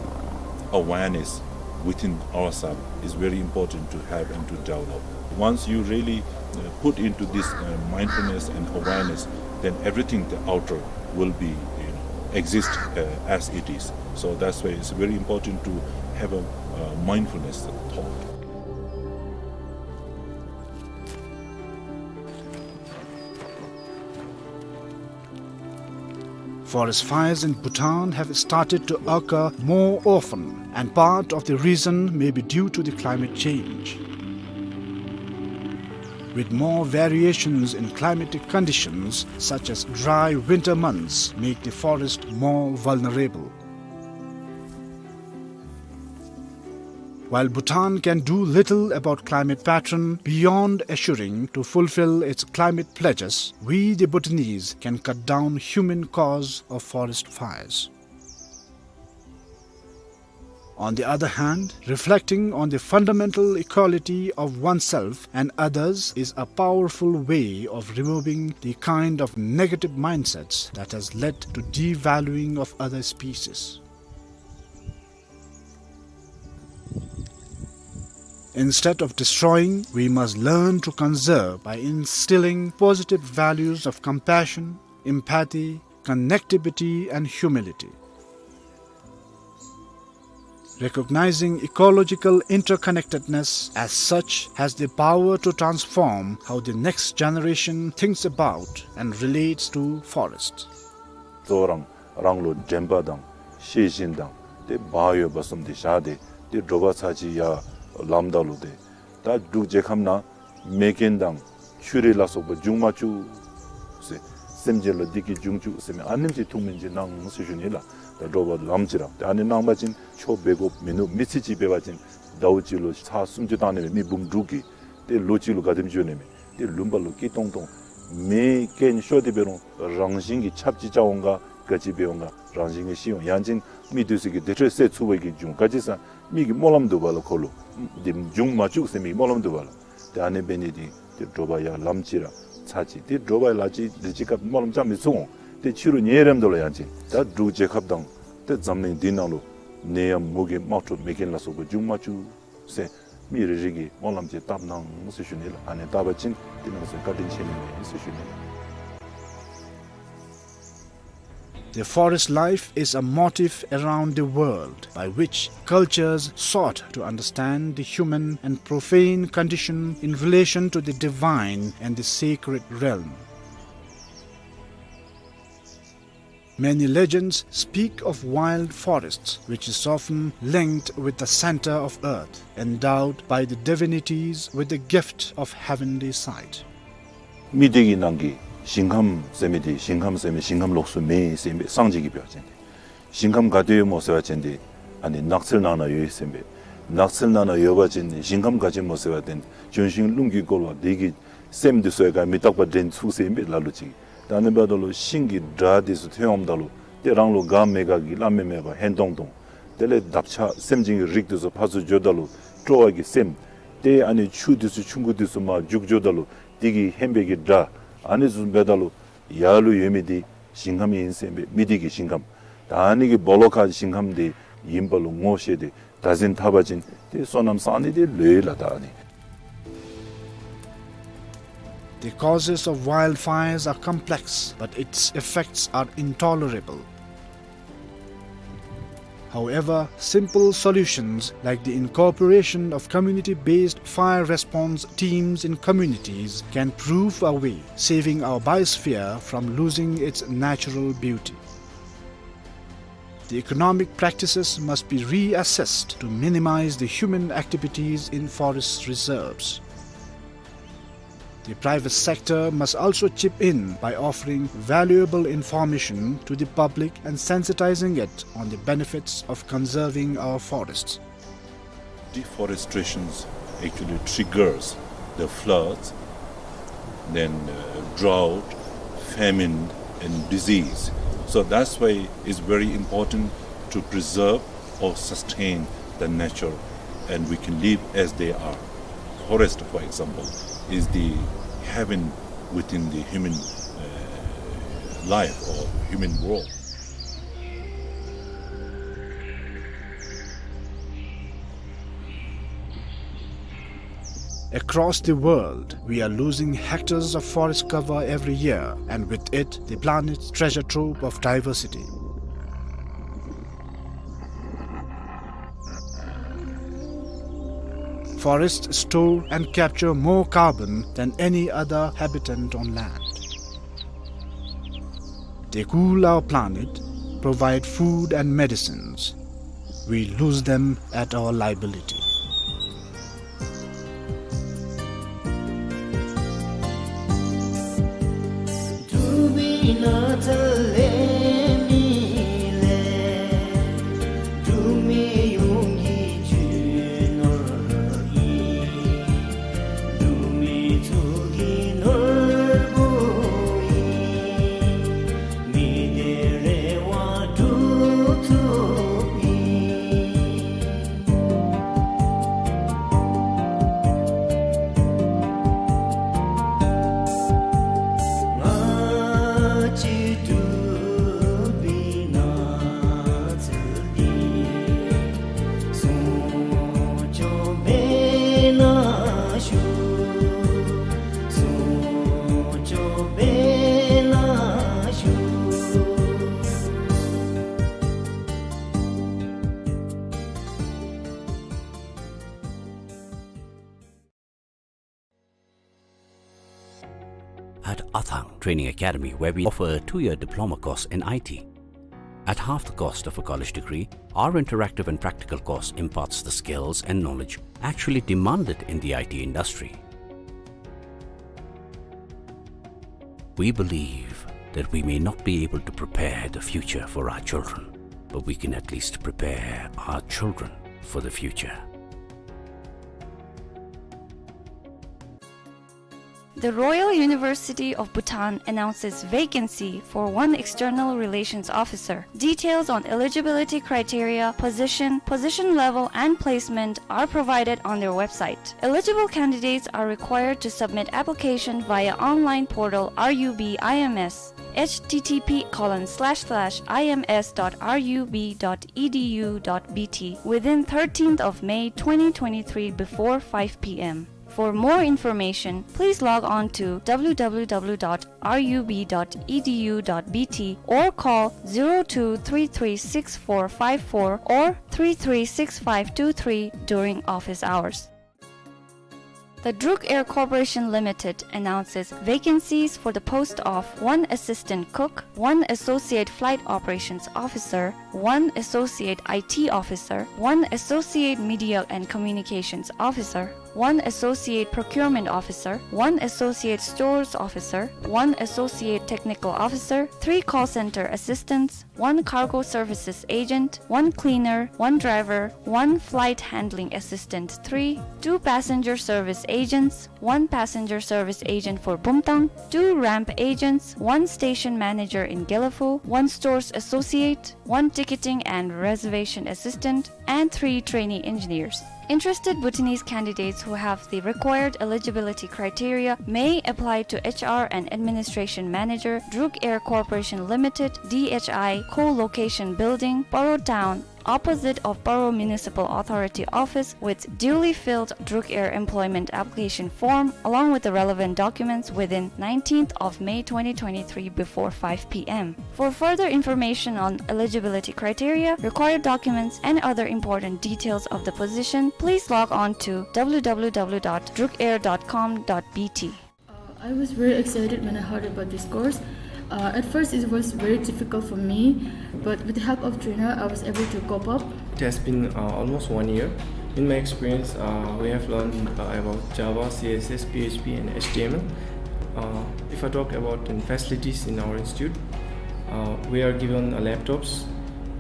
awareness within ourselves is very important to have and to develop. Once you really, uh, put into this, uh, mindfulness and awareness, then everything the outer will be, you know, exist, uh, as it is. So that's why it's very important to have a, uh, mindfulness thought. Forest fires in Bhutan have started to occur more often, and part of the reason may be due to the climate change. With more variations in climatic conditions, such as dry winter months, make the forest more vulnerable. While Bhutan can do little about climate pattern beyond assuring to fulfill its climate pledges, we the Bhutanese can cut down human cause of forest fires. On the other hand, reflecting on the fundamental equality of oneself and others is a powerful way of removing the kind of negative mindsets that has led to devaluing of other species. Instead of destroying, we must learn to conserve by instilling positive values of compassion, empathy, connectivity, and humility. Recognizing ecological interconnectedness as such has the power to transform how the next generation thinks about and relates to forests. གཙོ་བོ་རང་རང་ལུ་དྲན་པ་དང་ཤེས་བཞིན་དང་ཏེ་བག་ཡོད་པ་བཟུམ་དེ་བཞག་སྟེ་ཏེ་དྲོ་པ་ཚར་གཅིག་ཡར་ལངམ་ད་ལུ་ཏེ་ད་འབྲུག་རྒྱལ་ཁབ་ནང་མེ་རྐྱེན་དང་ཆུ་རུད་ལ་སོགས་པ་འབྱུང་མ་བཅུག་ཟེར། སེམས་ཅན་ལུ་བདེ་སྐྱིད་འབྱུང་བཅུག་ཟེར་མི་ཨ་ནེམ་ཅིག་ཐུགས་སྨོན་ཅིག་གནང་ཟེར་ཞུ་ནི་ལགས། ད་དྲོ་པ་ལངམ་ཅིག་ར་ཏེ་ཨ་ནི་གནང་པ་ཅིན་ཆོས་འབད་དགོཔ་མིན་ནུག། མི་ཚེ་གཅིག་འབད་བ་ཅིན་ཟླཝ་གཅིག་ལུ་ཚར་སུམ་ཅུ་བཏང་ནི་མས། མི་འབུམ་དྲུག་གིས་ཏེ་ལོ་གཅིག་ལུ་ག་དེམ་འགྱོ་ནི་མས། ཏེ་ལུང་པ་ལུ་སྐྱིད་ཏོང་ཏོ་མེ་རྐྱེན་ཤོར་ཏེ་འབད་རུང་རང་བཞིན་གྱིས་ཆབ་ཅིག་རྐྱབ་འོང་ག་ག་ཅི་འབད་འོང་ག་རང་བཞིན་གྱིས་ཤི་འོང་། ཡང་ཅིན་མི་དེ་ཚུ་གིས་དེ་འཕྲོ་སེལ་ཚུགས་པའི་གི་འབྱུང་། ག་ཅི་ཟེར་མི་གི་སྨོན་ལམ་འདུག་པ་ལགས། ཁོ་ལུ་དེ་འབྱུང་མ་བཅུག་ཟེར་མི་གི་སྨོན་ལམ་འདུག་པ་ལགས། ཏེ་ཨ་ནི་འབད་ནི་དེ་ཏེ་དྲོ་པ་ཡར་ལངམ་ཅིག་ར་ཚར་གཅིག་ཏེ་དྲོ་པ་ལ་ཅིག་དེ་ཅིག་སྐབས་སྨོན་ལམ་རྐྱབ་མི་ཚུགས་འོང་། ཏེ་ཕྱི་རུ་ཉལ་རནམ་ད་ལུ་ཡང་ཅིན་ད་འབྲུག་རྒྱལ་ཁབ་དང་ཏེ་འཛམ་གླིང་འདི་ནང་ལུ་ནད་ཡམས་མུ་གེ་དམག་འཁྲུག་མེ་རྐྱེན་ལ་སོགས་པ་འབྱུང་མ་བཅུག་ཟེར་མི་རེ་རེ་གིས་སྨོན་ལམ་ཅིག་བཏབ་གནང་ཟེར་ཞུ་ནི་ལགས། ཨ་ནི་བཏབ་པ་ཅིན་ཏེ་ནང་སེམས་བཀའ་དྲིན་ཆེ་ནི་མས་ཟེར་ཞུ་ནི་ལགས། The forest life is a motif around the world by which cultures sought to understand the human and profane condition in relation to the divine and the sacred realm. Many legends speak of wild forests, which is often linked with the center of earth, endowed by the divinities with the gift of heavenly sight. མི་སྡེ་གི་ནང་གི་ཞིང་ཁམས་ཟེར་མི་དེ་ཞིང་ཁམས་ཟེར་མི་ཞིང་ཁམས་ལོགས་སུ་མེད་ཟེར་མི་སངས་རྒྱས་ཀྱིས་འབད་བ་ཅིན་ཏེ་ཞིང་ཁམས་ག་ཏེ་ཡོད་སྨོ་ཟེར་བ་ཅིན་ཏེ་ཨ་ནི་ནགས་ཚལ་ནང་ན་ཡོད་ཟེར་མི། ནགས་ཚལ་ནང་ན་ཡོད་པ་ཅིན་ཞིང་ཁམས་ག་ཅི་སྨོ་ཟེར་བ་ཅིན་ལྗོན་ཤིང་རླུང་གིས་བསྐོལ་བ་དེ་གིས་སེམས་དེ་ཚུ་ཡང་མི་རྟག་པ་འདྲེན་ཚུགས་ཟེར་མི་ལ་ལུ་ཅིག། ད་ཨ་ནི་འབདཝ་ད་ལུ་ཤིང་གི་སྒྲ་དེ་ཚུ་ཐོན་འོངམ་ད་ལུ་ཏེ་རང་ལུ་དགའ་མི་དགའ་གི་སླབ་མི་མེད་པར་ཧན་ཏོང་ཏོ། དེ་ལས་འདབ་ཆགས་སེམས་ཅན་གྱི་རིགས་དེ་ཚུ་ཕར་ཚུར་འགྱོཝ་ད་ལུ་སྤྲོ་བ་གི་སེམས། ཏེ་ཨ་ནི་ཆུ་དེ་ཚུ་ཆུང་ཀུ་དེ་ཚུ་མར་རྒྱུག་འགྱོཝ་ད་ལུ་དེ་གི་ཧན་པའི་གི་སྒྲ། ཨ་ནི་ཚུ་འབདཝ་ད་ལུ་ཡར་ལུ་ཡོད་མི་དེ་ཞིང་ཁམས་ཨིན་ཟེར་མི་མི་སྡེ་གི་ཞིང་ཁམས། ད་ཨ་ནི་གི་སྦོ་ལོགས་ཁར་ཞིང་ཁམས་དེ་ཨིནམ་ལུ་ངོ་ཤེས་ཏེ་བདག་འཛིན་འཐབ་པ་ཅིན་ཏེ་བསོད་ནམས་བསག་ནི་དེ་ལོས་ལགས། ད་ཨ་ནི། The causes of wildfires are complex, but its effects are intolerable. However, simple solutions like the incorporation of community-based fire response teams in communities can prove a way, saving our biosphere from losing its natural beauty. The economic practices must be reassessed to minimize the human activities in forest reserves. The private sector must also chip in by offering valuable information to the public and sensitizing it on the benefits of conserving our forests. Deforestation actually triggers the floods, then, uh, drought, famine, and disease. So that's why it's very important to preserve or sustain the nature, and we can live as they are. Forest, for example, is the heaven within the human, uh, life or human world. Across the world, we are losing hectares of forest cover every year, and with it, the planet's treasure trove of diversity. Forests store and capture more carbon than any other habitant on land. They cool our planet, provide food and medicines. We lose them at our liability. Training Academy, where we offer a two-year diploma course in I T. At half the cost of a college degree, our interactive and practical course imparts the skills and knowledge actually demanded in the I T industry. We believe that we may not be able to prepare the future for our children, but we can at least prepare our children for the future. The Royal University of Bhutan announces vacancy for one external relations officer. Details on eligibility criteria, position, position level, and placement are provided on their website. Eligible candidates are required to submit application via online portal R U B I M S, H T T P colon slash slash I M S dot R U B dot E D U dot B T, within thirteenth of May twenty twenty-three before five P M. For more information, please log on to W W W dot R U B dot E D U dot B T or call zero two three three six four five four or three three six five two three during office hours. The Druk Air Corporation Limited announces vacancies for the post of one assistant cook, one associate flight operations officer, one associate I T officer, one associate media and communications officer, one associate procurement officer, one associate stores officer, one associate technical officer, three call center assistants, one cargo services agent, one cleaner, one driver, one flight handling assistant three, two passenger service agents, one passenger service agent for Bumtang, two ramp agents, one station manager in Gelephu, one stores associate, one ticketing and reservation assistant, and three trainee engineers. Interested Bhutanese candidates who have the required eligibility criteria may apply to H R and Administration Manager, Druk Air Corporation Limited, D H I, Co-location Building, Paro Town, opposite of Paro Municipal Authority office, with duly filled Druk Air employment application form, along with the relevant documents, within nineteenth of May twenty twenty-three before five P M. For further information on eligibility criteria, required documents, and other important details of the position, please log on to W W W dot druk air dot com dot B T. Uh, I was very excited when I heard about this course. Uh, at first, it was very difficult for me, but with the help of trainer, I was able to cope up. It has been, uh, almost one year. In my experience, uh, we have learned, uh, about Java, C S S, P H P, and H T M L. Uh, if I talk about the facilities in our institute, uh, we are given, uh, laptops,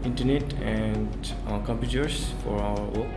internet, and, uh, computers for our work.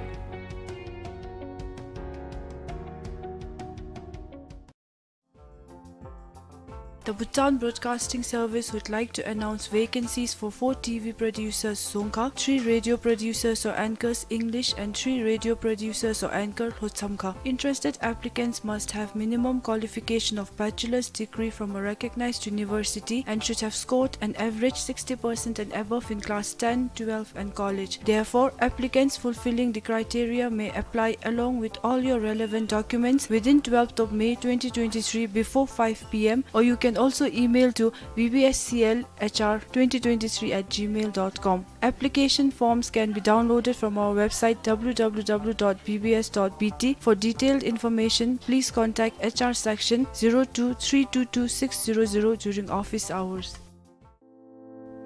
The Bhutan Broadcasting Service would like to announce vacancies for four T V producers, Dzongkha, three radio producers or anchors, English, and three radio producers or anchor, Lhotshamkha. Interested applicants must have minimum qualification of bachelor's degree from a recognized university and should have scored an average sixty percent and above in class ten, twelve, and college. Therefore, applicants fulfilling the criteria may apply along with all your relevant documents within twelfth of May twenty twenty-three before five P M, or you can also email to B B S C L H R twenty twenty-three at gmail dot com. Application forms can be downloaded from our website W W W dot B B S dot B T. For detailed information, please contact H R section zero two three two two six zero zero during office hours.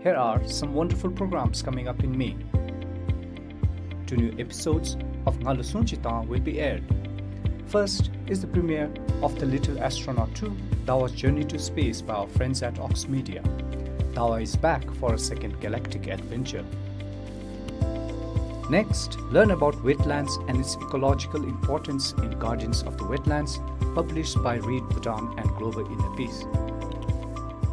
Here are some wonderful programs coming up in May. Two new episodes of Ngalo Sungchi Tang will be aired. First is the premiere of The Little Astronaut two, Dawa's Journey to Space by our friends at Ox Media. Dawa is back for a second galactic adventure. Next, learn about wetlands and its ecological importance in Guardians of the Wetlands, published by Read Bhutan and Global Inner Peace.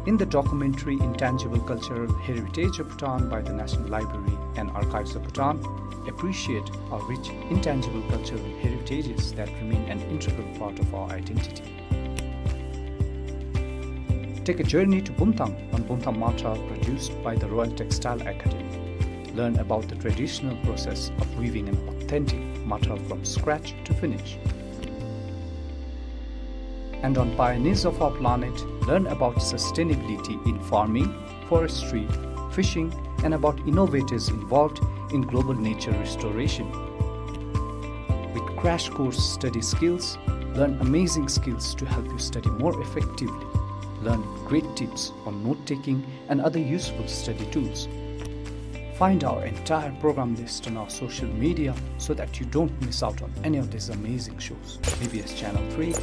In the documentary Intangible Cultural Heritage of Bhutan by the National Library and Archives of Bhutan, appreciate our rich intangible cultural heritages that remain an integral part of our identity. Take a journey to Bumthang on Bumthang Matral, produced by the Royal Textile Academy. Learn about the traditional process of weaving an authentic matral from scratch to finish. And on Pioneers of Our Planet, learn about sustainability in farming, forestry, fishing, and about innovators involved in global nature restoration. With crash course study skills, learn amazing skills to help you study more effectively. Learn great tips on note-taking and other useful study tools. Find our entire program list on our social media so that you don't miss out on any of these amazing shows. B B S Channel three.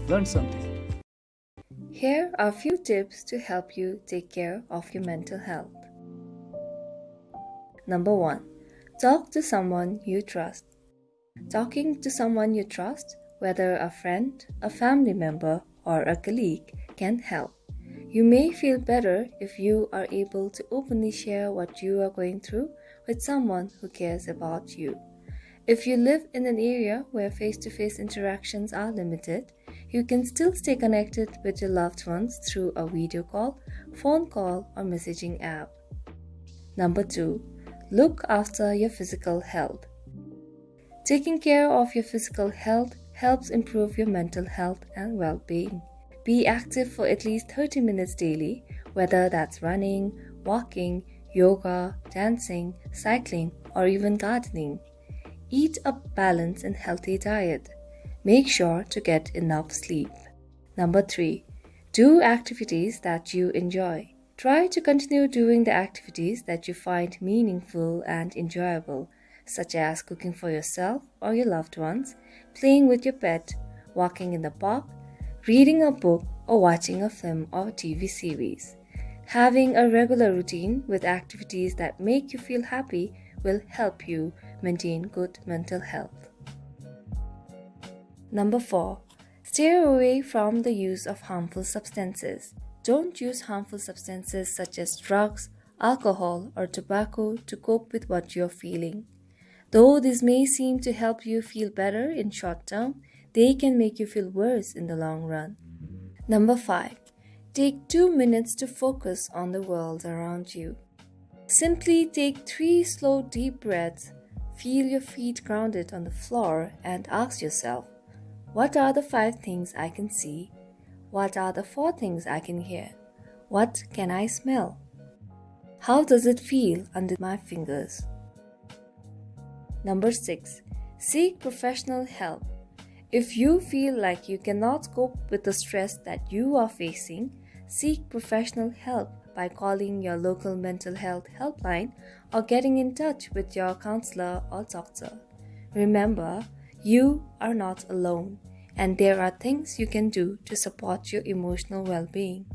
Learn something. Here are a few tips to help you take care of your mental health. Number one, talk to someone you trust. Talking to someone you trust, whether a friend, a family member, or a colleague, can help. You may feel better if you are able to openly share what you are going through with someone who cares about you. If you live in an area where face-to-face interactions are limited, you can still stay connected with your loved ones through a video call, phone call, or messaging app. Number two, look after your physical health. Taking care of your physical health helps improve your mental health and well-being. Be active for at least thirty minutes daily, whether that's running, walking, yoga, dancing, cycling, or even gardening. Eat a balanced and healthy diet. Make sure to get enough sleep. Number three, do activities that you enjoy. Try to continue doing the activities that you find meaningful and enjoyable, such as cooking for yourself or your loved ones, playing with your pet, walking in the park, reading a book, or watching a film or T V series. Having a regular routine with activities that make you feel happy will help you maintain good mental health. Number four, stay away from the use of harmful substances. Don't use harmful substances such as drugs, alcohol, or tobacco to cope with what you're feeling. Though this may seem to help you feel better in short term, they can make you feel worse in the long run. Number five, take two minutes to focus on the world around you. Simply take three slow, deep breaths, feel your feet grounded on the floor, and ask yourself, "What are the five things I can see? What are the four things I can hear? What can I smell? How does it feel under my fingers?" Number six, seek professional help. If you feel like you cannot cope with the stress that you are facing, seek professional help by calling your local mental health helpline or getting in touch with your counselor or doctor. Remember, you are not alone, and there are things you can do to support your emotional well-being.